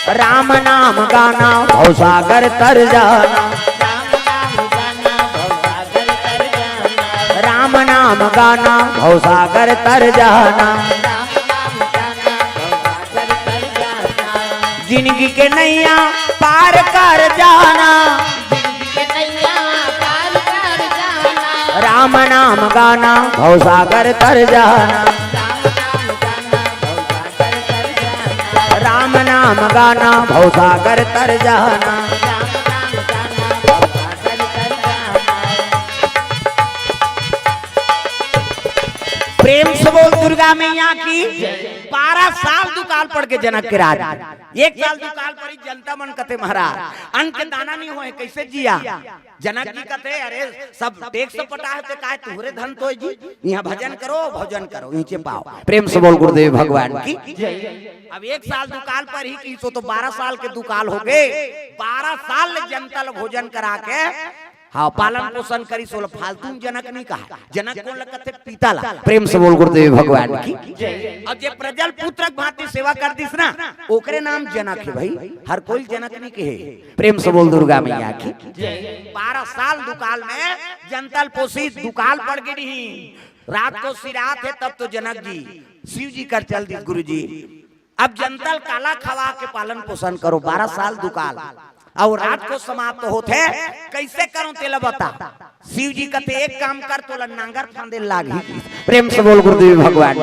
राम नाम गाना भवसागर तर जाना। राम नाम गाना भवसागर तर जाना। राम नाम गाना भवसागर तर जाना। राम नाम गाना भवसागर तर जाना। जिंदगी के नैया पार कर जाना। जिंदगी के नैया पार कर जाना। राम नाम गाना भवसागर तर जाना। राम नाम गाना भवसागर तर जाना। राम नाम गाना भवसागर तर जाना। राम नाम गाना भवसागर तर जाना। प्रेम से बोल दुर्गा मैया की। बारह साल दुकाल पड़ गे जनक के राज। एक साल दुकाल पड़ी, जनता मन कथे महाराज, अन्न के दाना नहीं होय, कैसे जिया? जनक जी कथे, "अरे, सब टैक्स पटा हे, ते काय तुहरे धन तोय जी? यहाँ भजन करो, भोजन करो, नीचे पाओ।" प्रेम से बोल गुरुदेव भगवान की। अब एक साल दुकाल पड़ही कि तो, तो बारह साल के दुकाल हो गे। बारह साल ले जनता ल भोजन करा के हाँ, पालन पोषण करिस, ओला फालतू में जनक नहीं कहा। जनक कोन ला कथे? पिता ला। प्रेम से बोल गुरुदेव भगवान की। अउ जे प्रजल पुत्र के भांति सेवा कर दिस ना, ओकरे नाम जनक हे भाई, हर कोई जनक नहीं कहे। प्रेम से बोल दुर्गा मैया की। बारह साल दुकाल में जंतल पोसी, दुकाल पड़ गे रही। रात को सिरात हे तब तो जनक जी शिव जी कर चल दिस गुरु जी। अब जंतल काला खवा के पालन पोषण करो, बारह साल दुकाल, अउ रात को समाप्त होत हे, कइसे करो तेला बता। शिव जी कथे, एक काम कर, तोला नांगर फांदे लागही। प्रेम से बोल गुरुदेव भगवान।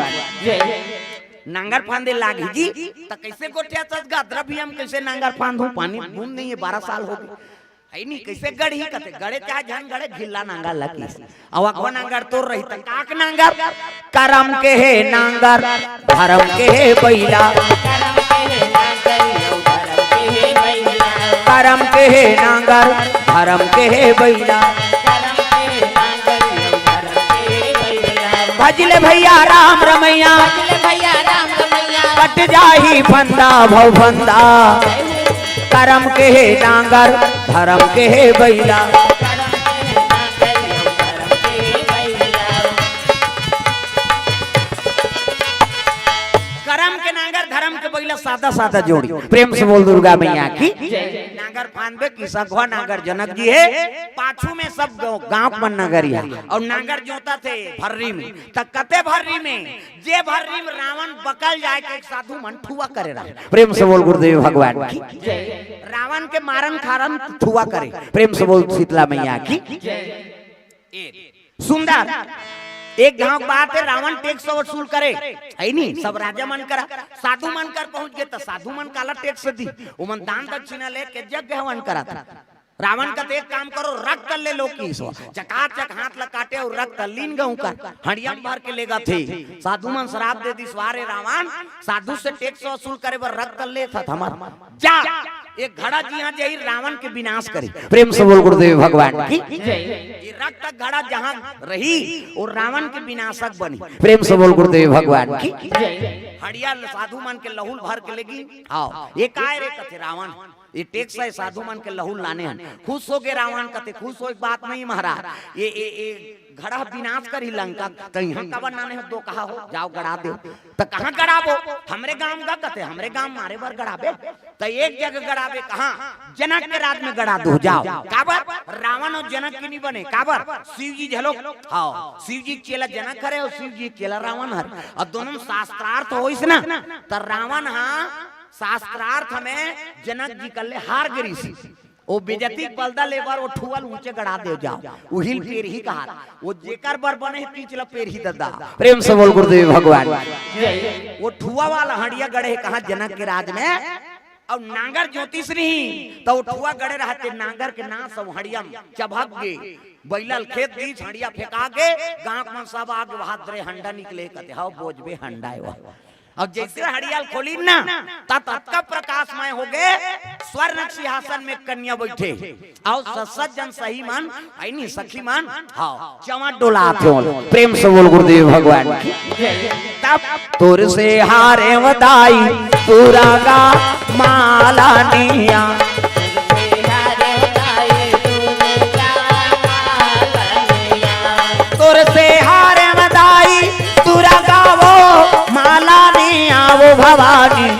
नांगर फांदे लागही जी, त कइसे गोठियाथस गा द्रव्यम, कइसे नांगर फांदहूं, पानी बूंद नहीं हे, बारह साल हो गे। हे नहीं, कइसे गड़ही कथे, गड़े चाहे झन गड़े, घिल्ला नांगर लगिस। अउ अगवा नांगर तोर रही त काक नांगर, करम के हे नांगर, धरम के हे बइला। करम के हे नांगर, धरम के हे बइला। भजले भैया राम रमैया, भैया राम रमैया। कट जाही फंदा भव फंदा। करम के हे नांगर, धरम के हे बइला। करम के नांगर, धरम के बइला, सादा सादा जोड़ी। प्रेम से बोल दुर्गा मैया की। नांगर फांदबे किस अगवा नांगर जनक जी हे, पाछू में सब गांव, गांव के मन नगरिया, अउ नांगर जोतथे भर्री में, त कथे भर्री में, जे भर्री में रावण बकल जाय के एक साधु मन ठुआ करे रहे। प्रेम से बोल गुरुदेव भगवान की। रावण के मारन खारन ठुआ करे। प्रेम से बोल शीतला मैया की। ए, सुंदर। एक घांव के बात हे, रावण टैक्स वसूल करे, हे नहीं, सब राजा मन करा, साधु मन कर पहुंच गे, त साधु मन काला टैक्स दी, ओमन दान दक्षिणा लेके यज्ञ हवन करत। रावण कथे, एक काम करो, रक्त ले लो किस। चकाचक हाथ ला काटे अउ रक्त लीन गे ओकर, हंडिया में भर के लेगथे। साधु मन श्राप दे दिस, "वाह रे रावण, साधु से टैक्स वसूल करे बर रक्त लेत हस हमर, जा, एक घड़ा जिहां जाही रावण के विनाश करी।" प्रेम से बोल गुरुदेव भगवान की। ये रक्त घड़ा जहां रही, वो रावण के विनाशक बनी। प्रेम से बोल गुरुदेव भगवान की। हंडिया साधु मन के लहू ल भर के लेगिन। आओ, ये काय रे कथे रावण, ये टैक्स हे, साधु मन के लहू ल लाने हन। खुश हो गे रावण कथे, खुश होय के बात नहीं महाराज, ये, ये, ये घड़ा विनाश करही लंका, त इहां काबर लाने हो, दो कहा हो, जाओ गड़ा दे। त कहां गड़ाबो? हमरे गांव गा कथे, हमरे गांव मारे बर गड़ाबे। त एक जगह गड़ाबे, कहां? जनक के राज में गड़ा दो, जाओ। काबर? रावण अउ जनक के नहीं बने। काबर? शिव जी झलो, हाँ, शिव जी के चेला जनक हरे अउ शिव जी के चेला रावण हरे, अउ दोनों में शास्त्रार्थ होइस ना, त रावण हा शास्त्रार्थ में जनक जी कर ले हार गे रिहिस। वो बेजती के बलदा ले बर वो ठुआ ल ऊंचे गड़ा दे, जाओ। उही ल पेरही कहा, वो जेकर बर बने हे तीच ल पेरही ददा। प्रेम से बोल गुरुदेव भगवान। वो ठुआ वाला हंडिया गड़े हे कहां? जनक के राज में। अउ नांगर जोतिस नहीं, त वो ठुआ गड़े रहते, नांगर के नास अउ हंडिया में चभक गे, बइला ल खेत दिस, हंडिया फेंका गे, गांव के मन सब आ गे, वहां दरे हंडा निकले, कथे, "हव, बोझबे हंडा हे वह।" अउ जइसे हंडिया ल खोलिन ना, त अतका प्रकाशमय हो गे, स्वर्ण सिंहासन में कन्या बइठे। अउ सत सत जन सही मन, अइनी सखी मन, हाँ, चंवर डोलात हे। प्रेम से बोल गुरुदेव भगवान की। तब तोर से हारे व दाई, तू रागा मालानिया। तोर से हारे व दाई, तू रागा वो मालानिया, वो भवानी।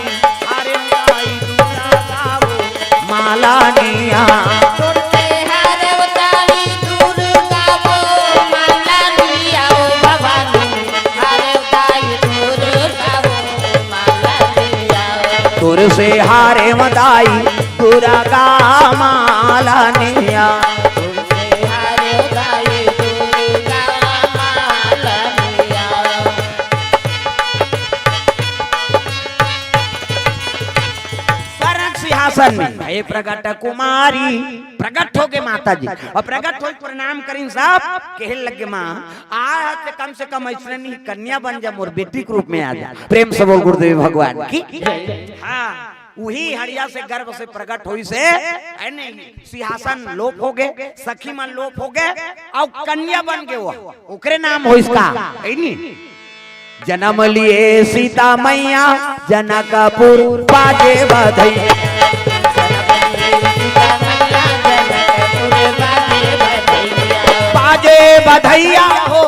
मालानिया। तोर से हारे व दाई दुर्गा मालानिया। स्वर्ण सिंहासन में हे प्रगट कुमारी, प्रगट हो गे माता जी। अउ प्रगट होय प्रणाम करिन सब, कहे लगे, "माँ, आज से कम से कम अइसने नहीं, कन्या बन जा, मोर बेटी के रूप में आ जा।" प्रेम से बोल गुरुदेव भगवान की। हाँ, उही हंडिया से गर्भ से प्रगट होइस हे, हे नहीं, सिंहासन लोप हो गे, सखी मन लोप हो गे, अउ कन्या बन गे वो, ओकरे नाम होइस का, हे नहीं? जनम लिए सीता मैया जनकपुर बाजे बधई। बाजे बधइया हो।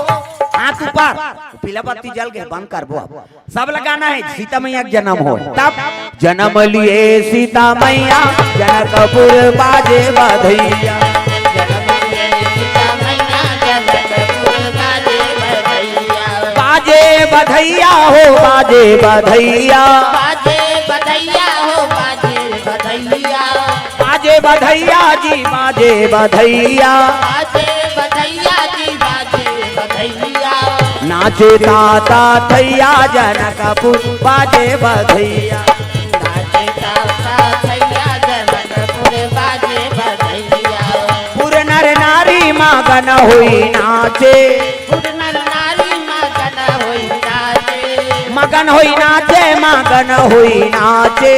हाथ ऊपर, पीला बत्ती जल गए, बंद करबो अब। सब लगाना है, सीता मैया के जन्म हो तब। जन्म लिए सीता मैया, जनकपुर बाजे बधइया। बाजे बधइया हो, बाजे बधइया। बाजे बधइया हो, बाजे बधइया। बाजे बधइया जी, बाजे बधइया। बाजे बधइया जी, बाजे बधइया। नाचे ताता थैया जनकपुर बाजे बधइया। नाचे ताता थैया जनकपुर बाजे बधइया। पुर नर नारी मगन होई नाचे। पुर नर नारी मगन होई नाचे। मगन होई नाचे, मगन होई नाचे।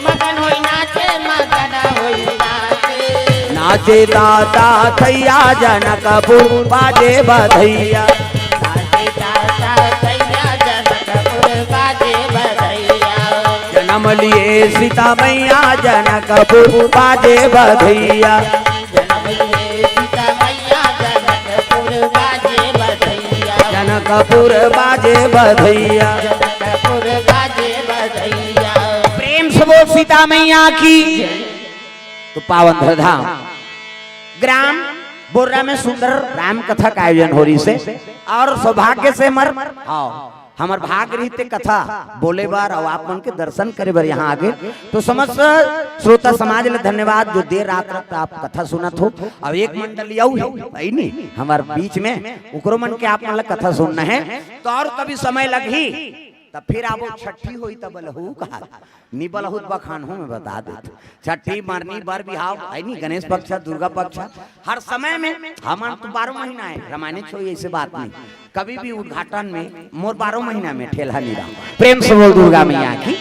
मगन होई नाचे, मगन होई नाचे। नाचे ताता थैया जनकपुर बाजे बधइया। नाचे ताता थैया जनकपुर बाजे बधइया। जन्म लिए सीता मैया जनकपुर बाजे बधइया। जन्म लिए सीता मैया जनकपुर बाजे बधइया। जनकपुर बाजे बधइया। जनकपुर बाजे बधइया। प्रेम से बोल सीता मैया की। तो पावन धरधाम ग्राम बोर्रा में सुंदर राम कथा का आयोजन हो रही से, और सौभाग्य से हमर, हाँ, हमर भाग रही ते कथा बोले बर और आप मन के दर्शन करे बर यहाँ आगे। तो समस्त श्रोता समाज ले धन्यवाद जो देर रात तक आप कथा सुनत हो। अब एक मंडली अउ है, है नी, हमार बीच में, ओकरो मन के आप मन ला कथा सुनना है, तो और कभी समय लगही तब फिर आबो, छठी होई तब बलहू कहा, नी बलहू त बखान हो, मैं बता देत। छठी, मरनी, बर बिहाव, है नी, गणेश पक्ष, दुर्गा पक्ष, हर समय में। हमन तो बारह महीना है, रामायण छोई, ऐसे बात नहीं। कभी भी उद्घाटन में मोर बारह महीना में ठेलहा नहीं रहा। प्रेम से बोल दुर्गा मैया की।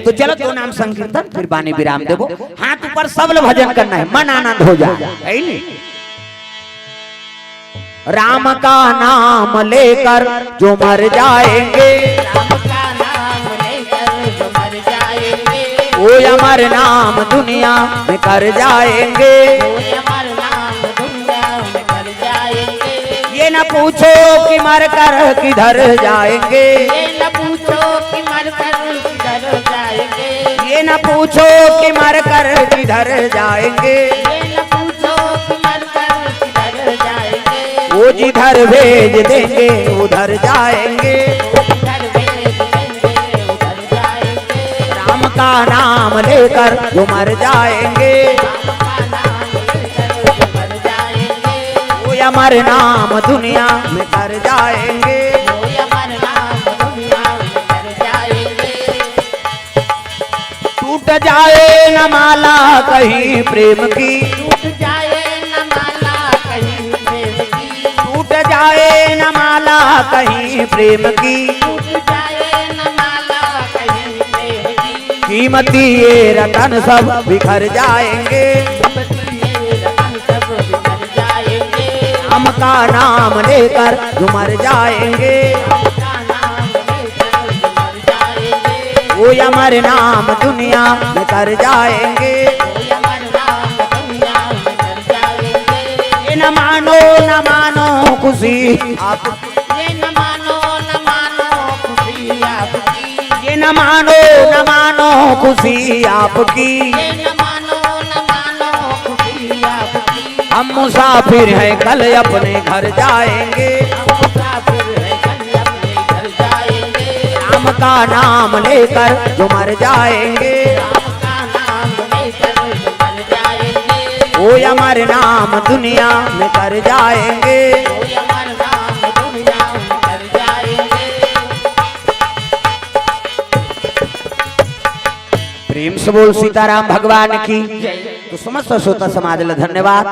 तो चलो दो नाम संकीर्तन, फिर बानी विराम देबो। हाथ ऊपर, सब लोग भजन करना है, मन आनंद हो जाए, है नी? राम का नाम लेकर जो मर जाएंगे, राम का नाम लेकर जो मर जाएंगे, वो अमर नाम दुनिया में कर जाएंगे। वो अमर नाम दुनिया में कर जाएंगे। ये न पूछो कि मर कर किधर जाएंगे, ये न पूछो कि मर कर किधर जाएंगे, ये न पूछो कि मर कर किधर जाएंगे, ये न पूछो कि मर कर किधर जाएंगे, वो जिधर भेज देंगे उधर जाएंगे। वो जिधर भेज देंगे उधर जाएंगे। राम का नाम लेकर जो मर जाएंगे, राम का नाम लेकर जो मर जाएंगे, वो अमर नाम दुनिया में कर जाएंगे। वो अमर नाम दुनिया में कर जाएंगे। टूट जाए न माला कहीं प्रेम की, टूट जाए न माला कहीं प्रेम की, टूट जाए न माला कहीं प्रेम की, टूट जाए न माला कहीं प्रेम की। कीमती ये रतन सब बिखर जाएंगे, कीमती ये रतन सब बिखर जाएंगे। राम का नाम लेकर जो मर जाएंगे, राम का नाम लेकर जो मर जाएंगे, वो अमर नाम दुनिया में कर जाएंगे। वो अमर नाम दुनिया में कर जाएंगे। ये न मानो, न मानो खुशी आप, ये न मानो, न मानो खुशी आपकी, ये न मानो, न मानो खुशी आपकी, ये न मानो, न मानो खुशी आपकी। हम मुसाफिर हैं कल अपने घर जाएंगे, हम मुसाफिर हैं कल अपने घर जाएंगे। राम का नाम लेकर जो मर जाएंगे, राम का नाम लेकर जो मर जाएंगे, वो अमर नाम दुनिया में कर जाएंगे। वो अमर नाम दुनिया में कर जाएंगे। प्रेम से बोल सीताराम भगवान की। तो समस्त श्रोता समाज ला धन्यवाद,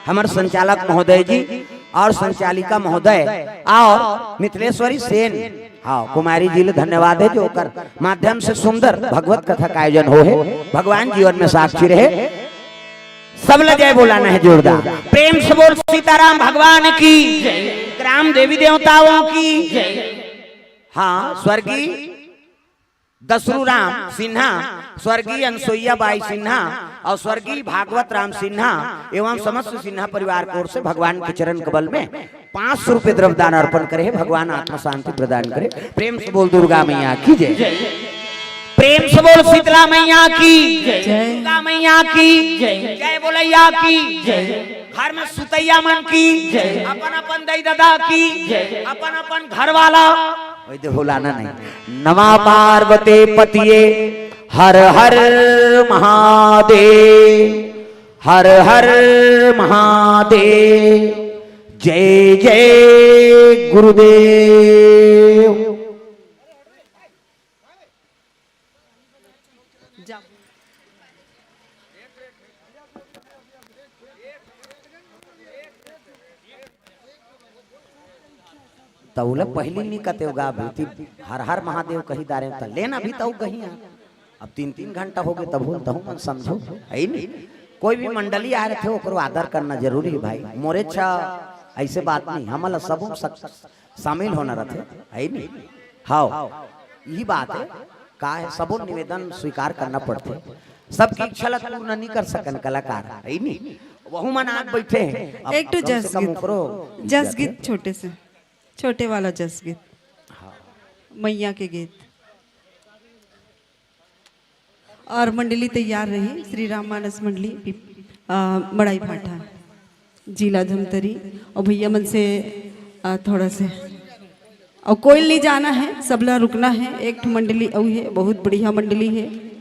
हमर संचालक महोदय जी और संचालिका महोदय और मिथिलेश्वरी सेन, हाँ, कुमारी जी ले धन्यवाद है जो ओकर माध्यम से सुंदर भगवत कथा का आयोजन हो है। भगवान जीवन में साक्षी रहे। सब ला जय बोलाना है जोरदार। प्रेम से बोल सीताराम भगवान की, ग्राम देवी देवताओं की। हाँ, स्वर्गीय दसरू राम सिन्हा, स्वर्गीय अनसुईया बाई सिन्हा, अउ स्वर्गीय भागवत राम सिन्हा एवं समस्त सिन्हा परिवार के ओर से भगवान के चरण कमल में पाँच सौ रुपये द्रव्य दान अर्पण करे हे। भगवान आत्मा शांति प्रदान करे। प्रेम से बोल दुर्गा मैया की जय। प्रेम से बोल शीतला मैया की जय। दुर्गा मैया की जय। जय बोलैया की जय। घर में सुतैया मन की जय। अपन अपन दाई ददा की जय। अपन अपन घर वाला। वही तो भुलाना नहीं। नमा पार्वती पतिये हर हर महादेव, हर हर महादेव। जय जय गुरुदेव। त ओला पहिली नी कतेव गा भूती, हर हर महादेव कही दारे त लेना भी तऊ कही। अब तीन तीन घंटा हो गए तब तहु मन समझो, है नी? कोई भी मंडली आ रहे थे ओकरो आदर करना जरूरी है भाई। मोरे अच्छा ऐसे बात नहीं, हमला सब सक- शामिल होना रहते, है नी? हाव, यही बात है। का है, सबो निवेदन स्वीकार करना पड़ते। सबकी इच्छा ला पूर्ण नहीं कर सकन कलाकार, है नी? वहू मन आग बैठे हैं। अब एक ठो कम से जस कम गीत, ओकरो जस गीत छोटे से, छोटे वाला जस गीत, हाँ। मैया के गीत। और मंडली तैयार रही, श्री राम मानस मंडली, पिप-, आ, मड़ाई भाटा, जिला धमतरी। और भैया मन से, आ, थोड़ा से, और कोई नहीं जाना है, सबला रुकना है। एक ठो मंडली अउ है, बहुत बढ़िया मंडली है,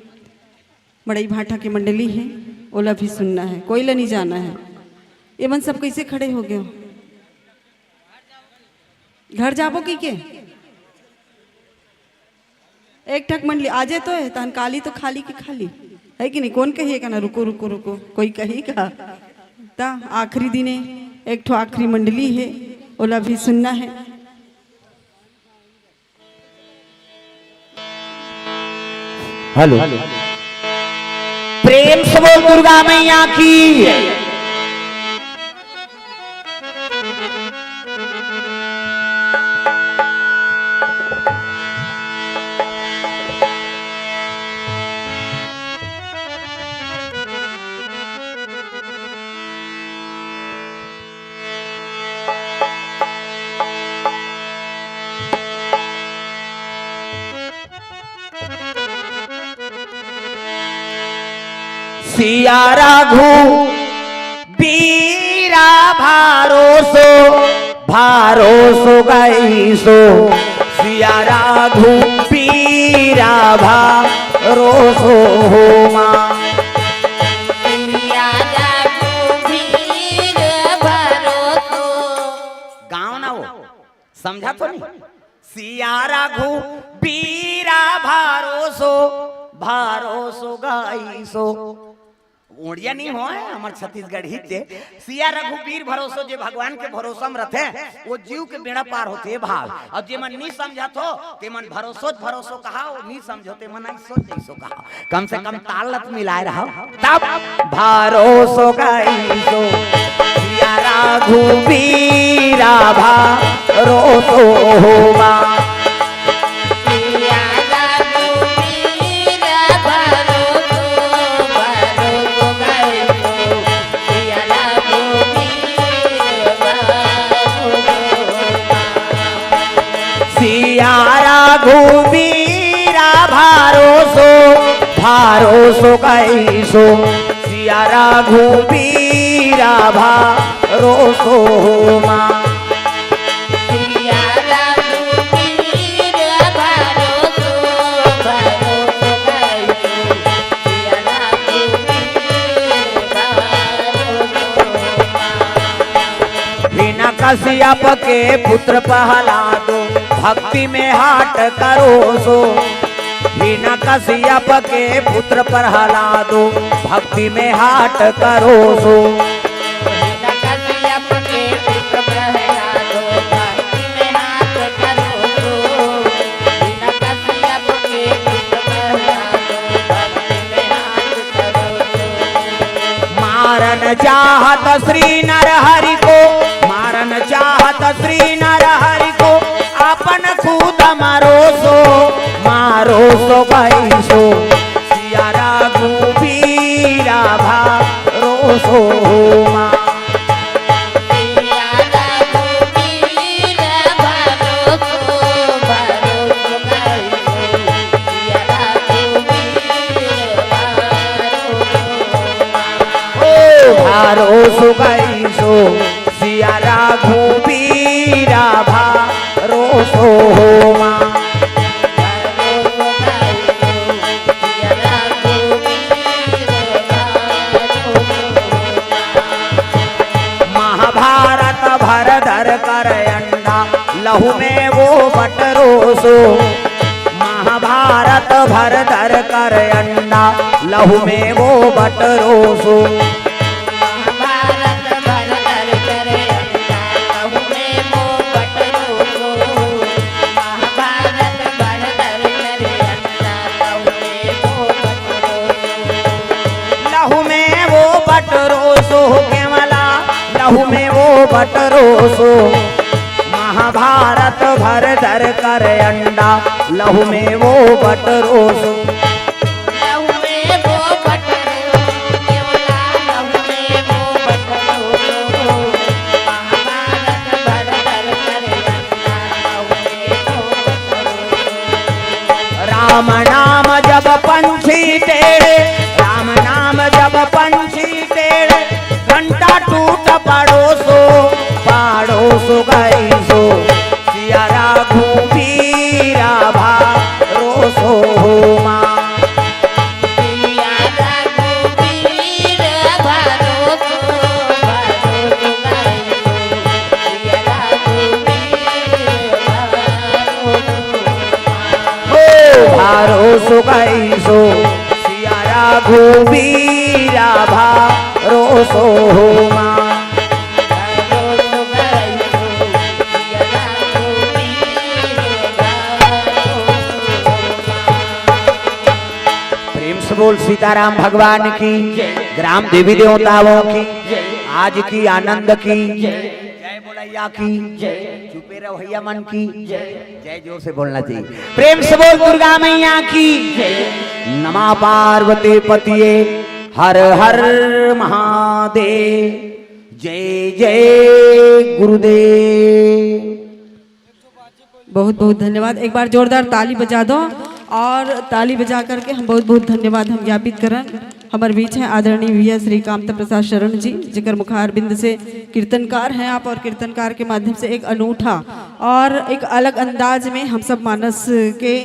मड़ाई भाटा की मंडली है, ओला भी सुनना है, कोई ला नहीं जाना है। ये मन सब कैसे खड़े हो गए हो? घर जाबो की के? एक ठक मंडली आजे तो है, तहन काली तो खाली की खाली है कि नहीं? कौन कही का ना, रुको, रुको, रुको, कोई कही का? ता आखिरी दिने एक ठो आखिरी मंडली है, ओला भी सुनना है। हेलो, प्रेम से बोल दुर्गा मैया की। सिया रघु बीरा भरोसो, भरोसो गईसो। सिया रघु बीरा भरोसो हो माँ। सिया रघु बीरा भरोसो। गाँव ना हो, समझा तो नहीं? सिया रघु बीरा भरोसो, भरोसो गईसो। ओड़िया नहीं हो, हमर छत्तीसगढ़ी ते। सिया रघुबीर भरोसो, जे भगवान के भरोसा में रथे, वो जीव के बेड़ा पार होथे भाव। अउ जे मन नहीं समझत हो, ते मन भरोसो भरोसो कहा, वो नहीं समझो, ते मन नहीं सोच जैसो कहा। कम से कम ताल लत मिलाए रहो। तब भरोसो गईसो, सिया रघुबीरा भरोसो हो माँ। सिया रघुबीरा भरोसो, भरोसो गईसो, सिया रघुबीरा भरोसो हो माँ। सिया रघुबीरा भरोसो, भरोसो गईसो। सिया रघुबीरा भरोसो हो माँ। सिया रघुबीरा भरोसो, भरोसो गईसो। सिया रघुबीरा भरोसो हो माँ। हिन कश्यप के पुत्र प्रहलादो, भक्ति में हाट करोसो। हिन कश्यप के पुत्र प्रहलादो, भक्ति में हाट करोसो। हिन कश्यप के पुत्र प्रहलादो, भक्ति में हाट करोसो। हिन कश्यप के पुत्र प्रहलादो, भक्ति में हाट मारन चाहत श्री नरहरि को, मारन चाहत श्री नरहरि को, अपन खुद मारो सो, मारो सो गईसो। सिया रघुबीरा भरोसो कइसो सिया रघुबीरा, भरोसो होमा। महाभारत भर धर कर अंडा, लहू में वो बटरोसो। महाभारत भर धर कर अंडा, लहू में वो बटरोसो। महाभारत भर धर कर अंडा, लहू में वो बटरोसो। महाभारत भर धर कर अंडा, लहू में वो बटरोसो। लहू में वो बटरोसो केवला, लहू में वो बटरोसो। महाभारत भर धर कर अंडा, लहू में वो बटरोसो। लहू में वो बटरोसो केवला, लहू में वो बटरोसो। महाभारत भर धर कर अंडा, लहू में वो बटरोसो। राम नाम जब पंछी टेढ़े, राम नाम जब पंछी टेढ़े, घंटा टूट पड़ोसो, पड़ोसो कइसो सिया रघुबीरा, भरोसो होमा। सिया रघुबीरा, भरोसो, भरोसो कइसो सिया रघुबीरा, भरोसो होमा। ओ भरोसो कइसो सिया रघुबीरा, भरोसो होमा। प्रेम से बोल सीताराम भगवान की, ग्राम देवी देवताओं की, आज की आनंद की, जय बोलैया की, चुपे रहो भैया मन की, जय जोर से बोलना चाहिए। प्रेम से बोल दुर्गा मैया की। नमा पार्वती पतिये हर हर महादेव। जय जय गुरुदेव। बहुत बहुत धन्यवाद। एक बार जोरदार ताली बजा दो और ताली बजा करके हम बहुत बहुत धन्यवाद हम ज्ञापित करन। हमर बीच है आदरणीय भैया श्री कामता प्रसाद शरण जी, जेकर मुखारबिंद से कीर्तनकार हैं आप और कीर्तनकार के माध्यम से एक अनूठा और एक अलग अंदाज में हम सब मानस के,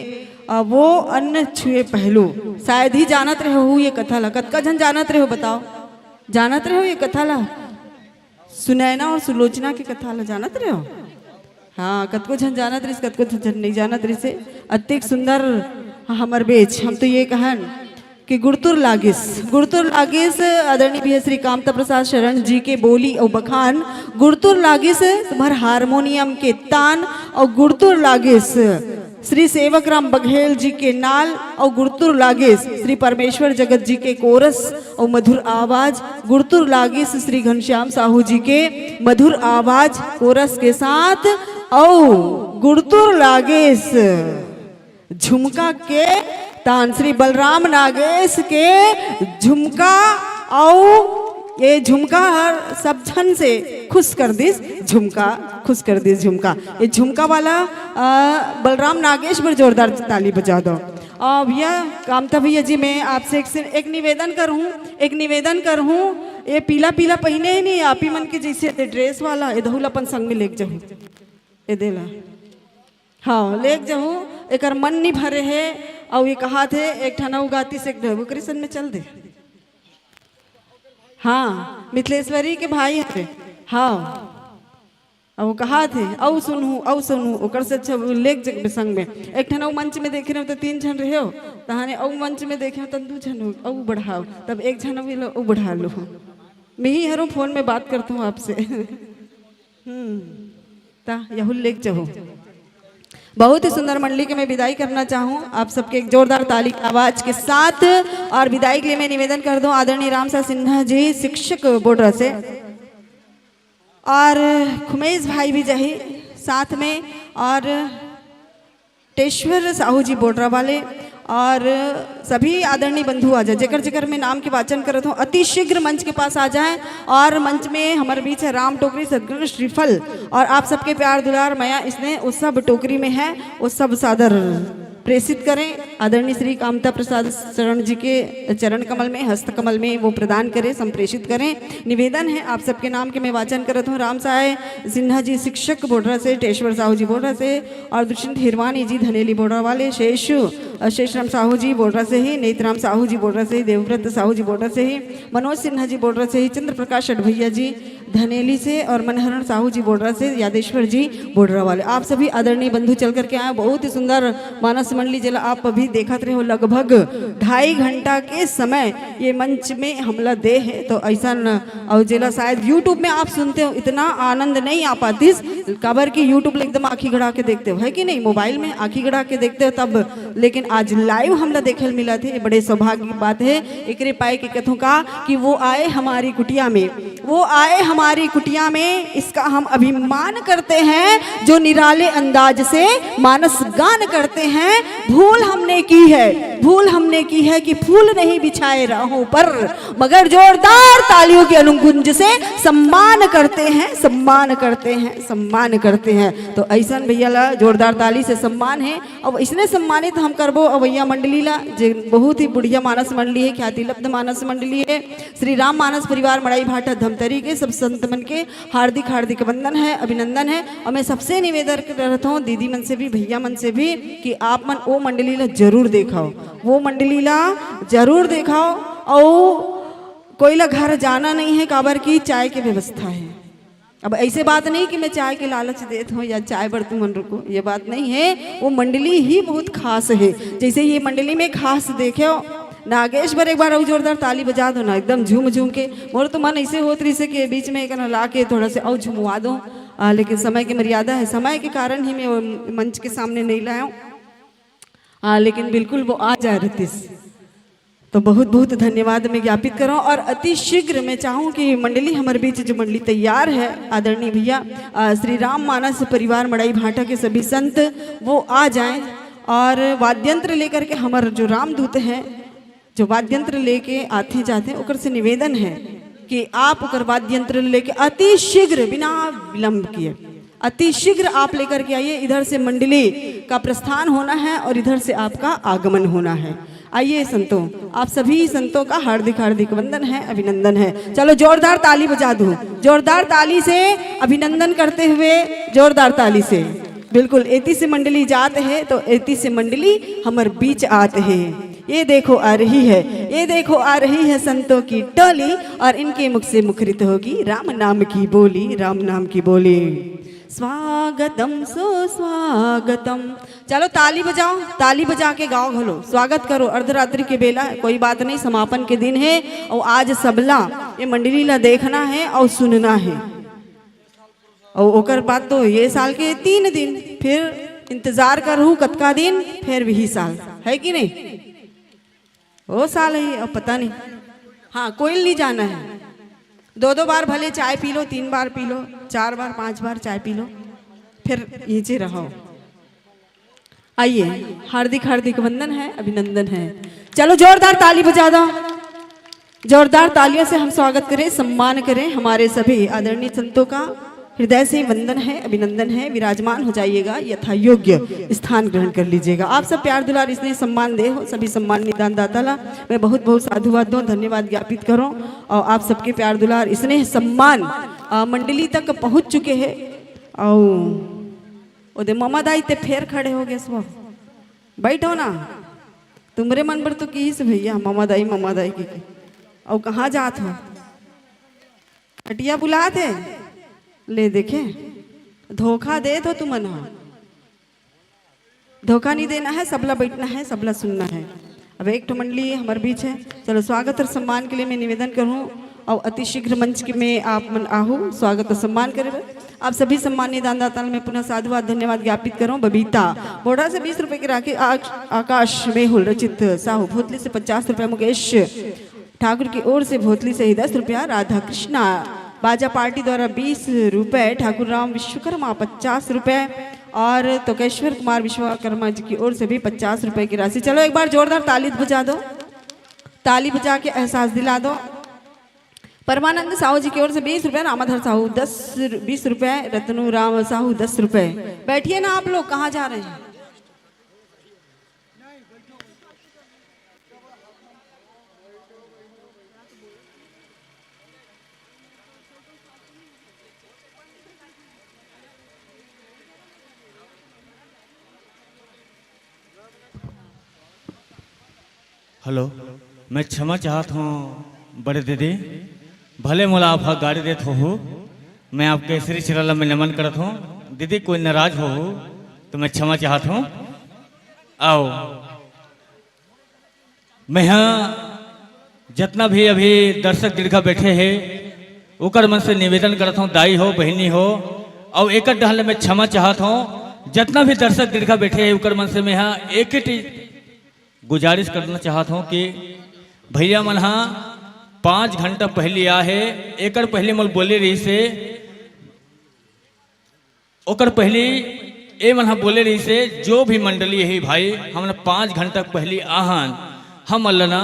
अ, वो अन्न छुए पहलू। शायद ही जानत रहे हो ये कथा ला। कतका झन जानत रहे हो बताओ? जानत रहे हो ये कथा ला? सुनैना और सुलोचना के कथा ला जानत रहे हो? हाँ, कतको झन जानत रहिस, कतको झन नहीं जानत रहिस हे। अतेक सुंदर हमर बेच, हम तो ये कहन कि गुरतुर लागिस, गुरतुर लागिस। आदरणीय भैया श्री कामता प्रसाद शरण जी के बोली अउ बखान, गुरतुर लागिस तुम्हर हारमोनियम के तान, अउ गुरतुर लागिस श्री सेवक राम बघेल जी के नाल, अउ गुरतुर लागिस श्री परमेश्वर जगत जी के कोरस अउ मधुर आवाज, गुरतुर लागिस श्री घनश्याम साहू जी के मधुर आवाज कोरस के साथ, अउ गुरतुर लागिस झुमका के तान श्री बलराम नागेश के झुमका, अउ ये झुमका हर सब झन से खुश कर दिस, झुमका खुश कर दिस, झुमका, ये झुमका वाला, अ, बलराम नागेश बर जोरदार ताली बजा दो। अ, भैया, कामता भैया जी, मैं आपसे एक से, एक निवेदन करहूँ, एक निवेदन करहूँ, ये पीला पीला पहिने हे नहीं, आप ही मन के जैसे ड्रेस वाला, ये दहू ला अपन संग में लेके जाहू, ये दे ला। हाँ, लेके जाहू, एकर मन नहीं भरे हे, अउ ये कहाथे, एक ठन अउ गातिस, एक ओकरे संग में चल दे। हाँ, मिथिलेश्वरी के भाई हरे। हाँ, अउ कहाथे, अउ सुनहू, अउ सुनहू, ओकर से अच्छा लेके जाबे संग में। एक ठन अउ मंच में देखे रहे हो तो तीन झन रहे हो, तहाने अउ मंच में देखे हो तो दू झन हो, अउ बढ़ाओ, तब एक झन अउ लो, अउ बढ़ा लो। मैं ही हरो फोन में बात करता हूँ आपसे। हम्म, ता यहू लेके जाओ। बहुत ही सुंदर मंडली के मैं विदाई करना चाहूँ आप सबके एक जोरदार ताली की आवाज के साथ। और विदाई के लिए मैं निवेदन कर दूं आदरणीय रामसा सिन्हा जी, शिक्षक बोडरा से, और खुमेश भाई भी जाही साथ में, और टेश्वर साहू जी बोडरा वाले, और सभी आदरणीय बंधु आ जाए, जेकर जेकर मैं नाम के वाचन करत हूँ, अति शीघ्र मंच के पास आ जाए। और मंच में हमारे बीच है राम टोकरी, सदगुरु श्रीफल, और आप सबके प्यार दुलार मया इसने उस सब टोकरी में है, उस सब सादर। प्रेषित करें। आदरणीय श्री कामता प्रसाद शरण जी के चरण कमल में, हस्त कमल में वो प्रदान करें, संप्रेषित करें। निवेदन है आप सबके नाम के, मैं वाचन करत हूँ। राम सहाय सिन्हा जी शिक्षक बोडरा से, टेश्वर साहू जी बोडरा से, और दुष्यंत हिरवानी जी धनेली बोडरा वाले, शेषु, अ, शेषराम साहू जी बोडरा से ही, नेतराम साहू जी बोडरा से ही, देवव्रत साहू जी बोडरा से ही, मनोज सिन्हा जी बोडरा से ही, चंद्र प्रकाश अठभैया जी धनेली से, और मनहरण साहू जी बोडरा से, यादेश्वर जी बोडरा वाले। आप सभी आदरणीय बंधु चल करके आए। बहुत ही सुंदर मानस मंडली, जेला आप अभी देखत रहे हो, लगभग ढाई घंटा के समय ये मंच में हमला दे है। तो ऐसा न, और जेला शायद YouTube में आप सुनते हो, इतना आनंद नहीं आ पातिस, काबर कि YouTube ले एकदम आँखी गड़ा के देखते हो, है कि नहीं? मोबाइल में आँखी गड़ा के देखते हो तब, लेकिन आज लाइव हमला देखे ल मिला थे, ये बड़े सौभाग्य की बात है। एकरे पाए के कथों का कि वो आए हमारी कुटिया में, वो आए हमारी कुटिया में, इसका हम अभिमान करते हैं, जो निराले अंदाज से मानस गान करते हैं। भूल हमने की है, भूल हमने की है कि फूल नहीं बिछाए राहों पर, मगर जोरदार तालियों की अनुगुंज से सम्मान करते हैं, सम्मान करते हैं, सम्मान करते हैं। तो ऐसन भैया ला जोरदार ताली से सम्मान है। अब इसने सम्मानित हम करबो अवैया मंडली ला, जे बहुत ही बढ़िया मानस मंडली है, ख्याति लब्ध मानस मंडली है। श्री राम मानस परिवार मड़ाई भाटा धमतरी के सब संत मन के हार्दिक, हार्दिक वंदन है, अभिनंदन है। और मैं सबसे निवेदन करत हूँ, दीदी मन से भी, भैया मन से भी, कि आप मन ओ मंडली ला जरूर देखाओ, वो मंडली ला जरूर देखाओ। और कोई ला घर जाना नहीं है, काबर की चाय के व्यवस्था है। अब ऐसे बात नहीं कि मैं चाय के लालच देत हूँ या चाय बर तुमन रुको, ये बात नहीं है। वो मंडली ही बहुत खास है। जैसे ये मंडली में खास देखे हो, नागेश बर एक बार और जोरदार ताली बजा दो ना, एकदम झूम झूम के। मोर तो मन ऐसे होत रहिसे कि बीच में एक ना ला के थोड़ा से और झुमवा दो। आ, लेकिन समय की मर्यादा है, समय के कारण ही मैं वो मंच के सामने नहीं लाया हूँ। हाँ, लेकिन बिल्कुल वो आ जाए रतिस। तो बहुत बहुत धन्यवाद मैं ज्ञापित करूँ और अति शीघ्र मैं चाहूँ कि मंडली हमारे बीच जो मंडली तैयार है, आदरणीय भैया, अ, श्री राम मानस परिवार मड़ाई भाटा के सभी संत वो आ जाएं और वाद्यंत्र लेकर के हमारे जो रामदूत हैं, जो वाद्यंत्र लेके आते जाते हैं, ओकर से निवेदन है कि आप ओकर वाद्यंत्र लेके अति शीघ्र बिना विलंब किए अति शीघ्र आप लेकर के आइए। इधर से मंडली का प्रस्थान होना है और इधर से आपका आगमन होना है। आइए संतों, आप सभी संतों का हार्दिक हार्दिक वंदन है, अभिनंदन है। चलो जोरदार ताली बजा दो, जोरदार ताली से अभिनंदन करते हुए, जोरदार ताली से। बिल्कुल, एती से मंडली जात है तो एती से मंडली हमर बीच आत है। ये देखो आ रही है, ये देखो आ रही है संतों की टोली और इनके मुख से मुखरित होगी राम नाम की बोली, राम नाम की बोली। स्वागतम सुस्वागतम। चलो ताली बजाओ, ताली बजा के गाओ, घलो स्वागत करो। अर्धरात्रि के बेला कोई बात नहीं, समापन के दिन है और आज सबला ये मंडली ला देखना है और सुनना है। और ओकर बाद तो ये साल के तीन दिन, फिर इंतजार करहू कतका दिन, फिर वही साल, है कि नहीं? ओ साल ही, अब पता नहीं। हाँ, कोई नहीं जाना है। दो दो बार भले चाय पी लो, तीन बार पी लो, चार बार, पांच बार चाय पी लो, फिर नीचे रहो। आइए, हार्दिक हार्दिक वंदन है, अभिनंदन है। चलो जोरदार ताली बजा दो, जोरदार तालियों से हम स्वागत करें, सम्मान करें हमारे सभी आदरणीय संतों का। हृदय से वंदन है, अभिनंदन है। विराजमान हो जाइएगा, यथा योग्य स्थान ग्रहण कर लीजिएगा। आप सब प्यार दुलार इसने सम्मान दे हो, सभी सम्मान निदान दाता ला मैं बहुत बहुत साधुवाद दूं, धन्यवाद ज्ञापित करूं। और आप सबके प्यार दुलार इसने सम्मान, अ, मंडली तक पहुंच चुके हैं। और ओदे ममा दाई ते फेर खड़े हो गए, बैठो ना, तुमरे मन बर तो किहिस भैया, ममा दाई, ममा दाई की, की। अउ कहाँ जात हो? खटिया बुलात हे, ले देखे, धोखा देत हो तुमन हा। धोखा नहीं देना है, सबला बैठना है, सबला सुनना है। अब एक ठो मंडली हमारे बीच है, चलो स्वागत और सम्मान के लिए मैं निवेदन करूँ और अति शीघ्र मंच के में आप मन आहू स्वागत और सम्मान करे बर। आप सभी सम्मानित दानदाता ल मैं पुनः साधुवाद धन्यवाद ज्ञापित करूँ। बबीता बोढ़ा से बीस रुपए की राखी, आ-, आकाश मेहुल रचित साहू भोतली से पचास रुपया, मुकेश ठाकुर की ओर से भोतली से ही दस रुपया, राधा कृष्णा बाजा पार्टी द्वारा बीस रुपए, ठाकुर राम विश्वकर्मा पचास रुपए और तोकेश्वर कुमार विश्वकर्मा जी की ओर से भी पचास रुपए की राशि। चलो एक बार जोरदार ताली बजा दो, ताली बजा के एहसास दिला दो। परमानंद साहू जी की ओर से बीस रुपए, रामाधर साहू दस रु-, बीस रुपए, रतनू राम साहू दस रुपए। बैठिए ना आप लोग, कहाँ जा रहे हैं? हेलो, मैं क्षमा चाहत हूँ बड़े दीदी, भले मोला आप ह गारी देत होहू, मैं आपके श्री चरण ला मैं नमन करत हूँ। दीदी कोई नाराज होहू तो मैं क्षमा चाहत हूँ। आओ, मैं ह जतना भी अभी दर्शक दीर्घा बैठे हे ओकर मन से निवेदन करत हूँ, दाई हो बहिनी हो, अउ एक डहर ले मैं क्षमा चाहत हूँ, जतना भी दर्शक दीर्घा बैठे हे ओकर मन से मैं ह एक ही चीज गुजारिश करना चाहत हूँ कि भैया मन ह पाँच घंटा पहली आ हे, एकर पहली मोल बोले रहिस हे, ओकर पहली ए मन ह बोले रहिस हे, जो भी मंडली हे भाई, हमन पाँच घंटा पहली आहन, हमन ल ना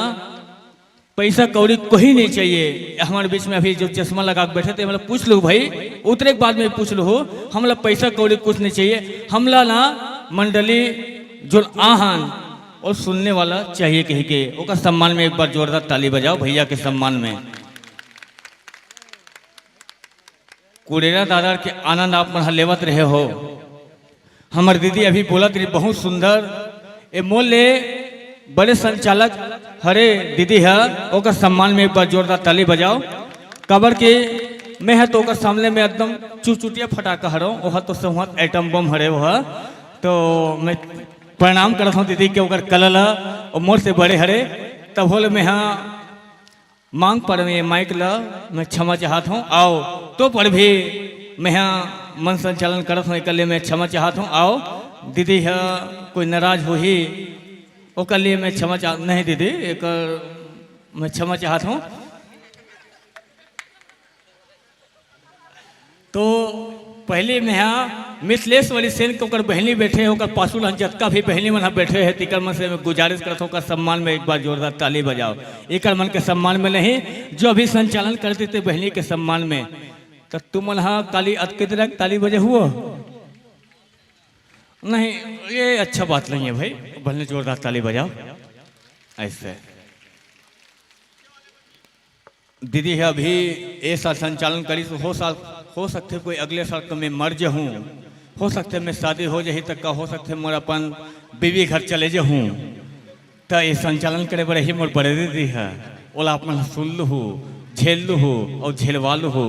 पैसा कौड़ी कोई नहीं चाहिए। हमारे बीच में अभी जो चश्मा लगा के बैठे थे, मतलब पूछ लो भाई, उतरे के बाद में पूछ लो हो, हमला पैसा कौड़ी कुछ नहीं चाहिए, हमला ना मंडली जो आहन और सुनने वाला चाहिए कही के ओकर सम्मान में एक बार जोरदार ताली बजाओ भैया के सम्मान में। कुड़ेरा दादर के आनंद आप मन ह लेवत रहे हो। हमर दीदी अभी बोलत रही बहुत सुंदर। ए मोल ले बड़े संचालक हरे दीदी ह, ओकर सम्मान में एक बार जोरदार ताली बजाओ। काबर के मैं ह तो ओकर सामने में एकदम चुचुटिया फटाका हरव, ओह तो संवत एटम बम हरे ओह। तो मैं प्रणाम करत हूँ दीदी के ओकर कला ल, ओ मोर से बड़े हरे, तब होले मैं ह मांग पर में माइक ल मैं क्षमा चाहत हूँ। आओ तो पर भी मैं ह मन संचालन करत हूँ, एकले मैं क्षमा चाहत हूँ। आओ दीदी ह कोई नाराज होही ओकर लिए मैं क्षमा चाह नहीं दीदी, एक मैं क्षमा चाहत हूँ। तो पहले मैं ह मिथिलेश्वरी सेन के ओकर बहिनी बैठे हे, ओकर पासू ल जतका भी बहिनी मन ह बैठे हे, तिकर मन से मैं गुजारिश करत हूँ, ओकर सम्मान में एक बार जोरदार ताली बजाओ। एकर मन के सम्मान में नहीं, जो अभी संचालन करते थे बहिनी के सम्मान में। तो तुमन ह काली अतके देर ताली बजे हुओ? नहीं, ये अच्छा बात नहीं है भाई, भले जोरदार ताली बजाओ। ऐसे दीदी ह अभी ए साल संचालन करिस, हो साल, हो सकथे कोई अगले साल तो मैं मर जहूँ, हो सकथे मैं शादी हो जाही, त का हो सकथे मोर अपन बीवी घर चले जहूँ। त ये संचालन करे बर ही मोर बड़े दीदी ह, ओला अपन सुन लुहू, झेल लुहू और झेलवा लुहू।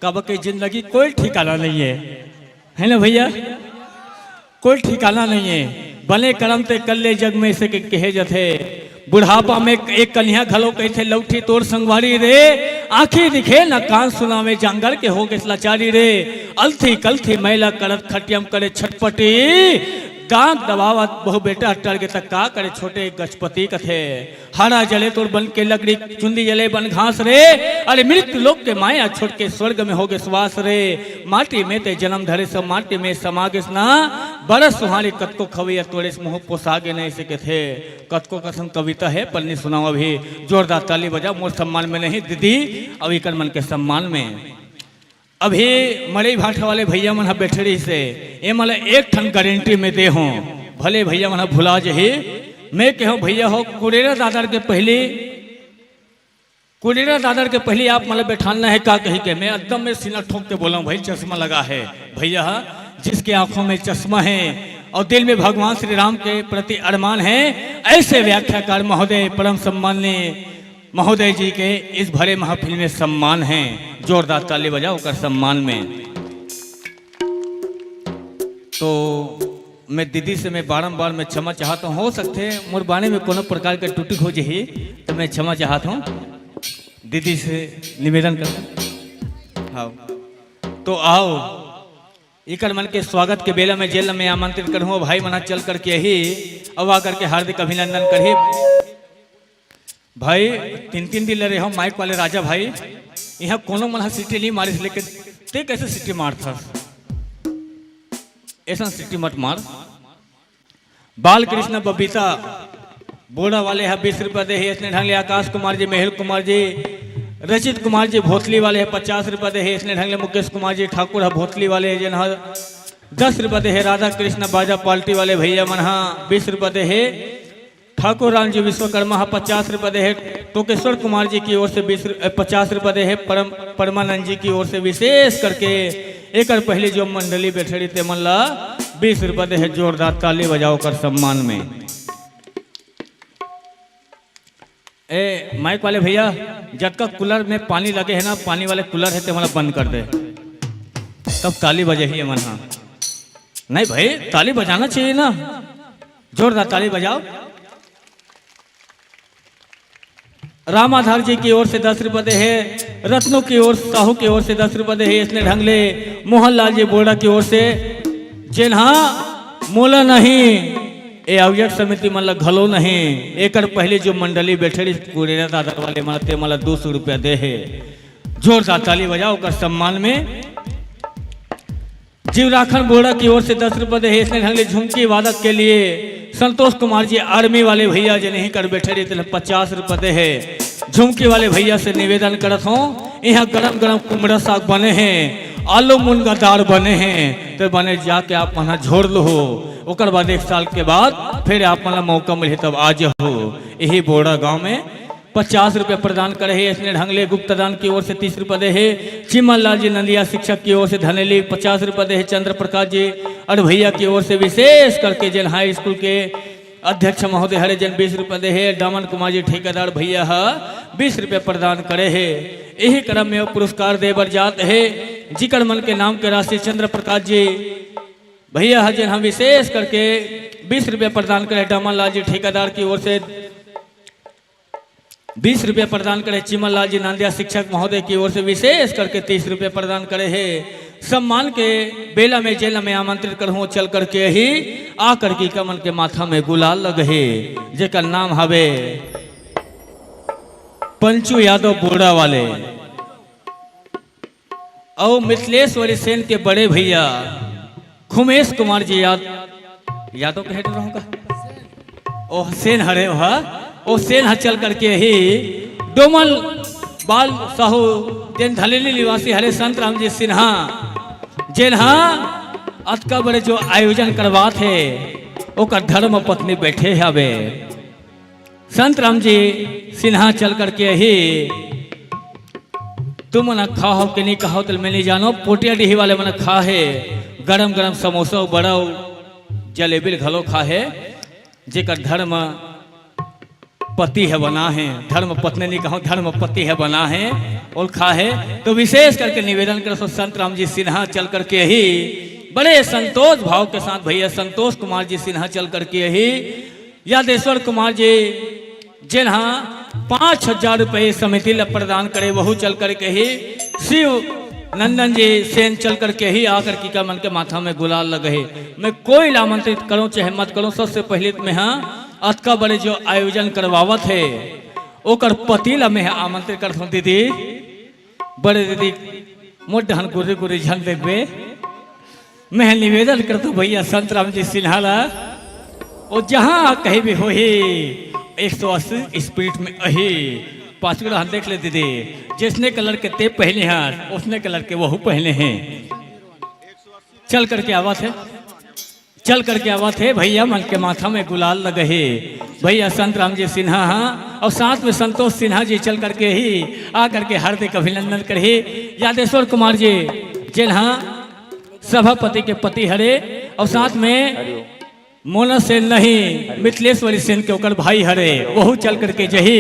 काबर के जिंदगी कोई ठिकाना नहीं है, है ना भैया? कोई ठिकाना नहीं है। बने करम ते कर ले जग में, इसे के कहे जथे। बुढ़ापा में एक कन्या घलो कहथे, लौठी तोर संगवारी रे। आँखी दिखे न कान सुनावे, जांगर के हो गे लाचारी रे। अलथी कलथी मैला करत खटियम करे छटपटी। दांत दबावत बहु बेटा टरगे त का करे छोटे गजपति कथे। हाड़ा जले तोर बन के लकड़ी, चुंदी जले बन घास रे। अरे मृत्यु लोक के माया छोड़ के स्वर्ग में हो गे श्वास रे। माटी में ते जन्म धरे सब माटी में समा गेस ना। बड़ा सुहानी कतको खवैया तोरे से मुँह पोसा गे नहीं सके थे। कतको कसम कविता है, पन्नी सुनाओ अभी। जोरदार ताली बजा, मोर सम्मान में नहीं दीदी, अभी कर मन के सम्मान में। अभी मड़ई भाठा वाले भैया मन ह बैठे रहिस हे, ए मन ल एक ठन गारंटी में दे हों, भले भैया मन ह भुला जही, मैं कहूँ भैया हो कुड़ेरा दादर के पहली, कुड़ेरा दादर के पहली आप मन ल बैठाना है का कही के, मैं एकदम में सीना ठोक के बोला हूँ भाई, चश्मा लगा है भैया ह, जिसके आंखों में चश्मा है और दिल में भगवान श्री राम के प्रति अरमान है, ऐसे व्याख्याकार महोदय परम सम्माननीय महोदय जी के इस भरे महफिल में सम्मान है। जोरदार ताली बजाओ ओकर सम्मान में। तो मैं दीदी से मैं बारंबार मैं क्षमा चाहत हूँ, हो सकथे मोर बाणी में कोनो प्रकार के त्रुटि हो जही, तो मैं क्षमा चाहत हूँ दीदी से निवेदन कर। हाँ, तो आओ, इकर मन के स्वागत के बेला में जेल में आमंत्रित करहूँ, भाई मना चल करके यही अब आकर के हार्दिक अभिनंदन करही। भाई, तीन तीन दिन ले रहे हो माइक वाले राजा भाई, यहाँ कोनो मन ह सीटी नहीं मारिस, लेकिन ते कैसे सीटी मारथस? ऐसा सीटी मत मार। बालकृष्ण बबीता बोड़ा वाले ह बीस रुपया दे हे, इसने ढंग ले आकाश कुमार जी, मेहुल कुमार जी, रचित कुमार जी भोतली वाले ह पचास रुपया दे हे, इसने ढंग ले मुकेश कुमार जी ठाकुर ह भोतली वाले ह, जेन ह दस रुपया दे हे, राधा कृष्ण बाजा पार्टी वाले भैया मन ह बीस रुपया दे हे, ठाकुर राम जी विश्वकर्मा ह पचास रुपया दे हे, टोकेश्वर कुमार जी की ओर से बीस रु-, अ, पचास रुपया दे हे, परम-, परमानंद जी की ओर से विशेष करके एकर पहले जो मंडली बैठे रही ते मन ला बीस रुपया दे हे। जोरदार ताली बजाओ कर सम्मान में। ए, माइक वाले भैया, जतका कूलर में पानी लगे हे ना, पानी वाले कूलर हे, ते मन ला बंद कर दे, तब ताली बजे ही मन हा। नहीं भाई, ताली बजाना चाहिए ना, जोरदार ताली बजाओ। रामाधार जी की ओर से दस रुपए दे हे, रत्नू की ओर, साहू की ओर से दस रुपए दे हे, इसने ढंग ले मोहनलाल जी बोड़ा की ओर से, जेन हा मोला नहीं, ए आयोजक समिति मन ला घलो नहीं, एकर पहले जो मंडली बैठे रहिस कुरेरा दादर वाले मन, ते मन ला दो सौ रुपया दे हे। जोरदार ताली बजाओ ओकर सम्मान में। जीवराखन बोड़ा की ओर से दस रुपए दे हे, इसने ढंग ले झुमकी वादक के लिए संतोष कुमार जी आर्मी वाले भैया जी नहीं कर बैठे रहे, तेला पचास रुपए दे हे। झुमकी वाले भैया से निवेदन करत हूँ, यहाँ गरम गरम कुमड़ा साग बने हे, आलू मुनगा दार बने हे, तो बने जाके आप मन हा झोर लो हो। ओकर बाद एक साल के बाद फिर आप मन ला मौका मिले तब आ जाओ। यही बोड़ा गांव में पचास रुपया प्रदान करे हे। इसने ढंग ले गुप्तदान की ओर से तीस रुपया दे हे। चिमन लाल जी नंदिया शिक्षक की ओर से धनेली पचास रुपया दे हे। चंद्र प्रकाश जी अड़भैया की ओर से विशेष करके जेन हाई स्कूल के अध्यक्ष महोदय हरे, जेन बीस रुपया दे हे। डामन कुमार जी ठेकेदार भैया ह बीस रुपया प्रदान करे हे। यही क्रम में पुरस्कार दे बर जात हे, जिकर मन के नाम के राशि चंद्र प्रकाश जी भैया ह, जेन ह विशेष करके बीस रुपया प्रदान करे। डामन लाल जी ठेकेदार की ओर से बीस रुपया प्रदान करे। चिमन लाल जी नांदिया शिक्षक महोदय की ओर से विशेष करके तीस रुपया प्रदान करे हे। सम्मान के बेला में जेला मैं आमंत्रित करहूँ, चल करके ही आ करके का मन के माथा में गुलाल लगे हे, जेकर नाम हवे पंचू यादव बोड़ा वाले। अउ मिथिलेश्वरी सेन के बड़े भैया खुमेश कुमार जी याद-, यादव कहे रहूं का? ओ सेन हरे ओह, ओ सेन ह चल करके ही डोमन बाल साहू, जेन धलेली निवासी हरे संत राम जी सिन्हा, जेन हा अतका बड़े जो आयोजन करवात हे, ओकर धर्म पत्नी बैठे हवे। संत राम जी सिन्हा चल करके ही, तुमन ह खाहो कि नहीं खाहो, तेला मैं नहीं जानो। पोटिया डीही वाले मन खा हे, गरम गरम समोसा, बड़ा, जलेबी घलो खा हे। जेकर धर्म पति ह बना हे, धर्म पत्नी नहीं कहूँ, धर्म पति ह बना हे, ओल खा हे। तो विशेष करके निवेदन करत हूँ, संत राम जी सिन्हा चल करके ही बड़े संतोष भाव के साथ भैया संतोष कुमार जी सिन्हा चल करके ही यादेश्वर कुमार जी, जेन हा पाँच हजार रुपये समिति ला प्रदान करे, वहू चल करके ही शिव नंदन जी सेन चल करके ही आकर के का मन के माथा में गुलाल लगे हे। मैं कोई ला आमंत्रित करूं चाहे मत करूं, सबसे पहले तो मैं हा अतका बड़े जो आयोजन करवावत हे, ओकर पति ला मैं हा आमंत्रित करत हूं। दीदी, बड़े दीदी, मोर डहन गुर्री गुर्री झन देखबे। मैं निवेदन करत हूं भैया संत राम जी सिन्हा ला, ओ जहां कहीं भी होही, एक सौ अस्सी स्पीड में अही। पाछू डहन देख ले दीदी, जैसने कलर के ते पहने हस, ओसने कलर के वहू पहने हे। चल करके आवत हे, चल करके आवत हे, भैया मन के माथा में गुलाल लगे हे। भैया संत राम जी सिन्हा हा, अउ साथ में संतोष सिन्हा जी चल करके ही आ करके हार्दिक अभिनंदन करही। यादेश्वर कुमार जी, जेन हा सभापति के पति हरे, अउ साथ में मोना सेन नहीं, मिथिलेश्वरी सेन के ओकर भाई हरे, वहू चल करके जही,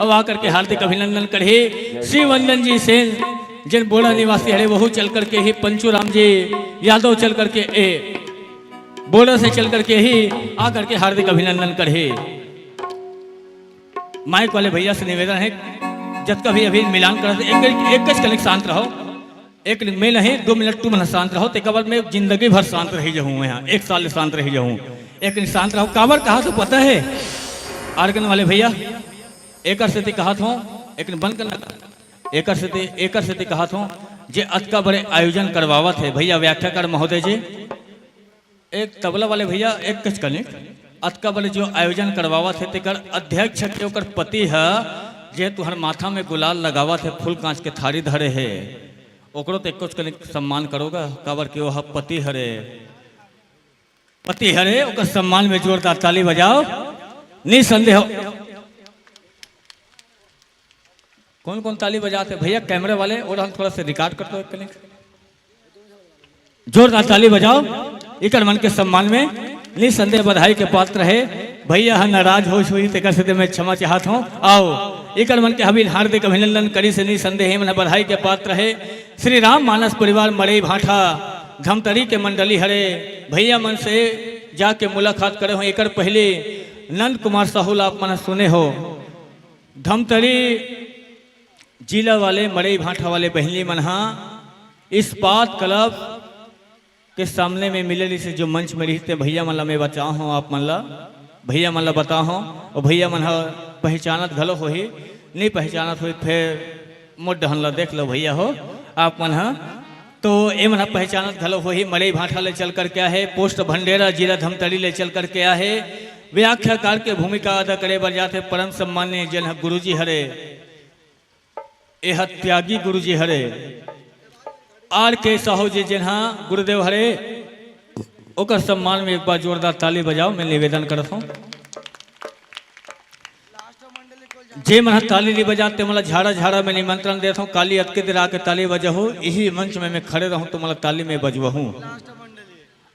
अउ आ करके हार्दिक अभिनंदन करही। शिव नंदन जी सेन, जेन बोड़ा निवासी हरे, वहू चल करके ही, पंचू राम जी यादव चल करके ए, बोड़ा से चल करके ही आ करके हार्दिक अभिनंदन करही। माइक वाले भैया से निवेदन हे, जतका भी अभी मिलान करत हे, एक, एक कनिक शांत रहो। एक मिनट, मैं नहीं, दो मिनट तुमन शांत रहो, तेकर बाद मैं जिंदगी भर शांत रही जाहूं, मैं हा एक साल शांत रही जाहूं। एक कनिक शांत रहो, काबर कहात हों पता हे? आर्गन वाले भैया, एकर सेती कहात हों, एक बंद करना, एकर सेती, एकर सेती कहात हों, जे अतका बड़े आयोजन करवावत हे भैया, व्याख्याकार महोदय जी, एक तबला वाले भैया, एक कनिक, अतका बड़े जो आयोजन करवावत हे, तेकर अध्यक्ष के ओकर पति ह, जे तुहर माथा में गुलाल लगावत हे, फूल कांच के थारी धरे हे, ओकरो तो एक कनिक सम्मान करो गा, काबर के ओह पति हरे, पति हरे, ओकर सम्मान में जोरदार ताली बजाओ। निसंदेह कोन कोन ताली बजात हे भैया, कैमरे वाले, ओला हम थोड़ा सा रिकॉर्ड कर दो एक कनिक। जोरदार ताली बजाओ इकर मन के सम्मान में। निसंदेह बधाई के पात्र हे। भैया ह नाराज होइस होही, तेकर सेती मैं क्षमा चाहत हौं। अउ एकर मन के हार्दिक अभिनंदन करिस हे, निसंदेह एमन ह बधाई के पात्र हे। श्री राम मानस परिवार मड़ई भाठा धमतरी के मंडली हरे। भैया मन से जाके मुलाकात करे हौं। एकर पहिली नंद कुमार साहू ला आप मन ह सुने हो। धमतरी जिला वाले मड़ई भाठा वाले बहिनी मन ह इस्पात क्लब के सामने में मिले रहिस हे, जो मंच में रहिस हे, भैया मन ला मैं बचाहूँ आप मन ला, भैया मन ला बताहूँ। अउ भैया मन ह पहिचानत घलो होही, नइ पहिचानत होही, फेर मोर डहन ला देख लो भैया हो आप मन ह। तो ए मन ह पहिचानत घलो होही, मड़ई भाठा ले चल करके आहे, पोस्ट भंडेरा, जिला धमतरी ले चल करके आहे। व्याख्याकार के भूमिका अदा करे बर जाथे परम सम्माननीय जेन ह गुरुजी हरे, एह त्यागी गुरुजी हरे, आर के साहू जी जेन ह गुरुदेव हरे, ओकर सम्मान में एक बार जोरदार ताली बजाओ, मैं निवेदन करत हौं। जे मन ह ताली नइ बजात, ते मन ला झाड़ा झाड़ा में निमंत्रण देत हौं। काली अतके देर आके ताली बजाहू, इही मंच में मैं खड़े रहूं, तुमन ला ताली में बजवाहूं।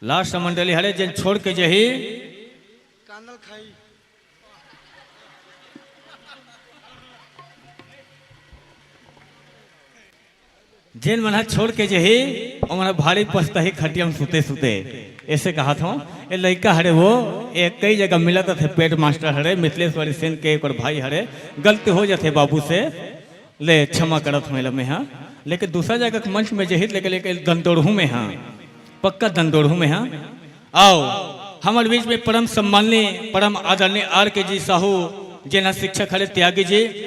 लास्ट मंडली हरे, जेन छोड़ के जही। जेन मन ह छोड़ के जही, ओमन ह भारी पछताही खटिया म सुते सुते। ऐसे कहत हौं, ए लइका हरे वो, ए कई जगह मिलत रथे, पेड मास्टर हरे, मिथलेश्वरी सेन के ओकर भाई हरे, गलती हो जाथे बाबू से, ले क्षमा करत हौं एला मेंहा। लेकिन दूसरा जगह के मंच में जही, लेकिन, लेकिन दंदोड़हूं मेंहा, पक्का दंदोड़हूं मेंहा। अउ हमर बीच में परम सम्माननीय, परम आदरणीय आर के जी साहू, जेन ह शिक्षक हरे, त्यागी जी,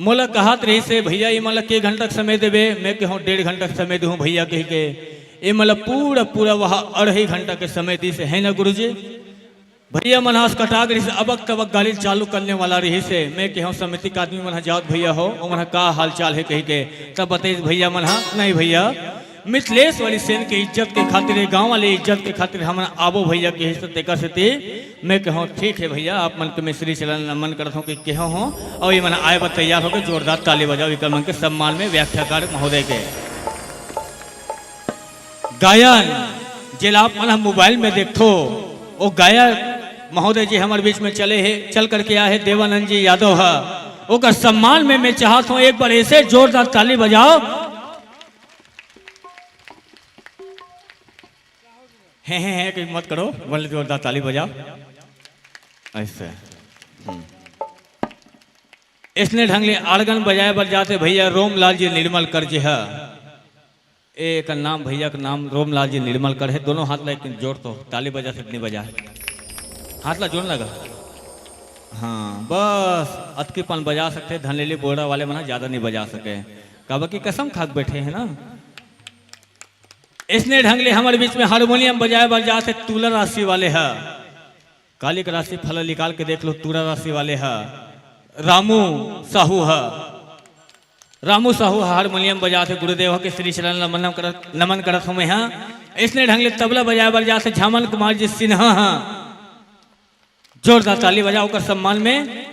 मोला कहत रहिस हे, "भैया, ये मन ला के घंटा के समय देबे?" मैं कहूँ, "डेढ़ घंटा के समय देहूँ भैया," कहिके। ये मन ला पूरा, पूरा वह अढ़ाई घंटा के समय दिस हे, है ना गुरुजी? भैया मन ह असकटा गे रहिस, अबक तबक गाली चालू करने वाला रहिस हे। मैं कहूँ, "समिति के आदमी मन ह जावत भैया हो, ओ मन ह का हाल चाल हे?" कहिके। तब बताइस भैया मन ह, "नहीं भैया, मिथलेश्वरी सेन के इज्जत के खातिर, गांव वाले इज्जत के खातिर हमन आबो भैया," कहिस, तेकर सेती मैं कहूँ, "ठीक हे भैया, आप मन के मैं श्री चरण नमन करत हौं कि केहे हौं, अउ ये मन आए बर तैयार होके जोरदार ताली बजाओ, इकर मन के सम्मान में व्याख्याकार महोदय के।" गायन, जेला आप मन ह मोबाइल में देखथो, वो गायक महोदय जी हमर बीच में चले हे, चल करके आए हे देवानंद जी यादव ह, ओकर सम्मान में मैं चाहत हौं एक बार ऐसे जोरदार ताली बजाओ। हैं, हैं, हैं, कहीं मत करो, बड़े जोरदार ताली बजाओ। ऐसे। हम्म। इसने ढंग ले आर्गन बजाए बर जाथे भैया रोमलाल जी निर्मलकर जी ह। ए, एकर नाम, भैया के नाम रोमलाल जी निर्मलकर हे। दोनों हाथ ला एक जोड़ तो, ताली बजा सकते, नहीं बजा। हाथ ला जोड़ लगा। हाँ, बस अतकी पन बजा सकते, धन ले ले बोरा वाले मन ह ज्यादा नहीं बजा सके। काबर कि कसम खा के बैठे हे ना। इसने ढंग ले हमर बीच में हारमोनियम बजाए बर जाथे तुला राशि वाले ह। कालिक राशि फल निकाल के देख लो, तुला राशि वाले ह रामू साहू ह। रामू साहू ह हारमोनियम बजाथे, गुरुदेव के श्री चरण ला नमन करत, नमन करत हूँ मैं ह। इसने ढंग ले तबला बजाए बर जाथे झामन कुमार जी सिन्हा ह। जोरदार ताली बजाओ ओकर सम्मान में।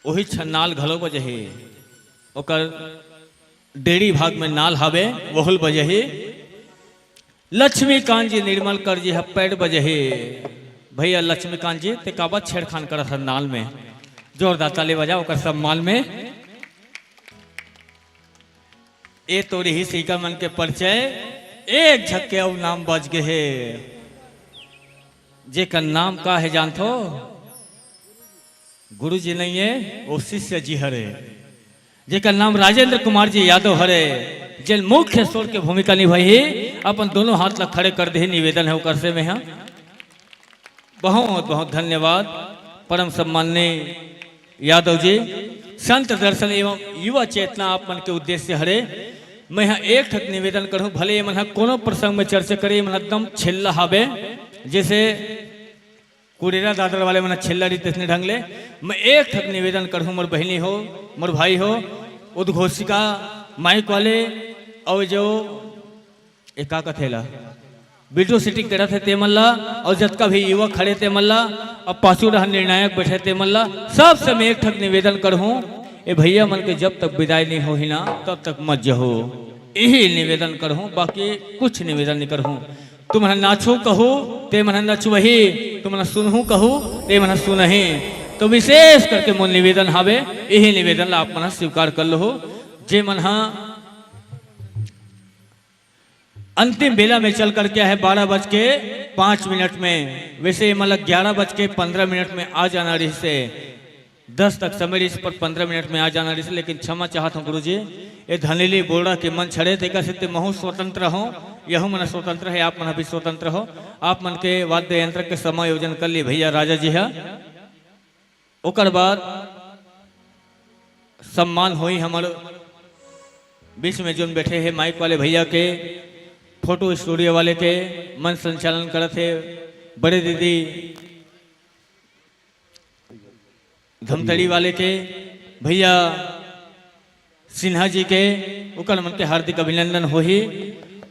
ओही छन नाल घलो बजे हे, ओकर डेढ़ी भाग में नाल हावे, वहुल बजे हे। लक्ष्मीकांत जी निर्मलकर जी ह पैड बजे हे। भैया लक्ष्मीकांत जी, ते काबर छेड़खान करत हस नाल में? जोरदार ताली बजाओ ओकर सम्मान में। ए तो रिहिस इकर मन के परिचय, एक झक्के अउ नाम बज गे हे, जेकर नाम का हे जानथो? गुरु जी नहीं हे, वो शिष्य जी हरे, जेकर नाम राजेंद्र कुमार जी यादव हरे, जेन मुख्य स्वर के भूमिका निभाई हे, अपन दोनों हाथ ला खड़े कर दे, निवेदन हे ओकर से मैं ह। बहुत बहुत धन्यवाद परम सम्माननीय यादव जी। संत दर्शन एवं युवा चेतना आप मन के उद्देश्य हरे। मैं ह एक ठक निवेदन करहूँ, भले ये मन ह कोनो प्रसंग में चर्चा करे, ये मन एकदम छिल्ला हावे, जैसे कुरेरा दादर वाले मन ह छिल्ला रही, तैसने ढंग ले मैं एक ठक निवेदन करहूँ, मोर बहिनी हो, मोर भाई हो, उद्घोषिका, माइक वाले, और जो ए का कथे ला, वीडियो शूटिंग करत हे ते मन ला, अउ जतका भी युवक खड़े ते मन ला, अब पाछू डहर निर्णायक बैठे ते मन ला, सबसे मैं एक ठक निवेदन करहूँ, ए भैया मन के जब तक विदाई नहीं होही ना, तब तक मत जहो। यही निवेदन करहूँ, बाकी कुछ निवेदन नहीं करहूँ। तुमन नाचो कहो, ते मन ह नचवही, तुमन ह सुनहू कहू, ते मन ह सुनही। तो विशेष करके मोर निवेदन हावे, यही निवेदन ला आप मन ह स्वीकार कर लहू। जे मन ह अंतिम बेला में चल करके आए हे बारह बज के पाँच मिनट में, वैसे ये मन ला ग्यारह बज के पन्द्रह मिनट में आ जाना रहिसे, दस तक समय रहिस, पर पन्द्रह मिनट में आ जाना रहिस, लेकिन क्षमा चाहत हूँ गुरुजी, ये धनेली बोर्डा के मंच हरे, तेकर सेती महू स्वतंत्र हूँ, यहू मन स्वतंत्र हे, आप मन भी स्वतंत्र हो। आप मन के वाद्य यंत्र के समायोजन कर लिए भैया राजा जी ह। ओकर बाद सम्मान होई हमर बीच में जोन बैठे हे माइक वाले भैया के, फोटो स्टूडियो वाले के, मंच संचालन करत हे बड़े दीदी धमतरी वाले के, भैया सिन्हा जी के, ओकर मन के हार्दिक अभिनंदन होही।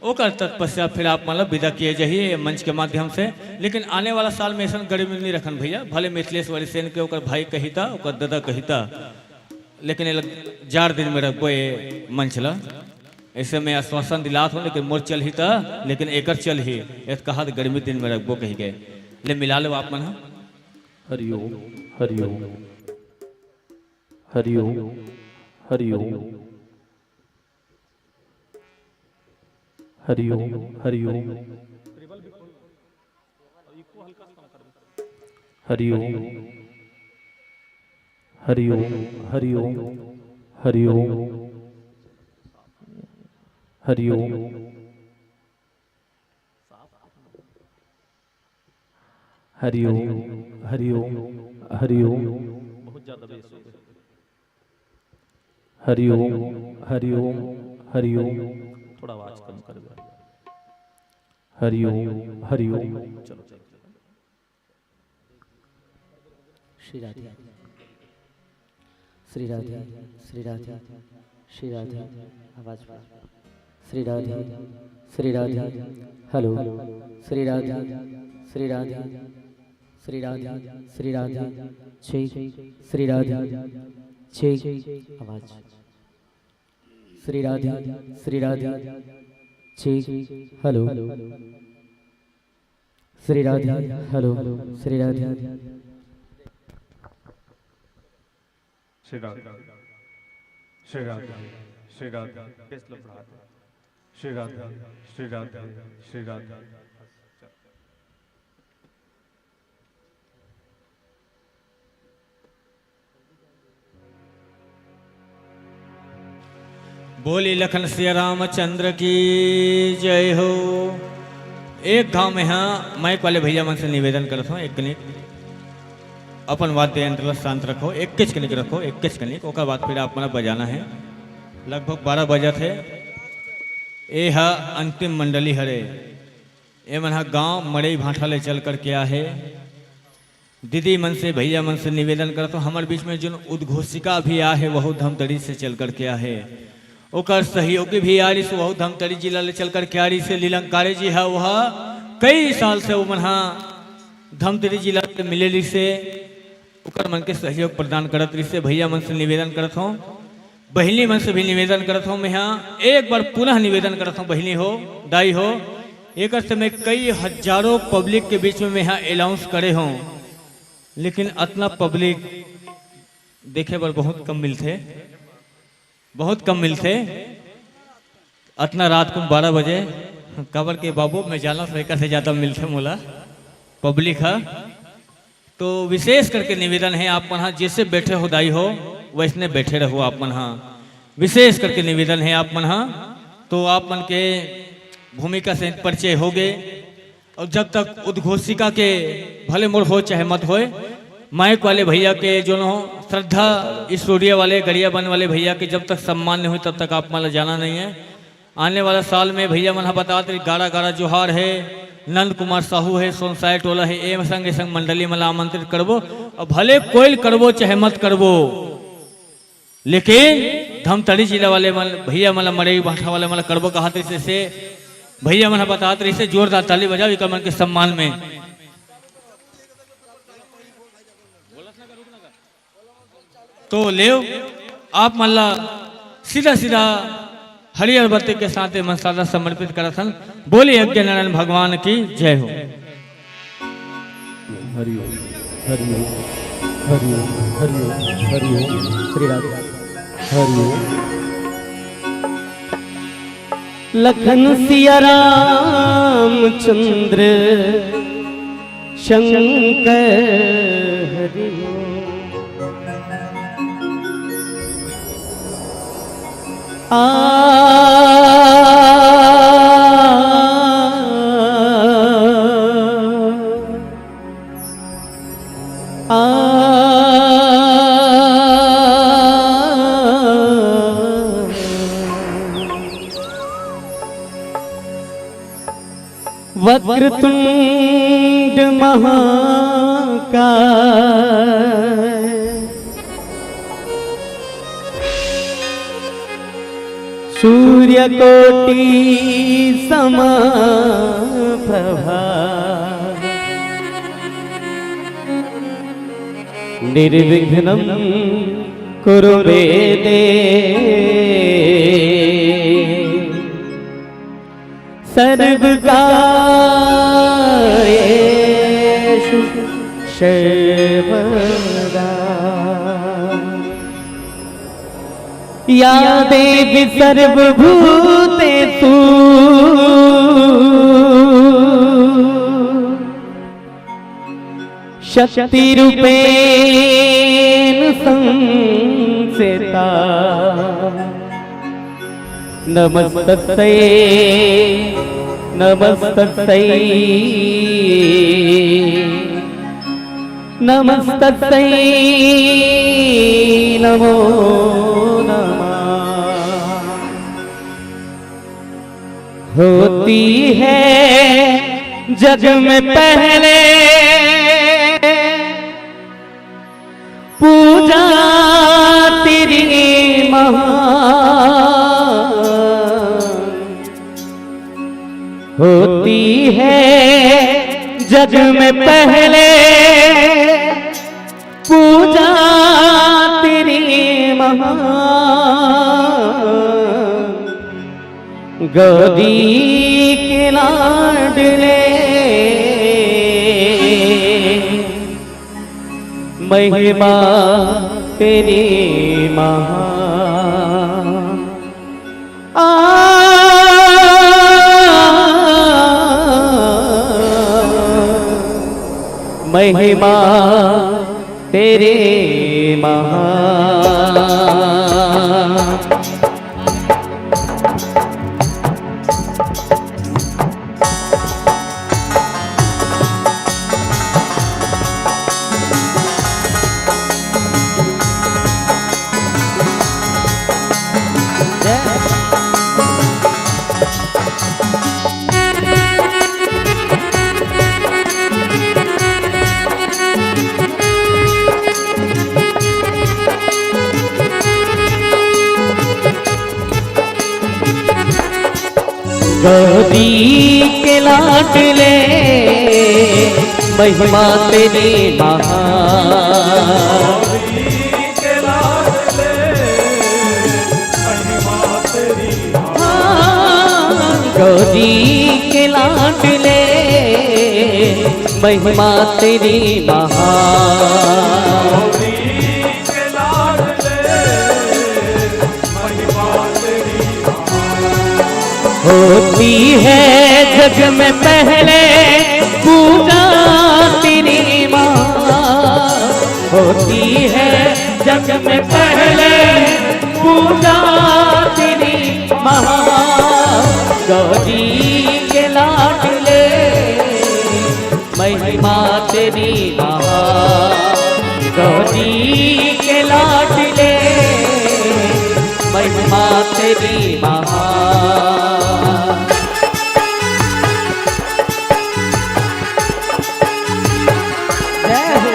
ओकर तत्पश्चात फिर आप मन ला विदा किए जाही ये मंच के माध्यम से। लेकिन आने वाला साल में ऐसन गड़बड़ी नहीं रखन भैया, भले मिथिलेश वाली सेन के ओकर भाई कहिता, ओकर दादा कहिता, लेकिन एला चार दिन में रखबो ये मंच ला। ऐसे में आश्वासन दिलात हो, लेकिन मोर चलही त, लेकिन एकर चलही, एत कहा त गर्मी दिन में रखबो कही के। ले मिला लो आप मन ह। हरिओम, हरिओम, हरिओम, हरिओम, हरिओम, हरिओम, हरिओम, हरिओम, हरिओम, हरिओम, हरिओम, हरिओम, हरिओम, हरिओम, बहुत ज्यादा बेस हो गया। हरिओम, हरिओम, हरिओम। थोड़ा आवाज कम कर दे। हरिओम, हरिओम। चलो, चलो। श्री राधे, श्री राधे, श्री राधे, श्री राधे। आवाज बढ़ा। श्री राधे, श्री राधे, हेलो। श्री राधे, श्री राधे, श्री राधे, श्री राधे, ठीक। श्री राधे, ठीक। आवाज। श्री राधे, श्री राधे, ठीक। हेलो। श्री राधे, हेलो। श्री राधे। श्री राधे, श्री राधे, श्री राधे। बेस लो बढ़ा दे। श्री राधे, श्री राधे, श्री राधे। बोली लखन सिया रामचंद्र की जय हो। एक घाव में हाँ माइक वाले भैया मन से निवेदन करत हूँ, एक कनिक अपन वाद्य यंत्र ला शांत रखो, एक किच कनिक रखो, एक किच कनिक, ओकर बाद फिर आप मन बजाना है। लगभग बारह बजत है। ए हा अंतिम मंडली हरे। ए मन ह गांव मड़ई भांठा ले चल करके आहे। दीदी मन से, भैया मन से निवेदन करत हूँ, हमर बीच में जोन उद्घोषिका भी आहे, वहू धमतरी से चल करके आहे। ओकर सहयोगी भी आ रहिस, वहू धमतरी जिला ले चल करके आ रहिस हे। लीलंकारी जी ह, वह कई साल से वो मन ह धमतरी जिला से मिले रहिस हे, ओकर मन के सहयोग प्रदान करत रहिस हे। भैया मन से निवेदन करत हूँ, बहिनी मन से भी निवेदन करत हूँ, मैं ह एक बार पुनः निवेदन करत हूँ, बहिनी हो, दाई हो, एकर से मैं कई हजारों पब्लिक के बीच में मैं ह अनाउंस करे हूँ, लेकिन अतना पब्लिक देखे बर बहुत कम मिलथे, बहुत कम मिलथे। अतना रात को बारह बजे, काबर के बाबू, मैं जानत हूँ, एकर से ज्यादा मिलथे मोला पब्लिक ह। तो विशेष करके निवेदन है आप मन ह, जैसे बैठे हो दाई हो, वैसने बैठे रहो आप मन ह। विशेष करके निवेदन है आप मन ह। तो आप मन के भूमिका से परिचय हो गए, और जब तक उद्घोषिका के, भले मोर हो चाहे मत होए, माइक वाले भैया के जो हो, श्रद्धा स्टूडियो वाले, गरियाबंद वाले भैया के जब तक सम्मान नहीं हो, तब तक आप मन ला जाना नहीं है। आने वाला साल में भैया मन ह बतात रही, गाड़ा गाड़ा जोहार है, नंद कुमार साहू है, सोनसाय टोला है, ए संगे संग मंडली मन ला आमंत्रित करबो, और भले कोई करबो चाहे मत करबो, लेकिन धमतरी जिला वाले मन, भैया मन ला, मड़ई भांठा वाले मन ला करबो कहत रहिस हे, भैया मन ह बतात रहिस हे, जोरदार ताली बजाओ इकर मन के सम्मान में। तो लेव, आप मन ला सीधा सीधा हरियर बत्ती के साथ ये मन सादा समर्पित करत हन। बोलिए यज्ञ नारायण भगवान की जय हो। हरि ओम, हरि ओम, हरि ओम, हरि ओम, हरि ओम, श्री राधे। हरि ओम। लखन सिया राम चंद्र शंकर हरि ओम। आ, आ, वक्रतुंड महाकाय, सूर्यकोटि समप्रभा, निर्विघ्नं कुरु मे देव। सर्वकार्येषु सर्वदा। या देवी सर्वभूतेषु शक्तिरूपेण संस्थिता। नमस्तस्यै, नमस्तस्यै, नमस्तस्यै, नमो नमः। होती है जग में पहले पूजा तेरी महान, होती है जग में पहले पूजा तेरी महान। गौरी के लाडले महिमा तेरी महान। आ, महिमा तेरी महान। गौरी के लाडले महिमा तेरी महान। गौरी के लाडले महिमा तेरी महान। होती है जग में पहले पूजा तेरी माँ, होती है जग में पहले पूजा तेरी माँ। गौरी के लाडले महिमा तेरी महान, गौरी के लाडले महिमा तेरी महान। जय हो।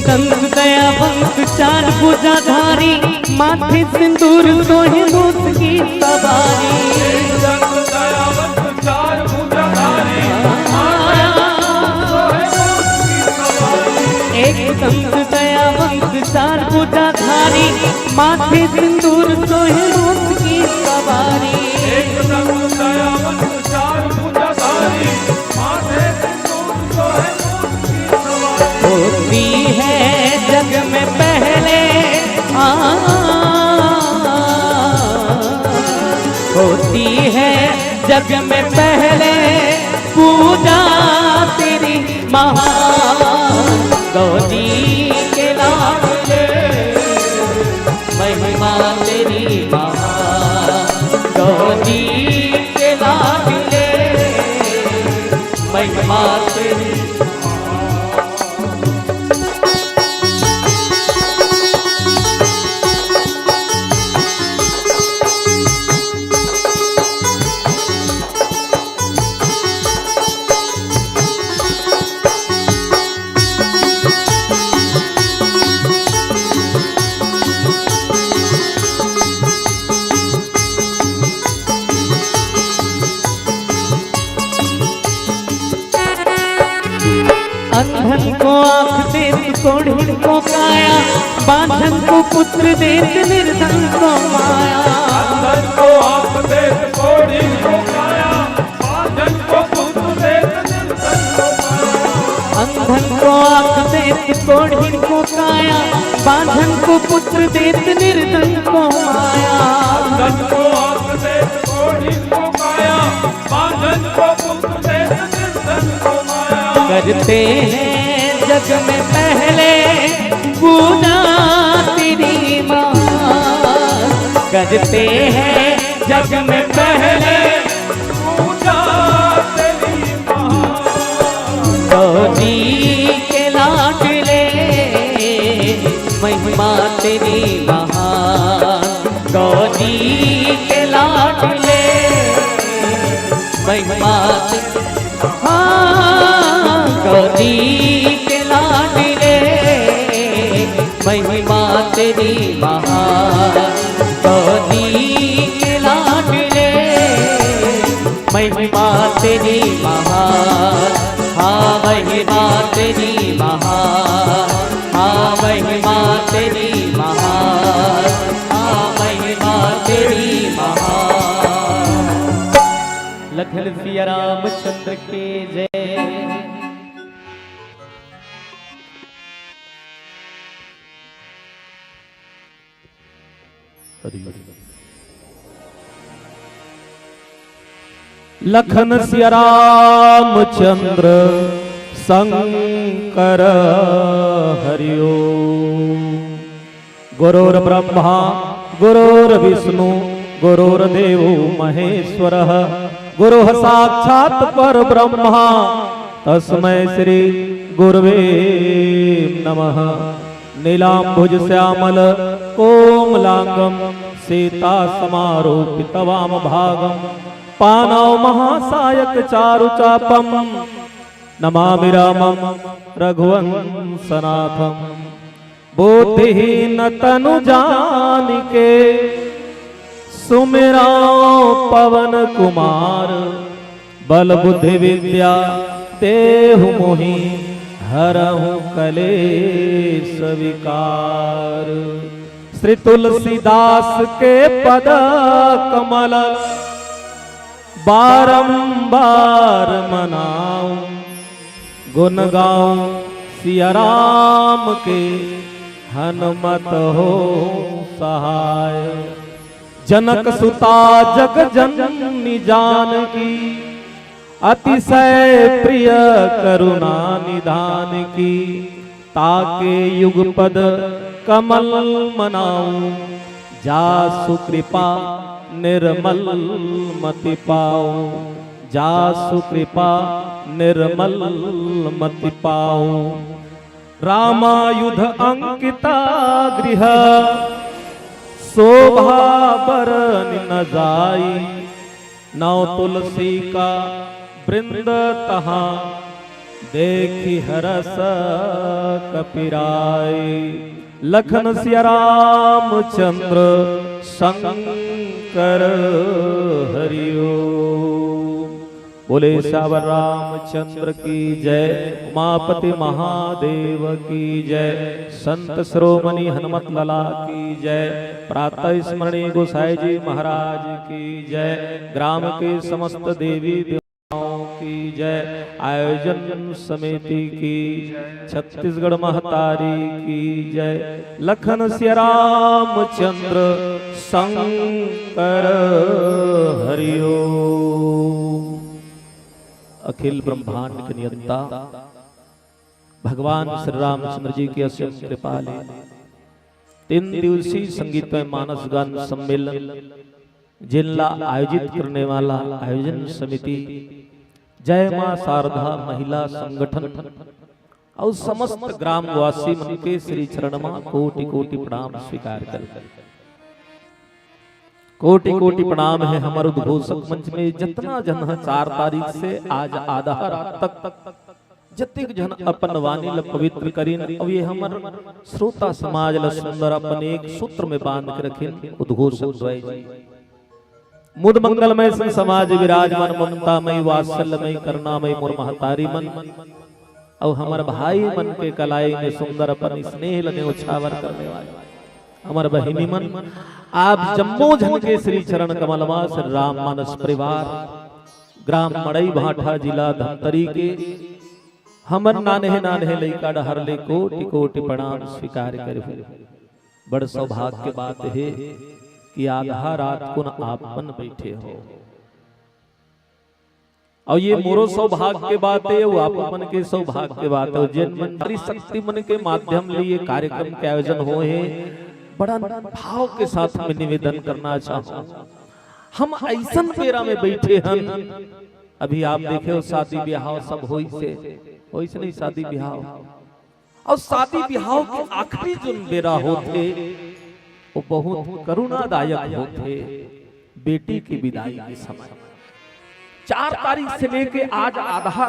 संत दयावंत चार भुजाधारी, माथे सिंदूर सोहे मूस की सवारी। एक संत दयावंत चार भुजाधारी, माथे सिंदूर सोहे मूस की सवारी। होती है जग में पहले, आ, होती है जग में पहले पूजा तेरी महान। गौरी के लाडले, महिमा तेरी महान। गौरी के लाडले, महिमा तेरी। अंधन को आँख दे तू, कोढ़िन को काया, बांझन को पुत्र दे तू, निर्धन को माया। अंधन को आँख दे तू, कोढ़िन को काया, बांझन को पुत्र दे तू, निर्धन को माया। अंधन को आँख दे तू, कोढ़िन को काया, बांझन को पुत्र दे तू, निर्धन को माया। अंधन को आँख दे तू, कोढ़िन को काया, बांझन को पुत्र दे तू, निर्धन को माया। करते हैं जग में पहले पूजा तेरी माँ, करते हैं जग में पहले पूजा तेरी माँ। गौरी के लाडले, महिमा तेरी महान। गौरी के लाडले, महिमा तेरी, हाँ, गौरी के लाडले, महिमा तेरी महान। गौरी के लाडले, महिमा तेरी महान। हाँ, महिमा तेरी महान। हाँ, महिमा तेरी महान। हाँ, महिमा तेरी महान। लखन सिया रामचंद्र के जय। हरि। लखन सिया रामचंद्र शंकर हरि ओम। गुरुर्ब्रह्मा गुरुर्विष्णु गुरुर्देवो महेश्वरः। गुरुः साक्षात् परब्रह्म तस्मै श्री गुरवे नमः। नीलाम्बुज श्यामल कोमलांगं सीता समारूपित वाम भागं। पाणौ महासायक चारु चापं नमामि रामं रघुवंशनाथं। बुद्धिहीन तनु जानिके सुमिरौ पवन कुमार। बल बुद्धि विद्या देहु मोहि हरहु कलेश विकार। श्री तुलसीदास के पद कमल बारंबार मनाऊं। गुण गाऊं सिया राम के हनुमत हो सहाय। जनक सुता जग जननी जानकी अतिशय प्रिय करुणा निधान की। ताके युगपद कमल मनाऊं। जासु कृपा निर्मल मति पाऊं। जासु कृपा निर्मल मति पाऊं। रामायुध अंकिता गृह शोभा बरनि न जाई। नव तुलसी का वृंद तहाँ देखि हरस कपिराय। लखन सिया रामचंद्र शंकर हरिओ। बोले सावर रामचंद्र की जय, उमापति महादेव की जय, संत शिरोमणि हनुमत लाला की जय, प्रातः स्मरणीय गोसाई जी महाराज की जय, ग्राम के समस्त देवी देवताओं की जय, आयोजन समिति की, छत्तीसगढ़ महतारी की जय। लखन सिया रामचंद्र शंकर हरिओ। अखिल ब्रह्मांड के नियंता भगवान श्री रामचंद्र जी की असीम कृपा ले तीन दिवसीय संगीतमय मानस गान सम्मेलन, जिनला आयोजित करने वाला आयोजन समिति, जय मां शारदा महिला संगठन अउ समस्त ग्रामवासी मन के श्री चरण म कोटि कोटि प्रणाम स्वीकार कर। कोटि कोटि प्रणाम हे हमर उद्घोषक मंच में जतना जन ह चार तारीख से आज आधा रात तक जतेक झन अपन वाणी ल पवित्र करिन, अउ ये हमर श्रोता समाज ल सुंदर अपन एक सूत्र में बांध के रखिन, उद्घोषक द्वय जी। मुद मंगलमय संत समाज विराजमान, ममतामय, वात्सल्यमय, करुणामय मोर महतारी मन, अउ हमर भाई मन के कलाई में सुंदर अपन स्नेह ल न्योछावर करने वाले हमर बहिनी मन, आप जम्मो झन के श्री चरण कमल म श्री राम मानस परिवार, ग्राम मड़ई भाठा, जिला धमतरी के हमर नान्हे नान्हे लइका डहर ले कोटि कोटि प्रणाम स्वीकार करहु। बड़ सौभाग्य के बात हे कि आधा रात कुन आप मन बइठे हो। अउ ये मोरो सौभाग्य के बात हे, अउ आप मन के सौभाग्य के बात हे, जेन मन नारी शक्ति मन के माध्यम ले ये कार्यक्रम के आयोजन होए हे, बड़ा भाव के साथ में निवेदन करना चाहूं। हम अइसन बेरा में बइठे हन, अभी आप देखे हो शादी ब्याह सब होइस हे, होइस नहीं शादी ब्याह, अउ शादी ब्याह के आखिरी जोन बेरा होथे, वो बहुत करुणादायक होथे। बेटी के विदाई के समय चार तारीख से लेके आज आधा,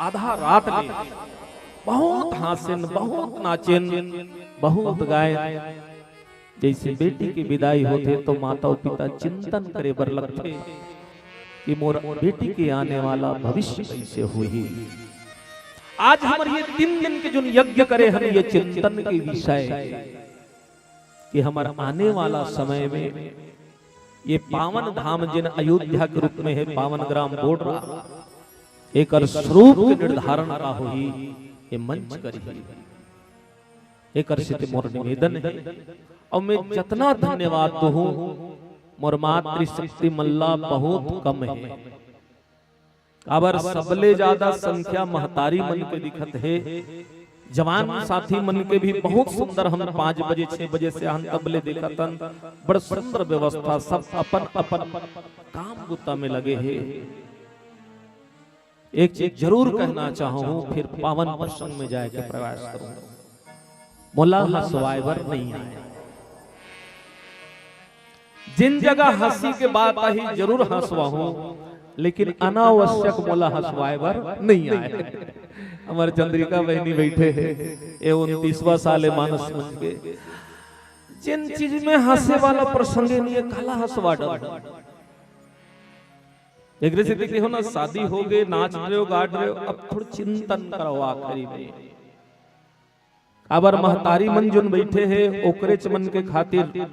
आधा रात ले बहुत हांसेन, बहुत नाचेन, बहुत गायेन। जइसे बेटी के विदाई होथे तो माता अउ पिता चिंतन करे बर लगथे कि मोर बेटी के आने वाला भविष्य कइसे होही। आज हमर ये तीन दिन के जोन यज्ञ करे हन, ये चिंतन के विषय कि हमर आने वाला समय में ये पावन धाम जेन अयोध्या के रूप में हे, पावन ग्राम बोर्ड रहा, एकर स्वरूप के निर्धारण का होही, ये मंच करही। एकर सेती मोर निवेदन हे, अउ मैं जतना धन्यवाद दूहूं, मोर मातृशक्ति मन ला बहुत कम हे। काबर सबले ज्यादा संख्या महतारी मन के दिखत हे। जवान साथी मन के भी बहुत सुंदर, हम पाँच बजे, छह बजे से आन तब ले देखत हन, बड़ सुंदर व्यवस्था, सब अपन अपन काम बुता में लगे हे। एक चीज जरूर कहना चाहूं, फिर पावन प्रसंग में जाए के प्रयास करूं। मोला हंसवाए बर नहीं आए। जिन जगह हंसी के बात आही, जरूर हंसवाहूं, लेकिन अनावश्यक मोला हंसवाए बर नहीं आए। हमर चंद्रिका बहिनी बइठे हे, ये उनतीसवां साल हे मानस मंच के। जिन चीज में हंसे वाला प्रसंगे नहीं हे, काला हंसवा डर। एकरे सेती कहिहूं ना, शादी हो गे, नाच रहे हो, गाड़ रहे हो, अब थोड़ा चिंतन करो आखिरी में। काबर महतारी मन जोन बइठे हे, ओकरेच मन के खातिर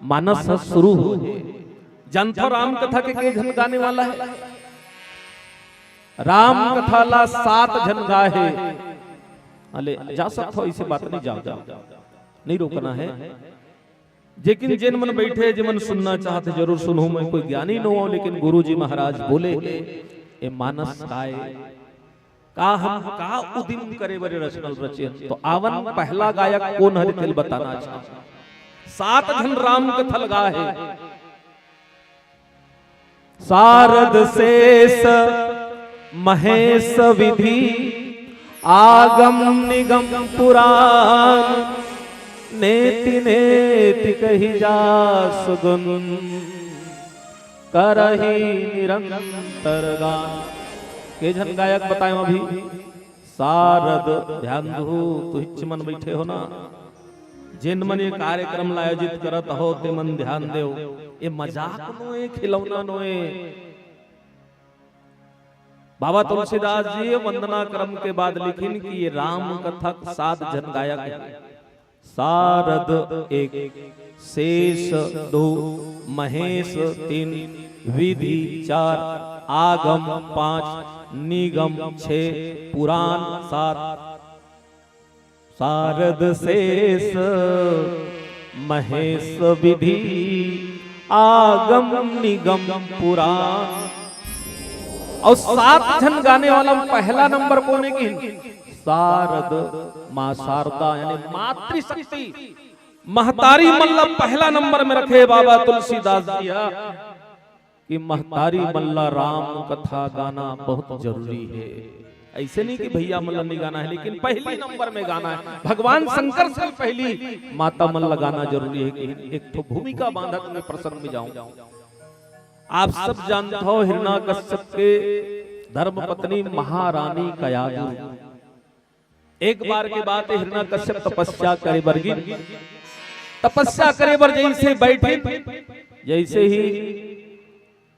मानस ह शुरू हो हे। जानथव राम कथा के के झन गाने वाला हे? राम कथा ला सात झन गाए हे। अले, जा सकथव, अइसे बात नहीं, जाओ, जाओ, नहीं रोकना हे। लेकिन जेन मन बइठे, जेमन सुनना चाहत हे, जरूर सुनहू। मैं कोई ज्ञानी नोहंव, लेकिन गुरु जी महाराज बोले, ए मानस काय, का हम का उदिम करे बर रचना ल रचेन? तो आवन पहला गायक कोन हरे, तेला बताना चाहत हंव। सात झन राम कथा ल गाए हे। सारद शेष महेश विधि आगम निगम पुराण, नेति नेति कहि जासु गुन करहि निरंतर गान। के झन गायक बताएंव अभी? सारद, ध्यान दहू, तुहिच मन बइठे हो ना, जेन मन ये कार्यक्रम ला आयोजित करत हो, ते मन ध्यान देव। ये मजाक नोए, खिलौना नोए। बाबा तुलसीदास जी वंदना क्रम के बाद लिखिन कि ये राम कथा के सात झन गायक हे। सारद एक, शेष दो, महेश तीन, विधि चार, आगम पाँच, निगम छह, पुराण सात। सारद शेष महेश विधि, आगम निगम पुराण। अउ सात झन गाने वाला म पहला नंबर कोन हे कि? सारद, माँ शारदा, यानी मातृशक्ति, महतारी मन ला पहला नंबर में रखे बाबा तुलसीदास जी हा। कि महतारी मन ला राम कथा गाना बहुत जरूरी हे। अइसे नहीं कि भइया मन ला नहीं गाना हे, लेकिन पहली नंबर में गाना हे। भगवान शंकर से भी पहली माता मन ला गाना जरूरी हे कि एक ठो भूमिका बांधत में प्रसंग में जाऊं। आप सब जानत हो हिरण्यकश्यप के धर्म पत्नी महारानी कयादु। एक बार के बात हे, हिरण्यकश्यप तपस्या करे बर गिन। तपस्या करे बर जइसे बइठिन, जइसे ही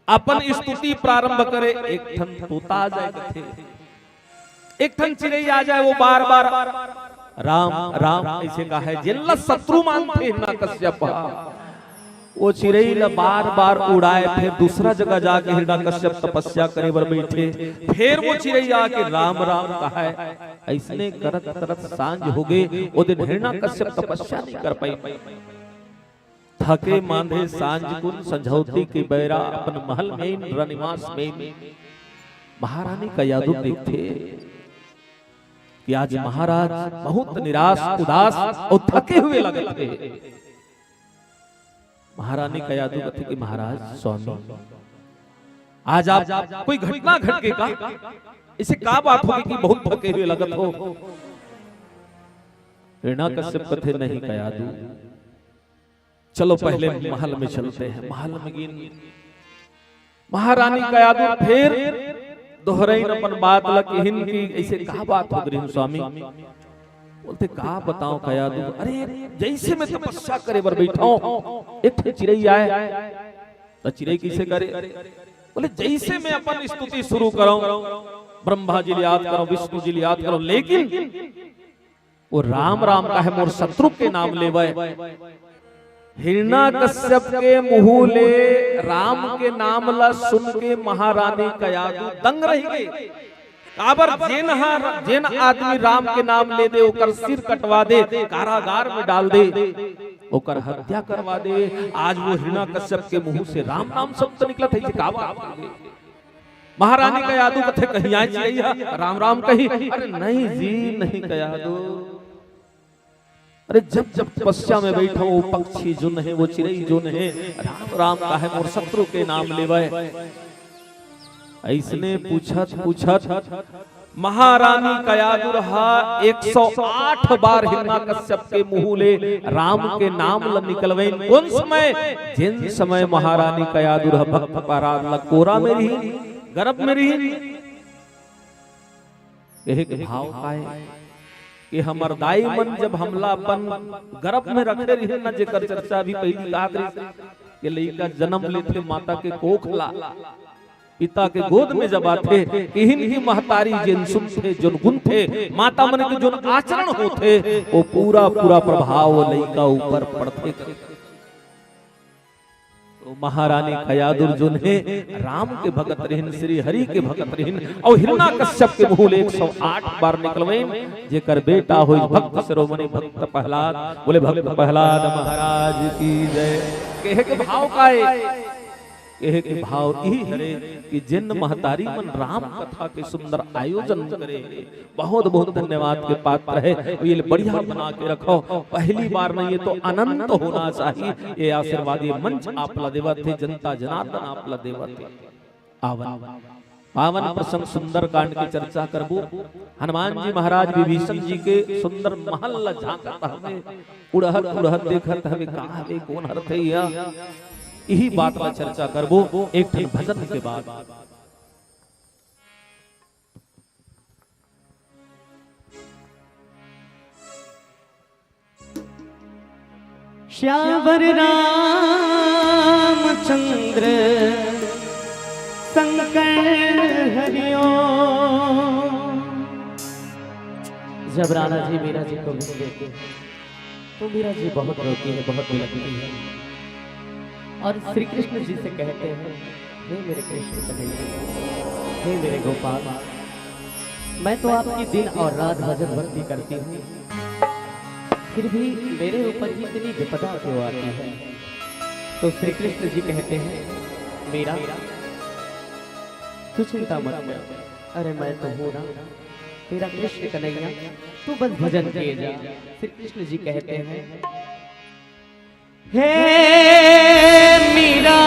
अपन स्तुति प्रारंभ करे, एक ठन तोता आ जाय कथे। एक ठन चिरई आ जाय, वो बार-बार राम, राम अइसे कहे, जेन ला शत्रु मानथे हिरण्यकश्यप ह। वो चिरई ला बार-बार उड़ाय, फेर दूसरा जगह जाके हिरण्यकश्यप तपस्या करे बर बइठे, फेर वो चिरई आके राम, राम कहे। अइसने करत करत सांझ होगे, ओ दिन हिरण्यकश्यप तपस्या नइ कर पाइन। थके मांदे सांझ कुन संझौती के बेरा अपन महल में, रनिवास में महारानी कयादु देखथे कि आज महाराज बहुत निराश, उदास अउ थके हुए लगत हे। महारानी कयादु कथे कि महाराज, स्वामी, आज आप कोई घटना घट गे का? अइसे का बात होगे कि बहुत थके हुए लगत हो? हिरण्यकश्यप कथे, नहीं कयादु, चलो पहले महल में चलते हैं। महल में गिन। महारानी कयादु फेर दोहरइन अपन बात ला, किहिन कि अइसे का बात होगे रिहिस स्वामी? बोलथे, का बताओं कयादु, अरे जइसे मैं तपस्या करे बर बइठा हूं, एक ठे चिरई आय, त चिरई कइसे करे? बोले, जइसे मैं अपन स्तुति शुरू करंव, ब्रह्मा जी ल याद करंव, विष्णु जी ल याद करंव, लेकिन वो राम राम कहे, मोर शत्रु के नाम लेवय। हिरण्यकश्यप के मुंह ले राम के नाम ला सुन के महारानी कयादु दंग रहि गे। काबर जेन ह, जेन आदमी राम के नाम ले दे, ओकर सिर कटवा दे, कारागार में डाल दे, ओकर हत्या करवा दे। आज वो हिरण्यकश्यप के मुंह से राम नाम शब्द निकलत हे, ये का बात होगे? महारानी कयादु कथे, कहीं आय चिरई ह राम राम कही? अरे नहीं जी, नहीं कयादु। अरे जब जब तपस्या में बइठा हूं, वो पक्षी जोन हे, वो चिरई जोन हे, राम राम कहे, मोर शत्रु के नाम लेवय। अइसने पूछत पूछत महारानी कयादु ह एक सौ आठ बार हिरण्यकश्यप के मुंह ले राम के नाम ल निकलवइन। कोन समय? जेन समय महारानी कयादु ह भक्त प्रहलाद ल कोरा में रिहिन, गरभ में रिहिन। कहे के भाव का हे कि हमर दाई मन जब हमला अपन गरभ में रखे रिहिन ना, जेकर चर्चा भी पहिली कहत रिहिस कि लइका जनम लेथे माता के कोख ला, पिता के गोद में जब आथे, किहिन कि महतारी जेन सुनथे, जोन गुनथे, माता मन के जोन आचरण होथे, वो पूरा पूरा प्रभाव वो लइका ऊपर पड़थे। तो महारानी कयादुर जोन हे, राम के भगत रिहिन, श्री हरि के भगत रिहिन, अउ हिरण्यकश्यप के मुंह ले एक सौ आठ बार निकलवइन, जेकर बेटा होइस भक्त शिरोमणि भक्त प्रहलाद। बोले, भक्त प्रहलाद महाराज की जय। कहे के भाव का हे? कहे के भाव इही हरे कि जेन महतारी मन राम कथा के सुंदर आयोजन करे, बहुत बहुत धन्यवाद के पात्र हे। अउ ये बढ़िया बना के रखव। पहली बार नहीं, ये तो अनंत होना चाहिए। ये आशीर्वाद, ये मंच आप ला देवत हे, जनता जनार्दन आप ला देवत हे। आवन पावन प्रसंग सुंदरकांड के चर्चा करबो। हनुमान जी महाराज विभीषण जी के सुंदर महल ला झांकत हवे, उड़हत उड़हत देखत हवे, का हवे, कोन हरथे या? इही बात ला चर्चा करबो एक ठन भजन के बाद। श्यावर रामचंद्र शंकर हरिओम। जब राधा जी मीरा जी को मिलते हैं तो मीरा जी बहुत रोती है, बहुत बिलखती है और श्री कृष्ण जी से कहते हैं, हे मेरे कृष्ण कन्हैया, हे मेरे गोपाल, मैं तो आपकी दिन और रात भजन भक्ति करती हूँ, फिर भी मेरे ऊपर ही इतनी विपदा क्यों आती है? तो श्री कृष्ण जी कहते हैं, मीरा, तू चिंता मत कर, अरे मैं तो हूँ ना तेरा कृष्ण कन्हैया, तू बस भजन किए जा। श्री कृष्ण जी कहते हैं, हे मीरा,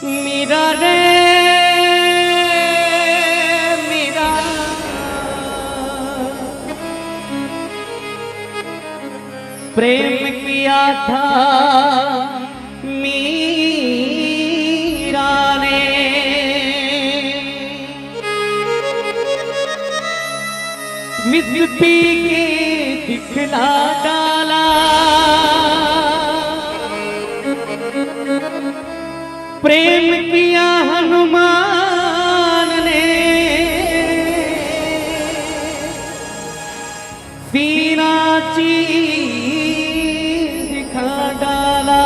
मीरा रे मीरा, प्रेम किया था मीरा ने, विष पी के दिखला डाला। प्रेम किया हनुमान ने, सीना चीर दिखा डाला।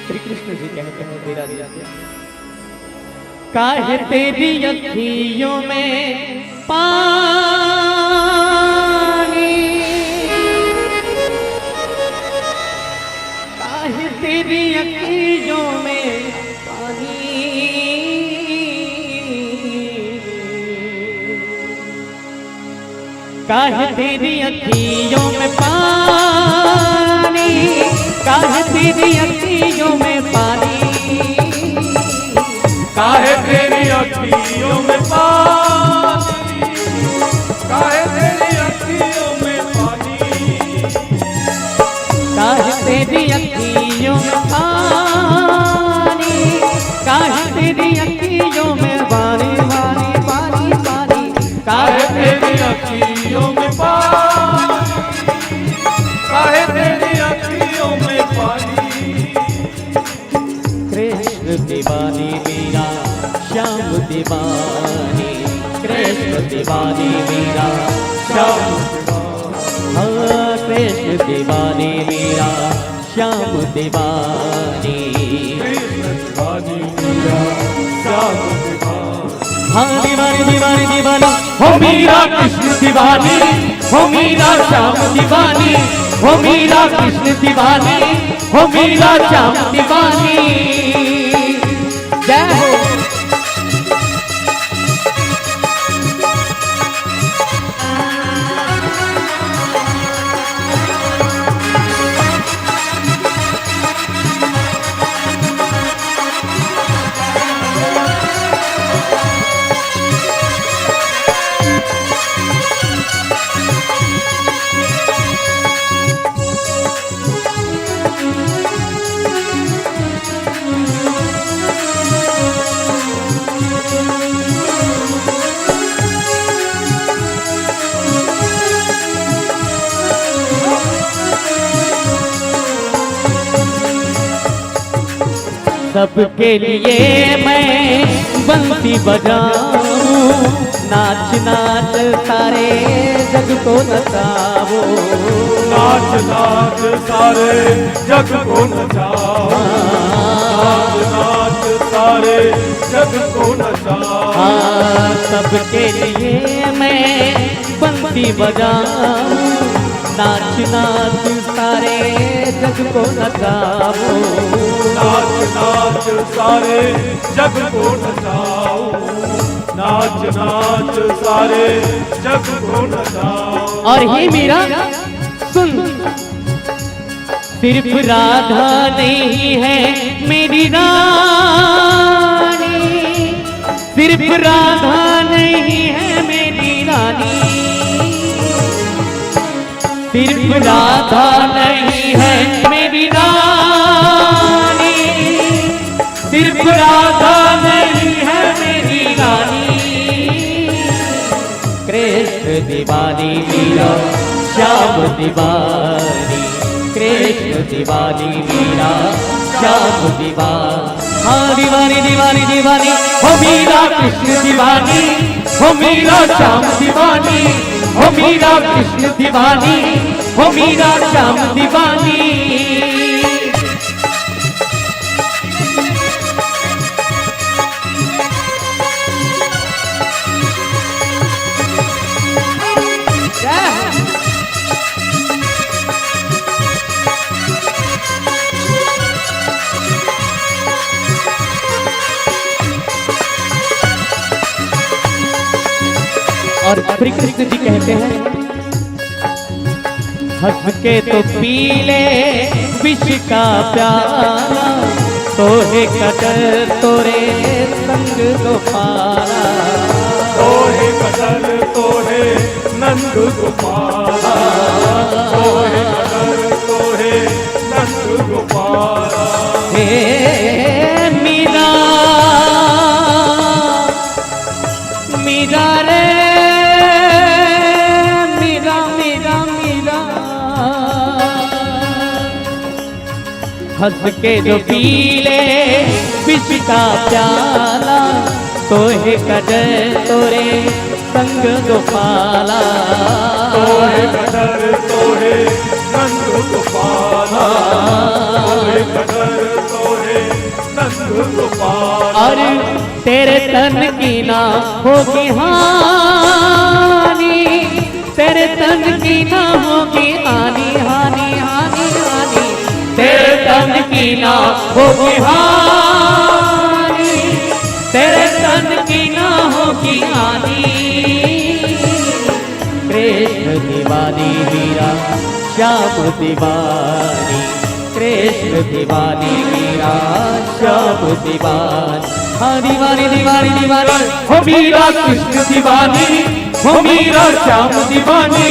श्री कृष्ण जी कहते हैं, मीरा जी से, काहे तेरी अखियों में पानी, काहे तेरी अखियों में पानी, काहे तेरी अखियों में पानी, काहे तेरी अखियों में पानी, काहे तेरी अखियों में पानी, काहे तेरी अखियों में पानी, काहे तेरी अखियों में पानी, काहे तेरी अखियों में पानी, पानी, पानी, पानी, काहे तेरी अखियों में पानी, काहे तेरी अखियों में पानी। कृष्ण दीवानी मीरा, श्याम दीवानी, कृष्ण दीवानी मीरा, श्याम दीवानी। हाँ, कृष्ण दीवानी मीरा, श्याम दीवानी। कृष्ण दीवानी मीरा, श्याम दीवानी। हाँ, दीवानी, दीवानी, दीवानी। हो मीरा कृष्ण दीवानी, हो मीरा श्याम दीवानी, हो मीरा कृष्ण दीवानी, हो मीरा श्याम दीवानी। जय हो। सबके लिए मैं बंसी बजाऊं, नाच नाच सारे जग को नचाओ। नाच नाच सारे जग को नचाओ, नाच नाच सारे जग को नचाओ। हाँ, सबके लिए मैं बंसी बजाऊं, नाच नाच सारे जग को नचाओ। नाच नाच सारे जग को नचाओ, नाच नाच सारे जग को नचाओ। और हे मीरा, सुन, सिर्फ राधा नहीं है मेरी रानी, सिर्फ राधा नहीं है मेरी रानी, सिर्फ राधा नहीं है मेरी रानी, सिर्फ राधा नहीं है मेरी रानी। कृष्ण दीवानी मीरा, श्याम दीवानी। कृष्ण दीवानी मीरा, श्याम दीवानी। हाँ, दीवानी, दीवानी, दीवानी। हो मीरा कृष्ण दीवानी, हो मीरा श्याम दीवानी। हो मीरा कृष्ण दीवानी, हो मीरा श्याम दीवानी। और श्री कृष्ण जी कहते हैं, हंस के तो पी ले विष का प्याला, तोहे कदर तोरे संग गोपाला। तोहे कदर तोहे नंद गोपाला, तोहे कदर तोहे नंद गोपाला। हे मीरा, मीरा रे, मीरा, मीरा, मीरा। हंस के जो पी ले विष का प्याला, तोहे कदर तोरे संग गोपाला। तोहे कदर तोहे संग गोपाला, तोहे कदर तोहे संग गोपाला। और तेरे तन की ना होगी हानि, तेरे तन की ना होगी हानि, हानि, हानि, हानि। तेरे तन की ना होगी हानि, तेरे तन की ना होगी हानि। कृष्ण दीवानी मीरा, श्याम दीवानी। कृष्ण दीवानी मीरा, श्याम दीवानी। हाँ, दीवानी, दीवानी, दीवानी। हो मीरा कृष्ण दीवानी, हो मीरा श्याम दीवानी।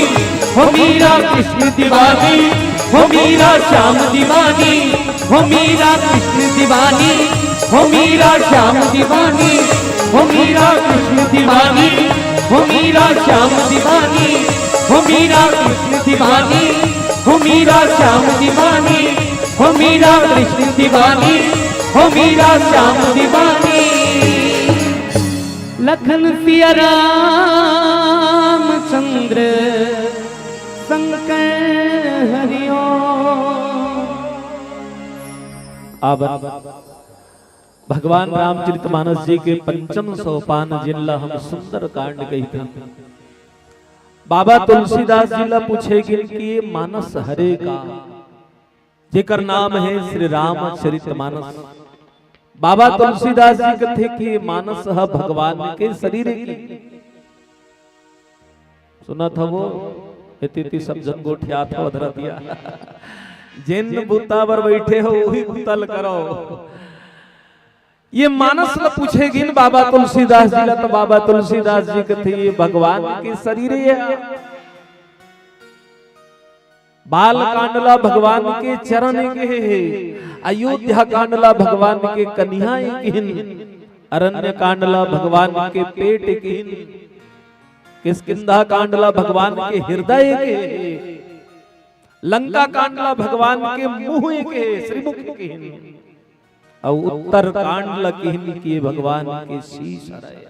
हो मीरा कृष्ण दीवानी, हो मीरा श्याम दीवानी। हो मीरा कृष्ण दीवानी, हो मीरा श्याम दीवानी। हो मीरा कृष्ण दीवानी, हो मीरा श्याम दीवानी। हो मीरा कृष्ण दीवानी, हो मीरा श्याम दीवानी। हो मीरा कृष्ण दीवानी, हो मीरा श्याम दीवानी। लखन सिया राम चंद्र शंकर हरिओ। अब भगवान रामचरितमानस जी के पंचम सोपान, जिन ला हम सुंदर कांड कहिथन। बाबा तुलसीदास जी ला पूछे गिन कि ये मानस हरे का, जेकर नाम है श्री रामचरितमानस। बाबा तुलसीदास जी कथे कि ये मानस ह भगवान के शरीर की। सुनत हवो, एती एती सब झन गोठियात हव धरतिया। जेन बुता बर बइठे हव, उही बुता ल करव। ये मानस ल पूछे गिन बाबा तुलसीदास जी ला, त बाबा तुलसीदास जी कथे, ये भगवान के शरीर हे। बाल कांड ला भगवान के चरण ए कहे हे, अयोध्या कांड ला भगवान के कनिहा ए कहिन, अरण्य कांड ला भगवान के पेट ए कहिन, किष्किंधा कांड ला भगवान के हृदय ए कहे हे, लंका कांड ला भगवान के मुंह ए कहे, श्रीमुख ए कहिन, अउ उत्तर कांड ला कहिन कि ये भगवान के शीश हरय।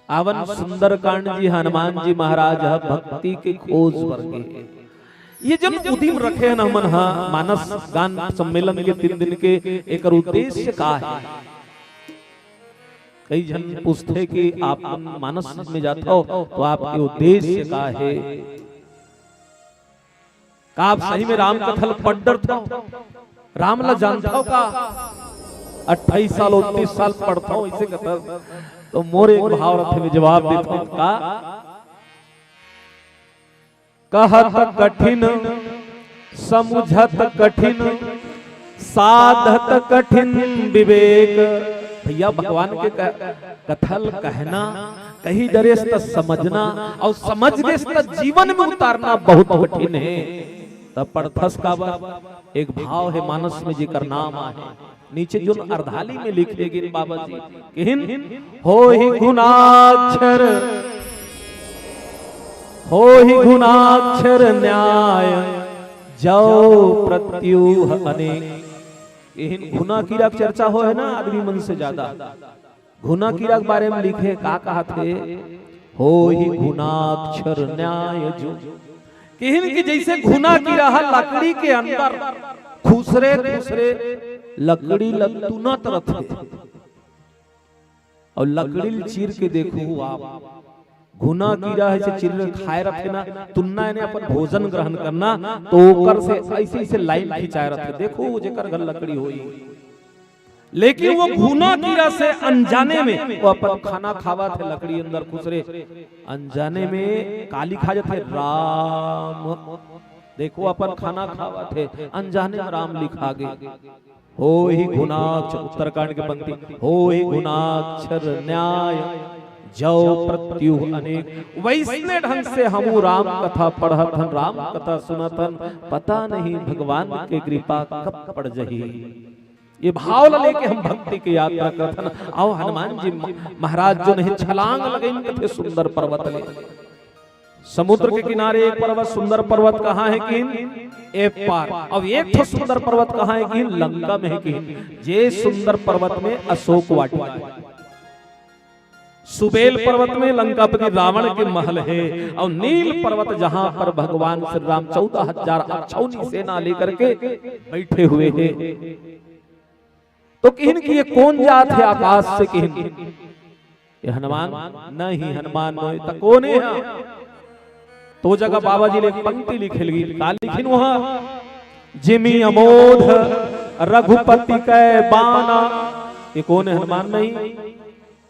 आवन सुंदर कांड जी, हनुमान जी महाराज ह भक्ति के खोज बर गे। ये जन उदिम रखे हन हमन ह मानस गान सम्मेलन के तीन दिन के, एकर उद्देश्य का हे? कई झन पूछथे कि आप मन मानस में जाथव तो आपके उद्देश्य का हे? का आप सही में राम कथा ल पढ़ डरथव? राम ला जानथव का? अट्ठाईस साल, उनतीस साल पढ़थव, अइसे कथव। तो मोर एक भाव रथे, मैं जवाब देथव का? कहत कठिन, समुझत कठिन, साधत कठिन विवेक। भइया, भगवान के क-, कथा ल कहना, कही डरेस त समझना, अउ समझ गेस त जीवन में उतारना बहुत कठिन हे। तब पढ़थस काबर? एक भाव हे मानस में जेकर नाम आहे। नीचे जोन अरधाली में लिखे गिन बाबा जी, किहिन, "होहि गुणाक्षर होही घुनाक्षर न्याय जौ प्रत्यूह अनेक। एहिन घुना कीरा के चर्चा होय हे ना आदमी मन से ज्यादा। घुना कीरा के बारे में लिखे का कहत हे, होही घुनाक्षर न्याय जो। किहिन कि जैसे घुना कीरा ह लकड़ी के अंदर खुसरे खुसरे लकड़ी ल तुनत रथे, अउ लकड़ी ल चीर के देखो आप, घुना कीरा हे से चीर के खाए रथे ना, तुनना यानी अपन भोजन ग्रहण करना, तो ओकर से ऐसे ऐसे लाइन खिंचाए रथे। देखो जेकर घर लकड़ी होई, लेकिन वो घुना कीरा से अनजाने में वो अपन खाना खावत हे, लकड़ी अंदर खुसरे, अनजाने में काली खा जाथे राम। देखो अपन खाना खावत हे, अनजाने में राम लिखा गे। होही घुनाक्ष, उत्तरकांड के पंक्ति, होही घुनाक्षर न्याय जौ प्रत्यूह अनेक। वैसने ढंग से हमू राम कथा पढ़त हन, राम कथा सुनत हन, पता नहीं भगवान के कृपा कब पड़ जही। ये भाव ल लेके हम भक्ति के यात्रा करत हन। अउ हनुमान जी म-, महाराज जो नहीं छलांग लगइन कथे सुंदर पर्वत ले। समुद्र के किनारे एक पर्वत, सुंदर पर्वत कहाँ हे किहिन? ए पार। अब एक ठो सुंदर पर्वत कहाँ हे किहिन? लंका में हे किहिन। जे सुंदर पर्वत में अशोक वाटिका हे। सुबेल पर्वत में लंकापति रावण के महल हे, अउ नील पर्वत जहाँ पर भगवान श्री राम चौदह हजार अक्षौनी सेना लेकर के बैठे हुए हे। तो किहिन कि ये कोन जात हे आकाश से किहिन? ये हनुमान नहीं, हनुमान नोय त कोने हे? तो जगह बाबा जी ले एक पंक्ति लिखे लगी, का लिखिन वहाँ? जिमि अमोध रघुपति कै बाना। ये कोन हे? हनुमान नहीं।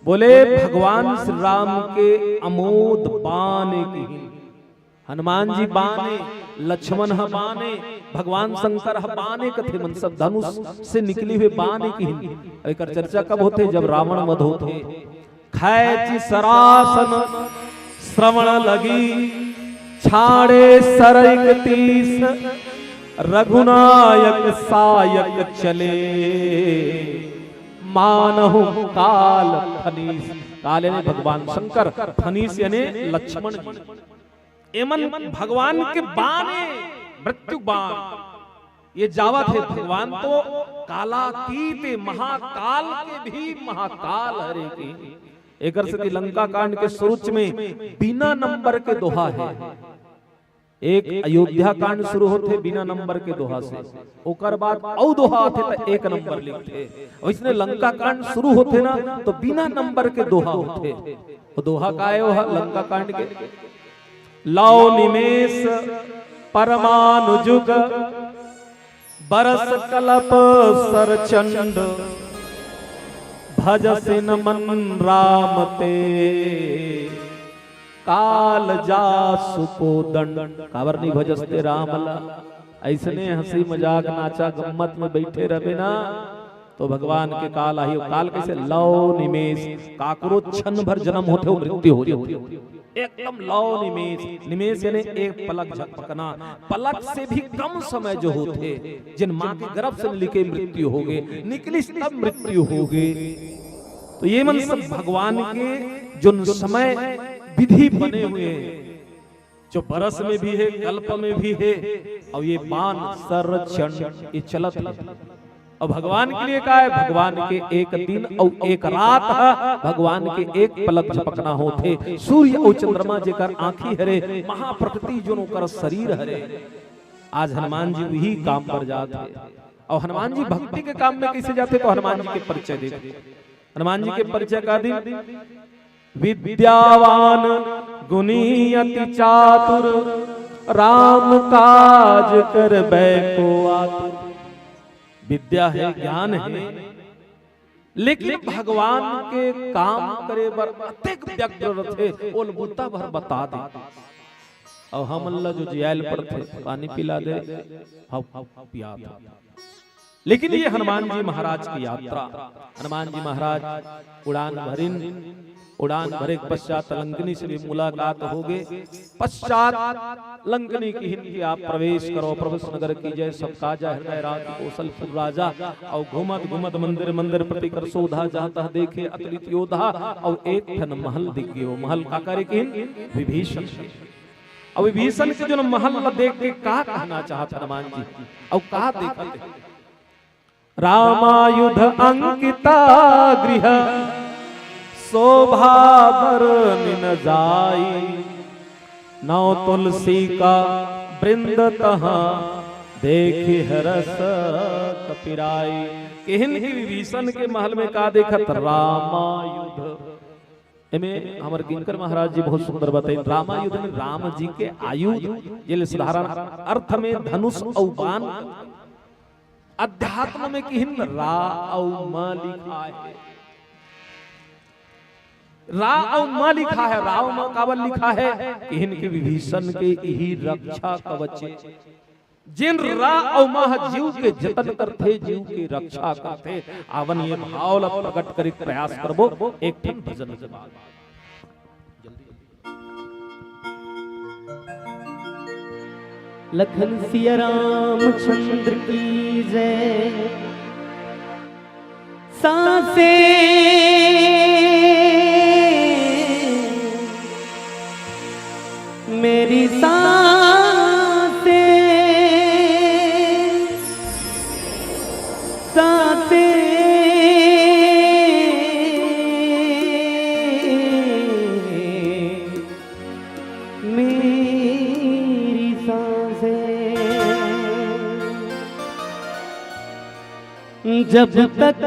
बोले भगवान श्री राम के अमोध बान किहिन। हनुमान जी बाने, लक्ष्मण ह बाने, भगवान शंकर ह बाने कथे, मन सब धनुष से निकली हुई बाने किहिन। एकर चर्चा कब होथे? जब रावण वध होथे। खैची सरासन श्रवण लगी, छाड़े सर इकतीस, रघुनायक सायक चले, मानहु काल फनीस। काल यानी भगवान शंकर, फनीस यानी लक्ष्मण जी। एमन भगवान के बाने, मृत्यु बान। ये जावत हे भगवान तो कालातीत, महाकाल के भी महाकाल हरे के। एकर सेती लंका कांड के शुरू में बिना नंबर के दोहा हे। एक अयोध्या कांड शुरू होथे बिना नंबर के दोहा से, ओकर बाद अउ दोहा आथे त एक नंबर लिखथे। वइसने लंका कांड शुरू होथे ना, तो बिना नंबर के दोहा होथे। वो दोहा का हे? वो ह लंका कांड के, लौ निमेष परमाणु जुग, बरस कलप सर चंड, भजसिन मन राम ते, काल जासु को दंड। काबर नहीं भजस ते राम ला? ऐसने हंसी मजाक नाचा गम्मत में बैठे रहबे ना, तो भगवान के काल आही। काल कैसे? लौ निमेष, काकरो क्षण भर जन्म होथे, वो मृत्यु हो जाथे। एकदम लौ निमेष, निमेष यानी एक पलक झपकना, पलक से भी कम समय जो होथे, जेन माँ के गर्भ से निकले मृत्यु होगे, निकलिस तब मृत्यु होगे। तो ये मन सब भगवान के जोन समय विधि बने हुए हैं, जो बरस में भी हे, कल्प में भी हे, अउ ये बान सर चंड ये चलत हे। अउ भगवान के लिए का हे? भगवान के एक दिन अउ एक रात ह, भगवान के एक पलक झपकना होथे। सूर्य अउ चंद्रमा जेकर आंखी हरे, महाप्रकृति जोन ओकर शरीर हरे। आज हनुमान जी उही काम पर जात हे। अउ हनुमान जी भक्ति के काम में कैसे जाथे, तो हनुमान जी के परिचय देखो। हनुमान जी के परिचय का दिन, विद्यावान गुणी अति चातुर, राम काज करबै को आतुर। विद्या हे, ज्ञान हे, लेकिन भगवान के काम करे बर अतेक व्यग्र रथे, ओला बुता भर बता दे। अउ हमन ला जो जियाल पड़थे, पानी पिला दे, हम पियात हन। लेकिन ये हनुमान जी महाराज की यात्रा, हनुमान जी महाराज उड़ान भरिन, उड़ान भरे के पश्चात लंकिनी से भी मुलाकात होगे। पश्चात लंकिनी किहिन कि आप प्रवेश करो, प्रभु नगर की जय, सब काज हृदय राज कौशलपुर राजा। अउ घूमत घूमत मंदिर मंदिर प्रति कर सोधा, जहाँ तहाँ देखे अतुलित योधा। अउ एक ठन महल दिख गयो, महल काकर हे किहिन? विभीषण के। अब विभीषण के जो महल ला देख के का कहना चाहत हनुमान जी, अउ का देखत हे? रामायुध अंकिता गृह शोभा बरनि न जाई, नौ तुलसी का वृंद तहाँ देखि हरष कपिराई। केहन के विभीषण के महल में का देखत? रामायुध। एमे हमर किंकर महाराज जी बहुत सुंदर बताइन, रामायुध में राम जी के आयुध, जेले साधारण अर्थ में धनुष अउ बाण, अध्यात्म में किहिन रा अउ म लिखा हे। रा अउ म लिखा हे, रा अउ म काबर लिखा हे? किहिन के विभीषण के इही रक्षा कवच ए। जेन रा अउ म ह जीव के जतन करथे, जीव के रक्षा करथे। आवन ये भाव ला प्रकट करे के प्रयास करबो एक ठन भजन के बाद। लखन सिया रामचंद्र की जय। सांसें मेरी सांसें, सांसें मेरी सांसें। जब तक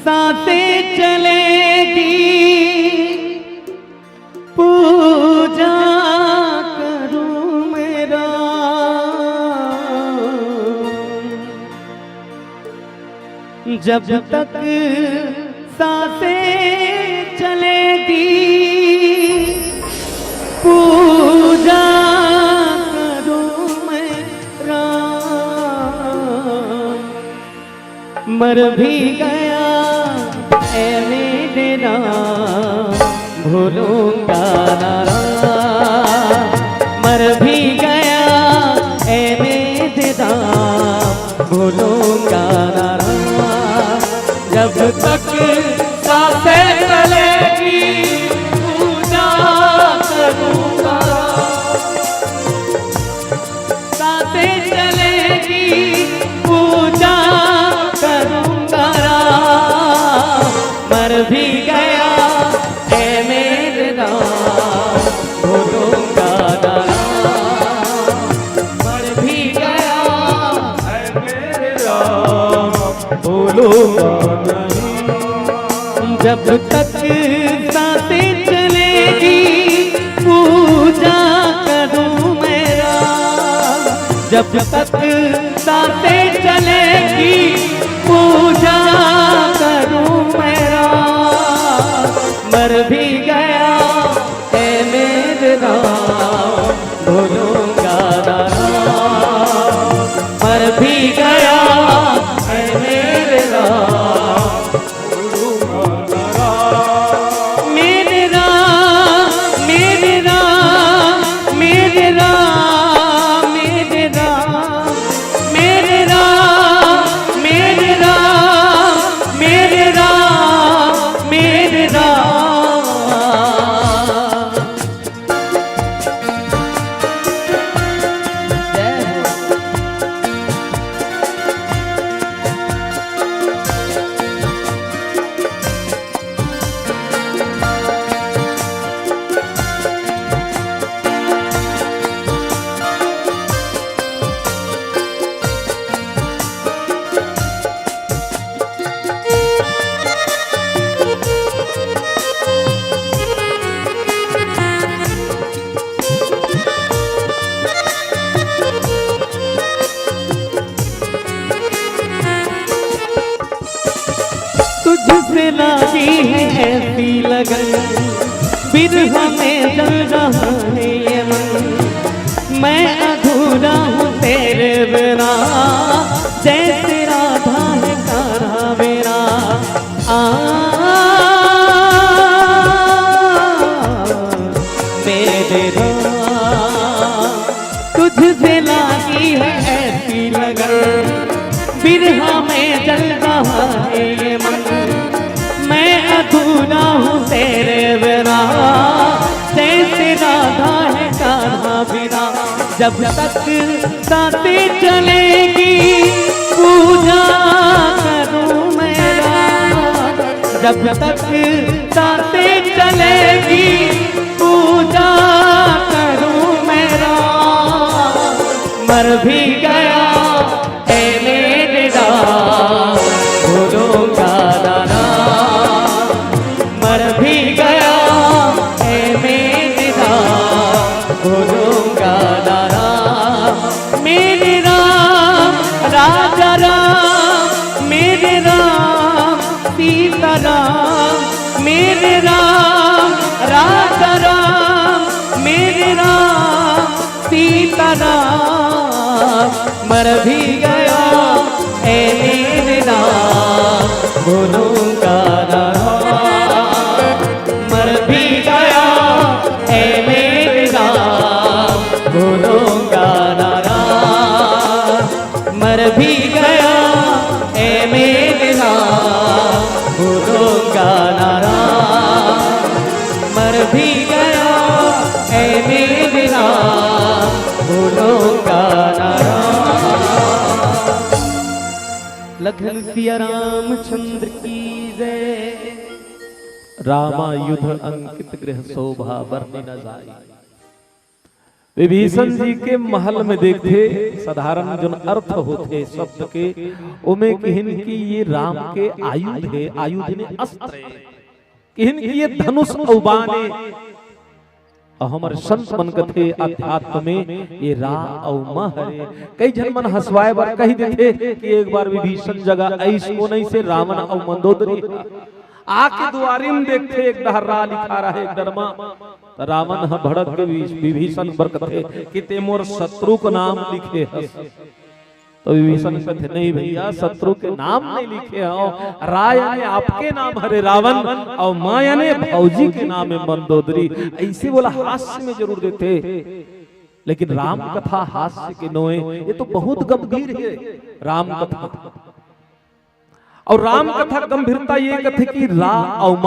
सांसें चलेगी, पूजा करूं मैं राम। जब तक सांसें चलेगी, पूजा करूं मैं राम। मर भी गया ए मेरे राम, भूलूंगा ना राम। मर भी गया ए मेरे राम, भूलूंगा ना राम। जब तक सांसें चलेगी, पूजा करूंगा। सांसें चलेगी, पूजा करूंगा राम। मर भी गया ए मेरे राम, भूलूंगा ना राम। मर भी गया ए मेरे राम, भूलूंगा नहीं। जब तक सांसें चलेगी, पूजा करूं मैं राम। जब तक सांसें चलेगी, पूजा करूं मैं राम। मर भी गया ए मेरे राम, भूलूंगा ना राम। मर भी गया ए मेरे राम, भूलूंगा ना राम। मेरे राम, मेरे राम, मेरे राम, मेरे राम, मेरे राम, मेरे राम, मेरे राम, मेरे राम। जय हो। तुझसे लागी है ऐसी लगन, बिरह में जल रहा है ये मन। मैं अधूरा हूँ तेरे बिना, जैसे राधा है कान्हा मेरा। आ, मेरे राम, तुझसे लागी है ऐसी लगन, बिरहा में जल रहा है ये मन। मैं अधूरा हूँ तेरे बिना, जैसे राधा है बिना जब तक सांसें चलेगी, पूजा करूं मैं राम। जब तक सांसें चलेगी, पूजा करूं मैं राम। मर भी गया ए मेरे राम, भूलूंगा ना राम। मर भी गया ए मेरे राम, भूलूंगा ना राम। मेरे राम, राजा राम, मेरे राम, सीता राम, मेरे राम, राजा राम, मेरे राम, सीता राम। मर भी गया ए मेरे राम, भूलूंगा ना राम। मर भी गया ए मेरे राम, भूलूंगा ना राम। मर भी गया ए मेरे राम, भूलूंगा ना राम। मर भी गया ए मेरे राम, भूलूंगा ना राम। लखन सिया रामचंद्र की जय। रामायुध अंकित गृह शोभा बरनि न जाई। विभीषण जी के महल में देखथे, साधारण जोन अर्थ होथे शब्द के, ओमे किहिन कि ये राम के आयुध हे, आयुध ने अस्त्र हे, किहिन कि ये धनुष अउ बाण हे। अउ हमर संत मन कथे अध्यात्म में ये रा अउ म हरे। कई झन मन हंसवाए बर कहि देथे कि एक बार विभीषण जगह अइस कोन अइसे रावण अउ मंदोदरी ह। आके दुआरी म देखथे, एक डहर रा लिखा रहे, एक डहर म। त रावण ह भड़क के विभीषण बर कथे कि ते मोर शत्रु को नाम लिखे हस। तो विभीषण कथे, "नहीं भैया, शत्रु के नाम नहीं लिखे हंव, रा याने आपके नाम हरे रावण, अउ म याने भौजी के नाम हे मंदोदरी।" अइसे बोला हास्य में जरूर देथे, लेकिन राम कथा हास्य के नोहे, ये तो बहुत गंभीर हे राम कथा। अउ राम कथा गंभीरता ये कथे कि रा अउ म,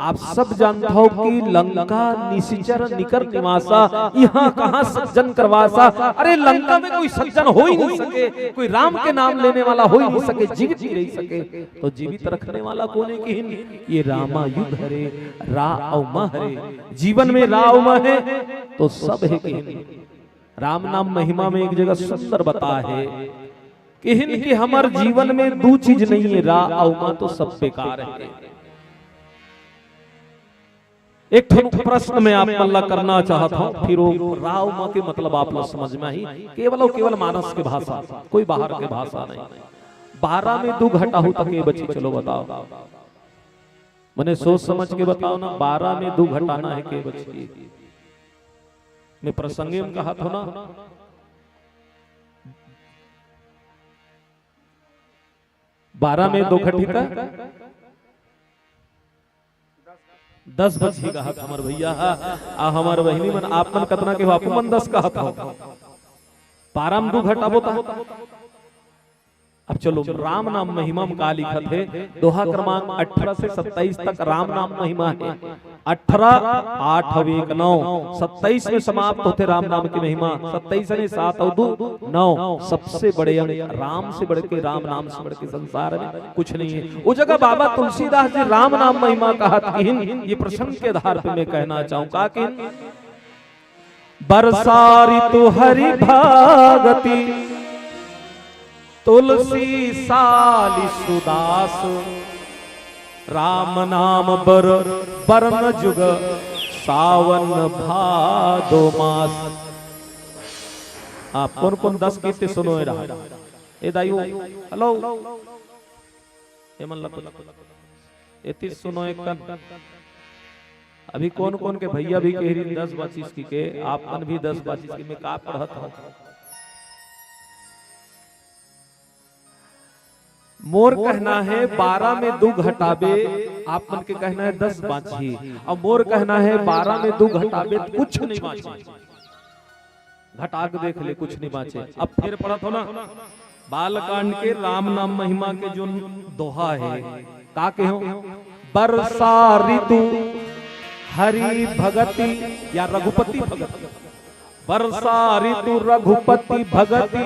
आप सब जानत हव कि लंका निशिचर निकर निवासा, इहां कहां सज्जन कर वासा। अरे लंका में कोई सज्जन हो ही नहीं सके, कोई राम के नाम लेने वाला हो ही नहीं सके, जीवित नहीं रह सके। तो जीवित रखने वाला कोन हे? किहिन ये रामायुध हरे, रा अउ म हरे। जीवन में रा अउ म हे तो सब हे किहिन। राम नाम महिमा में एक जगह सुंदर बताए हे, किहिन कि हमर जीवन में दू चीज नहीं हे, रा अउ म, तो सब बेकार हे। एक ठन प्रश्न मैं आप मन ला करना चाहत हंव, फिर वो रा अउ म के मतलब आप ला समझ में आही। केवल अउ केवल मानस के भाषा, कोई बाहर के भाषा नहीं। बारा में दू घटाहू त के बचही, चलो बताव। मने सोच समझ के बताव ना, बारा में दू घटाना हे, के बचही? मैं प्रसंगे में कहत हंव ना, बारा में दू घटही त दस बचही कहत हमर भैया ह। आ हमर बहिनी मन, आप मन कतना के हो? आप मन दस कहत हव। बारा में दू घटाबो त अब चलो, राम नाम महिमा में का लिखत हे? दोहा क्रमांक अठारह से सत्ताईस तक राम नाम महिमा हे। अठारह, आठ अउ एक नौ, सत्ताईस में समाप्त होथे राम नाम की महिमा। सत्ताईस ने सात अउ दू नौ, सबसे बड़े अंक, राम से बढ़ के, राम नाम से बढ़ के संसार में कुछ नहीं हे। वो जगह बाबा तुलसीदास जी राम नाम महिमा कहत किहिन, ये प्रसंग के आधार पे मैं कहना चाहूं, का किहिन? बरसा ऋतु हरि भागति, तुलसी सालि सुदास, राम नाम बर बरन जुग, सावन भादो मास। आप कोन कोन दस कहिथे सुनो ए रहा। ए दाई हो, हेलो। ए मन ला कुछ एती सुनो एक कन। अभी कोन कोन के भैया भी कहि रहिन दस बाचिस कहिके, आप मन भी दस बाचिस कहिके, मैं का पढ़त हंव? मोर कहना हे बारा में दू घटाबे, आप मन के कहना हे दस बाचही, अउ मोर कहना हे बारा में दू घटाबे त कुछ नहीं बाचही। घटा के देख ले, कुछ नहीं बाचे। अब फिर पढ़त हंव ना, बालकांड के राम नाम महिमा के जोन दोहा हे, का कहेंव? बरसा ऋतु हरि भगति या रघुपति भगति। बरसा ऋतु रघुपति भगति,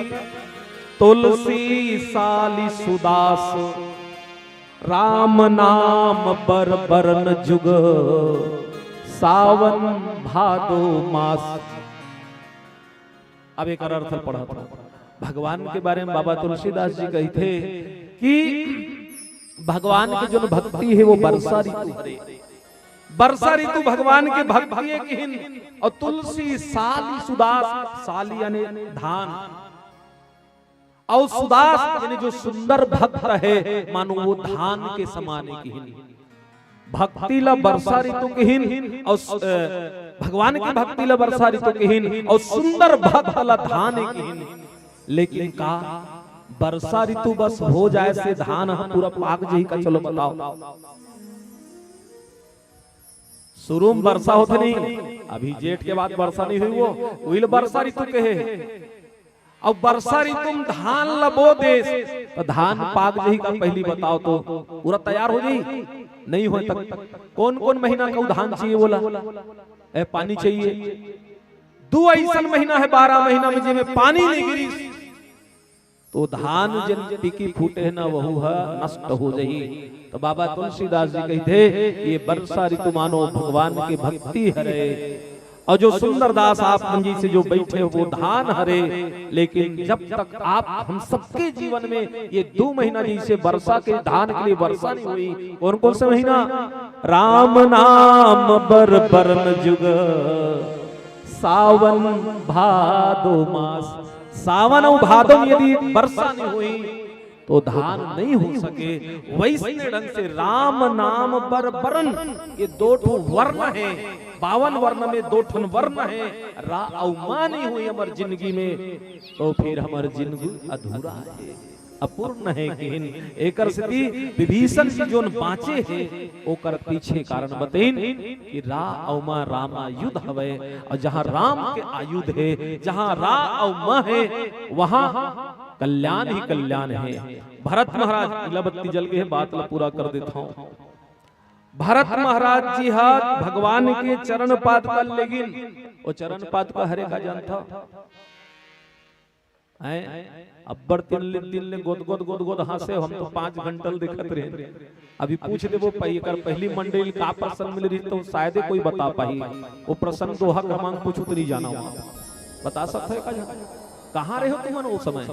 तुलसी सालि सुदास। राम नाम बर बरन जुग, सावन भादो मास। अब एकर अर्थ पढ़त हूँ। भगवान के बारे में बाबा तुलसीदास जी कहिथे कि भगवान के जोन भक्ति हे, वो बरसा ऋतु हरे। बरसा ऋतु भगवान के भक्ति हे किहिन, अउ तुलसी सालि सुदास, सालि यानी धान, अउ सुदास यानी जो सुंदर भक्त हे, मानो वो धान के समान हे किहिन। भक्ति ला बरसा ऋतु किहिन, अउ स-, अ, भगवान के भक्ति ला बरसा ऋतु किहिन, अउ सुंदर भक्त ला धान किहिन। लेकिन का बरसा ऋतु बस हो जाए से धान ह पूरा पाक जही का? चलो बताओ। शुरू में बरसा होथे नहीं, अभी जेठ के बाद बरसा नहीं हुई, वो उहिल बरसा ऋतु कहे। अब बरसा ऋतु में धान ल बो देस, त धान पाक जही का? पहली बताओ तो, पूरा तैयार हो जही? नहीं होय तक कौन कौन महीना का धान चाहिए बोला? ए, पानी चाहिए। दू अइसन महीना हे बारह महीना में, जेमे पानी नहीं गिरिस, तो धान जेन टिकी फूटे हे ना, वहू ह नष्ट हो जही। तो बाबा तुलसीदास जी कहिथे, ये बरसा ऋतु मानो भगवान के भक्ति हरे। अउ जो सुंदरदास आप मन जइसे जो बैठे हो, वो धान हरे, लेकिन जब तक आप हम सबके जीवन में ये दू महीना जइसे बरसा के, धान के लिए बरसा नहीं हुई, कौन कौन से महीना? राम नाम बर बरन जुग, सावन भादो मास। सावन अउ भादो में यदि बरसा नहीं हुई तो धान नहीं हो सके। वैसने ढंग से राम नाम बर बरन, ये दो ठो वर्ण हे, बावन वर्ण में दो ठन वर्ण हे, रा अउ मा नहीं हुई हमर जिंदगी में, तो फिर हमर जिंदगी अधूरा हे, अपूर्ण हे किहिन। एकर सेती विभीषण जी जोन बाँचे हे, ओकर पीछे कारण बतइन कि रा अउ मा रामायुध हवय, अउ जहाँ राम के आयुध हे, जहाँ रा अउ मा हे, वहाँ कल्याण ही कल्याण हे। भरत महाराज, इला बत्ती जल गे हे, बात ला पूरा कर देथंव। भरत महाराज जी हा भगवान के चरण पादुका लेगिन, वो चरण पादुका हरे का जानथव? हैं? अब्बड़ दिन ले, दिन ले गोद, गोद, गोद, गोद हाँसे, हम तो पाँच घंटा ले देखत रहेन। अभी पूछ देबो, पहि-, एकर पहली मंडली का प्रसंग मिले रही, तो शायदे कोई बता पाही। वो प्रसंग दोहा क्रमांक कुछ उतरी जाना हुआ। बता सकत हे का? कहाँ रहे हो तुमन वो समय?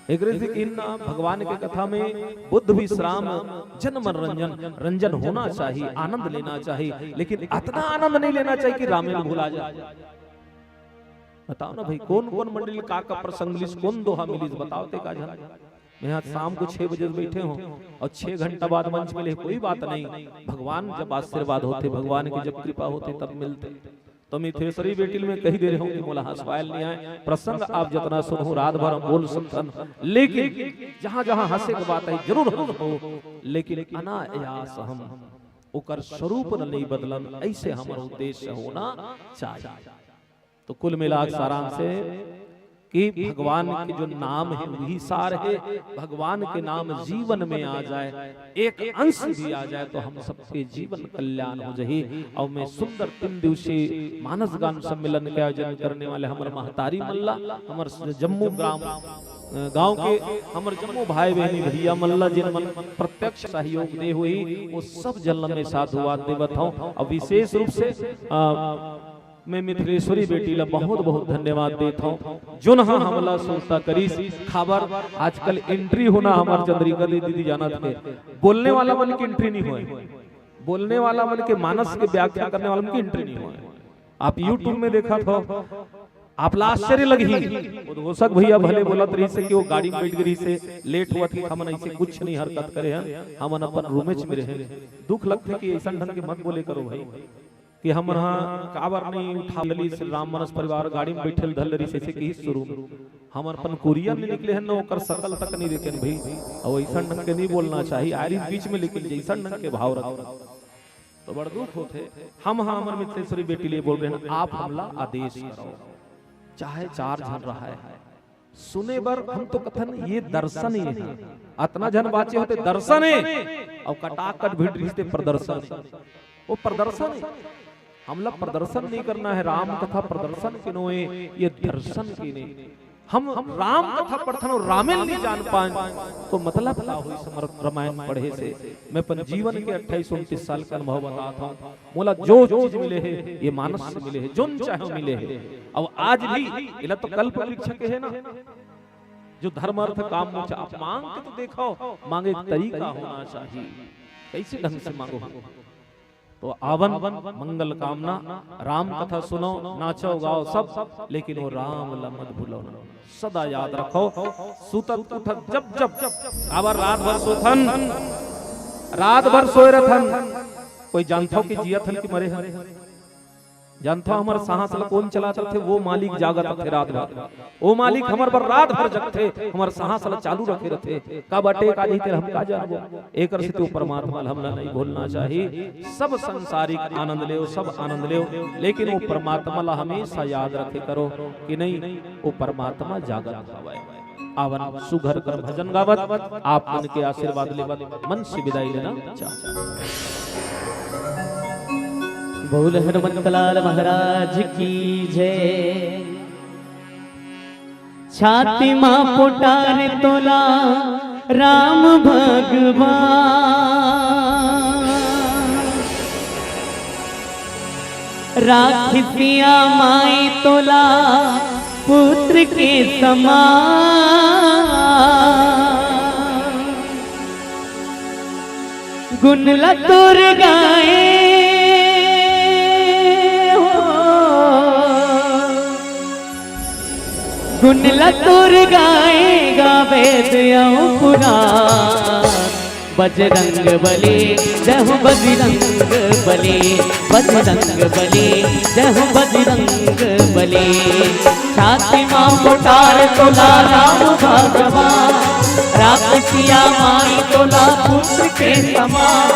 एकरे से कि ना, भगवान के कथा में बुद्ध विश्राम, जन मनोरंजन, रंजन होना चाहिए, आनंद लेना चाहिए, लेकिन अतना आनंद नहीं लेना चाहिए कि रामायण भुला जाए। बताओ ना भाई, कौन कौन मंडली का का प्रसंग मिलिस, कौन दोहा मिलिस, बताओ ते का जान। मैं आज शाम को छह बजे बैठे हूँ और छह घंटा बाद मंच मिले, कोई बात नहीं, भगवान जब आशीर्वाद होते, भगवान की जब कृपा होती, तब मिलते। तो मिथेश्वरी बेटी ल मैं कही दे रहे हूँ कि मोला हंसवायल नहीं आए, प्रसंग आप जितना सुनहु रात भर हम बोल सकथन, लेकिन जहाँ जहाँ हंसे के बात है जरूर हंसबो, लेकिन अनायास हम ओकर स्वरूप ल नहीं बदलन, ऐसे हमर उद्देश्य होना चाहिए। तो कुल मिला के सारांश है कि भगवान के जो नाम है वही सार है। भगवान के नाम जीवन में आ जाए, एक अंश भी आ जाए तो हम सबके जीवन कल्याण हो जाही। और मैं सुंदर तीन दिवसीय मानस गान सम्मेलन के आयोजन करने वाले हमर महतारी मल्ला, हमर जम्मू ग्राम, अ, गांव के हमर जम्मू भाई बहनी भैया मल्ला जिन मन प्रत्यक्ष सहयोग दे हुई, वो सब जन ल मैं साधुवाद देवत हूँ। और विशेष रूप से, अ, मैं मिथिलेश्वरी बेटी ला बहुत बहुत धन्यवाद देत हूँ, जोन हा हमला सुरता करिस। काबर आजकल एंट्री होना हमर चंद्रिका दीदी जानत हे, बोलने वाला मन के एंट्री नहीं होए, बोलने वाला मन के मानस के व्याख्या करने वाला मन के एंट्री नहीं होए। आप YouTube में देखत हो, आप ला आश्चर्य लगही, उद्घोषक भैया भले बोलत रहिसे कि वो गाड़ी में बैठ गे रहिसे, लेट होवत हे, हमन ऐसे कुछ नहीं हरकत करे हन, हमन अपन रूमेच में रहे। दुख लगथे कि ऐसन ढंग के मत बोले करो भाई। कि हमन हा काबर नहीं उठा लेली, श्री राम मानस परिवार गाड़ी में बैठल धल रही, जैसे कि शुरू में हमन अपन कुरिया में निकले हन ना, ओकर शकल तक नहीं देखे भाई। और ऐसा ढंग के नहीं बोलना चाहिए, आरिस बीच में, लेकिन जैसा ढंग के भाव रख, तो बड़ दुख होथे। हम हा हमर मिथलेश्वरी बेटी ले बोल रहे हैं, आप हमला आदेश करो, चाहे चार झन रहा है, सुने बर हम तो कथन ये दर्शन ही है। अतना झन बाचे होते दर्शन है, और कटाकट भीड़ रिश्ते प्रदर्शन है। वो प्रदर्शन है। हमला प्रदर्शन नहीं करना है, राम कथा प्रदर्शन के नोए, ये दर्शन के ने। हम राम कथा पढ़थन अउ रामेन नहीं जान पान, तो मतलब का होई? समर रामायण पढ़े से। मैं अपन जीवन के अट्ठाईस उनतीस साल के अनुभव बतात हूँ। मोला जो चीज मिले हे, ये मानस से मिले हे, जोन चाहे मिले हे। अब आज भी, एला तो कल्प वृक्ष के हे ना, जो धर्म अर्थ काम मोक्ष, आप मांग के तो देखो, मांगे के तरीका होना चाहिए, कैसे ढंग से मांगो। तो आवन, मंगल कामना, राम कथा सुनो, नाचो गाओ सब, लेकिन वो राम ला मत भूलो ना, सदा याद रखो। सुतत उठत जब जब, आबर रात भर सोथन, रात भर सोए रथन, कोई जानथो कि जियत हन कि मरे हन? जानथो हमर सांस ला कौन चलात रथे? वो मालिक जागत रथे रात भर। वो मालिक हमर बर रात भर जगथे, हमर सांस ला चालू रखे रथे। का बाटे, का नहीं, तेला हम का जानबो? एकर सेती वो परमात्मा ला हमला नहीं भूलना चाही। सब संसारिक आनंद लेव, सब आनंद लेव, लेकिन वो परमात्मा ला हमेशा याद रखे करो कि नहीं, वो परमात्मा जागत हवय। आवन सुघर कर भजन गावत, आप मन के आशीर्वाद लेवत मन से विदाई लेना चाहत। बोल हनुमंतलाल महाराज की जय। छाती मा पोटार तोला राम भगवान, राखिसिया माई तोला पुत्र के समान। गुन ला तोर गाए हो, गुन ला तोर गाए, गावे दे अउ पुराण। बजरंग बली, जय हो बजरंग बली, बजरंग बली, जय हो बजरंग बली। छाती मा पोटार तोला राम भगवान, राखिसिया माई तोला पुत्र के समान।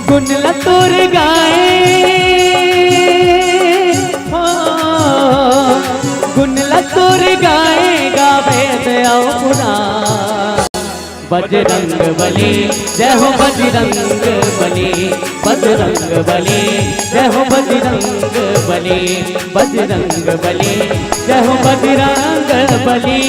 गुन ला तोर गाए हो, गुन ला तोर गाए, गावे दे अउ पुराण। बजरंग बली, जय हो बजरंग बली, बजरंग बली, जय हो बजरंग बली, बजरंग बली, जय हो बजरंग बली।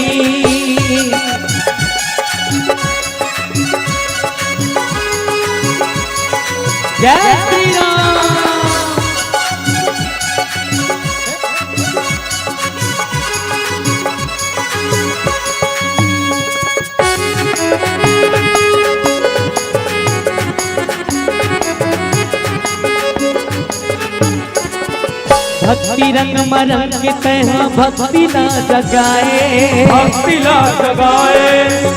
जय श्री राम। भक्ति रंग म रंग के तैं हा भक्ति ला जगाए। भक्ति ला जगाए,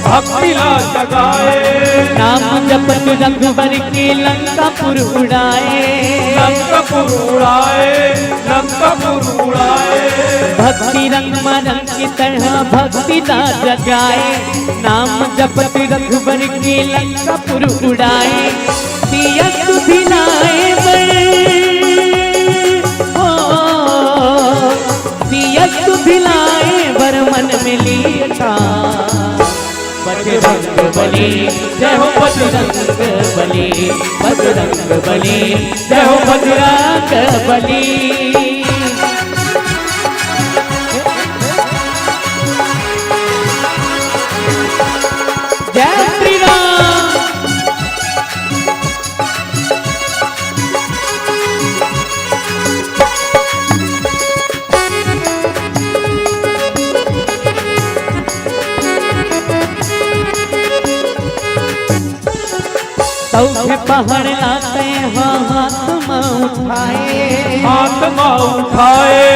भक्ति ला जगाए। नाम जपत रघुबर के लंकापुर उड़ाए। लंकापुर उड़ाए, लंकापुर उड़ाए। भक्ति रंग म रंग के तैं हा भक्ति ला जगाए। नाम जपत रघुबर के लंकापुर उड़ाए। पिया सुधि लाए बर हो, पिया सुधि लाए बर मन में लीन था। बजरंग बली, जय हो बजरंग बली, बजरंग बली, जय हो बजरंग बली। जय श्री राम। सौंसे पहाड़ ला तैं हा हाथ म उठाए। हाथ म उठाए,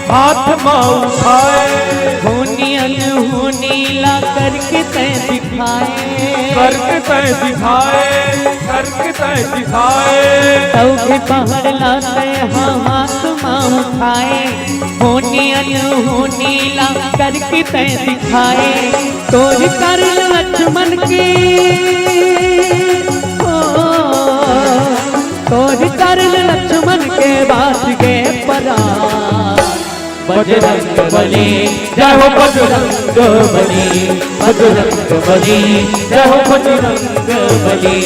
हाथ म उठाए। होनी अनहोनी ला करके तैं दिखाए। करके तैं दिखाए, करके तैं दिखाए। सौंसे पहाड़ ला तैं हा हाथ म उठाए। होनी अनहोनी ला करके तैं दिखाए। तोर कारण लक्ष्मण के हो, तोर कारण लक्ष्मण के बाँच गे परान। बजरंग बली, जय हो बजरंग बली, बजरंग बली, जय हो बजरंग बली।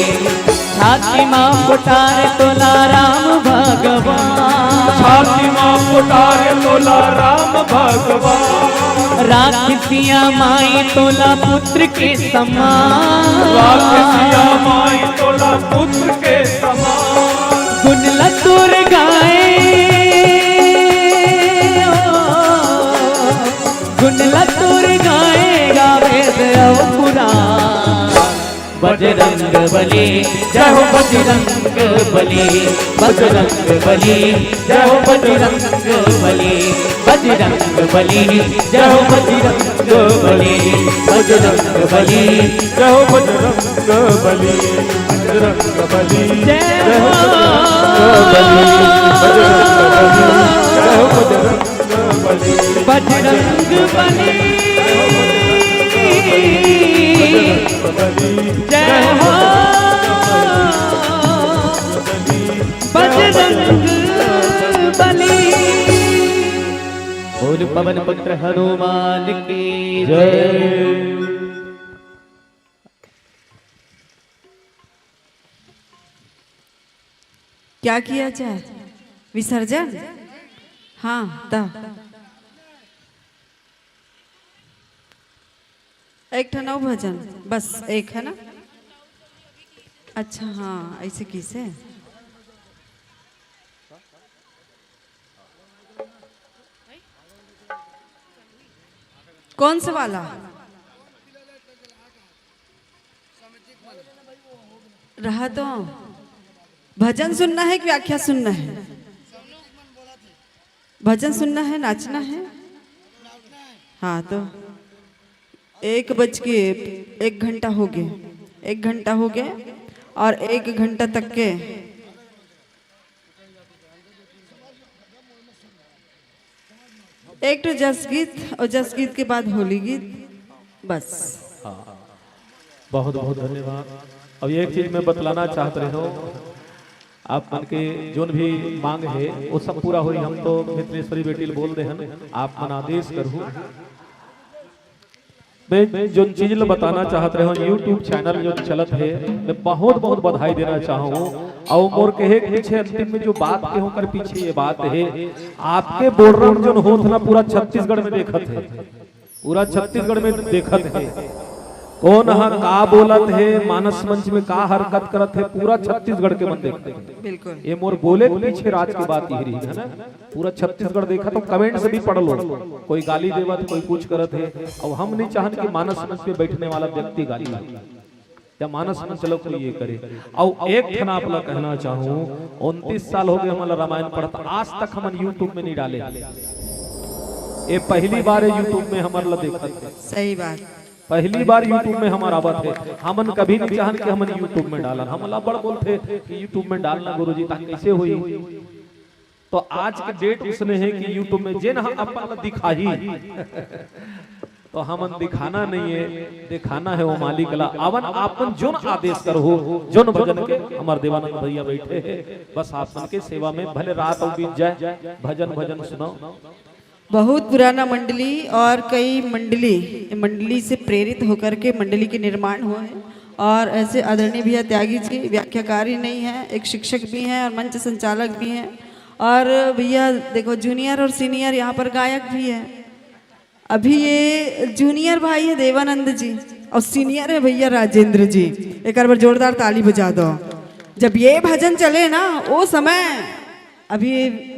छाती मा पोटार तोला राम भगवान। छाती मा पोटार तोला राम भगवान। राखिसिया माई तोला पुत्र के समान। राखिसिया माई तोला पुत्र के समान। गुन ल तोर गाए, गुन ल तोर गाए गा वेद अउ पुराण। बजरंग बली, जय हो बजरंग बली। बजरंग बली, जय हो बजरंग बली। बजरंग बली, जय हो बजरंग बली। बजरंग बली, जय हो बजरंग बली। बजरंग बली, जय हो बजरंग बली। बजरंग बली, जय हो बजरंग बजरंग बली। जय हो। बजरंग बली। बोल पवन पुत्र हनुमान की जय। क्या किया जाए? विसर्जन। हाँ, त एक ठन अउ भजन, बस एक है ना? अच्छा, हाँ, ऐसे किसे? कौन से वाला? रहा तो भजन सुनना है कि व्याख्या सुनना है? भजन सुनना है, नाचना है। हाँ, तो एक बज के एक घंटा हो गए, एक घंटा हो गए और एक घंटा तक के एक तो जस गीत और जस गीत के बाद होली गीत, बस। हाँ, बहुत बहुत धन्यवाद। अब एक चीज मैं बतलाना चाहत रहे हूँ, आप मन के जोन भी मांग है वो सब पूरा होई। हम तो मित्रेश्वरी बेटी ल बोल दे हन, आप मन आदेश करहु। मैं जोन चीज ल बताना चाहत रहे हूँ, YouTube चैनल जो चलत है, मैं बहुत बहुत बधाई देना चाहूँ। और मोर कहे के पीछे अंतिम में जो बात के होकर पीछे ये बात है, आपके बोलरम जोन होत ना पूरा छत्तीसगढ़ में देखत है, पूरा छत्तीसगढ़ में देखत है। कौन ह का बोलत है, मानस मंच में का हरकत करत है, पूरा छत्तीसगढ़ के मन देखत है। बिल्कुल। ये मोर बोले के पीछे राज के बात यही रही है ना, पूरा छत्तीसगढ़ देखत हो, कमेंट से भी पढ़ लो, कोई गाली देवत, कोई कुछ करत है। अब हम नहीं चाहन कि मानस मंच पे बैठने वाला व्यक्ति गाली दे या मानस मंच चलो कोई ये करे। और एक ठन आप ला कहना चाहूँ, उनतीस साल हो गए हमला रामायण पढ़त, आज तक हमन YouTube में नहीं डाले। ये पहली बार है YouTube में हमर ला देखत है। सही बात। पहली बार YouTube में हमर आवत है। हमन कभी नहीं चाहन कि हमन YouTube में डालन। हमला बड़ बोलथे कि YouTube में डालना गुरुजी, ता कैसे होई? तो आज के डेट उसने है कि YouTube में जेन ह अपन ला दिखाही, तो हमन दिखाना नहीं है, दिखाना है वो मालिक ला। अवन आपन जोन आदेश करहु, जोन भजन के, हमर देवानंद भैया बैठे हैं, बस आपन के सेवा में। भले रात हो बीत जाए, भजन भजन सुनाओ। बहुत पुराना मंडली और कई मंडली, मंडली से प्रेरित होकर के मंडली के निर्माण हुआ है। और ऐसे आदरणीय भैया त्यागी जी व्याख्याकार ही नहीं है, एक शिक्षक भी हैं और मंच संचालक भी हैं। और भैया देखो, जूनियर और सीनियर यहाँ पर गायक भी है। अभी ये जूनियर भाई है देवानंद जी और सीनियर है भैया राजेंद्र जी। एक बार जोरदार ताली बजा दो। जब ये भजन चले ना, वो समय, अभी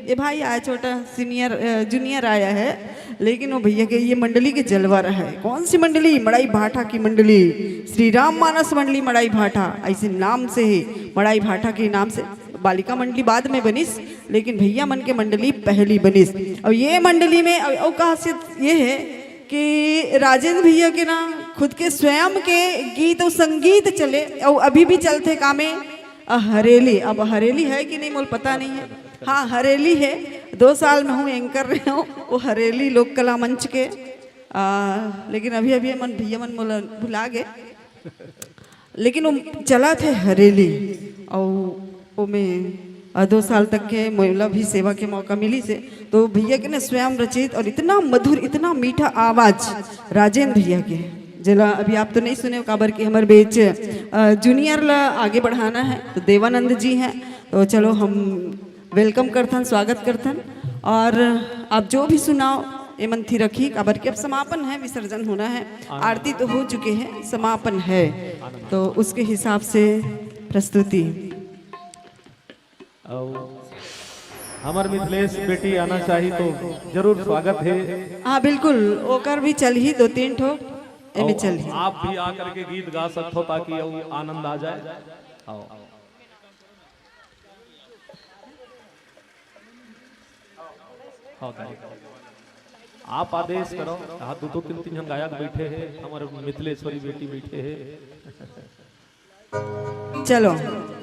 ये भाई आया छोटा, सीनियर, अ, जूनियर आया है, लेकिन वो भैया के, ये मंडली के जलवा रहा है। कौन सी मंडली? मड़ाई भाटा की मंडली, श्री राम मानस मंडली मड़ाई भाटा, ऐसे नाम से ही मड़ाई भाटा के नाम से। बालिका मंडली बाद में बनिस, लेकिन भैया मन के मंडली पहली बनिस। और ये मंडली में अउ, अउ खासियत ये है कि राजेंद्र भैया के ना खुद के स्वयं के गीत और संगीत चले और अभी भी चलथे। का में? अ, हरेली। अब हरेली है कि नहीं, मोल पता नहीं है। हाँ, हरेली है। दो साल में हूँ एंकर रहे हूँ वो हरेली लोक कला मंच के। आ, लेकिन अभी अभी मन भैया मन मोला भुला गए। लेकिन वो चलत हे हरेली, अउ ओमे, अ, दो साल तक के मोला भी सेवा के मौका मिलिस हे। तो भैया के ना स्वयं रचित और इतना मधुर, इतना मीठा आवाज राजेंद्र भैया के, जेला अभी आप तो नहीं सुने हो, काबर कि हमर बीच, अ, जूनियर ला आगे बढ़ाना है, तो देवानंद जी हैं, तो चलो हम welcome करथन, स्वागत करथन। और आप जो भी सुनाओ, एमन थिरकही, काबर कि अब समापन है, विसर्जन होना है, आरती तो हो चुके हैं, समापन है, तो उसके हिसाब से प्रस्तुति। अउ हमर मिथिलेश बेटी आना चाही तो जरूर स्वागत है। हाँ, बिल्कुल, ओकर भी चलही दो तीन ठो, एमे अउ चलही। आप भी आकर के गीत गा सकथो ताकि अउ आनंद आ जाए। आओ। हाँ, गायक। आप आदेश करो। हाँ, दो, दो, तीन, तीन जन गायक बैठे हैं, हमर मिथिलेश्वरी बेटी बैठे हैं। चलो,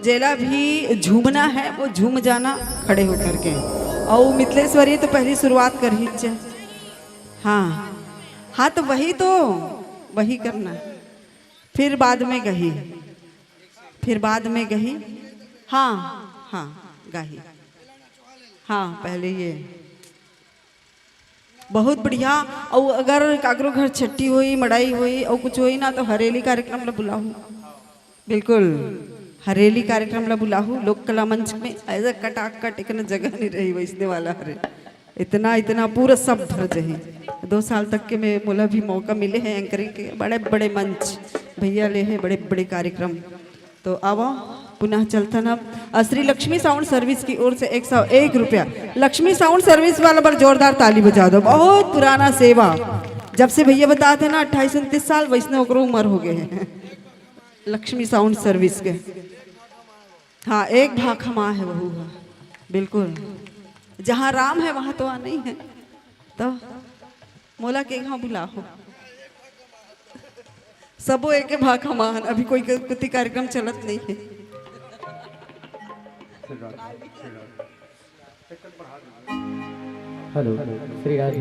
जेला भी झूमना है, वो झूम जाना खड़े होकर के। अउ मिथिलेश्वरी तो पहली शुरुआत करही च। हाँ, हाँ, तो वही तो, वही करना। फिर बाद में गही, फिर बाद में गही। हाँ, हाँ, गाही। हाँ, पहले ये। बहुत बढ़िया। अउ अगर काकरो घर छट्ठी होई, मड़ई होई, अउ कुछ होई ना, तो हरेली कार्यक्रम ला बुलाहू। बिल्कुल, हरेली कार्यक्रम ला बुलाहू। लोक कला मंच में ऐसा कटाकट, इतना जगह नहीं रही वैसने वाला हरे, इतना, इतना पूरा सब भर जही। दो साल तक के में मोला भी मौका मिले है anchoring के, बड़े बड़े मंच भैया ले है, बड़े बड़े कार्यक्रम। तो आवा, पुनः चलथन अब। अ, श्री लक्ष्मी साउंड सर्विस की ओर से एक सौ एक रुपया। लक्ष्मी साउंड सर्विस वाला बर जोरदार ताली बजा दो। बहुत पुराना सेवा। जब से भैया बताते ना, अट्ठाईस उनतीस साल, वैसने ओकरो उम्र हो गए हैं। लक्ष्मी साउंड सर्विस के। हाँ, एक भाखा माँ है, वहू है। बिल्कुल। जहाँ राम है, वहाँ तो आना ही है। तो मोला के घाव बुलाहो। सबो एके भाखा मान, अभी कोई क-, कुत्ती कार्यक्रम चलत नहीं है। हेलो, श्री राधे।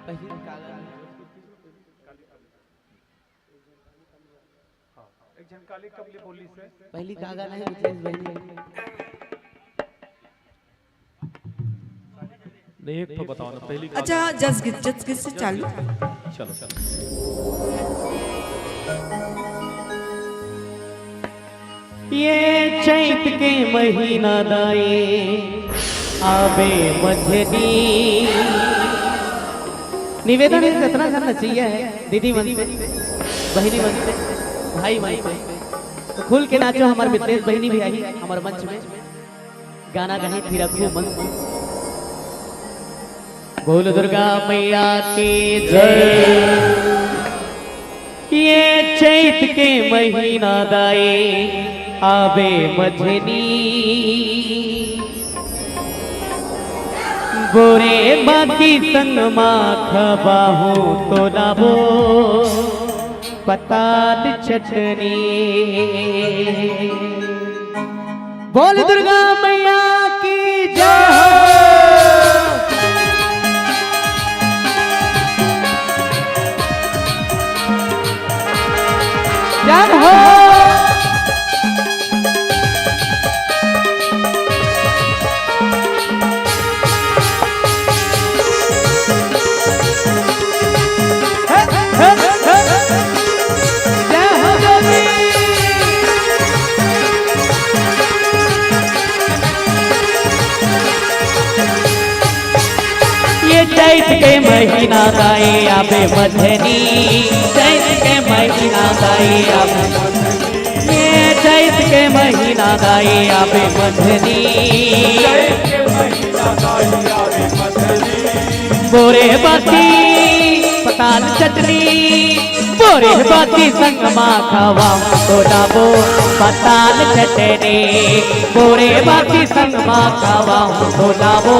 पहली कागज। हाँ, एक झन काली कब ले बोली से। पहली कागज नहीं, मिथिलेश बहिनी। नहीं, एक ठो बताओ ना, पहली कागज। अच्छा, जस गीत, जस गीत से चालू। चलो, चलो। ये चैत के महीना दाई आबे मझनी। निवेदन है, जितना करना चाहिए है दीदी मन से, बहिनी मन से, भाई मन से, तो खुल के नाचो। हमार मिथिलेश बहिनी भी आई हमार मंच में, गाना गाही थिरकहू मन से। बोल दुर्गा मैया की जय। ये चैत के महीना दाई आबे मझनी, बोरे बाती संग मा खबाहू तो लाबो पताल चटनी। बोल दुर्गा मैया की जय हो। जय हो। ये चैत के महीना दाई आबे मझनी, चैत के महीना दाई आबे मझनी। ये चैत के महीना दाई आबे मझनी। बोरे बाती पताल चटनी, बोरे बाती संग मा खबाहू तो लाबो पताल चटनी। बोरे बाती संग मा खबाहू तो लाबो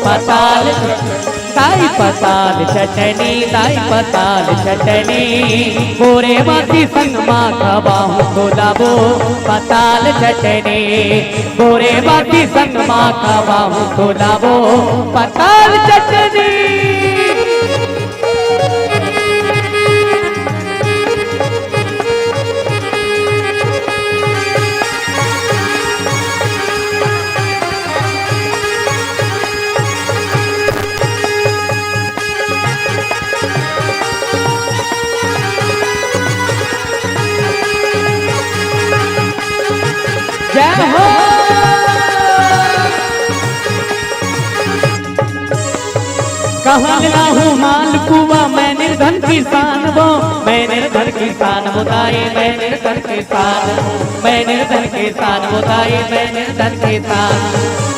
पताल चटनी। दाई पताल चटनी, दाई पताल चटनी, बोरे बाती संग मा खबाहू तो लाबो पताल चटनी। बोरे बाती संग मा खबाहू तो लाबो पताल चटनी। कहाँ ले लाहूँ मालपुआ, मैं निर्धन किसान वो, मैं निर्धन किसान वो दाई, मैं निर्धन किसान वो, मैं निर्धन किसान वो दाई, मैं निर्धन किसान।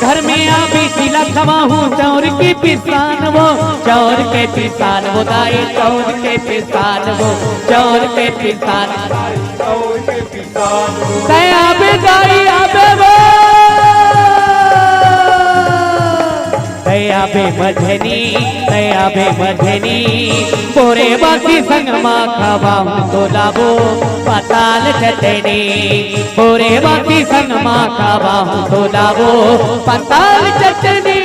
घर में आबे चीला खवाहूँ, चाउर के पिसान वो, चाउर के पिसान वो दाई, चाउर के पिसान वो, चाउर के पिसान। तै आबे दाई आबे वो। तै आबे मझनी, तै आबे मझनी। बोरे बासी संग मा खवाहूँ तोला वो पताल चटनी। बोरे बासी संग मा खवाहूँ तोला वो पताल चटनी।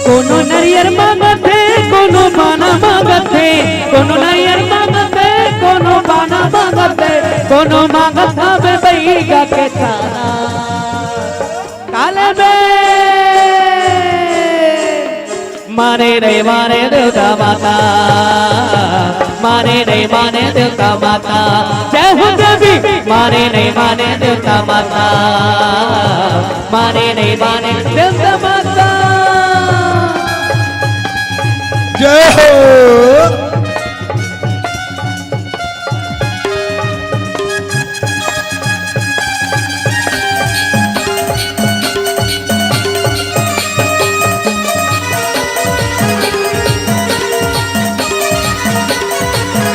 कोनो नरियर मांगत हे, कोनो बाना मांगत हे, कोनो नरियर मांगत हे, कोनो बाना मांगत हे, कोनो मांगत हवे बइगा के चारा। काले बे माने रे माने देवता माता, माने रे माने देवता माता। जय हो देवी, माने रे माने देवता माता, माने रे माने देवता माता। जय हो।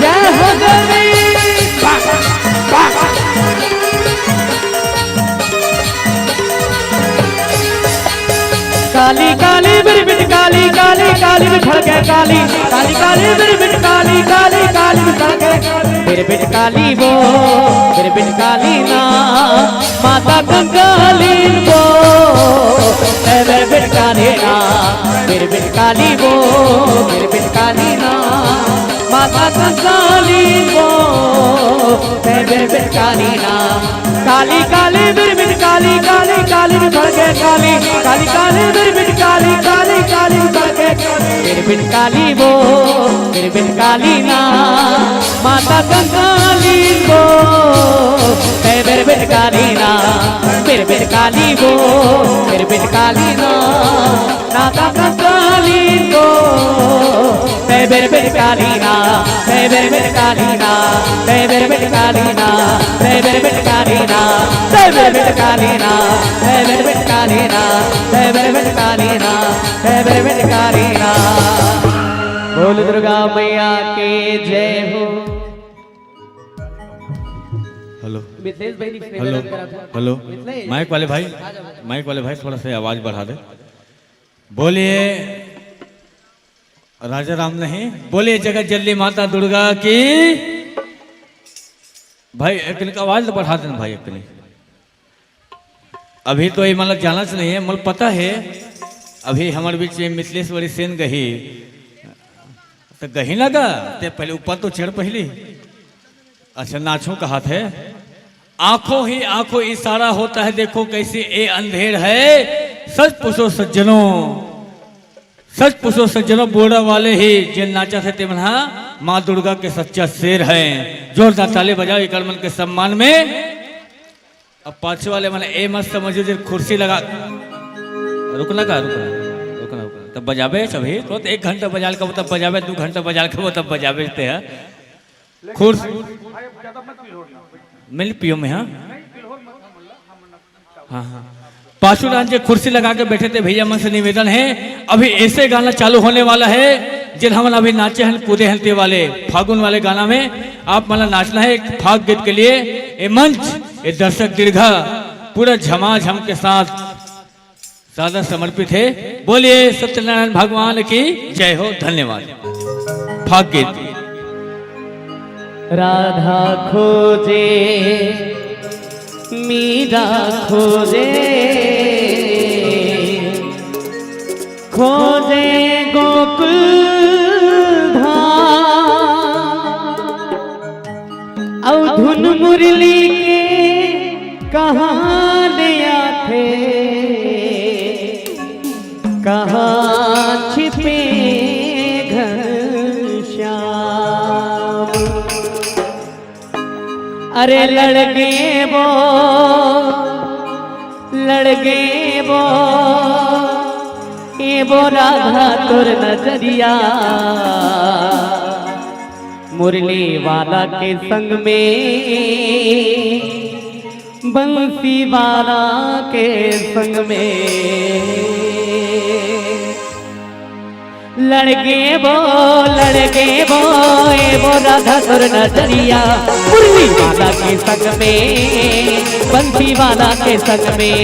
जय हो देवी। काली काली बिरबिट काली, काली काली बिछड़ के काली, काली काली बिरबिट काली, काली काली बिछड़ के। बिरबिट काली वो, बिरबिट काली ना, माता कंकाली वो। ए बिरबिट काली ना, बिरबिट काली वो, बिरबिट काली ना, माता कंकाली वो। ए बिरबिट काली ना। काली काली बिरबिट काली, काली काली बिछड़ के काली, काली काली बिरबिट काली, काली काली बिछड़ के। बिरबिट काली वो, बिरबिट काली ना, माता कंकाली वो। ए बिरबिट काली ना, बिरबिट काली वो, बिरबिट काली ना, माता कंकाली वो। ए बिरबिट काली ना, ए बिरबिट काली ना, ए बिरबिट काली ना, ए बिरबिट काली ना, ए बिरबिट काली ना, ए बिरबिट काली ना, ए बिरबिट काली ना, ए बिरबिट काली ना। बोल दुर्गा मैया की जय हो। हेलो। मिथिलेश भाई, निवेदन हेलो। करा था। हेलो। मिथिलेश। माइक वाले भाई, माइक वाले भाई, थोड़ा सा आवाज बढ़ा दे। बोलिए राजा राम नहीं, बोलिए जगत जननी माता दुर्गा की। भाई, एकनी का आवाज तो बढ़ा देना भाई, एकनी। अभी तो ये मतलब जाना से नहीं है, मतलब पता है, अभी हमारे बीच में मिथिलेश्वरी सेन गही, तो गही ना गा, ते पहले ऊपर तो चढ़ पहली। अच्छा, नाचो कहा थे। आंखों ही आंखों इशारा होता है, देखो कैसी ये अंधेर है। सच पूछो सज्जनों, सच पूछो सज्जनों, बोर्डर वाले ही जिन नाचा थे, ते मन हा माँ दुर्गा के सच्चा शेर है। जोरदार ताली बजाओ एक मन के सम्मान में। अब पाछे वाले मन ए मत समझो जे कुर्सी लगा, रुकना का, रुकना, रुकना, रुकना। तब बजाबे सभी, तो एक घंटा बजाल का, तब बजाबे, दो घंटा बजाल का, तब बजाबे ते है। खुश। मिल पियो में, हाँ? हाँ, हाँ। पाछू डांस जे कुर्सी लगा के बैठे थे भैया मन से निवेदन है, अभी ऐसे गाना चालू होने वाला है, जिन हमन अभी नाचे हन, कूदे हन, ते वाले फागुन वाले गाना में आप मन ला नाचना है एक फाग गीत के लिए। ये मंच, ये दर्शक दीर्घा पूरा झमाझम के साथ सादर समर्पित है। बोलिए सत्यनारायण भगवान की जय हो। धन्यवाद। फाग गीत। राधा खोजे मीरा खोजे, खोजे गोकुल धाम। मुरली के कहाँ ले आथे, कहाँ छिपे घनश्याम। अरे लड़गे वो, लड़गे वो, ए वो राधा तोर नजरिया, मुरली वाला के संग में, बंसी वाला के संग में। लड़गे वो, लड़गे वो, ए वो राधा तोर नजरिया, मुरली वाला के संग में, बंसी वाला के संग में।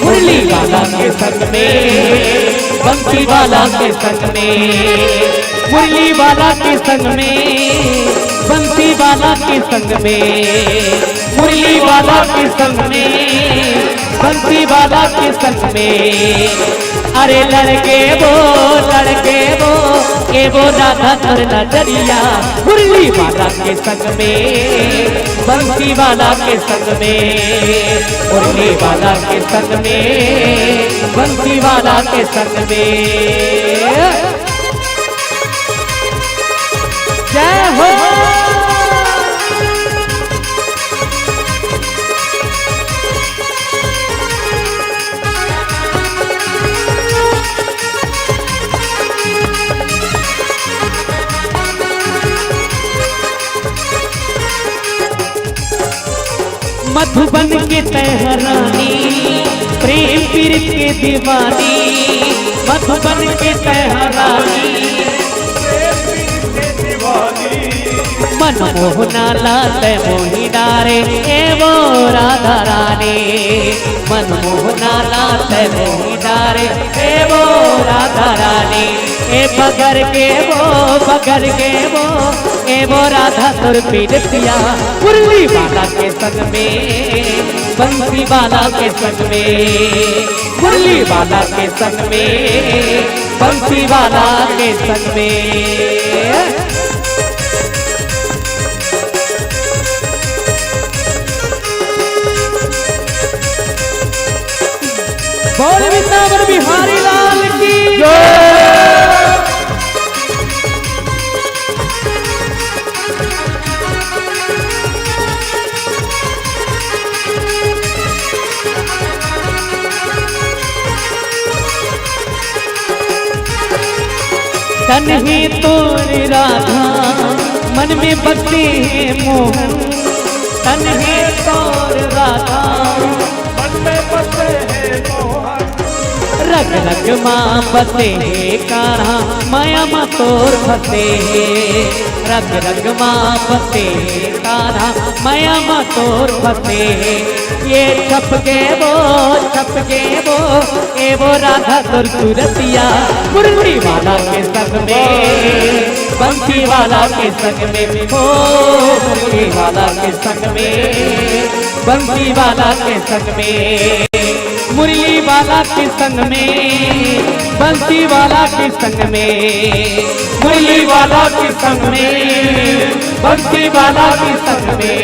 मुरली वाला के संग में, बंसी वाला के संग में। मुरली वाला के संग में, बंसी वाला के संग में। मुरली वाला के संग में, बंसी वाला के संग में। अरे लड़गे वो, लड़गे वो, ए वो राधा तोर नजरिया, मुरली वाला के संग में, बंसी वाला के संग में। मुरली वाला के संग में, बंसी वाला के संग में। जय हो। मधुबन के तैं ह रानी, प्रेम पीरित के दीवानी। मधुबन के तैं ह रानी, प्रेम पीरित के दीवानी। मन मोहना ला तैं मोही डारे, ए वो राधा रानी। मन मोहना ला तैं मोही डारे, ए वो राधा रानी। ए बगर के वो, बगर के वो, ए वो राधा तोर पीरतिया, मुरली वाला के संग में, बंसी वाला के संग में। मुरली वाला के संग में, बंसी वाला के संग में। बोल वृंदावन बिहारी लाल की जय। तन हे तोर राधा, मन में बसे हे मोहन। तन हे तोर राधा, मन में बसे हे मोहन। रग रग मा बसे हे कान्हा, मया मा तोर फसे हे। रग रग मा बसे हे कान्हा, मया मा तोर फसे हे। ए छप गे वो, छप गे वो, ए वो राधा तोर सूरतिया, मुरली वाला के संग में, बंसी वाला के संग में, ओ मुरली वाला के संग में, बंसी वाला के संग में। मुरली वाला के संग में, बंसी वाला के संग में, मुरली वाला के संग में, बंसी वाला के संग में।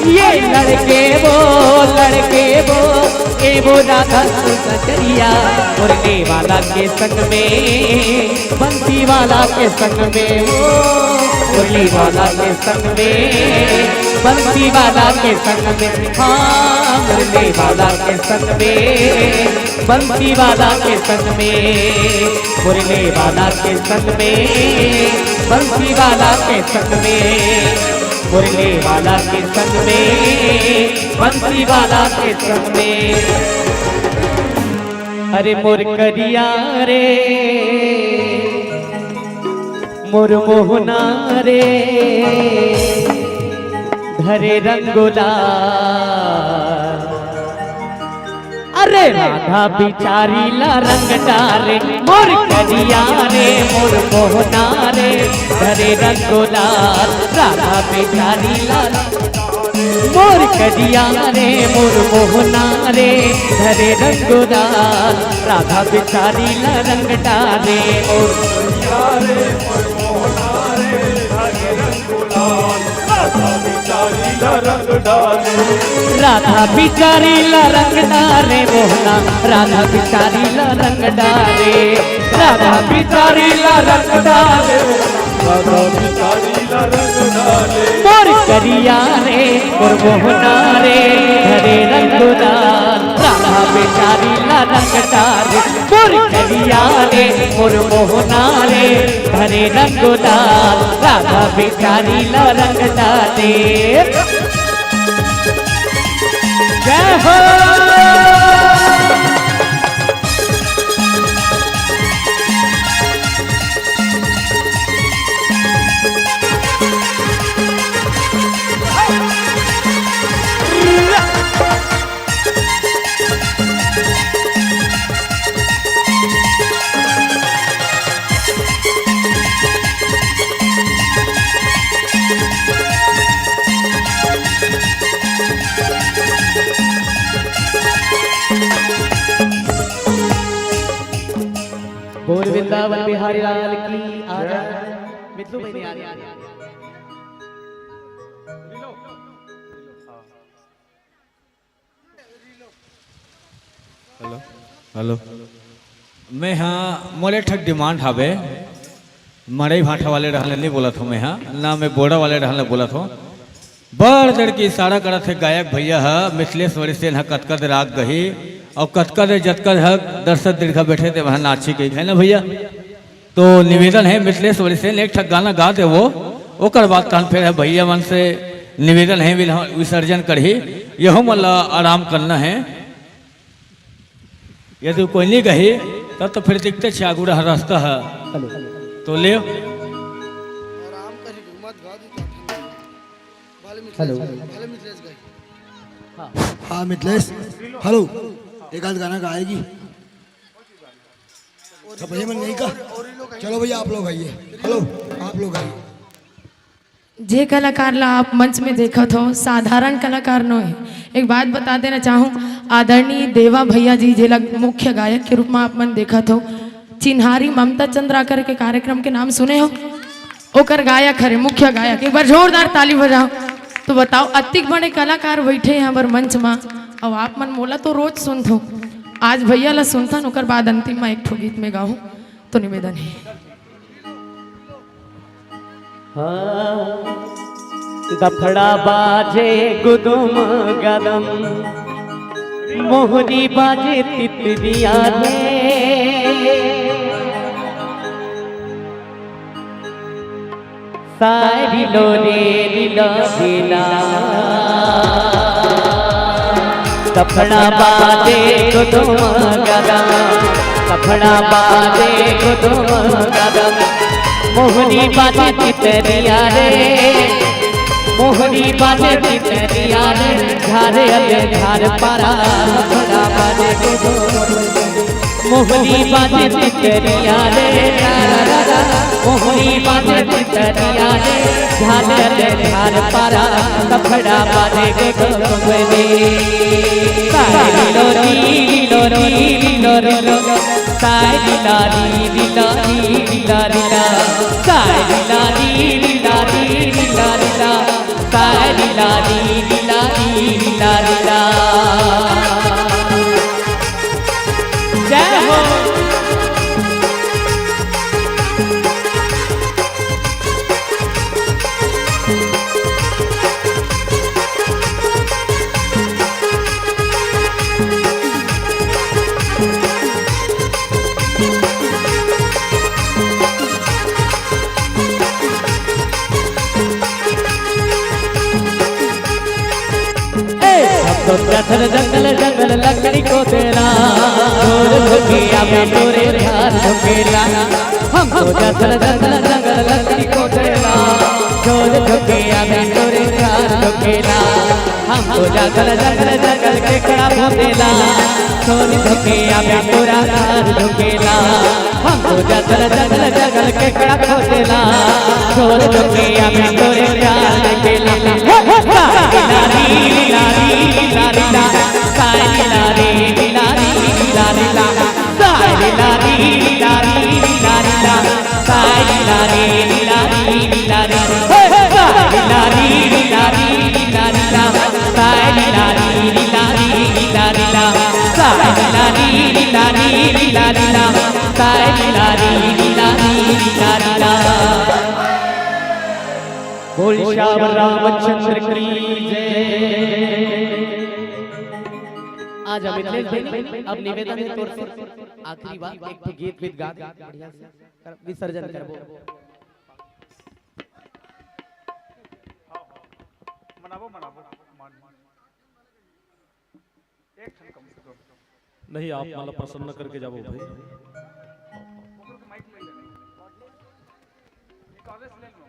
ए लड़गे वो, लड़गे वो, ए वो राधा तोर नजरिया, मुरली वाला के संग में, बंसी वाला के संग में, ओ मुरली वाला के संग में, बंसी वाला के संग में, हाँ, मुरली वाला के संग में, बंसी वाला के संग में, मुरली वाला के संग में, बंसी वाला के संग में, मुरली वाला के संग में, बंसी वाला के संग में। अरे मोर करिया रे, मोर मोहना रे, धरे रंगोला। अरे राधा बिचारी ला रंग डारे, मोर करिया रे, मोर मोहना रे, धरे रंगोला। राधा बिचारी ला, मोर करिया रे, मोर मोहना रे, धरे रंगोला। राधा बिचारी ला रंग डारे, मोर करिया रे, मोर मोहना रे, धरे रंगोला। राधा बिचारी ला रंग डारे मोहना, राधा बिचारी ला रंग डारे, राधा बिचारी ला रंग डारे, राधा बिचारी ला रंग डारे। मोर करिया रे मोर मोहना रे, धरे रंग डार, राधा बिचारी ला रंग डारे। मोर करिया रे मोर मोहना रे, धरे रंग डार, राधा बिचारी ला रंग डारे। जय हो। बोल वृंदावन बिहारी लाल की। आजा मिथलू भाई ने आ गया। Hello, hello. मैं हाँ, मोर एक ठक डिमांड हावे। मड़ई भांठा वाले डहर ले नहीं बोलत हों मैं हाँ, ना मैं बोड़ा वाले डहर ले बोलत हों। बड़ जड़ के इशारा करत हे गायक भैया ह, मिथलेश वरिसेन ह कतका दे राग गही, अउ कतका दे जतका ह दर्शक दीर्घा बैठे ते वहाँ नाची गई है ना भैया। तो निवेदन है मिथलेश वरिसेन एक ठक गाना गा दे वो, ओकर बाद तहन फिर है भैया मन से निवेदन है विल-, विसर्जन करही, यहू मन ला आराम करना है। यदि कोई नहीं गही, तब तो फिर दिखते छे आगू रहा रास्ता है। हेलो। तो ले। आराम करी, मत गा दी तो भले मिथलेश हेलो। गई, भले मिथलेश गई। हाँ। हाँ, मिथलेश। हेलो। एक आध गाना गाएगी। सब भैया मन गई का? चलो भैया, आप लोग आइए। हेलो, आप लोग आइए। जे कलाकार ला आप मंच में देखत हो, साधारण कलाकार नो है। एक बात बता देना चाहूँ, आदरणीय देवा भैया जी, जेला मुख्य गायक के रूप में आप मन देखत हो, चिन्हारी ममता चंद्राकर के कार्यक्रम के नाम सुने हो? ओकर गायक हरे, मुख्य गायक। एक बार जोरदार ताली बजाओ। तो बताओ, अतिक बड़े कलाकार बैठे हैं हमर मंच में, अउ आप मन मोला तो रोज सुनथो, आज भैया ला सुनथन, ओकर बाद अंतिम में एक ठो गीत में गाहूँ, तो निवेदन है। हाँ, दफड़ा बाजे गुदुम गदम, मोहरी बाजे तितलिया रे। सारी लो रे लीला लीला। दफड़ा बाजे गुदुम गदम, दफड़ा बाजे गुदुम गदम। मोहरी बाजे तितरिया रे, मोहरी बाजे तितरिया रे, झारे अले झार पारा। दफड़ा बाजे गुदुम, मोहरी बाजे तितरिया रे, मोहरी बाजे तितरिया रे, झार अले झार पारा। दफड़ा बाजे गुदुम रे। सारी लो री लो री लो री लो, सारी ला री री ला री री ला री ला, सारी ला री री ला री री ला री ला, सारी ला री री ला री री ला री ला। जय हो। ए, हम तो जंगल, जंगल, जंगल लकड़ी को तेरा, ढोल ढोकिया में तोरे ध्यान ढोकेला। हम तो जंगल, जंगल, जंगल लकड़ी को तेरा, ढोल ढोकिया में तोरे ध्यान ढोकेला। हम तो जंगल, जंगल, जंगल केकड़ा भोंकेला, ढोल ढोकिया में तोरा ध्यान ढोकेला। हम तो जंगल, जंगल, जंगल केकड़ा खोदेला, छोड़ दो के अब तोरे प्यार के लीला। हे, हे, सारी लारी, लारी, लारी, ला, सारी लारी, लारी, लारी, ला, सारी लारी, लारी, लारी, ला, सारी लारी, लारी, लारी, हे, हे, सारी लारी, लीला लीला, तारी ला लीला लीला लीला। बोल श्याम रामचंद्र की जय। आज हम मिथिलेश भाई, अब निवेदन है तोर से, आखिरी बार एक ठो गीत वीत गा के बढ़िया से कर, विसर्जन करबो। मनाबो, मनाबो, मान, मान। एक ठन कम से कम। नहीं, आप माला प्रसन्न करके जाबो भाई। ओकर के माइक ले ले। निकाले से ले लो।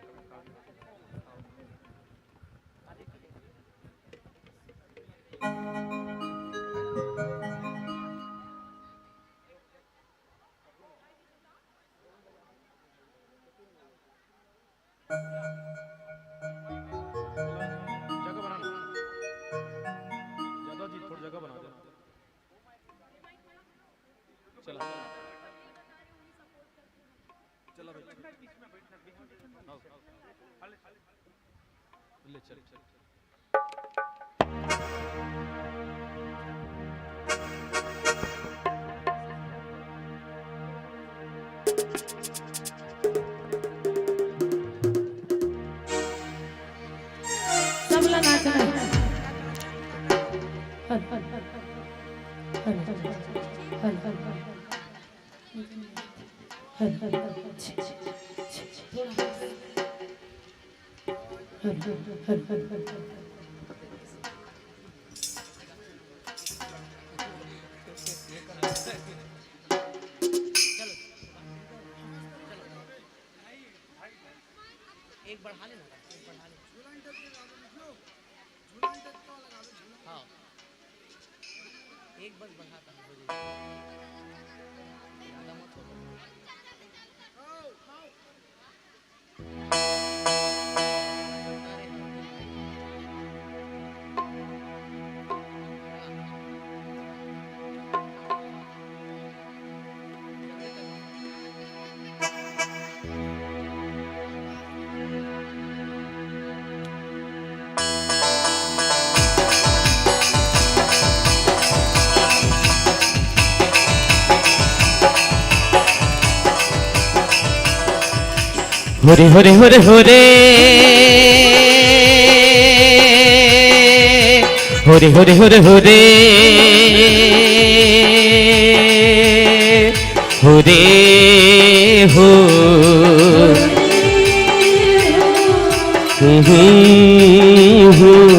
जगह बनाना। ज्यादा जी, थोड़ी जगह बना दे। चला। चला भाई। आओ। ले चल, चल। सबला नाचना है। हल, हल, हल, हल, हल। एक बढ़ा लेना, एक बढ़ा लेना। हाँ, एक बस बढ़ाता हूँ, हो जाएगा। ज़्यादा मत हो। होरे होरे होरे होरे, होरे होरे होरे होरे, होरे हो। हम्म, हम्म, हम्म।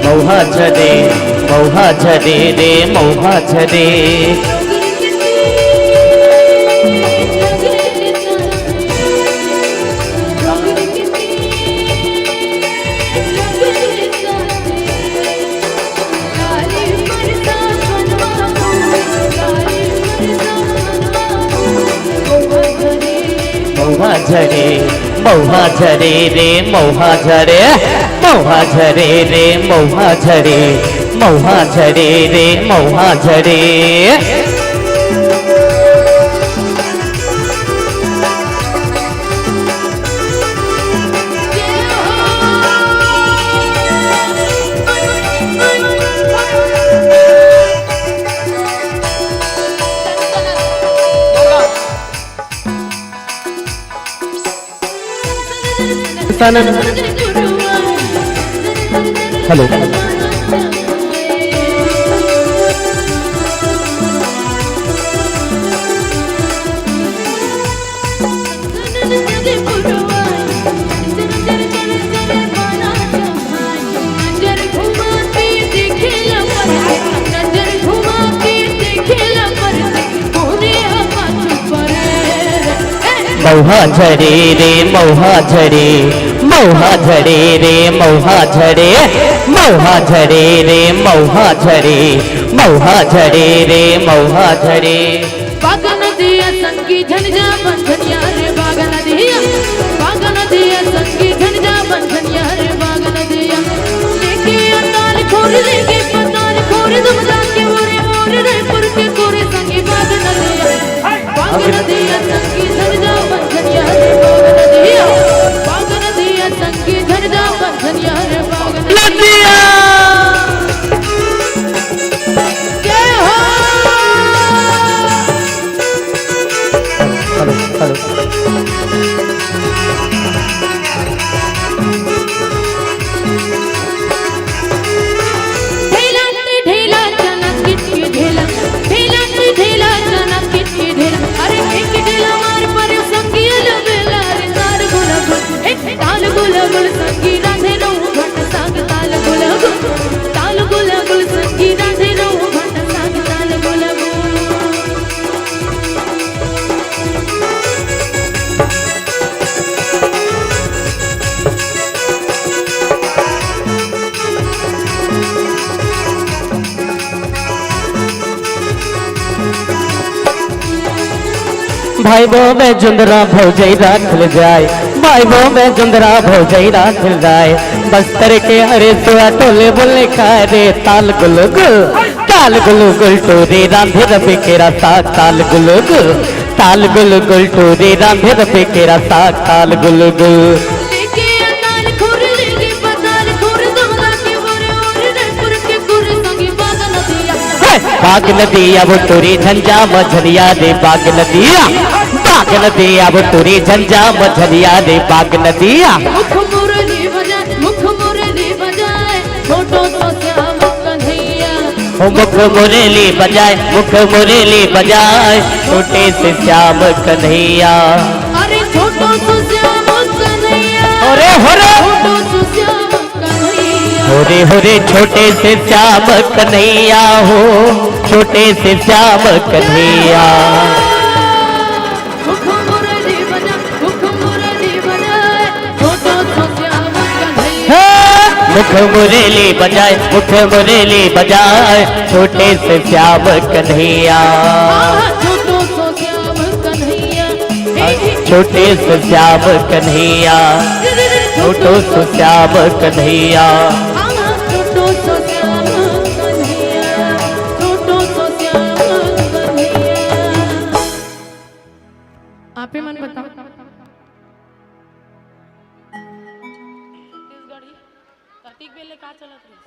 मउहा झरे, मउहा झरे रे, मउहा झरे। मउहा झरे, मउहा झरे रे, मउहा झरे, मउहा झरे रे, मउहा झरे, मउहा झरे रे, मउहा झरे। हेलो। मउहा झरे रे मउहा झरे, मउहा झरे रे मउहा झरे, मउहा झरे रे मउहा झरे, मउहा झरे रे मउहा झरे। बागा नदिया संगी झन जा बंझनिया रे, बागा नदिया, बागा नदिया संगी झन जा बंझनिया रे, बागा नदिया। लेके अताल खोर, लेके पताल खोर, तुम जाके मोरे मोर रे। नदिया संगी झर जा बंधनिया रे बाग नदिया, बाग नदिया संगी झर जा बंधनिया रे बाग नदिया। जय हो। Hello, hello. ढेला ते ढेला चना किट के ढेला, ढेला ते ढेला चना किट के ढेला। अरे एक ढेला मार पर संगी अलबेला रे ताल गुल गुल, ए ताल गुल गुल संगी राधे रहू घट साग ताल गुल गुल, ताल गुल गुल संगी राधे रहू घट साग ताल गुल गुल। भाई बो में जुंदरा भौजई राखल जाए, भाई बो में जुंदरा भौजई राखल जाए। बस्तर के हरे सुआ टोले बोले का रे ताल गुल गुल, ताल गुल गुल टोरे रांधे रबे केरा साग ताल गुल गुल, ताल गुल गुल टोरे रांधे रबे केरा साग ताल गुल गुल। लेके अकाल खुर लेके पताल खुर दोहरा के बोरे और रे खुर के खुर संगे बाग नदिया। हे! बाग नदिया वो टोरी झंझा मझरिया रे बाग नदिया, बाग नदिया वो टोरी झंझा मझरिया रे बाग नदिया। मुख मुरली बजा, मुख मुरली बजाए, छोटो सो श्याम कन्हैया। हो मुख मुरली बजाए, मुख मुरली बजाए, छोटे से श्याम कन्हैया। अरे छोटो सो श्याम कन्हैया। अरे हो रे। छोटो सो श्याम कन्हैया। हो रे, हो रे, छोटे से श्याम कन्हैया हो, छोटे से श्याम कन्हैया। मुख मुरली बजा, मुख मुरली बजाए, छोटो सो श्याम कन्हैया। हे! मुख मुरली बजाए, मुख मुरली बजाए, छोटे से श्याम कन्हैया। आहा, छोटो सो श्याम कन्हैया। हे, हे। छोटे से श्याम कन्हैया, छोटो सो श्याम कन्हैया। आहा, छोटो सो श्याम कन्हैया, छोटो सो श्याम कन्हैया। आपे मन बताओ। छत्तीसगढ़ी प्रतीक बेले का चलत रहिस?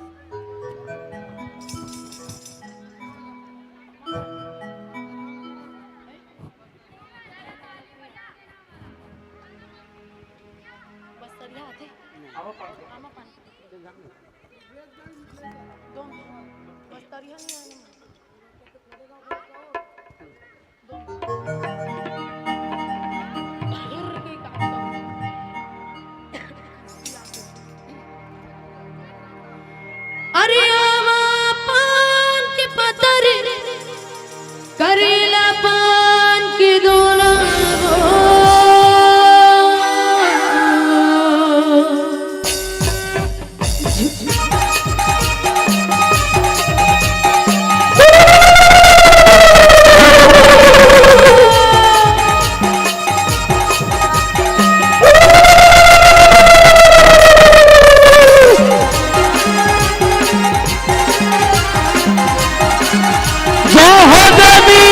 बस्तरिया आथे? आमा पान। दो। बस्तरिया नहीं आने। अरे आमा पान के पतरे, करेला पान के दोना वो। जय हो देवी।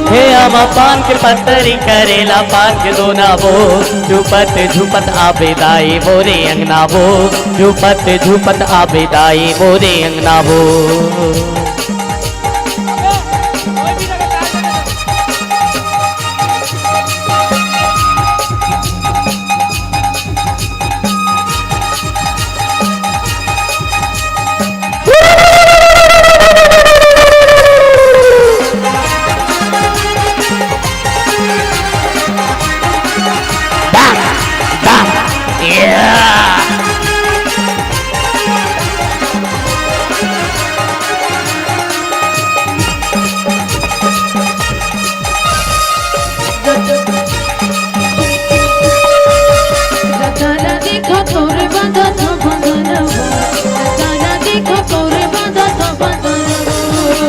हे आमा पान के पतरी करेला पान के दोना वो, झुपत झुपत आबे दाई मोरे अंगना वो, झुपत झुपत आबे दाई मोरे अंगना वो।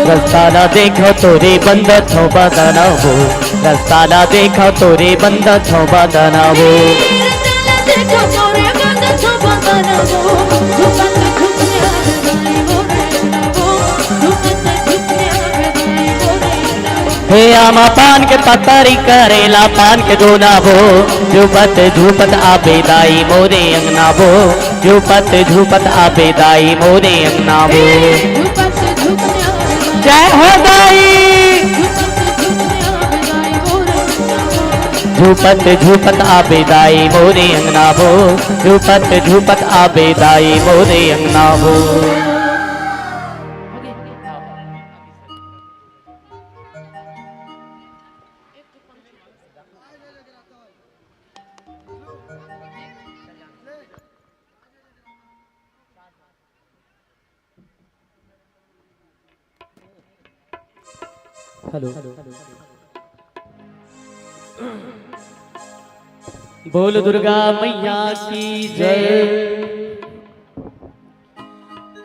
रस्ता ला देखव तोरे बंद छव बदन वो, रस्ता ला देखव तोरे बंद छव बदन वो। हे आमा पान के पतरी, करेला पान के दोना वो, झूपत झूपत आबे दाई मोरे अंगना वो, झूपत झूपत आबे दाई मोरे अंगना वो। जय हो दाई। झूपत झूपत आबे दाई मोरे अंगना वो, झूपत झूपत आबे दाई मोरे अंगना वो। हेलो। बोल दुर्गा मैया की जय।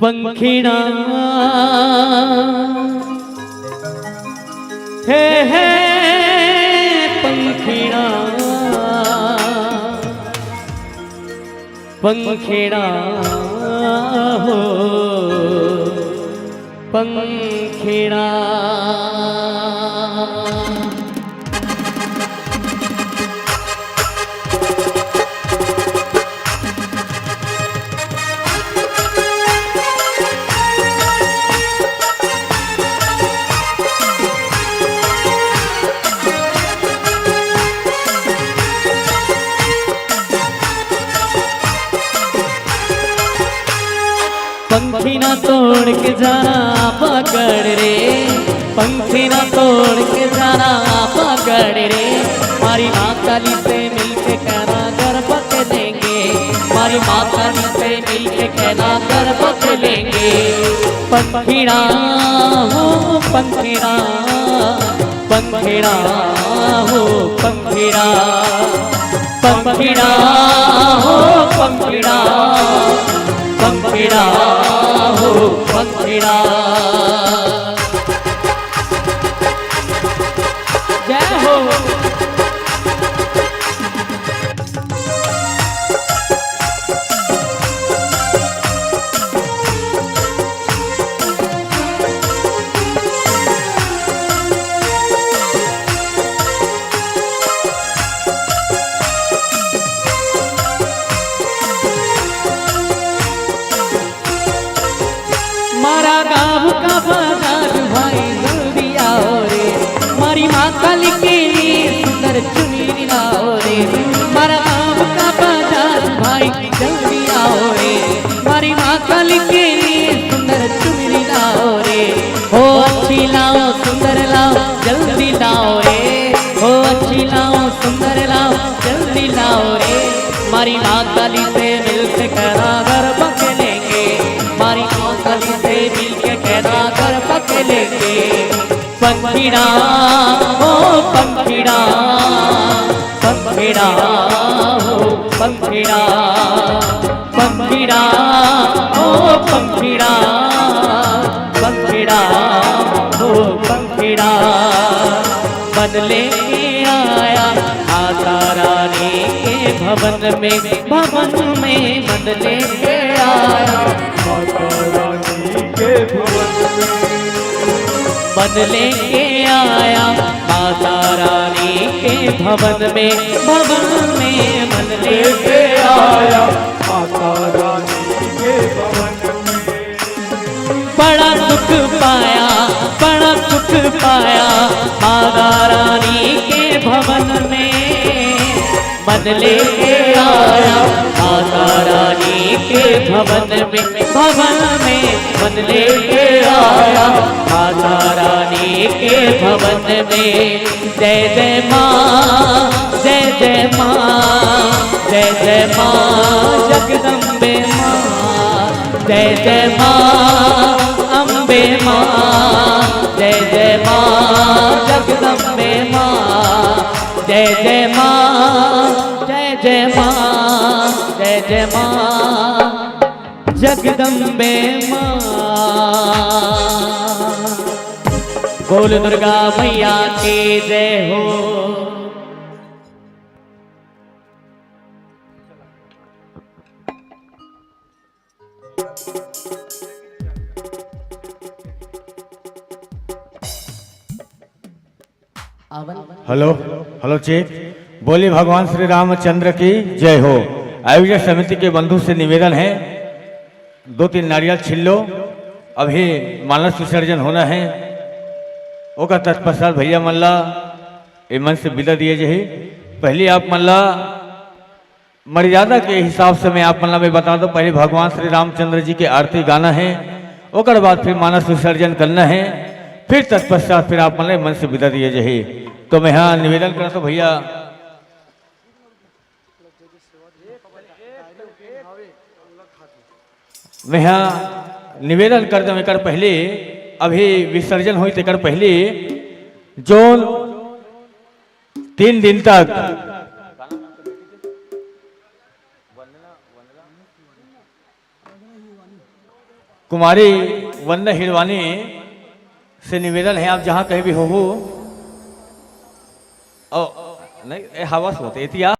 पंखिड़ा, हे, हे, पंखिड़ा, पंखिड़ा हो, पंखिड़ा। पंखिड़ा तोड़ के जाना पकड़ रे, पंखिड़ा तोड़ के जाना पकड़ रे। मारी माँ काली से मिलके कहना घर पकड़ेंगे, मारी माँ काली से मिलके कहना घर पकड़ेंगे। पंखिड़ा हो पंखिड़ा, पंखिड़ा हो पंखिड़ा, पंखिड़ा हो पंखिड़ा, पंखिड़ा हो पंखिड़ा। जय हो। मारा गाँव का बाजार भाई जल्दी आओ रे, मारी माँ काली के लिए सुंदर चुनरी लाओ रे। मारा गाँव का बाजार भाई जल्दी आओ रे, मारी माँ काली के लिए सुंदर चुनरी लाओ रे। हो अच्छी लाओ सुंदर लाओ जल्दी लाओ रे, हो अच्छी लाओ सुंदर लाओ जल्दी लाओ रे। मारी माँ काली से मिलके कहना घर पकड़ेंगे, मारी माँ काली से मिलके कहना घर पकड़ेंगे। पंखिड़ा हो पंखिड़ा, पंखिड़ा हो पंखिड़ा, पंखिड़ा हो पंखिड़ा, पंखिड़ा हो पंखिड़ा। मन लेके आया माता रानी के भवन में, भवन में मन लेके आया माता रानी के भवन में। मन लेके आया माता रानी के भवन में, भवन में मन लेके आया माता रानी के भवन में। बड़ा सुख पाया, बड़ा सुख पाया माता रानी के भवन में। मन लेके आया माता रानी के भवन में, भवन में मन लेके आया माता रानी के भवन में। जय जय माँ, जय जय माँ, जय जय माँ जगदम्बे माँ, जय जय माँ अम्बे माँ, जय जय माँ जगदम्बे माँ, जय जय माँ, जय जय माँ, जय जय माँ जगदम्बे माँ। दुर्गा मैया की जय हो। Hello, hello, check. बोली भगवान श्री रामचंद्र की जय हो। आयोजक समिति के बंधु से निवेदन है, दो तीन नारियल छील लो, अभी मानस विसर्जन होना है, ओकर तत्पश्चात भैया मन ला ए मंच से विदा दिए जाही। पहली आप मन ला मर्यादा के हिसाब से मैं आप मन ला मैं बता दूं, पहले भगवान श्री रामचंद्र जी के आरती गाना है, ओकर बाद फिर मानस विसर्जन करना है, फिर तत्पश्चात फिर आप मन ला मंच से विदा दिए जाही। तो मैं हाँ निवेदन करता हूँ भैया, मैं हाँ निवेदन करता हूँ, एकर पहले अभी विसर्जन होई, तेकर पहले जोन तीन दिन तक कुमारी वंदना हिरवानी से निवेदन है, आप जहाँ कहीं भी हो, हो, ओ, नहीं, ए, हवस होते एतिया,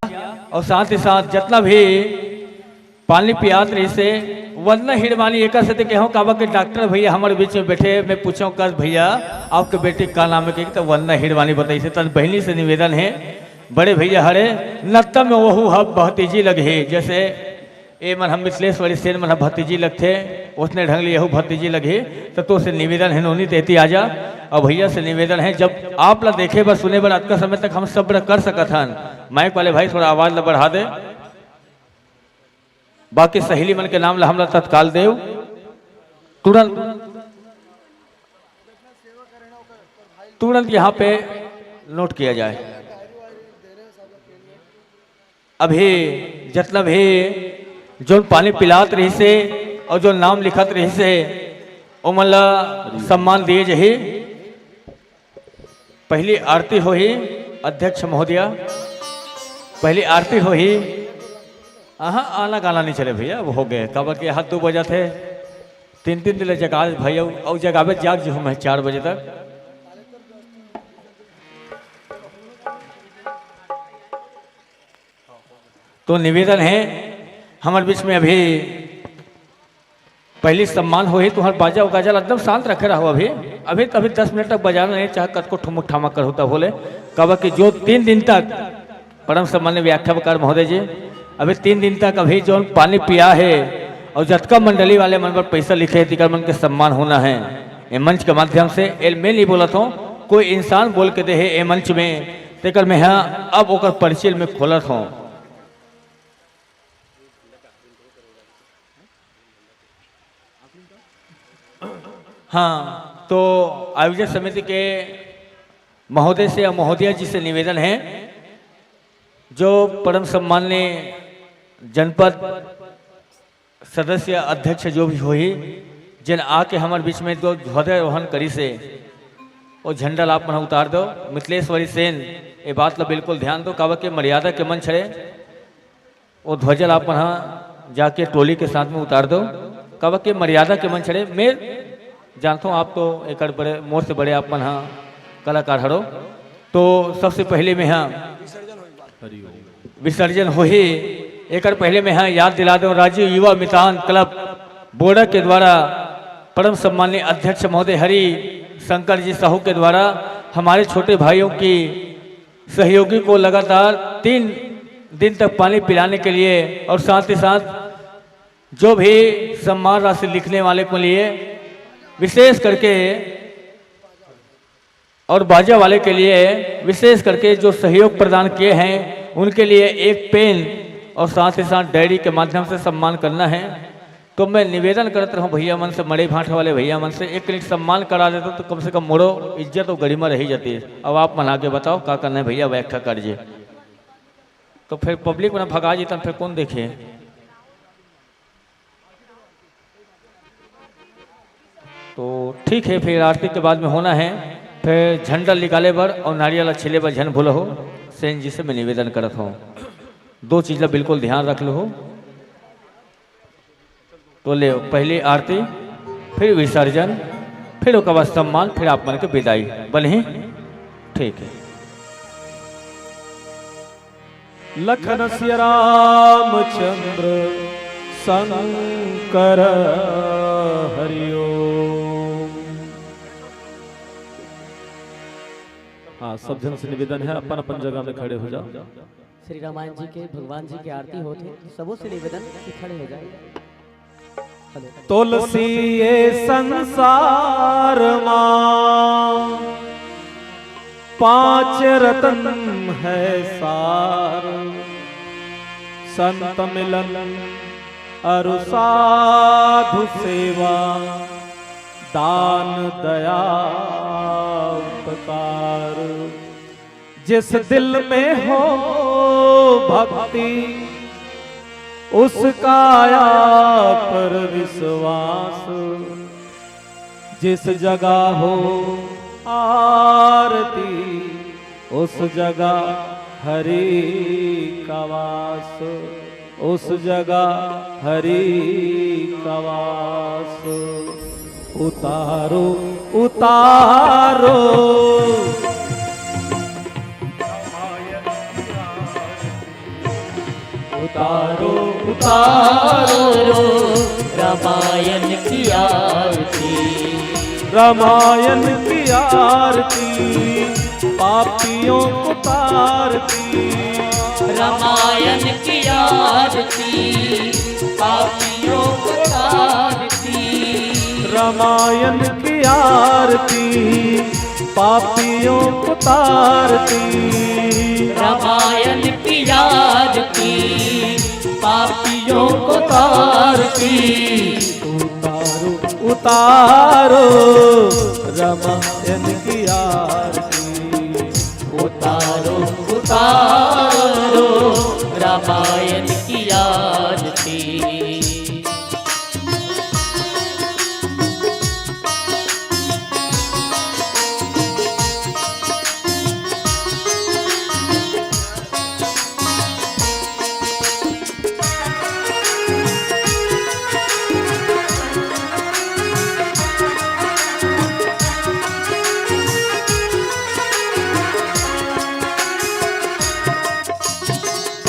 और साथ ही साथ जितना भी पानी पियात रहिसे, वंदना हिरवानी एकर से कहूँ, काबर के डॉक्टर भैया हमारे बीच में बैठे, मैं पूछूँ, कस भैया, आपके बेटी का नाम है? कही तो वंदना हिरवानी बताइसे। तन बहनी से निवेदन है, बड़े भैया हरे, नत्ता में वहू ह भतीजी लगे, जैसे ए मन ह मिथिलेश्वरी सेन मन ह भतीजी लगथे, ओसने ढंग ले यहू भतीजी लगही। त तो से निवेदन हे नोनी, तेती आजा। अउ भैया से निवेदन हे, जब आप ला देखे बर, सुने बर अतका समय तक हम सब बर कर सकत हन, माइक वाले भाई थोड़ा आवाज ला बढ़ा दे, बाकी सहेली मन के नाम ला हमला तत्काल देव, तुरंत, तुरंत यहाँ पे नोट किया जाए। अभी जतना भी जोन पानी पिलात रहिसे अउ जोन नाम लिखत रहिसे, ओमन ला सम्मान दिए जाही। पहली आरती होही, अध्यक्ष महोदया, पहली आरती होही। अहाँ आना गाना नहीं चले भैया, अब हो गए, काबर के हाथ दो बजा थे, तीन तीन दिन ले जगा भाई, अउ, अउ जगावे जाग जो मैं चार बजे तक। तो निवेदन है, हमारे बीच में अभी पहली सम्मान होही, तुहर बाजा उगाजा ला एकदम शांत रखे रहो। अभी, अभी तो अभी दस मिनट तक बजाना नहीं, चाहे कतको ठुमुक ठामा कर होता बोले, काबर कि जो तीन दिन तक परम सम्मान्य व्याख्याकार महोदय जी, अभी तीन दिन तक अभी जो पानी पिया है और जतका मंडली वाले मन पर पैसा लिखे हैं, तिकर मन के सम्मान होना है। ये मंच के माध्यम से एल मैं नहीं बोलत हूँ, कोई इंसान बोल के दे है ये मंच में, तेकर मैं हाँ अब ओकर परिचय में खोलत हूँ। हाँ, तो आयोजक समिति के महोदय से या महोदया जी से निवेदन है, जो परम सम्मान्य जनपद सदस्य अध्यक्ष जो भी होही, जेन आके हमर बीच में दो ध्वजारोहण करिसे, वो झंडा ला आप मन उतार दो। मिथिलेश्वरी सेन, ये बात ला बिल्कुल ध्यान दो, काबर के मर्यादा के मंच हरे, वो ध्वजा ला आप मन ह जाके टोली के साथ में उतार दो, काबर के मर्यादा के मंच हरे। मैं जानता हूँ आप तो एक बड़े, मोर से बड़े आप मन ह कलाकार हरो। तो सबसे पहले मैं ह विसर्जन होही, एकर पहले मैं ह याद दिला दूं, राज्य युवा मितान क्लब बोर्डा के द्वारा परम सम्माननीय अध्यक्ष महोदय हरि शंकर जी साहू के द्वारा हमारे छोटे भाइयों की सहयोगी को लगातार तीन दिन तक पानी पिलाने के लिए और साथ ही साथ जो भी सम्मान राशि लिखने वाले के लिए विशेष करके और बाजा वाले के लिए विशेष करके जो सहयोग प्रदान किए हैं, उनके लिए एक पेन और साथ ही साथ डायरी के माध्यम से सम्मान करना है। तो मैं निवेदन करत रहूं भैया मन से, मड़ई भांठा वाले भैया मन से, एक मिनट सम्मान करा देता तो कम से कम मोरो इज्जत और गरिमा रही जाती। अब आप मन आगे बताओ का करना है भैया, व्याख्या कर जी। तो फिर पब्लिक मन भगा जी, तन फिर कौन देखे? तो ठीक है, फिर आरती के बाद में होना है, फिर झंडा निकाले बर और नारियल छीले बर झन भूलहो। सेन जी से मैं निवेदन करत हूँ, दो चीज ला बिल्कुल ध्यान रख लो। तो ले, पहली आरती, फिर विसर्जन। फिर ओकर बाद सम्मान, फिर आप मन के विदाई। बने ही? ठीक है। लखन सिया रामचंद्र शंकर हरिओम। हाँ, सब जन से निवेदन है, अपन अपन जगह में खड़े हो जाओ। श्री रामायण जी के, भगवान जी के आरती होत हे, सबो से निवेदन कि खड़े हो जाए। हेलो। तुलसी ये संसार मा पांच रतन है सार, संत मिलन अरु साधु सेवा, दान दया उपकार। जिस दिल में हो भक्ति, उसका या पर विश्वास। जिस जगह हो आरती, उस जगह हरि का वास। उस जगह हरि का वास। उतारो, उतारो। उतारो, उतारो रामायण की आरती। रामायण की आरती, पापियों को तारती। रामायण की आरती, पापियों को तारती। रामायण की आरती, पापियों को तारती। रामायण की आरती, पापियों को तारती। उतारो, उतारो रामायण की आरती। उतारो, उतारो रामायण की आरती।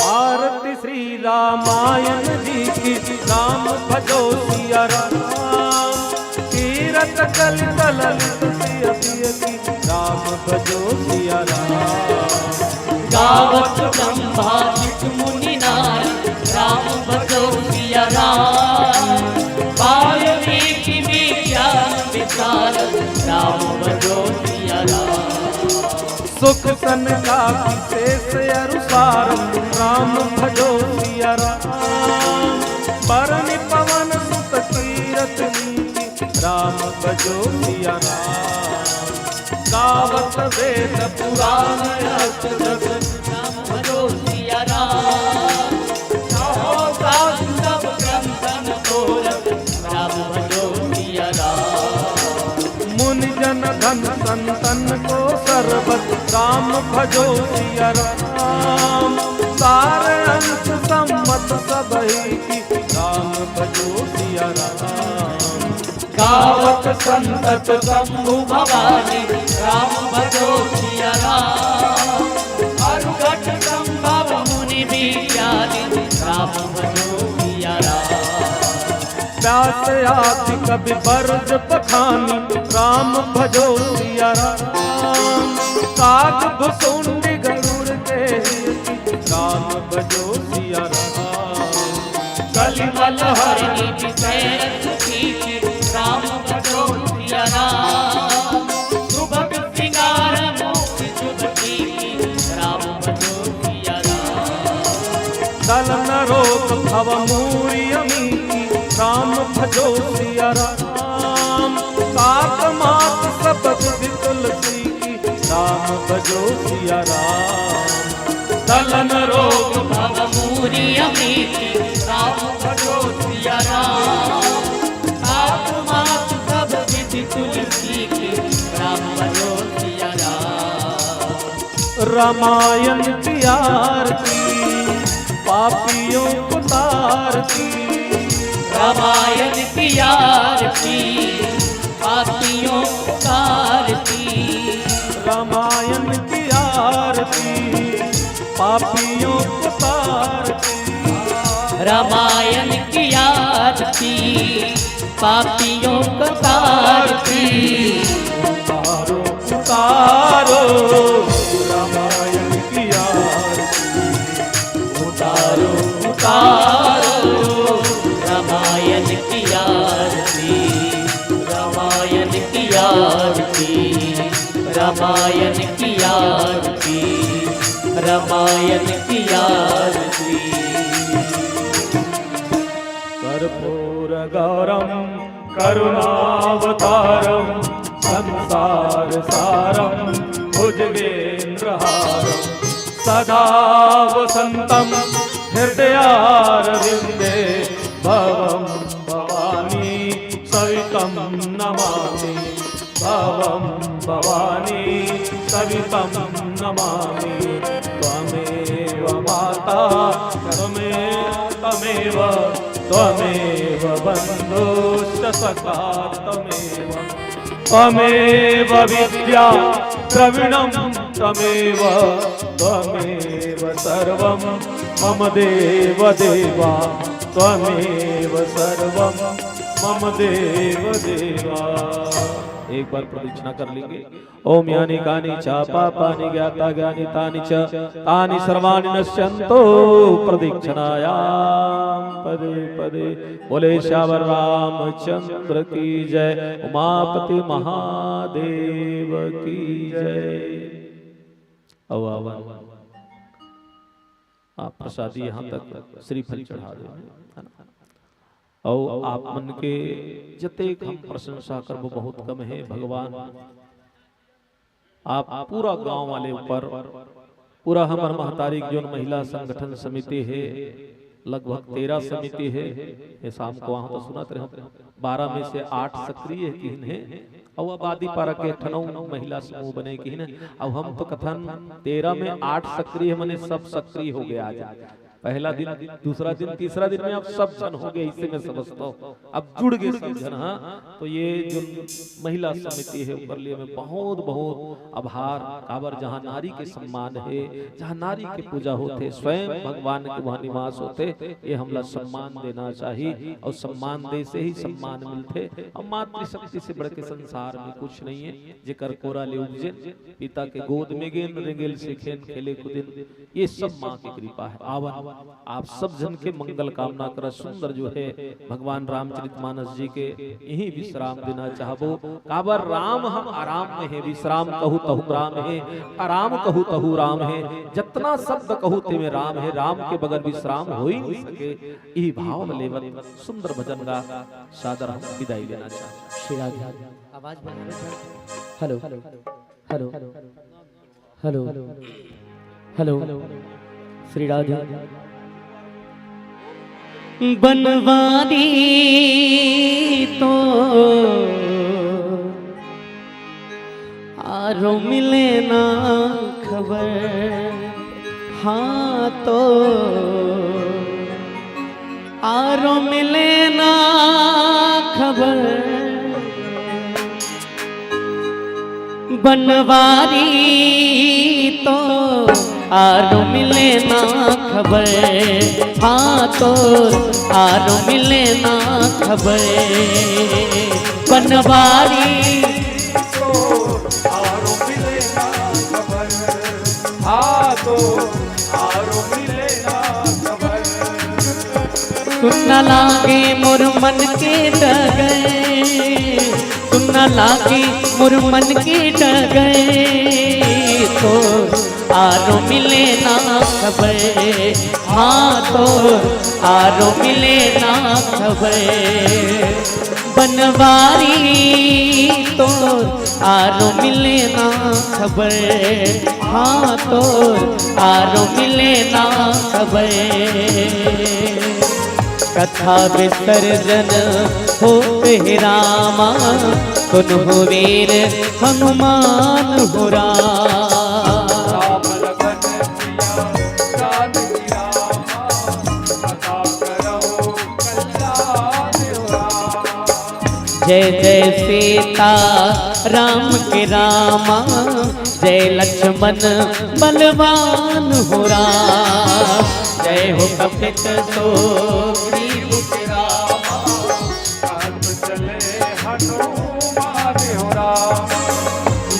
आरती श्री रामायण जी की, राम भजो सिया राम। तीरथ कल कल सिय सिय की, राम भजो सिया राम। गावत ब्रह्मा जित मुनि नारद, राम भजो सिया राम। वाल्मीकि भी ज्ञान विशारद, राम भजो सिया राम। सुख सन का विशेष अरु सारम, राम भजो सिया राम। परनि पवन सुत कीरत नीति, राम भजो सिया राम। गावत वेद पुराण अष्ट दस, राम भजो सिया राम। कहो साधु सब ग्रंथन को रस, राम भजो सिया राम। मुनि जन धन संतन को सरबत, राम भजो सिया राम। सार अंश सम्मत सबहि की, राम भजो सिया राम। गावत संतत शंभु भवानी, राम भजो सिया राम। अरु घट संभव मुनि भी ज्ञानी, राम भजो सिया राम। व्यास आदि कवि बरज पखानी, राम भजो सिया राम। काग भुसुंडी गरुड़ के हियति, राम भजो सिया राम। कलिमल हरनी विषय रस की, राम भजो सिया राम। सुभग सिंगार मोहि सुभगी, राम भजो सिया राम। दलन रोग भव मूरि अमी की, राम भजो सिया राम। सात मात सब विधि तुलसी की, राम भजो सिया राम। दलन रोग भव मूरि अमी की, राम भजो सिया राम। सात मात सब विधि तुलसी की, राम भजो सिया राम। रामायण की आरती पापियों को तारती। रामायण की आरती पापियों पापियों को तारती। रामायण की आरती, पापियों को तारती। उतारो, उतारो, रामायण की आरती। उतारो, उतारो, रामायण की आरती। रामायण की आरती, रामायण की आरती, रामायण की आरती। कर्पूर गौरम करुणावतारम संसार सारम भुजगेंद्रहारम सदा वसंतम हृदयारविंदे भवम भवानी सवितम नमामि। भवम भवानी सवितम नमामि। त्वमेव माता त्वमेव, त्वमेव बंधुश्च सखा त्वमेव, त्वमेव विद्या द्रविणम त्वमेव, त्वमेव सर्वम मम देव देवा, त्वमेव सर्वम मम देव देवा। एक बार प्रदक्षिणा कर लेंगे। ओम यानि कानि च पापानि ज्ञाता ज्ञानितानि च, तानि सर्वाणि नश्यंतु प्रदक्षिणायाम पदे पदे। बोले सियावर रामचंद्र की जय, उमापति महादेव की जय। अउ आवन आप प्रसादी यहाँ तक श्रीफल चढ़ा दे, है ना? अउ आप मन के जतेक हम प्रशंसा करबो बहुत कम हे भगवान। आप पूरा गांव वाले ऊपर, पूरा हमर महतारी के जोन महिला संगठन समिति हे, लगभग तेरह समिति हे, ये शाम को वहां तो सुनत रहे, बारह में से आठ सक्रिय किहिन हे, अउ आबादी पारा के एक ठन अउ महिला समूह बने किहिन हे, अउ हम तो कथन तेरह में आठ सक्रिय, मने सब सक्रिय हो गया आज। पहला दिन, दूसरा दिन, तीसरा दिन में अब सब झन हो गए, इसे मैं समझता हूँ, अब जुड़ गए सब झन। हाँ, तो ये जो महिला समिति हे, ओकर लिए मैं बहुत, बहुत आभार, काबर जहाँ नारी के सम्मान हे, जहाँ नारी के पूजा होथे, स्वयं भगवान के वहाँ निवास होथे, ये हमला सम्मान देना चाही, अउ सम्मान दे से ही सम्मान मिलथे। अउ मातृशक्ति से बढ़ के संसार में कुछ नहीं हे। जेकर कोरा ले उपजेन, पिता के गोद में गेन, रेंगेल सीखेन, खेले कुदिन, ये सब माँ के कृपा हे। आवन, आप सब झन के मंगल कामना करत, सुंदर जो हे भगवान रामचरित मानस जी के इही विश्राम देना चाहबो। काबर राम हम आराम में हे, विश्राम कहू तहू राम हे, आराम कहू तहू राम हे। जतना शब्द कहू तेमे राम हे, राम के बगैर विश्राम हो ही नहीं सके। इही भाव ल लेवत सुंदर भजन गा सादर हम विदाई लेना चाहबो। श्री राधे। आवाज बना रहे थे। Hello, hello, hello, hello. Shri Radhe. Banwari तो आरो मिले ना खबर, हाँ तो आरो मिले ना खबर। बनवारी तो आरो मिले ना खबर, हाँ तो आरो मिले ना खबर। बनवारी तो आरो मिले ना खबर, हाँ तो आरो मिले ना खबर। सुन लागे मोर मन के डगर, सुन लागे मोर मन के डगर, तो आरो मिले ना खबर, हाँ तो आरो मिले ना खबर। बनवारी तो आरो मिले ना खबर, हाँ तो आरो मिले ना खबर। कथा विसर्जन होत हे रामा, सुनहु वीर हनुमान हो राम। जय जय सीता राम के रामा, जय लक्ष्मण बलवान हो राम। जय हो कपित सो ग्रीव के रामा, हाथ चले हनुमान हो राम।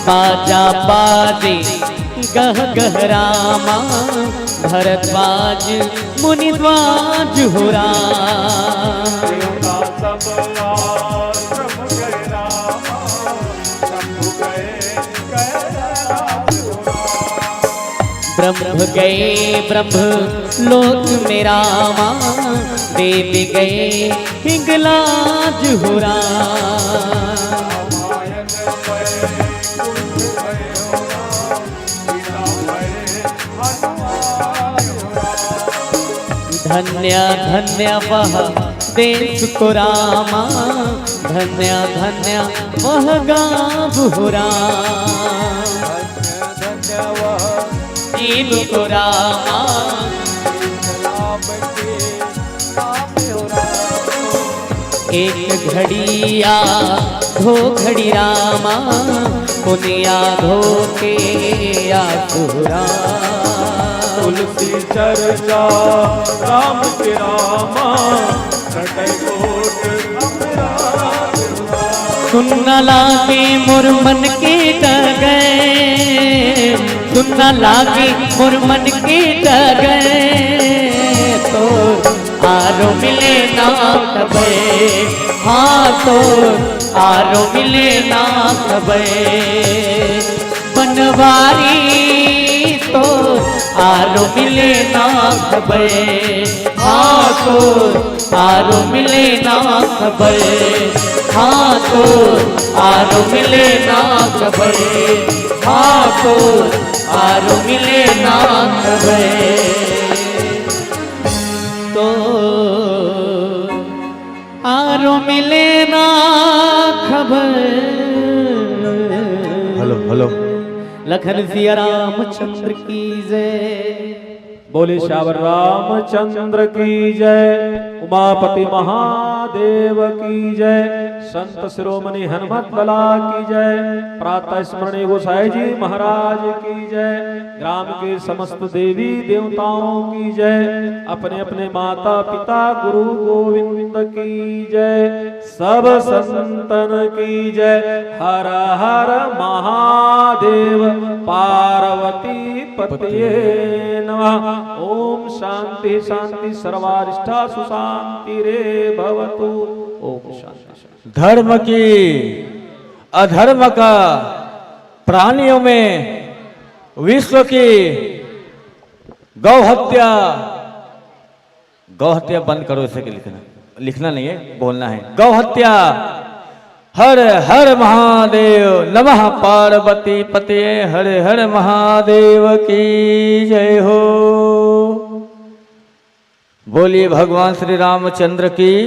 बाजा बाजे गह गह रामा, भरद्वाज मुनिद्वाज हो राम। देवता सब आश्रम गए रामा, शंभु गए कैलाश हो राम। ब्रह्म गए ब्रह्म लोक में रामा, देव गए हिंगलाज हो राम। रामायण गए कुंभ गए हो राम, सीता गए धन्य धन्य वह देश को रामा, धन्य धन्य वह गाँव हो राम। धन्य धन्य वह जीव को रामा, राम के नाम हो राम। एक घड़ी आधो घड़ी रामा, पुनिया धो के आसुरा। तुलसी चर्चा राम के रामा, कटै कोट अपराध हो राम। सुनना लागे मोर मन के डगर, सुनना लागे मोर मन के डगर, तोर आरो मिले ना कबे, हाँ तोर आरो मिले ना कबे। बनवारी तोर आरो मिले ना कबे, हाँ तोर आरो मिले ना कबे, हाँ तोर आरो मिले ना कबे, हाँ तोर आरो मिले ना कबे। तो आरो मिले ना खबर। Hello, hello. लखन सिया रामचंद्र की जय। बोले सियावर रामचंद्र की जय, उमापति महादेव की जय, संत शिरोमणि हनुमत लाला की जय, प्रातः स्मरणीय गोसाई जी महाराज की जय, ग्राम के समस्त देवी देवताओं की जय, अपने अपने माता पिता गुरु गोविंद की जय, सब संतन की जय। हर हर महादेव पार्वती पतये नमः। ओम शांति शांति सर्वारिष्टा सुशांति रे भवतु। ओम शांति। धर्म की अधर्म का, प्राणियों में विश्व की गौ हत्या, गौ हत्या बंद करो, इसे के लिखना, लिखना नहीं है, बोलना है। गौ हत्या, हर हर महादेव, नमः पार्वती पते, हर हर महादेव की जय हो। बोलिए भगवान श्री रामचंद्र की।